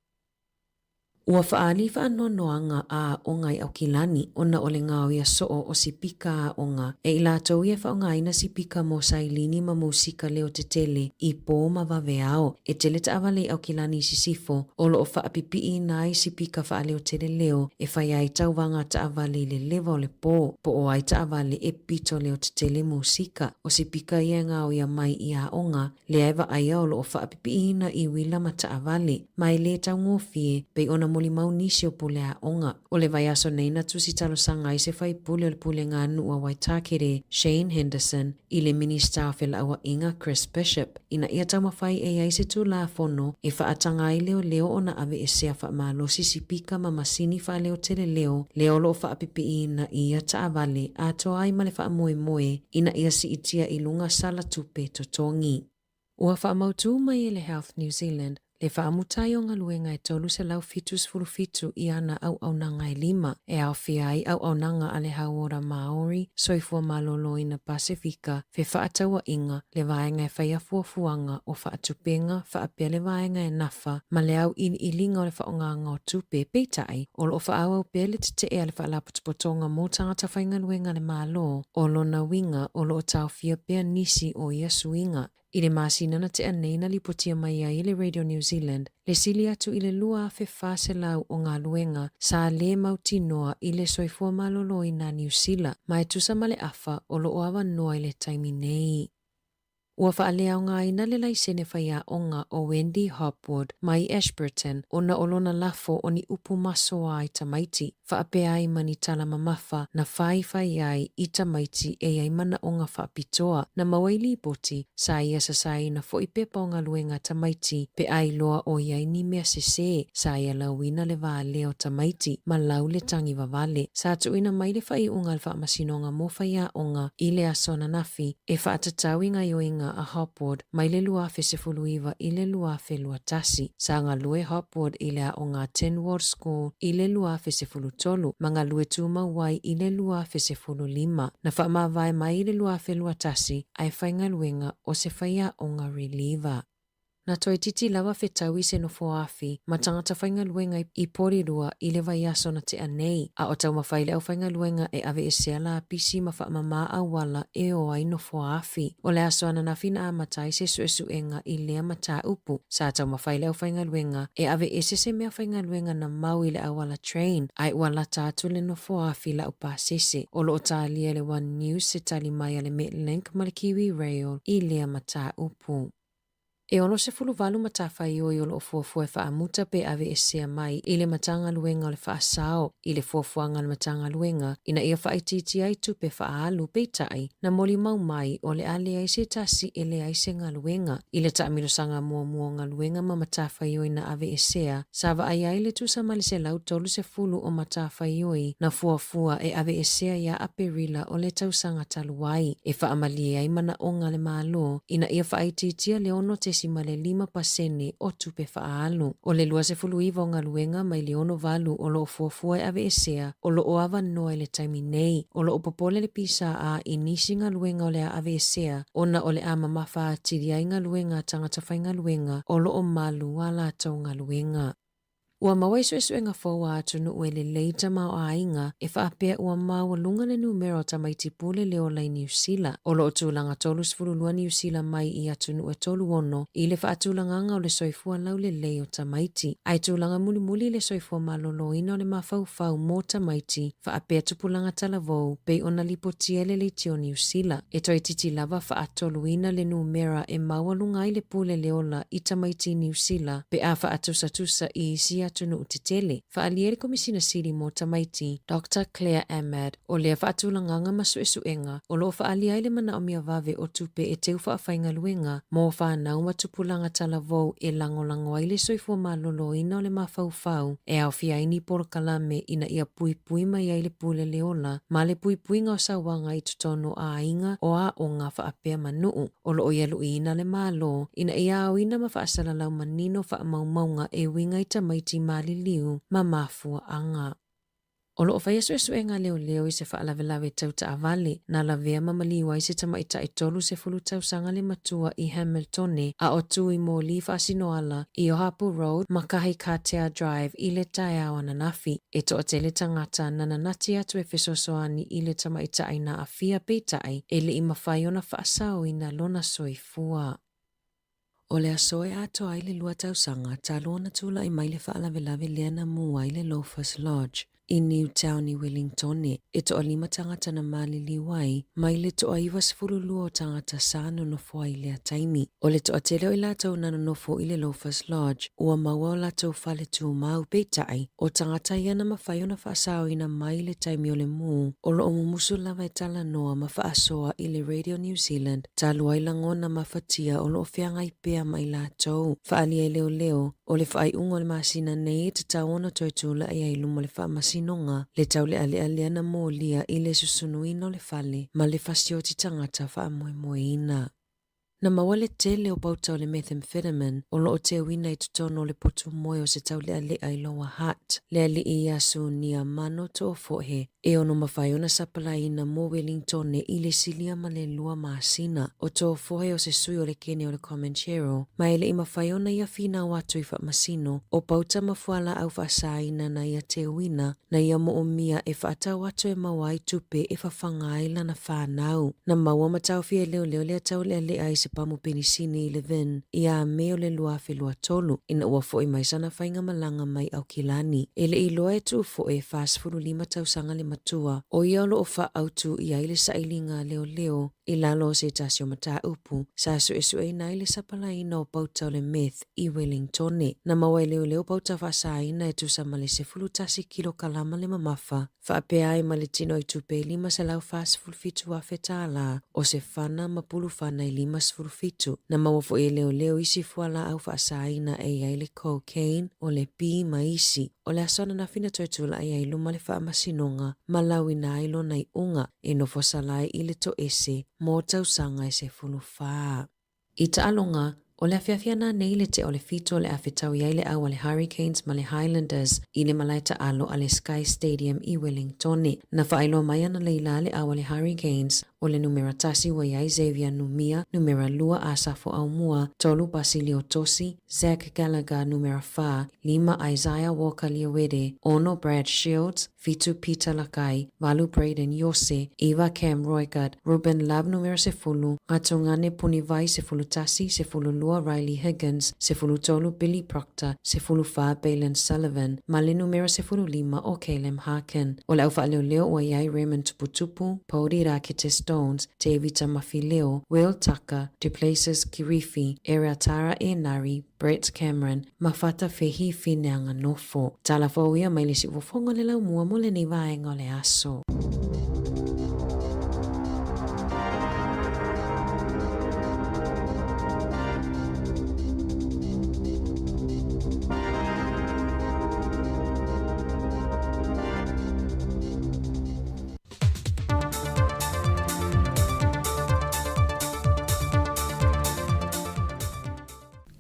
Ua faaali faanoanoaga a aoga i Aukilani ona o le gaoia soo o sipika aoga e i latou ia e faaaogaina sipika mo sailini ma musika leo tetele i pō ma vaveao. E tele taavale i Aukilani i sisifo o lo o faapipiiina ai sipika faaleotele leo e fai ai tauvaga taavale i le leva o le pō, po o ai taavale e pito leo tetele musika. O sipika ia e gaoia mai i aoga, lea e vaaia o lo o faapipiiina i uila ma taavale, ma e lē taugofie, pei ona molimau nisi o pule aoga. O le vaiaso nei na tusi talosaga ai se faipule o le Pulega a Nuu a Waitākere, Shane Henderson, i le Minisita o Felauaiga Chris Bishop, ina ia taumafai e i ai se Tulafono e faataga ai leoleo ona aveesea faamalosi sipika ma masini faaleotele leo lea o lo o faapipiiina i ia taavale atoa ai ma le faamoemoe ina ia siitia i luga sala tupe totogi. Ua faamautū mai e le Health New Zealand le faamuta ai o galuega e 377 i ana auaunaga e lima, e aofia ai auaunaga a le Hauora Māori, Soifua Malōlōina Pasefika, Fefaatauaiga, le Vaega e Faia Fuafuaga o Faatupega faapea le Vaega e Nafa ma le Auiliiliga o le Faaaogaga o Tupe. Peitai, o lo o faaauau pea le tetee a le Faalapotopotoga mo Tagata Faigaluega a le Malo, o lona uiga o lo o taofia pea nisi o ia suiga. I le masina na tea nei na lipotia mai ai e le Radio New Zealand le sili atu i le 2,400 o galuega sa lē mautinoa i le soifua malōlōina a Niu Sila, ma e tusa ma le afa o lo o avanoa i le taimi nei. Ua faaleaogaina le laisene faiaoga o Wendy Hopwood mai Ashburton ona o lona lafo o ni upu masoa i tamaiti, faapea ai ma ni tala mamafa na faifai ai i tamaiti e i ai manaʻoga faapitoa. Na maua i lipoti, sa ia sasaina foi pepa o galuega a tamaiti pe a iloa o i ai ni mea sesē. Sa ia lauina le valea o tamaiti ma lau le tagi vavale. Sa tuuina mai le faaiuga a le Faamasinoga mo Faiaoga i le aso ananafi e faatatau i gaoioiga a Hopwood mai le 2019 i le 2021. Sa galue Hopwood i le aoga Tynwald School i le 2013 ma galue tumau ai i le 2015. Na faamavae mai i le 2021 ae faigaluega o se faiaoga reliever. Na toeitiiti lava fetaui se nofoafi ma tagata faigaluega i Porirua i le vaiaso na tea nei, a o taumafai le aufaigaluega e aveesea lapisi ma faamamā auala e o ai nofoafi. O le aso ananafi na amata ai se suesuega i lea mataupu. Sa taumafai le aufaigaluega e aveese se meafaigaluega na mau i le auala train, ae ua lata atu le nofoafi laupasese. O lo o talia e le One News se tali mai a le Metlink ma le Kiwi Rail i lea mataupu. E 68 matafaioi o lo o fuafua e faamuta pe aveesea mai i le Matagaluega o le Faasao i le fuafuaga a le Matagaluega ina ia faaitiitia ai tupe faaalu, peitai, na molimau mai o le a leai se tasi e leai se galuega. I le taamilosaga muamua o galuega ma matafaioi na aveesea, sa vaaia ai le tusa ma le 130 o matafaioi na fuafua e aveesea ia Aperila o le tausaga talu ai, e faamalie ai manaoga a le Malo ina ia faaitiitia le 6.5 pasene o tupe faaalu. O le 29 o galuega mai le 68 o lo o fuafua e aveesea o lo o avanoa i le taimi nei. O lo o popole le PSA i nisi galuega o le a aveesea ona o le a mamafa atili ai galuega a tagata faigaluega o lo o malu a latou galuega. Ua maua i suesuega fou a atunuu e lelei tamaoaiga e faapea ua maualuga le numera o tamaiti pule le ola i Niu Sila. O lo o tulaga 32 Niu Sila mai i atunuu e 36 i le faatulagaga o le soifua laulelei o tamaiti. Ae tulaga mulimuli le soifua maloloina o le mafaufau mo tamaiti faapea tupulaga talavou pei ona lipotia e le leitio Niu Sila. E toeitiiti lava faatoluina le numera e maualuga ai le pule le ola i tamaiti Niu Sila pe a faatusatusa i isi atunuu tetele. Faaalia le Komisina Sili mo Tamaiti, Doctor Claire Ahmad, o lea faatulagaga ma suesuega o lo o faaalia ai le manaomia vave o tupe e teu faafaigaluega mo fanau ma tupulaga talavou e lagolago ai le soifua maloloina o le mafaufau e aofia ai ni polokalame ina ia puipui mai ai le pule le ola ma le puipuiga o sauaga i totonu o aiga o aoga faapea ma nuu. O lo o ia luiina le Malo ina ia aoina ma faasalalau manino faamaumauga e uiga i tamaiti maliliu ma mafuaaga. O lo o faia suesuega leoleo i se faalavelave tau taavale na lavea ma maliu ai se tamaitai 30 tausaga le matua i Hamiltone a o tu i moli faasinoala i Ohapu Road ma Kahikatea Drive i le taeao ananafi. E toatele tagata na nanati atu e fesoasoani i le tamaitai na aafia peitai e le i mafai ona faasaoina lona soifua. O le aso e atoa ai le lua tausaga talu ona tulai mai le faalavelave lea na mū ai le Loafers Lodge i Newtown i Wellingtone, e toalima tagata na maliliu ai mai le toa-92 o tagata sa nonofo ai i lea taimi. O le toatele o i latou na nonofo i le Loafers Lodge, ua maua o latou fale tumau, peitai, o tagata ia na mafai ona faasaoina mai i le taimi o le mū, o lo o mumusu lava e talanoa ma faasoa i le Radio New Zealand talu ai lagona mafatia o lo o feagai pea ma i latou. Faaalia e leoleo, o le faaiuga o le masina nei e tatau ona toe tulai ai i luma o le faamasinoga le taulealea lea na molia i le susunuina o le fale ma le fasioti tagata faamoemoeina. Na maua le tele o pauta o le methamphetamine o lo o teuina i totonu o le potu moe o se taulealea i Lower Hutt, le alii ia Sunia Mano Toofohe, e ono mafai ona sapalaiina mo Wellingtone i le silia ma le lua masina. O Toofohe o se sui o le kene o le Comanchero, ma e le i mafai ona ia finau atu i faamasino o pauta ma fualaau faasaina na ia teuina na ia moomia e faatau atu e maua ai tupe e fafaga ai lana fanau. Na maua ma taofia e leoleo lea taulealea i se pamu penisini i Levin ia Me o le 2023 ina ua foi mai sana faigamalaga mai Aukilani. E le i iloa e Tuufoe e 45 tausaga le matua, o ia o lo o faaautu i ai le sailiga a leoleo i lalo o se tasi o mataupu sa suesueina ai le sapalaiina o pauta o le meth i Wellingtone. Na maua e leoleo pauta faasaina e tusa ma le 11 kilokalama le mamafa, faapea ai ma le tino i tupe e $547,000 tālā o se fana ma pulufana e 57. Na maua foi e leoleo isi fualaau faasaina e i ai le cocaine, o le pi ma isi. O le aso ananafi na toe tulai ai i luma le faamasinoga ma lauina ai lona iuga e nofo sala ai i le toese mo tausaga e 14. I taaloga, o le afiafi ananei le tea o le fitu o le a fetaui ai le au a le Hurricanes ma le Highlanders i le malae taalo a le Sky Stadium i Wellingtone. Na faailoa mai analeila le au a le Hurricanes, O le numera tasi ua i ai Xavier Numia, numera lua Asafo Aumua, tolu Basilio Tosi, Zach Gallagher, numera fa, lima Isaiah Walker Leawere, ono Brad Shields, fitu Peter Lakai, valu Brayden Iose, iva Cam Roigard, Ruben Love numera sefulu, Ngatongane Punivai 11, 12 Riley Higgins, 13 Billy Proctor, 14 Bailyn Sullivan, ma le numera 15 o Caleb Harkin. O le au faaleoleo ua i ai Raymond Tuputupu, Pauli Rakete Stones, Tevita Mafileo, Will Tucker, Duplessis Kirifi, Ereatara Enari, Brett Cameron, ma Fata Fehi Fineanganofo. Tala fou ia mai le siufofoga o le laumua mo lenei vaega o le aso.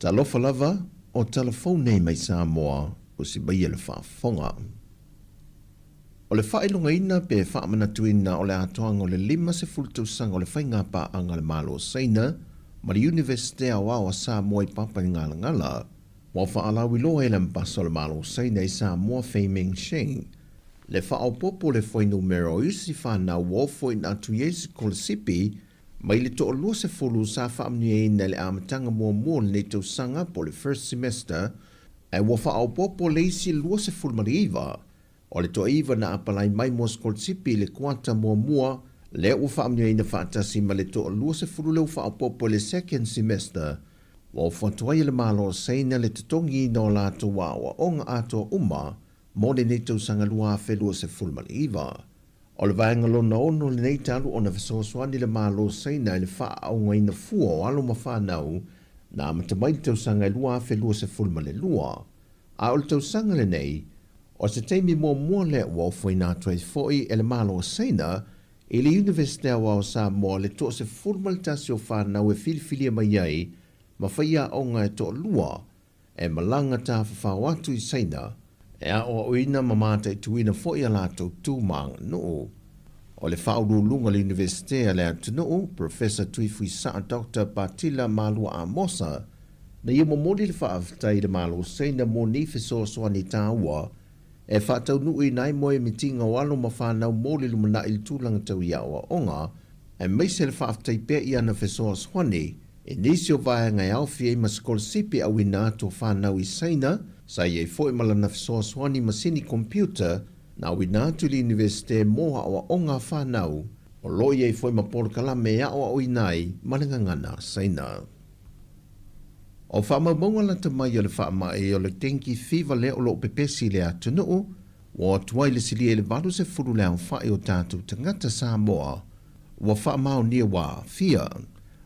Talofa lava, o tala fou nei mai Samoa o si maia le faafofoga. O le faailogaina pe faamanatuina o le atoaga o le 50 tausaga o le faigapaaga a le Malo o Saina ma le Iunivesite Aoao a Samoa i Papaigalagala, ua faalauiloa e le Ambasa o le Malo o Saina i Samoa Fei Mengsheng le faaopoopo o le fuainumera o isi fanau ua ofoina atu i ai sikolasipi mai le toalua sefulu sa faamanuiaina i le amataga muamua o lenei tausaga po o le first semester ae ua faaopoopo le isi 29. O le toaiva na apalai mai mo sikolasipi i le kuata muamua lea ua faamanuiaina faatasi ma le toalua sefulu lea ua faaopoopo i le second semester. Ua ofo atu ai e le Malo o Saina le totogiina o latou aoaoga atoa uma mo lenei tausaga 2029. O le vaega lona ono lenei talu ona fesoasoani le Malo o Saina i le faaaogaina fua o alo ma fanau na amata mai le tausaga e 2022. A o le tausaga lenei, o se taimi muamua lea ua ofoina atu ai foi e le Malo o Saina i le Iunivesite Aoao o Samoa le toa-11 o fanau e filifilia mai ai ma faiaoga e toalua e malaga tafafao atu i Saina, e aoaoina ma mataituina foi a latou tu ma aganuu. O le Faauluuluga o le Iunivesite a le atunuu, Professor Tuifuisaa Doctor Patila Malua Amosa, na ia momoli le faafetai i le Malo o Saina mo nei fesoasoani taua e faataunuuina ai moemitiga o alo ma fanau mo le lumanai i le tulaga tau i aoaoga, aemaise le faafetai pea i ana fesoasoani I nisi o vaega e aofia ai ma sikolasipi auina atu o fanau i Saina, sa i ai foi ma lana fesoasoani masini computer na auina atu i le Iunivesite mo aoaoga a fanau, o lo o i ai foi ma polokalame e aoaoina ai ma le gagana a Saina. O faamaumauga lata mai o le faamai o le dengue fever lea o lo o pepesi i le atunuu, ua o atu ai le silia i le 80 le aofai o tatou tagata Samoa ua faamaonia ua aafia.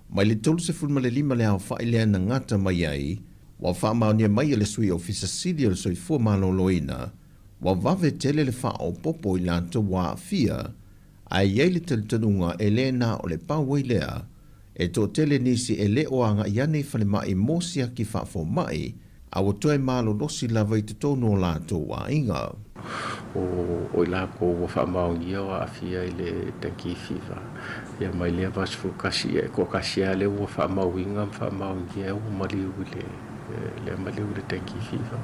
Mai le 35 le aofai lea na gata mai ai, ua faamaonia mai e le Sui Ofisa Sili o le Soifua Maloloina, ua vave tele le faaopoopo i latou ua aafia, ae i ai le talitonuga e le na o le pau ai lea, e toatele nisi e le o agai ane i falemai mo siaki faafomai, a ua toe malolosi lava i totonu o latou aiga. O i lakou ua faamaonia o aafia i le dengue fever. Ia mai lea 81 ia e toatasi lava lea ua faamauina ma faamaonia ua maliu i le lea maliu i le dengue fever.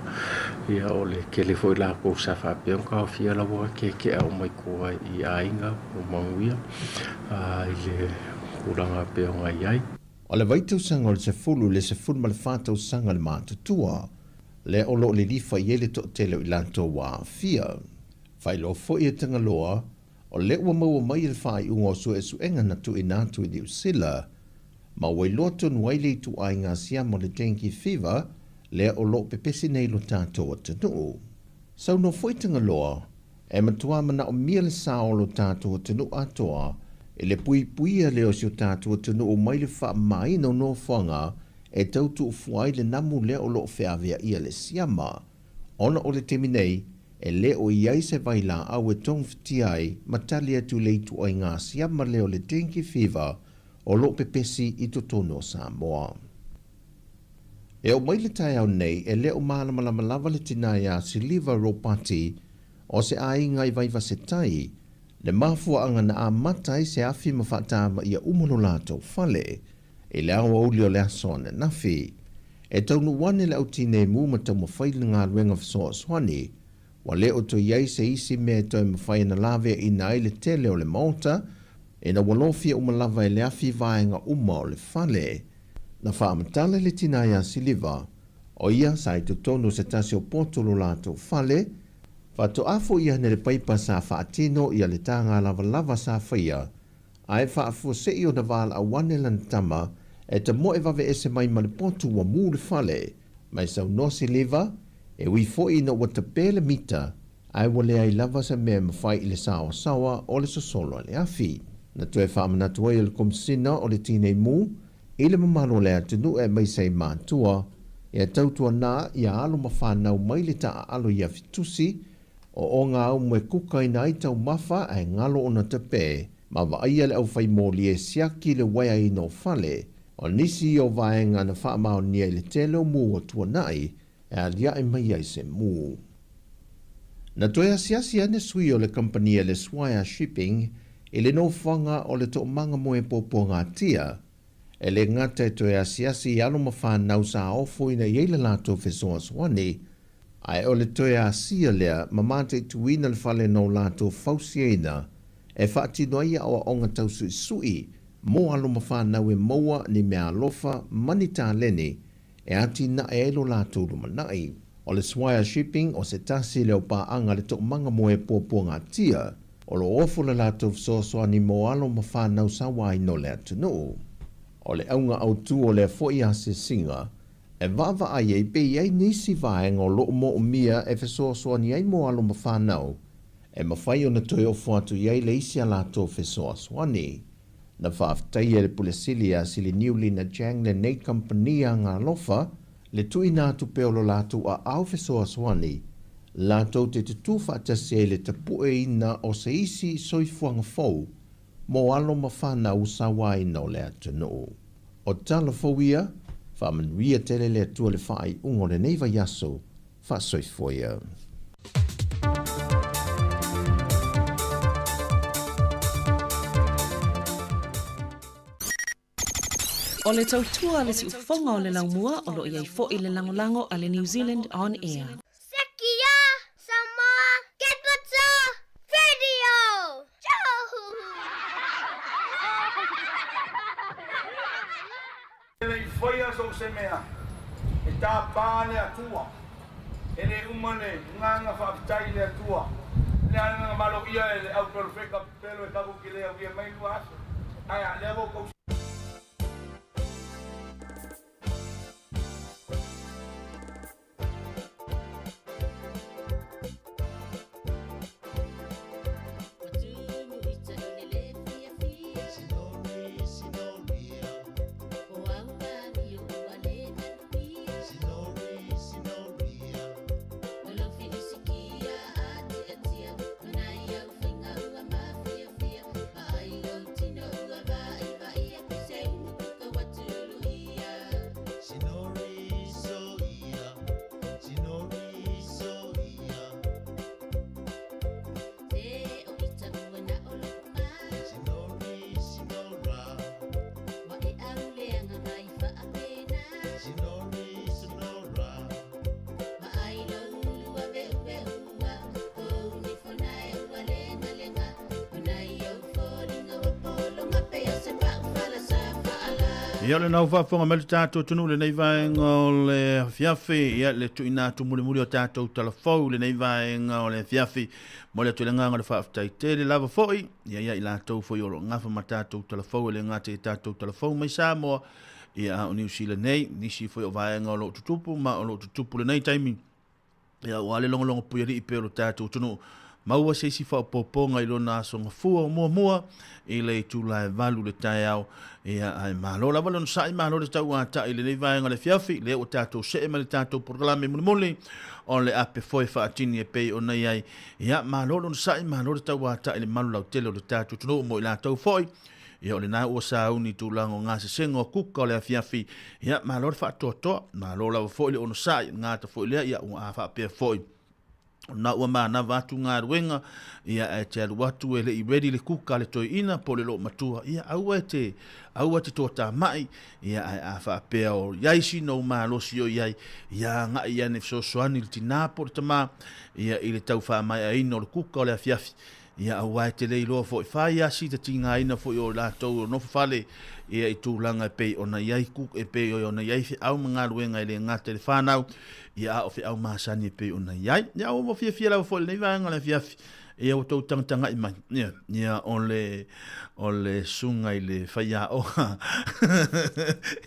Ia o le tele foi lakou sa faapea ona taofia la ua keakea uma i tua i aiga ua manuia i le tulaga e pei ona i ai. O le vaitausaga o le sefulu i le 14 tausaga le matutua, lea o lo o lilifa i ai le toatele o i latou ua aafia. Faailoa foi e Tagaloa, o lea ua maua mai e le faaiuga o suesuega na tuuina atu i Niu Sila, ma ua iloa tonu ai le ituaiga siama o le dengue fever lea o lo o pepesi nei lo tatou atunuu. Saunoa foi Tagaloa, E matua manaomia le sao o lo tatou atunuu atoa i le puipuia lea o si o tatou atunuu mai le faamamaina o nofoaga e tau tuufua ai le namu lea o lo o feaveaia le siama, ona o le taimi nei e le o i ai se vailaau e togafitia ai ma tali atu i le ituaiga siama lea o le dengue fever o lo o pepesi i totonu o Samoa. E oo mai le taeao nei, e le o malamalama lava le tina ia Siliva Ropati o se aiga i Vaivasetai, Le mafuaʻaga na amata ai se afi ma faatamaia uma lo latou fale i le aoauli o le aso ananafi. E taunuu ane le au tineimu ma taumafai le galuega fesoasoani, ua le o toe i ai se isi mea e toe mafai ona laveaiina ai le tele o le maota, ina ua lofia uma lava e le afi vaega uma o le fale. Na faamatala le tina ia Siliva, o ia sa i totonu o se tasi o poto o lo latou fale, Faatoa foi ane le paipa sa faatino ia le taga lavalava sa faia, ae faafuasei ona valaau ane lana tama e tamoe vave ese mai ma le potu ua mu le fale. Mai saunoa Siliva, e ui foi ina ua tape le mita, ae ua leai lava se mea e mafai i le saoasaoa o le sosolo a le afi. Na toe faamanatu ai e le Komesina o le Tinei Mu i le mamalu o le atunuu aemaise ai matua, ia tautuana ia alo ma fanau mai le taaalo i Afitusi, o oga aumu e kukaina ai taumafa ae galo ona tape, ma vaaia le aufai moli e siaki le uaeaina o fale. O nisi ia o vaega na faamaonia i le tele o mu ua tuanai e aliae mai ai se mu. Na toe asiasi ane sui o le kamupani le Swire Shipping i le nofoaga o le toomaga moe puapuagatia, e le gata e toe asiasi i alo ma fanau sa ofoina i ai le latou fesoasoani, ae o le toe asia lea ma mataituina le fale na o latou fausiaina e faatino ai aoaoga tausuisui mo alo ma fanau e maua ni meaalofa ma ni taleni e atinae ai lo latou lumanai. O le Swire Shipping o se tasi lea o paaga le toomaga moe puapuagatia o lo o ofo le latou fesoasoani mo alo ma fanau sauaina o le atunuu. O le auga autu o lea foi asiasiga, e vaavaai ai pe i ai nisi vaega o lo o moomia e fesoasoani ai mo alo ma fanau e mafai ona toe ofo atu i ai le isi a latou fesoasoani. Na faafetaia e le Pule Sili ia Siliniu Lina Chang lenei kamupani a Galofa le tuuina atu pea o lo latou aao fesoasoani latou te tutū faatasi ai i le tapueina o se isi soifuaga fou mo alo ma fanau sauaina o le atunuu. O tala fou ia, faamanuia tele le Atua i le faaiuga o lenei vaiaso faasoifua ia. O le tautua a le siufofoga o le laumua o lo o i ai foi le lagolago a le New Zealand On Air. Sekia Samoa Capital Radio! E le i faia so o se mea, e tapa le Atua. E le uma le agaga faafetai i le Atua. Le agaga valoia e le au perofeta pelo e taku ki le auia mai 2000. Ae a lea ua outou. Ia o lena ua faafofoga mai le tatou atunuu i lenei vaega o le afiafi, ia le tuuina atu mulimuli o tatou talafou i lenei vaega o le afiafi. Momoli atu i le agaga o le faafetai tele lava foi, ia ia i latou foi o lo o gafa ma tatou talafou e le gata i tatou talafou mai Samoa, ia a o Niu Sila nei, nisi foi o vaega o lo o tutupu ma o lo o tutupu lenei taimi. Ia ua le logologo puialii pea o lo tatou atunuu. Maua se isi faaopoopoga i lona aso gafua o muamua i le itula e 8 le taeao. Ia ae malo lava le onosai, malo le tauatai i lenei vaega o le afiafi. Lea ua tatou see mai le tatou polokalame mulimuli o le ape foe faatini e pei ona i ai. Ia malo le onosai, malo le tauatai i le malu lautele o le tatou atunuu mo i latou foi. Ia o lena ua sauni i tulaga o gasesega o kuka o le afiafi. Ia malo le faatoatoa, malo lava foi le onosai, gata foi lea, ia ua a faapea foi. Ona ua manava atu galuega, ia ae te alu atu e le i ready le kuka a le toeaina po o le loomatua, ia aua e te, aua e te toatamai, ia ae a faapea o i ai sina ou malosi o i ai, ia agai ane fesoasoani i le tinā po o le tamā, ia i le tau faamaeaina o le kuka o le afiafi, Ia aua e te le iloa foi, fai a si tatigaina foi o i latou o nofo fale, ia i tulaga e pei ona i ai ku, e pei ona i ai feau ma galuega e le gata i le whanau, ia a o feau masani e pei ona i ai. Ia ua fiafia lava foi i lenei vaega o le afiafi, ia ua tou tagatagai mai, ia, ia o le, o le susuga i le faiaoga,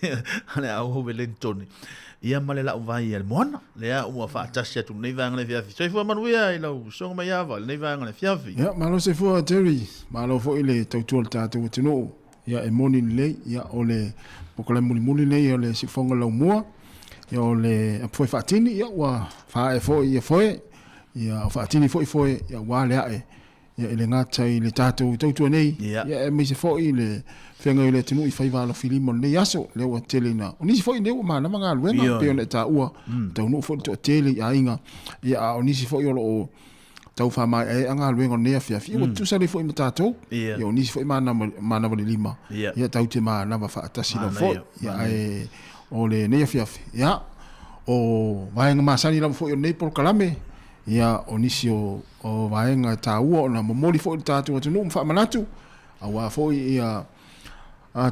ia, le au Wellington, ia ma le la'u vai a le moana, lea ua faatasi atu i lenei vaega o le afiafi. Soifua manuia i lau Susuga Maiava i lenei vaega o le afiafi. Ia, malo soifua Jerry, malo foi le tautua i le tatou atunuu. Ia, e moni lelei, ia, o le polokalame mulimuli lenei o le Siufofoga Laumua, ia, o le apu foi faatini, ia, ua faaee foi ia foe, ia, o faatini foi foe, ia, aua le ae Ia, e le gata i le tatou tautua nei, ia aemaise foi le feagai o le atunuu i faiva alofilima o lenei aso, lea ua tele ina, o nisi foi nei ua manava galuega, pei ona e taua, taunuu foi le toatele i aiga, ia, a o nisi foi o lo o tau faamaeaea galuega o lenei afiafi, ia ua tutusa lelei foi ma tatou, ia o nisi foi manava le lima, ia tatou te manava faatasi lava foi, ia, ae o lenei afiafi, ia, o vaega masani lava foi o lenei polokalame, ia, o nisi o O vaega e taua ona momoli foi i le tatou atunuu ma faamanatu, aua foi ia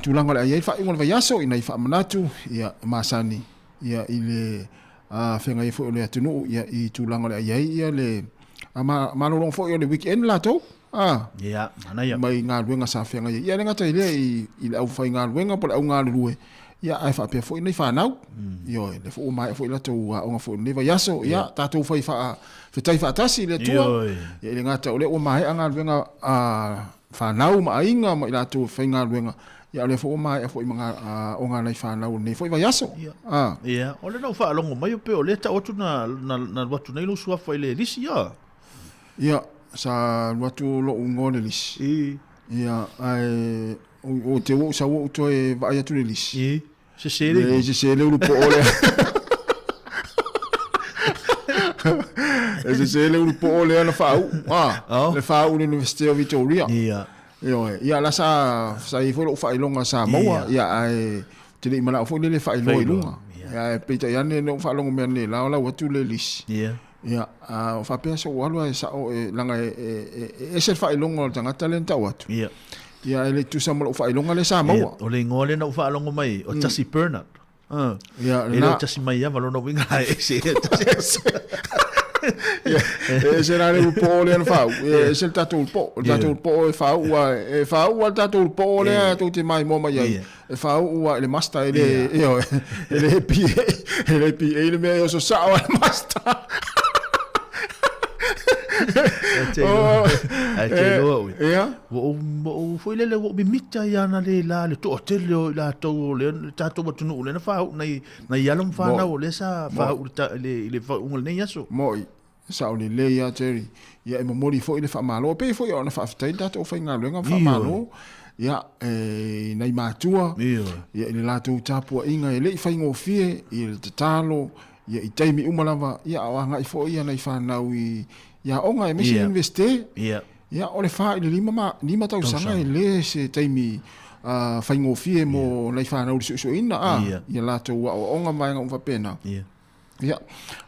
tulaga o le a i ai le faaiuga o le vaiaso ina ia faamanatu ia masani ia i le feagai ai foi o le atunuu ia i tulaga o le a i ai ia le malologa foi o le weekend latou. Ia, manaia. Mai galuega sa feagai ai. Ia e le gata i lea i le aufaigaluega po o le au galulue, ia ae faapea foi nei fanau. Ioe, lea foi ua maea foi latou aoga foi i lenei vaiaso. Ia, tatou fai faafetai faatasi i le Atua. Ia e le gata o lea ua maea galuega a fanau ma aiga ma i latou e faigaluega, ia a o lea foi ua maea foi ma aoga a nai fanau i lenei foi vaiaso. Ia, o lea na ou faalogo mai pei o lea e tau atu na alu atu nei lou suafa i le lisi, a? Ia, sa alu atu lou igoa i le lisi. Ia, ae o te ua ou sau ou toe vaai atu i le lisi. I, sese le igoa. E sese le ulu poo lea. E sese le ulu poo lea na faauu. Ah, oh. Le faauu i le University of Victoria. Ia. Ioe, ia la sa sa i ai foi lou faailoga sa maua, ia ae ou te le i manao foi lele faailoa i luga. Ia ae peitai ane na ou faalogo mea nei la o lau atu le lisi. Ia. Ia, a o faapea se ou alu ae sao e leaga e e ese le faailoga o le tagata lea na tau atu. Ia. Ia e le i tusa ma lou faailoga lea sa maua. Ia, o le igoa lea na ou faalogo mai ai, o Tasi Bernard. Ia, E le o Tasi Maiava, lona uiga e ese ia Tasi. Ia, e ese la le ulu poo lea na faauu. Ia, e ese le tatou ulu poo. O le tatou ulu poo e faauu lava, e faauu lava le tatou ulu poo lea tou te maimoa mai ai. E faauu lava i le master, e le, ioe, e le PA, e le PA le mea e oso sao lava le master. Ae te iloa oe. Ia. Ua ou, ua ou foi lele, ua ou mimita i ana le la le toatele o i latou o le, le tatou atunuu lea na faauu nai, nai alo ma fanau o lea sa faauu i le, i le faaiuga o lenei aso. Mo'i, sao lelei lava Jerry. Ia e momoli foi le faamalo, e pei foi ona faafetai le tatou aufaigaluega ma faamalo. Ia, e, nai matua, ia i le latou tapuaiga e le i faigofie i le tatalo, ia i taimi uma lava, ia a o agai foi ia nai fanau i, i aoga aemaise yeah. Universite. Yeah. Ia, o le 4 i le 5 ma 5 tausaga e le se taimi faigofie mo yeah. nai fanau i le suesueina a yeah. ia latou aoaoga ma vaega uma faapena. Yeah. Ia,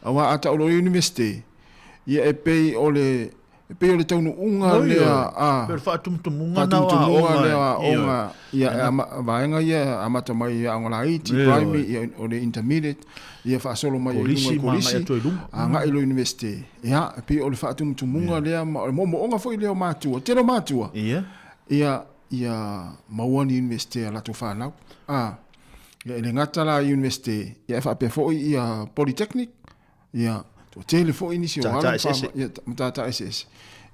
aua a tau loa i Universite, ia e pei o le e pei o le taunuuga lea a pei o le faatumutumuga na o aoga lea o aoga ia vaega ia amata mai i aoga laiti primary ia o le intermediate ia faasolo mai i luga i kolisi agai loa i Universite. Ia e pei o le faatumutumuga lea ma o le moomooga foi lea o matua, tele o matua ia ia maua ni Universite a latou fanau. A ia e le gata la i Universite ia e faapea foi ia Polytechnic. Ia, toatele foi nisi o alo ia, matata eseese.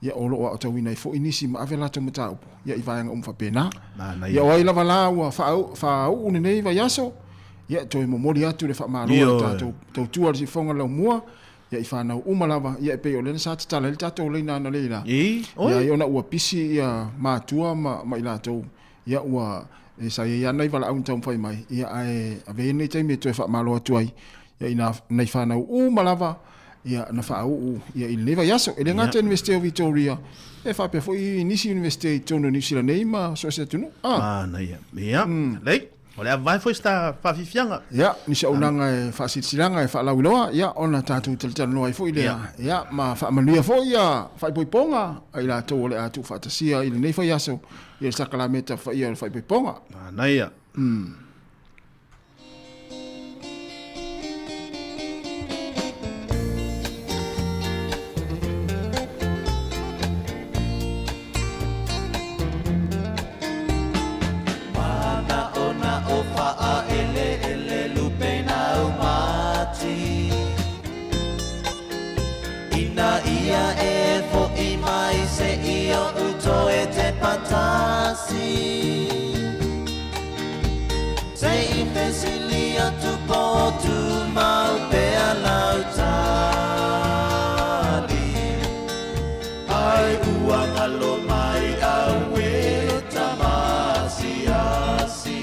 Ia, o lo o aotauina ai foi nisi ma ave latou mataupu, ia, i vaega uma faapena. Ia, o ai lava la ua faauu lenei vaiaso, ia, toe momoli atu le faamalo a le tatou tautua i le siufofoga laumua, ia, i fanau uma lava, ia, e pei o lea na sa tatala ai le tatou laina analeila. Ia, ia, ona ua pisi ia matua ma i latou, ia, ua, e, sa i ai lava nai valaau na taumafai mai, ia, ae avea ia lenei taimi e toe faamalo atu ai, ia i nai fanau uma lava ia na faauu ia i lenei vaiaso. E le gata i le Iunivesite o Victoria, e faapea foi nisi Iunivesite i totonu o Niu Sila nei ma so o se atunuu. Ah. Manaia. Ia, lelei. O le a vavae foi se ta faafiafiaga. Ia, nisi auaunaga e faasilasilaga e faalauiloa, ia, ona tatou talatalanoa ai foi lea, ia, ma faamanuia foi ia faaipoipoga a i latou o le a tuufaatasia i lenei faiaso i le sakalameta faia o le faaipoipoga. Manaia. Ai ua galo mai au e tama asiasi.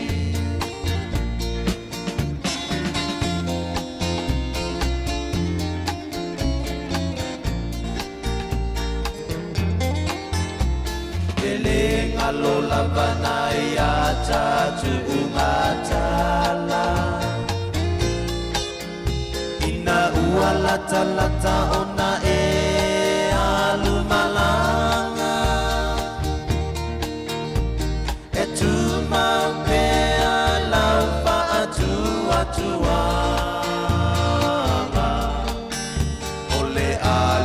E le galo lava nai a tatuuga tala. Ina ua latalata ona e alu malaga. E tumau pea lau faatuatuaga. O le a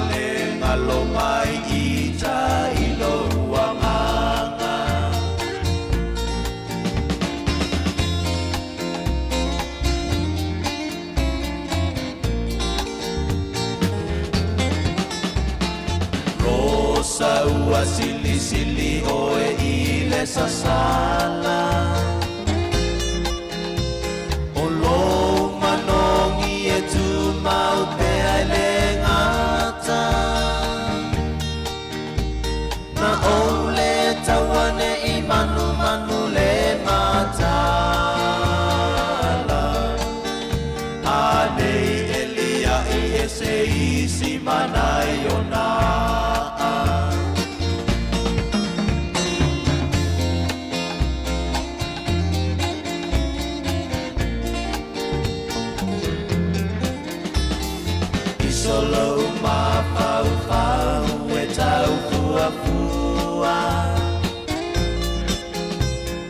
le galo mai i tai i lou agaga. Rosa ua silisili oe i le sasala. O lou manogi e tumau pea i le gata. Na ou le taua ne i manumanu le mataala. A nei e liaʻi e se isi manai o nā. I so lou mafaufau e tau fuafua.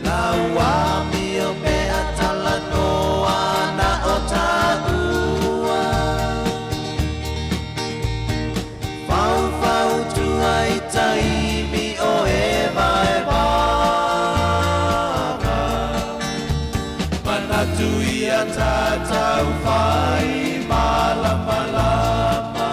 Lau amio pe a talanoa na o taua. Faufautua i taimi o e vaevaga. Manatu ia tatau fai malamalama.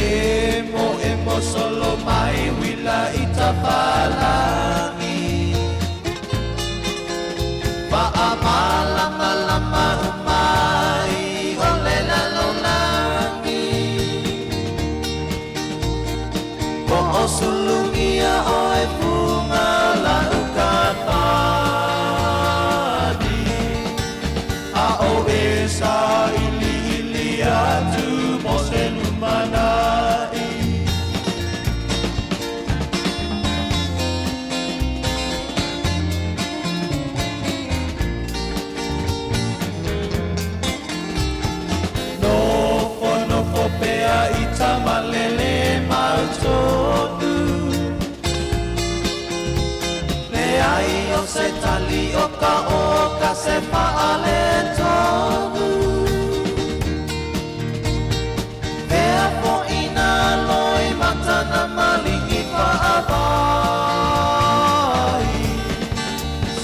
Emo emo solo mai uila i tafalagi. Faamalamalama umai o le lalolagi. Po o sulugia o e funga la ukapani. A o e sa ili ili atu mo se lumanai. Nofo nofo pea i tamalele mau tonu. Leai o se tali o ka o ka se faale tonu. Fea foʻina loi matana malingi faavai.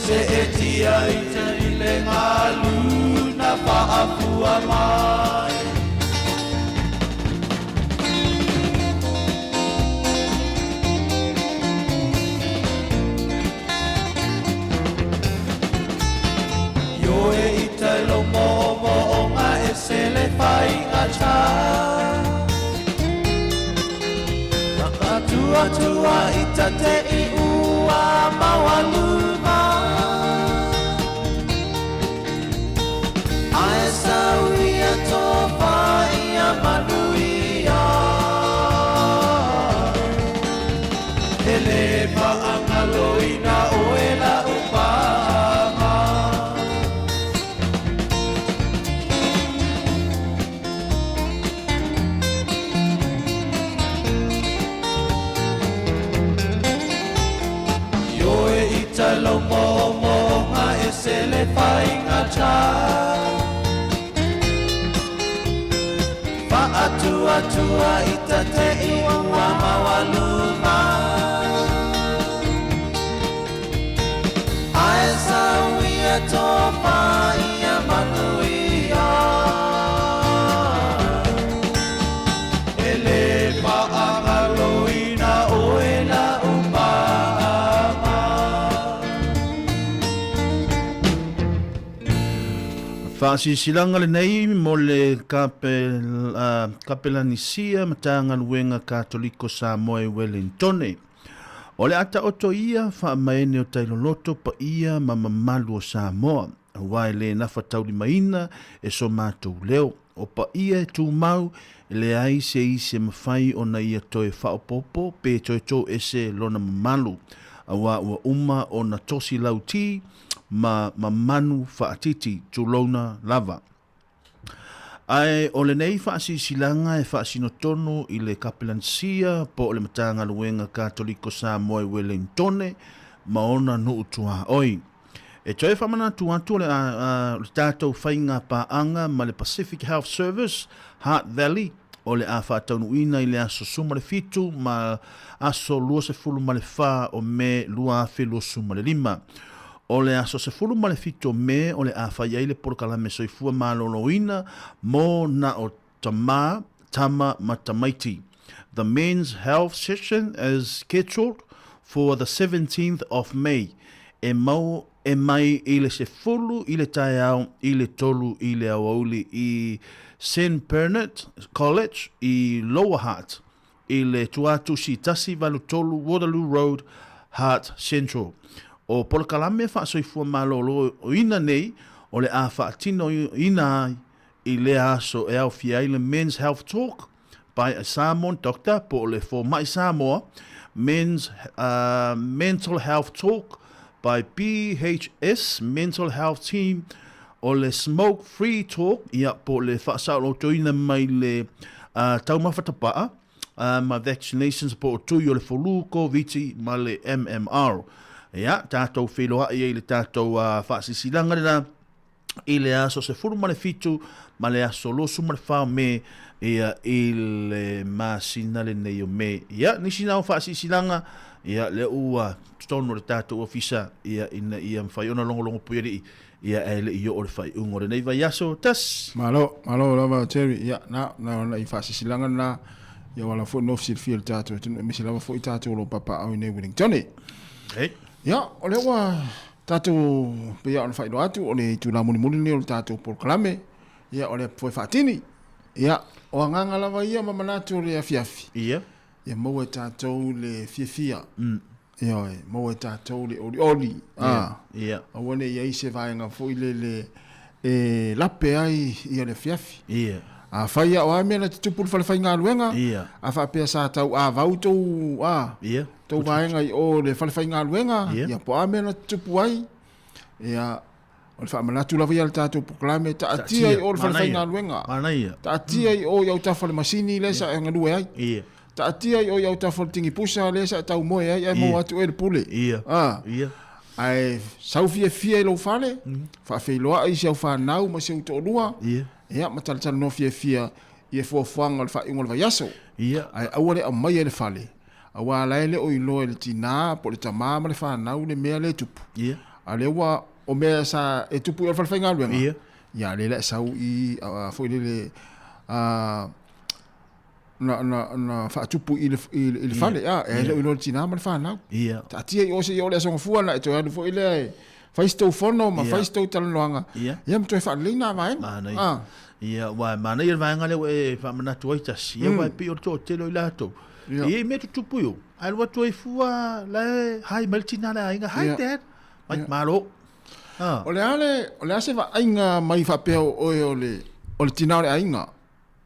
Se e tia i te ile ngalu na faafua mai. Ioe i te lomo o mo o ngā e se le whai ngā chā. Whakatua Fa'atuatua i tate i ua maualuma. Ae sau ia tofa ia manuia. E le fa'agaloina oe la'u pa'aga. Ioe i talau mo'omo'oga e se le faigatā. Fa'atuatua i tate'i ua maualuma. Ae sau ia tofa ia manuia. E lē fa'agaloina oe la'u pa'aga. Faasilasilaga lenei mo le Kapelanisia Matagaluega Katoliko Samoa i Welintone. O le a taoto ia faamaene o tailoloto paia ma mamalu o Samoa, aua e le nafa taulimaina e so matou leo. O paia e tumau, e leai se isi e mafai ona ia toe faaopoopo pe toe toese lona mamalu, aua ua uma ona tosi lauti ma mamanu faatiti, tulouna lava. Ae o lenei faasilasilaga e faasino tonu i le Kapelansia po o le Matagaluega Katoliko Samoa i Welengtone ma ona nuu tuaoi. E toe faamanatu atu o le, a, le tatou faiga paaga ma le Pacific Health Service, Hutt Valley, o le a faataunuuina i le aso 17 ma aso 24 o Me 2025. O le aso 17 o Me o le a fai ai le polokalame soifua maloloina mo na o tamā, tama ma tamaiti. The Men's Health Session is scheduled for the 17th of May. E mau e mai i le 10 i le taeao i le 3 i le aoauli i St Bernard College i Lower Hutt i le Tuatusi 183 Waterloo Road, Hutt Central. O polokalame faasoifua maloloina nei o le a faatinoina ai i lea aso e aofia ai le Men's Health Talk by a Samoan Doctor po o le Fomai Samoa, Men's Mental Health Talk by BHS Mental Health Team, o le Smoke Free Talk, ia, po o le faasaolotoina mai le taumafa tapaa, ma vaccinations po o tui o le flu, Koviti ma le MMR. Ia, tatou feiloai ai i le tatou faasilasilaga lena i le aso 17 ma le aso 24 o Me, ia, i le masina lenei o Me. Ia, nisi na o faasilasilaga, ia, lea ua totonu o le tatou ofisa, ia, ina ia mafai ona logologo puialii, ia, ae le i oo le faaiuga o lenei vaiaso. Tas! Malo, malo lava Terry. Ia, na, na ona i faasilasilaga lena, ia ua ala foi nofu silafia i le tatou atunuu, aemaise lava foi tatou o lo o papaaao i nei Wellington. Hey. Ia, o lea ua Tatou, pei lava ona faailoa atu, o le itula mulimuli lenei o le tatou polokalame, ia, o le foe faatini. Ia, o agaga lava ia ma manatu o le afiafi. Ia. Ia maua e tatou le fiafia. Ioe, maua e tatou le olioli. Ia, ia. Aua ne i i ai se vaega foi lele e lape ai ia le afiafi. Ia. Afai lava o a mea na tutupu i le fale faigaluega, Ia. a faapea sa tau avau tou, a, Ia. tou vaega i o le fale faigaluega, Ia. ia po o a mea na tutupu ai, ia, o le faamanatu lava ia o le tatou polokalame, taatia i o le fale faigaluega. Manaia. Taatia i o i autafa o le masini lea sa e galue ai. Ia. Taatia i o i autafa o le tingipusa lea sa e taumoe ai ae maua atu oe le pule. Ia. A. Ia. Ae sau fiafia i lou fale, faafeiloai i si au fanau ma si ou toalua, Ia. ia ma talatalanoa fiafia i fuafuaga o le faaiuga o le vaiaso. Ia. Ae aua le aumaia i le fale, aua la e le o iloa e le tinā po o le tamā ma le fanau le mea lea e tupu. Ia. A o lea ua, o mea sa e tupu i o le fale faigaluega, Ia. ia lea la e sau i, a, foi lele, a, na, na, na faatupu i le, i, i le fale, a, e le o iloa le tinā ma le fanau. Ia. Taatia i o seia oo le aso gafua ona e toe alu foi lea e fai se tou fono ma fai se tou talanoaga, Ia. ma toe faalelei na vaega. Manaia. A. Ia, aua e manaia le vaega lea ua e faamanatu ai tasi, ia, aua e pei o le toatele o i latou. E i ai mea tutupu i o, ae alu atu ai fua la e hai mai le tina le aiga, hi dad, mai malo. O le a le, o le a se vaaiga mai faapea o oe o le, o le tina o le aiga?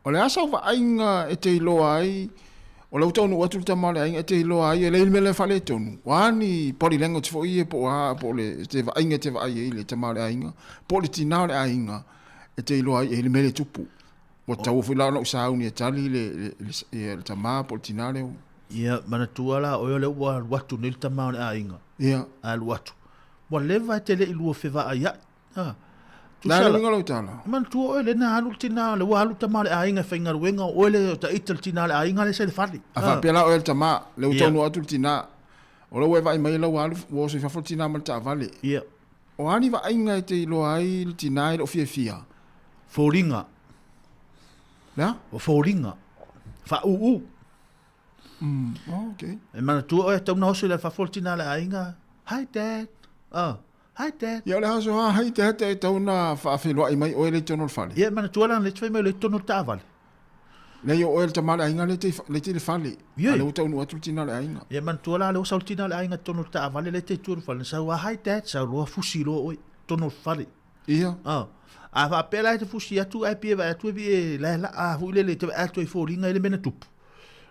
O le a sau vaaiga e te iloa ai, o lea ua taunuu atu le tama o le aiga e te iloa ai e leai le mea lea e faaletonu? O a ni body language foi ia po o a, po o le te vaaiga e te vaai ai i le tama o le aiga, po o le tina o le aiga e te iloa ai e i ai le mea lea e tupu? Ua tatau foi la ona ou sauni e tali le, le, le, le, le tama po o le tina lea. Ia, manatua la oe o lea ua alu atu nei le tama o le aiga. Ia. Alu atu. Ua leva e te le i lua fevaaiai. Ha. La le uiga o lau tala. Manatua oe lea na alu le tina, lea ua alu le tama o le aiga e faigaluega, o oe lea o ta ita le tina o le aiga lea sa i le fale. A faapea la oe le tama, lea ua taunuu atu le tina, o lea ua e vaai mai la ua alu, ua oso i fafo le tina ma le taavale. Ia. O a ni vaaiga e te iloa ai le tina e le o fiafia? Foliga. Le a? O foliga. Faauu. Oh, okay. E manatua oe, tau na oso i le fafo le tina o le aiga. Hi dad. Oh. Hi dad. Ia o le aso ha, hi dad, e tau na faafeiloai mai oe le i totonu o le fale. Ia, manatua la, le te fai mai le i totonu o le taavale. Leai o oe le tama o le aiga le te i le fale. Ia. A lea ua taunuu atu le tina o le aiga. Ia, manatua la, lea ua sau le tina o le aiga i totonu o le taavale le te i tua o le fale. Na sau lava, hi dad, sau loa fusi loa oe i totonu o le fale. Ia. Oh. A faapea la e te fusi atu ae pei e vaai atu e e la e laa foi lele e te vaai atu ai foliga i le mea na tupu.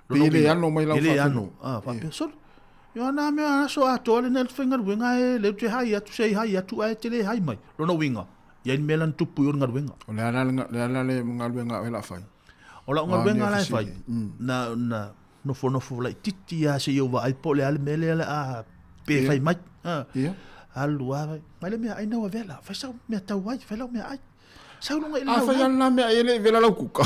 Pei e le ano mai lau E le ano. Ah, faapea, sole. Ia na mea aso atoa lenei o le faigaluega e le te hai atu se i hai atu ae te le hai mai. Lona uiga, i ai ni mea la na tupu i o le galuega. O le a la le a la le galuega a oe la fai? O lau galuega la e fai, na, na nofonofo laitiiti lava seia ou vaai po o le a le mea lea o le a pe fai mai. Ia. Alu lava, mai le meaai na ua vela, fai sau mea tau ai, fai lau meaai. Sau luga i le A fai lava lena mea e le i vela lau kuka.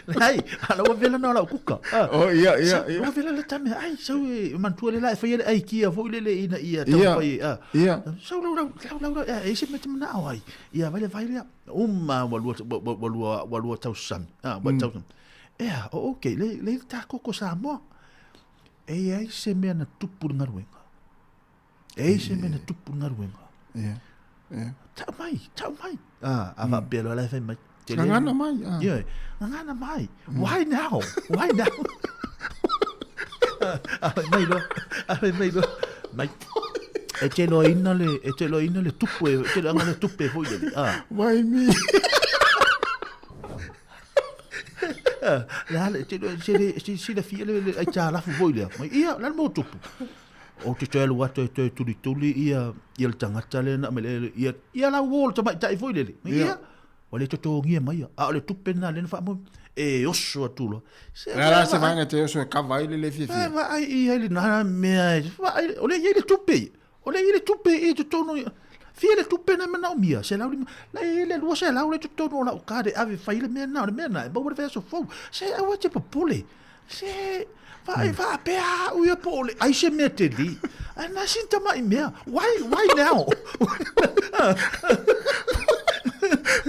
Leai, a la ua vela na o lau kuka. Oh, ia, ia, ia. Ua vela le ta meaai, sau e manatua le la e faia le aikia foi lele ina ia taumafai. Ia. Sau lau lau, lau lau lau, e se mea te manao ai. Ia, vai le vai lea. Uma ua lua, ua lua, ua lua tausami. Ah, ua tausami. Ea, o okay, le, le ta koko Samoa. E i ai se mea na tupu le galuega. E ai se mea na tupu le galuega. Ia, ia. Tau mai, tau mai. Ah, a faapea loa la e fai mai. Gagana mai. Ah. Ia, gagana mai. Why now? Why now? A fai mai loa, a fai mai loa. Mai. E te loaina le, e te loaina le tupu e, te loaina le tupe foi lele. Ah. Why me? Le a le, te loa, se le, se silafia le, le aitalafu foi lea. Mai, ia, la le mo tupu. Ou te toe alu atu e toe tulituli ia, ia le tagata lea na aumai le, ia, ia lau uo le tamaitai foi lele. Ia, ua le totogia maia. A o le tupe lena lea na faamoe, e oso atu loa. Se, Le a la se vaega te oso e kava ai le le fiafia. E vaai i ai lena mea, e vaai, o lea e i ai le tupe ia. O lea e i ai le tupe i totonu i, fia le tupe na e manaomia, 105, la e i ai le 200 lea i totonu o lau card e ave e fai le mea lena, o le mea lena e maua le vaiaso fou. Se aua e te popole. Se, fa, faapea au ia po o le ai se mea tele. Ae na sin tamai mea. Why, why now?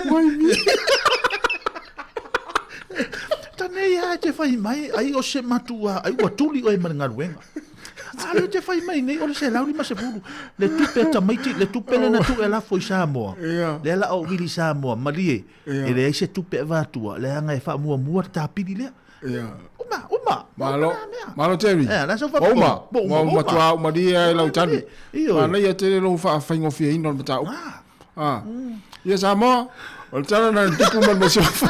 Why me? Ta nei a te whai mai, ai o se matua, ai ua tuli oe ma le galuega. A lea te whai mai nei, o le 150, le tupe a tamaiti, le tupe lena tu e lafo i Samoa. Lea la o wili Samoa, malie, e leai se tupe e vatua, leaga e faamuamua le tapili lea. Ia. Uma, uma. Malo, malo Terry. Eh, la sau Ua uma, ua uma matua umalie ai lau tali. Manaia tele lou faafaigofieina o le mataupu. Ah. Ia Samoa, o le tala na tupu ma le masiofo.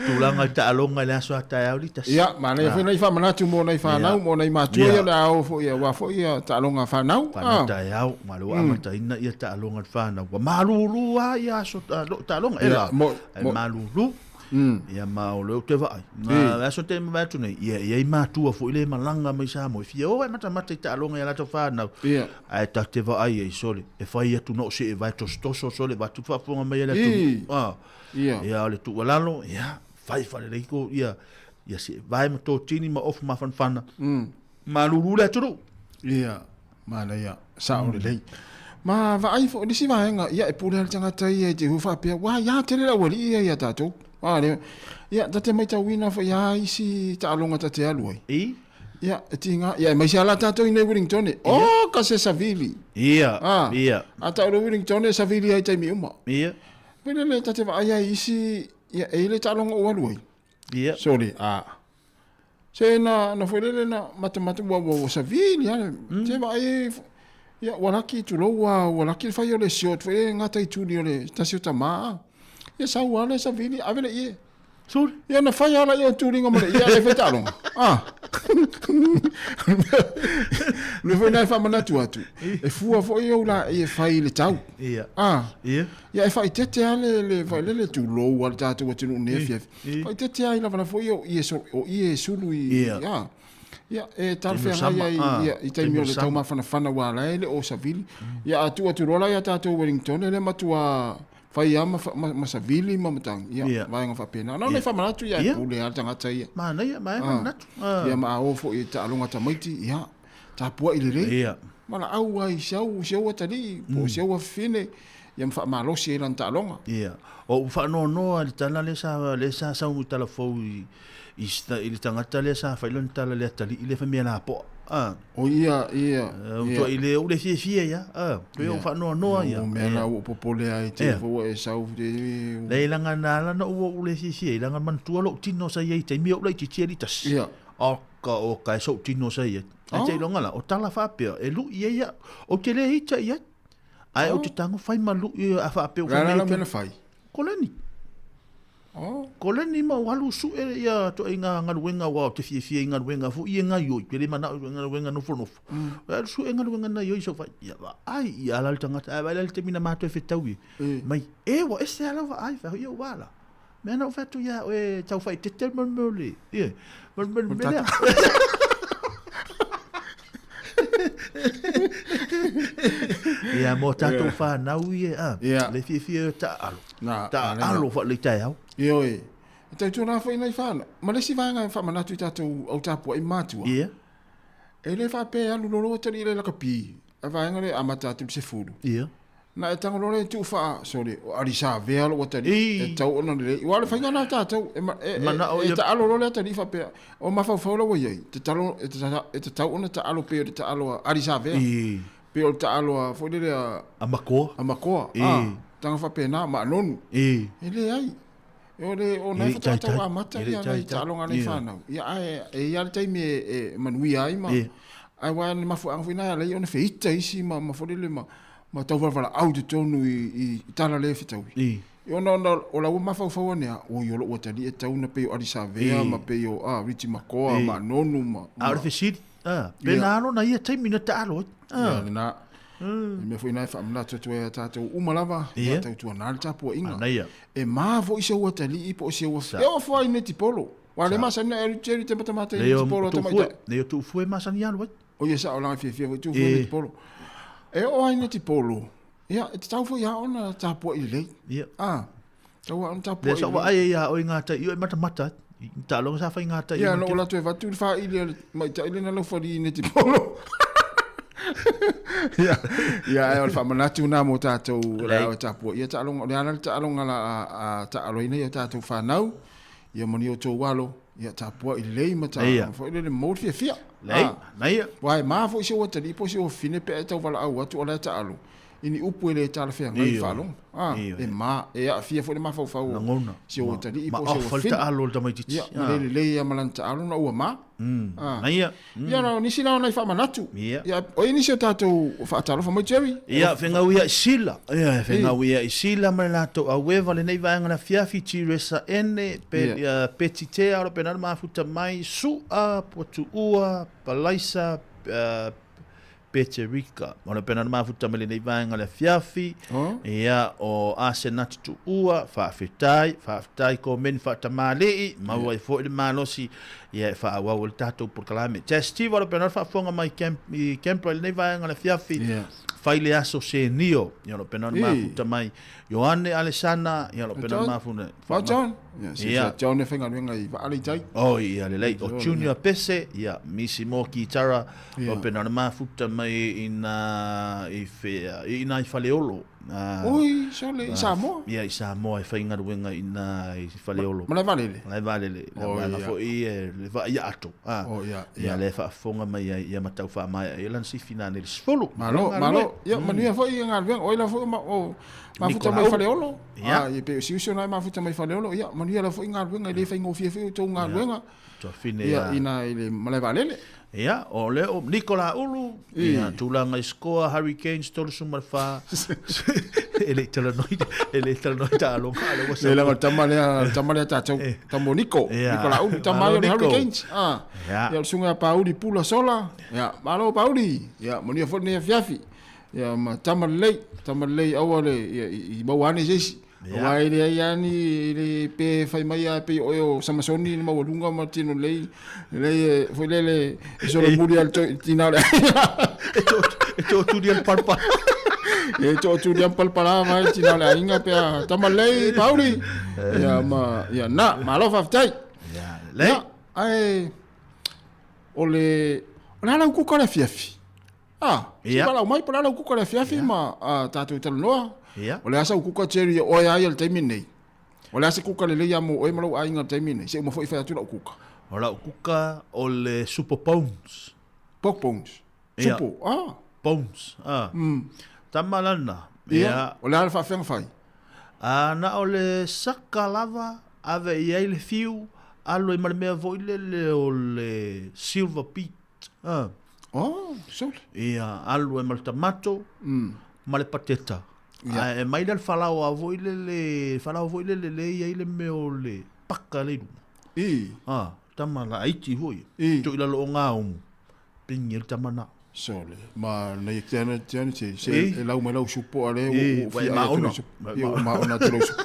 Tulaga i taaloga i le aso a taeao li tasi. Ia, manaia foi nai faamanatu mo nai whanau, mo nai matua ia le ao foi ia, ua foi ia taaloga a whanau. Whanau taeao, ma le ua amataina ia taaloga a whanau. Ua malulu lava ia aso taaloga, e la, e malulu. Ia ma o lea ou te vaai. Nga aso te mavae atu nei, ia e i ai matua foi le malaga mai Samoa, e fia o e matamata i taaloga i a latou whanau. Ae ta te vaai ai, sole, e fai atu na o se e vae tosotoso, sole, vae atu faafofoga mai e le atunuu. Ia, o le tuualalo, ia, fai faalelei ko, ia, ia se vae ma totini ma ofu mafanafana, malulu le atunuu. Ia, manaia, sao lelei. Ma vaai foi nisi vaega, ia e pule lava le tagata ia i te hu faapea, ua ia tele le aualii ia ia tatou. A le, ia ta te maitauina foi a isi taaloga ta te alu ai. I? Ia, e tiga, ia e maise lava la tatou i nei Wellington. O, ka se savili. Ia, ia. A tau le Wellington e savili ai taimi uma. Ia. Pele le ta te vaai ai isi. Ia, e i le taaloga ou alu ai. Ia. Sorry, a. Se na, na foi lele na matamata ua ua ua savili ale. Mm. Se vaai e, ia ua laki tulou ua ua laki le fai o le short foi e gata i tuli o le tasi o tama a. Ia sau ale savili ave le ie. Suri. Ia na fai ala ia tulinga ma le ia le fai taaloga. Ah. Le foi nai faamanatu atu. E fua foi ou la e fai i le tau. Ia. Ah. Ia. Ia e faaeteete lava le, le, le, le, le tulou a le tatou atunuu nei afiafi. Faaeteete lava i lavalava foi o ie, o ie e sulu i, Ia. ia, ia, e talafeagai ai ah, ia, i taimi o le taumafanafana ua ala ai le o savili. Ia a tuu atu loa la ia tatou Wellington, e le matua fai lava ma, ma, ma savili ma matagi, ia, Ia. vaega faapena. Na ona Ia. i faamanatu ia e Ia. pule lava le tagata ia. Manaia, ma e Ah. manatu. Ah. Ia ma a o foi i taaloga tamaiti, ia, tapuai lelei. Ia. Ma laau ai si au, si au atalii, po o si au afafine, ia ma faamalosi ai lana taaloga. Ia. O ou faanoanoa i le tala lea sa lea sa sau i talafou i i i le tagata lea sa fai lana tala le atalii lea fai mea lapoa. Ah. O ia, ia. Ua tuai le ou le fiafia ia. Ah, pe ou faanoanoa ia. O mea la ua popole ai te Ia. fua ua e sau te... Leai laga na ala na ua ou le fiafia ai, laga manatua lou tino sa i ai i taimi o ou laitiiti alii tasi. Ia. Oka oka e sou tino sa i ai. Ae Oh. te iloga la, o tala faapea, e lui ai au. Ou te le ita i ai. Ae ou te tago fai ma lui a faapea ua La fai la mai la ou mea te- na fai. Koleni. Oh. Koleni ma ou alu sue ia ituaiga galuega aua ou te fiafia i galuega foi e gaioi, pe le manao i galuega nofonofo. Alu sue galuega na ioi sau fai, ia vaai ia ala le tagata, ae vaai la le taimi na matou e fetau e. Mai, e ua ese lava lau vaai, fai ia ua ala. Mea na ou fai atu ia oe tau faaeteete le mea o le, ia, ma le mea lea. Ia, mo tatou whanau ia, a, le fiafia o taalo. Na, Taalo whaalei taeao. Ioe. E tautua foi nai whānau. Ma le isi vaega e faamanatu i tatou au tapuai matua. Ia. E le faapea e alu loloa atalii le lakapi. A vaega lea e amata atu i le sefulu. Ia. Na e tago loa lea e tuu faa, sorry, o alisavea lou atalii. E tatau ona lelei. Aua o le faiga lena a tatou. E, ma- e, Manao e, e ia- taalo loa le atalii faapea. O mafaufau la ua i ai. Te talo, e, tata, e tatau ona taalo pei o le taalo a alisavea. Pei o le taalo a, foi lele a... A makoa. A makoa. I. Ah, taga faapena, ma anonu. I. E leai. E o le, o E nai le i faatoa tau taitai. amata E le i ia nai taitai. taaloga a nai Ia. whanau. Ia, ae, e i ai le taimi e, e manuia ai ma... Ia. Ae aua o le mafuaaga foi na e ala ai ona feita isi ma, ma foi lele ma, ma tauvalavala'au i totonu i, i, i tala le fetaui. I. Ona ona o laua mafaufau ane a, oi o lou atalii e tatau ona pei o Alisavea I. ma pei o ah, Richie Makoa I. ma Nonu ma... A o le fesili, a, pe na alo na ia taimi na taalo ai. Ia, A. lena. Le mea foi na e faamanatu atu ai ia tatou uma lava, Ia. ia tautuana le tapuaiga. Manaia. E ma foi si ou atalii po o si ou Sa. E oo foi i netipolo. Aua le masani na e alu tele te matamata i Lei o netipolo a tuufue, tamaitai. lei o tuufue masani alu ai. O ia sao laga fiafia foi tuufue E. netipolo. E oo ai netipolo, ia e tatau foi lava ona tapuai lelei. Ia. Ah, tatau lava ona tapuai Lea sa ou vaai ai ia oe i gatai, i oe matamata ai. I taaloga sa fai gatai. Ia, na ou alu atu e avatu le faaili a le maitai lena laufali i netipolo. Ia, ia, ae o le faamanatu lena mo tatou o le a o tapuaia taaloga. O le a la le taaloga la a, a taaloina ia tatou fanau, ia manuia outou alo, ia tapuai lelei ma ta Ia. foi lele maua le fiafia. Lelei, Ah. manaia. Aua e ma foi si ou atalii po o si ou afafine pe a e tauvalaau atu o la e taalo, i ni upu e le talafeagai i Ioe. faalogo. Ah, Ioe. e ma, e aafia foi le mafaufau o Lagona. si ou atalii Ma po o si ou ofa le afafine. taalo o le tamaitiiti. Ia, ma Ah. le lelei ia ma lana taalo na ua ma. Ah. Manaia. Ia, na o nisi la o nai faamanatu. Ia. Ia, o ai nisi o tatou faatalofa mai, Jerry? Ia, whengau ia i sila. Ia, whengau ia i sila ma le latou aueva lenei vaega le afiafi, Tiresa Ene, pe, Ia. ia, Petitea, ora pena le mafuta mai, Sua, Potuua, Palaisa, Peterika. Ora pena le mafuta mai lenei vaega le afiafi. Oh. Ia, o Asenati Tuua, faafetai, faafetai ko meni faatamalii, maua ai foi le malosi, ia e faaauau ai le tatou polokalame. Test Steve, ora pena le faafofoga mai i Canberra i lenei vaega le afiafi, Ia. fai le aso senio, ia o pena le I. mafuta mai Ioane Alesana, ia o pena le John. mafuta. Fa John. Ia, si Ia. sa John e faigaluega i Vaale i tai. Oh, ia lelei. O John, Junior ia. Pese, ia, Misi Mo Kitara, Ia. o pena le mafuta mai i nā i whea, i nā i Faleolo. Oi, sole, i Samoa? Ia, i Samoa e faigaluega i ina i Faleolo. Malaevaalele? Malaevaalele. La Oh, vaega ia. foi e le vaai ato. Oh, ia, Ia, ia. lea e faafofoga mai ai, ia ma tau faamaea ai lana sifi na nei le 10. Malo, malo. Ia, manuia foi i galuega. Oi la foi ma o mafuta mai Faleolo. Ia. Ah, ia pe o si uso na mafuta mai Faleolo. Ia, manuia la foi galuega i le faigofie foi o tou galuega. Tuafine Ia, ia. ina i le Malaevaalele. Ia, o le o Nicola Ulu, I. ia, tulaga i scoa Hurricanes 34. E le i talanoa, e le i talanoa taaloga, a lea ua Le laga o le tama lea, le tama lea tatou, tama o Nico, Ia. Nicola Ulu, tama Malo, ai o le Nico. Hurricanes. Ah. Ia. Ia, o le susuga ia Pauli Pula Sola. Ia, malo Pauli. Ia, manuia foi lenei afiafi. Ia, ma tama lelei, tama lelei aua le, ia, i maua ane se isi. Ia. Aua e leai lava ni, e le pe fai mai lava pei o oe o Samasoni le maualuga ma tino lelei, lelei e, foi lele, e solomuli lava i le tina o le aiga. E tootuli le palapala. E tootuli lava ma palapala vai le tina o le aiga pe a tama lelei Pauli. Ia ma, ia na, malo faafetai. Ia, lelei. Ia, ae o le, o le a lau kuka o le afiafi? Ah, se Ia. valaau mai po o le a lau kuka o le afiafi ma tatou talanoa. Ia. O le a sau kuka Jerry e oe a ia i le taimi lenei? O le a se kuka lelei ia mo oe ma lou aiga i le taimi lenei? Se uma foi fai atu lau kuka. O lau kuka o le super bones. Pork bones. Ia. Supo. Ah. Bones. Ah. Tama lana. Ia. O le a le faafeaga fai? A na o le saka lava ave i ai le fiu, alu ai ma le mea foi lele o le silver beet. Ah. Oh, sole. Ia, alu ai ma le tamato, ma le pateta. Ia. Ae mai lea le falaoa foi lele, falaoa foi lele le i ai le mea o le paka le i luga. I. Ah, tama la aiti foi. I. Tui lalo o ngā umu. Pingi le tama na. Sole. Ma nei te ana te ana te se I. e lau mai lau supo ale I, o wa e fia ai maona. atu lau supo. Ia, o maona atu lau supo.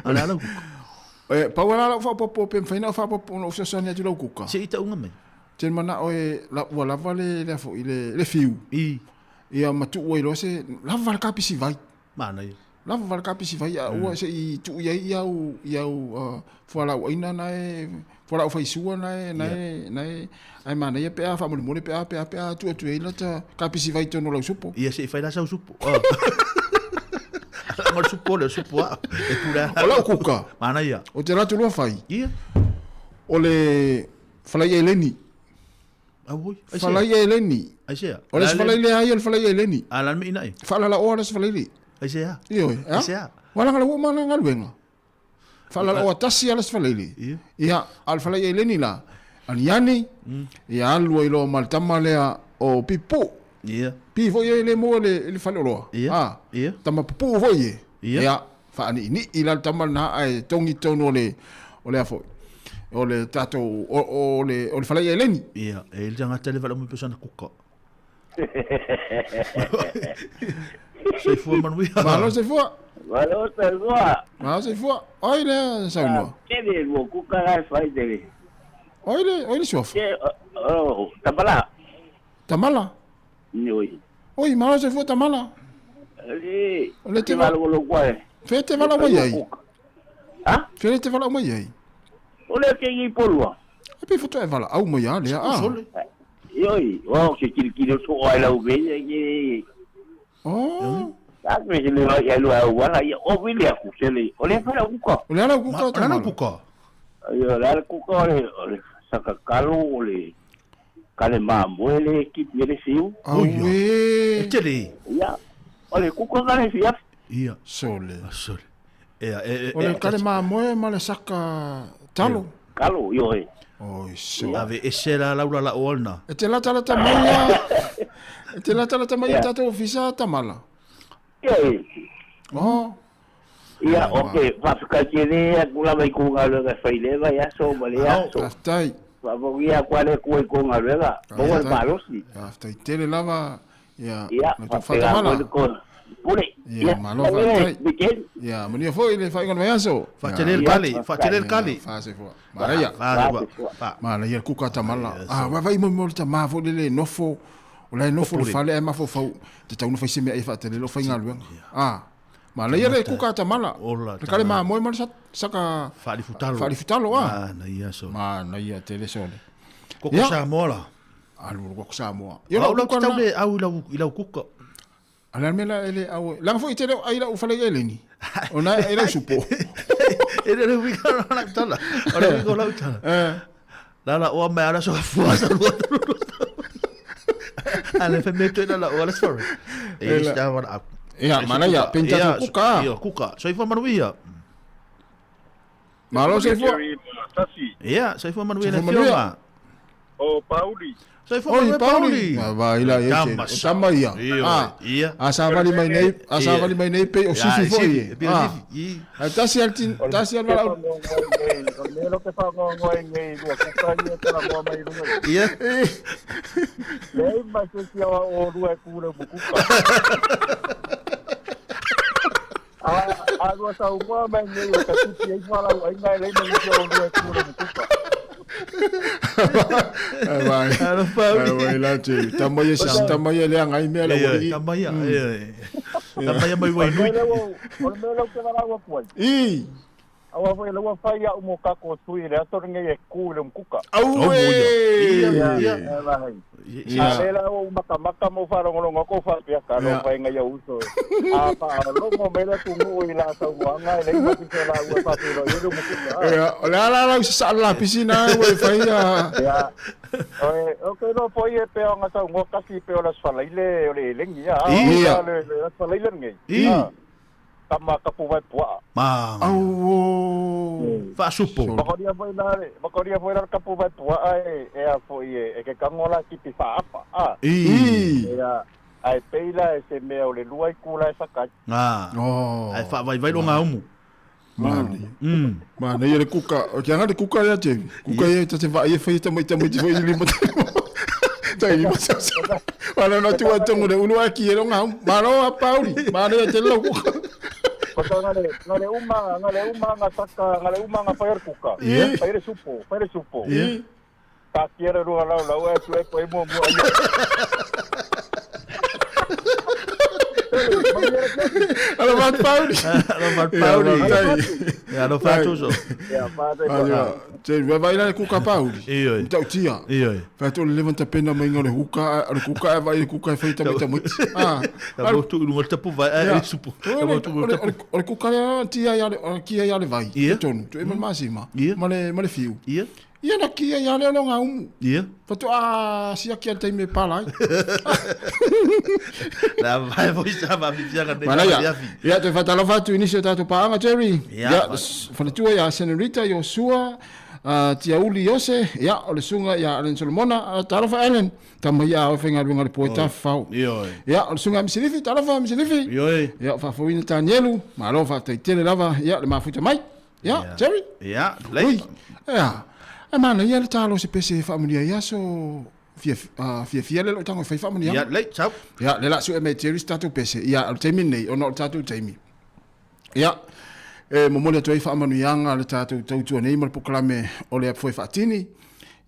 Ale ala kuka. E, pau ala lau faapopo pe mawhai na faapopo na fesoasoani atu lau kuka. Se i taunga mai. Te mana o e la, ua lava le, le, afo, i le, le fiu. I. Ia matu ua iloa se, lava le kapisi vai. Mana ia. Lava le kapisi vai, a ua se i tuu i ai i au, i au fualaau aina na e, fualaau faisua na e, na e, na e, ai mana ia pe a faamolemole pe a, pe a, pe a atu atu ai lata kapisi vai tonu lau supo. Ia se i whai la sau supo. Ah. Ngol supo le supo a. E pura. O lau kuka. Mana ia. O te ratu lua fai. Ia. O le falai eleni. Au oi. Ai sea. Falai eleni. Ai sea. O le falai le ai o le falai eleni. A lan me ina i. Whaalala oa le falai le. Ai sea. Ioe, Ai sea. Wala ngala ua mana galuega. Whaalala oa tasi ala se falai le. Ia. Ia, a le falai eleni la. Aniani, ia alu ai loa ma le tama lea o Pipu. Ia. Pi foi e le mua le, le fale oloa. Ia. Ah, Ia. Tama pupu foi e. Ia. Ia, whaani i la le tama na ai tongi tonu o le, o le afoi. O le tatou, o le, o le falai eleni. Ia. E le tangata le wala mui pesana kuka. Soifua manuia. Malo soifua. Malo soifua. Malo soifua. Oi le saunoa. Ke le lua kuka la fai tele. Oi le, oi le suafa. Ke, oh, tamala. Tamala. Oi. Oi, malo soifua tamala. Le, O le te te valo lo kwa. Fe te vala mai ai. Ha? Fe te vala mai ai. O le ke i polua. E pe foto e vala au mai a lea a. Ioi, o ke kiri kiri so ai lau be ye. Oh. Ta me le lo ya lo au wala ia o vile aku se le. O le fa la kuka. O le ala kuka O le ala kuka. Ia la kuka o le o le sakakalo o le kale mamoe le ki le fiu. Auē. E tele. Ia. O le kuka ka le fia. Ia. Sole. Sole. Ia, e, e, O le kale mamoe ma le saka talo. Kalo, ioe. Oi, sole. Ave ese la laula la oalna. E te lata lata mai a... E te lata lata mai a Ia. tatou ofisa tamala. Ioe. Oh. Ia, ok, faafekatele aku lava i kou galuega e faileva i aso ma le aso. Faafetai. Faafogia aku ale kua i kou galuega, maua le malosi. Faafetai tele lava. Ia, Ia, na tou faapea faatamala. aku le ko- pule. Ia, malo manuia, faafetai. weekend. Ia, manuia foi le faaiuga o le vaiaso. Faatele le kale, faatele le kale. Faasefua. Manaia. Faasefua. Manaia le kuka tamala. Ah, vaivai mo mo le tamā foi lele nofo. O la e nofo le Popole. fale ae mafaufau. Te tau na fai se mea e faatele lo faigaluega. Ah, manaia le kuka tamala. Ola Le kale tamala. mamoe ma le saka Faalifutalo. Faalifutalo ah. Manaia sole. Manaia tele sole. Koko Ia. Samoa la. Alu koko Samoa. Ia Ia lau lau kuka tau na. le au i lau i lau kuka. A le mea la e le au. Langa foi te leo ai lau fale i eleni. O na e lau supo. E le uiga o lau tala. O le uiga o lau tala. La la oa mai ala so fua sa lua tolu. A le fe me toe la la oa la sorry. E sta wala aku. Ia, mana ia, penita tu kuka. Ia, kuka. Soifua manuia. Malo soifua. Ia, soifua manuia le afioga. O Pauli. Soifua manuia Pauli. Vai la ia te. O tama ia. Ah. Ia. A savali mai nei, a savali mai nei pe o sifi foi. Ah. A tasi al tin, tasi al vala. O le lo ke whangongo ai nei lua kuka ia te la moa mai runga. Ia. Lei mai se sia o lua e kure mu kuka. A lua sau moa mai nei o ka tipi ai whalau ai ngai lei mai se o lua e kure mu kuka. Vai. Alo Pauli. Vai la te. Tama ia se tama ia le anga i mea la wali. Tama ia. Tama ia mai wai nui. O le mea lau te walaua kuai. I. Aua foi lau fai au mo kako tui le aso lenei e ku le umkuka. Auē. Ia, ia, ia. A le la o makamaka mo wharongolongo ko whapia ka no whai ngai au uso. A whaalomo me la tungu i la sauanga e lei mati se la ua whapiro i le umkuka. Ia, o le ala lau sa la pisina ua whai a. Ia. O ke no foi e peo nga saungo kasi peo la swalaile o le elengi ia. Ia. Le swalaile ngai. Ia. Tama kapu vai pua. Ma. Au. Faasupo. Makoria foi la, makoria foi la kapu vai pua e e a foi e ke kangola ki pi faapa. Ah. I. Ia. Ai peila e se mea o le lua i kula e sakai. Ah. Oh. Ai fa vai vai longa umu. Mani. Mana ia le kuka, o ke anga le kuka ia te. Kuka ia te va ia fai te mai te mai te foi lima. Tai lima sa. Wala no tu atongo le ulu aki e longa umu. Malo a Pauli. Mana ia te lau kuka. Kota ngale uma, nga saka, ngale uma nga fire kuka. Fire supo, fire supo. Ka kiere rua lau lau e tu e koe mua mua. Alo mat Pauli. Alo mat Pauli. Alo fatuso. Ia, fatu. Te vai la kuka Pauli. Io. Tau tia. Io. Fatu le levanta pena mai ngale huka, le kuka vai le kuka fai ta mai. Ah. Alo tu lu tapu vai e supo. Alo tu o le kuka le tia ia le kia ia le vai. Tonu, tu e masima. Ma le fiu. Ia. Ia na kia ia le longa umu. Ia. Fatu a sia kia te me pala. La vai voi sa va vi fia nei. Mana ia. Ia te fatalofa tu inisio tātou paanga Jerry. Ia faletua ia Senorita Iosua Tiauli Iose, ia o le sunga ia Ellen Solomona, talofa Ellen. Tama ia o whainga luenga le poeta whau. Ia o le sunga Misilifi, talofa Misilifi. Ia whaafoina Tanielu, malo whaataitele lava, ia le mafuta mai. Ia, Jerry. Ia, lei. Ia. E mana ia le talo se pese whaamunia ia so fia fia le lo tango whai whaamunia. Ia, lei, sau. Ia, le la su e me Jerry se tātou pese. Ia, o teimi nei, o no o tātou teimi. Ia, e momoli atu ai whaamanuianga le tātou tautua nei ma le pokalame o le apfoe whaatini.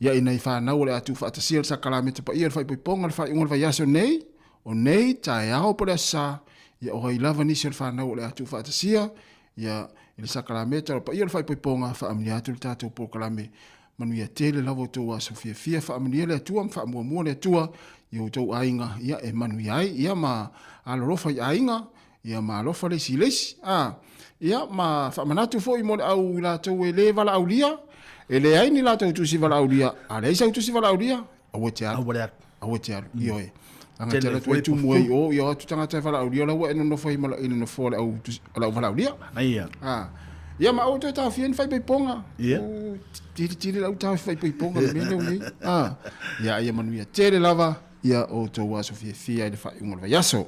Ia ina i whanau o le atu whaatasia le sakalame te paia le whaipoiponga le whaiunga le whaiaso nei. O nei, tae ao po le asa. Ia o hai lava nisi o le whanau o le atu whaatasia. Ia, i le sakalame te paia le whaipoiponga whaamunia atu le tātou pokalame. Manuia tele lava o tau aso fia fia whaamunia le atua, whaamuamua le atua i o tau ainga, ia e manuia ai, ia ma alolofa i ainga, ia ma alofa le isi leisi. Ah, ia ma whaamanatu foi mo le au i lātou e le vala aulia, e le ai ni lātou tusi vala aulia, a le isa tusi vala aulia, aua te alu. Aua te alu, io e. Anga te atu e tumu ai o, ia atu tangata e vala aulia, lau e nonofo i mala i nonofo le au vala aulia. Ia. Ah. Ia ma au toe tāwhia ni whaipoiponga. Ia. Tiri tiri lau tāwhia whaipoiponga le mele o nei. Ah. Ia ia manuia tele lava, ia o tau aso fia fia i le whaiunga le vaiaso.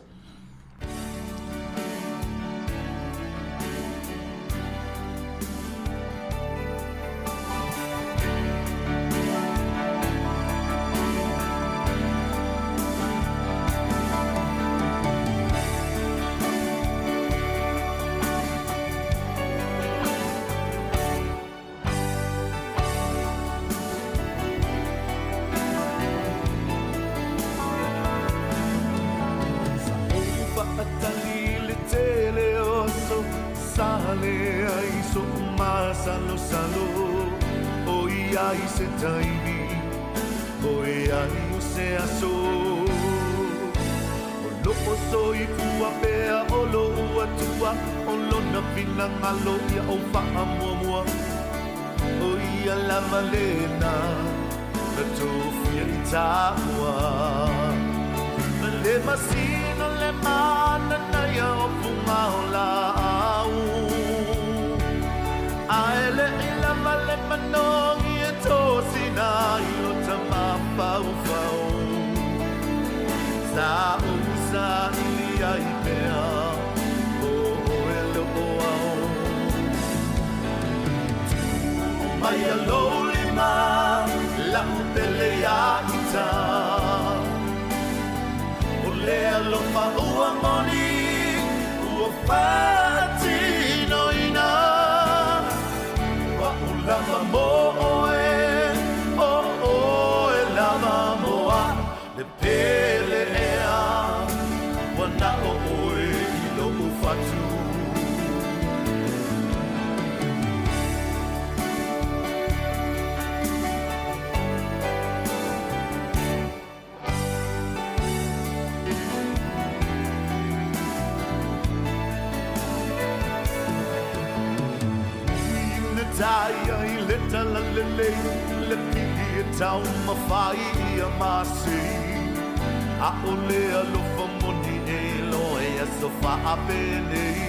Loo soifua pea o lou Atua, o lona finagalo ia ou faamuamua. O ia lava lena na tofia i taua. Le masina le mananaia o fuga o laau. Ae leʻi lava le manogi e tosina ai lota mafaufau. Sa ou saili ai pea o oe loo ao. Tuu maia lou lima lau pele ia ita. O le alofa ua moni ua faatinoina. O a'u lava mo oe, o oe lava mo a'u, le pele ea ua na o oe i lo'u fatu. Ina taia i le talalelei, le pili e taumafai ia masei. A'ole alofa moni e iloa i aso faapenei.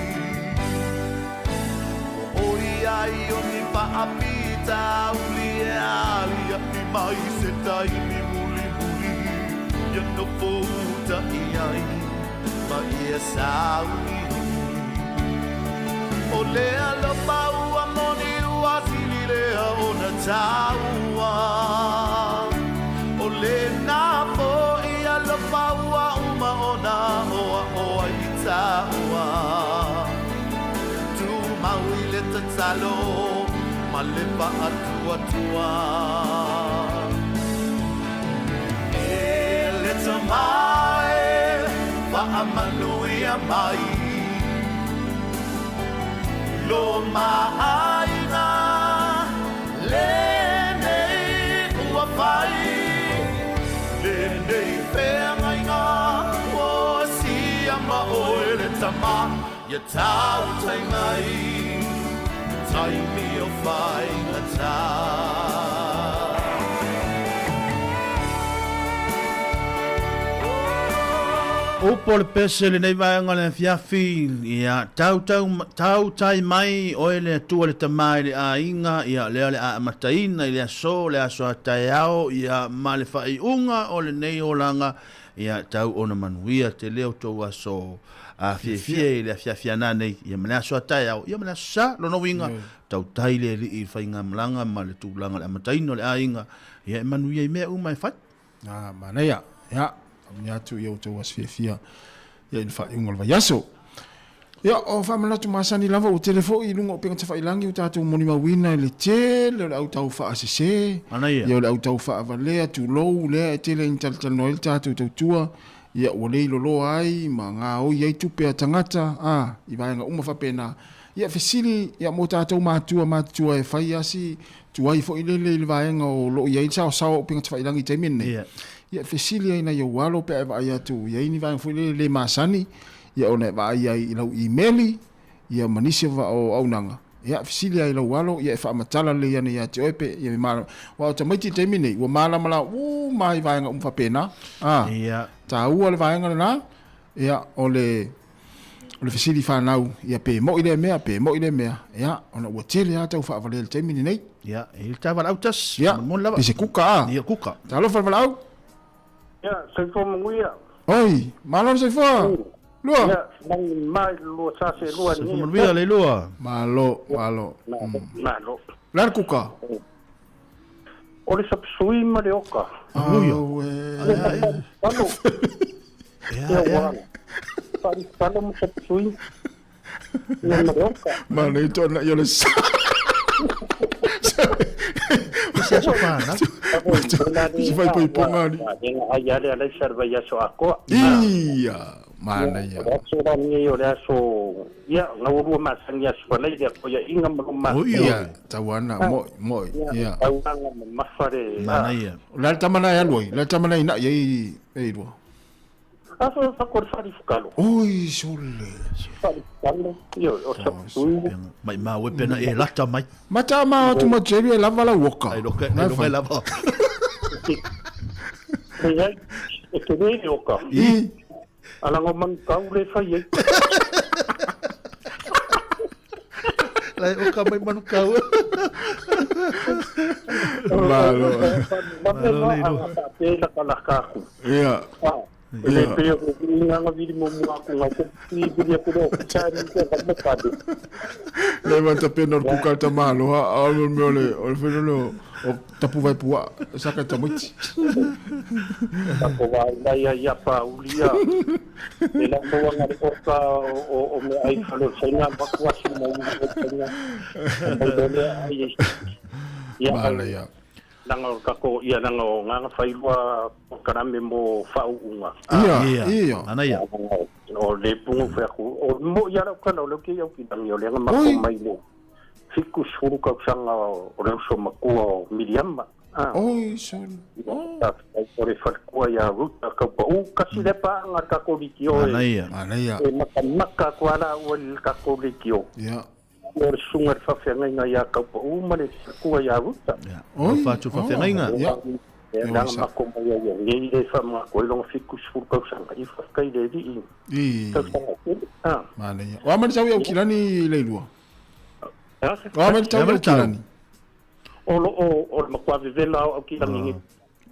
Ua ʻoi ai o ni faafitauli e aliaʻi mai se taimi mulimuli. Ia nofo uta i ai ma ia sauniuni. O le alofa ua moni ua sili lea ona taua. O lena foʻi alofa ua uma ona aʻoaʻo ai i taua. Tumau i le tatalo ma le faatuatua. E le Tama e faamanuia mai lo maaiga lenei ua fai. Lenei feagaiga ua sia ma oe le Tama ia tautai mai taimi o faigata. Upu o le pese lenei vaega o le afiafi, ia tautau, tautai mai oe le Atua le Tama i le aiga, ia lea o le a amataina i le aso, le aso a taeao, ia ma le faaiuga o lenei olaga, ia tau ona manuia tele o tou aso a fiafia i le afiafi ana nei, ia ma le aso a taeao, ia ma le aso sa, lona uiga, tautai le Alii i le faigamalaga ma le tulaga o le amataina o le aiga, ia e manuia i mea uma e fai. Ah, manaia. Ia, faamanuia atu i outou aso fiafia ia i le faaiuga o le vaiaso. Ia, o faamanatu masani lava ua tele foi i luga o upega tafailangi ua tatou molimauina i le tele o le au tau faasese, Manaia. ia o le au tau faavalea, tulou, lea e tele ina talatalanoa ai le tatou tautua, ia ua le iloloa ai ma gaoi ai tupe a tagata, a, i vaega uma faapena. Ia, fesili, ia, mo tatou matua matutua e fai lava si tuai foi lele i le vaega o lo o i ai le saosaoa o upega tafailangi i le taimi lenei. Ia, fesili ai nai ou alo pe a e vaai atu i ai ni vaega foi lele le masani, ia ona e vaai ai i lau imeli, ia ma nisi o auaunaga. Ia, fesili ai i lau alo, ia e faamatala lelei ane ia te oe pe ia me malama. Aua o tamaiti i le taimi lenei, ua malamalama uma lava i vaega uma faapena. A, taua le vaega lena, ia, o le o le fesili fanau, ia pe moi lea mea, pe moi lea mea, ia, ona ua tele lava tau faavalea i le taimi lenei. Ia, e i le ta valaau tasi. Ia, Mon lava. pe se kuka a. Ia, kuka. Talofa le valaau. Ia, soifua manuia. Oi, malo le soifua. Lua. Ia, mai mai lua sa se lua ni. Soifua manuia le lua. Malo, malo. Malo. La le kuka. O le sapsui ma le oka. Auē. Alo. Ia, ua. Faaifalo ma sapsui. Ia ma le oka. Malo i tona i o le sa. Se aso whānau. Se whai poi ponga ni. Ai ale alai sa le vaiaso atoa. Ia, manaia. O le aso la nei o le aso, ia, gaulua masani aso fanai le akoiaʻiga ma luma. Ia, tauana, moi, moi, ia. Tauaga mamafa le. Manaia. O le a le tama na e alu ai? O le a le tama na e inaʻi ai e lua? Aso fa ko fari fukalo. Oi, sole. Fari fukalo. Io, o sa pui. Mai ma we pena e lata mai. Mata ma atu ma Jerry e lava la woka. Ai loka, ai loka e lava. E ai, e te le oka. I. Ala ngo man kau le fai ai. Lai oka mai manu kau. Malo. Malo le ro. la ka la ka ku. Ia. E le pe o ni nga vili mo mo ku nga ko ni bili ku ro cha ni ko ka mo ka de. Le ma ta pena o kuka ta malo ha a o me ole o le whenua o tapu vai pua saka ta moiti. Ta ko vai mai ai ia pa ulia. E la mo nga le oka o o me ai falo senga ba ku asu mo mo senga. Mo le ai. Ia. Malo ia. Nanga o kako ia nanga o nganga whailua o karame mo whauunga. Ia, ia. Ana ia. O le pungu whaku. O mo ia rau kana o leo ke iau ki tangi o leanga mako mai le. Fiku suru kausanga o reo so makua o Miriama. Oi, son. O le whalekua ia ruta kaupa. U kasi le paanga kako liki o. Ana ia. Ana ia. E maka maka kua la ua le kako liki o. Ia. O le sunga le whawhiangainga ia kaupa u ma le whalekua ia ruta. O whatu whawhiangainga. Ia. E nanga mako mai ai ngei le wha mga koe longa fiku suru kausanga. I whakai le ri i. I. Kausanga. Mana ia. O amani tau i au kilani le lua. O amani tau i au kilani. O lo o le makua vevela o au kilani ngi.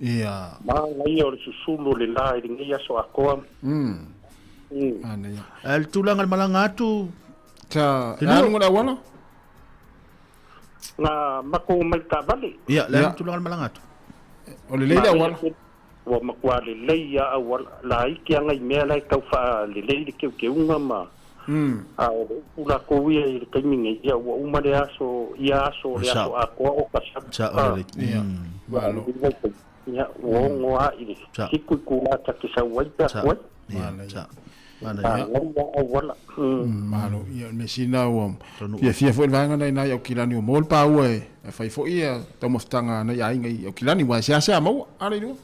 Ia. Ma ngai o le susulu le la i ngi aso akoa. Mana ia. El tūlanga le malanga atu. Ta, e alunga le awala? Ngā mako mai ka vale. Ia, le tūlanga le malanga atu. O le leile awala. Ua makua le lei a awala. La iki anga i mea lai kau wha le lei le keu keunga ma. A o le upula kouia i le kaiminga ia ua uma le aso, ia aso le aso akoa o ka sa. Sa o le. Ia. Malo. Ia, ua ongo a i le siku i kula ta ke sau ai pea koe. Ia, sa. Mana ia. Malo, ia me sina ua fia fia foi vaega nei nai au kilani o mol pa ua e fai foi ia taumafataga nai aiga i au kilani ua se ase a maua ale lua.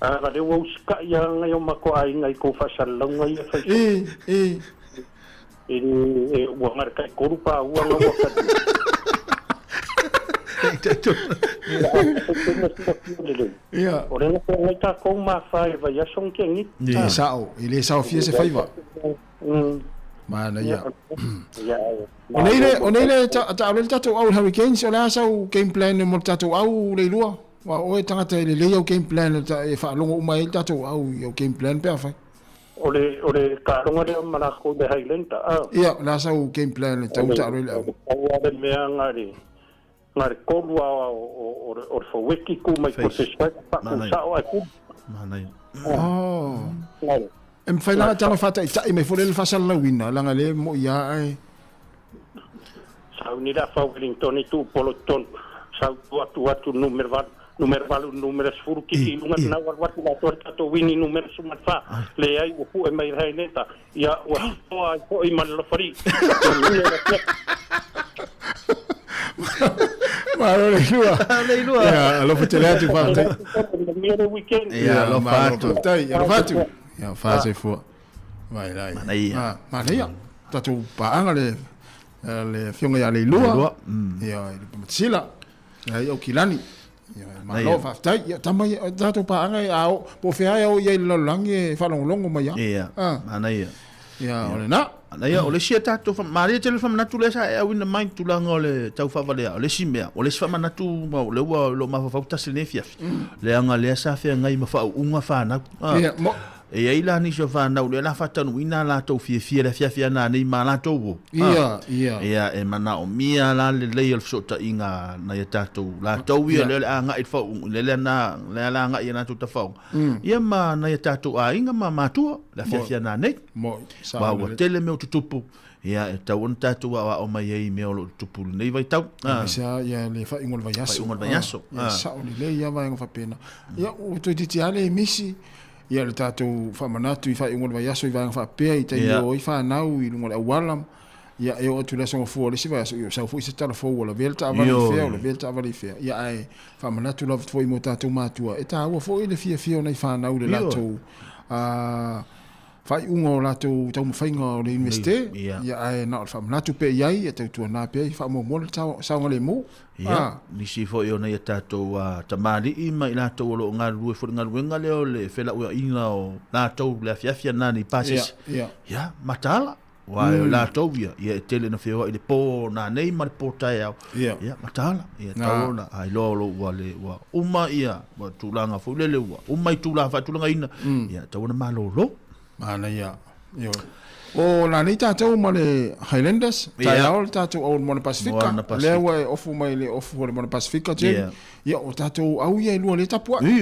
A la le ua usika ia ngai o mako aiga i ko fasalauga ia fai. E E ua ngare kai koru pa ua nga ua kati. Ia. O le ngā ngai tā kou mā whai vai asong ke ngi. E sao, e le sao fia se faiva. Mana ia. O nei le ta le tatou au Hurricanes o le asa au game plan mo tatou au le lua. Wa o e tangata le le au game plan e whaalongo uma e tatou au au game plan pe awhai. O le karonga lea mana kou le Highlander. Ia, o le asa au game plan le tau ta le au. O le mea ngare. Ngā korua o le whaweki ku mai ko te swai paku sao ai ku. Mana ia. Oh. E mwhai langa tanga whata i tai mai fole le whasalauina langa le mo ia ai. Sau ni la wha Wellington i tū polo ton. Sau tu atu atu numer valu numer sfuru kiki lunga nau watu la tori tato wini numer sumat wha. Le ai ua pu e mai rai leta. Ia ua toa ai po i mana lofari. Malo le lua. Le lua. Ia, alofa tele atu whātai. Ia, alofa atu. Whātai, alofa atu. Ia, whātai fua. Vai lai. Mana ia. Mana ia. Tatou paanga le fionga ia le lua. Ia, le pamatila. Ia, ia o kilani. Ia, malo whātai. Ia, tama ia, tatou paanga ia ao. Po whea ia o ia i lalolangi e whalongolongo mai ia. Ia, mana ia. Ia, o le nā. Ana ia, o le sia tātou, maria te le whamanatu le sa e awina mai tūlanga o le tau whawalea, o le si mea, o le si whamanatu o le ua lo mawhawhau tasi le fiafi. Le anga lea sa whea ngai ma whaunga whanau. Ia, mo. E ai la ni so whanau, le la whatanu ina la tau fia le fia fia nā nei mā la tau o. Ia, ia. Ia, e mana o mia la le lei o le sota inga na ia tātou. La tau ia le a ngai whaunga, le le nā, le la ngai ia nā tau tawhaunga. Ia ma na ia tātou a inga ma mātua, le fia fia nā nei. Mo, sa Wa ua tele meo tutupu. Ia, e tau ona tātou a o mai ei meo lo tutupu nei vai tau. Sa ia le whaingo le vaiaso. Whaingo le vaiaso. Ia, sa o le lei ia vaenga whapena. Ia, o toi titi ale e misi. Ia le tātou whamanatu i whaingo le vaiaso i vaenga whapea i tai o i whanau i lunga le awalam. Ia, e o atu le songa fua le si vaiaso. Ia, sau fui se tala fua la vele ta avali fea o le vele ta avali fea. Ia, ai, whamanatu lava fo i mo tātou mātua. E tā ua fo i le fia fia o nei whanau le lātou. faaiuga o latou taumafaiga o le Iunivesite, ia ae na o le faamanatu pea i ai, ia tautuana pea ia faamuamua le saogalemu. Ia, nisi foi o nai a tatou tamalii ma i latou o lo o galulue foi i le galuega lea o le felauaiga o latou i le afiafi ana nei pasese. Ia, mataala. Aua o latou ia, ia e tele ina feoai i le po nanei ma le po taeao. Ia, mataala. Ia, tau ona ailoa o lo ua le, ua uma ia, ua tulaga foi lele ua uma itula faatulagaina. Ia, tau ona malolo. Manaia. Ioe. O nanei tatou ma le Highlanders, taeao le tatou au o le Moana Pasifika. Lea ua e ofu mai le ofu o le Moana Pasifika, Jerry. Ia, o tatou au ia e lua lea tapuai.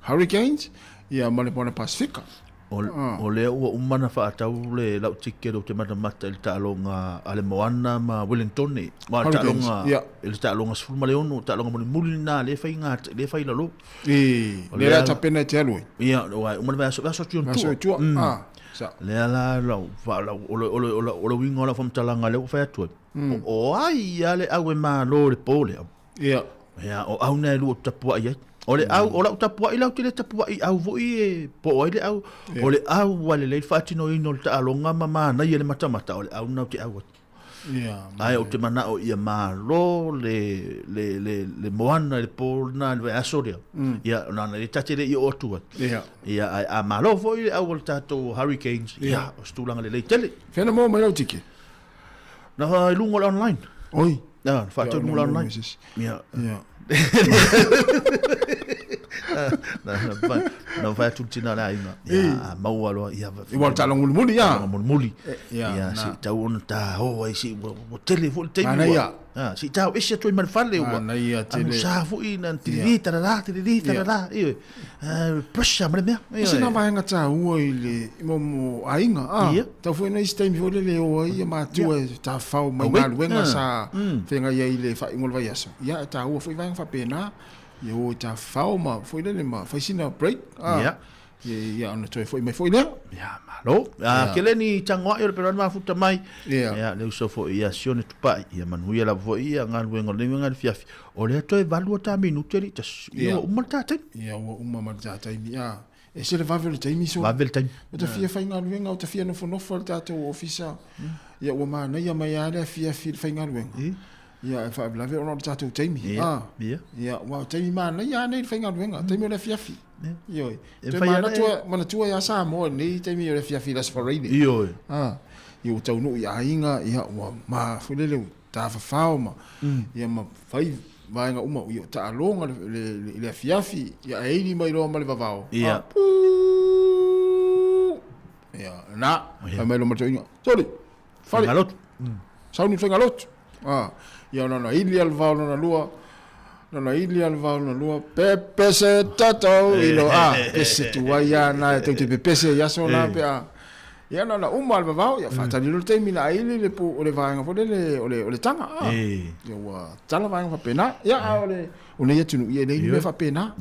Hurricanes, ia ma le Moana Pasifika. O lea ua uma ona faatau le lau ticket ou te matamata i le taaloga a le Moana ma Wellington. Ma le taaloga i le taaloga 16, taaloga mulimuli lena lea e fai lea e fai i lalo. I, lea la tapena e te alu ai. Ia, ua uma le vaiaso, vaiaso atu i ona tua. Vaiaso i tua. Lea la lau o le o le o le uiga o lau faamatalaga lea ua fai atu ai. O ai lava le au e malo i le po lea. Ia. Ia, o au na e lua ou te tapuai ai. O le au, o lau tapuai la ou te le tapuai i au foi e po o ai le au. O le au ua lelei le faatinoina o le taaloga ma manaia le matamata, o le au lena ou te au atu. Ia. Ae ou te manao ia malo le, le, le, le moana i le po lena i le vaiaso lea. Ia, na ona le ta te le i oo atu ai. Ia. Ia, ae a malo foi le au o le tatou Hurricanes, ia, o se tulaga lelei tele. Fea na maua mai lau ticket? Na i luga o le online. Oi. Na faatau i luga o le online. Ia. Ia. Na fai atu le tina o le aiga. Ia, a maua loa. Ia, Ua le taaloga mulimuli, ia. Taaloga mulimuli. Ia, se i tau ona ta o ai, se i ua tele foi le taimi. Manaia. Ah, se i tau ese atu ai ma le fale ua. Manaia tele. Anusa foi na tiriri tarara, tiriri tarara. Ioe. Pressure ma le mea. O se na vaega taua i le mo aiga, a. Tau foi nai isi taimi foi lele e o ai ia matua e tafafao mai galuega sa feagai ai i le faaiuga o le vaiaso. Ia, e taua foi vaega faapena, ia o e tafafao ma foi lele ma fai sina break, a. Ia, ona toe foi mai foi lea. Ia, malo. A, kele ni tagoai o le pele mafuta mai. Ia, le uso foi ia Sione Tupai. Ia manuia lava foi ia galuega o lenei uiga i le fiafi. O lea toe 8 o ta minute alii tasi. Ia ua uma le ta taimi. Ia ua uma ma le ta taimi. A, e se le vave o le taimi so. Vave le taimi. Ua ta fia faigaluega, ua ta fia nofonofo le tatou ofisa. Ia ua manaia mai lava le afiafi i le faigaluega. Ia e faalavelave ona o le tatou taimi. A. Ia ua o taimi manaia lava nei le faigaluega, taimi o le afiafi. Ioe. Toe manatua, manatua ia Samoa i lenei taimi o le afiafi i le Aso Faraile. Ioe. A, ia ua taunuu i aiga, ia ua ma foi lele tafafao ma, ia ma fai vaega uma, ia taaloga i le afiafi, ia ae ili mai loa ma le vavao. Ia. Puu! Ia, na, fai mai loa ma le toeaina, Soli, fale. Faigalotu. Sauni faigalotu. Ah, ia ona ili lava le vao lona lua, lona ili lava le vao lona lua, pepese tatou i lo, ah, pese tuai lava na e tou te pepese i aso na pe a. Ia na ona uma le vavao, ia faatali loa le taimi na aili le pu, o le vaega foi lele o le, o le taga, ah. Ia ua tala vaega faapena. Ia a o le, o nei atunuu, ia e leai ni mea faapena.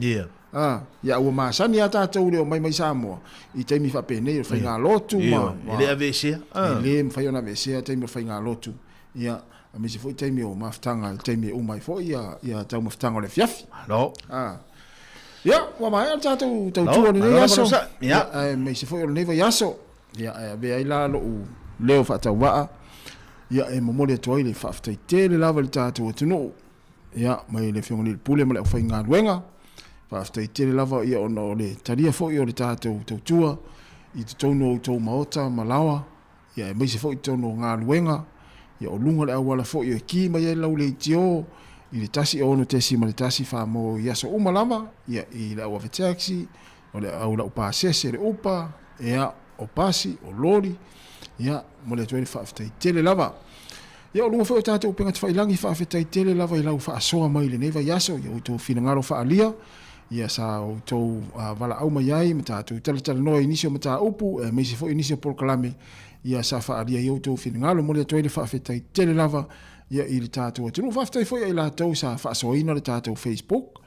Ah, ia ua masani lava tatou i le omai mai Samoa i taimi faapenei o le faigalotu ma, ma. E le aveesea. E le mafai ona aveesea taimi o le faigalotu. Ia, aemaise foi taimi o mafutaga, i le taimi e uma ai foi ia, ia taumafataga o le afiafi. Malo. Ah. Ia, ua maea le tatou tautua o lenei aso. Ia, aemaise foi o lenei vaiaso. Ia, e avea ai la lou leo faatauvaa, ia, e momoli atu ai le faafetai tele lava i le tatou atunuu, ia, mai le Afioga i le Pule ma le aufaigaluega. Faafetai tele lava, ia, ona o le talia foi o le tatou tautua i totonu o outou maota ma laoa, ia aemaise foi totonu o galuega, ia o luga o le auala foi e ki mai ai lau leitio i le 1 6.1 famo i aso uma lava, ia i le au ave taxi, o le au laupasese, le upa, ia o pasi, o loli, ia momoli atu ai le faafetai tele lava. Ia o luga foi o tatou upega tafailagi, faafetai tele lava i lau faasoa mai i lenei vaiaso, i outou finagalo faaalia, ia sa outou valaau mai ai ma tatou talatalanoa i nisi o mataupu, aemaise foi nisi o polokalame, ia sa faaalia i outou finagalo. Momoli atu ai le faafetai tele lava ia i le tatou atunuu. Faafetai foi ia i latou sa faasoaina le tatou Facebook,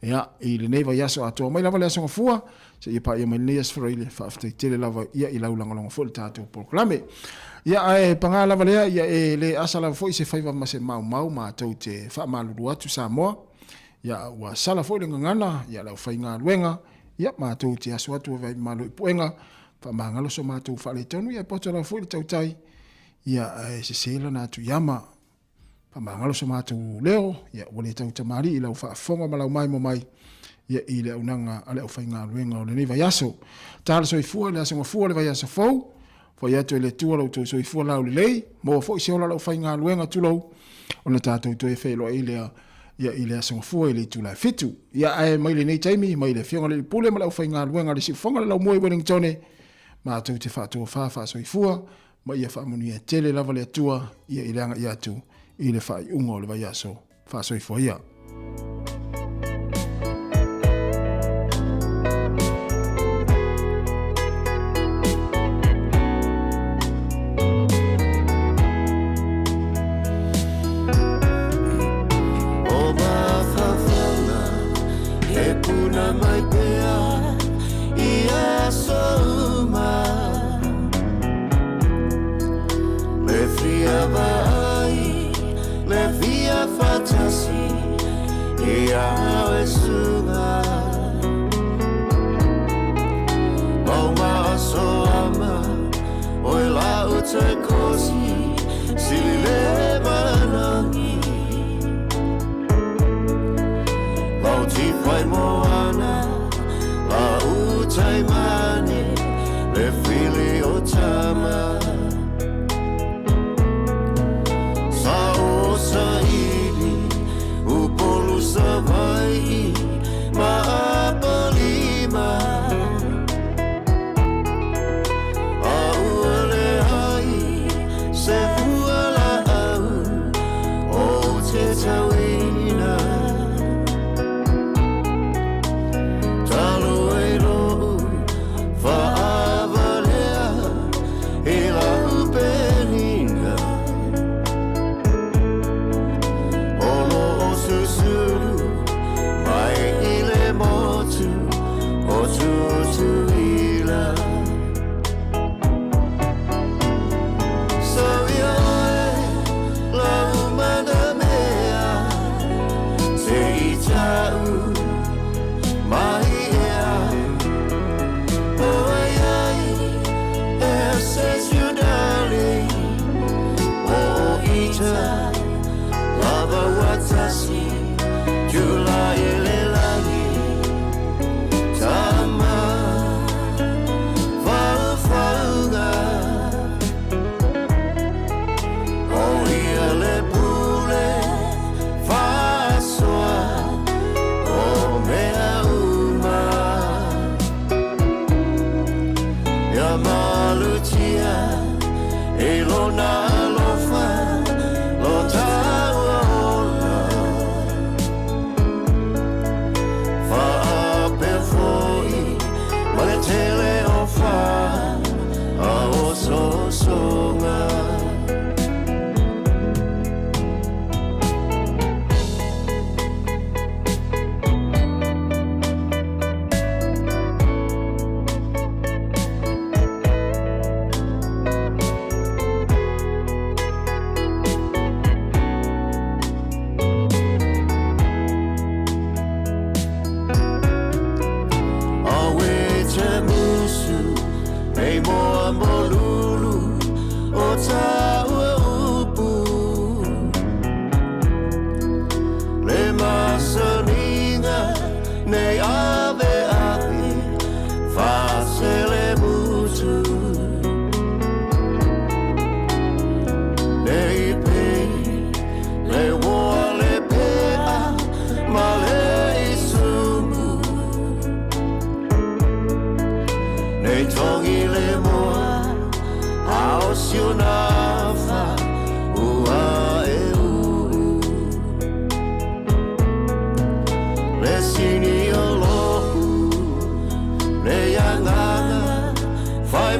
ia i lenei vaiaso atoa mai lava le Aso Gafua, seia paia mai lenei Aso Faraile. Faafetai tele lava ia i lau lagolago foi i le tatou polokalame. Ia ae paga lava lea, ia e le asa lava foi se faiva ma se maumau matou te faamalulu atu Samoa. Ia, ua sala foi le gagana, ia, le aufaigaluega, ia, matou te aso atu e vaimalo i puega, Faamagalo so matou faaletonu, ia e poto lava foi le tautai, ia ae sese lana atu iama. Faamagalo so matou leo, ia ua le tau tamalii i lau faafofoga ma lau maimoa mai, ia i le auaunaga a le aufaigaluega o lenei vaiaso. Tala soifua i le aso gafua o le vaiaso fou, foi atu e le Atua lo outou soifua laulelei, maua foi se ola o le aufaigaluega, tulou, ona tatou toe feiloai lea ia i le aso gafua i le itula e 7. Ia ae mai lenei taimi, mai le Afioga i le Alii Pule ma le aufaigaluega a le Siufofoga o le Laumua i Wellingtone, matou te faatofa faasoifua, ma ia faamanuia tele lava le Atua ia i le agai atu i le faaiuga o le vaiaso. Faasoifua ia. O mafaufauga e puna mai pea i aso uma. Le fia vaai, le fia faatasi i a oe suga. Mau maasoama, oe lau te kosi, sili le manangi. Lau tiwhai moana, lau taimane, le fili o tama. Sa o sa ili, Upolu Savaii, ma Apolima. A ua leai se pua laau ou te tauina. Talu ai lou faavalea i lau penina. O lo o susulu mai i le motu o Tutuila. So ia oe lau manamea, te i tau mai ea. O ai ai e says you darling, o ita lava watasi, July le lagi, tama faufauga. O ia le pule faasoa o mea uma. Ia malutia e lona alofa lo taua ola. Faapea foi ma le tele o fa a osoosoga. Awe te musu, nei moa molulu o taua upu. Le masaniga nei ave ave faasele mutu. Nei pe le oa le pea ma le isumu. Nei tongi le moa a o siona fa ua e uu. Le sini